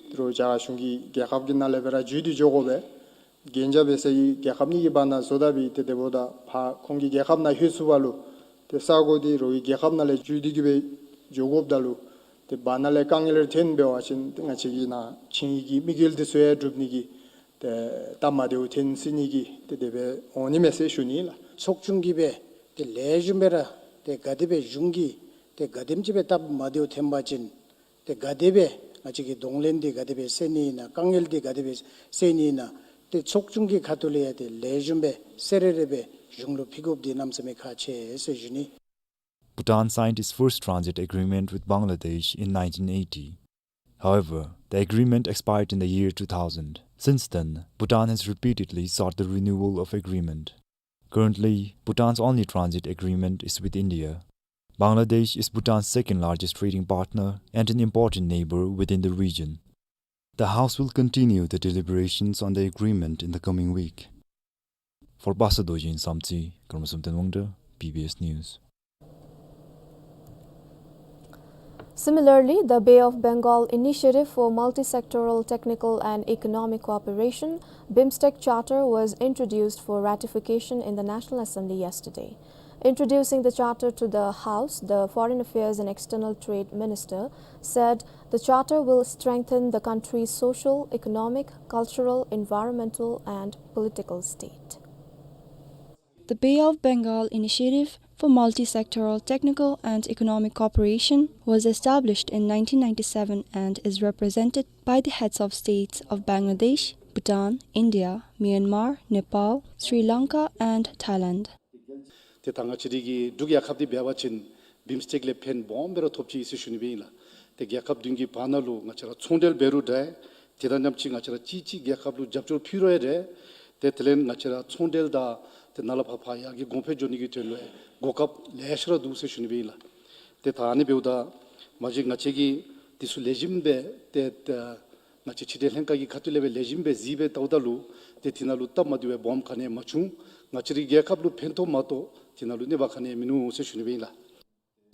ཏེ་རོགས་རྒྱ་གར་གཞུང་གིས་རྒྱལ་ཁབ་ཀྱི་ནང་ལས་སྦེ་ར་བརྒྱུད་དེ་འགྱོ་དགོ་པས། གན་རྒྱ་འབད་ས་གི་རྒྱལ་ཁབ་གཉིས་ཀྱི་བར་ན་བཟོ་ད་པའི་ཏེ་དེ་འབདཝ་ད་ཕར་ཁོང་གི་རྒྱལ་ཁབ་ནང་ལྷོད་ཚུགས་པ་ལུ་ཏེ་ས་གོ་འདི་རོགས་ཀྱི་རྒྱལ་ཁབ་ནང་ལས་བརྒྱུད་དེ་གི་སྦེ་འགྱོ་དགོཔ་ད་ལུ་ཏེ་བར་ན་ལས་དཀའ་ངལ་རེ་ཐོན་འབད་བ་ཅིན་ཏེ་ང་བཅས་ཀྱི་ནཱ་ཆིངས་ཡིག་གི་དམིགས་ཡུལ་འདི་ཚུ་ཡང་འགྲུབ་ནི་གི་ཏེ་སྟབས་མ་བདེཝ་ཐོན་སྲིད་ནི་གི་ཏེ་དེ་སྦེ་འོང་ནི་མས་ཟེར་ཞུ་ནི་ལགས། ཚོགས་ཆུང་གིས་སྦེ་ཏེ་ལེགས་ཤོམ་སྦེ་ར་ཏེ་ག་དེ་སྦེ་གཞུང་གིས་ཏེ་ག་དེམ་ཅིག་སྦེ་སྟབས་མ་བདེཝ་ཐོན་པ་ཅིན་ཏེ་ག་དེ་སྦེ་ང་བཅས་ཀྱི་གདོང་ལེན་འདི་ག་དེ་སྦེ་སེལ་ནི་ཨིན་ན་དཀའ་ངལ་འདི་ག་དེ་སྦེ་སེལ་ནི་ཨིན་ན་ཏེ་ཚོགས་ཆུང་གི་ཁ་ཐུག་ལས་ཡང་ཏེ་ལེགས་ཤོམ་སྦེ་གསལ་རེ་རེ་སྦེ་གཞུང་ལུ་ཕུལ་དགོཔ་འདི་གནམ་མེད་ས་མེད་ཁག་ཆེ་ཟེར་ཞུ་ནི། Bhutan signed its first transit agreement with Bangladesh in nineteen eighty. However, the agreement expired in the year two thousand. Since then, Bhutan has repeatedly sought the renewal of agreement. Currently, Bhutan's only transit agreement is with India. Bangladesh is Bhutan's second largest trading partner and an important neighbor within the region. The House will continue the deliberations on the agreement in the coming week. For Basa Dorji in Samtse, Karma Samten Wangda, B B S News. Similarly, the Bay of Bengal Initiative for Multisectoral Technical and Economic Cooperation, BIMSTEC Charter, was introduced for ratification in the National Assembly yesterday. Introducing the charter to the House, the Foreign Affairs and External Trade Minister said the charter will strengthen the country's social, economic, cultural, environmental, and political state. The Bay of Bengal Initiative for Multisectoral Technical and Economic Cooperation was established in nineteen ninety-seven and is represented by the heads of states of Bangladesh, Bhutan, India, Myanmar, Nepal, Sri Lanka, and Thailand. ཏེ་ད་ང་བཅས་རའི་གི་འབྲུག་རྒྱལ་ཁབ་འདི་འབད་བ་ཅིན་བིམ་སི་ཊེཀ་ལས་ཕན་སྦོམ་སྦེ་ར་ཐོབ་ཅི་ཟེར་ཞུ་ནི་སྦེ་ཨིན་ལགས། ཏེ་རྒྱལ་ཁབ་བདུན་གྱི་བར་ན་ལུ་ང་བཅས་ར་ཚོང་འབྲེལ་འབད་རུང་འདྲ། དེ་དང་མཉམ་གཅིག་ང་བཅས་ར་གཅིག་གཅིག་རྒྱལ་ཁབ་ལུ་རྒྱབ་སྐྱོར་ཕུལ་རུང་ཡང་འདྲ། ཏེ་དེ་ལས་ང་བཅས་ར་ཚོང་འབྲེལ་དང་ཏེ་ནཱ་ལས་ཕར་ཕར་ཡར་གྱི་གོང་འཕེལ་འགྱོ་ནི་གི་དོན་ལུ་གོ་སྐབས་ལེ་ཤ་ར་འདུག་ཟེར་ཞུ་ནི་སྦེ་ཨིན་ལགས། ཏེ་ད་ཨ་ནི་འབདཝ་ད་མ་གཞི་ང་བཅས་ཀྱིས་འདི་ཚུ་ལེགས་ཤོམ་སྦེ་ཏེ་ཏེ་ང་བཅས་ཕྱི་འབྲེལ་ལྷན་ཁག་གི་ཁ་ཐུག་ལས་སྦེ་ལེགས་ཤོམ་སྦེ་གཟིགས་སྦེ་བལྟཝ་ད་ལུ་ཏེ་དེ་ནང་ལུ་སྟབས་མ་བདེཝ་སྦོམ་ག་ནི་ཡང་མ་བྱུང་། ང་བཅས་རའི་རྒྱལ་ཁབ་ལུ་ཕན་ཐོགས་མ་གཏོགས་དེ་ནང་ལུ་གནོད་པ་ག་ནི་ཡང་མིན་ནུག་ཟེར་ཞུ་ནི་སྦེ་ཨིན་ལགས།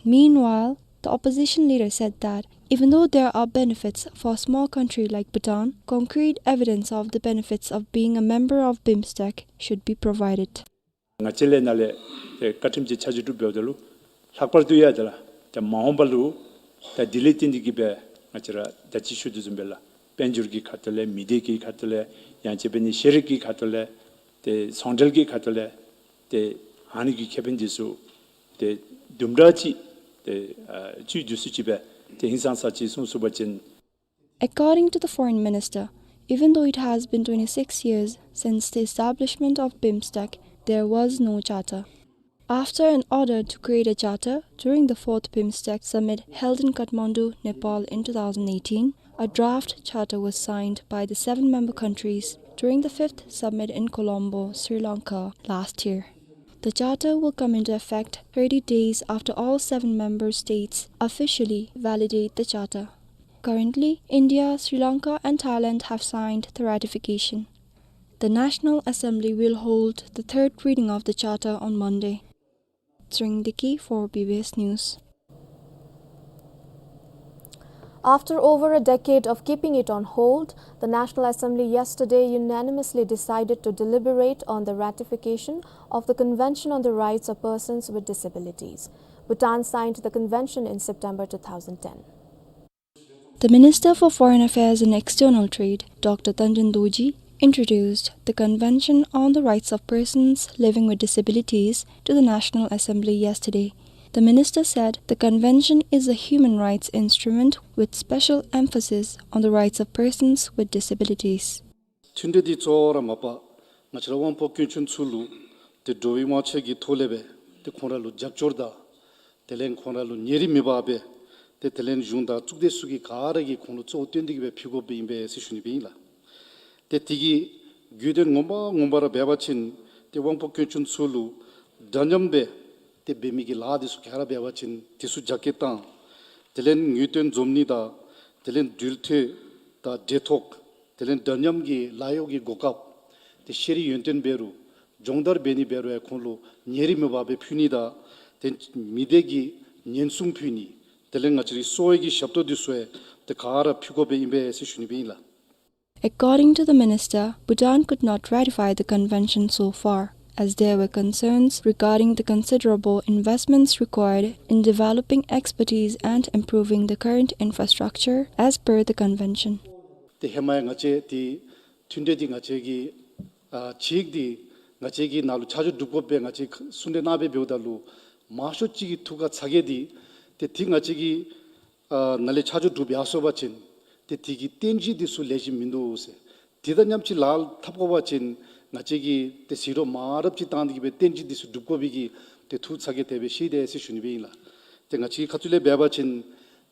Meanwhile, the opposition leader said that even though there are benefits for a small country like Bhutan, concrete evidence of the benefits of being a member of BIMSTEC should be provided. ང་བཅས་ལས་ནཱ་ལས་ཏེ་བཀའ་ཁྲིམས་ཀྱི་འཆར་གཞི་གྲུབ་འབདཝ་ད་ལུ་ལྷག་པར་དུ་ཡང་ཏེ་ལགས་ཏེ་མ་འོངས་པ་ལུ་ཏེ་དེ་ལས་བརྟེན་ཏེ་གིས་སྦེ་ང་བཅས་ར་ད་ཅི་ཞུ་དོ་བཟུམ་སྦེ་ལགས་དཔལ་འབྱོར་གྱི་ཁ་ཐུག་ལས་མི་སྡེ་གི་ཁ་ཐུག་ལས་ཡང་ཅིན་འབད་ནི་ཤེས་རིག་གི་ཁ་ཐུག་ལས་ཏེ་ཚོང་འབྲེལ་གྱི་ཁ་ཐུག་ལས་ཏེ་ཨ་ནི་གི་ཁེ་ཕན་འདི་ཚུ་ཏེ་དུམ་གྲ་ཅིག་ཏེ་ཨ་ཅིག་འདི་ཚུ་ཅིག་སྦེ་ཏེ་ཧིང་སངས་ས་ཅིག་གསུངས་ཚུགས་པ་ཅིན། According to the foreign minister, even though it has been twenty-six years since the establishment of BIMSTEC, there was no charter. After an order to create a charter during the fourth BIMSTEC summit held in Kathmandu, Nepal in two thousand eighteen, a draft charter was signed by the seven member countries during the fifth summit in Colombo, Sri Lanka last year. The charter will come into effect thirty days after all seven member states officially validate the charter. Currently, India, Sri Lanka and Thailand have signed the ratification. The National Assembly will hold the third reading of the charter on Monday. Tshering Deki for B B S News. After over a decade of keeping it on hold, the National Assembly yesterday unanimously decided to deliberate on the ratification of the Convention on the Rights of Persons with Disabilities. Bhutan signed the convention in September two thousand ten. The Minister for Foreign Affairs and External Trade, Doctor Tangden Dorji, introduced the Convention on the Rights of Persons Living with Disabilities to the National Assembly yesterday. The minister said the convention is a human rights instrument with special emphasis on the rights of persons with disabilities. མཐུན་འབྲེལ་འདི་གཙོ་བོ་ར་མ་པ་ང་བཅས་ར་དབང་པོ་སྐྱོན་ཅན་ཚུ་ལུ་ཏེ་འགྲོ་བའི་དབང་ཆ་གི་ཐོག་ལས་སྦེ་ཏེ་ཁོང་ར་ལུ་རྒྱབ་སྐྱོར་དང་དེ་ལས་ཁོང་ར་ལུ་ཉེ་རིང་མེད་པར་སྦེ་ཏེ་དེ་ལས་གཞུང་དང་གཙུག་སྡེ་ཚུ་གིས་ག་ར་གིས་ཁོང་ལུ་གཙོ་བོ་བཏོན་ཏེ་གི་སྦེ་ཕུལ་དགོཔ་སྦེ་ཨིན་པས་ཟེར་ཞུ་ནི་སྦེ་ཨིན་ལགས། ཏེ་དེ་གི་དགོས་དོན་ངོ་མ་ངོ་མ་ར་འབད་བ་ཅིན་ཏེ་དབང་པོ་སྐྱོན་ཅན་ཚུ་ལུ་འདྲ་མཉམ་སྦེ་ཏེ་འབད་མི་གི་ལཱ་འདི་ཚུ་ག་ར་འབད་བ་ཅིན་དེ་ཚུ་རྒྱ་སྐྱེད་བཏང་། དེ་ལས་ངེས་སྟོན་འཛོམས་ནི་དང་དེ་ལས་འགྲུལ་བསྐྱོད་དང་འབྲེལ་ཐོགས་དེ་ལས་འདྲ་མཉམ་གྱི་ལཱ་གཡོག་གི་གོ་སྐབས་ཏེ་ཤེས་རིག་ཡོན་ཏན་འབད་རུང་སྦྱོང་བརྡར་འབད་ནི་འབད་རུང་ཡང་ཁོང་ལུ་ཉེ་རིང་མེད་པར་སྦེ་ཕུལ་ནི་དང་ཏེ་མི་སྡེ་གི་ཉེན་སྲུང་ཕུལ་ནི་དེ་ལས་ང་བཅས་རའི་གསོ་བའི་གི་ཞབས་ཏོག་འདི་ཚུ་ཡང་ཏེ་ག་ར་ཕུལ་དགོཔ་སྦེ་ཨིན་པས་ཟེར་ཞུ་ནི་སྦེ་ཨིན་ལགས། According to the minister, Bhutan could not ratify the convention so far, as there were concerns regarding the considerable investments required in developing expertise and improving the current infrastructure as per the convention. ཏེ་ཧེ་མ་ཡང་ང་བཅས་ཏེ་མཐུན་འབྲེལ་འདི་ང་བཅས་ཀྱི་ཨ་ཅིག་འདི་ང་བཅས་ཀྱི་ནང་ལུ་ཆ་འཇོག་གྲུབ་དགོཔ་སྦེ་ང་བཅས་གསུང་གྲོས་གནང་སྦེ་འབདཝ་ད་ལུ་མང་ཤོས་ཅིག་གི་ཐུགས་ཁར་ཚ་གྱང་འདི་ཏེ་ཏེ་ང་བཅས་ཀྱི་ཨ་ནང་ལས་ཆ་འཇོག་གྲུབ་ཡར་སོང་པ་ཅིན་ཏེ་དེ་གི་རྟེན་གཞི་འདི་ཚུ་ལེགས་ཤོམ་མིན་འདུག་ཟེར། དེ་དང་མཉམ་གཅིག་ལཱ་འཐབ་དགོ་པ་ཅིན་ང་བཅས་ཀྱིས་ཏེ་ཟད་འགྲོ་མང་རབས་ཅིག་བཏང་སྟེ་གི་སྦེ་རྟེན་གཞི་འདི་ཚུ་སྒྲུབ་དགོ་པའི་གི་ཏེ་ཐུགས་ཚ་གྱང་དེ་སྦེ་བཞེས་དེས་ཟེར་ཞུ་ནི་སྦེ་ཨིན་ལགས། ཏེ་ང་བཅས་ཀྱི་ཁ་ཐུག་ལས་འབད་བ་ཅིན་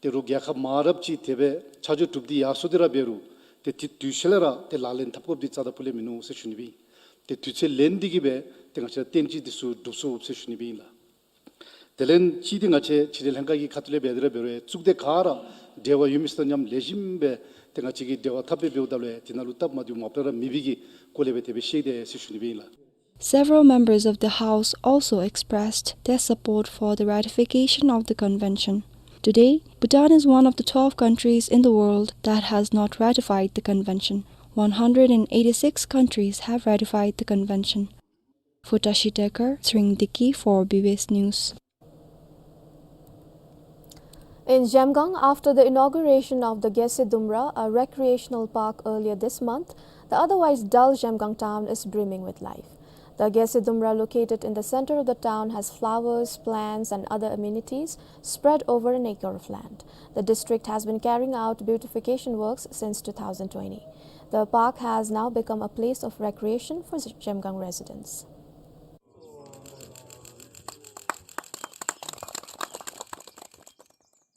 ཏེ་རོགས་རྒྱལ་ཁབ་མང་རབས་ཅིག་དེ་སྦེ་ཆ་འཇོག་གྲུབ་སྟེ་ཡར་སོང་སྟེ་ར་འབད་རུང་ཏེ་དེ་དུས་ཚོད་ལས་ར་ཏེ་ལག་ལེན་འཐབ་དགོཔ་འདི་རྩ་དང་ཕུ་ལས་མིན་འདུག་ཟེར་ཞུ་ནི་སྦེ་ཨིན། ཏེ་དུས་ཚོད་ལེན་ཏེ་གི་སྦེ་ཏེ་ང་བཅས་ར་རྟེན་གཞི་འདི་ཚུ་སྒྲུབ་ཚུགས་ཟེར་ཞུ་ནི་སྦེ་ཨིན་ལགས། དེ་ལས་གཅིག་འདི་ང་བཅས་ཕྱི་འབྲེལ་ལྷན་ཁག་གི་ཁ་ཐུག་ལས་འབད་དེ་ར་འབད་རུང་གཙུག་སྡེ་ག་ར་འབྲེལ་བ་ཡོད་མི་ཚུ་དང་མཉམ་ལེགས་ཤོམ་སྦེ་ཏེ་ང་བཅས་ཀྱིས་འབྲེལ་བ་འཐབ་སྦེ་འབདཝ་ད་ལུ་ཡང་དེ་ནང་ལུ་སྟབས་མ་བདེཝ་མ་པ་ར་མེད་པའི་གི་སྐོར་ལས་སྦེ་དེ་སྦེ་བཤད་དེས་ཟེར་ཞུ་ནི་སྦེ་ཨིན་ལགས། Several members of the House also expressed their support for the ratification of the convention. Today, Bhutan is one of the twelve countries in the world that has not ratified the convention. One hundred and eighty-six countries have ratified the convention. Futashi Dekar, Tshering Deki for B B S News. In Zhemgang, after the inauguration of the Gyalse Dumra, a recreational park, earlier this month, the otherwise dull Zhemgang town is brimming with life. The Gyalse Dumra, located in the center of the town, has flowers, plants, and other amenities spread over an acre of land. The district has been carrying out beautification works since two thousand twenty. The park has now become a place of recreation for Zhemgang residents.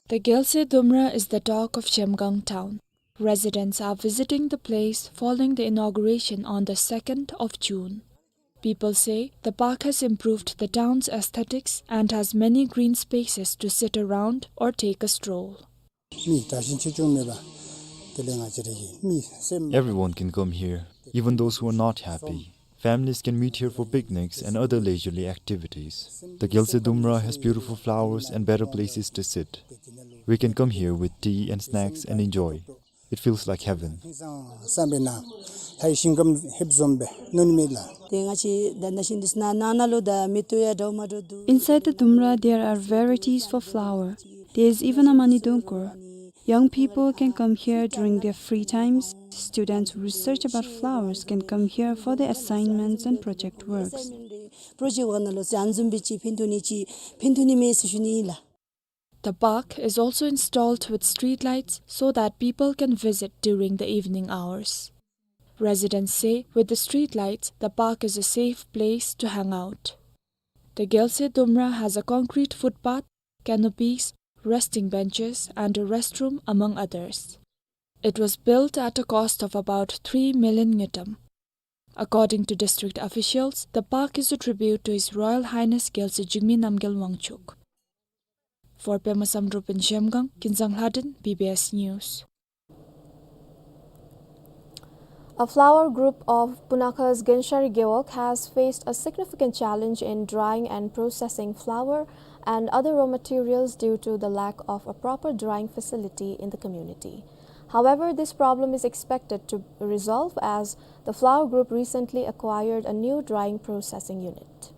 The Gyalse Dumra is the talk of Zhemgang town. Residents are visiting the place following the inauguration on the second of June. People say the park has improved the town's aesthetics and has many green spaces to sit around or take a stroll. མི་དྲག་ཞན་ཆེ་ཆུང་མེད་པར་དེ་ལས་ང་བཅས་ར་གི་མི་སེམས། Everyone can come here, even those who are not happy. Families can meet here for picnics and other leisurely activities. The Gyalse Dumra has beautiful flowers and better places to sit. We can come here with tea and snacks and enjoy. It feels like heaven. ཧིང་སངས་པའི་ནང་ལྷའི་ཞིང་ཁམས་ལྷོདཔ་བཟུམ་སྦེ་མནོ་ནི་མས་ལགས། ཏེ་ང་བཅས་ད་ནང་བཞིན་འདི་ནང་ན་ལུ་ད་མེ་ཏོག་ཡང་འདྲཝ་མ་འདྲཝ་འདུག། Inside the Dumra, there are varieties for flower. There is even a money dungkur. Young people can come here during their free times. Students who research about flowers can come here for their assignments and project works. Project work ནང་ལུ་ཟན་བཟུམ་སྦེ་ཅིག་ཕན་ཐོགས་ནི་ཅིག་ཕན་ཐོགས་ནི་མས་ཟེར་ཞུ་ནི་ཨིན་ལགས། The park is also installed with street lights so that people can visit during the evening hours. Residents say with the street lights, the park is a safe place to hang out. The Gyalse Dumra has a concrete footpath, canopies, resting benches, and a restroom, among others. It was built at a cost of about three million ngultrum. According to district officials, the park is a tribute to His Royal Highness Gyalse Jigme Namgyal Wangchuk. For Pema Samdrup in Zhemgang, Kinzang Lhaden, B B S News. A flower group of Punakha's Genshari Gewog has faced a significant challenge in drying and processing flower and other raw materials due to the lack of a proper drying facility in the community. However, this problem is expected to resolve as the flower group recently acquired a new drying processing unit.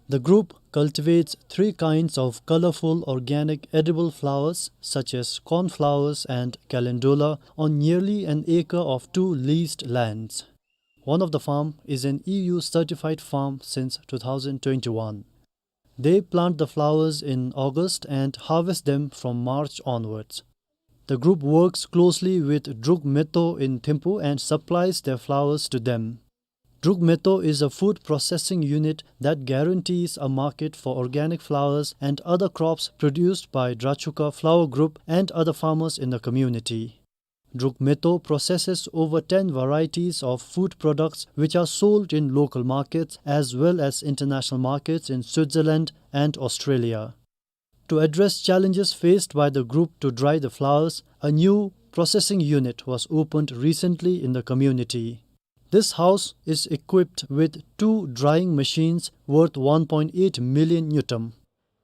The group cultivates three kinds of colorful organic edible flowers, such as cornflowers and calendula, on nearly an acre of two leased lands. One of the farm is an E U certified farm since two thousand twenty-one. They plant the flowers in August and harvest them from March onwards. The group works closely with Druk Meto in Thimphu and supplies their flowers to them. Druk Meto is a food processing unit that guarantees a market for organic flowers and other crops produced by Drachuka Flower Group and other farmers in the community. Druk Meto processes over ten varieties of food products which are sold in local markets as well as international markets in Switzerland and Australia. To address challenges faced by the group to dry the flowers, a new processing unit was opened recently in the community. This house is equipped with two drying machines worth one point eight million ngultrum.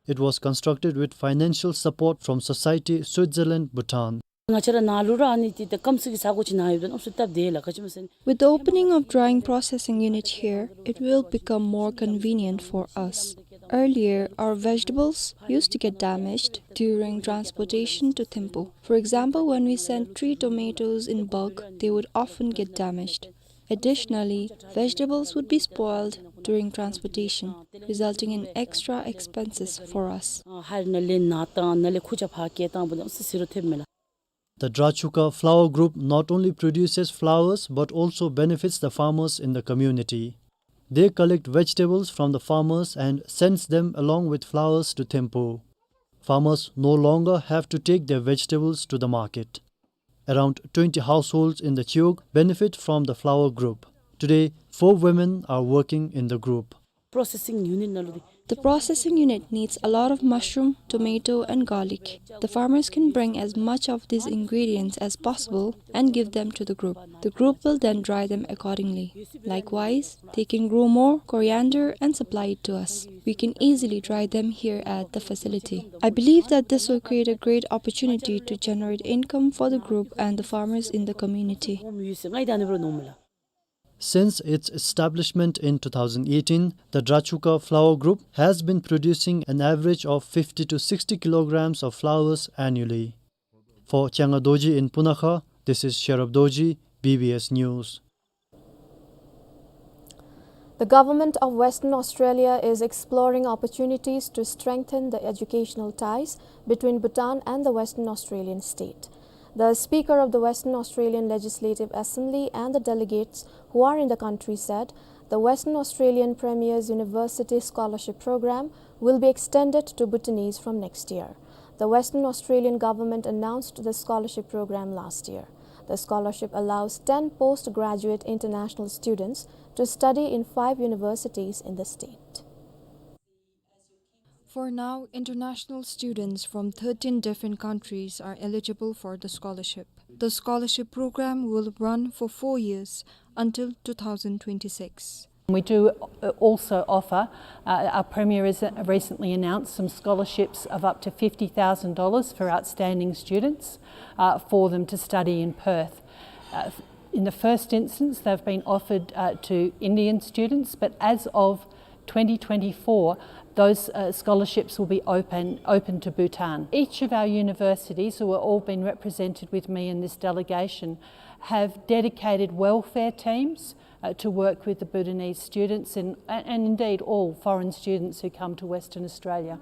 It was constructed with financial support from Society Switzerland Bhutan. ང་བཅས་ར་ནཱ་ལུ་ར་ཨ་ནི་ཏེ་ད་སྐམ་སི་གི་ས་གོ་ཅིག་ནཱ་ཡོདཔ་ད་ཨམ་སྲུ་སྟབས་བདེ་ལགས། ག་ཅི་སྨོ་ཟེར་ན། With the opening of drying processing unit here, it will become more convenient for us. Earlier, our vegetables used to get damaged during transportation to Thimphu. For example, when we sent three tomatoes in bulk, they would often get damaged. Additionally, vegetables would be spoiled during transportation, resulting in extra expenses for us. ཨ་ཧར་ནཱ་ལས་ནཱ་བཏང་ནཱ་ལས་ཁུར་ཆ་ཕར་བསྐྱལ་བཏང་འབདཝ་ད་ཨམ་སྲུ་ཟེར་རུང་ཐེབས་མས་ལགས། The Drachuka Flower Group not only produces flowers but also benefits the farmers in the community. They collect vegetables from the farmers and sends them along with flowers to Thimphu. Farmers no longer have to take their vegetables to the market. Around twenty households in the Chiwog benefit from the flower group. Today, four women are working in the group. Processing unit ནང་ལུ་འདི། The processing unit needs a lot of mushroom, tomato, and garlic. The farmers can bring as much of these ingredients as possible and give them to the group. The group will then dry them accordingly. Likewise, they can grow more coriander and supply it to us. We can easily dry them here at the facility. I believe that this will create a great opportunity to generate income for the group and the farmers in the community. Since its establishment in two thousand eighteen, the Drachuka Flower Group has been producing an average of fifty to sixty kilograms of flowers annually. For Changa Dorji in Punakha, this is Sherab Dorji, B B S News. The government of Western Australia is exploring opportunities to strengthen the educational ties between Bhutan and the Western Australian state. The Speaker of the Western Australian Legislative Assembly and the delegates who are in the country said the Western Australian Premier's University Scholarship Program will be extended to Bhutanese from next year. The Western Australian government announced the scholarship program last year. The scholarship allows ten postgraduate international students to study in five universities in the state. For now, international students from thirteen different countries are eligible for the scholarship. The scholarship program will run for four years until two thousand twenty-six. We do, uh, also offer, uh, our Premier has recently announced some scholarships of up to fifty thousand dollars for outstanding students, uh, for them to study in Perth. Uh, in the first instance, they've been offered, uh, to Indian students, but as of twenty twenty-four, those, uh, scholarships will be open, open to Bhutan. Each of our universities, who are all been represented with me in this delegation, have dedicated welfare teams, uh, to work with the Bhutanese students and, and indeed all foreign students who come to Western Australia.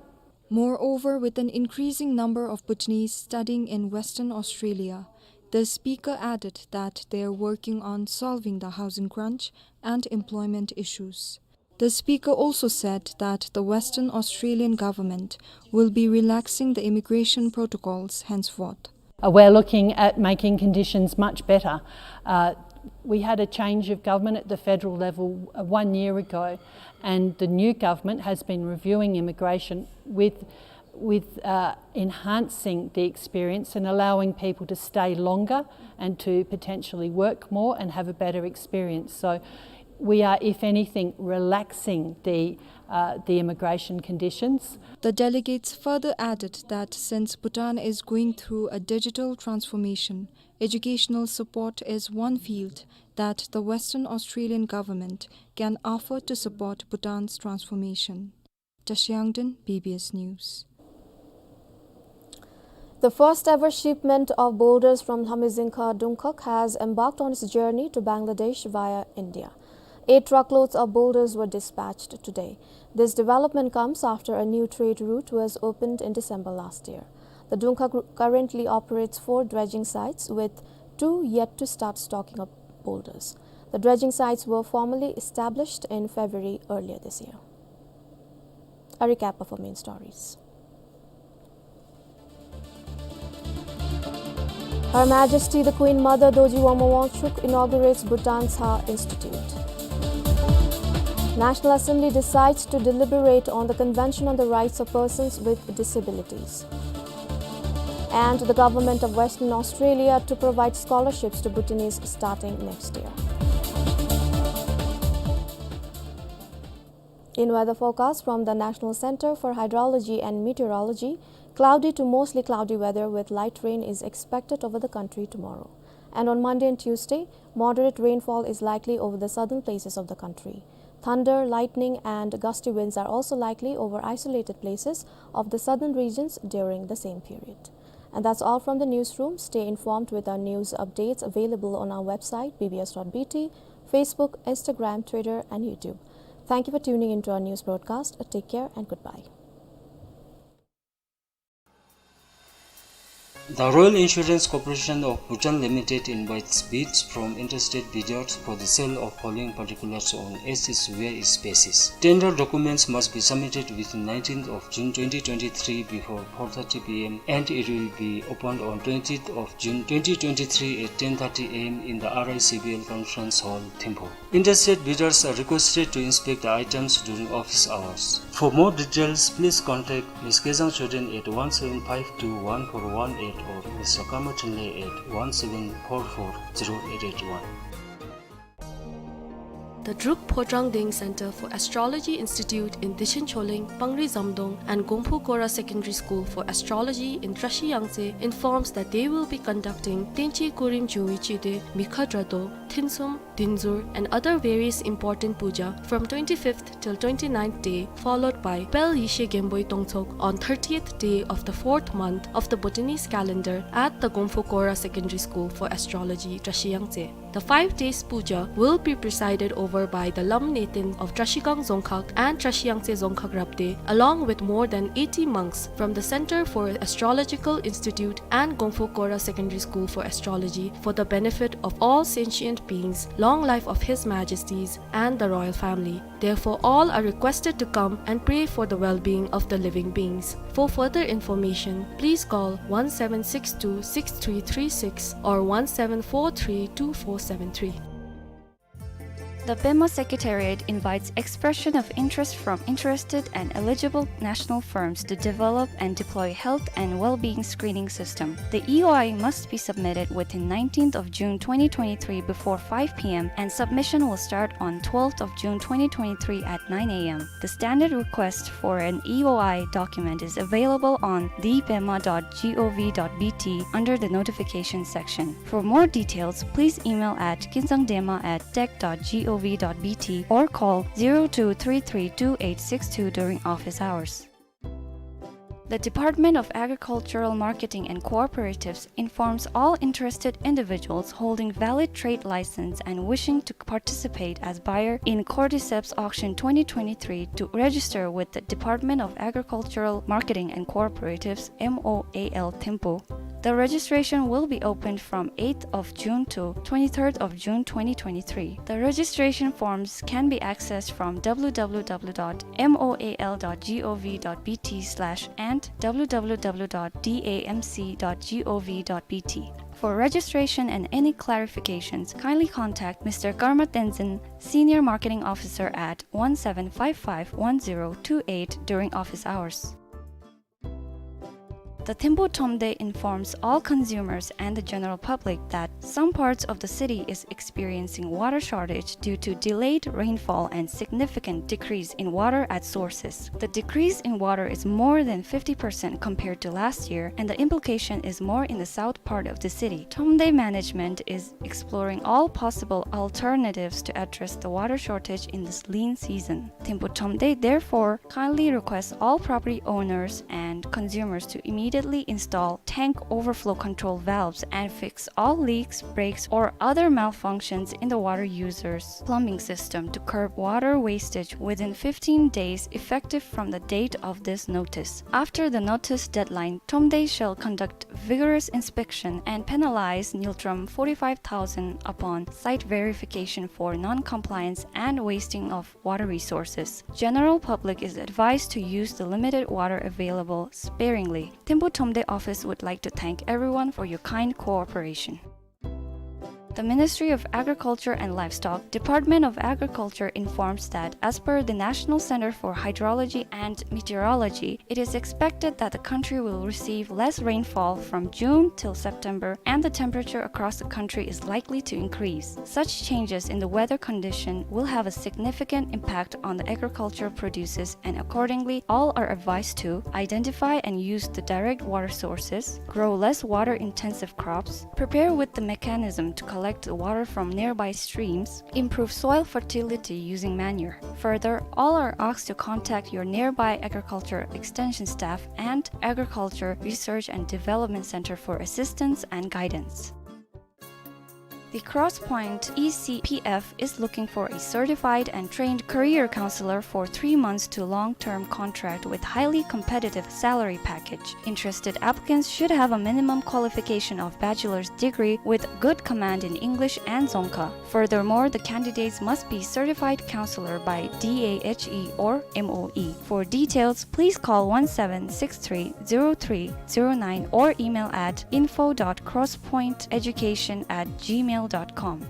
Moreover, with an increasing number of Bhutanese studying in Western Australia, the speaker added that they are working on solving the housing crunch and employment issues. The speaker also said that the Western Australian government will be relaxing the immigration protocols henceforth. Uh, we're looking at making conditions much better. Uh, we had a change of government at the federal level, uh, one year ago, and the new government has been reviewing immigration with, with, uh, enhancing the experience and allowing people to stay longer and to potentially work more and have a better experience. So we are, if anything, relaxing the, uh, the immigration conditions. The delegates further added that since Bhutan is going through a digital transformation, educational support is one field that the Western Australian government can offer to support Bhutan's transformation. Tashi Yangden, B B S News. The first ever shipment of boulders from Lhamezingkha Dungkhag has embarked on its journey to Bangladesh via India. Eight truckloads of boulders were dispatched today. This development comes after a new trade route was opened in December last year. The Dungkhag route currently operates four dredging sites, with two yet to start stocking of boulders. The dredging sites were formally established in February earlier this year. A recap of our main stories. Her Majesty the Queen Mother Dorji Wangma Wangchuck inaugurates Bhutan Tha Institute. National Assembly decides to deliberate on the Convention on the Rights of Persons with Disabilities. And the Government of Western Australia to provide scholarships to Bhutanese starting next year. In weather forecast from the National Centre for Hydrology and Meteorology, cloudy to mostly cloudy weather with light rain is expected over the country tomorrow. And on Monday and Tuesday, moderate rainfall is likely over the southern places of the country. Thunder, lightning, and gusty winds are also likely over isolated places of the southern regions during the same period. And that's all from the newsroom. Stay informed with our news updates available on our website, B B S dot B T, Facebook, Instagram, Twitter, and YouTube. Thank you for tuning into our news broadcast. Take care and goodbye. The Royal Insurance Corporation of Bhutan Limited invites bids from interested bidders for the sale of following particulars on as is where is basis. Tender documents must be submitted within nineteenth of June twenty twenty-three before four thirty P M and it will be opened on twentieth of June twenty twenty-three at ten thirty A M in the R I C B L Conference Hall, Thimphu. Interested bidders are requested to inspect the items during office hours. For more details, please contact Miss Kezang Choden at one seven five two one four one eight or Mister Karma Thinley at one seven four four zero eight eight one. The Druk Phodrang Deng Center for Astrology Institute in Dichen Choleng, Pangri Zamdong, and Gomphu Kora Secondary School for Astrology in Trashi Yangtse informs that they will be conducting Tenchi Kurim Jungwi Chide, Mikha Drado, Thinsum, Dinzur, and other various important puja from twenty-fifth till twenty-ninth day, followed by Pel Yishe Genboi Tongthok on thirtieth day of the fourth month of the Bhutanese calendar at the Gomphu Kora Secondary School for Astrology, Trashi Yangtse. The five days puja will be presided over by the Lam Neten of Trashigang Dzongkhag and Trashi Yangtse Dzongkhag Rabde, along with more than eighty monks from the Center for Astrological Institute and Gomphu Kora Secondary School for Astrology for the benefit of all sentient beings, long life of His Majesties and the royal family. Therefore, all are requested to come and pray for the well-being of the living beings. For further information, please call one seven six two six three three six or one seven four three two four seven three. The Pema Secretariat invites expression of interest from interested and eligible national firms to develop and deploy health and well-being screening system. The E O I must be submitted within nineteenth of June twenty twenty-three before five P M and submission will start on twelfth of June twenty twenty-three at nine A M. The standard request for an E O I document is available on depema dot gov dot B T under the notification section. For more details, please email at kinzangdema at tech dot gov dot B T or call zero two three three two eight six two during office hours. The Department of Agricultural Marketing and Cooperatives informs all interested individuals holding valid trade license and wishing to participate as buyer in Cordyceps Auction twenty twenty-three to register with the Department of Agricultural Marketing and Cooperatives, M O A L Thimphu. The registration will be opened from eighth of June to twenty-third of June twenty twenty-three. The registration forms can be accessed from w w w dot m o a l dot g o v dot b t slash and w w w dot d a m c dot g o v dot b t. For registration and any clarifications, kindly contact Mister Karma Tenzin, Senior Marketing Officer at one seven five five one zero two eight during office hours. The Thimphu Thromde informs all consumers and the general public that some parts of the city is experiencing water shortage due to delayed rainfall and significant decrease in water at sources. The decrease in water is more than fifty percent compared to last year, and the implication is more in the south part of the city. Thromde management is exploring all possible alternatives to address the water shortage in this lean season. Thimphu Thromde therefore kindly requests all property owners and consumers to immediately install tank overflow control valves and fix all leaks, breaks, or other malfunctions in the water users' plumbing system to curb water wastage within fifteen days effective from the date of this notice. After the notice deadline, Thromde shall conduct vigorous inspection and penalize Ngultrum forty-five thousand upon site verification for non-compliance and wasting of water resources. General public is advised to use the limited water available sparingly. Thimphu Thromde office would like to thank everyone for your kind cooperation. The Ministry of Agriculture and Livestock, Department of Agriculture informs that as per the National Center for Hydrology and Meteorology, it is expected that the country will receive less rainfall from June till September, and the temperature across the country is likely to increase. Such changes in the weather condition will have a significant impact on the agriculture produces, and accordingly, all are advised to identify and use the direct water sources, grow less water-intensive crops, prepare with the mechanism to collect the water from nearby streams, improve soil fertility using manure. Further, all are asked to contact your nearby agriculture extension staff and Agriculture Research and Development Center for assistance and guidance. The Crosspoint E C P F is looking for a certified and trained career counselor for three months to long-term contract with highly competitive salary package. Interested applicants should have a minimum qualification of bachelor's degree with good command in English and Dzongkha. Furthermore, the candidates must be certified counselor by D A H E or M O E. For details, please call one seven six three zero three zero nine or email at info dot crosspointeducation at gmail dot com.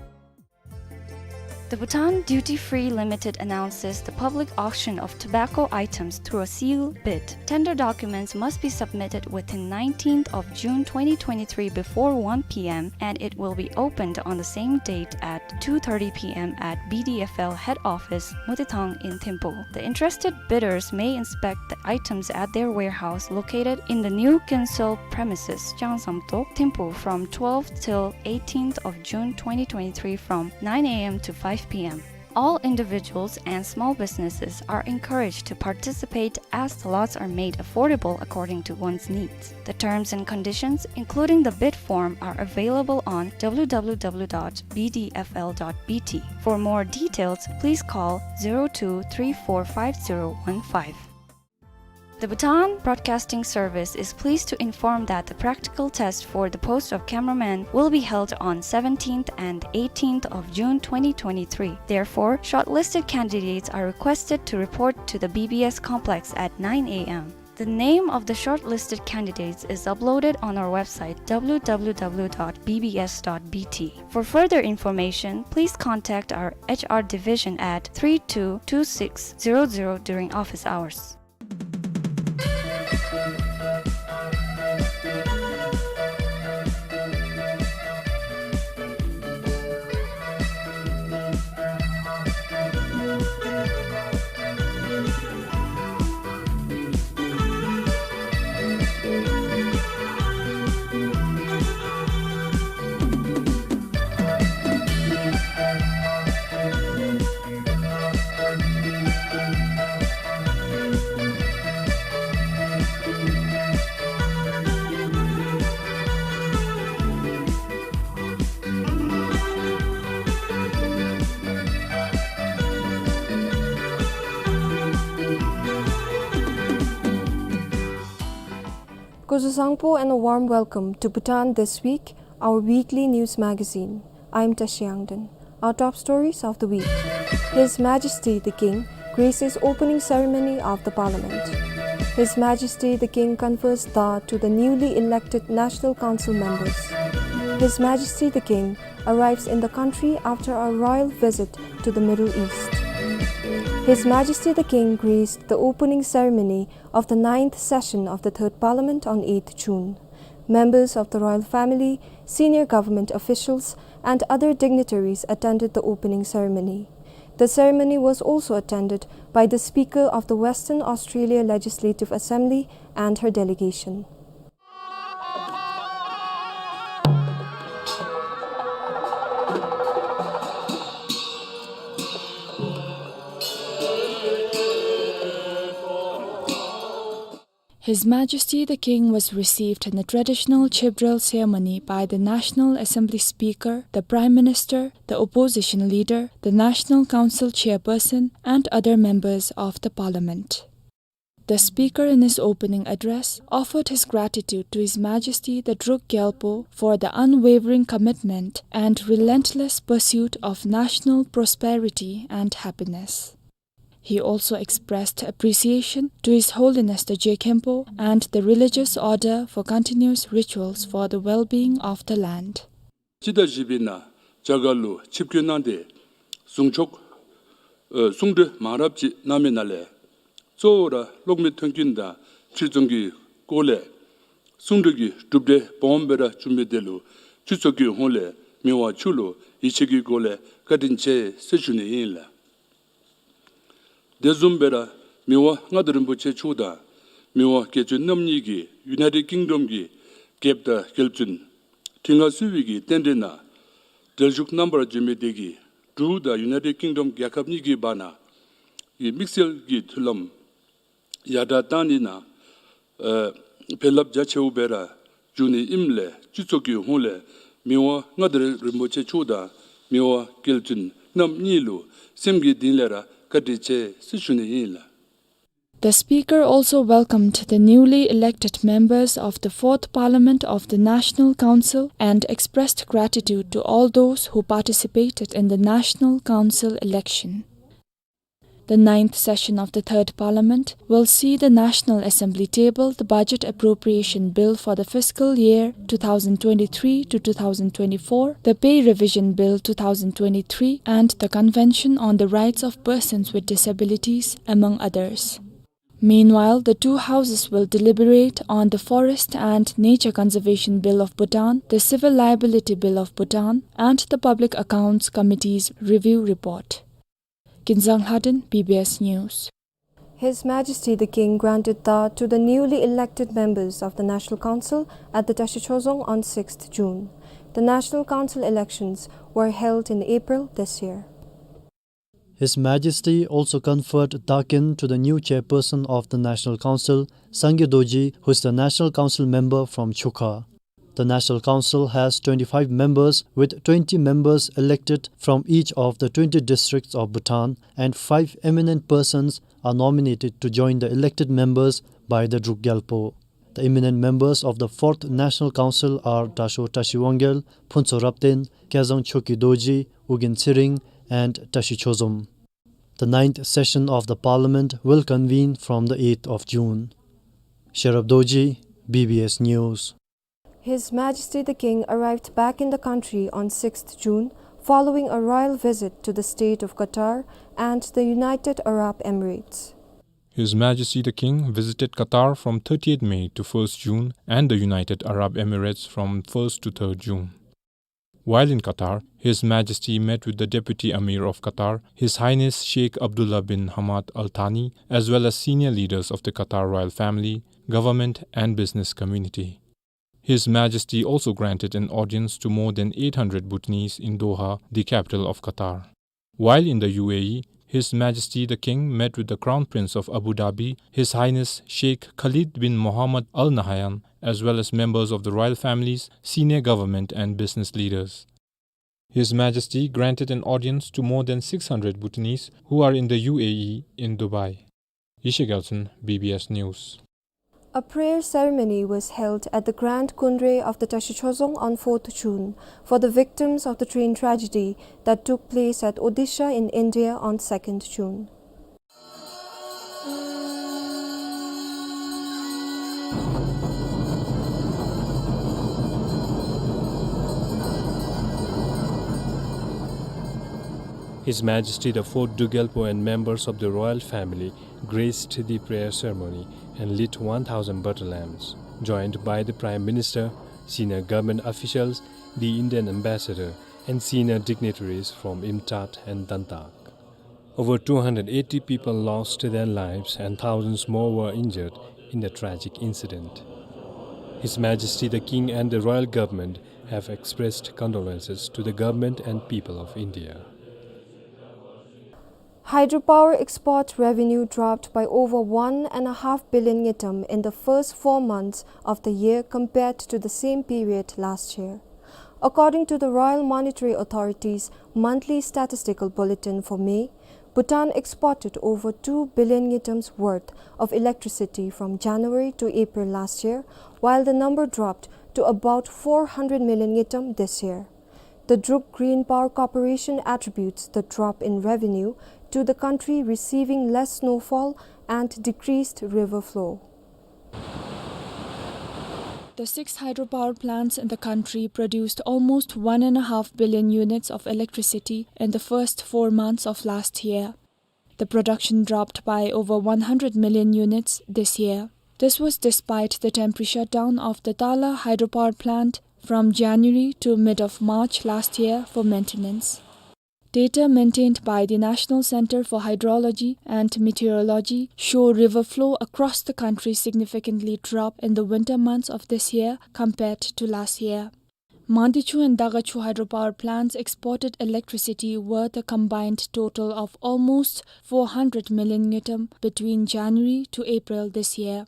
The Bhutan Duty Free Limited announces the public auction of tobacco items through a sealed bid. Tender documents must be submitted within nineteenth of June twenty twenty-three before one P M, and it will be opened on the same date at two thirty P M at B D F L head office, Motithang in Thimphu. The interested bidders may inspect the items at their warehouse located in the new Kyonsel premises, Changsamtok, Thimphu, from twelfth till eighteenth of June twenty twenty-three from nine A M to five P M. All individuals and small businesses are encouraged to participate as the lots are made affordable according to one's needs. The terms and conditions, including the bid form, are available on W W W dot B D F L dot B T. For more details, please call zero two three four five zero one five. The Bhutan Broadcasting Service is pleased to inform that the practical test for the post of cameraman will be held on seventeenth and eighteenth of June twenty twenty-three. Therefore, shortlisted candidates are requested to report to the B B S complex at nine A M. The name of the shortlisted candidates is uploaded on our website W W W dot B B S dot B T. For further information, please contact our H R division at three two two six zero zero during office hours. Kuzuzangpo and a warm welcome to Bhutan This Week, our weekly news magazine. I'm Tashi Yangden. Our top stories of the week. His Majesty the King graces opening ceremony of the Parliament. His Majesty the King confers da to the newly elected National Council members. His Majesty the King arrives in the country after a royal visit to the Middle East. His Majesty the King graced the opening ceremony of the ninth session of the Third Parliament on eighth June. Members of the royal family, senior government officials, and other dignitaries attended the opening ceremony. The ceremony was also attended by the Speaker of the Western Australia Legislative Assembly and her delegation. His Majesty the King was received in the traditional Chebral ceremony by the National Assembly Speaker, the Prime Minister, the Opposition Leader, the National Council Chairperson, and other members of the Parliament. The Speaker, in his opening address, offered his gratitude to His Majesty the Druk Gyalpo for the unwavering commitment and relentless pursuit of national prosperity and happiness. He also expressed appreciation to His Holiness the Je Khenpo and the religious order for continuous rituals for the well-being of the land. སྤྱི་ཟླ་བཞི་པའི་ནང་རྒྱ་གར་ལུ་ཆིབས་བསྐྱོད་གནང་སྟེ་གསུང་ཆོག་ཨ་གསུང་གྲོས་མང་རབས་ཅིག་གནང་མི་ནང་ལས་གཙོ་བོ་ར་གློག་མེ་མཐུན་རྐྱེན་དང་ཕྱིར་ཚོང་གི་སྐོར་ལས་གསུང་གྲོས་ཀྱི་གྲུབ་འབྲས་སྦོམ་སྦེ་ར་བྱུང་མི་དེ་ལུ་སྤྱི་ཚོགས་ཀྱི་ཧོངས་ལས་མི་དབང་མཆོག་ལུ་ཡིད་ཆེས་ཀྱི་སྒོ་ལས་བཀའ་དྲིན་ཆེ་ཟེར་ཞུ་ནི་ཨིན་ལགས། དེ་བཟུམ་སྦེ་ར་མི་དབང་མངའ་བདག་རིན་པོ་ཆེ་མཆོག་དང་མི་དབང་རྒྱལ་བཙུན་རྣམ་གཉིས་ཀྱིས་ཡུ་ནའི་ཊེཌ་ཀིང་ཌོམ་གྱི་རྒྱལཔོ་དང་རྒྱལ་བཙུན་ཁྲི་མངའ་གསོལ་བའི་གི་རྟེན་འབྲེལ་ནང་གྲལ་བཞུགས་རྣམ་པར་འབྱོན་མི་དེ་གིས་འབྲུག་དང་ཡུ་ནའི་ཊེཌ་ཀིང་ཌོམ་རྒྱལ་ཁབ་གཉིས་ཀྱི་བར་ན་གི་དམིགས་བསལ་གྱི་མཐུན་ལམ་ཡར་དྲག་བཏང་ནི་ནང་ཨ་ཕན་རླབས་རྒྱ་ཆེཝ་སྦེ་ར་འབྱུང་ནི་ཨིནམ་ལས་སྤྱི་ཚོགས་ཀྱི་ཧོངས་ལས་མི་དབང་མངའ་བདག་རིན་པོ་ཆེ་མཆོག་དང་མི་དབང་རྒྱལ་བཙུན་རྣམ་གཉིས་ལུ་སེམས་ཀྱི་གཏིང་ལས་ར་བཀའ་དྲིན་ཆེ་ཟེར་ཞུ་ནི་ཨིན་ལགས། The Speaker also welcomed the newly elected members of the Fourth Parliament of the National Council and expressed gratitude to all those who participated in the National Council election. The ninth session of the Third Parliament will see the National Assembly table the Budget Appropriation Bill for the fiscal year two thousand twenty-three to two thousand twenty-four, the Pay Revision Bill two thousand twenty-three, and the Convention on the Rights of Persons with Disabilities, among others. Meanwhile, the two houses will deliberate on the Forest and Nature Conservation Bill of Bhutan, the Civil Liability Bill of Bhutan, and the Public Accounts Committee's review report. Kinzang Lhaden, B B S News. His Majesty the King granted da to the newly elected members of the National Council at the Tashi Chozong on sixth June. The National Council elections were held in April this year. His Majesty also conferred da khen to the new chairperson of the National Council, Sangay Dorji, who is the National Council member from Chukha. The National Council has twenty-five members, with twenty members elected from each of the twenty districts of Bhutan, and five eminent persons are nominated to join the elected members by the Druk Gyalpo. The eminent members of the Fourth National Council are Dasho Tashi Wangyal, Phuntsho Rapten, Kazang Choki Dorji, Ugyen Tshering, and Tashi Chozom. The ninth session of the Parliament will convene from the eighth of June. Sherab Dorji, B B S News. His Majesty the King arrived back in the country on sixth June following a royal visit to the state of Qatar and the United Arab Emirates. His Majesty the King visited Qatar from thirtieth May to first June and the United Arab Emirates from first to third June. While in Qatar, His Majesty met with the Deputy Amir of Qatar, His Highness Sheikh Abdullah bin Hamad Al Thani, as well as senior leaders of the Qatar royal family, government, and business community. His Majesty also granted an audience to more than eight hundred Bhutanese in Doha, the capital of Qatar. While in the U A E, His Majesty the King met with the Crown Prince of Abu Dhabi, His Highness Sheikh Khalid bin Mohammed Al Nahyan, as well as members of the royal families, senior government and business leaders. His Majesty granted an audience to more than six hundred Bhutanese who are in the U A E in Dubai. Yeshe Gyaltsen, B B S News. A prayer ceremony was held at the Grand Kundre of the Tashi Chozong on fourth June for the victims of the train tragedy that took place at Odisha in India on second June. His Majesty the Fourth Druk Gyalpo and members of the royal family graced the prayer ceremony and lit one thousand butter lamps, joined by the Prime Minister, senior government officials, the Indian ambassador, and senior dignitaries from IMTAT and DANTAG. Over two hundred eighty people lost their lives and thousands more were injured in the tragic incident. His Majesty the King and the royal government have expressed condolences to the government and people of India. Hydropower export revenue dropped by over one and a half billion ngultrum in the first four months of the year compared to the same period last year. According to the Royal Monetary Authority's monthly statistical bulletin for May, Bhutan exported over two billion ngultrum's worth of electricity from January to April last year, while the number dropped to about four hundred million ngultrum this year. The Druk Green Power Corporation attributes the drop in revenue to the country receiving less snowfall and decreased river flow. The six hydropower plants in the country produced almost one and a half billion units of electricity in the first four months of last year. The production dropped by over one hundred million units this year. This was despite the temporary shutdown of the Tala hydropower plant from January to mid of March last year for maintenance. Data maintained by the National Center for Hydrology and Meteorology show river flow across the country significantly drop in the winter months of this year compared to last year. Mandichu and Dagachu hydropower plants exported electricity worth a combined total of almost four hundred million ngultrum between January to April this year.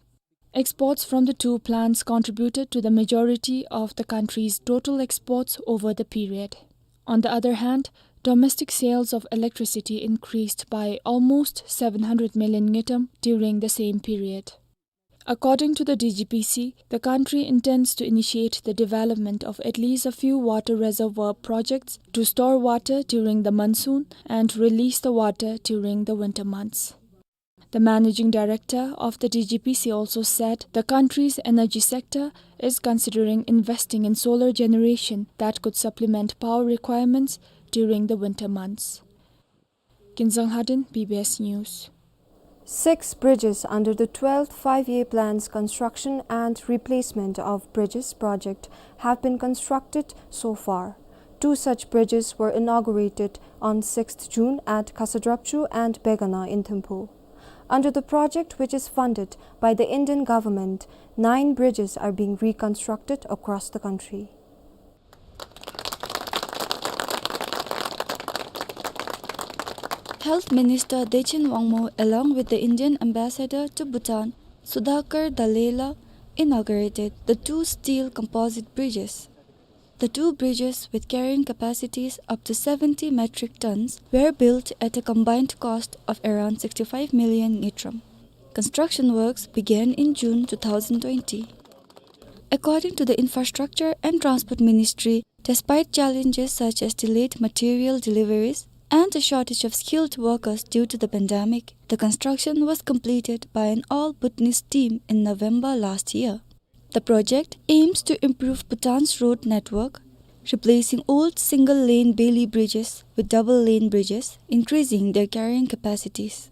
Exports from the two plants contributed to the majority of the country's total exports over the period. On the other hand, domestic sales of electricity increased by almost seven hundred million ngultrum during the same period. According to the D G P C, the country intends to initiate the development of at least a few water reservoir projects to store water during the monsoon and release the water during the winter months. The managing director of the D G P C also said the country's energy sector is considering investing in solar generation that could supplement power requirements during the winter months. Kinzang Lhadon, B B S News. Six bridges under the twelfth Five-Year Plan's construction and replacement of bridges project have been constructed so far. Two such bridges were inaugurated on sixth June at Khasadrapchu and Begana in Thimphu. Under the project, which is funded by the Indian government, nine bridges are being reconstructed across the country. Health Minister Dechen Wangmo, along with the Indian Ambassador to Bhutan, Sudhakar Dallela, inaugurated the two steel composite bridges. The two bridges, with carrying capacities up to seventy metric tons, were built at a combined cost of around sixty-five million ngultrum. Construction works began in June two thousand twenty. According to the Infrastructure and Transport Ministry, despite challenges such as delayed material deliveries and a shortage of skilled workers due to the pandemic, the construction was completed by an all Bhutanese team in November last year. The project aims to improve Bhutan's road network, replacing old single-lane bailey bridges with double-lane bridges, increasing their carrying capacities.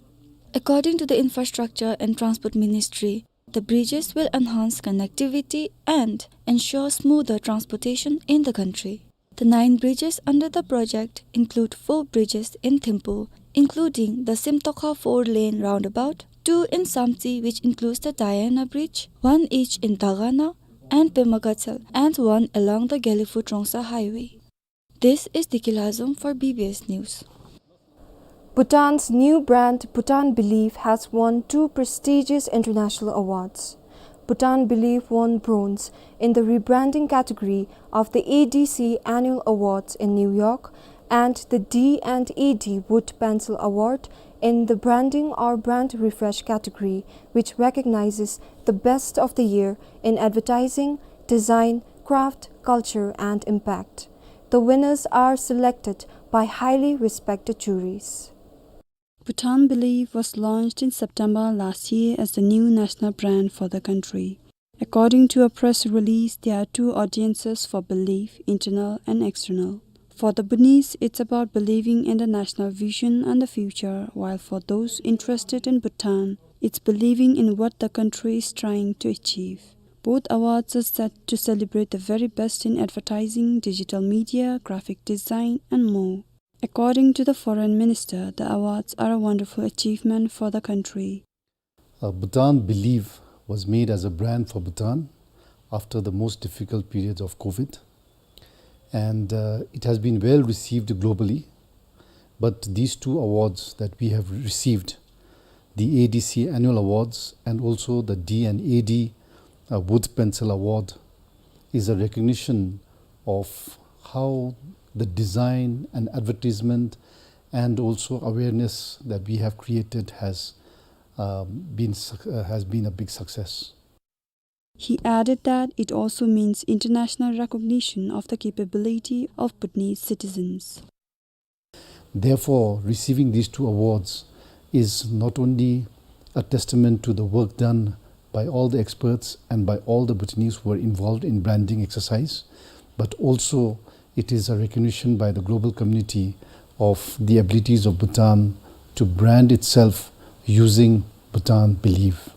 According to the Infrastructure and Transport Ministry, the bridges will enhance connectivity and ensure smoother transportation in the country. The nine bridges under the project include four bridges in Thimphu, including the Simtokha four-lane roundabout, two in Samtse, which includes the Diana Bridge, one each in Dagana and Pema Gatshel, and one along the Gelephu-Trongsa Highway. This is Diki Lhazom for B B S News. Bhutan's new brand, Bhutan Believe, has won two prestigious international awards. Bhutan Believe won bronze in the rebranding category of the A D C Annual Awards in New York and the D and A D Wood Pencil Award in the Branding or Brand Refresh category, which recognizes the best of the year in advertising, design, craft, culture, and impact. The winners are selected by highly respected juries. Bhutan Believe was launched in September last year as the new national brand for the country. According to a press release, there are two audiences for Believe, internal and external. For the Bhutanese, it's about believing in the national vision and the future, while for those interested in Bhutan, it's believing in what the country is trying to achieve. Both awards are set to celebrate the very best in advertising, digital media, graphic design, and more. According to the foreign minister, the awards are a wonderful achievement for the country. Uh, Bhutan Believe was made as a brand for Bhutan after the most difficult periods of COVID. And, uh, it has been well received globally. But these two awards that we have received, the A D C annual awards and also the D and A D, uh, Wood Pencil Award, is a recognition of how the design and advertisement and also awareness that we have created has, um, been suc-, uh, has been a big success. He added that it also means international recognition of the capability of Bhutanese citizens. Therefore, receiving these two awards is not only a testament to the work done by all the experts and by all the Bhutanese who were involved in branding exercise, but also it is a recognition by the global community of the abilities of Bhutan to brand itself using Bhutan Believe.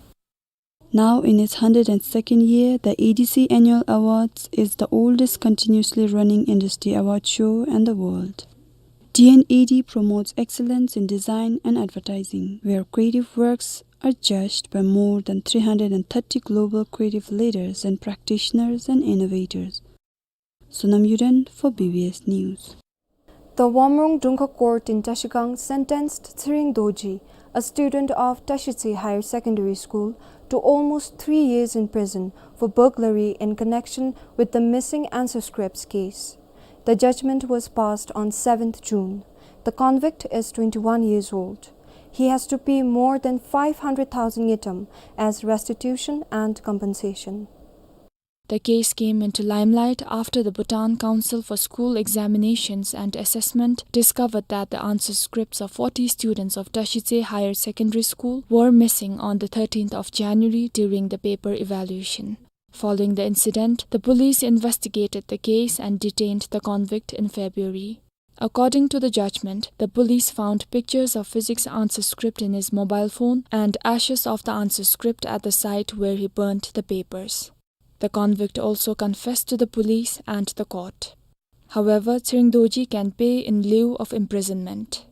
Now in its hundred and second year, the A D C Annual Awards is the oldest continuously running industry award show in the world. D and A D promotes excellence in design and advertising, where creative works are judged by more than three hundred and thirty global creative leaders and practitioners and innovators. Sonam Yuden for B B S News. The Wamrung Dungkha Court in Trashigang sentenced Tshering Dorji, a student of Trashitse Higher Secondary School, to almost three years in prison for burglary in connection with the missing answer scripts case. The judgment was passed on seventh June. The convict is twenty-one years old. He has to pay more than five hundred thousand ngultrum as restitution and compensation. The case came into limelight after the Bhutan Council for School Examinations and Assessment discovered that the answer scripts of forty students of Trashitse Higher Secondary School were missing on the thirteenth of January during the paper evaluation. Following the incident, the police investigated the case and detained the convict in February. According to the judgment, the police found pictures of physics answer script in his mobile phone and ashes of the answer script at the site where he burnt the papers. The convict also confessed to the police and the court. However, Tshering Dorji can pay in lieu of imprisonment.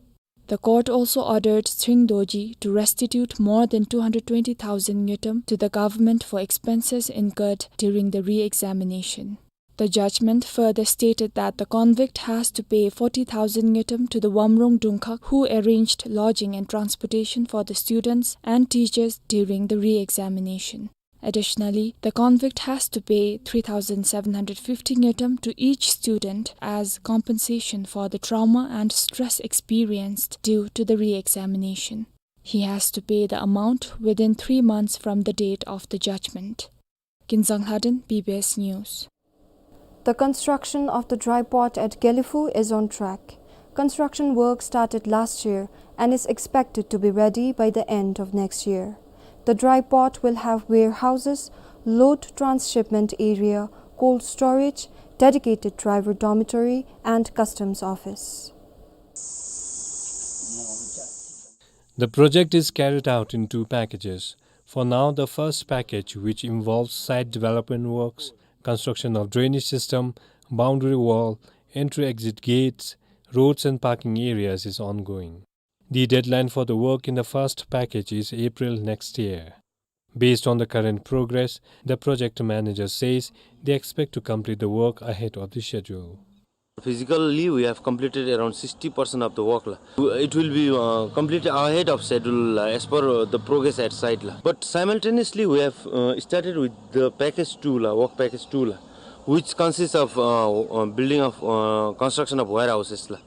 The court also ordered Tshering Dorji to restitute more than two hundred twenty thousand ngultrum to the government for expenses incurred during the re-examination. The judgment further stated that the convict has to pay forty thousand ngultrum to the Wamrung Dungkhak who arranged lodging and transportation for the students and teachers during the re-examination. Additionally, the convict has to pay three thousand seven hundred fifty ngultrum to each student as compensation for the trauma and stress experienced due to the re-examination. He has to pay the amount within three months from the date of the judgment. Kinzang Lhaden, B B S News. The construction of the dry port at Gelephu is on track. Construction work started last year and is expected to be ready by the end of next year. The dry port will have warehouses, load transshipment area, cold storage, dedicated driver dormitory, and customs office. The project is carried out in two packages. For now, the first package, which involves site development works, construction of drainage system, boundary wall, entry-exit gates, roads and parking areas, is ongoing. The deadline for the work in the first package is April next year. Based on the current progress, the project manager says they expect to complete the work ahead of the schedule. Physically, we have completed around sixty percent of the work la. It will be, uh, completed ahead of schedule la, as per, uh, the progress at site la. But simultaneously, we have, uh, started with the package two la, work package two la, which consists of, uh, uh, building of, uh, construction of warehouses la.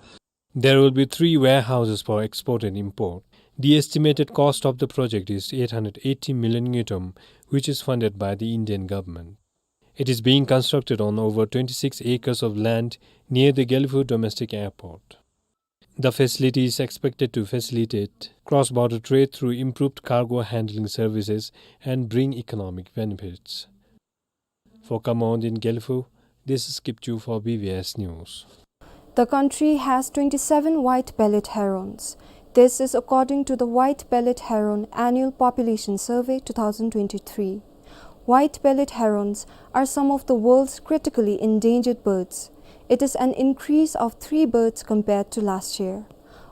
There will be three warehouses for export and import. The estimated cost of the project is eight hundred eighty million ngultrum, which is funded by the Indian government. It is being constructed on over twenty-six acres of land near the Gelephu domestic airport. The facility is expected to facilitate cross-border trade through improved cargo handling services and bring economic benefits. For Khamawd in Gelephu, this is Kipchu for B B S News. The country has twenty-seven white-bellied herons. This is according to the White-Bellied Heron Annual Population Survey two thousand twenty-three. White-bellied herons are some of the world's critically endangered birds. It is an increase of three birds compared to last year.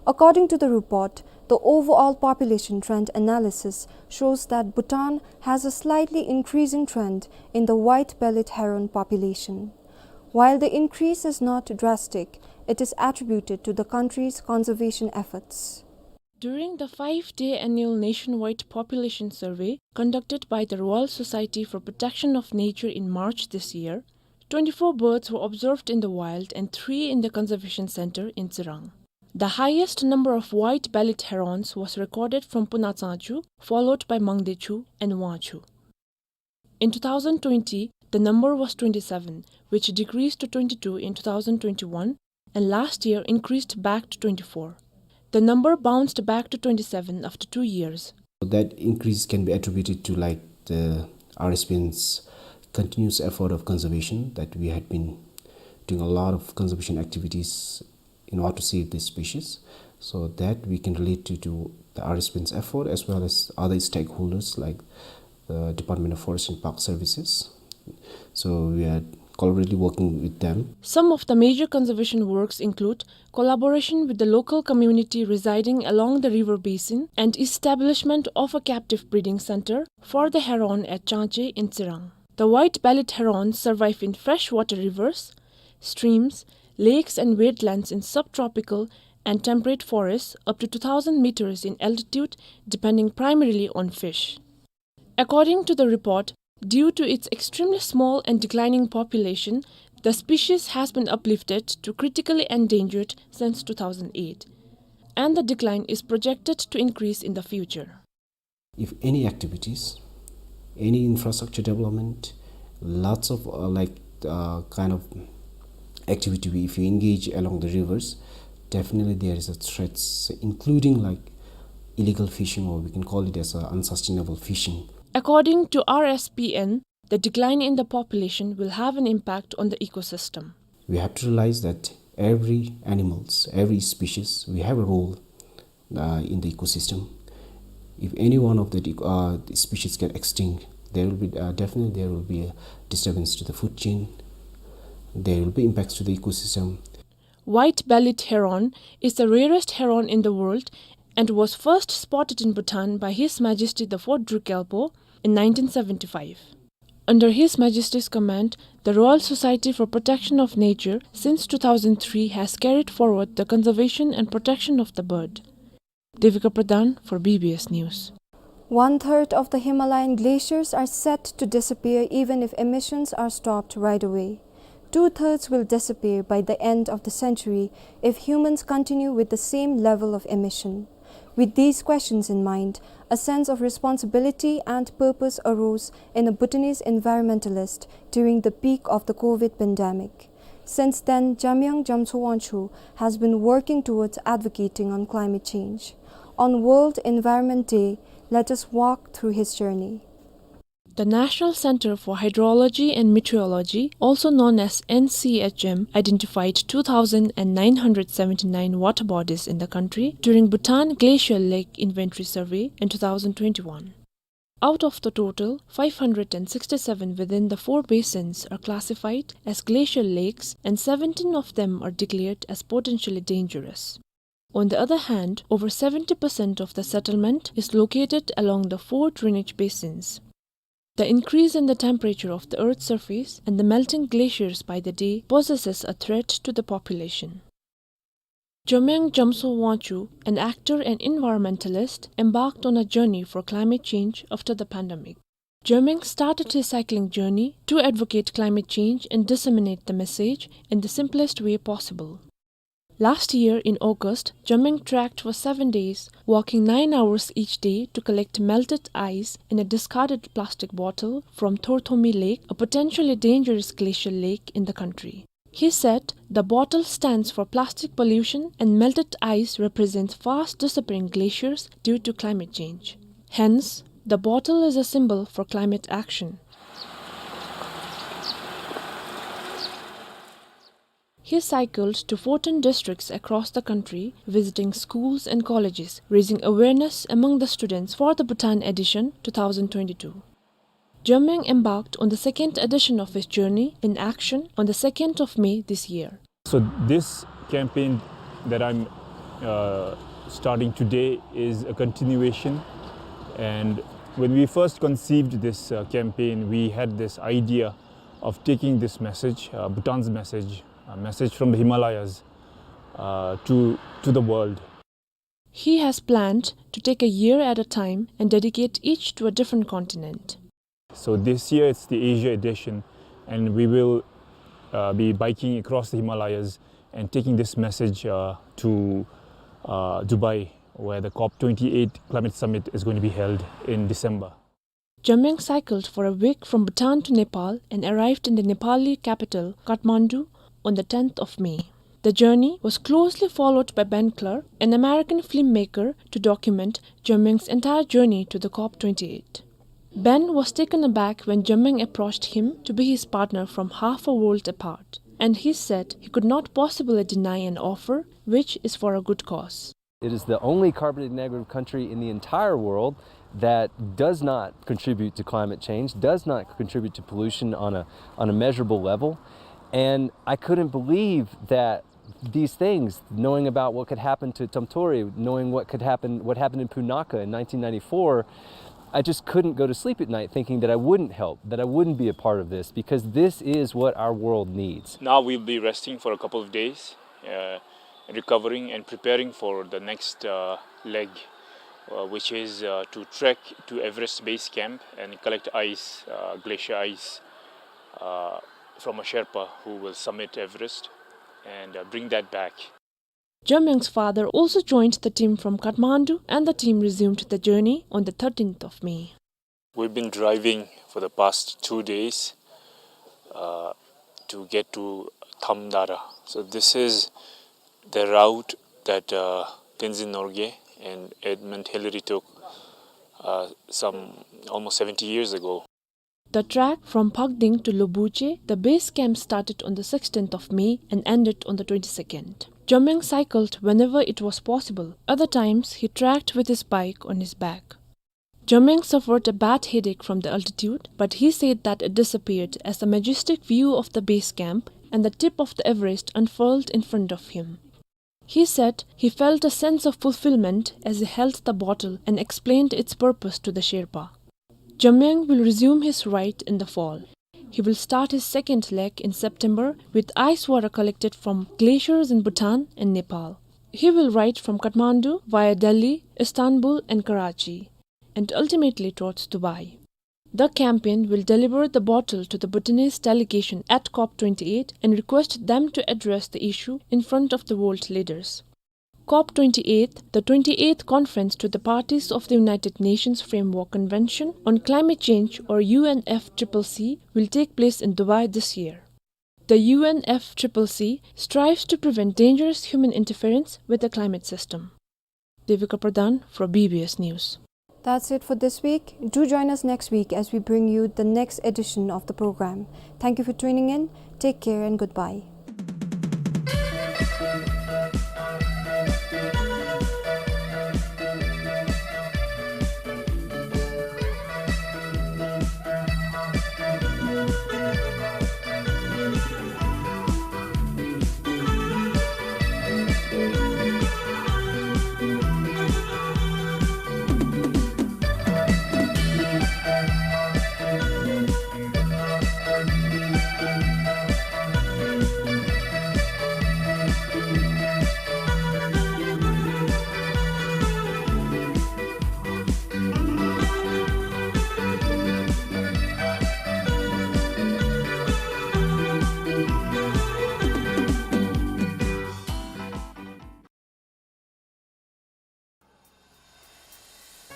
According to the report, the overall population trend analysis shows that Bhutan has a slightly increasing trend in the white-bellied heron population. While the increase is not drastic, it is attributed to the country's conservation efforts. During the five-day annual nationwide population survey conducted by the Royal Society for Protection of Nature in March this year, twenty-four birds were observed in the wild and three in the conservation center in Tsirang. The highest number of white-bellied herons was recorded from Puna Tsangchu, followed by Mangdechu and Wangchu. In two thousand twenty, the number was twenty-seven, which decreased to twenty-two in two thousand twenty-one, and last year increased back to twenty-four. The number bounced back to twenty-seven after two years. That increase can be attributed to, like, the R S P N's continuous effort of conservation, that we had been doing a lot of conservation activities in order to save this species. So that we can relate to, to the R S P N's effort as well as other stakeholders like the Department of Forest and Park Services. So we are collaboratively working with them. Some of the major conservation works include collaboration with the local community residing along the river basin and establishment of a captive breeding center for the heron at Changche in Tsirang. The white-bellied herons survive in freshwater rivers, streams, lakes and wetlands in subtropical and temperate forests up to two thousand meters in altitude, depending primarily on fish. According to the report, due to its extremely small and declining population, the species has been uplifted to critically endangered since two thousand eight, and the decline is projected to increase in the future. If any activities, any infrastructure development, lots of, uh, like, uh, kind of activity, if you engage along the rivers, definitely there is a threats, including, like, illegal fishing, or we can call it as a unsustainable fishing. According to R S P N, the decline in the population will have an impact on the ecosystem. We have to realize that every animals, every species, we have a role, uh, in the ecosystem. If any one of the, uh, species get extinct, there will be, uh, definitely there will be a disturbance to the food chain. There will be impacts to the ecosystem. White-bellied heron is the rarest heron in the world and was first spotted in Bhutan by His Majesty the Fourth Druk Gyalpo in nineteen seventy-five. Under His Majesty's command, the Royal Society for Protection of Nature since two thousand three has carried forward the conservation and protection of the bird. Devika Pradhan for B B S News. One-third of the Himalayan glaciers are set to disappear even if emissions are stopped right away. Two-thirds will disappear by the end of the century if humans continue with the same level of emission. With these questions in mind, a sense of responsibility and purpose arose in a Bhutanese environmentalist during the peak of the COVID pandemic. Since then, Jamyang Jamso Wangchuk has been working towards advocating on climate change. On World Environment Day, let us walk through his journey. The National Center for Hydrology and Meteorology, also known as N C H M, identified two thousand nine hundred seventy-nine water bodies in the country during Bhutan Glacial Lake Inventory Survey in two thousand twenty-one. Out of the total, five hundred sixty-seven within the four basins are classified as glacial lakes and seventeen of them are declared as potentially dangerous. On the other hand, over seventy percent of the settlement is located along the four drainage basins. The increase in the temperature of the Earth's surface and the melting glaciers by the day poses a threat to the population. Jamyang Jamso Wangchuk, an actor and environmentalist, embarked on a journey for climate change after the pandemic. Jamyang started his cycling journey to advocate climate change and disseminate the message in the simplest way possible. Last year in August, Jamyang trekked for seven days, walking nine hours each day to collect melted ice in a discarded plastic bottle from Thorthomi Lake, a potentially dangerous glacial lake in the country. He said the bottle stands for plastic pollution and melted ice represents fast disappearing glaciers due to climate change. Hence, the bottle is a symbol for climate action. He cycled to fourteen districts across the country, visiting schools and colleges, raising awareness among the students for the Bhutan edition two thousand twenty-two. Jamyang embarked on the second edition of his journey in action on the second of May this year. So this campaign that I'm, uh, starting today is a continuation. And when we first conceived this, uh, campaign, we had this idea of taking this message, uh, Bhutan's message, a message from the Himalayas, uh, to, to the world. He has planned to take a year at a time and dedicate each to a different continent. So this year it's the Asia edition, and we will, uh, be biking across the Himalayas and taking this message, uh, to, uh, Dubai, where the COP twenty-eight climate summit is going to be held in December. Jamyang cycled for a week from Bhutan to Nepal and arrived in the Nepali capital, Kathmandu, on the tenth of May. The journey was closely followed by Ben Clark, an American filmmaker, to document Jamyang's entire journey to the COP twenty-eight. Ben was taken aback when Jamyang approached him to be his partner from half a world apart, and he said he could not possibly deny an offer, which is for a good cause. It is the only carbon negative country in the entire world that does not contribute to climate change, does not contribute to pollution on a, on a measurable level. And I couldn't believe that these things, knowing about what could happen to Tomtori, knowing what could happen, what happened in Punakha in nineteen ninety-four, I just couldn't go to sleep at night thinking that I wouldn't help, that I wouldn't be a part of this, because this is what our world needs. Now we'll be resting for a couple of days, uh, recovering and preparing for the next, uh, leg, uh, which is, uh, to trek to Everest Base Camp and collect ice, uh, glacier ice, uh, from a Sherpa who will summit Everest and, uh, bring that back. Jamyang's father also joined the team from Kathmandu, and the team resumed the journey on the thirteenth of May. We've been driving for the past two days, uh, to get to Thamdara. So this is the route that, uh, Tenzin Norgay and Edmund Hillary took, uh, some almost seventy years ago. The trek from Phakding to Lobuche, the base camp, started on the sixteenth of May and ended on the twenty-second. Jamyang cycled whenever it was possible. Other times, he trekked with his bike on his back. Jamyang suffered a bad headache from the altitude, but he said that it disappeared as the majestic view of the base camp and the tip of the Everest unfurled in front of him. He said he felt a sense of fulfillment as he held the bottle and explained its purpose to the Sherpa. Jamyang will resume his ride in the fall. He will start his second leg in September with ice water collected from glaciers in Bhutan and Nepal. He will ride from Kathmandu via Delhi, Istanbul and Karachi, and ultimately towards Dubai. The campaign will deliver the bottle to the Bhutanese delegation at COP twenty-eight and request them to address the issue in front of the world leaders. COP twenty-eight, the twenty-eighth Conference to the Parties of the United Nations Framework Convention on Climate Change, or U N F C C C, will take place in Dubai this year. The U N F C C C strives to prevent dangerous human interference with the climate system. Devika Pradhan for B B S News. That's it for this week. Do join us next week as we bring you the next edition of the program. Thank you for tuning in. Take care and goodbye.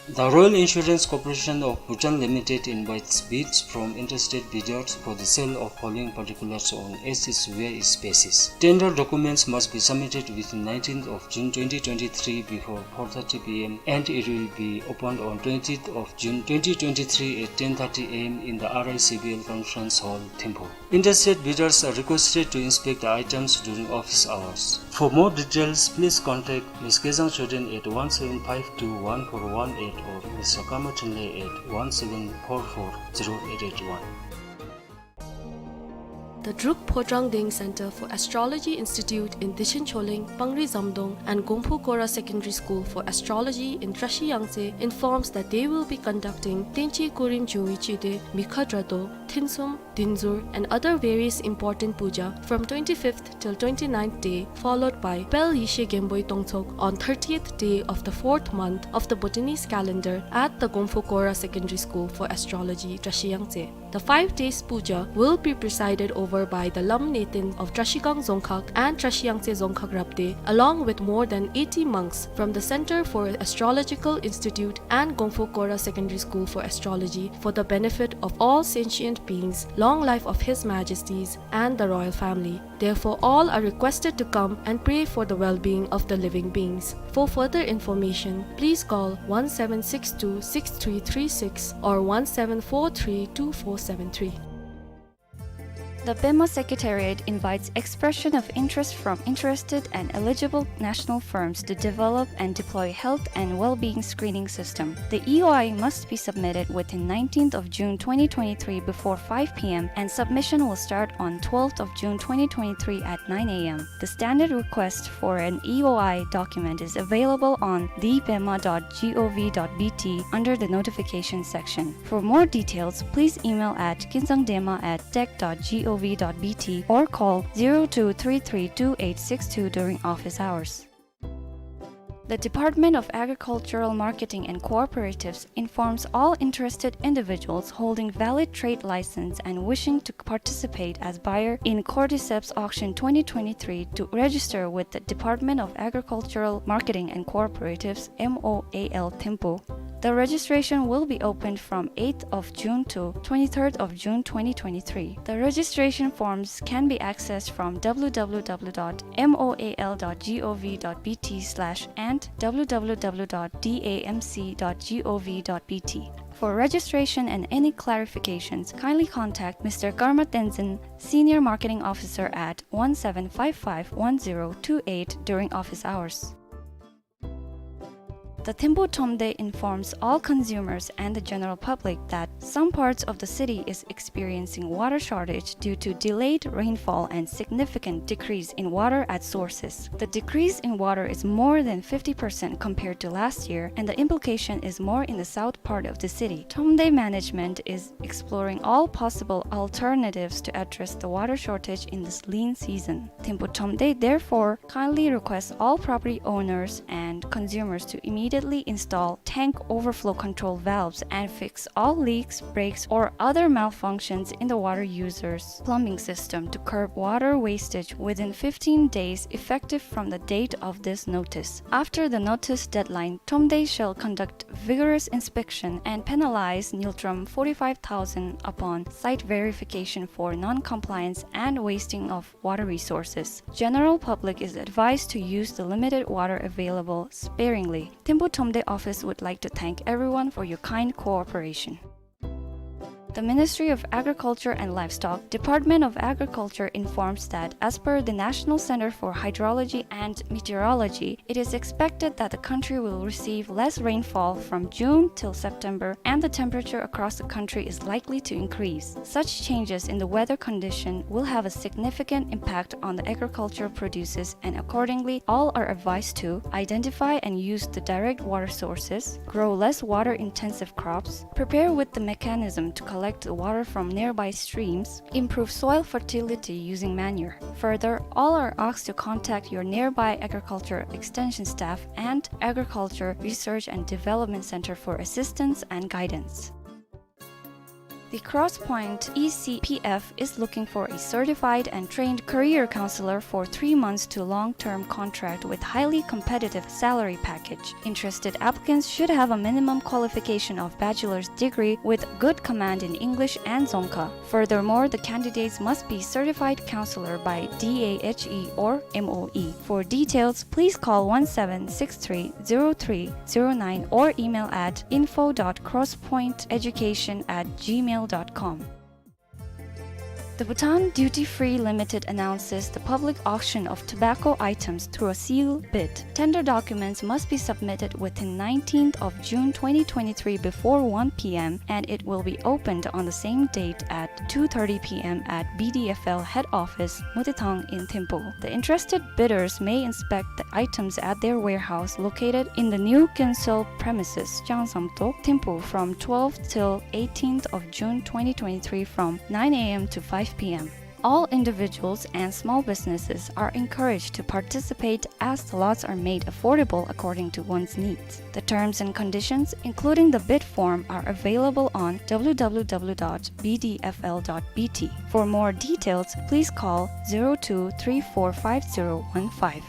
The Royal Insurance Corporation of Bhutan Limited invites bids from interested bidders for the sale of following particulars on as is where is basis. Tender documents must be submitted within nineteenth of June twenty twenty-three before four thirty P M and it will be opened on twentieth of June twenty twenty-three at ten thirty A M in the R I C B L Conference Hall, Thimphu. Interested bidders are requested to inspect the items during office hours. For more details, please contact Miss Kezang Choden at one seven five two one four one eight or Mister Kama Trinley at one seven four four zero eight eight one. The Druk Phodrang Deng Center for Astrology Institute in Dichen Choleng, Pangri Zamdong, and Gongphu Kora Secondary School for Astrology in Trashi Yangtse informs that they will be conducting Tenchi Kurim Jungwi Chide Mikha Drado, Thinsum, Dinzur, and other various important puja from twenty-fifth till twenty-ninth day, followed by Pel Yishe Genboi Tongtsok on thirtieth day of the fourth month of the Bhutanese calendar at the Gongphu Kora Secondary School for Astrology, Trashi Yangtse. The five days puja will be presided over by the Lam Neten of Trashigang Dzongkhag and Trashi Yangtse Dzongkhag Rabde, along with more than eighty monks from the Center for Astrological Institute and Gongphu Kora Secondary School for Astrology for the benefit of all sentient beings, long life of His Majesties and the royal family. Therefore, all are requested to come and pray for the well-being of the living beings. For further information, please call one seven six two six three three six or one seven four three two four seven three. The Pema Secretariat invites expression of interest from interested and eligible national firms to develop and deploy health and well-being screening system. The E O I must be submitted within nineteenth of June twenty twenty-three before five P M and submission will start on twelfth of June twenty twenty-three at nine A M. The standard request for an E O I document is available on the pema dot gov dot B T under the notification section. For more details, please email at kinzangdema at tech dot gov dot B T or call zero two three three two eight six two during office hours. The Department of Agricultural Marketing and Cooperatives informs all interested individuals holding valid trade license and wishing to participate as buyer in Cordyceps Auction twenty twenty-three to register with the Department of Agricultural Marketing and Cooperatives, M O A L Thimphu. The registration will be opened from eighth of June to twenty-third of June twenty twenty-three. The registration forms can be accessed from w w w dot m o a l dot gov dot b t slash and w w w dot d a m c dot gov dot b t. For registration and any clarifications, kindly contact Mister Karma Tenzin, Senior Marketing Officer, at one seven five five one zero two eight during office hours. The Thimphu Thromde informs all consumers and the general public that some parts of the city is experiencing water shortage due to delayed rainfall and significant decrease in water at sources. The decrease in water is more than fifty percent compared to last year, and the implication is more in the south part of the city. Thromde management is exploring all possible alternatives to address the water shortage in this lean season. Thimphu Thromde therefore kindly requests all property owners and consumers to immediately install tank overflow control valves and fix all leaks, breaks, or other malfunctions in the water user's plumbing system to curb water wastage within fifteen days effective from the date of this notice. After the notice deadline, Thromde shall conduct vigorous inspection and penalize Ngultrum forty-five thousand upon site verification for non-compliance and wasting of water resources. General public is advised to use the limited water available sparingly. Thimphu Thromde office would like to thank everyone for your kind cooperation. The Ministry of Agriculture and Livestock, Department of Agriculture informs that as per the National Center for Hydrology and Meteorology, it is expected that the country will receive less rainfall from June till September, and the temperature across the country is likely to increase. Such changes in the weather condition will have a significant impact on the agriculture produces, and accordingly, all are advised to identify and use the direct water sources, grow less water-intensive crops, prepare with the mechanism to collect the water from nearby streams, improve soil fertility using manure. Further, all are asked to contact your nearby agriculture extension staff and Agriculture Research and Development Center for assistance and guidance. The Crosspoint E C P F is looking for a certified and trained career counselor for three months to long-term contract with highly competitive salary package. Interested applicants should have a minimum qualification of bachelor's degree with good command in English and Dzongkha. Furthermore, the candidates must be certified counselor by D A H E or M O E. For details, please call one seven six three zero three zero nine or email at info dot crosspointeducation at gmail dot com. The Bhutan Duty Free Limited announces the public auction of tobacco items through a seal bid. Tender documents must be submitted within nineteenth of June twenty twenty-three before one P M, and it will be opened on the same date at two thirty P M at B D F L head office, Mutithang in Thimphu. The interested bidders may inspect the items at their warehouse located in the new council premises, Changsamtok, Thimphu, from twelfth till eighteenth of June twenty twenty-three from nine A M to five P M. All individuals and small businesses are encouraged to participate as the lots are made affordable according to one's needs. The terms and conditions, including the bid form, are available on W W W dot B D F L dot B T. For more details, please call zero two three four five zero one five.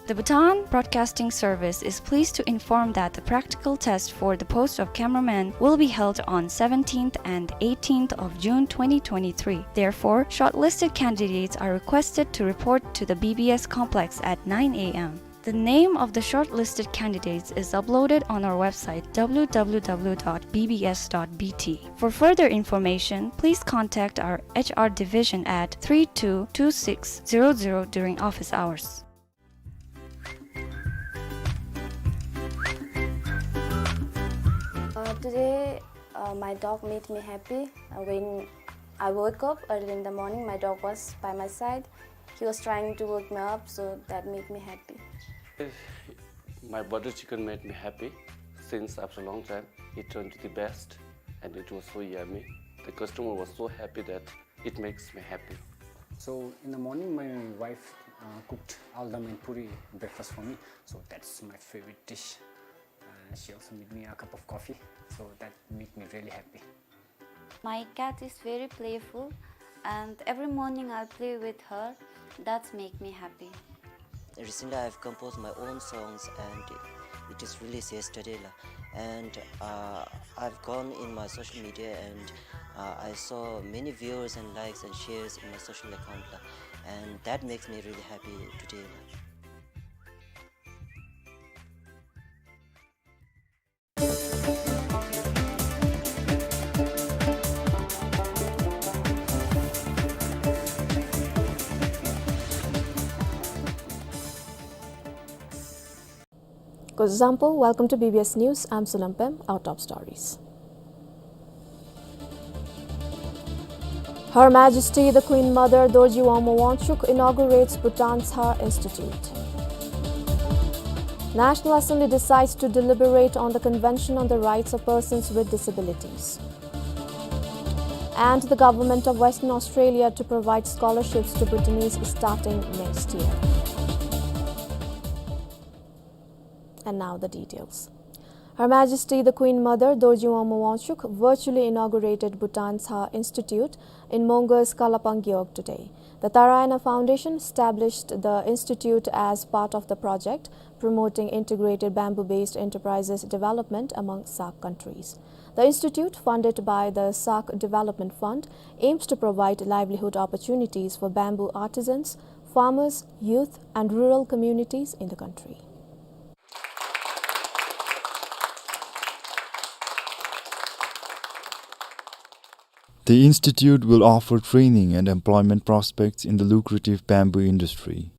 The Bhutan Broadcasting Service is pleased to inform that the practical test for the post of cameraman will be held on seventeenth and eighteenth of June twenty twenty-three. Therefore, shortlisted candidates are requested to report to the B B S complex at nine A M. The name of the shortlisted candidates is uploaded on our website W W W dot B B S dot B T. For further information, please contact our H R division at three two two six zero zero during office hours. Uh, today, uh, my dog made me happy. Uh, when I woke up early in the morning, my dog was by my side. He was trying to wake me up, so that made me happy. My butter chicken made me happy since after a long time. It turned to the best, and it was so yummy. The customer was so happy that it makes me happy. So in the morning, my wife, uh, cooked aldam and puri breakfast for me. So that's my favorite dish. Uh, she also made me a cup of coffee. So that made me really happy. My cat is very playful, and every morning I play with her. That's make me happy. Recently, I've composed my own songs, and it is released yesterday, la. And, uh, I've gone in my social media, and, uh, I saw many viewers and likes and shares in my social account, la. And that makes me really happy today, la. Kuzuzangpo, welcome to B B S News. I'm Sulam Pem. Our top stories. Her Majesty the Queen Mother Dorji Wangma Wangchuck inaugurates Bhutan Tshar Institute. National Assembly decides to deliberate on the Convention on the Rights of Persons with Disabilities. And the Government of Western Australia to provide scholarships to Bhutanese starting next year. And now the details. Her Majesty the Queen Mother Dorji Wangma Wangchuck virtually inaugurated Bhutan Tshar Institute in Mongo's Kalapang Gewog today. The Taraena Foundation established the institute as part of the project promoting integrated bamboo-based enterprises development among SAARC countries. The institute, funded by the SAARC Development Fund, aims to provide livelihood opportunities for bamboo artisans, farmers, youth, and rural communities in the country. The institute will offer training and employment prospects in the lucrative bamboo industry,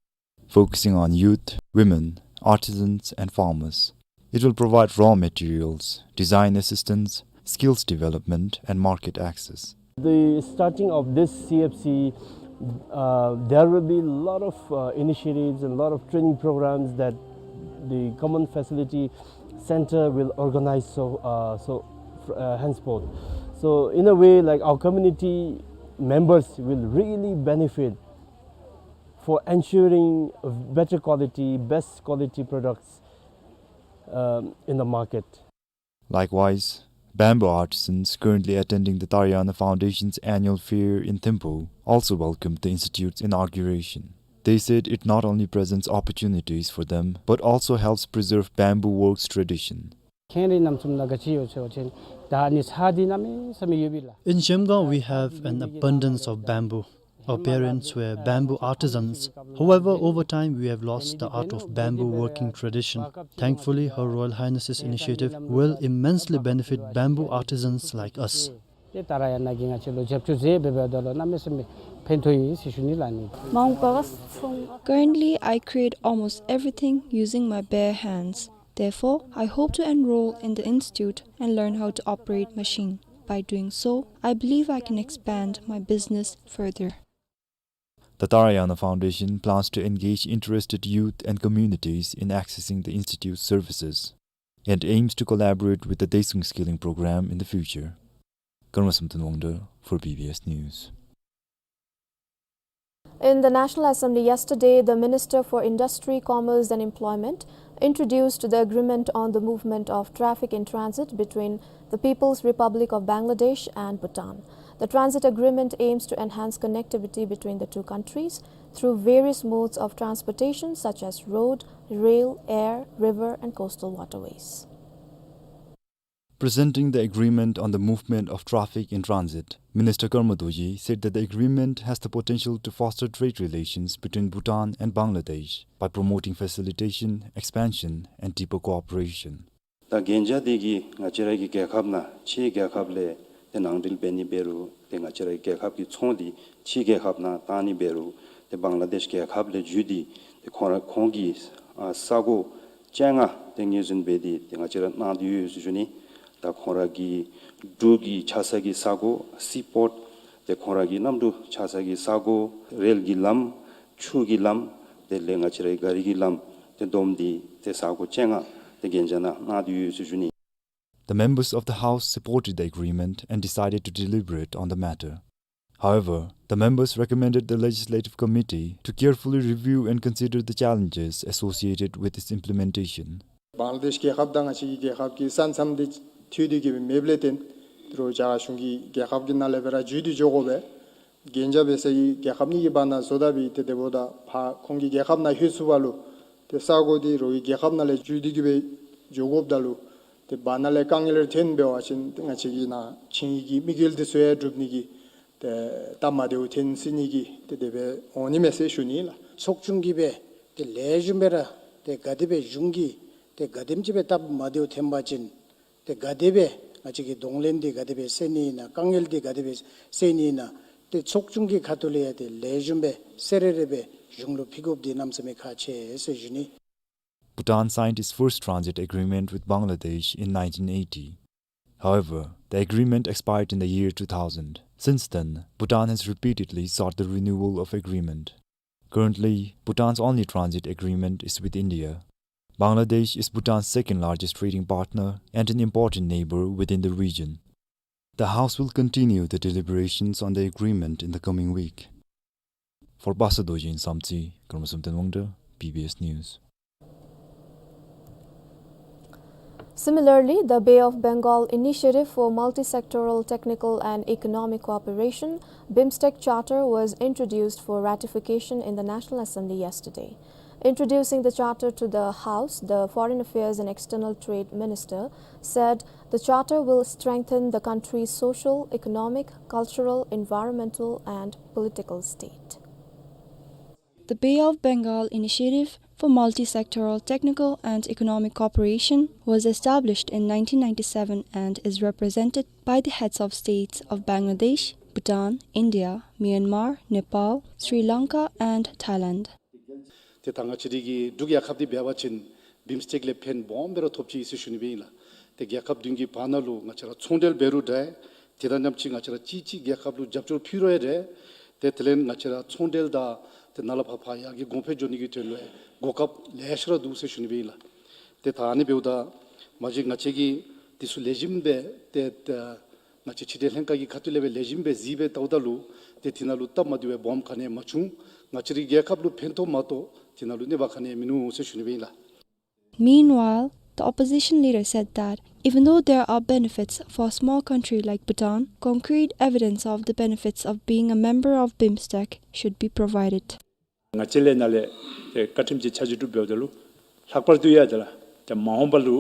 focusing on youth, women, artisans, and farmers. It will provide raw materials, design assistance, skills development, and market access. The starting of this C F C, uh, there will be a lot of, uh, initiatives and a lot of training programs that the Common Facility Center will organize so, uh, so, uh, henceforth. So in a way, like, our community members will really benefit for ensuring better quality, best quality products, um, in the market. Likewise, Bamboo artisans currently attending the Tarayana Foundation's annual fair in Thimphu also welcomed the institute's inauguration. They said it not only presents opportunities for them, but also helps preserve bamboo works tradition. ཁེངས་རིགས་རྣམ་གསུམ་ནང་ག་ཅི་ཡོད་ཟེར་བ་ཅིན་ད་ཨ་ནི་ཚར་འདི་གནམ་མེད་ས་མེད་ཡོད་པས་ལགས། In Shemgaon, we have an abundance of bamboo. Our parents were bamboo artisans. However, over time, we have lost the art of bamboo working tradition. Thankfully, Her Royal Highness's initiative will immensely benefit bamboo artisans like us. ཏེ་ཏཱ་ར་ཡ་ན་གིས་ང་བཅས་ལུ་རྒྱབ་སྐྱོར་མཛད་འབདཝ་ད་ལུ་གནམ་མེད་ས་མེད་ཕན་ཐོགས་ཡོད་ཟེར་ཞུ་ནི་ལགས་ནི། Currently, I create almost everything using my bare hands. Therefore, I hope to enroll in the institute and learn how to operate machine. By doing so, I believe I can expand my business further. The Tarayana Foundation plans to engage interested youth and communities in accessing the institute's services and aims to collaborate with the Daesung Skilling Program in the future. Karma Samten Wangda for B B S News. In the National Assembly yesterday, the Minister for Industry, Commerce and Employment introduced the agreement on the movement of traffic in transit between the People's Republic of Bangladesh and Bhutan. The transit agreement aims to enhance connectivity between the two countries through various modes of transportation such as road, rail, air, river and coastal waterways. Presenting the agreement on the movement of traffic in transit, Minister Karma Dorji said that the agreement has the potential to foster trade relations between Bhutan and Bangladesh by promoting facilitation, expansion, and deeper cooperation. ད་གན་རྒྱ་འདི་གིས་ང་བཅས་ར་གི་རྒྱལ་ཁབ་ནང་ཕྱི་རྒྱལ་ཁབ་ལས་ཏེ་ནང་འདྲེན་འབད་ནི་འབད་རུང་ཏེ་ང་བཅས་ར་གི་རྒྱལ་ཁབ་ཀྱི་ཚོང་འདི་ཕྱི་རྒྱལ་ཁབ་ནང་བཏང་ནི་འབད་རུང་ཏེ་བང་ལ་དེཤ་རྒྱལ་ཁབ་ལས་བརྒྱུད་དེ་ཏེ་ཁོང་ར་ཁོང་གིས་ཨ་ས་གོ་བཅོ་ལྔ་ཏེ་ངོས་འཛིན་འབད་དེ་ཏེ་ང་བཅས་ར་གནང་སྟེ་ཡོད་ཟེར་ཞུ་ནི། ད་ཁོང་ར་གི་འབྲུག་གི་ཆགས་ས་གི་ས་གོ་སི་པོརཊ་ཏེ་ཁོང་ར་གི་གནམ་གྲུ་ཆགས་ས་གི་ས་གོ་རེལ་གྱི་ལམ་ཆུ་གི་ལམ་དེ་ལས་ང་བཅས་རའི་ག་རི་གི་ལམ་ཏེ་བསྡོམས་ཏེ་ཏེ་ས་གོ་བཅོ་ལྔ་ཏེ་གན་རྒྱ་ནང་གནང་སྟེ་ཡོད་ཟེར་ཞུ་ནི། The members of the House supported the agreement and decided to deliberate on the matter. However, the members recommended the Legislative Committee to carefully review and consider the challenges associated with its implementation. བང་ལ་དེཤ་རྒྱལ་ཁབ་དང་ང་བཅས་ཀྱི་རྒྱལ་ཁབ་ཀྱི་ས་མཚམས་འདི་མཐུད་དེ་གི་མེདཔ་ལས་བརྟེན་རོགས་རྒྱ་གར་གཞུང་གིས་རྒྱལ་ཁབ་ཀྱི་ནང་ལས་སྦེ་ར་བརྒྱུད་དེ་འགྱོ་དགོ་པས། གན་རྒྱ་འབད་ས་གི་རྒྱལ་ཁབ་གཉིས་ཀྱི་བར་ན་བཟོ་ལྟ་སྦེ་ཏེ་དེ་འབདཝ་ད་ཕར་ཁོང་གི་རྒྱལ་ཁབ་ནང་ལྷོད་ཚུགས་པ་ལུ་ཏེ་ས་གོ་འདི་རོགས་ཀྱི་རྒྱལ་ཁབ་ནང་ལས་བརྒྱུད་དེ་གི་སྦེ་འགྱོ་དགོཔ་ད་ལུ་ཏེ་བར་ན་ལས་དཀའ་ངལ་རེ་ཐོན་འབད་བ་ཅིན་ཏེ་ང་བཅས་ཀྱི་ནཱ་ཆིངས་ཡིག་གི་དམིགས་ཡུལ་འདི་ཚུ་ཡང་འགྲུབ་ནི་གི་ཏེ་སྟབས་མ་བདེཝ་ཐོན་སྲིད་ནི་གི་ཏེ་དེ་སྦེ་འོང་ནི་མས་ཟེར་ཞུ་ནི་ལགས། ཚོགས་ཆུང་གིས་སྦེ་ཏེ་ལེགས་ཤོམ་སྦེ་ར་ཏེ་ག་དེ་སྦེ་གཞུང་གིས་ཏེ་ག་དེམ་ཅིག་སྦེ་སྟབས་མ་བདེཝ་ཐོན་པ་ཅིན་ཏེ་ག་དེ་སྦེ་ང་བཅས་ཀྱི་གདོང་ལེན་འདི་ག་དེ་སྦེ་སེལ་ནི་ཨིན་ན་དཀའ་ངལ་འདི་ག་དེ་སྦེ་སེལ་ནི་ཨིན་ན་ཏེ་ཚོགས་ཆུང་གི་ཁ་ཐུག་ལས་ཡང་ཏེ་ལེགས་ཤོམ་སྦེ་གསལ་རེ་རེ་སྦེ་གཞུང་ལུ་ཕུལ་དགོཔ་འདི་གནམ་མེད་ས་མེད་ཁག་ཆེ་ཟེར་ཞུ་ནི། Bhutan signed its first transit agreement with Bangladesh in nineteen eighty. However, the agreement expired in the year two thousand. Since then, Bhutan has repeatedly sought the renewal of agreement. Currently, Bhutan's only transit agreement is with India. Bangladesh is Bhutan's second largest trading partner and an important neighbor within the region. The House will continue the deliberations on the agreement in the coming week. For Basa Dorji in Samtse, Karma Samten Wangda, B B S News. Similarly, the Bay of Bengal Initiative for Multi-Sectoral Technical and Economic Cooperation, BIMSTEC Charter, was introduced for ratification in the National Assembly yesterday. Introducing the charter to the House, the Foreign Affairs and External Trade Minister said the charter will strengthen the country's social, economic, cultural, environmental, and political state. The Bay of Bengal Initiative for Multi-Sectoral Technical and Economic Cooperation was established in nineteen ninety-seven and is represented by the heads of states of Bangladesh, Bhutan, India, Myanmar, Nepal, Sri Lanka, and Thailand. ཏེ་ད་ང་བཅས་རའི་གི་འབྲུག་རྒྱལ་ཁབ་འདི་འབད་བ་ཅིན་བིམ་སི་ཊེཀ་ལས་ཕན་སྦོམ་སྦེ་ར་ཐོབ་ཅི་ཟེར་ཞུ་ནི་སྦེ་ཨིན་ལགས། ཏེ་རྒྱལ་ཁབ་བདུན་གྱི་བར་ན་ལུ་ང་བཅས་ར་ཚོང་འབྲེལ་འབད་རུང་འདྲ། དེ་དང་མཉམ་གཅིག་ང་བཅས་ར་གཅིག་གཅིག་རྒྱལ་ཁབ་ལུ་རྒྱབ་སྐྱོར་ཕུལ་རུང་ཡང་འདྲ། ཏེ་དེ་ལས་ང་བཅས་ར་ཚོང་འབྲེལ་དང་ཏེ་ནཱ་ལས་ཕར་ཕར་ཡར་རྒྱས་གོང་འཕེལ་འགྱོ་ནི་གི་དོན་ལུ་གོ་སྐབས་ལེ་ཤ་ར་འདུག་ཟེར་ཞུ་ནི་སྦེ་ཨིན་ལགས། ཏེ་ད་ཨ་ནི་འབདཝ་ད་མ་གཞི་ང་བཅས་ཀྱིས་འདི་ཚུ་ལེགས་ཤོམ་སྦེ་ཏེ་ཏེ་ང་བཅས་ཕྱི་འབྲེལ་ལྷན་ཁག་གི་ཁ་ཐུག་ལས་སྦེ་ལེགས་ཤོམ་སྦེ་གཟིགས་སྦེ་བལྟཝ་ད་ལུ་ཏེ་དེ་ནང་ལུ་སྟབས་མ་བདེཝ་སྦོམ་ག་ནི་ཡང་མ་བྱུང་། ང་བཅས་རའི་རྒྱལ་ཁབ་ལུ་ཕན་ཐོགས་མ་གཏོགས་དེ་ནང་ལུ་གནོད་པ་ག་ནི་ཡང་མིན་ནུག་ཟེར་ཞུ་ནི་སྦེ་ཨིན་ལགས། Meanwhile, The opposition leader said that even though there are benefits for a small country like Bhutan, concrete evidence of the benefits of being a member of BIMSTEC should be provided. ང་བཅས་ལས་ནཱ་ལས་ཏེ་བཀའ་ཁྲིམས་ཀྱི་ཆ་འཇོག་གྲུབ་འབདཝ་ད་ལུ་ལྷག་པར་དུ་ཡང་དེ་ལས་ཏེ་མ་འོངས་པ་ལུ་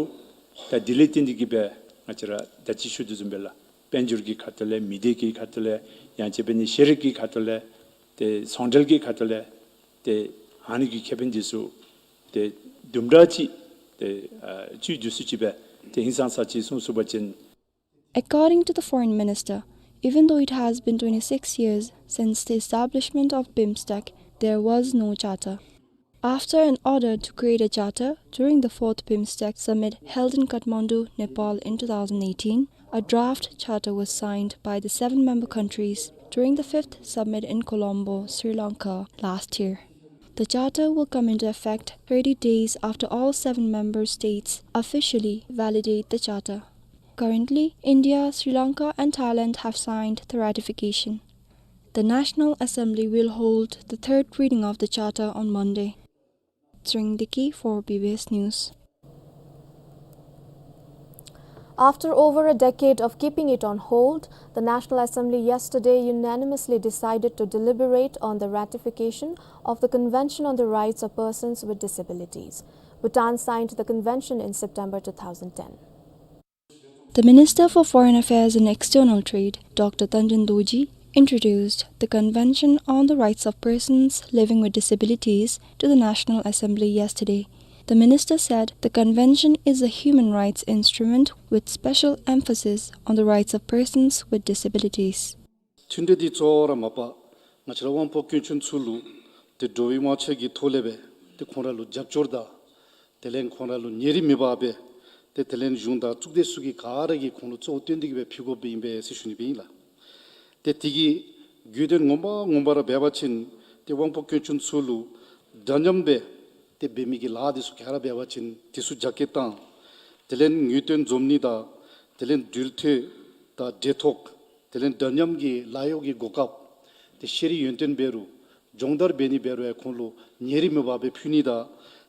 ད་དེ་ལས་བརྟེན་ཏེ་གིས་སྦེ་ང་བཅས་ར་ད་ཅི་ཞུ་དོ་བཟུམ་སྦེ་ལགས་དཔལ་འབྱོར་གྱི་ཁ་ཐུག་ལས་མི་སྡེ་གི་ཁ་ཐུག་ལས་ཡང་ཅིན་འབད་ནི་ཤེས་རིག་གི་ཁ་ཐུག་ལས་ཏེ་ཟུང་འབྲེལ་གྱི་ཁ་ཐུག་ལས་ཏེ་ཨ་ནི་གི་ཁེ་ཕན་འདི་ཚུ་ཏེ་དུམ་གྲ་ཅིག་ཏེ་ཨ་བཅུད་བསྡུ་སུ་ཅིག་སྦེ་ཏེ་ཧིང་སངས་ས་ཅིག་གསུངས་སོང་པ་ཅིན། According to the foreign minister, even though it has been twenty-six years since the establishment of BIMSTEC, there was no charter. After an order to create a charter during the fourth BIMSTEC summit held in Kathmandu, Nepal in two thousand eighteen, a draft charter was signed by the seven member countries during the fifth summit in Colombo, Sri Lanka last year. The charter will come into effect thirty days after all seven member states officially validate the charter. Currently, India, Sri Lanka and Thailand have signed the ratification. The National Assembly will hold the third reading of the charter on Monday. Tshering Deki for B B S News. After over a decade of keeping it on hold, the National Assembly yesterday unanimously decided to deliberate on the ratification of the Convention on the Rights of Persons with Disabilities. Bhutan signed the convention in September two thousand ten. The Minister for Foreign Affairs and External Trade, Doctor Tangchen Dorji, introduced the Convention on the Rights of Persons Living with Disabilities to the National Assembly yesterday. The minister said the convention is a human rights instrument with special emphasis on the rights of persons with disabilities. མཐུན་འབྲེལ་འདི་གཙོ་བོ་ར་མ་པ་ང་བཅས་ར་དབང་པོ་སྐྱོན་ཅན་ཚུ་ལུ་ཏེ་འགྲོ་བའི་དབང་ཆ་གི་ཐོག་ལས་སྦེ་ཏེ་ཁོང་ར་ལུ་རྒྱབ་སྐྱོར་དང་དེ་ལས་ཁོང་ར་ལུ་ཉེ་རིང་མེད་པར་སྦེ་ཏེ་དེ་ལས་གཞུང་དང་གཙུག་སྡེ་ཚུ་གིས་ག་ར་གིས་ཁོང་ལུ་གཙོ་བོ་བཏོན་ཏེ་གིས་སྦེ་ཕུལ་དགོཔ་ཨིན་པས་ཟེར་ཞུ་ནི་སྦེ་ཨིན་ལགས། ཏེ་དེ་གི་དགོས་དོན་ངོ་མ་ངོ་མ་ར་འབད་བ་ཅིན་ཏེ་དབང་པོ་སྐྱོན་ཅན་ཚུ་ལུ་འདྲ་མཉམ་སྦེ་ཏེ་འབད་མི་གི་ལཱ་འདི་ཚུ་ག་ར་འབད་བ་ཅིན་འདི་ཚུ་རྒྱ་སྐྱེད་བཏང་། དེ་ལས་ངེས་སྟོན་འཛོམས་ནི་དང་དེ་ལས་འགྲུལ་བསྐྱོད་དང་འབྲེལ་ཐོག་དེ་ལས་འདྲ་མཉམ་གྱི་ལཱ་གཡོག་གི་གོ་སྐབས་ཏེ་ཤེས་རིག་ཡོན་ཏན་འབད་རུང་སྦྱོང་བརྡར་འབད་ནི་འབད་རུང་ཡང་ཁོང་ལུ་ཉེ་རིང་མེད་པར་སྦེ་ཕུལ་ནི་དང་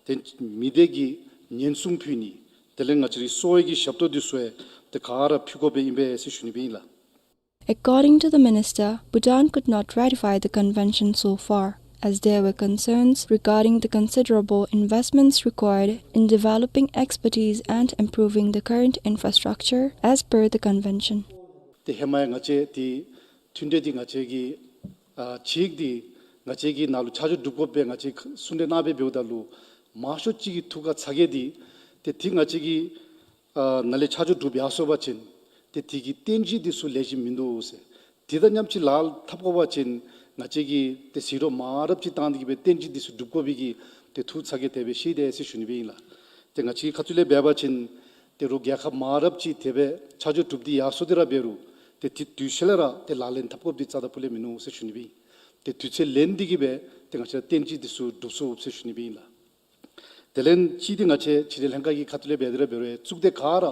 ཏེ་མི་སྡེ་གི་ཉེན་སྲུང་ཕུལ་ནི་དེ་ལས་ང་བཅས་རའི་གསོ་བའི་གི་ཞབས་ཏོག་འདི་ཚུ་ཡང་ཏེ་ག་ར་ཕུལ་དགོཔ་ཨིན་པས་ཟེར་ཞུ་ནི་སྦེ་ཨིན་ལགས། According to the minister, Bhutan could not ratify the convention so far, as there were concerns regarding the considerable investments required in developing expertise and improving the current infrastructure as per the convention. ཏེ་ཧེ་མ་ཡང་ང་བཅས་ཏེ་མཐུན་འབྲེལ་འདི་ང་བཅས་ཀྱི་ཨ་ཅིག་འདི་ང་བཅས་ཀྱི་ནང་ལུ་ཆ་འཇོག་གྲུབ་དགོ་པས་ང་བཅས་གསུང་གྲོས་གནང་སྦེ་འབདཝ་ད་ལུ་མང་ཤོས་ཅིག་གི་ཐུགས་ཁར་ཚ་གྱང་འདི་ཏེ་ཏེ་ང་བཅས་ཀྱི་ཨ་ནཱ་ལས་ཆ་འཇོག་གྲུབ་ཡར་སོང་པ་ཅིན་ཏེ་དེ་གི་རྟེན་གཞི་འདི་ཚུ་ལེགས་ཤོམ་མིན་འདུག་ཟེར། དེ་དང་མཉམ་གཅིག་ལཱ་འཐབ་དགོ་པ་ཅིན་ང་བཅས་ཀྱིས་ཏེ་ཟད་འགྲོ་མང་རབས་ཅིག་བཏང་སྟེ་གིས་སྦེ་རྟེན་གཞི་འདི་ཚུ་སྒྲུབ་དགོ་པའི་གི་ཏེ་ཐུགས་ཚ་གྱང་དེ་སྦེ་བཞེས་དེས་ཟེར་ཞུ་ནི་སྦེ་ཨིན་ལགས། ཏེ་ང་བཅས་ཁ་ཐུག་ལས་འབད་བ་ཅིན་ཏེ་རོགས་རྒྱལ་ཁབ་མང་རབས་ཅིག་དེ་སྦེ་ཆ་འཇོག་གྲུབ་སྟེ་ཡར་སོང་སྟེ་ར་འབད་རུང་ཏེ་དེ་དུས་ཚོད་ལས་ར་ཏེ་ལག་ལེན་འཐབ་དགོཔ་འདི་རྩ་དང་སྤུ་ལས་མིན་ནུག་ཟེར་ཞུ་ནི་སྦེ་ཨིན། ཏེ་དུས་ཚོད་ལེན་ཏེ་གིས་སྦེ་ཏེ་ང་བཅས་ར་རྟེན་གཞི་འདི་ཚུ་སྒྲུབ་ཚུགས་ཟེར་ཞུ་ནི་སྦེ་ཨིན་ལགས། དེ་ལས་གཅིག་འདི་ང་བཅས་ཕྱི་འབྲེལ་ལྷན་ཁག་གི་ཁ་ཐུག་ལས་འབད་དེ་ར་འབད་རུང་གཙུག་སྡེ་ག་ར་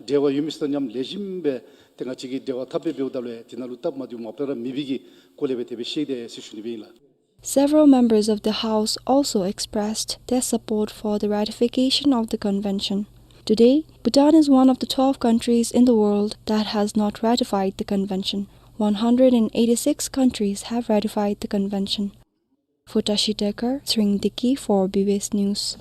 འབྲེལ་བ་ཡོད་མི་ཚུ་དང་མཉམ་ལེགས་ཤོམ་སྦེ་ཏེ་ང་བཅས་ཀྱིས་འབྲེལ་བ་འཐབ་སྦེ་འབདཝ་ད་ལུ་ཡང་དེ་ནང་ལུ་སྟབས་མ་བདེཝ་མ་པ་ར་མེད་པའི་གི་སྐོར་ལས་སྦེ་དེ་སྦེ་བཤད་དེས་ཟེར་ཞུ་ནི་སྦེ་ཨིན་ལགས། Several members of the House also expressed their support for the ratification of the convention. Today, Bhutan is one of the twelve countries in the world that has not ratified the convention. One hundred and eighty-six countries have ratified the convention. For Tashi Tekar, Tshering Deki for B B S News.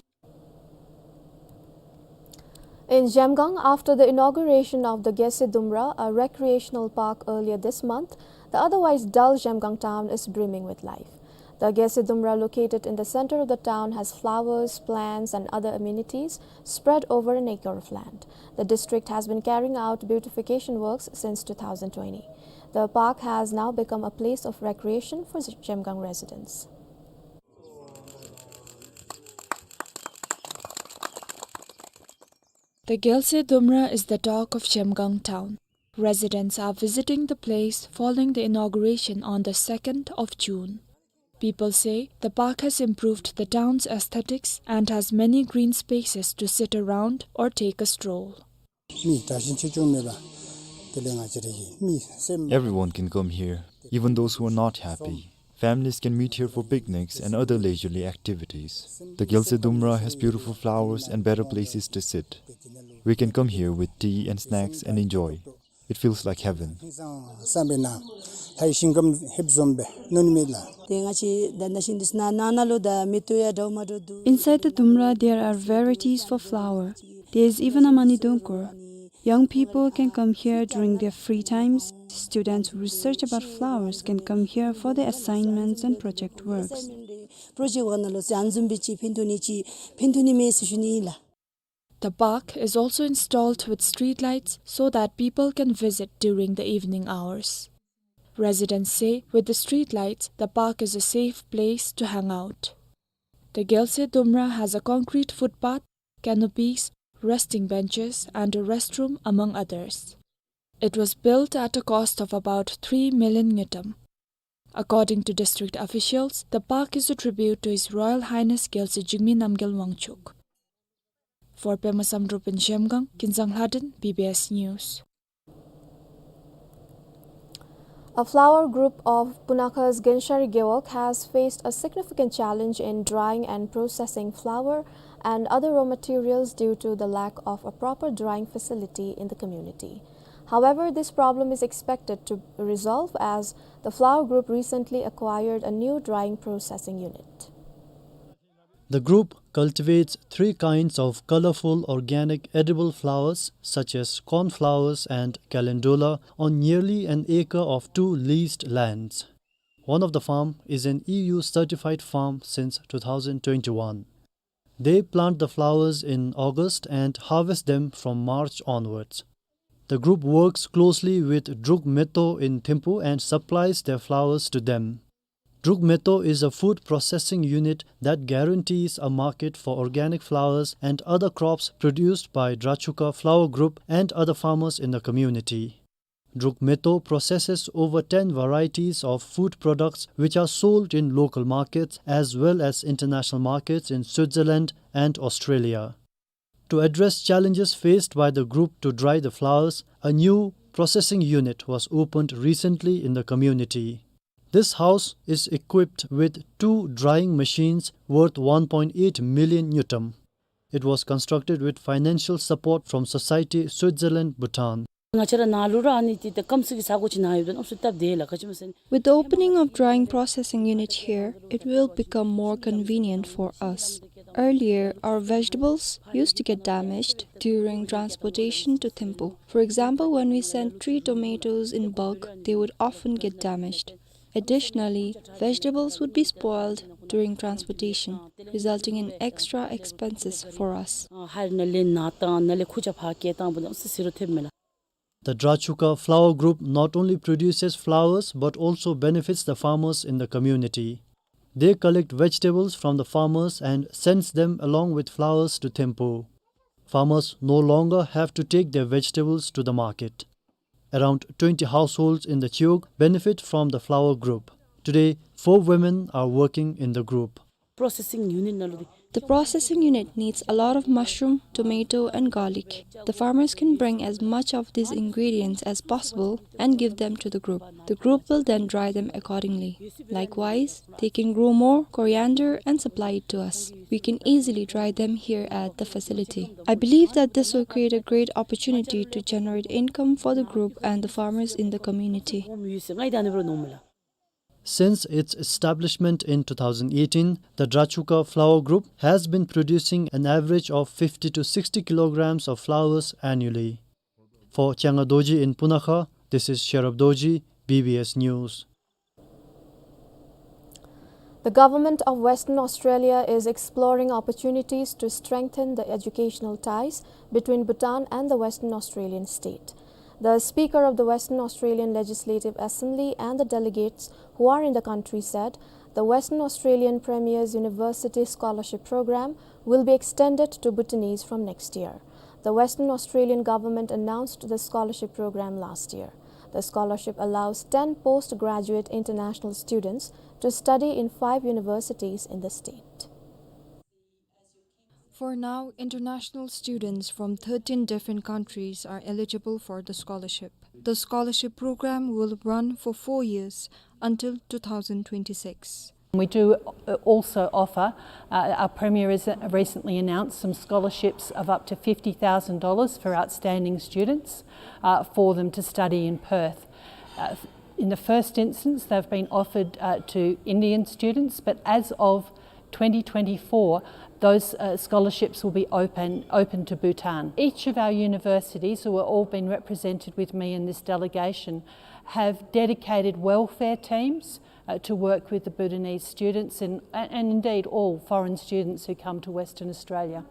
In Zhemgang, after the inauguration of the Gyalse Dumra, a recreational park earlier this month, the otherwise dull Zhemgang town is brimming with life. The Gyalse Dumra, located in the center of the town, has flowers, plants, and other amenities spread over an acre of land. The district has been carrying out beautification works since two thousand twenty. The park has now become a place of recreation for Zhemgang residents. The Gyalse Dumra is the talk of Zhemgang town. Residents are visiting the place following the inauguration on the second of June. People say the park has improved the town's aesthetics and has many green spaces to sit around or take a stroll. མི་དྲག་ཞན་ཆེ་ཆུང་མེད་པར་དེ་ལས་ང་བཅས་ར་གི་མི་སེམས། Everyone can come here, even those who are not happy. Families can meet here for picnics and other leisurely activities. The Gyalse Dumra has beautiful flowers and better places to sit. We can come here with tea and snacks and enjoy. It feels like heaven. Inside the Dumra, there are varieties for flower. There is even a Mani Dungkur. Young people can come here during their free times. Students who research about flowers can come here for their assignments and project works. Project work ནང་ལུ་ཟན་འཛོམས་པའི་ཅིག་ཕན་ཐོགས་ནི་ཅིག་ཕན་ཐོགས་ནི་མས་ཟེར་ཞུ་ནི་ཨིན་ལགས། The park is also installed with street lights so that people can visit during the evening hours. Residents say with the street lights, the park is a safe place to hang out. The Gyalse Dumra has a concrete footpath, canopies, resting benches, and a restroom, among others. It was built at a cost of about three million ngultrum. According to district officials, the park is a tribute to His Royal Highness Gyalse Jigme Namgyal Wangchuk. For Pema Samdrup in Zhemgang, Kinzang Lhaden, B B S News. A flour group of Punakha's Ganshari Gewog has faced a significant challenge in drying and processing flour and other raw materials due to the lack of a proper drying facility in the community. However, this problem is expected to resolve as the flour group recently acquired a new drying processing unit. The group cultivates three kinds of colorful organic edible flours, such as corn flours and calendula, on nearly an acre of two leased lands. One of the farm is an E U certified farm since two thousand twenty-one. They plant the flours in August and harvest them from March onwards. The group works closely with Druk Meto in Thimphu and supplies their flours to them. Druk Meto is a food processing unit that guarantees a market for organic flours and other crops produced by Drachuka Flour Group and other farmers in the community. Druk Meto processes over ten varieties of food products which are sold in local markets as well as international markets in Switzerland and Australia. To address challenges faced by the group to dry the flours, a new processing unit was opened recently in the community. This house is equipped with two drying machines worth one point eight million ngultrum. It was constructed with financial support from Society Switzerland Bhutan. ང་བཅས་ར་ནཱ་ལུ་ར་ཨ་ནི་འདི་ད་སྐམ་སའི་གི་ས་གོ་ཅིག་ནཱ་ཡོདཔ་ད་ཨམ་སྲུ་སྟབས་བདེ་ལགས། ག་ཅི་སྨོ་ཟེར་ན། With the opening of drying processing unit here, it will become more convenient for us. Earlier, our vegetables used to get damaged during transportation to Thimphu. For example, when we sent three tomatoes in bulk, they would often get damaged. Additionally, vegetables would be spoiled during transportation, resulting in extra expenses for us. ཨ་ཧར་ནཱ་ལས་ནཱ་བཏང་ནཱ་ལས་ཁུར་ཆ་ཕར་བསྐྱལ་བཏང་འབདཝ་ད་ཨམ་སྲུ་ཟེར་རུང་ཐེབས་མས་ལགས། The Drachuka Flour Group not only produces flours but also benefits the farmers in the community. They collect vegetables from the farmers and sends them along with flours to Thimphu. Farmers no longer have to take their vegetables to the market. Around twenty households in the Chiwog benefit from the flour group. Today, four women are working in the group. Processing unit ནང་ལུ་འདི། The processing unit needs a lot of mushroom, tomato, and garlic. The farmers can bring as much of these ingredients as possible and give them to the group. The group will then dry them accordingly. Likewise, they can grow more coriander and supply it to us. We can easily dry them here at the facility. I believe that this will create a great opportunity to generate income for the group and the farmers in the community. Since its establishment in two thousand eighteen, the Drachuka Flour Group has been producing an average of fifty to sixty kilograms of flours annually. For Changa Dorji in Punakha, this is Sherab Dorji, B B S News. The government of Western Australia is exploring opportunities to strengthen the educational ties between Bhutan and the Western Australian state. The Speaker of the Western Australian Legislative Assembly and the delegates who are in the country said the Western Australian Premier's University Scholarship Program will be extended to Bhutanese from next year. The Western Australian government announced the scholarship program last year. The scholarship allows ten postgraduate international students to study in five universities in the state. For now, international students from thirteen different countries are eligible for the scholarship. The scholarship program will run for four years until two thousand twenty-six. We do, uh, also offer, uh, our Premier has recently announced some scholarships of up to fifty thousand dollars for outstanding students, uh, for them to study in Perth. Uh, in the first instance, they've been offered, uh, to Indian students, but as of twenty twenty-four, those, uh, scholarships will be open, open to Bhutan. Each of our universities, who are all been represented with me in this delegation, have dedicated welfare teams, uh, to work with the Bhutanese students and, and indeed all foreign students who come to Western Australia.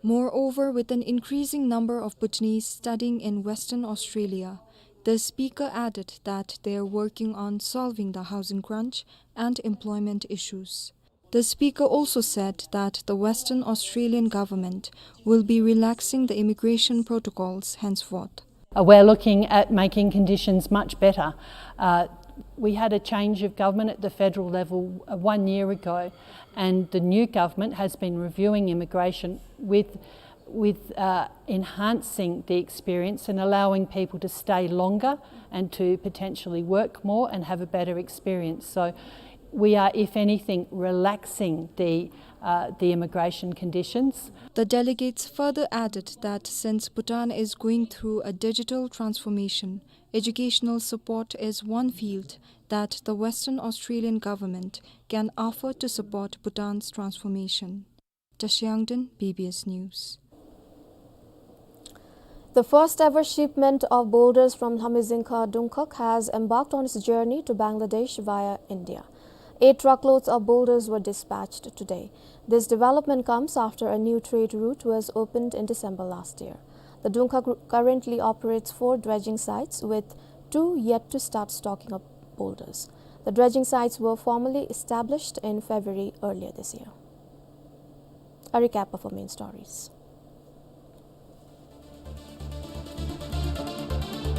Moreover, with an increasing number of Bhutanese studying in Western Australia, the speaker added that they are working on solving the housing crunch and employment issues. The speaker also said that the Western Australian government will be relaxing the immigration protocols henceforth. Uh, we're looking at making conditions much better. Uh, we had a change of government at the federal level, uh, one year ago, and the new government has been reviewing immigration with, with, uh, enhancing the experience and allowing people to stay longer and to potentially work more and have a better experience. So we are, if anything, relaxing the, uh, the immigration conditions. The delegates further added that since Bhutan is going through a digital transformation, educational support is one field that the Western Australian government can offer to support Bhutan's transformation. Tashi Yangden, B B S News. The first ever shipment of boulders from Lhamizingkha Dungkhag has embarked on its journey to Bangladesh via India. Eight truckloads of boulders were dispatched today. This development comes after a new trade route was opened in December last year. The Dungkhag ru-, currently operates four dredging sites, with two yet to start stocking up boulders. The dredging sites were formally established in February earlier this year. A recap of our main stories.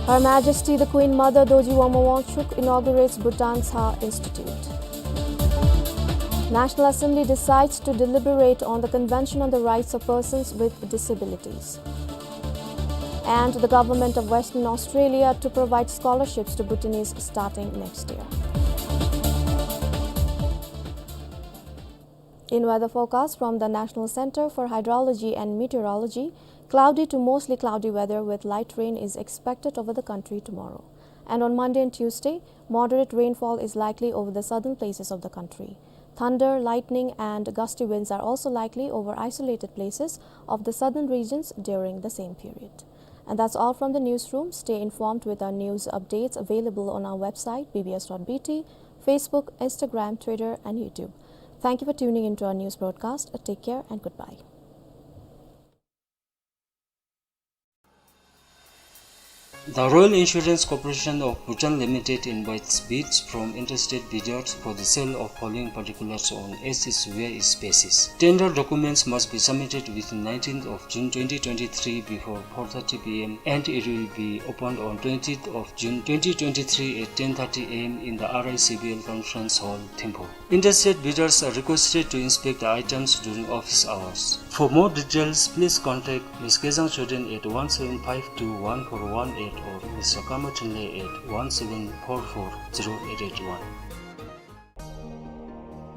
Her Majesty the Queen Mother Dorji Wangma Wangchuck inaugurates Bhutan Tshar Institute. National Assembly decides to deliberate on the Convention on the Rights of Persons with Disabilities. And the Government of Western Australia to provide scholarships to Bhutanese starting next year. In weather forecast from the National Centre for Hydrology and Meteorology, cloudy to mostly cloudy weather with light rain is expected over the country tomorrow. And on Monday and Tuesday, moderate rainfall is likely over the southern places of the country. Thunder, lightning and gusty winds are also likely over isolated places of the southern regions during the same period. And that's all from the newsroom. Stay informed with our news updates available on our website, B B S dot B T, Facebook, Instagram, Twitter and YouTube. Thank you for tuning into our news broadcast. Uh, take care and goodbye. The Royal Insurance Corporation of Bhutan Limited invites bids from interested bidders for the sale of following particulars on as is where is basis. Tender documents must be submitted within nineteenth of June twenty twenty-three before four thirty P M and it will be opened on twentieth of June twenty twenty-three at ten thirty A M in the R I C B L Conference Hall, Thimphu. Interested bidders are requested to inspect the items during office hours. For more details, please contact Miss Kezang Choden at one seven five two one four one eight or Mister Kama Thinley at one seven four four zero eight eight one.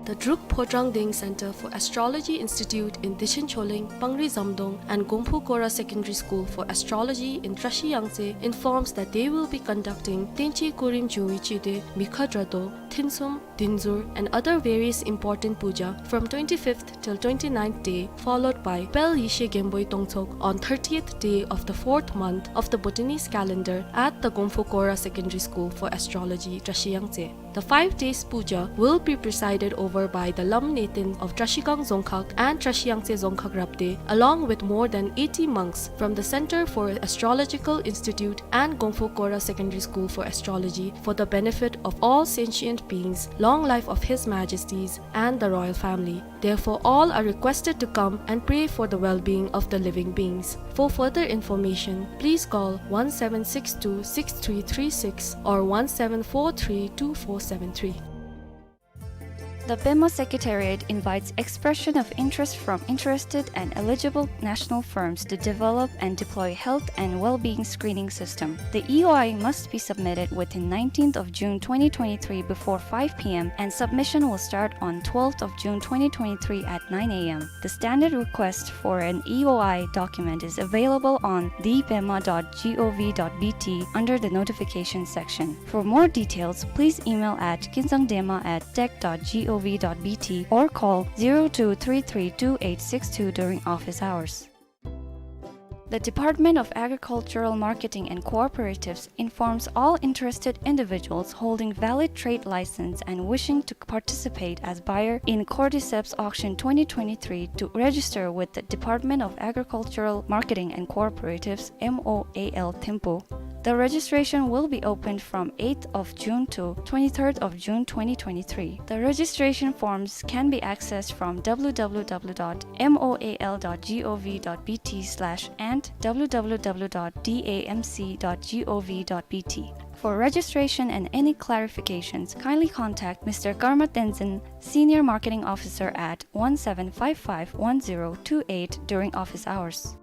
The Druk Phodrang Deng Center for Astrology Institute in Dishin Choling, Pangri Zamdong, and Gongphu Kora Secondary School for Astrology in Trashi Yangtse informs that they will be conducting Tenchi Kurim Jui Chide Mikha Drado, Thinsum, Dinzur, and other various important puja from twenty-fifth till twenty-ninth day, followed by Pel Yishe Genboi Tongtsog on thirtieth day of the fourth month of the Bhutanese calendar at the Gongphu Kora Secondary School for Astrology, Trashi Yangtse. The five days puja will be presided over by the Lam Netin of Trashigang Dzongkhag and Trashi Yangtse Dzongkhag Rabde, along with more than eighty monks from the Center for Astrological Institute and Gongphu Kora Secondary School for Astrology, for the benefit of all sentient beings, long life of His Majesties and the royal family. Therefore, all are requested to come and pray for the well-being of the living beings. For further information, please call one seven six two six three three six or one seven four three two four seven three. The pema Secretariat invites expression of interest from interested and eligible national firms to develop and deploy health and well-being screening system. The E O I must be submitted within nineteenth of June twenty twenty-three before five p m, and submission will start on twelfth of June twenty twenty-three at nine a m. The standard request for an E O I document is available on depema dot gov dot bt under the notification section. For more details, please email at kinzangdema at tech dot gov dot bt or call zero two three three two eight six two during office hours. The Department of Agricultural Marketing and Cooperatives informs all interested individuals holding valid trade license and wishing to participate as buyer in Cordyceps Auction twenty twenty-three to register with the Department of Agricultural Marketing and Cooperatives, M O A L, Thimphu. The registration will be opened from eighth of June to twenty-third of June twenty twenty-three. The registration forms can be accessed from w w w dot m o a l dot g o v dot b t slash and w w w dot d a m c dot g o v dot b t. For registration and any clarifications, kindly contact Mister Karma Tenzin, Senior Marketing Officer, at one seven five five one zero two eight during office hours.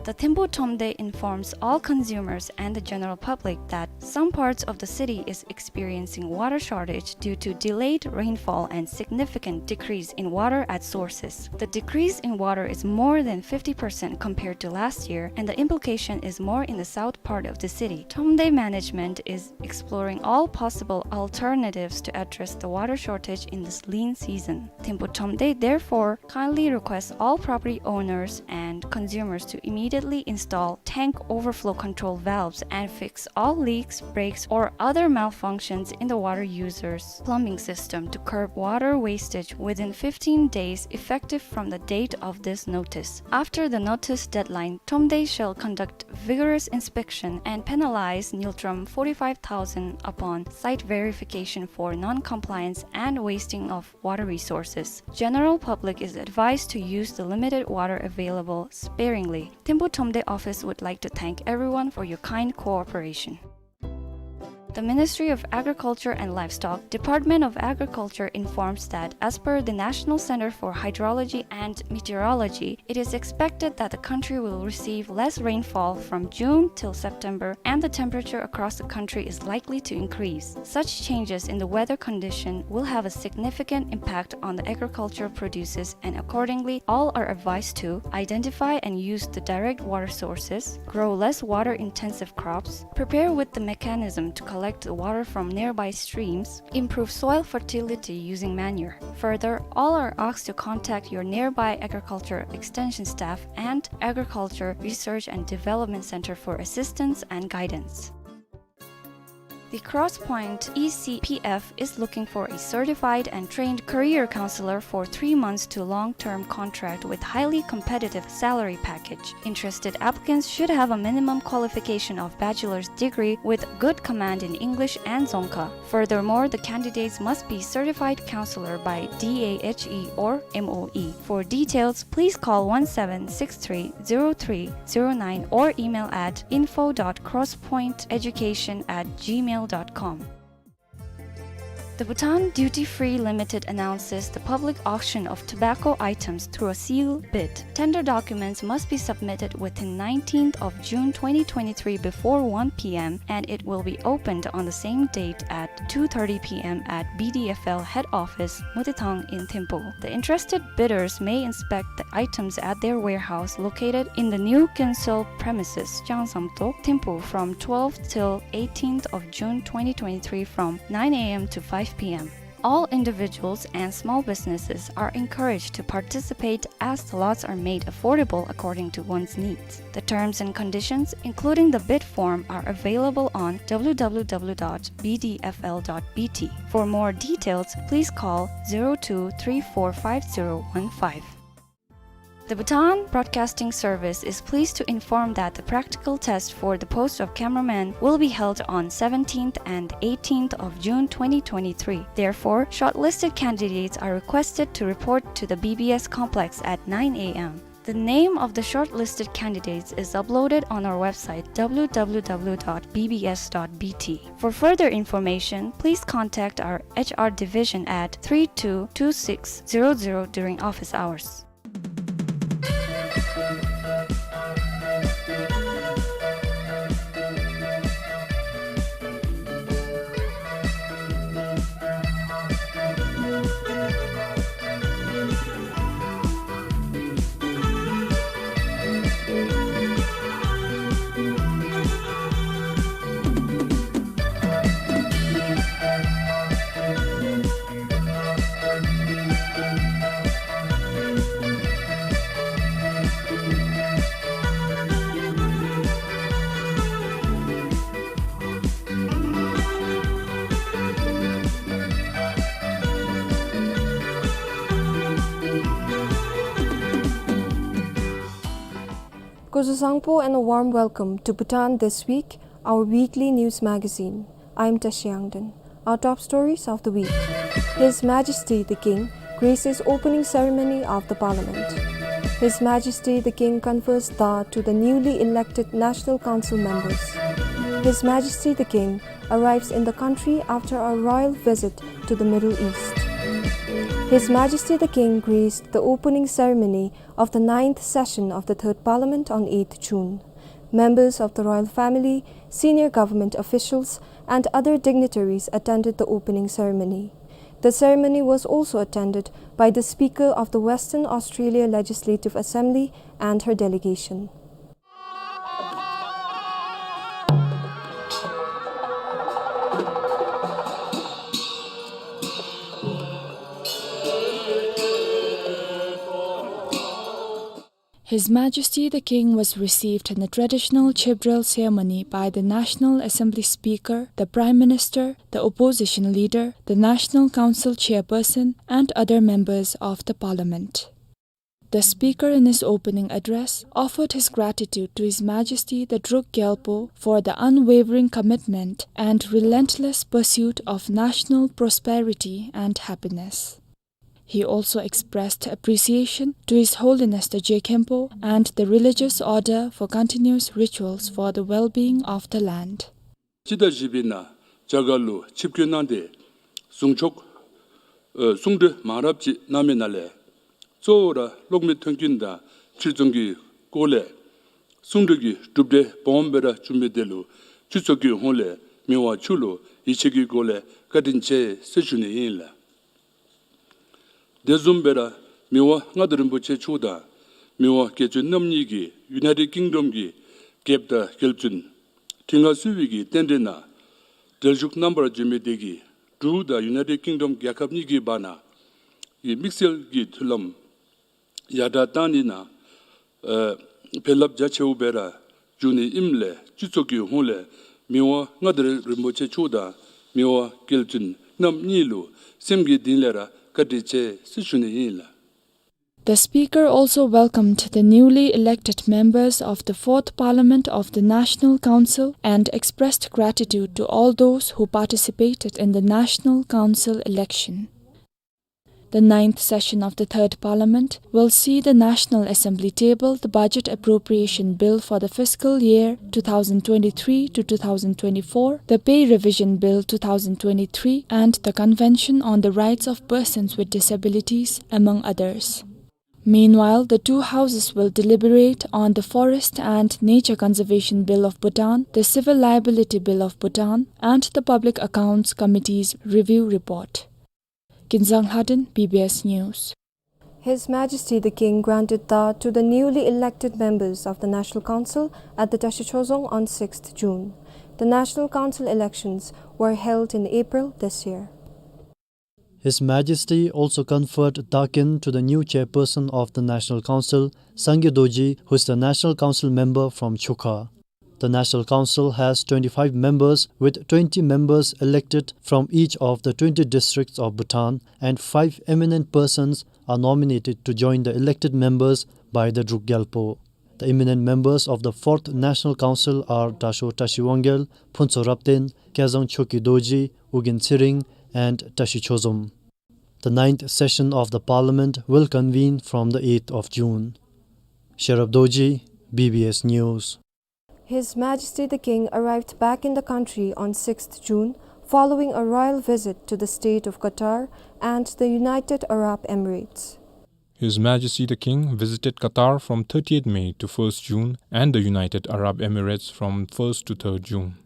The Thimphu Thromde informs all consumers and the general public that some parts of the city is experiencing water shortage due to delayed rainfall and significant decrease in water at sources. The decrease in water is more than fifty percent compared to last year, and the implication is more in the south part of the city. Thromde management is exploring all possible alternatives to address the water shortage in this lean season. Thimphu Thromde therefore kindly requests all property owners and consumers to immediately install tank overflow control valves and fix all leaks, breaks, or other malfunctions in the water users' plumbing system to curb water wastage within fifteen days effective from the date of this notice. After the notice deadline, Thromde shall conduct vigorous inspection and penalize Niltrum forty-five thousand upon site verification for non-compliance and wasting of water resources. General public is advised to use the limited water available sparingly. Thimphu Thromde office would like to thank everyone for your kind cooperation. The Ministry of Agriculture and Livestock, Department of Agriculture informs that as per the National Center for Hydrology and Meteorology, it is expected that the country will receive less rainfall from June till September, and the temperature across the country is likely to increase. Such changes in the weather condition will have a significant impact on the agriculture produces, and accordingly, all are advised to identify and use the direct water sources, grow less water-intensive crops, prepare with the mechanism to collect the water from nearby streams, improve soil fertility using manure. Further, all are asked to contact your nearby agriculture extension staff and Agriculture Research and Development Center for assistance and guidance. The Crosspoint E C P F is looking for a certified and trained career counselor for three months to long-term contract with highly competitive salary package. Interested applicants should have a minimum qualification of bachelor's degree with good command in English and Dzongkha. Furthermore, the candidates must be certified counselor by D A H E or M O E. For details, please call one seven six three zero three zero nine or email at info dot crosspointeducation at gmail dot com. The Bhutan Duty Free Limited announces the public auction of tobacco items through a sealed bid. Tender documents must be submitted within nineteenth of June twenty twenty-three before one p m, and it will be opened on the same date at two thirty p m at B D F L head office, Mutithang in Thimphu. The interested bidders may inspect the items at their warehouse located in the new council premises, Changsamtok, Thimphu, from twelfth till eighteenth of June twenty twenty-three from nine a m to five p m. All individuals and small businesses are encouraged to participate as the lots are made affordable according to one's needs. The terms and conditions, including the bid form, are available on w w w dot b d f l dot b t. For more details, please call zero two three four five zero one five. The Bhutan Broadcasting Service is pleased to inform that the practical test for the post of cameraman will be held on seventeenth and eighteenth of June twenty twenty-three. Therefore, shortlisted candidates are requested to report to the B B S complex at nine a m. The name of the shortlisted candidates is uploaded on our website, w w w dot b b s dot b t. For further information, please contact our H R division at three two two six zero zero during office hours. Kuzuzangpo and a warm welcome to Bhutan This Week, our weekly news magazine. I'm Tashi Yangden. Our top stories of the week. His Majesty the King graces opening ceremony of the Parliament. His Majesty the King confers Da to the newly elected National Council members. His Majesty the King arrives in the country after a royal visit to the Middle East. His Majesty the King graced the opening ceremony of the ninth session of the Third Parliament on eighth June. Members of the royal family, senior government officials, and other dignitaries attended the opening ceremony. The ceremony was also attended by the Speaker of the Western Australia Legislative Assembly and her delegation. His Majesty the King was received in the traditional Chebral ceremony by the National Assembly Speaker, the Prime Minister, the Opposition Leader, the National Council Chairperson, and other members of the Parliament. The Speaker, in his opening address, offered his gratitude to His Majesty the Druk Gyalpo for the unwavering commitment and relentless pursuit of national prosperity and happiness. He also expressed appreciation to His Holiness the Je Khenpo and the religious order for continuous rituals for the well-being of the land. སྤྱི་ཟླ་བཞི་པའི་ནང་རྒྱ་གར་ལུ་ཆིབས་བསྐྱོད་གནང་སྟེ་གཟུངས་ཆོག་ཨ་གསུང་གྲོས་མང་རབས་ཅིག་གནང་མི་ནང་ལས་གཙོ་བོ་ར་གློག་མེ་ཐོན་སྐྱེད་དང་ཕྱིར་ཚོང་གི་སྐོར་ལས་གསུང་གྲོས་ཀྱི་གྲུབ་འབྲས་སྦོམ་སྦེ་ར་བྱུང་མི་དེ་ལུ་སྤྱི་ཚོགས་ཀྱི་ཧོངས་ལས་མི་དབང་མཆོག་ལུ་ཡིད་ཆེས་ཀྱི་སྒོ་ལས་བཀའ་དྲིན་ཆེ་ཟེར་ཞུ་ནི་ཨིན་ལགས། དེ་བཟུམ་སྦེ་ར་མི་དབང་མངའ་བདག་རིན་པོ་ཆེ་མཆོག་དང་མི་དབང་རྒྱལ་བཙུན་རྣམ་གཉིས་ཀྱིས་ཡུ་ནའི་ཊེཌ་ཀིང་ཌམ་གྱི་རྒྱལཔོ་དང་རྒྱལ་བཙུན་ཁྲི་མངའ་གསོལ་བའི་གི་རྟེན་འབྲེལ་ནང་གྲལ་བཞུགས་གནང་བར་བྱོན་མི་དེ་གིས་འབྲུག་དང་ཡུ་ནའི་ཊེཌ་ཀིང་ཌམ་རྒྱལ་ཁབ་གཉིས་ཀྱི་བར་ན་གི་དམིགས་བསལ་གྱི་མཐུན་ལམ་ཡར་དྲག་གཏང་ནི་ནང་ཨ་ཕན་རླབས་རྒྱ་ཆེཝ་སྦེ་ར་འབྱུང་ནི་ཨིནམ་ལས་སྤྱི་ཚོགས་ཀྱི་ཧོངས་ལས་མི་དབང་མངའ་བདག་རིན་པོ་ཆེ་མཆོག་དང་མི་དབང་རྒྱལ་བཙུན་རྣམ་གཉིས་ལུ་སེམས་ཀྱི་གཏིང་ལས་ར་བཀའ་དྲིན་ཆེ་ཟེར་ཞུ་ནི་ཨིན་ལགས། The Speaker also welcomed the newly elected members of the Fourth Parliament of the National Council and expressed gratitude to all those who participated in the National Council election. The ninth session of the Third Parliament will see the National Assembly table the Budget Appropriation Bill for the fiscal year two thousand twenty-three to two thousand twenty-four, the Pay Revision Bill two thousand twenty-three, and the Convention on the Rights of Persons with Disabilities, among others. Meanwhile, the two houses will deliberate on the Forest and Nature Conservation Bill of Bhutan, the Civil Liability Bill of Bhutan, and the Public Accounts Committee's review report. Kinzang Lhaden, B B S News. His Majesty the King granted Da to the newly elected members of the National Council at the Tashi Chozong on sixth June. The National Council elections were held in April this year. His Majesty also conferred Dakin to the new chairperson of the National Council, Sangay Dorji, who is the National Council member from Chukha. The National Council has twenty-five members, with twenty members elected from each of the twenty districts of Bhutan, and five eminent persons are nominated to join the elected members by the Druk Gyalpo. The eminent members of the Fourth National Council are Dasho Tashi Wangyal, Phuntsho Rapten, Kazang Choki Dorji, Ugyen Tshering, and Tashi Chozom. The ninth session of the Parliament will convene from the eighth of June. Sherab Dorji, B B S News. His Majesty the King arrived back in the country on sixth June following a royal visit to the State of Qatar and the United Arab Emirates. His Majesty the King visited Qatar from thirtieth May to first June and the United Arab Emirates from first to third June.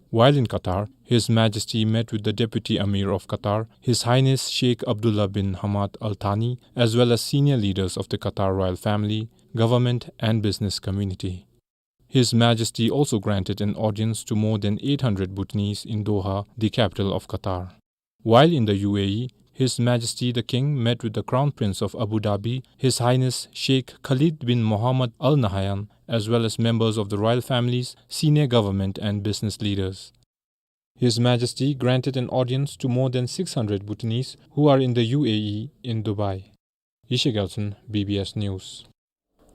While in Qatar, His Majesty met with the Deputy Amir of Qatar, His Highness Sheikh Abdullah bin Hamad Al Thani, as well as senior leaders of the Qatar royal family, government, and business community. His Majesty also granted an audience to more than eight hundred Bhutanese in Doha, the capital of Qatar. While in the U A E, His Majesty the King met with the Crown Prince of Abu Dhabi, His Highness Sheikh Khalid bin Mohammed Al Nahyan, as well as members of the royal families, senior government and business leaders. His Majesty granted an audience to more than six hundred Bhutanese who are in the U A E in Dubai. Yeshe Gyaltshen, B B S News.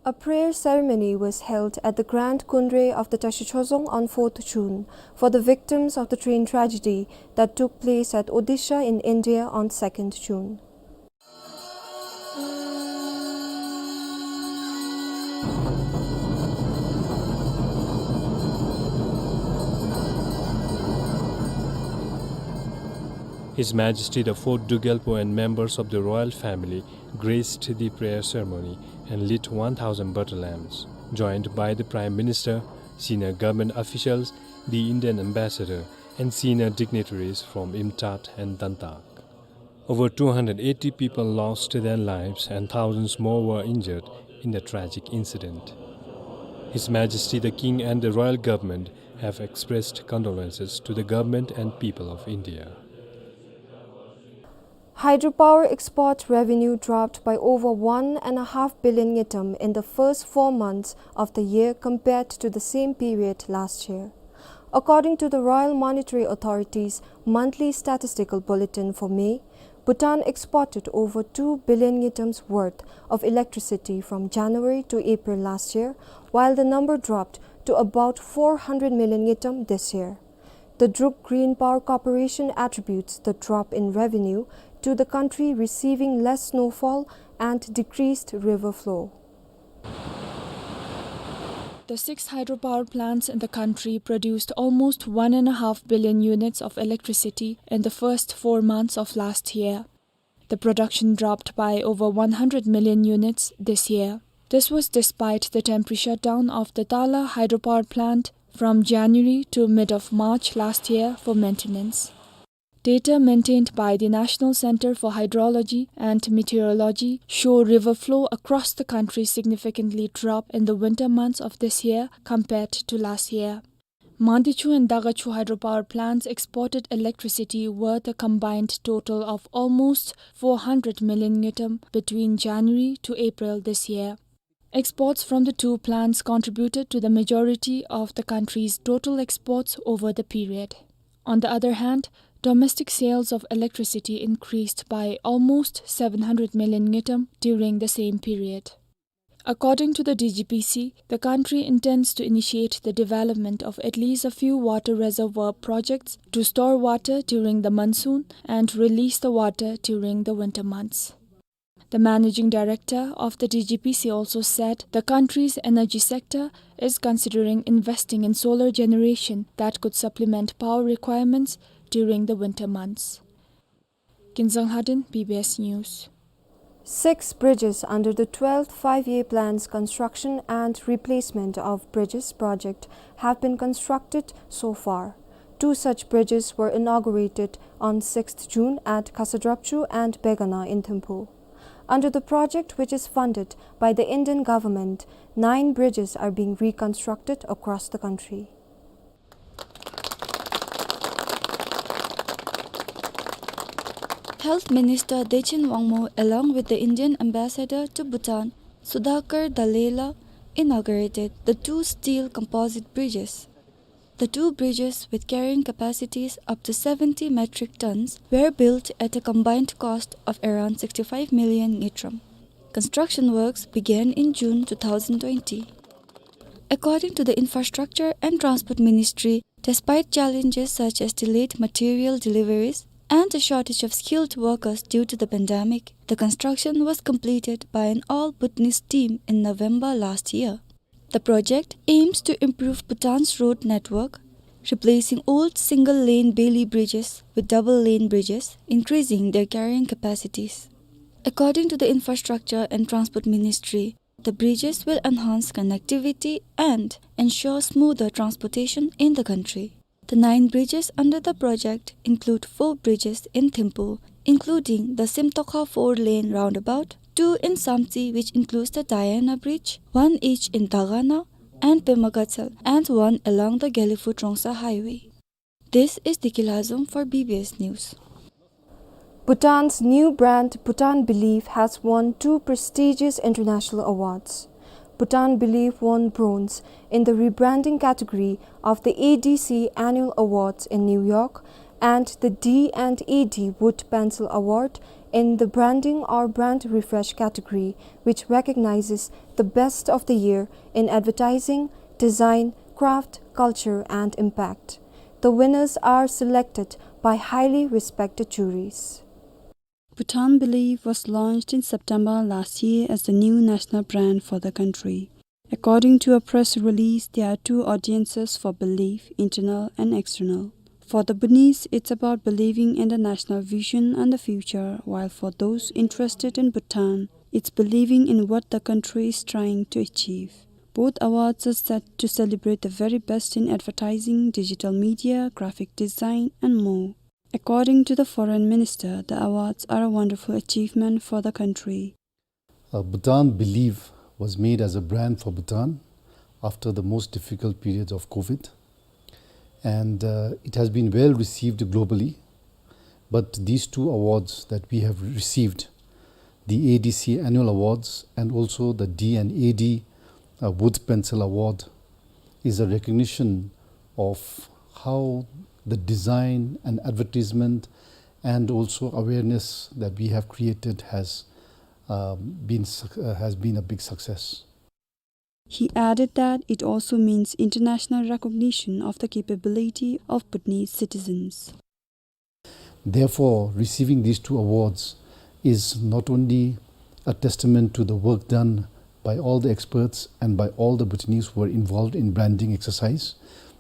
A prayer ceremony was held at the Grand Kundre of the Tashi Chozong on fourth June for the victims of the train tragedy that took place at Odisha in India on second June. His Majesty the Fourth Druk Gyalpo and members of the royal family graced the prayer ceremony and lit one thousand butter lamps, joined by the Prime Minister, senior government officials, the Indian ambassador, and senior dignitaries from IMTAT and DANTAG. Over two hundred eighty people lost their lives and thousands more were injured in the tragic incident. His Majesty the King and the royal government have expressed condolences to the government and people of India. Hydropower export revenue dropped by over one and a half billion ngultrum in the first four months of the year compared to the same period last year. According to the Royal Monetary Authority's monthly statistical bulletin for May, Bhutan exported over two billion ngultrum's worth of electricity from January to April last year, while the number dropped to about four hundred million ngultrum this year. The Druk Green Power Corporation attributes the drop in revenue to the country receiving less snowfall and decreased river flow. The six hydropower plants in the country produced almost one and a half billion units of electricity in the first four months of last year. The production dropped by over one hundred million units this year. This was despite the temporary shutdown of the Tala hydropower plant from January to mid of March last year for maintenance. Data maintained by the National Center for Hydrology and Meteorology show river flow across the country significantly drop in the winter months of this year compared to last year. Mangdechu and Dagachu hydropower plants exported electricity worth a combined total of almost four hundred million ngultrum between January to April this year. Exports from the two plants contributed to the majority of the country's total exports over the period. On the other hand, domestic sales of electricity increased by almost seven hundred million ngultrum during the same period. According to the D G P C, the country intends to initiate the development of at least a few water reservoir projects to store water during the monsoon and release the water during the winter months. The managing director of the D G P C also said the country's energy sector is considering investing in solar generation that could supplement power requirements during the winter months. Kinzang Lhadon, B B S News. Six bridges under the twelfth Five-Year Plan's construction and replacement of bridges project have been constructed so far. Two such bridges were inaugurated on sixth June at Khasadrapchu and Begana in Thimphu. Under the project, which is funded by the Indian government, nine bridges are being reconstructed across the country. Health Minister Dechen Wangmo, along with the Indian Ambassador to Bhutan, Sudhakar Dallela, inaugurated the two steel composite bridges. The two bridges, with carrying capacities up to seventy metric tons, were built at a combined cost of around sixty-five million ngultrum. Construction works began in June two thousand twenty. According to the Infrastructure and Transport Ministry, despite challenges such as delayed material deliveries, and a shortage of skilled workers due to the pandemic, the construction was completed by an all-Bhutanese team in November last year. The project aims to improve Bhutan's road network, replacing old single-lane Bailey bridges with double-lane bridges, increasing their carrying capacities. According to the Infrastructure and Transport Ministry, the bridges will enhance connectivity and ensure smoother transportation in the country. The nine bridges under the project include four bridges in Thimphu, including the Simtokha four-lane roundabout, two in Samtse, which includes the Diana Bridge, one each in Dagana and Pema Gatshel, and one along the Gelephu-Trongsa highway. This is Diki Lhazom for B B S News. Bhutan's new brand, Bhutan Believe, has won two prestigious international awards. Bhutan Believe won bronze in the rebranding category of the A D C Annual Awards in New York and the D and A D Wood Pencil Award in the Branding or Brand Refresh category, which recognizes the best of the year in advertising, design, craft, culture, and impact. The winners are selected by highly respected juries. Bhutan Believe was launched in September last year as the new national brand for the country. According to a press release, there are two audiences for Believe, internal and external. For the Bhutanese, it's about believing in the national vision and the future, while for those interested in Bhutan, it's believing in what the country is trying to achieve. Both awards are set to celebrate the very best in advertising, digital media, graphic design, and more. According to the foreign minister, the awards are a wonderful achievement for the country. Uh, Bhutan Believe was made as a brand for Bhutan after the most difficult period of COVID, and, uh, it has been well received globally. But these two awards that we have received, the A D C Annual Awards and also the D and A D, uh, Wood Pencil Award, is a recognition of how the design and advertisement and also awareness that we have created has, um, been suc-, uh, has been a big success. He added that it also means international recognition of the capability of Bhutanese citizens. Therefore, receiving these two awards is not only a testament to the work done by all the experts and by all the Bhutanese who were involved in branding exercise,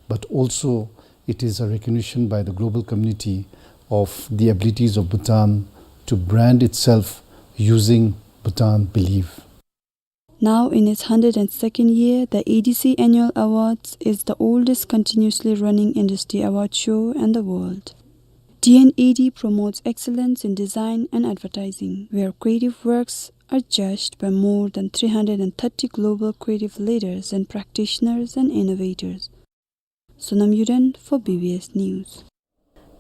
but also it is a recognition by the global community of the abilities of Bhutan to brand itself using Bhutan Believe. Now in its hundred and second year, the A D C Annual Awards is the oldest continuously running industry award show in the world. D and A D promotes excellence in design and advertising, where creative works are judged by more than three hundred and thirty global creative leaders and practitioners and innovators. Sonam Yuden for B B S News.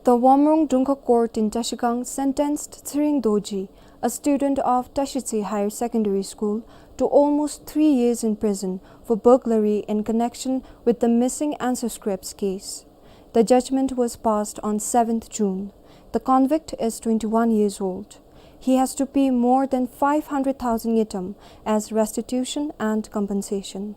The Wamrung Dungkha Court in Trashigang sentenced Tshering Dorji, a student of Trashitse Higher Secondary School, to almost three years in prison for burglary in connection with the missing answer scripts case. The judgment was passed on seventh June. The convict is twenty-one years old. He has to pay more than five hundred thousand ngultrum as restitution and compensation.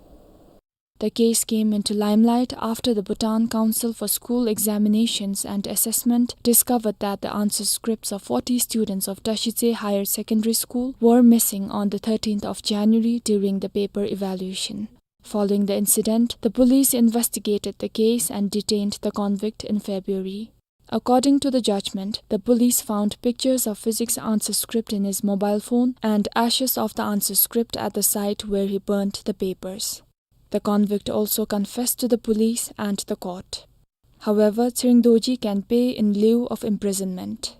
The case came into limelight after the Bhutan Council for School Examinations and Assessment discovered that the answer scripts of forty students of Trashitse Higher Secondary School were missing on the thirteenth of January during the paper evaluation. Following the incident, the police investigated the case and detained the convict in February. According to the judgment, the police found pictures of physics answer script in his mobile phone and ashes of the answer script at the site where he burnt the papers. The convict also confessed to the police and the court. However, Tshering Dorji can pay in lieu of imprisonment.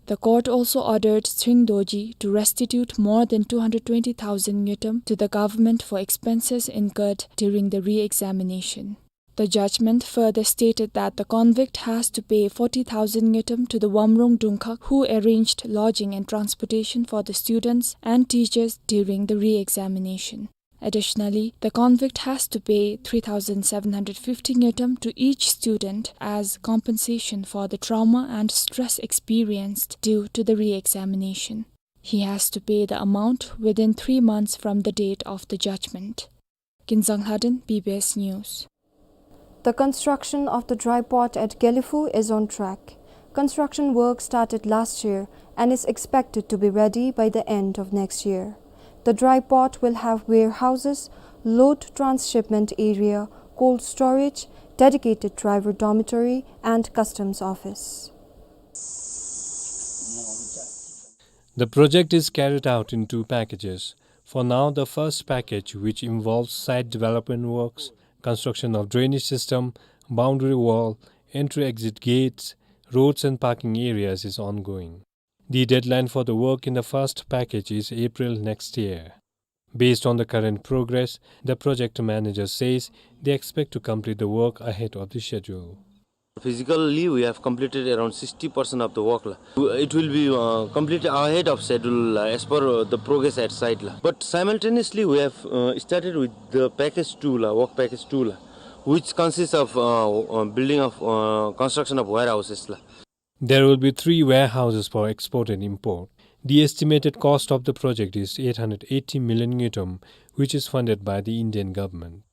The court also ordered Tshering Dorji to restitute more than two hundred twenty thousand ngultrum to the government for expenses incurred during the re-examination. The judgment further stated that the convict has to pay forty thousand ngultrum to the Wamrung Dungkha, who arranged lodging and transportation for the students and teachers during the re-examination. Additionally, the convict has to pay three thousand seven hundred fifty ngultrum to each student as compensation for the trauma and stress experienced due to the re-examination. He has to pay the amount within three months from the date of the judgment. Kinzang Lhaden, B B S News. The construction of the dry port at Gelephu is on track. Construction work started last year and is expected to be ready by the end of next year. The dry port will have warehouses, load transshipment area, cold storage, dedicated driver dormitory, and customs office. The project is carried out in two packages. For now, the first package, which involves site development works, construction of drainage system, boundary wall, entry-exit gates, roads and parking areas, is ongoing. The deadline for the work in the first package is April next year. Based on the current progress, the project manager says they expect to complete the work ahead of the schedule. Physically, we have completed around sixty percent of the work la. It will be uh, completed ahead of schedule la, as per uh, the progress at site la. But simultaneously, we have uh, started with the package two la, work package two la, which consists of uh, uh, building of uh, construction of warehouses la. There will be three warehouses for export and import. The estimated cost of the project is eight hundred eighty million ngultrum, which is funded by the Indian government.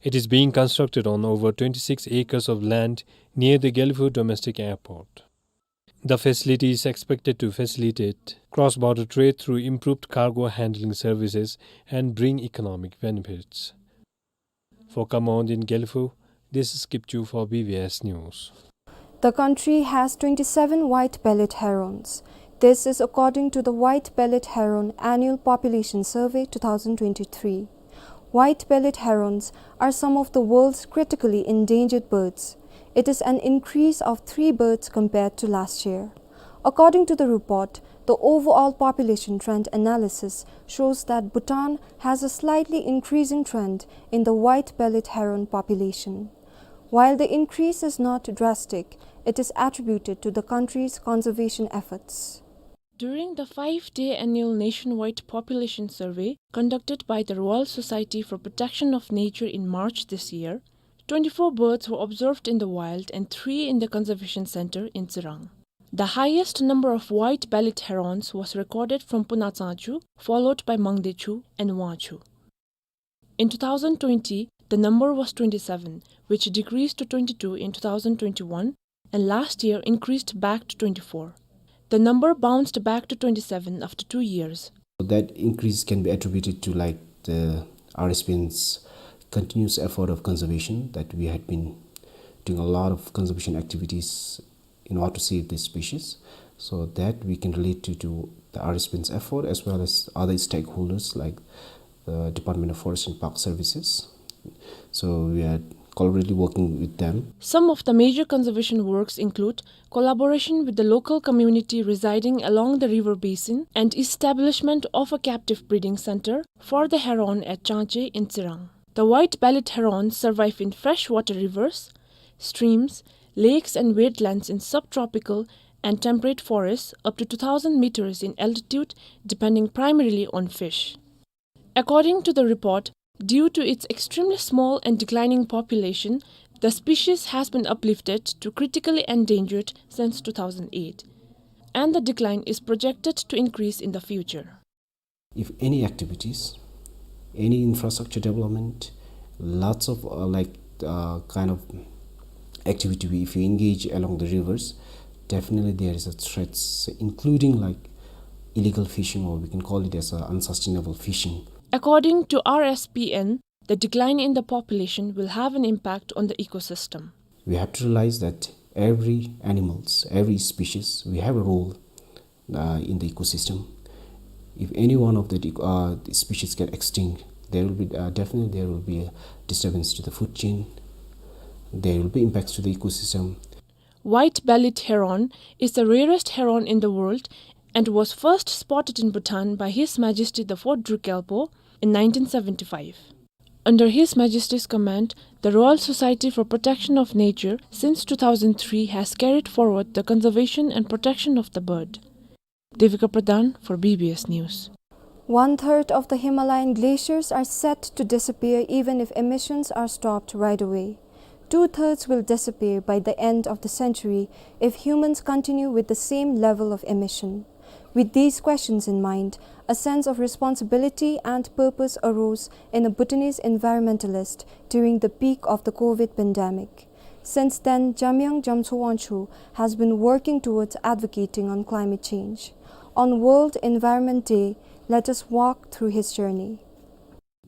It is being constructed on over twenty-six acres of land near the Gelephu domestic airport. The facility is expected to facilitate cross-border trade through improved cargo handling services and bring economic benefits. For Kamaungdin Gelephu, this is Kipchu for B B S News. The country has twenty-seven white-bellied herons. This is according to the White-bellied Heron Annual Population Survey two thousand twenty-three. White-bellied herons are some of the world's critically endangered birds. It is an increase of three birds compared to last year. According to the report, the overall population trend analysis shows that Bhutan has a slightly increasing trend in the white-bellied heron population. While the increase is not drastic, it is attributed to the country's conservation efforts. During the five-day annual nationwide population survey conducted by the Royal Society for Protection of Nature in March this year, twenty-four birds were observed in the wild and three in the conservation center in Tsirang. The highest number of white-bellied herons was recorded from Puna Tsangchu, followed by Mangdechu and Wangchu. In two thousand twenty, the number was twenty-seven, which decreased to twenty-two in two thousand twenty-one, and last year increased back to twenty-four. The number bounced back to twenty-seven after two years. That increase can be attributed to, like, the R S P N's continuous effort of conservation, that we had been doing a lot of conservation activities in order to save this species. So that we can relate to, to the R S P N's effort as well as other stakeholders like the Department of Forest and Park Services. So we are collaboratively working with them. Some of the major conservation works include collaboration with the local community residing along the river basin and establishment of a captive breeding center for the heron at Changche in Tsirang. The white-bellied herons survive in freshwater rivers, streams, lakes and wetlands in subtropical and temperate forests up to two thousand meters in altitude, depending primarily on fish. According to the report, due to its extremely small and declining population, the species has been uplifted to critically endangered since two thousand eight, and the decline is projected to increase in the future. If any activities, any infrastructure development, lots of uh, like uh, kind of activity, if you engage along the rivers, definitely there is a threats, including, like, illegal fishing, or we can call it as a unsustainable fishing. According to R S P N, the decline in the population will have an impact on the ecosystem. We have to realize that every animals, every species, we have a role uh, in the ecosystem. If any one of the uh, species get extinct, there will be uh, definitely there will be a disturbance to the food chain. There will be impacts to the ecosystem. White-bellied heron is the rarest heron in the world and was first spotted in Bhutan by His Majesty the Fourth Druk Gyalpo in nineteen seventy-five. Under His Majesty's command, the Royal Society for Protection of Nature since two thousand three has carried forward the conservation and protection of the bird. Devika Pradhan for B B S News. One-third of the Himalayan glaciers are set to disappear even if emissions are stopped right away. Two-thirds will disappear by the end of the century if humans continue with the same level of emission. With these questions in mind, a sense of responsibility and purpose arose in a Bhutanese environmentalist during the peak of the COVID pandemic. Since then, Jamyang Jamso Wangchuk has been working towards advocating on climate change. On World Environment Day, let us walk through his journey.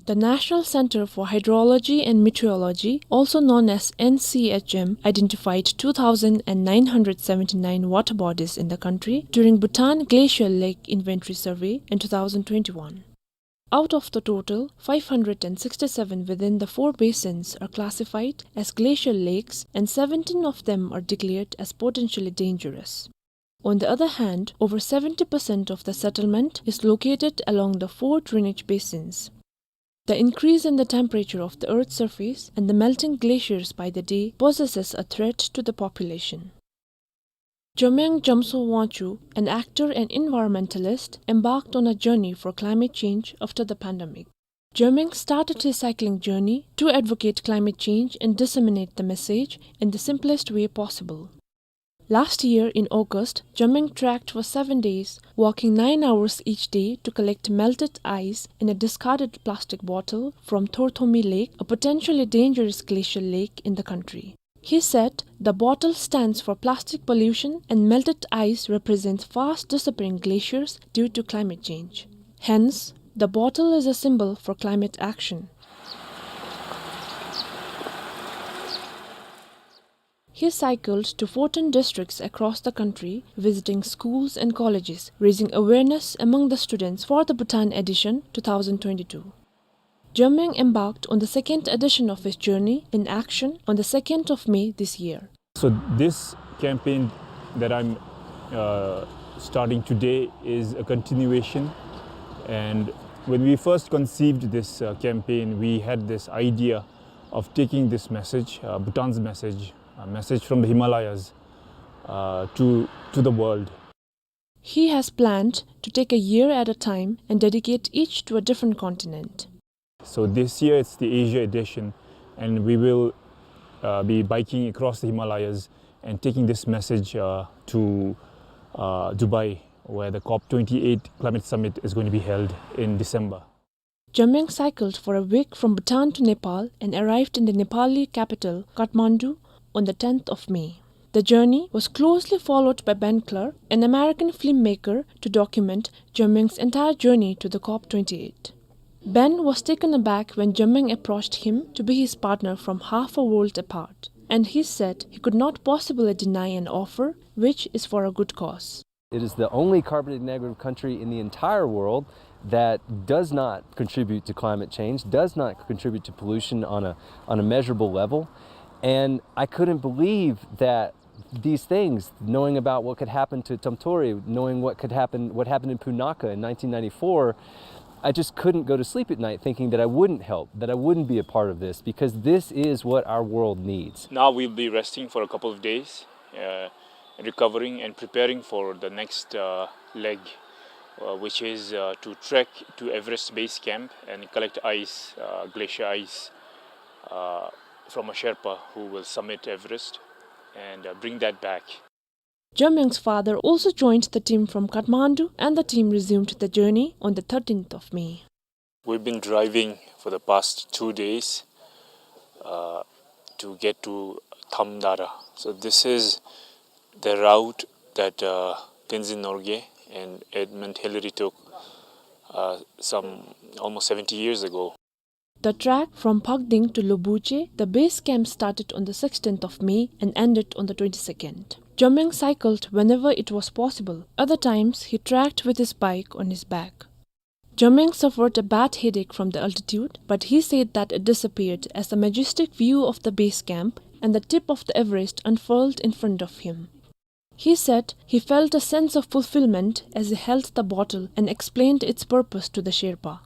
The National Center for Hydrology and Meteorology, also known as N C H M, identified two thousand nine hundred seventy-nine water bodies in the country during Bhutan Glacial Lake Inventory Survey in two thousand twenty-one. Out of the total, five hundred sixty-seven within the four basins are classified as glacial lakes, and seventeen of them are declared as potentially dangerous. On the other hand, over seventy percent of the settlement is located along the four drainage basins. The increase in the temperature of the Earth's surface and the melting glaciers by the day poses a threat to the population. Jamyang Jamso Wangchuk, an actor and environmentalist, embarked on a journey for climate change after the pandemic. Jamyang started his cycling journey to advocate climate change and disseminate the message in the simplest way possible. Last year in August, Jamyang trekked for seven days, walking nine hours each day to collect melted ice in a discarded plastic bottle from Thorthomi Lake, a potentially dangerous glacial lake in the country. He said the bottle stands for plastic pollution and melted ice represents fast disappearing glaciers due to climate change. Hence, the bottle is a symbol for climate action. He cycled to fourteen districts across the country, visiting schools and colleges, raising awareness among the students for the Bhutan Edition two thousand twenty-two. Jamyang embarked on the second edition of his journey in action on the second of May this year. So this campaign that I'm, uh, starting today is a continuation. And when we first conceived this, uh, campaign, we had this idea of taking this message, uh, Bhutan's message, a message from the Himalayas, uh, to, to the world. He has planned to take a year at a time and dedicate each to a different continent. So this year it's the Asia edition, and we will, uh, be biking across the Himalayas and taking this message, uh, to, uh, Dubai, where the COP twenty-eight climate summit is going to be held in December. Jamyang cycled for a week from Bhutan to Nepal and arrived in the Nepali capital, Kathmandu, on the tenth of May. The journey was closely followed by Ben Clark, an American filmmaker, to document Jamyang's entire journey to the COP twenty-eight. Ben was taken aback when Jamyang approached him to be his partner from half a world apart, and he said he could not possibly deny an offer which is for a good cause. It is the only carbon negative country in the entire world that does not contribute to climate change, does not contribute to pollution on a, on a measurable level. And I couldn't believe that these things, knowing about what could happen to Tomtori, knowing what could happen, what happened in Punakha in nineteen ninety-four, I just couldn't go to sleep at night thinking that I wouldn't help, that I wouldn't be a part of this, because this is what our world needs. Now we'll be resting for a couple of days, uh, recovering and preparing for the next, uh, leg, uh, which is, uh, to trek to Everest Base Camp and collect ice, uh, glacier ice, uh, from a Sherpa who will summit Everest and, uh, bring that back. Jamyang's father also joined the team from Kathmandu, and the team resumed the journey on the thirteenth of May. We've been driving for the past two days, uh, to get to Thamdara. So this is the route that, uh, Tenzin Norgay and Edmund Hillary took, uh, some almost seventy years ago. The trek from Phakding to Lobuche, the base camp, started on the sixteenth of May and ended on the twenty-second. Jamyang cycled whenever it was possible. Other times, he trekked with his bike on his back. Jamyang suffered a bad headache from the altitude, but he said that it disappeared as the majestic view of the base camp and the tip of the Everest unfurled in front of him. He said he felt a sense of fulfillment as he held the bottle and explained its purpose to the Sherpa.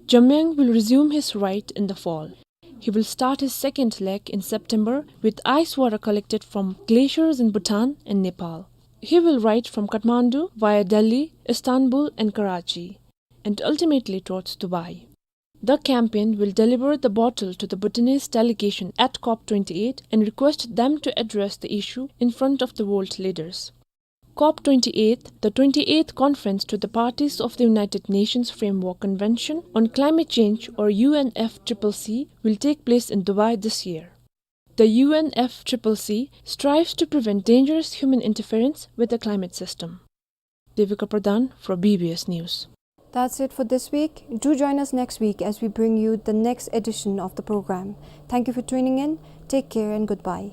Jamyang will resume his ride in the fall. He will start his second leg in September with ice water collected from glaciers in Bhutan and Nepal. He will ride from Kathmandu via Delhi, Istanbul and Karachi, and ultimately towards Dubai. The campaign will deliver the bottle to the Bhutanese delegation at COP twenty-eight and request them to address the issue in front of the world leaders. COP twenty-eight, the twenty-eighth conference to the parties of the United Nations Framework Convention on Climate Change, or U N F C C C, will take place in Dubai this year. The U N F triple C strives to prevent dangerous human interference with the climate system. Devika Pradhan for B B S News. That's it for this week. Do join us next week as we bring you the next edition of the program. Thank you for tuning in. Take care and goodbye.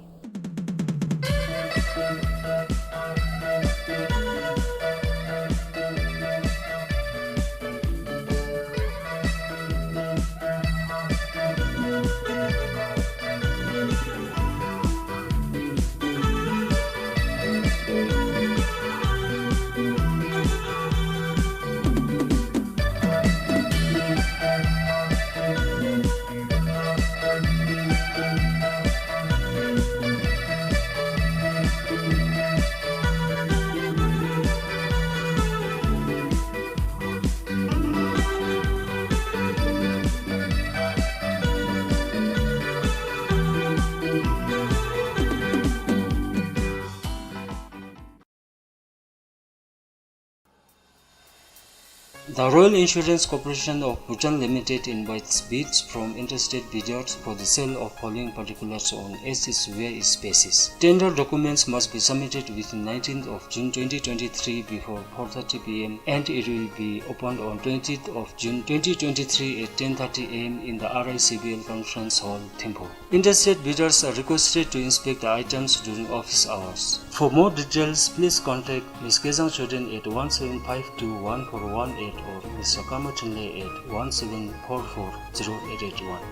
The Royal Insurance Corporation of Bhutan Limited invites bids from interested bidders for the sale of following particulars on as is where is basis. Tender documents must be submitted within nineteenth of June twenty twenty-three before four thirty P M and it will be opened on twentieth of June twenty twenty-three at ten thirty A M in the R I C B L Conference Hall, Thimphu. Interested bidders are requested to inspect the items during office hours. For more details, please contact Miss Kezang Choden at one seven five two one four one eight or Mister Kama Chinle at one seven four four zero eight eight one.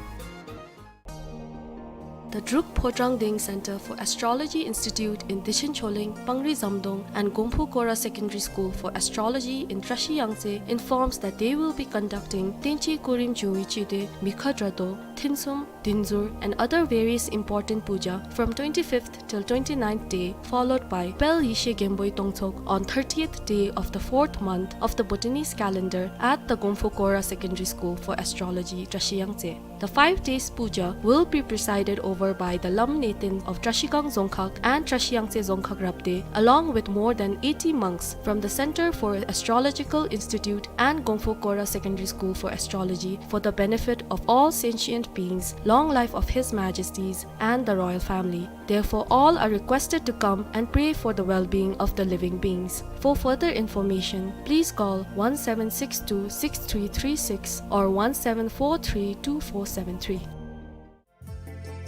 The Druk Phodrang Deng Center for Astrology Institute in Dechen Choleng, Pangri Zamdong, and Gongphu Kora Secondary School for Astrology in Trashi Yangtse informs that they will be conducting Tenchi Kurim Jungwi Chide Mikha Drado, Thinsum, Dinzur, and other various important puja from twenty-fifth till twenty-ninth day, followed by Pel Yishe Genboi Tongtsok on thirtieth day of the fourth month of the Bhutanese calendar at the Gongphu Kora Secondary School for Astrology, Trashi Yangtse. The five days puja will be presided over by the Lam Neten of Trashigang Dzongkhag and Trashi Yangtse Dzongkhag Rabde, along with more than eighty monks from the Center for Astrological Institute and Gongphu Kora Secondary School for Astrology, for the benefit of all sentient beings, long life of His Majesties and the royal family. Therefore, all are requested to come and pray for the well-being of the living beings. For further information, please call one seven six two six three three six or one seven four three two four seven three.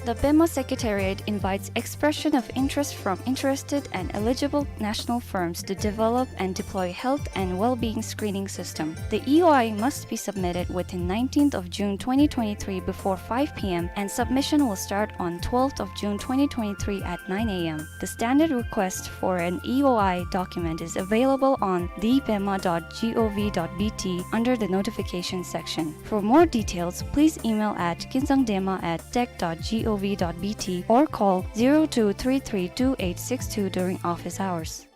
The Pema Secretariat invites expression of interest from interested and eligible national firms to develop and deploy health and well-being screening system. The E O I must be submitted within nineteenth of June twenty twenty-three before five P M and submission will start on twelfth of June twenty twenty-three at nine A M. The standard request for an E O I document is available on the pema dot gov dot B T under the notification section. For more details, please email at kinzangdema at tech dot gov dot B T or call zero two three three two eight six two during office hours.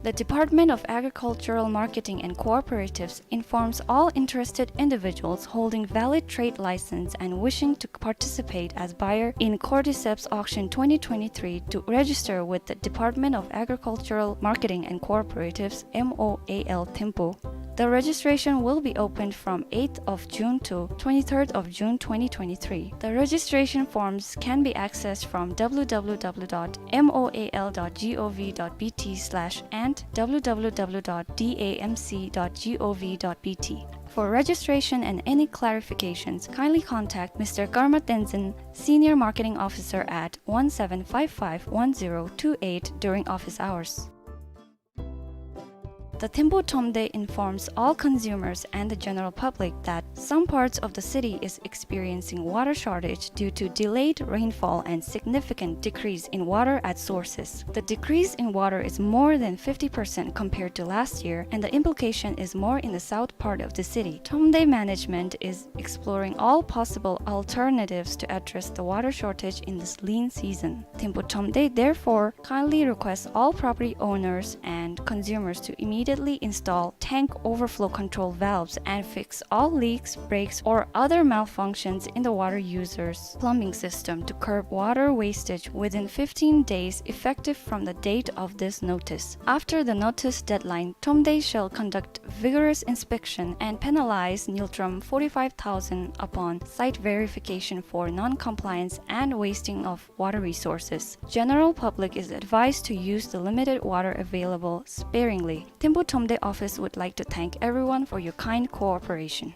The Department of Agricultural Marketing and Cooperatives informs all interested individuals holding valid trade license and wishing to participate as buyer in Cordyceps Auction twenty twenty-three to register with the Department of Agricultural Marketing and Cooperatives, M O A L, Thimphu. The registration will be opened from eighth of June to twenty-third of June twenty twenty-three. The registration forms can be accessed from w w w dot m o a l dot g o v dot b t slash and w w w dot d a m c dot g o v dot b t. For registration and any clarifications, kindly contact Mister Karma Tenzin, Senior Marketing Officer, at one seven five five one zero two eight during office hours. The Thimphu Thromde informs all consumers and the general public that some parts of the city is experiencing water shortage due to delayed rainfall and significant decrease in water at sources. The decrease in water is more than fifty percent compared to last year, and the implication is more in the south part of the city. Thromde management is exploring all possible alternatives to address the water shortage in this lean season. Thimphu Thromde therefore kindly requests all property owners and consumers to immediately immediately install tank overflow control valves and fix all leaks, breaks, or other malfunctions in the water user's plumbing system to curb water wastage within fifteen days effective from the date of this notice. After the notice deadline, Thromde shall conduct vigorous inspection and penalize Ngultrum forty-five thousand upon site verification for non-compliance and wasting of water resources. General public is advised to use the limited water available sparingly. Thimphu Thromde office would like to thank everyone for your kind cooperation.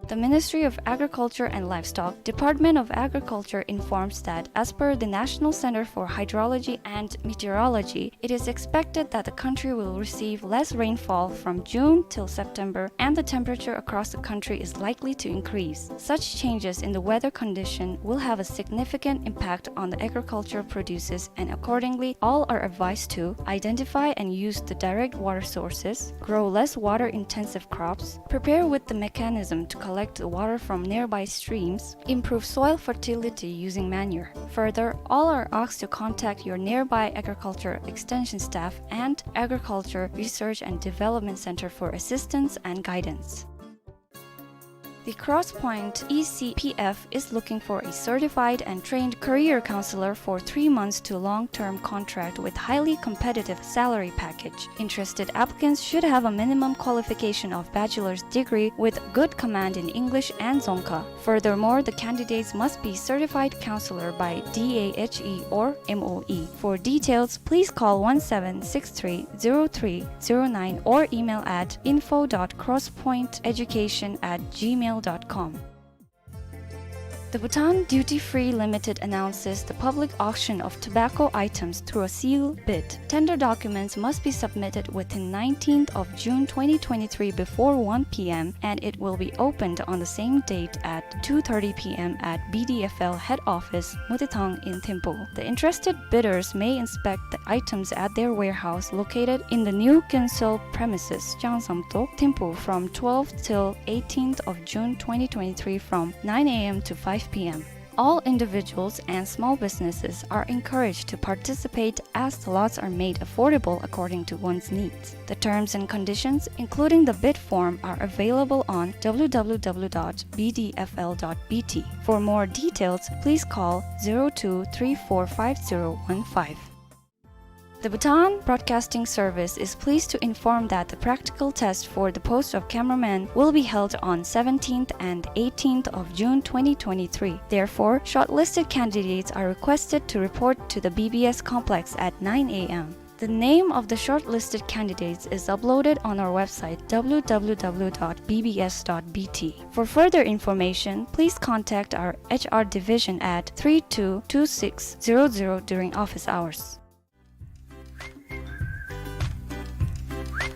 The Ministry of Agriculture and Livestock, Department of Agriculture informs that as per the National Center for Hydrology and Meteorology, it is expected that the country will receive less rainfall from June till September, and the temperature across the country is likely to increase. Such changes in the weather condition will have a significant impact on the agriculture produces, and accordingly, all are advised to identify and use the direct water sources, grow less water-intensive crops, prepare with the mechanism to collect the water from nearby streams, improve soil fertility using manure. Further, all are asked to contact your nearby agriculture extension staff and Agriculture Research and Development Center for assistance and guidance. The Crosspoint E C P F is looking for a certified and trained career counselor for three months to long-term contract with highly competitive salary package. Interested applicants should have a minimum qualification of bachelor's degree with good command in English and Dzongkha. Furthermore, the candidates must be certified counselor by D A H E or M O E. For details, please call one seven six three zero three zero nine or email at info dot crosspointeducation at gmail dot com. The Bhutan Duty Free Limited announces the public auction of tobacco items through a seal bid. Tender documents must be submitted within nineteenth of June twenty twenty-three before one P M, and it will be opened on the same date at two thirty P M at B D F L head office, Mutithang in Thimphu. The interested bidders may inspect the items at their warehouse located in the new council premises, Changsamtok, Thimphu, from twelfth till eighteenth of June twenty twenty-three from nine A M to five P M. All individuals and small businesses are encouraged to participate as the lots are made affordable according to one's needs. The terms and conditions, including the bid form, are available on W W W dot B D F L dot B T. For more details, please call zero two three four five zero one five. The Bhutan Broadcasting Service is pleased to inform that the practical test for the post of cameraman will be held on seventeenth and eighteenth of June twenty twenty-three. Therefore, shortlisted candidates are requested to report to the B B S complex at nine A M. The name of the shortlisted candidates is uploaded on our website, W W W dot B B S dot B T. For further information, please contact our H R division at three two two six zero zero during office hours.